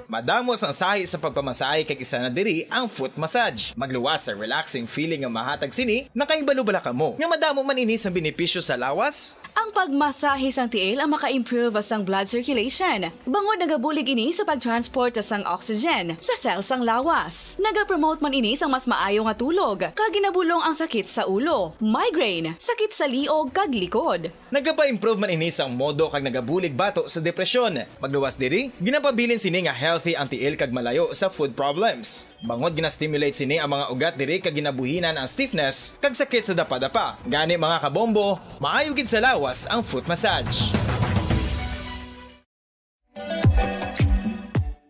Madamo sang sahi sa pagpamasahe, kag isa na diri ang foot massage. Magluwas sa relaxing feeling nga mahatag sini. Nakahibalo bala kamo nga madamo man ini sang benepisyo sa lawas? Ang pagmasahe sang tiil ang maka-improve sang blood circulation, bangod nagabulig ini sa pag-transport sang oxygen sa cell sang lawas. Nagapromote man ini sang mas maayo nga tulog, kag ginabulong ang sakit sa ulo, migraine, sakit sa liog, kag likod. Nagapa-improve man ini sang modo kag nagabulig bato sa depresyon. Magluwas diri, ginapabilin sini nga healthy ang tiil kag malayo sa foot problems. Bangod gina-stimulate sini ang mga ugat diri kag ginabuhinan ang stiffness kag sakit sa dapadapa. Gani, mga kabombo, maayo gid sa lawas ang foot massage.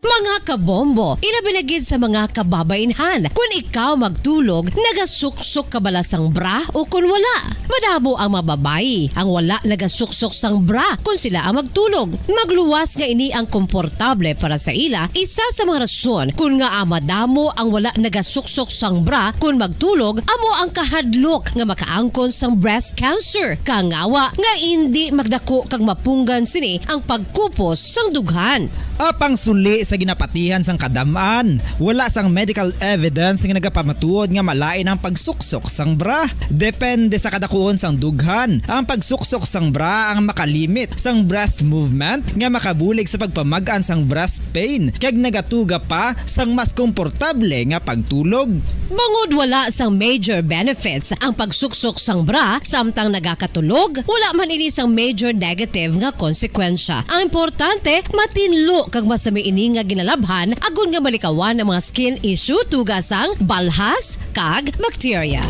Mga kabombo, ilabi na gid sa mga kababainhan. Kun ikaw magtulog, nagasuksok ka bala sang bra o kun wala? Madamo ang mga babayi ang wala nagasuksok sang bra kun sila ang magtulog. Magluwas nga ini ang komportable para sa ila, isa sa mga rason kun ngaa madamo ang wala nagasuksok sang bra kun magtulog, amo ang kahadlok nga makaangkon sang breast cancer. Kangawa nga indi magdako kag mapunggan sini ang pagkupos sang dughan. Apang suli sa ginapatihan sang kadam-an, wala sang medical evidence nga nagapamatuod nga malain ang pagsuksok sang bra. Depende sa kadakuon sang dughan. Ang pagsuksok sang bra ang makalimit sang breast movement nga makabulig sa pagpamag-an sang breast pain kag nagatuga pa sang mas komportable nga pagtulog. Bangod wala sang major benefits ang pagsuksok sang bra samtang nagakatulog, wala man ini sang major negative nga konsekwensya. Ang importante, matinlo kag masami ini nga ginalabhan agod nga malikawan ang mga skin issue tuga sang balhas kag bakterya.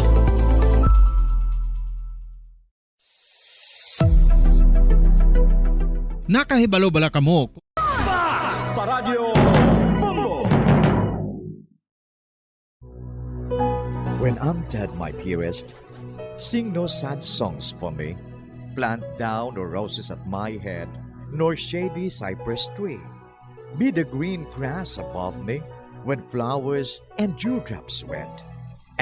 Nakahibalo bala kamo? Basta Radyo Bombo! When I'm dead, my dearest, sing no sad songs for me. Plant thou no roses at my head, nor shady cypress tree. Be the green grass above me when flowers and dewdrops wet.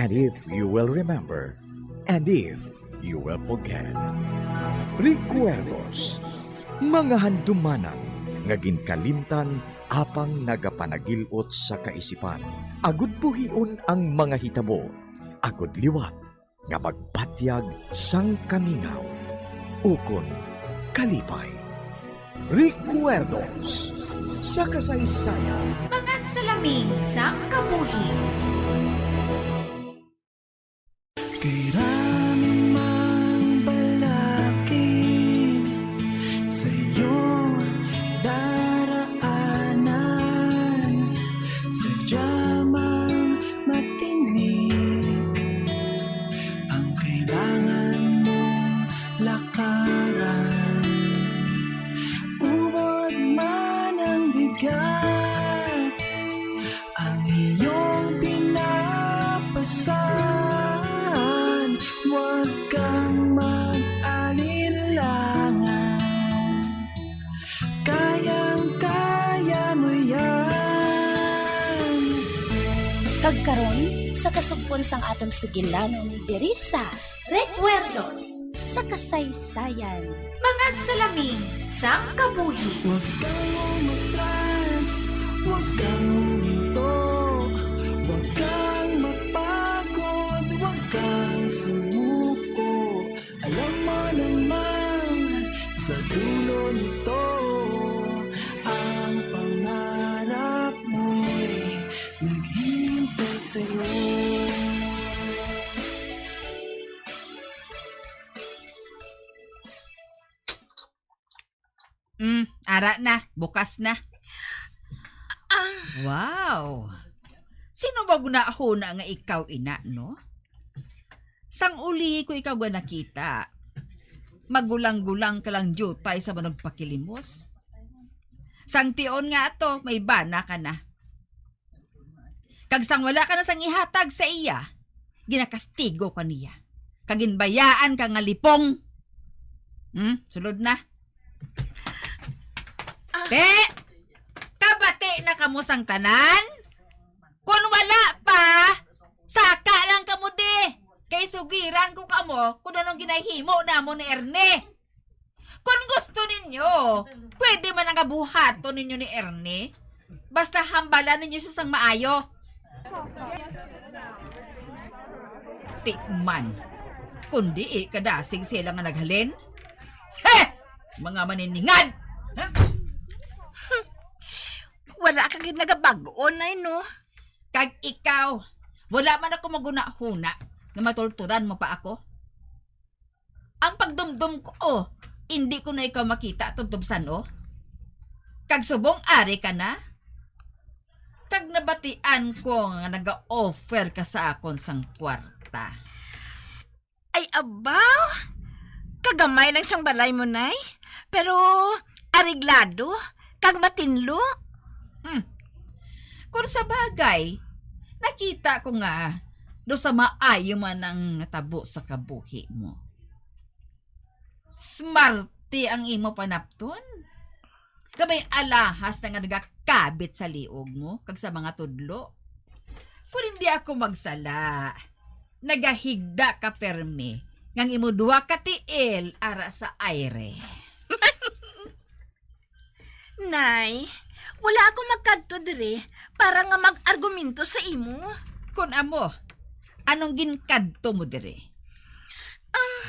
And if you will remember, and if you will forget. Recuerdos, mga handumanan nga ginkalimtan apang nagapanagil-ot sa kaisipan. Agud buhion ang mga hitabo, agud liwat nga magpatyag sang kamingaw ukon kalipay. Recuerdos sa kasaysayan. Mga salamin sang kabuhi. Kay rami mang balakid sa iyong daraanan, sadya mang matinik ang kailangan mong lakaran. Bigat ang iyong pinapasan, huwag kang mag-alinlangan. Kayang-kaya mo yan. Kag karon, sa kasugpon sang aton sugilanon diri sa Recuerdos sa Kasaysayan. Mga salamin sang kabuhi. Huwag kang umatras, huwag kang huminto, huwag kang mapagod, huwag kang sumuko. Alam mo naman, sa dulo nito, ang pangarap mo'y naghihintay sa'yo. Mm, ara na, bukas na. Ah. Wow! Sino ba gunahuna nga ikaw ina, no? Sang uli ko ikaw nga nakita, magulang-gulang ka lang diutay sa manugpakilimos. Sang tion nga ato, may bana ka na. Kag sang wala ka na sang ihatag sa iya, ginakastigo ka niya. Kag ginbayaan ka nga lipong. Hmm? Sulod na. Ah. Te! Kabati na kamo sang tanan? Kon wala pa, saka lang kamo di. Kay sugiran ko kamo kung anong ginahimo namo ni Ernie. Kon gusto ninyo, pwede man ang kabuhaton ninyo ni Ernie. Basta hambalan ninyo siya sang maayo. Ti man, kundi kadasig sila nga naghalin. He! Mga maniningad! Wala ka gid nagabag-o, Nay, no? Kag ikaw, wala man ako magunahuna nga matulturan mo pa ako. Ang pagdumdom ko, oh, indi ko na ikaw makita tubtob san-o. Kag subong ari ka na. Kag nabatian ko nga naga-offer ka sa akon sang kwarta. Ay, abaw! Kagamay lang sang balay mo, Nay. Pero areglado kag matinlo. Hmm. Kung sa bagay, nakita ko nga do sa maayo man ang natabo sa kabuhi mo. Smarte ang imo panapton. Nga may alahas na nga nagakabit sa liog mo kag sa mga tudlo. Kung hindi ako magsala, nagahigda ka permi nga ang imo duha ka tiil ara sa aire. Nay, wala ako magkadto diri para nga mag-argumento sa imo. Kon amo, anong ginkadto mo diri? Ah,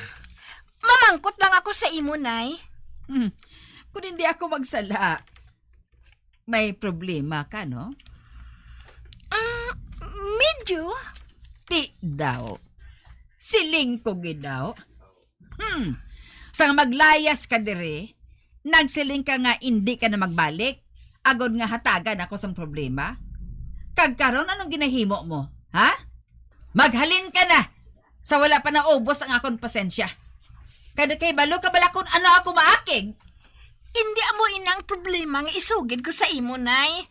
mamangkot lang ako sa imo, Nay. Hmm. Kung hindi ako magsala, may problema ka, no? Ah, medyo. Ti daw. Siling ko gid daw. Hmm. Sang maglayas ka diri, nagsiling ka nga indi ka na magbalik, agod nga hatagan ako sang problema. Kag karon, anong ginahimo mo? Ha? Maghalin ka na, sa wala pa naubos ang akon pasensya. Kada kay balo ka bala kung ano ako maakig? Hindi amo ina ang problema nga isugid ko sa imo, Nay.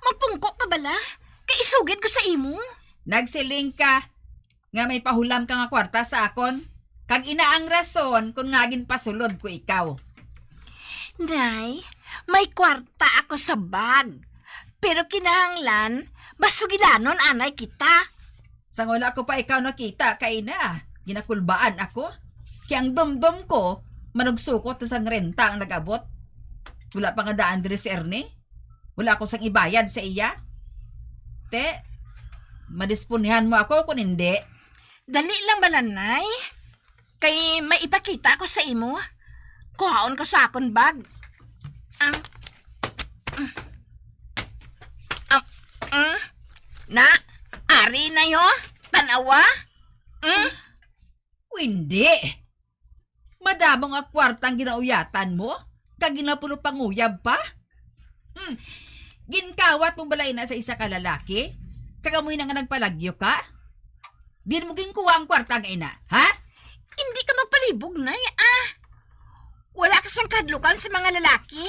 Magpungko ka bala? Kay isugid ko sa imo. Nagsiling ka nga may pahulam ka nga kwarta sa akon. Kag ina ang rason kung nga ginpasulod ko ikaw. Nay, may kwarta ako sa bag. Pero kinahanglan, masugilanon anay kita. Sang wala ko pa ikaw nakita, kay na, ginakulbaan ako. Kay ang dumdom ko, manugsukot na sang renta ang nag-abot. Wala pa nga daan diri si Ernie. Wala ako sang ibayad sa iya. Te, madisponihan mo ako kung hindi. Dali lang bala, Nay. Kay may ipakita ko sa imo. Kuhaon ko sa akon bag. Ah. Ah. Ah. Na, ari na yo. Tanawa. Mm. Hindi. Madamo nga kwarta ang ginauyatan mo, kag ginapulopanguyab pa? Hmm. Ginkawat mo bala ina sa isa ka lalaki? Kag amoy na nga nagpalagyo ka? Din mo ginkuha ang kwarta nga ina, ha? Hindi ka magpalibog, Nay, ah. Wala ka sang kahadlukan sa mga lalaki.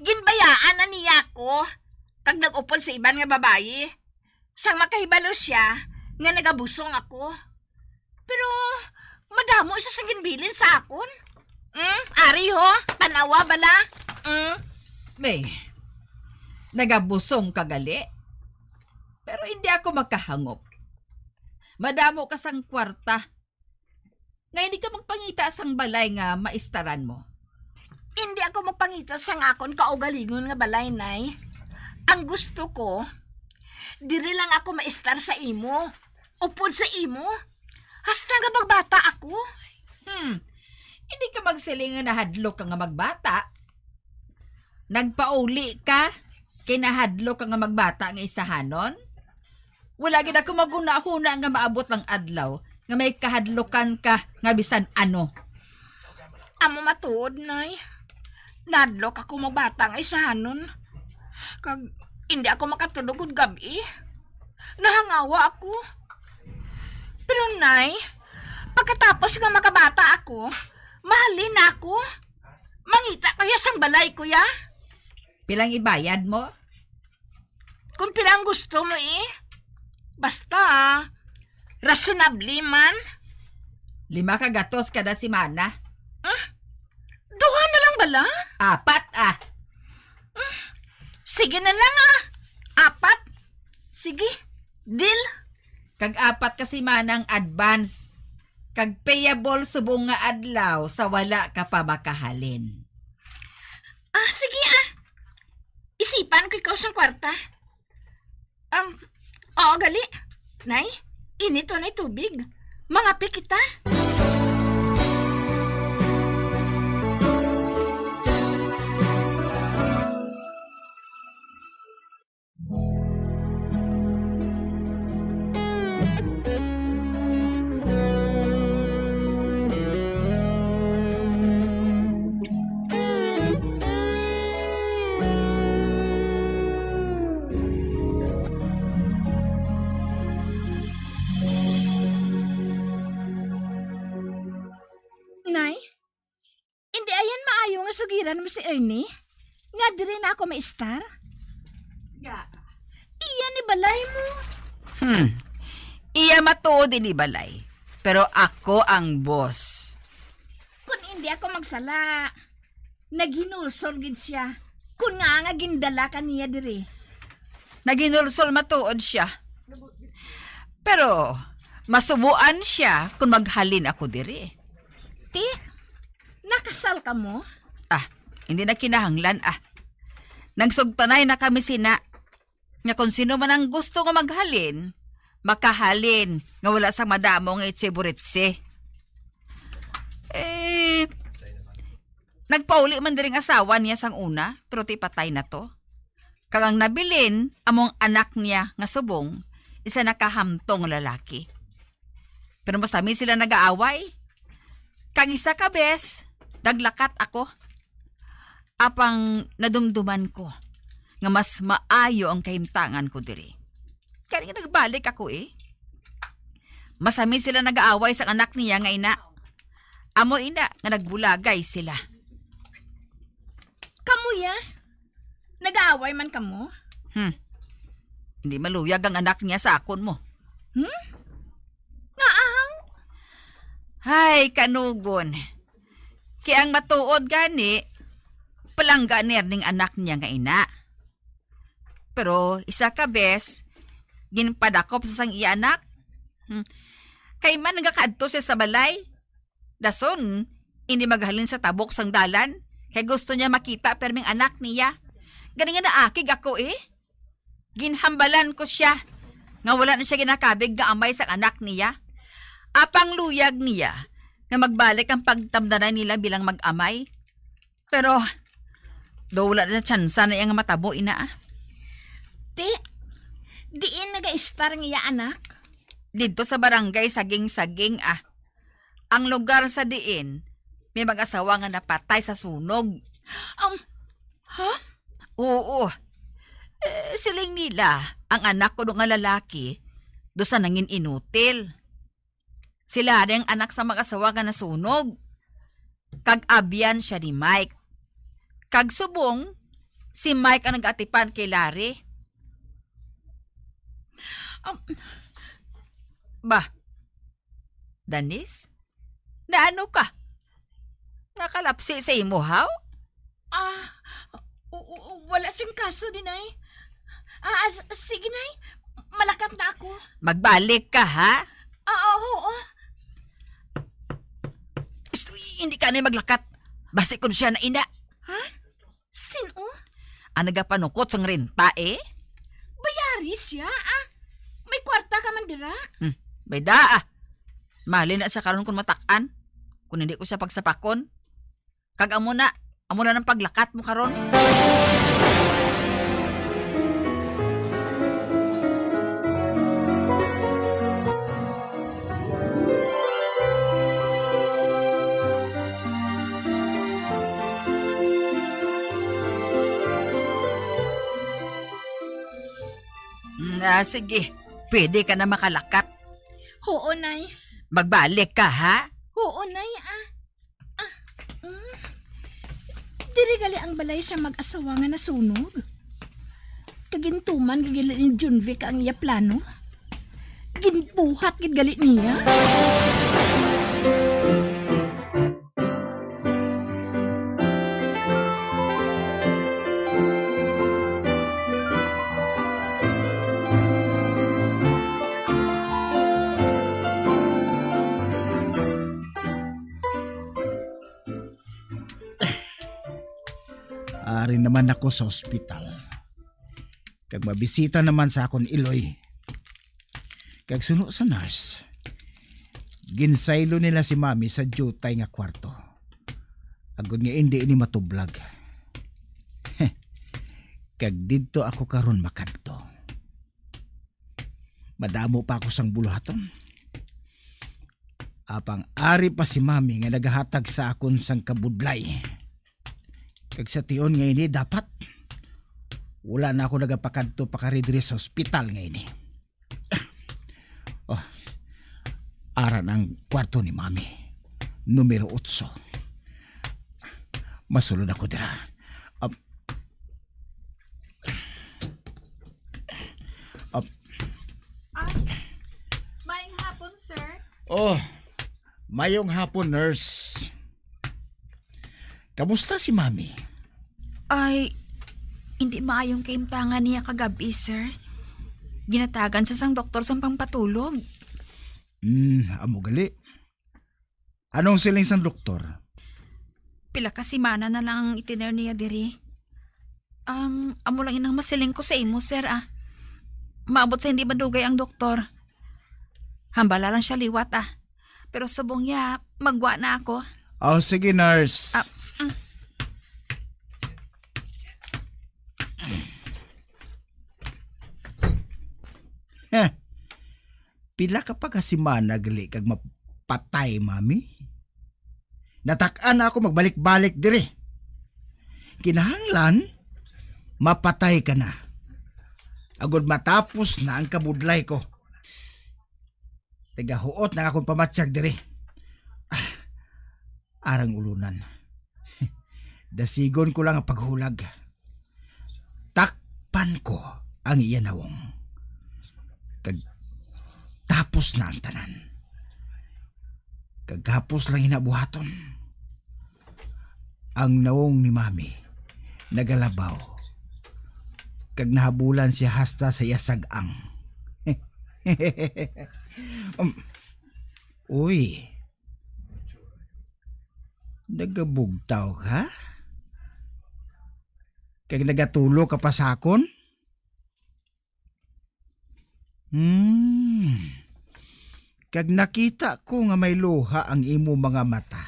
Ginbayaan na niya ako, kag nag-upod sa iban nga babayi. Sang makahibalo siya nga nagabusong ako. Pero madamo siya sang ginbilin sa akon. Mm, ari ho, tanawa bala. Mm. May, nagabusong ka gali? Pero hindi ako makahangop. Madamo ka sang kwarta. Nga hindi ka magpangita sang balay nga maistaran mo. Hindi ako magpangita sang akon kaugalingon nga balay, Nay. Ang gusto ko, diri lang ako maistar sa imo. Upod sa imo. Hasta nga magbata ako. Hmm. Hindi ka magsiling nga nahadlok ka nga magbata. Nagpauli ka, kay nahadlok ka nga magbata nga isahanon? Wala gid ako maghunahuna nga maabot ang adlaw nga may kahadlukan ka nga bisan ano. Amo matuod, Nay. Nahadlok ako magbata nga isahanon. Kag hindi ako makatulog gud gab-i. Nahangawa ako. Pero, Nay, pagkatapos nga makabata ako, mahalin ako. Mangita kaya sang balay, kuya? Pilang ibayad mo? Kung pila ang gusto mo, eh. Basta, reasonable man. Lima ka gatos kada semana. Hmm? Duha na lang bala? Apat, ah. Hmm. Sige na lang, ah. Apat. Sige. Deal. Kag apat ka semana ang advance. Kag payable subong nga adlaw sa wala ka pa makahalin. Ah, sige, ah. Isipan ko ikaw sang kwarta. Um, oo, gali. Nay, init to, Nay, tubig. Mangape kita. Nay, hindi ayan maayo nga sugiran mo si Ernie? Nga diri na ako maistar? Ga. Iya ni balay mo. Hmm. Iya matuod ini balay. Pero ako ang boss. Kung hindi ako magsala, naghinulsol gid siya. Kung nga nga gindala ka niya diri. Naghinulsol matuod siya. Pero masubuan siya kung maghalin ako diri. Ti, nakasal ka mo? Ah, hindi na kinahanglan, ah. Nagsugtanay na kami sina nga kung sino man ang gusto nga maghalin, makahalin nga wala sang madamo nga itse-buritse. Eh, nagpauli man diri ang asawa niya sang una, pero ti patay na to. Kag ang nabilin amo ang anak niya nga subong, isa na ka hamtong lalaki. Pero masami sila nagaaway. Kag isa ka bes, naglakat ako. Apang nadumduman ko nga mas maayo ang kahimtangan ko diri. Kani nga nagbalik ako, eh. Masami sila nagaaway sa anak niya nga ina. Amo ina nga nagbulagay sila. Kamo ya? Nagaaway man kamo? Hmm. Hindi maluyag ang anak niya sa akon mo. Hmm? Nga ahaw? Hay, kanugon. Kay ang matuod gani, palangga ni Erning anak niya nga ina. Pero isa ka bes, ginpadakop sa sang iya anak. Hmm. Kay man nagakadto siya sa balay, dason, hindi maghalin sa tabok sang dalan, kay gusto niya makita perming anak niya. Gani nga naakig ako, eh. Ginhambalan ko siya nga wala na siya ginakabig nga amay sang anak niya. Apang luyag niya nga magbalik ang pagtamdanay nila bilang mag-amay. Pero, do wala na tsansa na iya nga matabo, ina, ah. Ti, diin nagaistar ang iya anak? Didto sa barangay Saging-Saging, ah. Ang lugar sa diin may mag-asawa nga napatay sa sunog. Um, ha? Oo. Eh, siling nila, ang anak ko nga lalaki, do sa nangin inutil. Sila rin ang anak sa mag-asawa nga nasunog. Kag abyan siya ni Mike. Kag subong, Si Mike ang nag-atipan kay Larry. Um, Ba, Danis? Naano ka? Nakalapsi sa imo, haw? Ah, u-, u-, wala sing kaso, Dinay. Ah, ah, s-, sige, Nay. Malakat na ako. Magbalik ka, ha? Ah, oo, oo. Gusto, hindi ka na maglakat. Basi kung siya na ina. Ha? Sino? Ang nagapanukot sang renta, eh. Bayari siya, ah. May kwarta ka man dira. Hmm, bayda, ah. Mali na siya karon kung matak-an. Kung hindi ko siya pagsapakon. Kag amo na, amo na ang paglakat mo karon. Mm, ah, sige. Pwede ka na makalakat. Oo, Nay. Magbalik ka, ha? Oo, Nay, ah. Ah, mm. Diri gali ang balay sa mag-asawa nga nasunog. Kag gintuman gali ni Junvic ang iya plano. Ginbuhat gid gali niya. Ari naman ako sa ospital. Kag mabisita naman sa akon iloy. Kag suno sa nurse, ginsaylo nila si Mami sa diutay nga kwarto, agod nga indi ini matublag. Kag didto ako karon makadto. Madamo pa ako sang buluhaton. Apang ari pa si Mami nga nagahatag sa akon sang kabudlay. Kag sa tion nga ini, dapat wala na ako nagapakadto pakari diri sa ospital nga ini. Oh, ara na ang kwarto ni Mami. Numero otso. Masulod ako dira. Ap-, ap-, Ah, maayong hapon, sir. Oh, mayong hapon, nurse. Kamusta si Mami? Ay, hindi maayong kaimtangan niya kagabi, sir. Ginatagan sa sang doktor sang pampatulog. Hmm, amo gali. Anong siling sang doktor? Pila ka semana na lang ang itiner niya diri. Ang amo lang inang masiling ko sa imo, sir, ah. Maabot sa hindi madugay ang doktor. Hambala lang siya liwat, ah. Pero subong niya, magwa na ako. Oh, sige, nurse. Ah, mm. Heh. Pila ka pa ka semana gali kag mapatay, Mami? Natak-an na ako magbalik-balik diri. Kinahanglan mapatay ka na, agod matapos na ang kabudlay ko. Nagahuot na akong pamatyag diri. Ah, arang ulunan. Dasigon ko lang ang paghulag. Takpan ko ang iya nawong. Kag tapos na ang tanan. Kag hapos lang hinabuhaton. Ang nawong ni Mami nagalabaw. Kag nahabulan siya hasta sa iya sag-ang. Um, uy, nagabugtaw ka? Kag nagatulo ka pa sa akon? Hmm. Kag nakita ko nga may luha ang imo mga mata.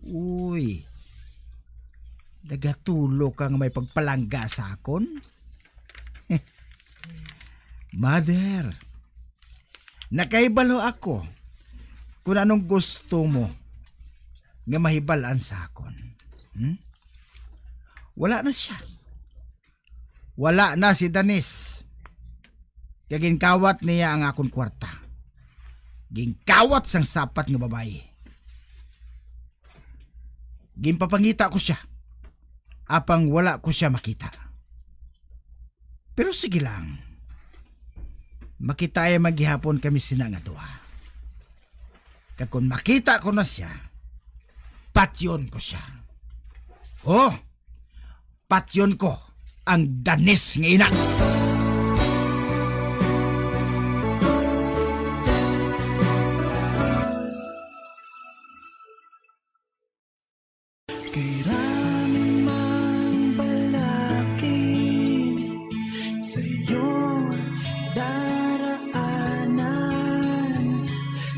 Uy, nagatulo ka nga may pagpalangga sa akon? Mother, nakahibalo ako kung anong gusto mo nga mahibal-an sa akon. Hmm? Wala na siya. Wala na si Danis. Kay ginkawat niya ang akon kwarta. Ginkawat sang sapat nga babayi. Ginpapangita ko siya. apang wala ko sia makita. Pero sige lang. Makitaay man gihapon kami sina nga duha. Kag kung makita ko na sia, patyon ko sia. Oh, patyon ko ang danis nga ina. Kay raming mang balakid sa iyong daraanan,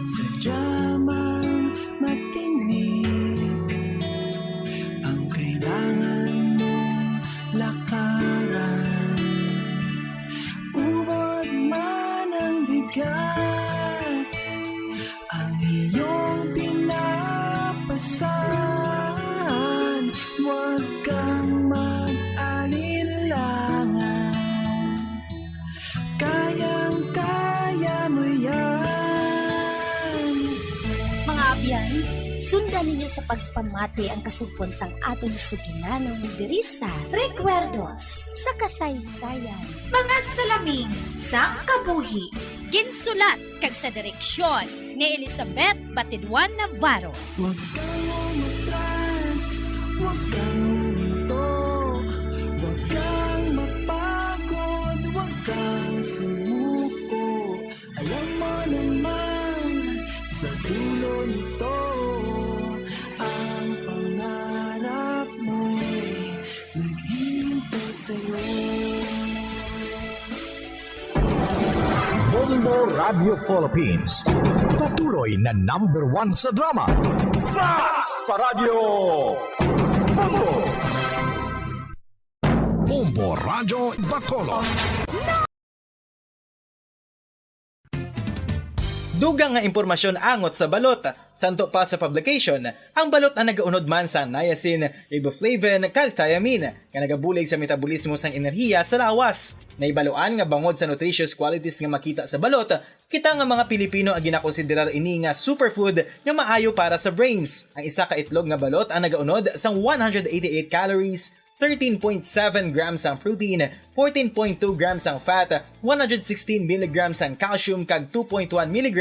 sadya mang matinik ang kailangan mong lakaran. Ubod man ang bigat, ang iyong pinapasan, huwag kang mag-alinlangan. Kayang-kaya mo yan. Mga abyan, sundan ninyo sa pagpamati ang kasugpon sang aton suginanong diri sa Recuerdos sa Kasaysayan. Mga salamin sang kabuhi. Ginsulat kag sa direksyon ni Elizabeth Batidwan Navarro. Huwag kang umatras, huwag kang huminto, huwag kang mapagod, huwag kang sumuko. Alam mo naman, sa dulo nito, ang pangarap mo'y naghihintay sa'yo. Bombo Radio Philippines, patuloy na number one sa drama. Basta Radyo Bombo! Bombo Radyo Bacolod. Dugang nga impormasyon angot sa balot. Santo pa sa publication, ang balot ang nagaunod man sa niacin, riboflavin, kag thiamine, nga nagabulig sa metabolismo sang enerhiya sa lawas. Nahibaluan nga bangod sa nutritious qualities nga makita sa balot, kita nga mga Pilipino ang ginakonsiderar ini nga superfood nga maayo para sa brains. Ang isa ka itlog nga balot ang nagaunod sang one hundred eighty-eight calories, thirteen point seven grams ang protein, fourteen point two grams ang fat, one hundred sixteen milligrams ang calcium, kag two point one milligrams